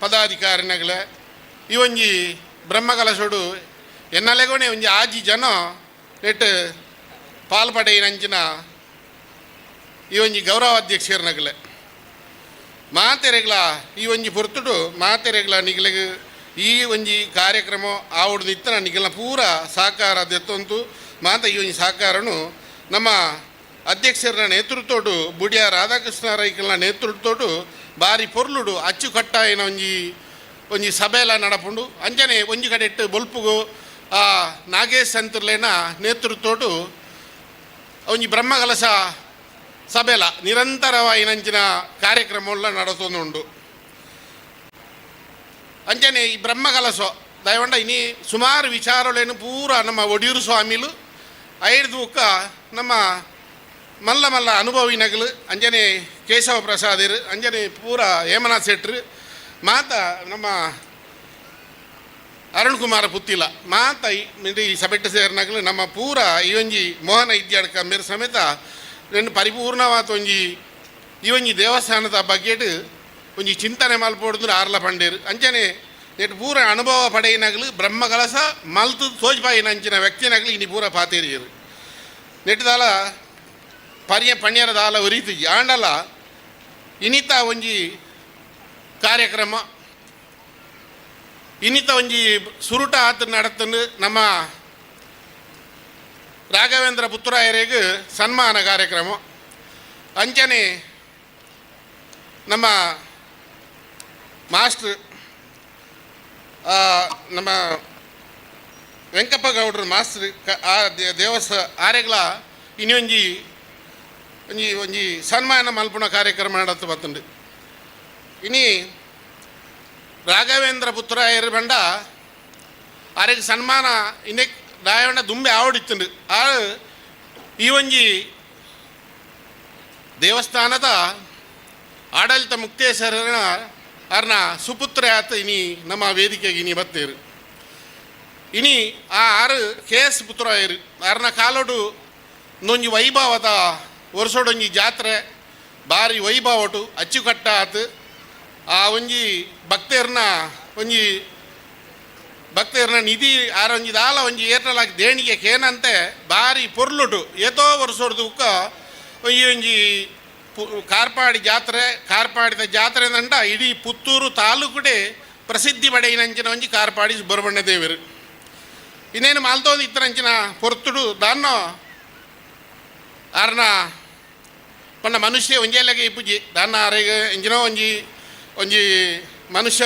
ಪದಾಧಿಕಾರಿನಗಲೆ ಈ ಒಂಜಿ ಬ್ರಹ್ಮಕಲಶೋಡು ಎನ್ನಲೆಗೋನೆ ಒಂಜಿ ಆಜಿ ಜನ ನೆಟ್ ಪಾಲ್ಪಡೆಯಿನಂಚಿನ ಈ ಒಂಜಿ ಗೌರವಾಧ್ಯಕ್ಷರನಗಲೆ ಮಾತೆರೆಗ್ಲ ಈ ಒಂಜಿ ಪೊರ್ತುಡು ಮಾತೆರೆಗ್ಲ ನಿಗಲೆಗ್ ಈ ಒಂಜಿ ಕಾರ್ಯಕ್ರಮ ಆವಡ್ದು ಇತ್ತನ ನಿಗಲ್ನ ಪೂರ ಸಹಕಾರ ದೆತ್ತೊಂತು ಮಾತ ಈ ಒಂಜಿ ಸಹಕಾರನು ನಮ್ಮ ಅಧ್ಯಕ್ಷರ ನೇತೃತ್ವಡು ಬುಡಿಯ ರಾಧಾಕೃಷ್ಣ ರೈಕಲ್ನ ನೇತೃತ್ವಡು ಬಾರಿ ಪೊರ್ಲುಡು ಅಚ್ಚುಕಟ್ಟಾಯಿನ ಒಂಜಿ ಒಂಜಿ ಸಭೆಲ ನಡಪುಂಡು. ಅಂಚನೆ ಒಂಜಿ ಕಡೆಟ್ಟು ಬೊಲ್ಪುಗು ಆ ನಾಗೇಶ್ ಸಂತರ್ಲೇನ ನೇತೃತ್ವಡು ಒಂಜಿ ಬ್ರಹ್ಮಕಲಶ ಸಭೆಲ ನಿರಂತರವಾಯಿನಂಚಿನ ಕಾರ್ಯಕ್ರಮಗಳ ನಡತೊಂದುಂಡು. ಅಂಚನೆ ಈ ಬ್ರಹ್ಮಕಲಶ ದಯವಂಡ ಇನಿ ಸುಮಾರು ವಿಚಾರಗಳೇನು ಪೂರ ನಮ್ಮ ಒಡಿಯೂರು ಸ್ವಾಮಿಲು ಐದು ಬುಕ್ಕ ನಮ್ಮ ಮಲ್ಲ ಮಲ್ಲ ಅನುಭವಿನಗಲು ಅಂಜನೆ ಕೇಶವ ಪ್ರಸಾದಿರು ಅಂಜನೆ ಪೂರ ಹೇಮನಾಥ್ ಶೆಟ್ರು ಮಾತ ನಮ್ಮ ಅರುಣ್ ಕುಮಾರ ಪುತ್ತಿಲ ಮಾತ ಈ ಸಬೆಟ್ಟು ಸೇರಿನಗಲು ನಮ್ಮ ಪೂರ ಈ ಒಂಜಿ ಮೋಹನ ಇದ್ಯಾಡ್ಕ ಮೇರು ಸಮೇತ రెండు ಪರಿಪೂರ್ಣವಾದ ಒಂಜಿ ಈ ಒಂಜಿ ದೇವಸ್ಥಾನದ ಬಗ್ಗೆಟ್ ಒಂಜಿ ಚಿಂತನೆ ಮಲ್ಪೊಡ್ದು ಆರ್ಲ ಪಂಡೇರು. ಅಂಚನೆ ನೆಟ್ ಪೂರ ಅನುಭವ ಪಡೆಯಿನಗಲು ಬ್ರಹ್ಮಕಲಶ ಮಲ್ತು ತೋಜ್ಪಾಯಿನ ಅಂಚಿನ ವ್ಯಕ್ತಿನಗಲು ಇನಿ ಪೂರ ಪಾತೇರಿಯರು. ನೆಟ್ಟದಾಲ ಪರ್ಯ ಪಣ್ಯರ ದಾಲ ಒರಿತು ಆಂಡಲ ಇನಿತ ಒಂಜಿ ಕಾರ್ಯಕ್ರಮ ಇನ್ನಿತ ಒಂಜಿ ಸುರುಟ ಆತ ನಡತಂದು ನಮ್ಮ ರಾಘವೇಂದ್ರ ಪುತ್ತೂರಾಯರಿಗೆ ಸನ್ಮಾನ ಕಾರ್ಯಕ್ರಮ. ಅಂಚನೆ ನಮ್ಮ ಮಾಸ್ಟ್ರ್ ನಮ್ಮ ವೆಂಕಪ್ಪ ಗೌಡ್ರ ಮಾಸ್ಟ್ರ್ ಆ ದೇವಸ್ಥ ಆರೆಗ್ಲ ಇನ್ನೊಂಜಿ ಒಂಜಿ ಒಂಜಿ ಸನ್ಮಾನ ಮಲ್ಪುಣ ಕಾರ್ಯಕ್ರಮ ನಡತು ಬತ್ತುಂಡು. ಇನಿ ರಾಘವೇಂದ್ರ ಪುತ್ತೂರಾಯರು ಬಂಡ ಆರೆಗ್ ಸನ್ಮಾನ ಇನ್ನೆ ದಾಯವಂಡ ದುಂಬೆ ಆವಡಿತ್ತುಂಡು. ಆ ಈ ಒಂಜಿ ದೇವಸ್ಥಾನದ ಆಡಳಿತ ಮುಕ್ತೇಶ್ವರನ ಅರ್ನ ಸುಪುತ್ರ ಆತ ಇನಿ ನಮ್ಮ ವೇದಿಕೆಗೆ ಇನಿ ಬತ್ತೇರು. ಇನಿ ಆ ಆರು ಕೆ ಎಸ್ ಪುತ್ತೂರಾಯರು ಅರ್ನ ಕಾಲೋಡು ಒಂಜಿ ವೈಭವದ ವರ್ಷಡೊಂಜಿ ಜಾತ್ರೆ ಭಾರಿ ವೈಭವಟು ಅಚ್ಚುಕಟ್ಟ ಆತು. ಆ ಒಂಜಿ ಭಕ್ತರ್ನ ಒಂಜಿ ಭಕ್ತರ್ನ ನಿಧಿ ಆರೊಂಜಿ ದಾಲ ಒಂಜಿ ಏರ್ನಲಾಗಿ ದೇಣಿಗೆ ಕೇನಂತೆ ಭಾರಿ ಪೊರ್ಲುಟು ಏತೋ ವರ್ಷೊಡ್ದು ಉಕ್ಕ ಒಂಜಿ ಒಂಜಿ ಕಾರ್ಪಾಡಿ ಜಾತ್ರೆ ಕಾರ್ಪಾಡಿದ ಜಾತ್ರೆ ನಂಡ ಇಡೀ ಪುತ್ತೂರು ತಾಲೂಕುಡೆ ಪ್ರಸಿದ್ಧಿ ಪಡೆಯಿನಂಚಿನ ಒಂಜಿ ಕಾರ್ಪಾಡಿ ಸುಬ್ರಹ್ಮಣ್ಯ ದೇವರು. ಇನ್ನೇನು ಮಾಲ್ತೋದು ಇತ್ತರಂಚಿನ ಪೊರ್ತುಡು ದಾನ್ನೋ ಆರ್ನ ಪಂಡ ಮನುಷ್ಯ ಒಂಜೇಲಾಗೆ ಇಪ್ಪುಜಿ ದಾನ್ನ ಆರೆಗ್ ಎಂಜಿನೋ ಒಂಜಿ ಒಂಜಿ ಮನುಷ್ಯ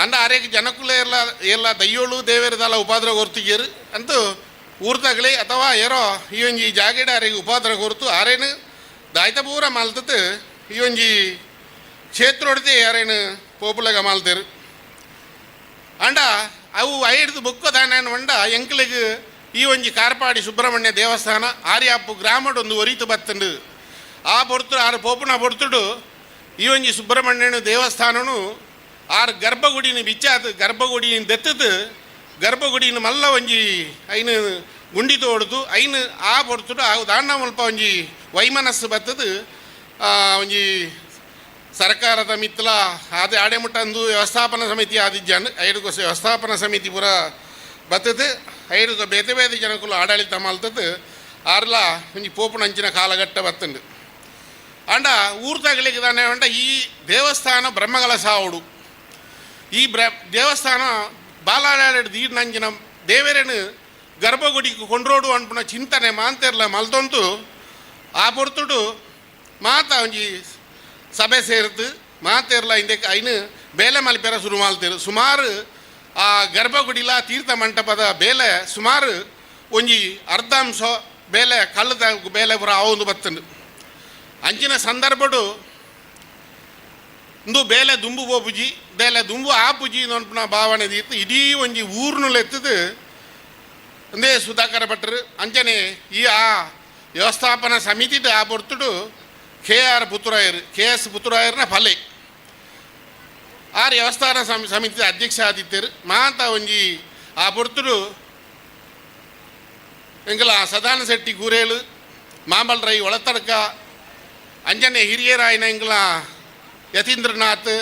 ಅಂಡ ಆರೆಗ್ ಜನಕುಲ ಎಲ್ಲ ಎಲ್ಲ ದಯ್ಯೋಳು ದೇವರದಲ್ಲ ಉಪಾದ್ರ ಕೊರ್ತಿಜೇರು ಅಂತೂ ಊರ್ತಗಲಿ ಅಥವಾ ಏರೋ ಈ ಒಂಜಿ ಜಾಗೆಡ ಆರೆಗ್ ಉಪಾದ್ರ ಕೊರ್ತು ಆರೇನು ದಾಯ್ತ ಪೂರ ಮಲ್ತತ್ ಈ ಒಂಜಿ ಕ್ಷೇತ್ರೊಡ್ದೆ ಯಾರೇನು ಪೋಪುಲಗ ಮಾಲ್ತೇರು. ಅಂಡ ಅವು ಐಡ್ದು ಬುಕ್ಕ ದಾನ వంಡ ಎಂಕ್ಲೆಗ್ ಈ ಒಂಜಿ ಕಾರ್ಪಾಡಿ ಸುಬ್ರಹ್ಮಣ್ಯ ದೇವಸ್ಥಾನ ಆರ್ಯಾಪು ಗ್ರಾಮಡೊಂದು ಒರಿತು ಬತ್ತಂಡು. ಆ ಪೊರ್ತುಡು ಆರು ಪೋಪುನ ಪೊರ್ತುಡು ಈ ಒಂಜಿ ಸುಬ್ರಹ್ಮಣ್ಯನ ದೇವಸ್ಥಾನನು ಆರು ಗರ್ಭಗುಡಿನ ಬಿಚ್ಚಾತು ಗರ್ಭಗುಡಿನ ದೆತ್ತದು ಗರ್ಭಗುಡಿನ ಮಲ್ಲ ಒಂಜಿ ಐನು ಗುಂಡಿ ತೋಡ್ದು ಐನು ಆ ಪೊರ್ತುಡು ಆ ದಾಂಡ ಮುಲ್ಪ ಒಂಜಿ ವೈಮನಸ್ಸು ಬತ್ತದು ಒಂಜಿ ಸರ್ಕಾರದ ಮಿತ್ತಲ ಅದೇ ಆಡೆಮುಟ್ಟಂದು ವ್ಯವಸ್ಥಾಪನಾ ಸಮಿತಿ ಆದಿಜ್ಜಾನ್ ಐಡುಕೋಸ ವ್ಯವಸ್ಥಾಪನಾ ಸಮಿತಿ ಪೂರ ಬತ್ತದು ಐಡುಕ ಬೇತೆ ಬೇತೆ ಜನಕುಲು ಆಡಳಿತ ಮಲ್ತದ್ದು ಆರ್ಲ ಒಂಜಿ ಪೋಪುನಂಚಿನ ಕಾಲಘಟ್ಟ ಬತ್ತಂಡು. ಅಂಡ ಊರು ತಗಲಿಕ್ಕೆ ತಾನೆ ಅಂಡ ಈ ದೇವಸ್ಥಾನ ಬ್ರಹ್ಮಕಲಶ ಆವಡು ಈ ದೇವಸ್ಥಾನ ಬಾಲಾಡ ದೀರ್ನಂಚಿನ ದೇವರೇನು ಗರ್ಭಗುಡಿಗೆ ಕೊಂಡ್ರೋಡು ಅನ್ಪುನ ಚಿಂತನೆ ಮಾಂತಿರ್ಲ ಮಲ್ತೊಂತು ಆ ಪೊರ್ತುಡು ಮಾತ ಒಂಜಿ ಸಭೆ ಸೇರ್ತು ಮಾತೆರ್ಲ ಇಂದೆ ಐನು ಬೇಲೆ ಮಲ್ಪೆರ ಶುರು ಮಾಲ್ತೇರು. ಸುಮಾರು ಆ ಗರ್ಭಗುಡಿಲ ತೀರ್ಥ ಮಂಟಪದ ಬೇಲೆ ಸುಮಾರು ಒಂಜಿ ಅರ್ಧಾಂಶ ಬೇಲೆ ಕಲ್ಲದ ಬೇಲೆ ಪೂರ ಆವೊಂದು ಬತ್ತಂಡು. ಅಂಚಿನ ಸಂದರ್ಭಡು ಇಂದು ಬೇಲೆ ದುಂಬು ಪೋಪುಜಿ, ಬೇಲೆ ದುಂಬು ಆಪುಜಿ ನೋನ್ಪುನ ಭಾವನೆ ದೀತು ಇಡೀ ಒಂಜಿ ಊರ್ನುಲೆತ್ತದು ಅಂದೇ ಸುಧಾಕರ ಭಟ್ರು. ಅಂಚನೆ ಈ ಆ ವ್ಯವಸ್ಥಾಪನಾ ಸಮಿತಿದ ಆ ಬೊರ್ತುಡು ಕೆ ಆರ್ ಪುತ್ತೂರಾಯರು, ಕೆ ಎಸ್ ಪುತ್ತೂರಾಯರ್ನ ಫಲೆ ಆರ್ ವ್ಯವಸ್ಥಾನ ಸಮಿತಿದ ಅಧ್ಯಕ್ಷ ಆದಿತ್ಯರು. ಮಾತ ಒಂಜಿ ಆ ಪೊರ್ತುಡು ಎಂಕಲ ಸದಾನ ಶೆಟ್ಟಿ ಕೂರೇಳು, ಮಾಮಲ್ ರೈ ಒಳತಡ್ಕ, ಅಂಜನೆ ಹಿರಿಯರಾಯನ ಎಂಕಲ ಯತೀಂದ್ರನಾಥ್,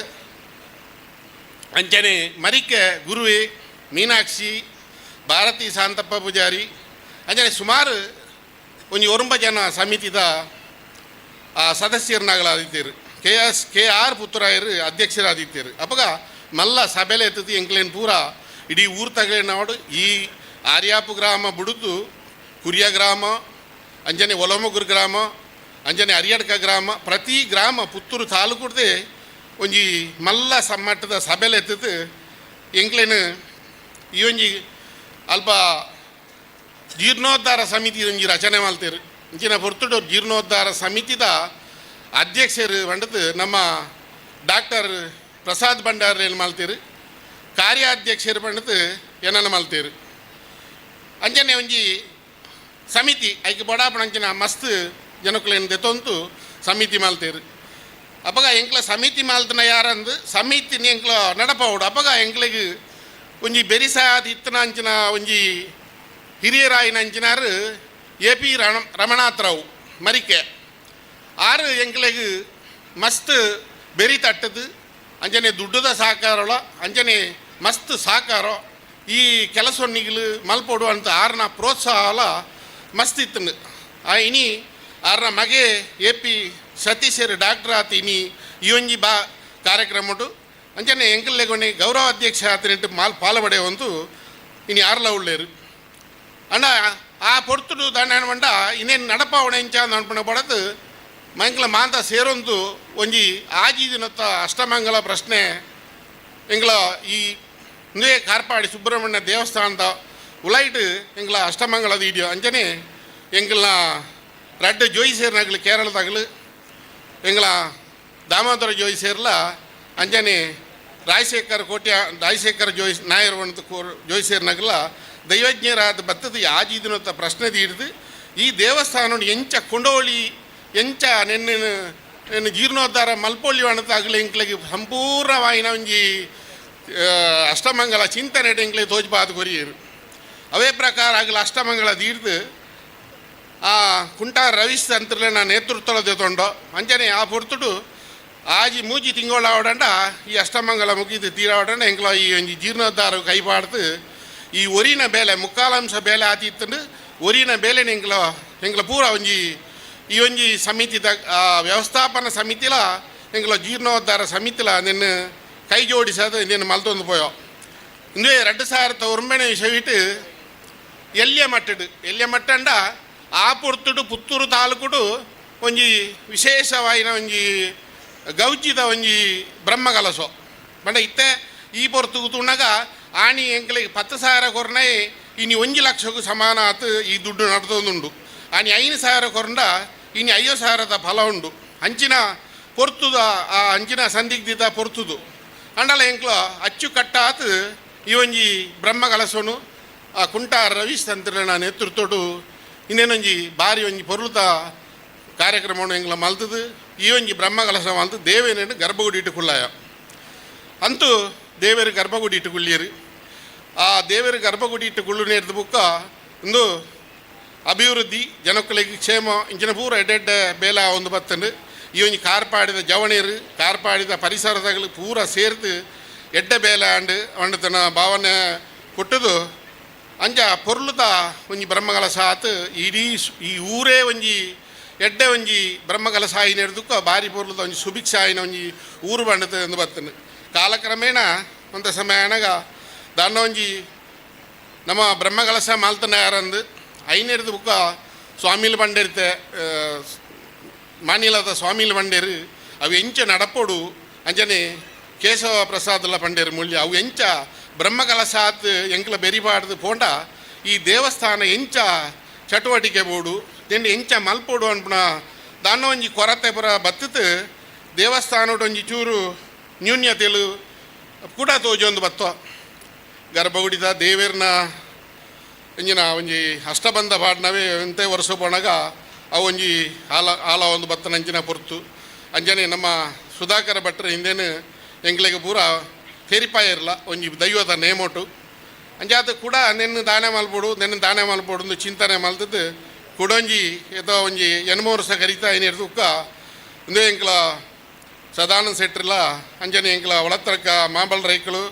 ಅಂಜನೆ ಮರಿಕೆ ಗುರುವೆ ಮೀನಾಕ್ಷಿ, ಭಾರತಿ ಶಾಂತಪ್ಪ ಪೂಜಾರಿ, ಅಂಜನೆ ಸುಮಾರು ಒಂಜಿ ಒರುಂಬ ಜನ ಸಮಿತಿದ ಆ ಸದಸ್ಯರನ್ನಾಗಲಾದಿತ್ತೀರು. ಕೆ ಎಸ್ ಕೆ ಆರ್ ಪುತ್ತೂರಾಯರು ಅಧ್ಯಕ್ಷರಾದಿತ್ತೀರು. ಅಪ್ಪಗ ಮಲ್ಲ ಸಭೆಲೆ ಎತ್ತದು ಎಂಕ್ಲೇನ್ ಪೂರ ಇಡೀ ಊರು ತಗಲೇನಾಡು ಈ ಆರ್ಯಾಪು ಗ್ರಾಮ ಬುಡುದು ಕುರಿಯ ಗ್ರಾಮ, ಅಂಜನೆ ಒಲಮಗುರು ಗ್ರಾಮ, ಅಂಜನೆ ಅರಿಯಡ್ಕ ಗ್ರಾಮ, ಪ್ರತಿ ಗ್ರಾಮ ಪುತ್ತೂರು ತಾಲೂಕುಡ್ದೆ ಒಂಜಿ ಮಲ್ಲ ಸಮ್ಮಟ್ಟದ ಸಭೆಲೆ ಎತ್ತದು ಎಂಕ್ಲೇನು ಈ ಒಂಜಿ ಅಲ್ಪ ಜೀರ್ಣೋದ್ಧಾರ ಸಮಿತಿ ಒಂಜಿ ರಚನೆ ಮಲ್ತೇರು. ಇಂಚಿನ ಪೊರ್ತುಡು ಜೀರ್ಣೋದ್ಧಾರ ಸಮಿತಿದ ಅಧ್ಯಕ್ಷರು ಪಂಡದು ನಮ್ಮ ಡಾಕ್ಟರ್ ಪ್ರಸಾದ್ ಭಂಡಾರಿ ಏನು ಮಲ್ತೇರು, ಕಾರ್ಯಾಧ್ಯಕ್ಷರು ಪಂಡದು ಏನನ್ನ ಮಲ್ತೇರು. ಅಂಚನೆ ಒಂಜಿ ಸಮಿತಿ ಐಕ್ ಬಡಾಪಣ ಅಂಚಿನ ಮಸ್ತ್ ಜನಕುಲೇನು ದೆತ್ತೊಂತು ಸಮಿತಿ ಮಲ್ತೇರು. ಅಪಗ ಎಂಕ್ಲ ಸಮಿತಿ ಮಲ್ತನ ಯಾರಂದು ಸಮಿತಿ ಎಂಕ್ಲ ನಡಪವಡು. ಅಪಗ ಎಂಕ್ಲೆಗ್ ಒಂಜಿ ಬೆರಿಸಾದ ಇತ್ತನ ಅಂಚಿನ ಒಂಜಿ ಹಿರಿಯರಾಯಿನ ಅಂಚಿನಾರು ಎ ಪಿ ರಮಣಾಥರಾವ್ ಮರಿಕೆ ಆರು ಎಂಕ್ಲೆಗ್ ಮಸ್ತ್ ಬೆರಿ ತಟ್ಟದು ಅಂಚನೆ ದುಡ್ಡುದ ಸಹಕಾರೊಳ ಅಂಚನೆ ಮಸ್ತ್ ಸಹಕಾರ ಈ ಕೆಲಸೊನ್ನಿಗ್ಲು ಮಲ್ಪೊಡು ಅಂತ ಆರ್ನ ಪ್ರೋತ್ಸಾಹಲ ಮಸ್ತ್ ಇತ್ತನು. ಆ ಇನಿ ಆರ್ನ ಮಗೆ ಎ ಪಿ ಸತೀಶರು ಡಾಕ್ಟರ್ ಆತ ಇನಿ ಈ ಒಂಜಿ ಬಾ ಕಾರ್ಯಕ್ರಮಡು ಅಂಚನೆ ಎಂಕಲ್ಲೆಗೊನ್ನೆ ಗೌರವ ಅಧ್ಯಕ್ಷ ಆತನಿಟ್ಟು ಮಾಲ್ ಪಾಲಪಡೆಯವಂತು ಇನಿ ಆರ್ಲ ಉಳ್ಳೇರು. ಅಣ್ಣ ಆ ಪೊರ್ತುಡು ದಂಡ ಪಂಡ ಇನ್ನೇನು ನಡಪಾವಣೆ ಎಂಚ ಅನ್ಪಣ ಪಡದು ಮಂಗ್ಲ ಮಾಂತ ಸೇರೊಂದು ಒಂಜಿ ಆಜಿ ದಿನತ್ತ ಅಷ್ಟಮಂಗಲ ಪ್ರಶ್ನೆ ಎಂಗ್ಲ ಈ ಇಂದೇ ಕಾರ್ಪಾಡಿ ಸುಬ್ರಹ್ಮಣ್ಯ ದೇವಸ್ಥಾನದ ಉಲೈಟ್ ಎಂಗ್ಲ ಅಷ್ಟಮಂಗಲದ ಇಡಿಯೋ ಅಂಚನೆ ಎಂಗ್ಲ ರಡ್ಡು ಜೋಯಿಸೇರ್ನಗಲು ಕೇರಳದಾಗಲು ಎಂಗ್ಲ ದಾಮೋದರ ಜೋಯಿಸೇರ್ಲ ಅಂಚನೆ ರಾಜಶೇಖರ್ ಕೋಟ್ಯ ರಾಜಶೇಖರ್ ಜೋಯಿಸ್ ನಾಯರ್ ಒಂದು ಜೋಯಿಸೇರ್ನಗಲ ದೈವಜ್ಞರಾದ ಬತ್ತದ ಆಜಿ ದಿನತ್ತ ಪ್ರಶ್ನೆ ತೀರ್ದು ಈ ದೇವಸ್ಥಾನ ಎಂಚ ಕೊಂಡೋಳಿ ಎಂಚ ನೆನ್ನ ನೆನ್ನ ಜೀರ್ಣೋದ್ಧಾರ ಮಲ್ಪೊಳ್ಳಿ ಅಣತಾಗಲಿ ಎಂಕ್ಲೆಗ್ ಸಂಪೂರ್ಣವಾಯಿನ ಒಂಜಿ ಅಷ್ಟಮಂಗಲ ಚಿಂತನೆ ಎಂಕ್ಲೆ ತೋಜ್ಬಾದ್ ಕೊರಿಯರು. ಅವೇ ಪ್ರಕಾರ ಆಗಲ ಅಷ್ಟಮಂಗಲ ತೀರ್ದು ಆ ಕುಂಟಾರ್ ರವೀಶ್ ತಂತ್ರಲೆನ ನೇತೃತ್ವದ ತೊಂಡೋ ಅಂಚನೆ ಆ ಪೊರ್ತುಡು ಆಜಿ ಮೂಜಿ ತಿಂಗಳಾವಡಂಡ ಈ ಅಷ್ಟಮಂಗಲ ಮುಗಿದು ತೀರಾವಡಂಡ ಎಂಕ್ಲ ಈ ಒಂಜಿ ಜೀರ್ಣೋದ್ಧಾರ ಕೈಪಾಡ್ದು ಈ ಒರಿನ ಬೇಲೆ ಮುಕ್ಕಾಲಾಂಶ ಬೇಲೆ ಆತಿತ್ತಂಡು ಒರಿನ ಬೇಲೆ ಎಂಕ್ಲ ಎಂಕ್ಲ ಪೂರ ಒಂಜಿ ಈ ಒಂಜಿ ಸಮಿತಿದ ವ್ಯವಸ್ಥಾಪನಾ ಸಮಿತಿಲ ಎಂಕ್ಲ ಜೀರ್ಣೋದ್ಧಾರ ಸಮಿತಿಲ ನಿನ್ನ ಕೈ ಜೋಡಿಸೋದು ನಿನ್ನ ಮಲ್ತೊಂದು ಪೋಯೋ. ಇಂದುವೆ 2009 ವಿಷಯ ಎಲ್ಯ ಮಟ್ಟಡು ಎಲ್ಯ ಮಟ್ಟಂಡ ಆ ಪೊರ್ತುಡು ಪುತ್ತೂರು ತಾಲೂಕುಡು ಒಂಜಿ ವಿಶೇಷವಾಯಿನ ಒಂಜಿ ಗೌಜಿದ ಒಂಜಿ ಬ್ರಹ್ಮಕಲಸೋ ಪಂಡ ಇತ್ತೆ ಈ ಪೊರ್ತುಗು ತುಣ್ಣಗ ಆಣಿ ಎಂಕ್ಲೆಗ್ 10,000 ಕೊರ್ನೆ ಇನಿ 1 ಲಕ್ಷಕ್ಕೂ ಸಮಾನ ಆತು ಈ ದುಡ್ಡು ನಡ್ತೊಂದುಂಡು. ಆನಿ 5,000 ಕೊರ್ಂಡ ಇನಿ 5,000 ಫಲ ಉಂಡು. ಅಂಚಿನ ಪೊರ್ತುದ ಆ ಅಂಚಿನ ಸಂದಿಗ್ಧಿತ ಪೊರ್ತುದು ಅಂಡಲ ಎಂಕ್ಲ ಅಚ್ಚುಕಟ್ಟಾತು ಈ ಒಂಜಿ ಬ್ರಹ್ಮಕಲಸೋನು ಆ ಕುಂಟಾರ್ ರವೀಶ್ ತಂತ್ರನ ನೇತೃತ್ವಡು ಇನ್ನೇನೊಂಜಿ ಬಾರಿ ಒಂಜಿ ಪೊರ್ಲುತ ಕಾರ್ಯಕ್ರಮವನ್ನು ಎಂಗ್ಲ ಮಲ್ತದು ಈ ಒಂಜಿ ಬ್ರಹ್ಮಕಲಸ ಮಲ್ತು ದೇವೇನೇನು ಗರ್ಭಗುಡಿ ಇಟ್ಟುಕೊಳ್ಳಾಯ ಅಂತೂ ದೇವರು ಗರ್ಭಗುಡಿ ಇಟ್ಟುಕೊಳ್ಳಿಯರು. ಆ ದೇವರು ಗರ್ಭಗುಡಿ ಇಟ್ಟುಕೊಳ್ಳು ನೇರ್ದ ಬುಕ್ಕ ಒಂದು ಅಭಿವೃದ್ಧಿ ಜನಕ್ಕಳಿಗೆ ಕ್ಷೇಮ ಇಂಚಿನ ಪೂರ ಎಡ್ಡೆಡ್ಡೆ ಬೇಲ ಒಂದು ಬತ್ತಂಡು ಈ ಒಂಜಿ ಕಾರ್ಪಾಡಿದ ಜವಣೀರು ಕಾರ್ಪಾಡಿದ ಪರಿಸರದಗಳು ಪೂರ ಸೇರ್ದು ಎಡ್ಡೆ ಬೇಲೆ ಆಂಡ್ ಅಂಡತನ ಭಾವನೆ ಕೊಟ್ಟದು ಅಂಚ ಪೊರ್ಲುದ ಒಂಜಿ ಬ್ರಹ್ಮಕಲಸ ಆತು ಇಡೀ ಈ ಊರೇ ಒಂಜಿ ಎಡ್ಡೆ ಒಂಜಿ ಬ್ರಹ್ಮಕಲಸ ಆಯಿನ ಬಾರಿ ಪೊರ್ಲುದ ಒಂಜಿ ಸುಭಿಕ್ಷ ಆಯಿನ ಒಂಜಿ ಊರು ಬಂಡತ ಎಂದು ಬತ್ತಂಡು. ಕಾಲಕ್ರಮೇಣ ಒಂದ ಸಮಯ ಅನಗ ದಾನ್ನ ಒಂಜಿ ನಮ್ಮ ಬ್ರಹ್ಮಕಲಸ ಮಾಲ್ತನ ಯಾರಂದು ಐನೇರ್ದು ಬುಕ್ಕ ಸ್ವಾಮಿಲು ಬಂಡಿರ್ತೆ ಮಾನಿಲದ ಸ್ವಾಮಿಲು ಬಂಡೇರು ಅವು ಎಂಚ ನಡಪೊಡು ಅಂಚನೆ ಕೇಶವ ಪ್ರಸಾದಲ ಪಂಡೇರು ಮೂಲ್ಯ ಅವು ಎಂಚ ಬ್ರಹ್ಮಕಲಸಾತ್ ಎಂಕ್ಲ ಬೆರಿಬಾರ್ದು ಪೋಂಡ ಈ ದೇವಸ್ಥಾನ ಎಂಚ ಚಟುವಟಿಕೆ ಬೋಡು ದೆಂಡ ಎಂಚ ಮಲ್ಪೊಡು ಅನ್ಪುನ ದಾನ್ನ ಒಂಜಿ ಕೊರತೆ ಪುರ ಬತ್ತುತು ದೇವಸ್ಥಾನಡ್ ಒಂಜಿ ಚೂರು ನ್ಯೂನ್ಯತೆಲು ಕೂಡ ತೋಜೊಂದು ಬತ್ತೋ ಗರ್ಭಗುಡಿದ ದೇವೇರ್ನ ಇಂಜಿನ ಒಂಜಿ ಅಷ್ಟಬಂಧ ಪಾಡ್ನವೇ ಎಂತೆ ವರ್ಷ ಪೋಣಗ ಅವು ಒಂಜಿ ಆಲ ಆಲ ಒಂದು ಬತ್ತನಂಚಿನ ಪೊರ್ತು. ಅಂಜನೆ ನಮ್ಮ ಸುಧಾಕರ ಭಟ್ರ ಹಿಂದೇನು ಎಂಗ್ಲಿಗೆ ಪೂರ ತೆರಿಪಾಯ ಇರಲ್ಲ ಒಂಜಿ ದೈವದ ನೇಮೋಟು. ಅಂಜಾತ ಕೂಡ ನೆನ್ನು ದಾನೆ ಮಲ್ಪೊಡು ನೆನ್ನು ದಾನೆ ಮಲ್ಪೊಡು ಒಂದು ಚಿಂತನೆ ಮಲ್ತದ್ದು ಕುಡೊಂಜಿ ಏತೋ ಒಂಜಿ ಎನ್ಮೋ ವರ್ಷ ಕರಿತಾ ಏನಿರ್ದು ಉಕ್ಕ ಒಂದೇ ಎಂಕ್ಲ ಸದಾನಂದ ಶೆಟ್ರಿಲ ಅಂಜನೆ ಎಂಕ್ಲ ಒಳತ್ತರಕ ಮಾಂಬಲ್ ರೈಕಳು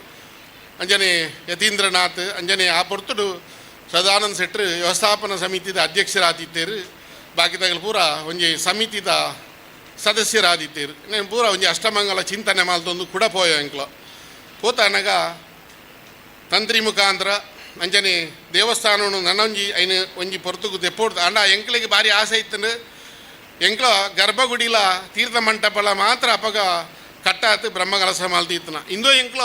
ಅಂಜನೆ ಯತೀಂದ್ರನಾಥ್ ಅಂಜನೆ ಆ ಪೊರ್ತುಡು ಸದಾನಂದ ಶೆಟ್ರು ವ್ಯವಸ್ಥಾಪನಾ ಸಮಿತಿದ ಅಧ್ಯಕ್ಷರಾದಿತ್ತೇರು, ಬಾಕಿದಾಗಲು ಪೂರ ಒಂಜಿ ಸಮಿತಿದ ಸದಸ್ಯರಾದಿತ್ತೇರು. నేను ಪೂರ ಒಂಜಿ ಅಷ್ಟಮಂಗಲ ಚಿಂತನೆ ಮಲ್ತೊಂದು ಕೂಡ ಪೋಯೋ ಎಂಕ್ಲ ಪೋತಾನಗ ತಂತ್ರಿ ಮುಖಾಂತರ ಅಂಜನೆ ದೇವಸ್ಥಾನನು ನನೊಂಜಿ ಐನು ಒಂಜಿ ಪೊರ್ತುಗು ದೆಪ್ಪೋಡ್ದು ಅಂಡ ಎಂಕ್ಲಿಗೆ ಭಾರಿ ಆಸೆ ಇತ್ತು. ಎಂಕ್ಲ ಗರ್ಭಗುಡಿಲ ತೀರ್ಥ ಮಂಟಪಲ ಮಾತ್ರ ಅಪಗ ಕಟ್ಟಾತು ಬ್ರಹ್ಮಕಲಶ ಮಲ್ತಿತ್ತನ ಇಂದೋ ಎಂಕ್ಲ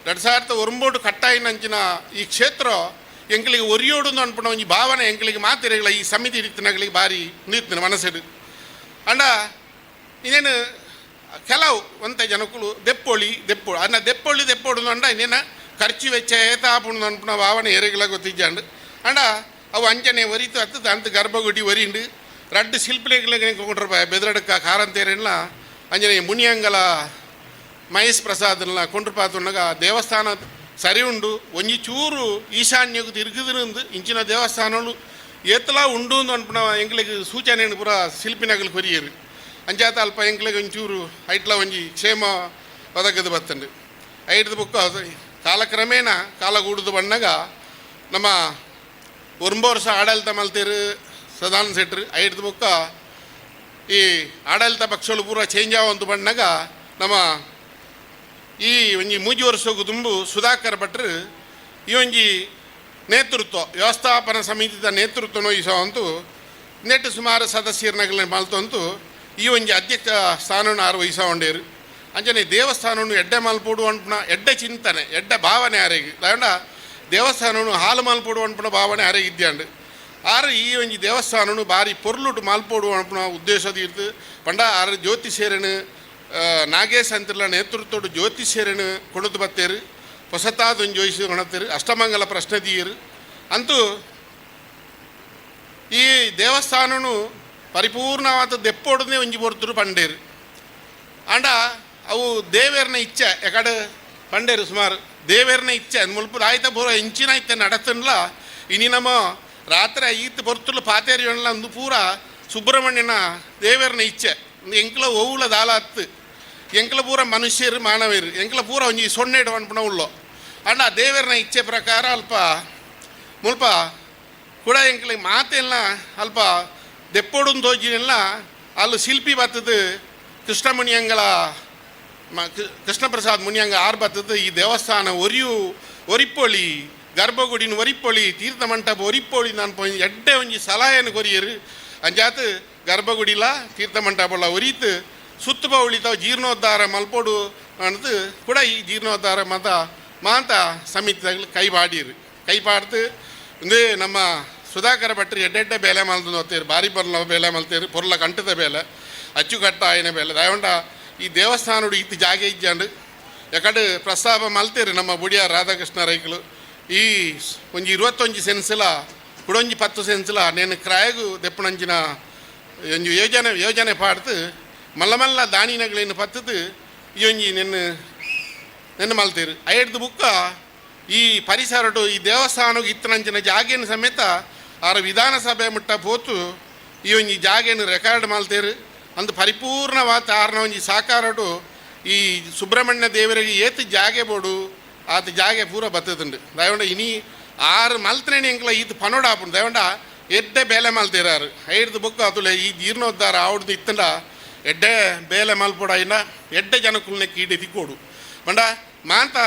2009 ಕಟ್ಟಾಯಿನಂಚಿನ ಈ ಕ್ಷೇತ್ರ ಎಂಕ್ಲಿಗೆ ಒರಿಯೋಡು ಅನ್ಪುಣ ಒಂಜಿ ಭಾವನೆ ಎಂಕ್ಲಿಗೆ ಮಾತಿರಗಳ ಈ ಸಮಿತಿ ಇತ್ತಿನಗಳಿಗೆ ಭಾರಿ ನಿಂತಿನ ಮನಸ್ಸಿಡು. ಅಂಡ ಇನ್ನೇನು ಕೆಲವು ಒಂತೆ ಜನಕ್ಕಳು ದೆಪ್ಪೊಳಿ ದೆಪ್ಪೊಳಿ ಅನ್ನ ದೆಪ್ಪೊಳಿ ದೆಪ್ಪೊಡು ಅಂಡ ಇನ್ನೇನ ಖರ್ಚು ವೆಚ್ಚ ಏತಾಪುಂಡು ಅನ್ಪುಣ ಭಾವನೆ ಎರೆಗಳ ಗೊತ್ತಿಜ್ಜಾಂಡು. ಅಂಡ ಅವು ಅಂಜನೆ ಒರಿತು ಹತ್ತು ಅಂತ ಗರ್ಭಗುಡಿ ಒರಿಂಡು ರಡ್ಡು ಶಿಲ್ಪಿಗಳಿಗೆ ಕೊಂಡ್ರಪ್ಪ ಬೆದರಡ್ಕ ಕಾರಂತೇರೆಲ್ಲ ಅಂಜನೆ ಮುನಿಯಂಗಲ ಮಹೇಶ್ ಪ್ರಸಾದ್ನ ಕೊಂಡ್ರಪಾತುನ್ನಗ ದೇವಸ್ಥಾನ ಸರಿ ಉಂಡು ಒಂಜಿ ಚೂರು ಈಶಾನ್ಯకు ತಿರುಗುದಿರಂದು ಇಂಚಿನ ದೇವಸ್ಥಾನಗಳು ಏತಲಾ ಉಂಡು ಅನ್ಪುಣ ಎಂಕ್ಲಿಗೆ ಸೂಚನೆ ಪೂರ ಶಿಲ್ಪಿನಗಳು ಕೊರಿಯರು. ಅಂಚಾತ ಅಲ್ಪ ಎಂಕ್ಲಿಗೆ ಒಂಚೂರು ಐಟ್ಲ ಒಂಜಿ ಕ್ಷೇಮ ಒದಗದು ಬತ್ತಂಡು. ಐಟ್ದ ಬುಕ್ಕ ಕಾಲಕ್ರಮೇಣ ಕಾಲಗೂಡುದು ಬಣ್ಣಗ ನಮ್ಮ ಒಂಬ ವರ್ಷ ಆಡಳಿತ ಮಲ್ತೇರು ಸದಾನಂದ ಶೆಟ್ರು. ಐಟ್ದ ಬುಕ್ಕ ಈ ಆಡಳಿತ ಪಕ್ಷಗಳು ಪೂರ ಚೇಂಜ್ ಆವಂತ ಬಣ್ಣಗ ನಮ್ಮ ಈ ಒಂಜಿ ಮೂಜಿ ವರ್ಷಕ್ಕೂ ತುಂಬು ಸುಧಾಕರ್ ಭಟ್ರು ಈ ಒಂಜಿ ನೇತೃತ್ವ ವ್ಯವಸ್ಥಾಪನಾ ಸಮಿತಿದ ನೇತೃತ್ವ ವಹಿಸುವಂತು ನೆಟ್ಟು ಸುಮಾರು ಸದಸ್ಯರನ್ನಗಲ ಮಲ್ತಂತು ಈ ಒಂಜಿ ಅಧ್ಯಕ್ಷ ಸ್ಥಾನವನ್ನು ಆರು ವಹಿಸವಂಡೇರು. ಅಂಚನೆ ದೇವಸ್ಥಾನವನ್ನು ಎಡ್ಡೆ ಮಲ್ಪೊಡು ಅನ್ಪುಣ ಎಡ್ಡೆ ಚಿಂತನೆ ಎಡ್ಡೆ ಭಾವನೆ ಆರೆಗೆ ದಾಂಡ ದೇವಸ್ಥಾನವನ್ನು ಹಾಲು ಮಲ್ಪೊಡು ಅನ್ಪುಣ ಭಾವನೆ ಆರೆಗೆ ಇದ್ಯಾಂಡು. ಆರು ಈ ಒಂಜಿ ದೇವಸ್ಥಾನನು ಭಾರಿ ಪೊರ್ಲುಟು ಮಲ್ಪೊಡು ಅನ್ಪುಣ ಉದ್ದೇಶ ತೀರ್ತು ಪಂಡ ಆರು ಜ್ಯೋತಿಷೇರನು ನಾಗೇಶ್ ಅಂತಿರ್ಲ ನೇತೃತ್ವಡು ಜ್ಯೋತಿಷ್ಯರನ್ನು ಕೊಡುದು ಬತ್ತೇರು ಹೊಸತಾದೊಂದು ಜೋಯಿಸಿ ಕೊಣತ್ತೇರು ಅಷ್ಟಮಂಗಲ ಪ್ರಶ್ನೆ ತೀರು ಅಂತೂ ಈ ದೇವಸ್ಥಾನನು ಪರಿಪೂರ್ಣವಾದ ದೆಪ್ಪೊಡನೆ ಒಂಜಿ ಪೊರ್ತುಡು ಪಂಡೇರು. ಅಂಡ ಅವು ದೇವೇರ್ನ ಇಚ್ಛೆ ಎಕಡೆ ಪಂಡೇರು ಸುಮಾರು ದೇವೇರ್ನ ಇಚ್ಛೆ ಮುಲ್ಪ ಆಯ್ತ ಪೂರ ಇಂಚಿನ ಇತ್ತೆ ನಡತನ್ಲ ಇನಿ ನಮ್ಮ ರಾತ್ರಿ ಈತ್ ಪೊರ್ತುಲು ಪಾತೇರಿ ಅಂದು ಪೂರ ಸುಬ್ರಹ್ಮಣ್ಯನ ದೇವೇರ್ನ ಇಚ್ಛೆ ಎಂಕ್ಲ ಒವ್ವುಲ ದಾಲ ಹತ್ತು ಎಂಕ್ಲ ಪೂರ ಮನುಷ್ಯರು ಮಾನವರು ಎಂಕ್ಲ ಪೂರ ಒಂಜಿ ಸೊನ್ನೆಡು ಅನ್ಪುಣ ಉಳ್ಳೋ. ಅಂಡ ದೇವೇರ್ನ ಇಚ್ಛೆ ಪ್ರಕಾರ ಅಲ್ಪ ಮುಲ್ಪ ಕೂಡ ಎಂಕ್ಲಿಗೆ ಮಾತೆಲ್ಲ ಅಲ್ಪ ದೆಪ್ಪೊಡುನ್ ತೋಜಿನೆಲ್ಲ ಅಲ್ಲಿ ಶಿಲ್ಪಿ ಬತ್ತದು ಕೃಷ್ಣಮುನಿಯಂಗಳ ಕೃಷ್ಣಪ್ರಸಾದ್ ಮುನಿಯಂಗ ಆರ್ ಬತ್ತದು ಈ ದೇವಸ್ಥಾನ ಒರಿಯು ಒರಿಪ್ಪೊಳಿ ಗರ್ಭಗುಡಿನ ಒರಿಪ್ಪೊಳಿ ತೀರ್ಥ ಮಂಟಪ ಒರಿಪ್ಪೊಳಿ ನಾನು ಎಡ್ಡೆ ಒಂಜಿ ಸಲಹೆಯನ್ನು ಕೊರಿಯರು. ಅಂಜಾತ್ ಗರ್ಭಗುಡಿಲ ತೀರ್ಥ ಮಂಟಪಲ ಒರಿತು ಸುತ್ತ ಉಳಿತಾವ ಜೀರ್ಣೋದ್ಧಾರ ಮಲ್ಪೊಡು ಅನ್ನೋದು ಕೂಡ ಈ ಜೀರ್ಣೋದ್ಧಾರ ಮತ ಮಾಂತ ಸಮಿತಿದಾಗ ಕೈ ಬಾಡಿರು ಕೈ ಪಾಡ್ದು ಒಂದೇ ನಮ್ಮ ಸುಧಾಕರ ಭಟ್ರು ಎಡ್ಡೆಡ್ಡೆ ಬೇಲೆ ಮಲ್ತು ನೋಡ್ತೀರಿ ಭಾರಿ ಬೊರ್ಲ ಬೇಲೆ ಮಲ್ತೀರಿ ಪೊರ್ಲ ಕಂಟದ ಬೇಲೆ ಅಚ್ಚುಕಟ್ಟ ಆಯ್ನ ಬೇಲೆ ದಯವಂಡ ಈ ದೇವಸ್ಥಾನಡು ಇತ್ತು ಜಾಗೆ ಇಜ್ಜಾಂಡು ಯಾಕಂದ್ರೆ ಪ್ರಸ್ತಾಪ ಮಲ್ತೀರಿ ನಮ್ಮ ಬುಡಿಯ ರಾಧಾಕೃಷ್ಣ ರೈಕಲು ಈ ಒಂಜಿ 21 ಸೆನ್ಸ್ಲ ಕುಡೊಂಜಿ 10 ಸೆನ್ಸ್ಲ నేను ಕ್ರಾಯಗು ದೆಪ್ಪಣಂಚಿನ ಒಂಜಿ ಯೋಜನೆ ಯೋಜನೆ ಪಾಡ್ತು ಮಲ್ಲ ಮಲ್ಲ ದಾನಿನಗಳೇನು ಪತ್ತದು ಈ ಒಂಜಿ ನೆನ್ನು ನೆನ್ನು ಮಲ್ತೀರು. ಐಡ್ದು ಬುಕ್ಕ ಈ ಪರಿಸರಡು ಈ ದೇವಸ್ಥಾನಕ್ಕೆ ಇತ್ತನಂಚಿನ ಜಾಗೇನು ಸಮೇತ ಆರ ವಿಧಾನಸಭೆ ಮುಟ್ಟ ಪೋತು ಈ ಒಂಜಿ ಜಾಗೇನು ರೆಕಾರ್ಡ್ ಮಲ್ತೇರು. ಅಂದು ಪರಿಪೂರ್ಣವಾದ ಆರ್ನ ಒಂಜಿ ಸಾಕಾರಡು ಈ ಸುಬ್ರಹ್ಮಣ್ಯ ದೇವರಿಗೆ ಏತು ಜಾಗೆ ಬೋಡು ಆತ ಜಾಗೆ ಪೂರ ಬತ್ತದುಂಡು. ದಯವಂಡ ಇನಿ ಆರು ಮಲ್ತನೇಣಿ ಎಂಕ್ಲ ಈತ ಪನೋಡ ಆಪುಂಡು. ದಯವಂಡ ಎಡ್ಡೆ ಬೇಲೆ ಮಲ್ತೀರಾರು ಐಡ್ದು ಬುಕ್ಕ ಅತುಲೆ ಈ ಜೀರ್ಣೋದ್ಧಾರ ಆವಡ್ದು ಇತ್ತಂಡ ಎಡ್ಡೆ ಬೇಲೆ ಮಲ್ಪೊಡ ಇನ್ನ ಎಡ್ಡೆ ಜನಕುಲ್ ನೆಕ್ ಈಡೆ ತಿಕ್ಕೋಡು ಪಂಡ ಮಾಂತ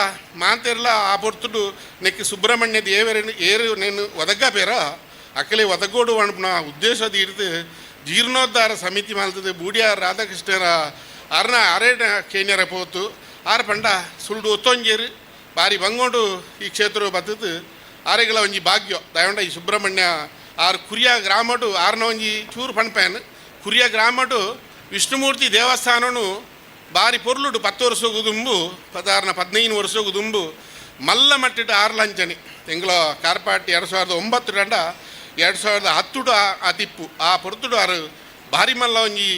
ಮಾಂತಿರ್ಲ ಆ ಪೊರ್ತುಡು ನೆಕ್ ಸುಬ್ರಹ್ಮಣ್ಯ ದೇವರನ್ನು ಏರು నేను ಒದಗ್ಗ ಪೇರ ಅಕ್ಕಲೆ ಒದಗೋಡು ಅನ್ಪುನ ಉದ್ದೇಶ ತೀರ್ತು ಜೀರ್ಣೋದ್ಧಾರ ಸಮಿತಿ ಮಲ್ತದೆ ಬೂಡಿಯಾರ್ ರಾಧಾಕೃಷ್ಣರ ಅರ್ನ ಅರೇಣ ಕೇನ್ಯರ ಪೋತು ಆರ್ ಪಂಡ ಸುಳ್ಡು ಒತ್ತೊಂಜೇರು ಬಾರಿ ಬಂಗೋಡು ಈ ಕ್ಷೇತ್ರ ಬತ್ತದು ಆರೆಗಳ ಒಂಜಿ ಭಾಗ್ಯ. ದಯವಂಡ ಈ ಸುಬ್ರಹ್ಮಣ್ಯ ಆರು ಕುರಿಯ ಗ್ರಾಮಡು ಆರ್ನ ಒಂಜಿ ಚೂರು ಪಣ್ಪೇನ್ ಕುರಿಯ ಗ್ರಾಮಡು ವಿಷ್ಣುಮೂರ್ತಿ ದೇವಸ್ಥಾನನು ಬಾರಿ ಪೊರ್ಲುಡು 10 ವರ್ಷಗು ದುಂಬು ಸಾಧಾರಣ 15 ವರ್ಷಗು ದುಂಬು ಮಲ್ಲ ಮಟ್ಟಿಟ್ಟು ಆರ್ಲಂಚನೆ ಎಂಗ್ಲ ಕಾರ್ಪಾಟಿ 2009 ರಂಡ 2010 ಆ ತಿಪ್ಪು ಆ ಪೊರ್ತುಡು ಆರು ಭಾರಿ ಮಲ್ಲ ಒಂಜಿ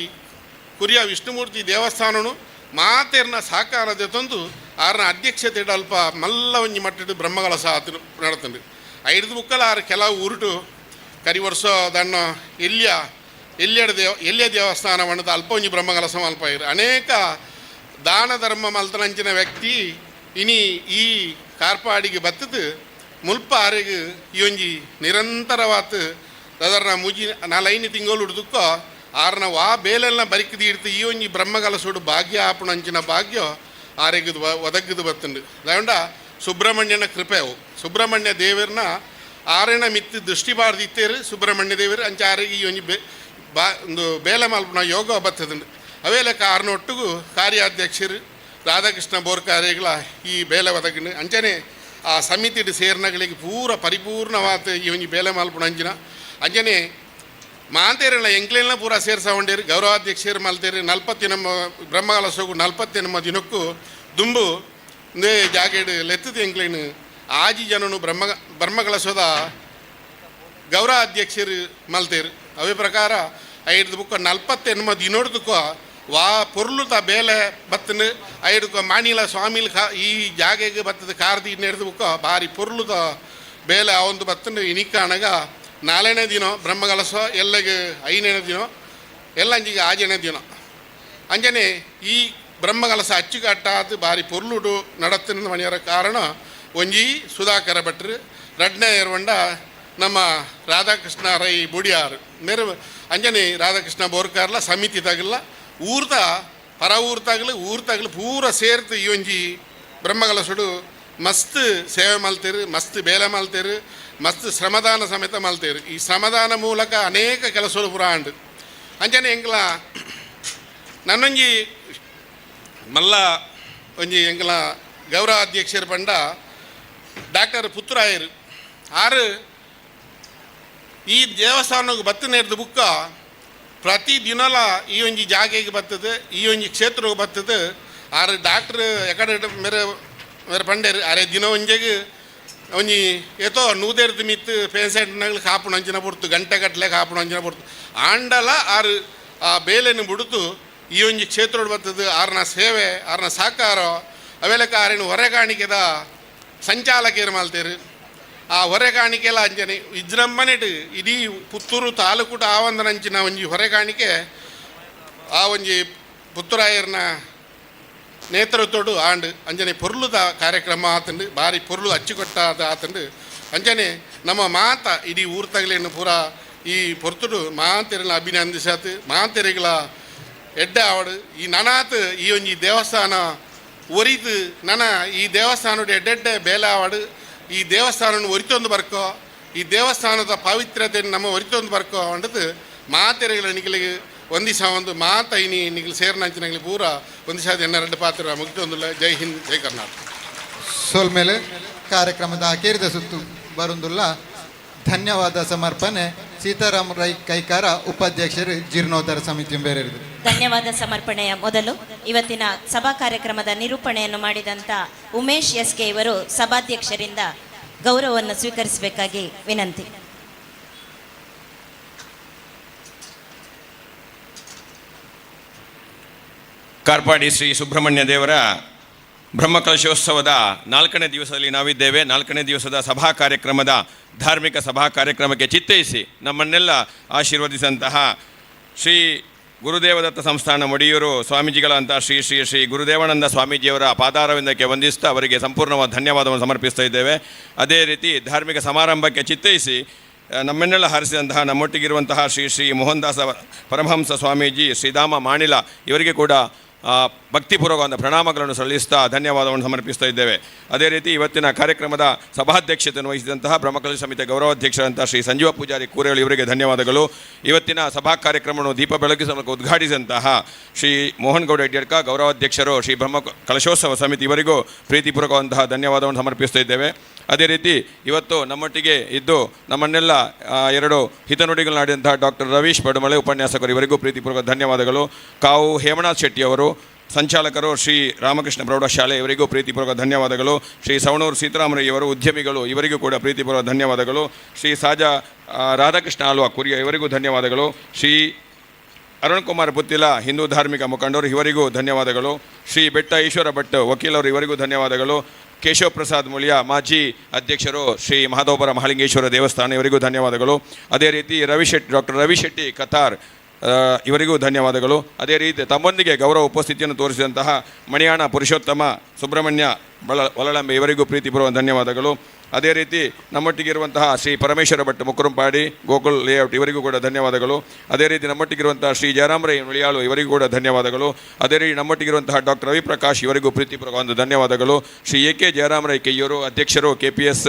ಕುರಿಯ ವಿಷ್ಣುಮೂರ್ತಿ ದೇವಸ್ಥಾನನು ಮಾತೇರ್ನ ಸಹಕಾರದ ತಂದು ಆರ್ನ ಅಧ್ಯಕ್ಷತೆ ಅಲ್ಪ ಮಲ್ಲ ಒಂಜಿ ಮಟ್ಟಿಟ್ಟು ಬ್ರಹ್ಮಕಲಶ ಆತು ನಡತಂಡು ಐದು ಬುಕ್ಕಲ ಆರು ಕೆಲವು ಊರುಟು ಕರಿ ವರ್ಷ ದಣ್ಣ ಎಲ್ಲಿಯ ಎಲ್ಲಿಯಡ ದೇವ ಎಲ್ಲಿಯ ದೇವಸ್ಥಾನ ಬಣ್ಣದ ಅಲ್ಪ ಒಂಜಿ ಬ್ರಹ್ಮಕಲಶ ಮಲ್ಪ ಇರು ಅನೇಕ ದಾನ ಧರ್ಮ ಮಲ್ತನಂಚಿನ ವ್ಯಕ್ತಿ ಇನಿ ಈ ಕಾರ್ಪಾಡಿಗೆ ಬತ್ತದು ಮುಲ್ಪ ಆರೆಗ್ ಈ ಒಂಜಿ ನಿರಂತರವಾತು ಸಾಧಾರಣ ಮುಜಿ ನಾಲೈನು ತಿಂಗಳು ಹುಡ್ದುಕ್ಕೋ ಆರ್ನ ವಾ ಬೇಲೆಲ್ಲ ಬರಿಕದಿ ಇಡ್ತು ಈ ಒಂಜಿ ಬ್ರಹ್ಮಕಲಶೋಡು ಭಾಗ್ಯ ಆಪುಣಂಚಿನ ಭಾಗ್ಯ ಆರೆಗದು ಒದಗ್ಗದು ಬತ್ತುಂಡು ದಾಂಡ ಸುಬ್ರಹ್ಮಣ್ಯನ ಕೃಪೆ ಅವು ಸುಬ್ರಹ್ಮಣ್ಯ ದೇವರನ್ನ ಆರೆನ ಮಿತ್ತು ದೃಷ್ಟಿ ಬಾರ್ದಿತ್ತೇರು ಸುಬ್ರಹ್ಮಣ್ಯ ದೇವರು ಅಂಚ ಆರೆಗೆ ಈ ಒಂಜಿ ಬೆ ಬಾ ಒಂದು ಬೇಲೆ ಮಲ್ಪುನ ಯೋಗ ಬತ್ತದುಂಡು ಅವೇ ಲೆಕ್ಕ ಆರ್ನ ಒಟ್ಟುಗು ಕಾರ್ಯಾಧ್ಯಕ್ಷರು ರಾಧಾಕೃಷ್ಣ ಬೋರ್ಕಾರಿಗಳ ಈ ಬೇಲೆ ಒದಗಿನ ಅಂಚನೆ ಆ ಸಮಿತಿಡು ಸೇರ್ನಗಳಿಗೆ ಪೂರ ಪರಿಪೂರ್ಣವಾದ ಈ ಒಂಜಿ ಬೇಲೆ ಮಲ್ಪುನ ಅಂಚಿನ ಅಂಚನೆ ಮಾಂತೇರಲ್ಲ ಎಂಕ್ಲೆಲ್ಲ ಪೂರ ಸೇರ್ಸವಂಡೇರು ಗೌರವಾಧ್ಯಕ್ಷರು ಮಲ್ತೇರು 40 ಬ್ರಹ್ಮಕಲಶಗು 48 ದಿನಕ್ಕೂ ದುಂಬು ಇಂದೇ ಜಾಗೆಡ್ ಲೆತ್ತದ ಎಂಕ್ಲೇನು ಆಜಿ ಜನನು ಬ್ರಹ್ಮಕಲಶದ ಗೌರವ ಅಧ್ಯಕ್ಷರು ಮಲ್ತೇರು. ಅವೇ ಪ್ರಕಾರ ಐದು ಬುಕ್ಕ 48 ದಿನೋಡ್ದಕ್ಕೋ ವಾ ಪೊರ್ಲುತ ಬೇಲೆ ಬತ್ತನ ಐಡುಕ ಮಾಣಿಲ ಸ್ವಾಮಿಲ್ ಖಾ ಈ ಜಾಗೆಗೆ ಬತ್ತದ ಕಾರ್ದಿ ಹಿಡ್ದು ಬುಕ್ಕ ಭಾರಿ ಪೊರ್ಲುತ ಬೇಲೆ ಆ ಒಂದು ಬತ್ತನ ಇನಿಕಾಣಗ 4ನೇ ದಿನ ಬ್ರಹ್ಮಕಲಶ ಎಲ್ಲಗೆ 5ನೇ ದಿನ ಎಲ್ಲ ಅಂಜಿಗೆ 6ನೇ ದಿನ ಅಂಜನೆ ಈ ಬ್ರಹ್ಮಕಲಶ ಅಚ್ಚುಕಟ್ಟಾದ ಭಾರಿ ಪೊರ್ಲುಡು ನಡತ್ತಿನ ಮನೆಯವರ ಕಾರಣ ಒಂಜಿ ಸುಧಾಕರ ಭಟ್ರು ರಡ್ನೇ ಇರುವಂಡ ನಮ್ಮ ರಾಧಾಕೃಷ್ಣ ರೈ ಬುಡಿಯಾರು ಮೇರೆ ಅಂಜನೆ ರಾಧಾಕೃಷ್ಣ ಬೋರ್ಕಾರ್ಲ ಸಮಿತಿ ತಗಲ್ಲ ಊರ್ತ ಪರ ಊರು ತಗಲು ಊರು ತಗಲು ಪೂರ ಸೇರ್ತು ಈ ಒಂಜಿ ಬ್ರಹ್ಮಕಲಶುಡು ಮಸ್ತ್ ಸೇವೆ ಮಲ್ತೇರು ಮಸ್ತ್ ಬೇಲೆ ಮಲ್ತೇರು ಮಸ್ತ್ ಶ್ರಮದಾನ ಸಮೇತ ಮಲ್ತೇರು. ಈ ಶ್ರಮದಾನ ಮೂಲಕ ಅನೇಕ ಕೆಲಸಗಳು ಪೂರ ಆಂಡು ಅಂಜನೆ ಎಂಗ್ಲ ನನ್ನೊಂಜಿ ಮಲ್ಲ ಒಂಜಿ ಎಂಗ್ಲ ಗೌರವ ಅಧ್ಯಕ್ಷರು ಪಂಡ ಡಾಕ್ಟರ್ ಪುತ್ತೂರಾಯರು ಆರು ಈ ದೇವಸ್ಥಾನಕ್ಕೆ ಬತ್ತು ನೇರ್ದು ಬುಕ್ಕ ಪ್ರತಿ ದಿನಲ ಈ ಒಂಜಿ ಜಾಗೆಗೆ ಬರ್ತದೆ ಈ ಒಂಜಿ ಕ್ಷೇತ್ರಕ್ಕೆ ಬರ್ತದೆ. ಆರು ಡಾಕ್ಟ್ರ್ ಎಕಡೆ ಮೇರೆ ಮೇರೆ ಪಂಡೇರು ಅರೆ ದಿನ ಒಂಜೆಗೆ ಒಂಜಿ ಏತೋ ನೂದೇರ್ದು ಮಿತ್ತು ಪೇಷಂಟ್ನಾಗಲು ಕಾಪುಣ ಅಂಚಿನ ಪೊರ್ತು ಗಂಟೆ ಗಟ್ಟಲೆ ಕಾಪುಣ ಅಂಚಿನ ಪೊರ್ತು ಆಂಡಲ ಆರು ಆ ಬೇಲೆನು ಬಿಡುತ್ತು ಈ ಒಂಜಿ ಕ್ಷೇತ್ರಡ್ ಬರ್ತದೆ. ಆರ್ನ ಸೇವೆ ಆರ್ನ ಸಹಕಾರ ಅವೆಲಕ್ಕ ಆರಿನ ಹೊರೆ ಕಾಣಿಕೆದ ಸಂಚಾಲಕರು ಮಲ್ತೇರು. ಆ ಹೊರೆ ಕಾಣಿಕೆಲ್ಲ ಅಂಜನೆ ವಿಜೃಂಭಣೆಟ್ ಇಡೀ ಪುತ್ತೂರು ತಾಲೂಕುಟ ಆವಂದನಂಚಿನ ಒಂಜಿ ಹೊರೆ ಕಾಣಿಕೆ ಆ ಒಂಜಿ ಪುತ್ತೂರಾಯರ್ನ ನೇತೃತ್ವಡು ಆಂಡ್ ಅಂಜನೆ ಪೊರ್ಲುದ ಕಾರ್ಯಕ್ರಮ ಆತಂಡು ಭಾರಿ ಪೊರ್ಲು ಅಚ್ಚುಕಟ್ಟಾದ ಆತಂಡು ಅಂಜನೆ ನಮ್ಮ ಮಾತ ಇಡೀ ಊರು ತಗಲೇನು ಪೂರ ಈ ಪೊರ್ತುಡು ಮಾತೆರೆಲ್ಲ ಅಭಿನಂದಿಸಾತು ಮಾತೆರೆಗಳ ಎಡ್ಡೆ ಆವಡು ಈ ನನಾತ್ ಈ ಒಂಜಿ ದೇವಸ್ಥಾನ ಒರಿತು ನನ ಈ ದೇವಸ್ಥಾನದ ಎಡ್ಡೆಡ್ಡೆ ಬೇಲೆ ಆವಡು ಈ ದೇವಸ್ಥಾನ ಒರಿತೊಂದು ಬರ್ಕೋ ಈ ದೇವಸ್ಥಾನದ ಪಾವಿತ್ರ್ಯತೆಯನ್ನು ನಮ್ಮ ಒರಿತೊಂದು ಬರ್ಕೋ ಅಂಡದು ಮಾತೆರೆಗಳ ನಿಗಲಿಗೆ ಒಂದಿಸ ಒಂದು ಮಾತ ಇನಿ ನಿಗಲು ಸೇರ್ನಂಚಿನಗಲಿ ಪೂರ ಒಂದಿಸ ಎನ್ನ ಎರಡು ಪಾತ್ರ ಮುಗಿತೊಂದುಲ್ಲ. ಜೈ ಹಿಂದ್, ಜೈ ಕರ್ನಾಟಕ. ಸೋಲ್ಮೇಲೆ ಕಾರ್ಯಕ್ರಮದ ಅಕೇರಿದ ಸುತ್ತು ಬರುಂದುಲ್ಲ. ಧನ್ಯವಾದ ಸಮರ್ಪಣೆ ಸೀತಾರಾಮ್ ರೈ ಕೈಕಾರ ಉಪಾಧ್ಯಕ್ಷರು ಜೀರ್ಣೋದ್ಧಾರ ಸಮಿತಿ ಬೇರೆ. ಧನ್ಯವಾದ ಸಮರ್ಪಣೆಯ ಮೊದಲು ಇವತ್ತಿನ ಸಭಾ ಕಾರ್ಯಕ್ರಮದ ನಿರೂಪಣೆಯನ್ನು ಮಾಡಿದಂಥ ಉಮೇಶ್ ಎಸ್ ಕೆ ಇವರು ಸಭಾಧ್ಯಕ್ಷರಿಂದ ಗೌರವವನ್ನು ಸ್ವೀಕರಿಸಬೇಕಾಗಿ ವಿನಂತಿ. ಕಾರ್ಪಾಡಿ ಶ್ರೀ ಸುಬ್ರಹ್ಮಣ್ಯ ದೇವರ ಬ್ರಹ್ಮಕಲಶೋತ್ಸವದ 4ನೇ ದಿವಸದಲ್ಲಿ ನಾವಿದ್ದೇವೆ. 4ನೇ ದಿವಸದ ಸಭಾ ಕಾರ್ಯಕ್ರಮದ ಧಾರ್ಮಿಕ ಸಭಾ ಕಾರ್ಯಕ್ರಮಕ್ಕೆ ಚಿತ್ತೈಸಿ ನಮ್ಮನ್ನೆಲ್ಲ ಆಶೀರ್ವದಿಸಿದಂತಹ ಶ್ರೀ ಗುರುದೇವದತ್ತ ಸಂಸ್ಥಾನ ಮಡಿಯೂರು ಸ್ವಾಮೀಜಿಗಳಂಥ ಶ್ರೀ ಶ್ರೀ ಶ್ರೀ ಗುರುದೇವಾನಂದ ಸ್ವಾಮೀಜಿಯವರ ಪಾದಾರವಿಂದಕ್ಕೆ ವಂದಿಸ್ತಾ ಅವರಿಗೆ ಸಂಪೂರ್ಣವಾದ ಧನ್ಯವಾದವನ್ನು ಸಮರ್ಪಿಸ್ತಾ ಇದ್ದೇವೆ. ಅದೇ ರೀತಿ ಧಾರ್ಮಿಕ ಸಮಾರಂಭಕ್ಕೆ ಚಿತ್ತೈಸಿ ನಮ್ಮನ್ನೆಲ್ಲ ಹಾರಿಸಿದಂತಹ ನಮ್ಮೊಟ್ಟಿಗಿರುವಂತಹ ಶ್ರೀ ಶ್ರೀ ಮೋಹನದಾಸ ಪರಮಹಂಸ ಸ್ವಾಮೀಜಿ ಶ್ರೀಧಾಮ ಮಾಣಿಲ ಇವರಿಗೆ ಕೂಡ ಭಕ್ತಿಪೂರ್ವಕವಾದ ಪ್ರಣಾಮಗಳನ್ನು ಸಲ್ಲಿಸ್ತಾ ಧನ್ಯವಾದವನ್ನು ಸಮರ್ಪಿಸ್ತಾ ಇದ್ದೇವೆ. ಅದೇ ರೀತಿ ಇವತ್ತಿನ ಕಾರ್ಯಕ್ರಮದ ಸಭಾಧ್ಯಕ್ಷತೆಯನ್ನು ವಹಿಸಿದಂತಹ ಬ್ರಹ್ಮಕಲಶ ಸಮಿತಿಯ ಗೌರವಾಧ್ಯಕ್ಷರಂತಹ ಶ್ರೀ ಸಂಜೀವ ಪೂಜಾರಿ ಕೂರೇಳು ಇವರಿಗೆ ಧನ್ಯವಾದಗಳು. ಇವತ್ತಿನ ಸಭಾ ಕಾರ್ಯಕ್ರಮವನ್ನು ದೀಪ ಬೆಳಗಿಸುವ ಮೂಲಕ ಉದ್ಘಾಟಿಸಿದಂತಹ ಶ್ರೀ ಮೋಹನ್ ಗೌಡ ಯಡ್ಯಡ್ಕ ಗೌರವಾಧ್ಯಕ್ಷರು ಶ್ರೀ ಬ್ರಹ್ಮ ಕಲಶೋತ್ಸವ ಸಮಿತಿ ಇವರಿಗೂ ಪ್ರೀತಿಪೂರ್ವಕವಾದಂತಹ ಧನ್ಯವಾದವನ್ನು ಸಮರ್ಪಿಸ್ತಾ ಇದ್ದೇವೆ. ಅದೇ ರೀತಿ ಇವತ್ತು ನಮ್ಮೊಟ್ಟಿಗೆ ಇದ್ದು ನಮ್ಮನ್ನೆಲ್ಲ 2 ಹಿತನುಡಿಗಳನ್ನಾಡಿದಂತಹ ಡಾಕ್ಟರ್ ರವೀಶ್ ಪಡುಮಳೆ ಉಪನ್ಯಾಸಕರು ಇವರಿಗೂ ಪ್ರೀತಿಪೂರ್ವಕ ಧನ್ಯವಾದಗಳು. ಕಾವು ಹೇಮನಾಥ್ ಶೆಟ್ಟಿಯವರು, ಸಂಚಾಲಕರು ಶ್ರೀ ರಾಮಕೃಷ್ಣ ಪ್ರೌಢಶಾಲೆ ಇವರಿಗೂ ಪ್ರೀತಿಪೂರ್ವಕ ಧನ್ಯವಾದಗಳು. ಶ್ರೀ ಸವಣೂರು ಸೀತಾರಾಮಯ್ಯವರು ಉದ್ಯಮಿಗಳು, ಇವರಿಗೂ ಕೂಡ ಪ್ರೀತಿಪೂರ್ವಕ ಧನ್ಯವಾದಗಳು. ಶ್ರೀ ಸಾಜಾ ರಾಧಾಕೃಷ್ಣ ಆಲ್ವಾ ಕುರಿಯ ಇವರಿಗೂ ಧನ್ಯವಾದಗಳು. ಶ್ರೀ ಅರುಣ್ ಕುಮಾರ್ ಪುತ್ತಿಲ ಹಿಂದೂ ಧಾರ್ಮಿಕ ಮುಖಂಡರು, ಇವರಿಗೂ ಧನ್ಯವಾದಗಳು. ಶ್ರೀ ಬೆಟ್ಟ ಈಶ್ವರ ಭಟ್ ವಕೀಲರು, ಇವರಿಗೂ ಧನ್ಯವಾದಗಳು. ಕೇಶವ ಪ್ರಸಾದ್ ಮುಳಿಯ ಮಾಜಿ ಅಧ್ಯಕ್ಷರು ಶ್ರೀ ಮಹದೇವಪುರ ಮಹಾಲಿಂಗೇಶ್ವರ ದೇವಸ್ಥಾನ, ಇವರಿಗೂ ಧನ್ಯವಾದಗಳು. ಅದೇ ರೀತಿ ರವಿ ಶೆಟ್ಟಿ, ಡಾಕ್ಟರ್ ರವಿ ಶೆಟ್ಟಿ ಕತಾರ್, ಇವರಿಗೂ ಧನ್ಯವಾದಗಳು. ಅದೇ ರೀತಿ ತಮ್ಮೊಂದಿಗೆ ಗೌರವ ಉಪಸ್ಥಿತಿಯನ್ನು ತೋರಿಸಿದಂತಹ ಮಣಿಯಾಣ ಪುರುಷೋತ್ತಮ ಸುಬ್ರಹ್ಮಣ್ಯ ವಲಳಂಬೆ ಇವರಿಗೂ ಪ್ರೀತಿಪೂರ್ವಕ ಧನ್ಯವಾದಗಳು. ಅದೇ ರೀತಿ ನಮ್ಮೊಟ್ಟಿಗಿರುವಂತಹ ಶ್ರೀ ಪರಮೇಶ್ವರ ಭಟ್ ಮುಕುರಂಪಾಡಿ ಗೋಕುಲ್ ಲೇಔಟ್ ಇವರಿಗೂ ಕೂಡ ಧನ್ಯವಾದಗಳು. ಅದೇ ರೀತಿ ನಮ್ಮೊಟ್ಟಿಗಿರುವಂತಹ ಶ್ರೀ ಜಯರಾಮ್ ರೈ ನುಳಿಯಾಳು ಇವರಿಗೂ ಕೂಡ ಧನ್ಯವಾದಗಳು. ಅದೇ ರೀತಿ ನಮ್ಮೊಟ್ಟಿಗಿರುವಂತಹ ಡಾಕ್ಟರ್ ರವಿ ಪ್ರಕಾಶ್ ಇವರಿಗೂ ಪ್ರೀತಿಪೂರ್ವಕ ಒಂದು ಧನ್ಯವಾದಗಳು. ಶ್ರೀ ಎ ಕೆ ಜಯರಾಮ್ ರೈ ಕೆಯ್ಯೂರು ಅಧ್ಯಕ್ಷರು ಕೆ ಪಿ ಎಸ್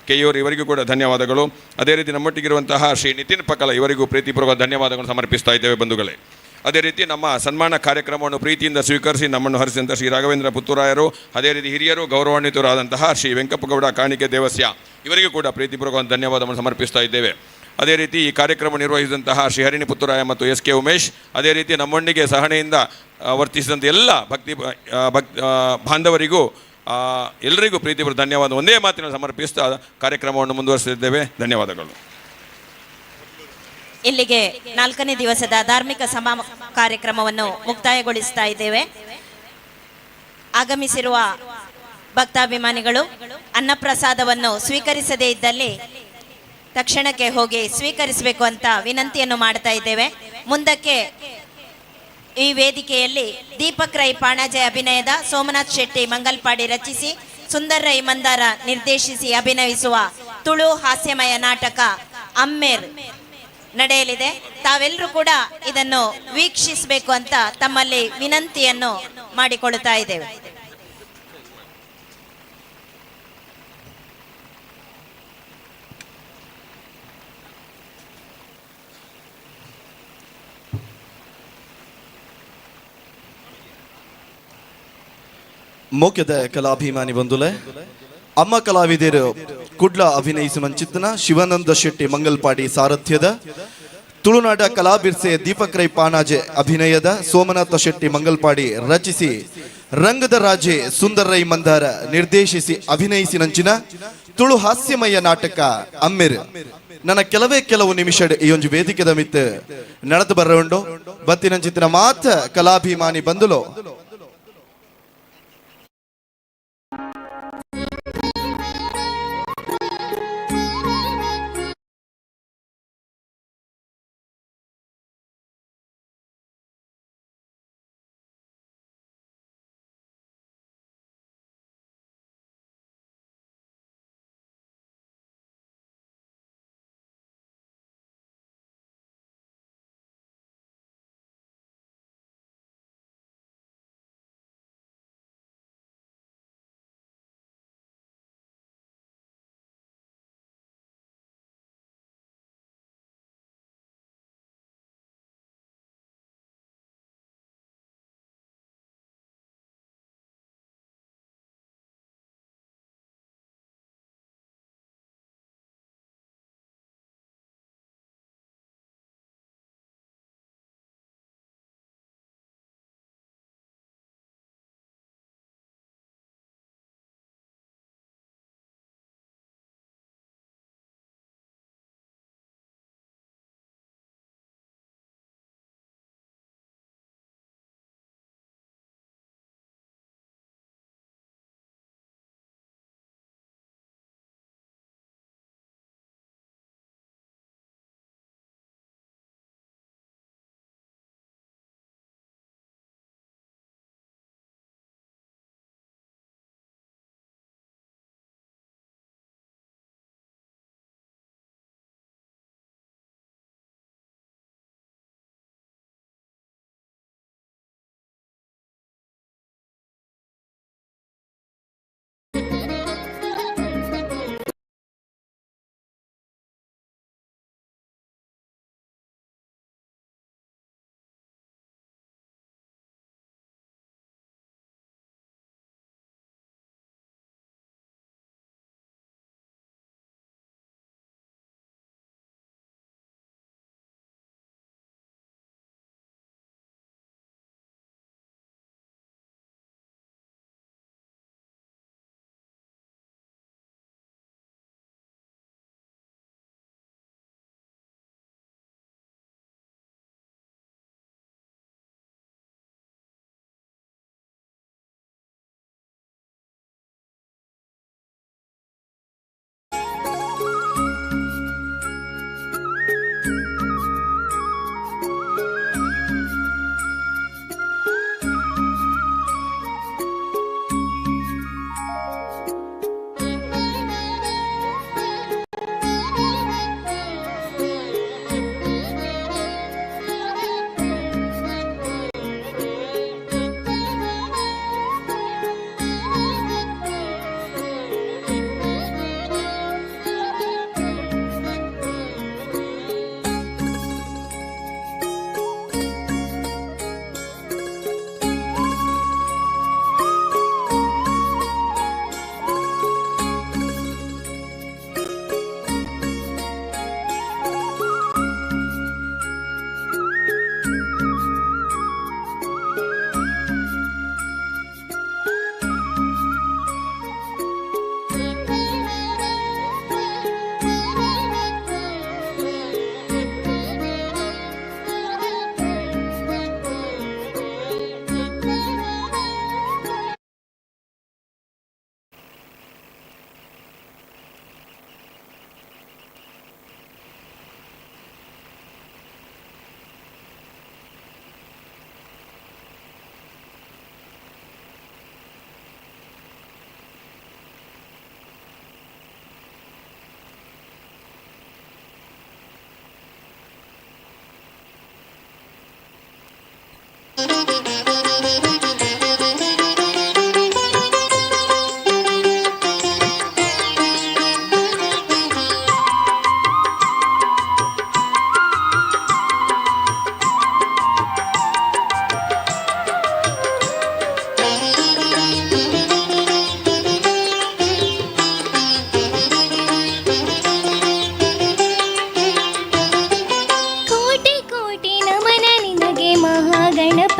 ಕೆಯ್ಯೂರು ಇವರಿಗೂ ಕೂಡ ಧನ್ಯವಾದಗಳು. ಅದೇ ರೀತಿ ನಮ್ಮೊಟ್ಟಿಗಿರುವಂತಹ ಶ್ರೀ ನಿತಿನ್ ಪಕಲ ಇವರಿಗೂ ಪ್ರೀತಿಪೂರ್ವಕ ಧನ್ಯವಾದಗಳನ್ನು ಸಮರ್ಪಿಸ್ತಾ ಇದ್ದೇವೆ ಬಂಧುಗಳೇ. ಅದೇ ರೀತಿ ನಮ್ಮ ಸನ್ಮಾನ ಕಾರ್ಯಕ್ರಮವನ್ನು ಪ್ರೀತಿಯಿಂದ ಸ್ವೀಕರಿಸಿ ನಮ್ಮನ್ನು ಹರಿಸಿದಂಥ ಶ್ರೀ ರಾಘವೇಂದ್ರ ಪುತ್ತೂರಾಯರು, ಅದೇ ರೀತಿ ಹಿರಿಯರು ಗೌರವಾನ್ವಿತರಾದಂತಹ ಶ್ರೀ ವೆಂಕಪ್ಪಗೌಡ ಕಾಣಿಕೆ ದೇವಸ್ಯ ಇವರಿಗೂ ಕೂಡ ಪ್ರೀತಿಪೂರ್ವಕ ಧನ್ಯವಾದವನ್ನು ಸಮರ್ಪಿಸ್ತಾ ಇದ್ದೇವೆ. ಅದೇ ರೀತಿ ಈ ಕಾರ್ಯಕ್ರಮ ನಿರ್ವಹಿಸಿದಂತಹ ಶ್ರೀ ಹರಿಣಿ ಪುತ್ತೂರಾಯ ಮತ್ತು ಎಸ್ ಕೆ ಉಮೇಶ್, ಅದೇ ರೀತಿ ನಮ್ಮೊಂದಿಗೆ ಸಹನೆಯಿಂದ ವರ್ತಿಸಿದಂಥ ಎಲ್ಲ ಭಕ್ತಿ ಭಕ್ ಬಾಂಧವರಿಗೂ ಎಲ್ಲರಿಗೂ ಪ್ರೀತಿಪೂರ್ವಕ ಧನ್ಯವಾದ ಒಂದೇ ಮಾತಿನ ಸಮರ್ಪಿಸ್ತಾ ಕಾರ್ಯಕ್ರಮವನ್ನು ಮುಂದುವರಿಸಿದ್ದೇವೆ. ಧನ್ಯವಾದಗಳು. ಇಲ್ಲಿಗೆ ನಾಲ್ಕನೇ ದಿವಸದ ಧಾರ್ಮಿಕ ಸಭಾ ಕಾರ್ಯಕ್ರಮವನ್ನು ಮುಕ್ತಾಯಗೊಳಿಸ್ತಾ ಇದ್ದೇವೆ. ಆಗಮಿಸಿರುವ ಭಕ್ತಾಭಿಮಾನಿಗಳು ಅನ್ನಪ್ರಸಾದವನ್ನು ಸ್ವೀಕರಿಸದೇ ಇದ್ದಲ್ಲಿ ತಕ್ಷಣಕ್ಕೆ ಹೋಗಿ ಸ್ವೀಕರಿಸಬೇಕು ಅಂತ ವಿನಂತಿಯನ್ನು ಮಾಡ್ತಾ ಇದ್ದೇವೆ. ಮುಂದಕ್ಕೆ ಈ ವೇದಿಕೆಯಲ್ಲಿ ದೀಪಕ್ ರೈ ಪಾಣಾಜೆ ಅಭಿನಯದ, ಸೋಮನಾಥ್ ಶೆಟ್ಟಿ ಮಂಗಲ್ಪಾಡಿ ರಚಿಸಿ, ಸುಂದರ್ ರೈ ಮಂದಾರ ನಿರ್ದೇಶಿಸಿ ಅಭಿನಯಿಸುವ ತುಳು ಹಾಸ್ಯಮಯ ನಾಟಕ ಅಮ್ಮೇರ್ ನಡೆಯಲಿದೆ. ತಾವೆಲ್ಲರೂ ಕೂಡ ಇದನ್ನು ವೀಕ್ಷಿಸಬೇಕು ಅಂತ ತಮ್ಮಲ್ಲಿ ವಿನಂತಿಯನ್ನು ಮಾಡಿಕೊಳ್ಳುತ್ತಾ ಇದ್ದೇವೆ. ಮೋಕ್ಯದ ಕಲಾಭಿಮಾನಿ ಬಂಧುಲೆ, ಅಮ್ಮ ಕಲಾವಿದರು ಕುಡ್ಲ ಅಭಿನಯಿಸುವಂಚಿತ್ತನ ಶಿವಾನಂದ ಶೆಟ್ಟಿ ಮಂಗಲ್ಪಾಡಿ ಸಾರಥ್ಯದ, ತುಳುನಾಡ ಕಲಾಬಿರ್ಸೆ ದೀಪಕ್ ರೈ ಪಾನಾಜೆ ಅಭಿನಯದ, ಸೋಮನಾಥ ಶೆಟ್ಟಿ ಮಂಗಲ್ಪಾಡಿ ರಚಿಸಿ, ರಂಗದ ರಾಜೆ ಸುಂದರ್ ರೈ ಮಂದಾರ ನಿರ್ದೇಶಿಸಿ ಅಭಿನಯಿಸಿ ನಂಚಿನ ತುಳು ಹಾಸ್ಯಮಯ ನಾಟಕ ಅಮ್ಮೆರ್ ನನ್ನ ಕೆಲವೇ ಕೆಲವು ನಿಮಿಷ ಈ ಒಂದು ವೇದಿಕೆದ ಮಿತ್ ನಡೆದು ಬರವುಂಡು. ಬತ್ತಿನಂಚಿತ್ತಿನ ಮಾತ ಕಲಾಭಿಮಾನಿ ಬಂದುಲೋ.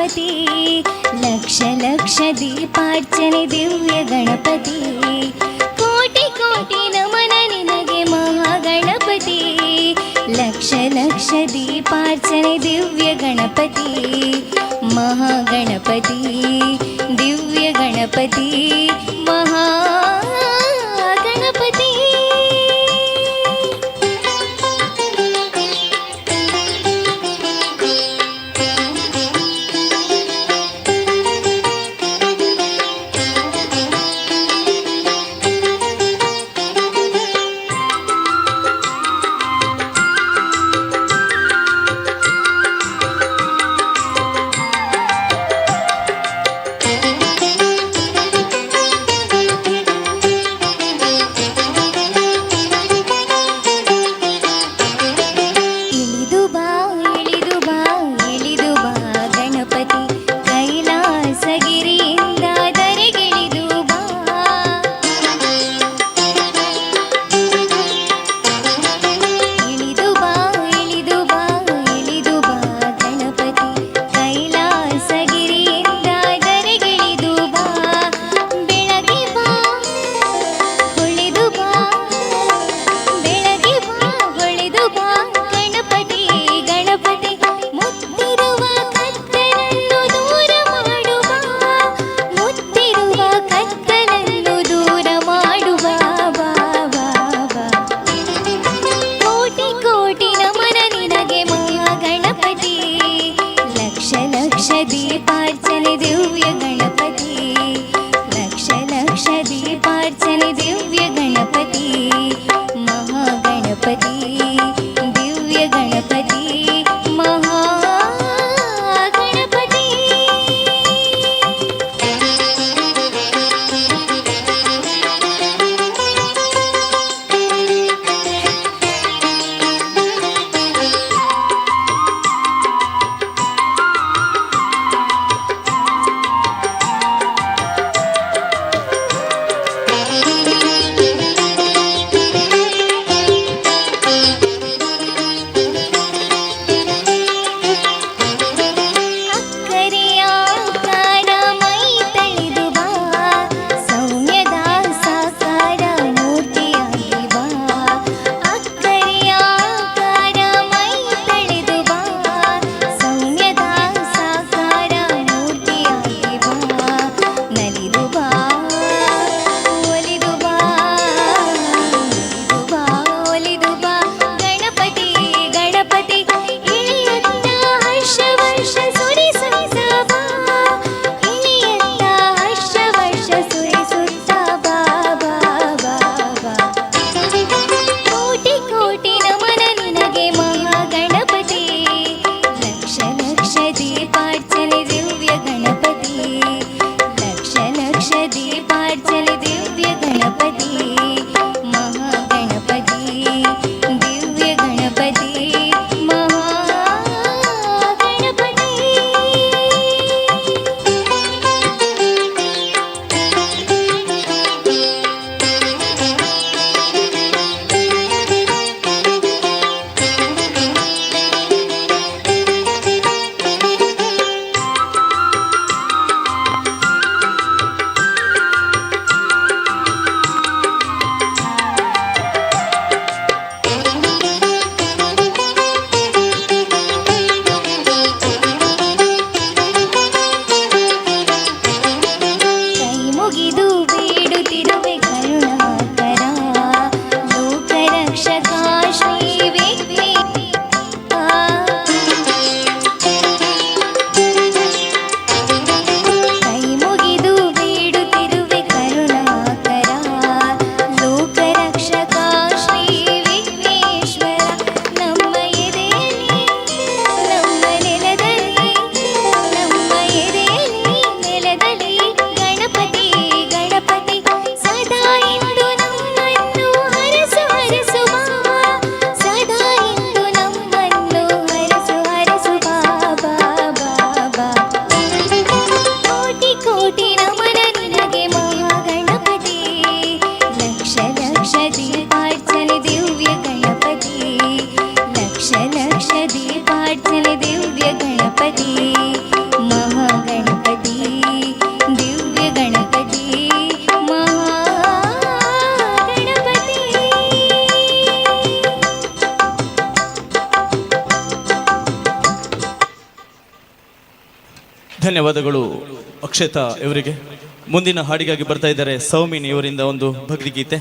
ಮಹಾಗಣಪತಿ, ಲಕ್ಷ ಲಕ್ಷ ದೀಪಾರ್ಚನೆ ದಿವ್ಯ ಗಣಪತಿ, ಕೋಟಿ ಕೋಟಿ ನಮನ ನಿನಗೆ ಮಹಾಗಣಪತಿ, ಲಕ್ಷ ಲಕ್ಷ ದೀಪಾರ್ಚನೆ ದಿವ್ಯ ಗಣಪತಿ, ಮಹಾಗಣಪತಿ ದಿವ್ಯ ಗಣಪತಿ ಮಹಾಗಣಪತಿ. ಇಳಿದು ಬಾ ಇಳಿದು ಬಾ ಇಳಿದು ಬಾ ಗಣಪತಿ, ಕೈಲಾಸಗಿರಿಯಿಂದ ಧರೆಗಿಳಿದು ಬಾ. ಇಳಿದು ಬಾ ಇಳಿದು ಬಾ ಇಳಿದು ಬಾ ಗಣಪತಿ, ಕೈಲಾಸಗಿರಿಯಿಂದ ಧರೆಗಿಳಿದು ಬಾ. ಬೆಳಗ್ಗೆ ಬಾ ಹೊಳೆದು ಬಾ, ಬೆಳಗ್ಗೆ ಬಾ ಹೊಳೆದು ಬಾ ಗಣಪತಿ ಗಣಪತಿ, ಮುತ್ತಿರುವ ಕತ್ತಲನ್ನು ದೂರ ಮಾಡುವ, ಮುತ್ತಿರುವ ಕತ್ತಲನ್ನು ದೂರ ಮಾಡುವ ಬಾ ಬಾ ಬಾ. ಕೋಟಿ ಕೋಟಿ ನಮನ ನಿನಗೆ ಮಹಾಗಣಪತಿ, ಲಕ್ಷ ಲಕ್ಷ ದೀಪಾರ್ಚನೆ ದಿವ್ಯ ಗಣಪತಿ, ಲಕ್ಷ ಲಕ್ಷ ದೀಪಾರ್ಚನೆ ದಿವ್ಯ ಗಣಪತಿ, ಮಹಾಗಣಪತಿ ದಿವ್ಯ ಗಣಪತಿ ಮಹಾಗಣಪತಿ. ಅಕ್ಕರೆಯ ಕಾರ ಮೈ ತಳೆದು ಬಾ, ಸೌಮ್ಯದ ಸಾಕಾರ ಮೂರ್ತಿಯಾಗಿ ಬಾ. ಅಕ್ಕರೆಯ ಕಾರ ಮೈ ತಳೆದು ಬಾ, ಸೌಮ್ಯದ ಸಾಕಾರ ಮೂರ್ತಿಯಾಗಿ ಬಾ. ನಲಿದು ಬಾ ಒಲಿದು ಬಾ, ನಲಿದು ಬಾ ಒಲಿದು ಬಾ ಗಣಪತಿ ಗಣಪತಿ, ಇಳಿಯತ್ತ ಹರ್ಷ ವರ್ಷ ಸುರಿಸುತ್ತ ಬಾ, ಇಳಿಯತ್ತ ಹರ್ಷ ವರ್ಷ ಸುರಿಸುತ್ತ ಬಾ ಬಾ ಬಾ ಬಾ. ಕೋಟಿ ಕೋಟಿ ನಮನ ನಿನಗೆ ಮಹಾಗಣಪತಿ, ಲಕ್ಷ ಲಕ್ಷ ದೀಪಾರ್ಚನೆ ದಿವ್ಯ ಗಣಪತಿ, ಲಕ್ಷ ಲಕ್ಷ ದೀಪಾರ್ಚನೆ ದಿವ್ಯ ಗಣಪತಿ, ಮಹಾಗಣಪತಿ ದಿವ್ಯ ಗಣಪತಿ ಮಹಾಗಣಪತಿ. ಕೈ ಮುಗಿದು ಬೇಡುತ್ತಿರುವೆ ಕರುಣಾಕರ, ಲೋಕರಕ್ಷಕ ಶ್ರೀ ವಿಘ್ನೇ. ಕೈ ಮುಗಿದು ಬೇಡುತ್ತಿರುವೆ ಕರುಣಾಕರ, ಲೋಕರಕ್ಷಕ ಶ್ರೀ ವಿಘ್ನೇಶ್ವರ. ನಮ್ಮ ಎದೆಯಲ್ಲಿ ನಮ್ಮ ನೆಲದಲ್ಲಿ, ನಮ್ಮ ಎದೆಯಲ್ಲಿ ನೆಲದಲ್ಲಿ ಗಣಪತಿ ಗಣಪತಿ, ಸದಾ ಇಂದು ನಮ್ಮನ್ನು ಹರಸು ಹರಸು ಬಾ, ಸದಾ ಇಂದು ನಮ್ಮನ್ನು ಹರಸು ಹರಸು ಬಾ ಬಾ ಬಾ ಬಾ. ಕೋಟಿ ಕೋಟಿ ನಮನ ನಿನಗೆ ಮಹಾಗಣಪತಿ, ಲಕ್ಷ ಲಕ್ಷ ದೀಪಾರ್ಚನೆ ದಿವ್ಯ ಗಣಪತಿ, ಲಕ್ಷ ಲಕ್ಷ ದೀಪಾರ್ಚನೆ ದಿವ್ಯ ಗಣಪತಿ, ಮಹಾ ಧನ್ಯವಾದಗಳು ಅಕ್ಷತಾ ಇವರಿಗೆ. ಮುಂದಿನ ಹಾಡಿಗಾಗಿ ಬರ್ತಾ ಇದ್ದಾರೆ ಸೌಮಿನ್ ಇವರಿಂದ ಒಂದು ಭಕ್ತಿಗೀತೆ.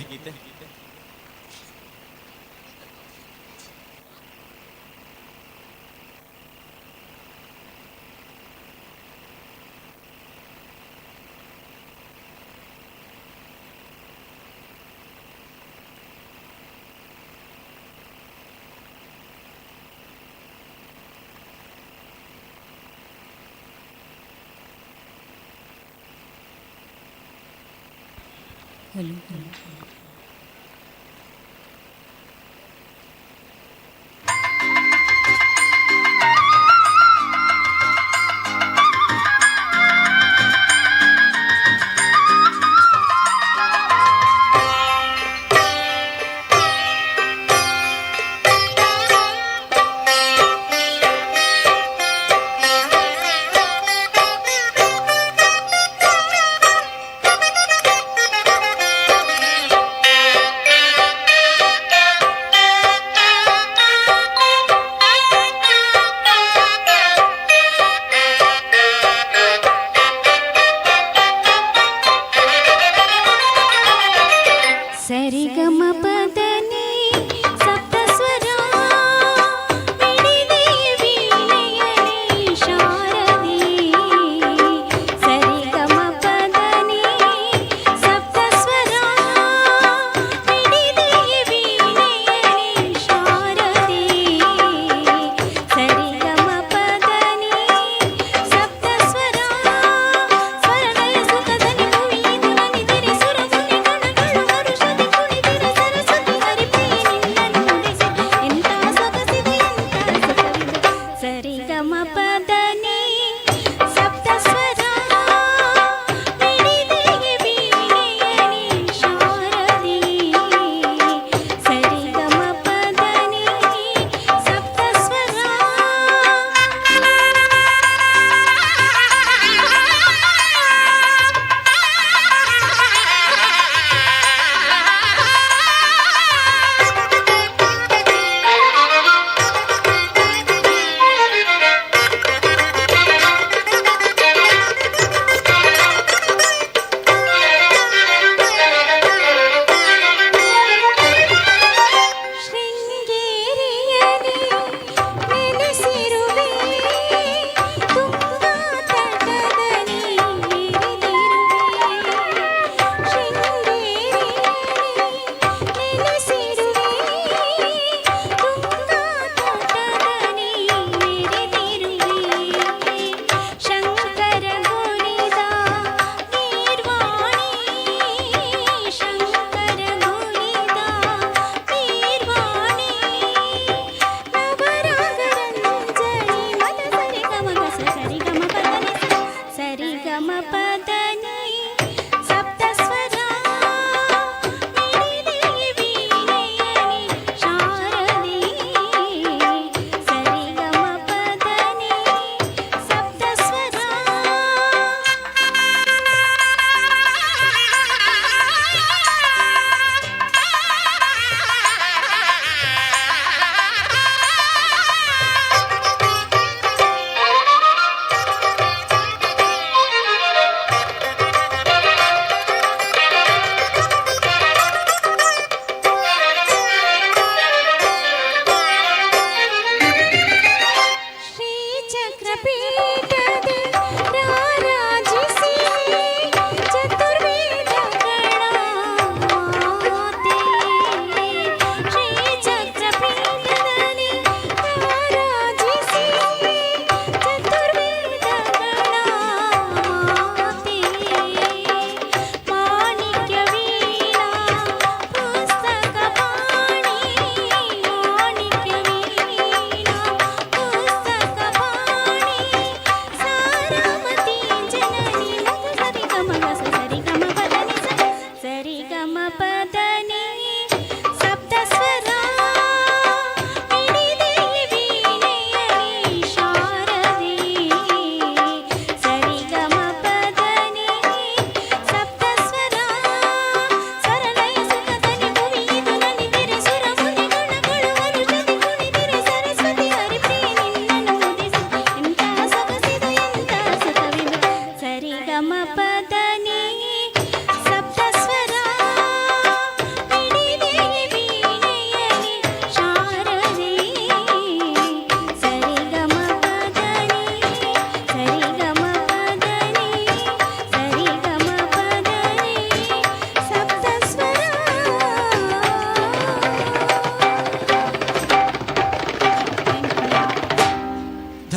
Hello.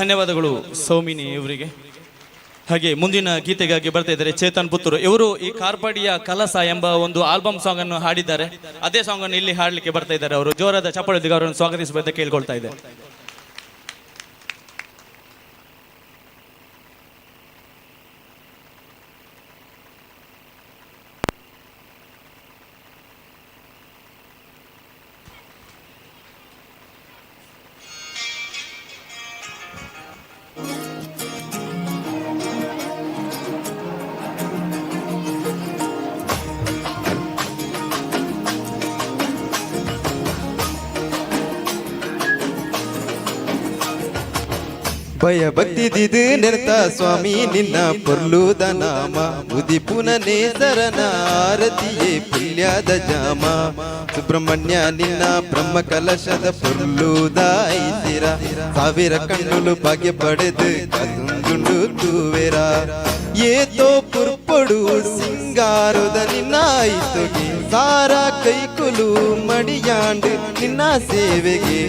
ಧನ್ಯವಾದಗಳು ಸೌಮಿನಿ ಇವರಿಗೆ. ಹಾಗೆ ಮುಂದಿನ ಗೀತೆಗಾಗಿ ಬರ್ತಾ ಇದ್ದಾರೆ ಚೇತನ್ ಪುತ್ತೂರು ಇವರು. ಈ ಕಾರ್ಪಾಡಿಯ ಕಲಸ ಎಂಬ ಒಂದು ಆಲ್ಬಮ್ ಸಾಂಗ್ ಅನ್ನು ಹಾಡಿದ್ದಾರೆ. ಅದೇ ಸಾಂಗ್ ಅನ್ನು ಇಲ್ಲಿ ಹಾಡಲಿಕ್ಕೆ ಬರ್ತಾ ಇದ್ದಾರೆ ಅವರು. ಜೋರಾದ ಚಪ್ಪಾಳೆಯೊಂದಿಗೆ ಅವರನ್ನು ಸ್ವಾಗತಿಸಬೇಕಂತ ಕೇಳ್ಕೊಳ್ತಾ ಇದೆ. ಭಯ ಭಕ್ತಿದಿದು ನೆರೆತ ಸ್ವಾಮಿ ನಿನ್ನ ಪೊರ್ಲುದ ನಾಮ, ಉದಿಪುನ ನೇಸರನ ಆರತಿಯೇ ಪುಲ್ಯದ ಜಾಮ. ಸುಬ್ರಹ್ಮಣ್ಯ ನಿನ್ನ ಬ್ರಹ್ಮ ಕಲಶದ ಪೊರ್ಲುದ ಐಸಿರ, ಸಾವಿರ ಕಣ್ಣುಲು ಭಾಗ್ಯ ಪಡೆದು ಕದುಂದುಂಡು ತೂವೆರ. ಏತೋ ಪುರ್ಪೊಡು ಸಿಂಗಾರದ ನಿನ್ನ ಐತೊಗೆ, ಸಾರ ಕೈಕುಲು ಮಡಿಯಾಂಡು ನಿನ್ನ ಸೇವೆಗೆ.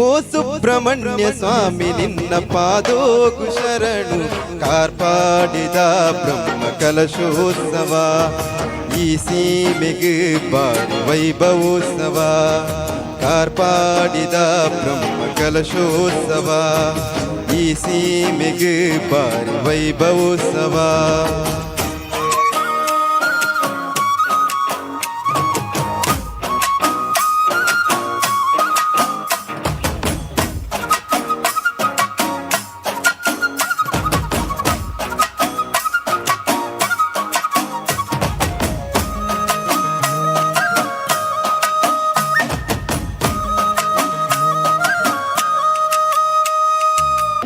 ಓ ಸುಬ್ರಹ್ಮಣ್ಯ ಸ್ವಾಮಿ ನಿನ್ನ ಪಾದೋಗು ಶರಣು, ಕಾರ್ಪಾಡಿದ ಬ್ರಹ್ಮ ಕಲಶೋತ್ಸವ ಈ ಸೀಮೆಗೆ ಬಾರಿ ವೈಭವೋತ್ಸವ. ಕಾರ್ಪಾಡಿದ ಬ್ರಹ್ಮ ಕಲಶೋತ್ಸವ ಈ ಸೀಮೆಗೆ ಬಾರಿ ವೈಭವೋತ್ಸವ.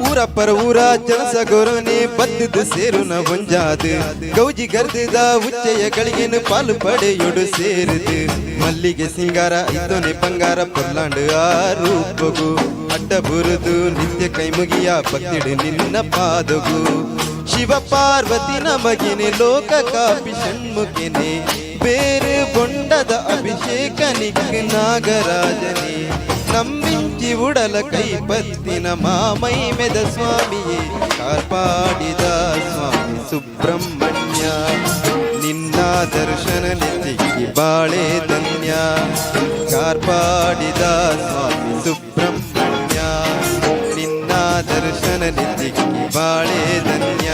ಊರ ಪರ ಊರ ಜನಸಗೊರನೆ ಬದ್ದದು ಸೇರುನ ಒಂಜಾದು, ಗೌಜಿ ಗರ್ದದ ಉಚ್ಚೆಯ ಗಳಿಗೆನು ಪಾಲು ಪಡೆಯೊಡು ಸೇರಿದು. ಮಲ್ಲಿಗೆ ಸಿಂಗಾರ ಇದ್ದೊನೆ ಬಂಗಾರ ಪೊಲ್ಲಾಂಡು ಆ ರೂಪಗು, ಅಡ್ಡ ಬುರುದು ನಿತ್ಯ ಕೈ ಮುಗಿಯ ಭಕ್ತಿಡು ನಿನ್ನ ಪಾದಗು. ಶಿವ ಪಾರ್ವತಿ ನಮಗಿನೆ ಲೋಕ ಕಾಪಿ ಷಣ್ಮುಖಿನೆ, ಬೇರೆ ಬೊಂಡದ ಅಭಿಷೇಕ ನಿಕ್ ನಾಗರಾಜನೇ. ನಂಬಿಂಚಿ ಉಡಲ ಕೈಪತ್ತಿನ ಮಾಮೈ ಮೆದ ಸ್ವಾಮಿಯೇ, ಕಾರ್ಪಾಡಿದ ಸ್ವಾಮಿ ಸುಬ್ರಹ್ಮಣ್ಯ ನಿನ್ನ ದರ್ಶನ ನಿತಿಕ್ಕಿ ಬಾಳೆ ಧನ್ಯ. ಕಾರ್ಪಾಡಿದ ಸ್ವಾಮಿ ಸುಬ್ರಹ್ಮಣ್ಯ ನಿನ್ನ ದರ್ಶನ ನಿತಿಕ್ಕಿ ಬಾಳೆ ಧನ್ಯ.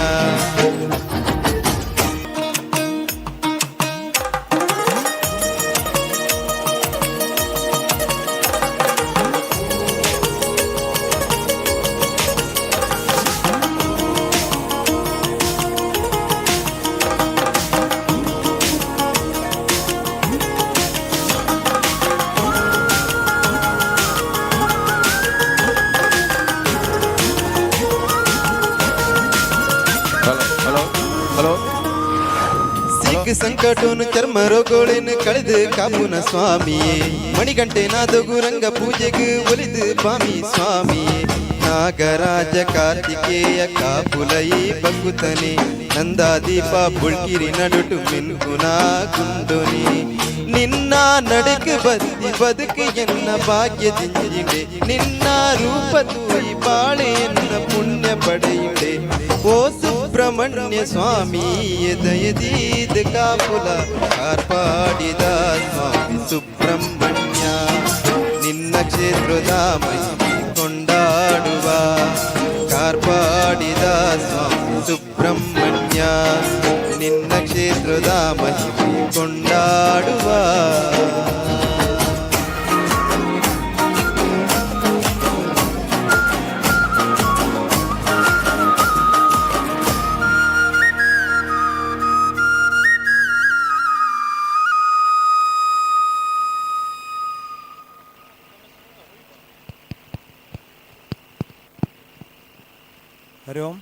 Hello hello. ಸಿಕ್ಕ ಸಂಕಟೋನು ಚರ್ಮ ರೋಗೋಳೆನು ಕಳೆದು ಕಾಪುನ ಸ್ವಾಮಿಯೇ, ಮಣಿಗಂಟೆ ನಾದಗು ರಂಗ ಪೂಜೆಗೆ ಒಲಿದು ಬಾಮಿ ಸ್ವಾಮಿಯೇ. ನಾಗರಾಜ ಕಾರ್ತಿಕೇಯ ಕಾಪುಲೈ ಬಕುತನೆ, ನಂದಾದೀಪ ಬುಳ್ಕಿರಿ ನಡುಟು ಮಿನ್ಕುನ ಗುಂಡೊನಿ. ನಿನ್ನ ನಡುಕು ಬತ್ತಿ ಬದುಕು ಎನ್ನ ಭಾಗ್ಯ ದಿಂಜಿಡೆ, ನಿನ್ನ ರೂಪ ತೂಯಿ ಬಾಳೆ ಎನ್ನ ಪುಣ್ಯ ಪಡೆಯುಡೆ. ಓ ಸುಬ್ರಹ್ಮಣ್ಯ ಸ್ವಾಮಿ ದಯದೀದ ಕಾಪುಲ, ಕಾರ್ಪಾಡಿದ ಸ್ವಾಮಿ ಸುಬ್ರಹ್ಮಣ್ಯ ನಿನ್ನ ಕ್ಷೇತ್ರದ ಮಹಿಮೆ ಕೊಂಡಾಡುವ. ಕಾರ್ಪಾಡಿದ ಸ್ವಾಮಿ ಸುಬ್ರಹ್ಮಣ್ಯ ನಿನ್ನ ಕ್ಷೇತ್ರದ ಮಹಿಮೆ ಕೊಂಡಾಡುವ. ಹರಿ ಓಂ.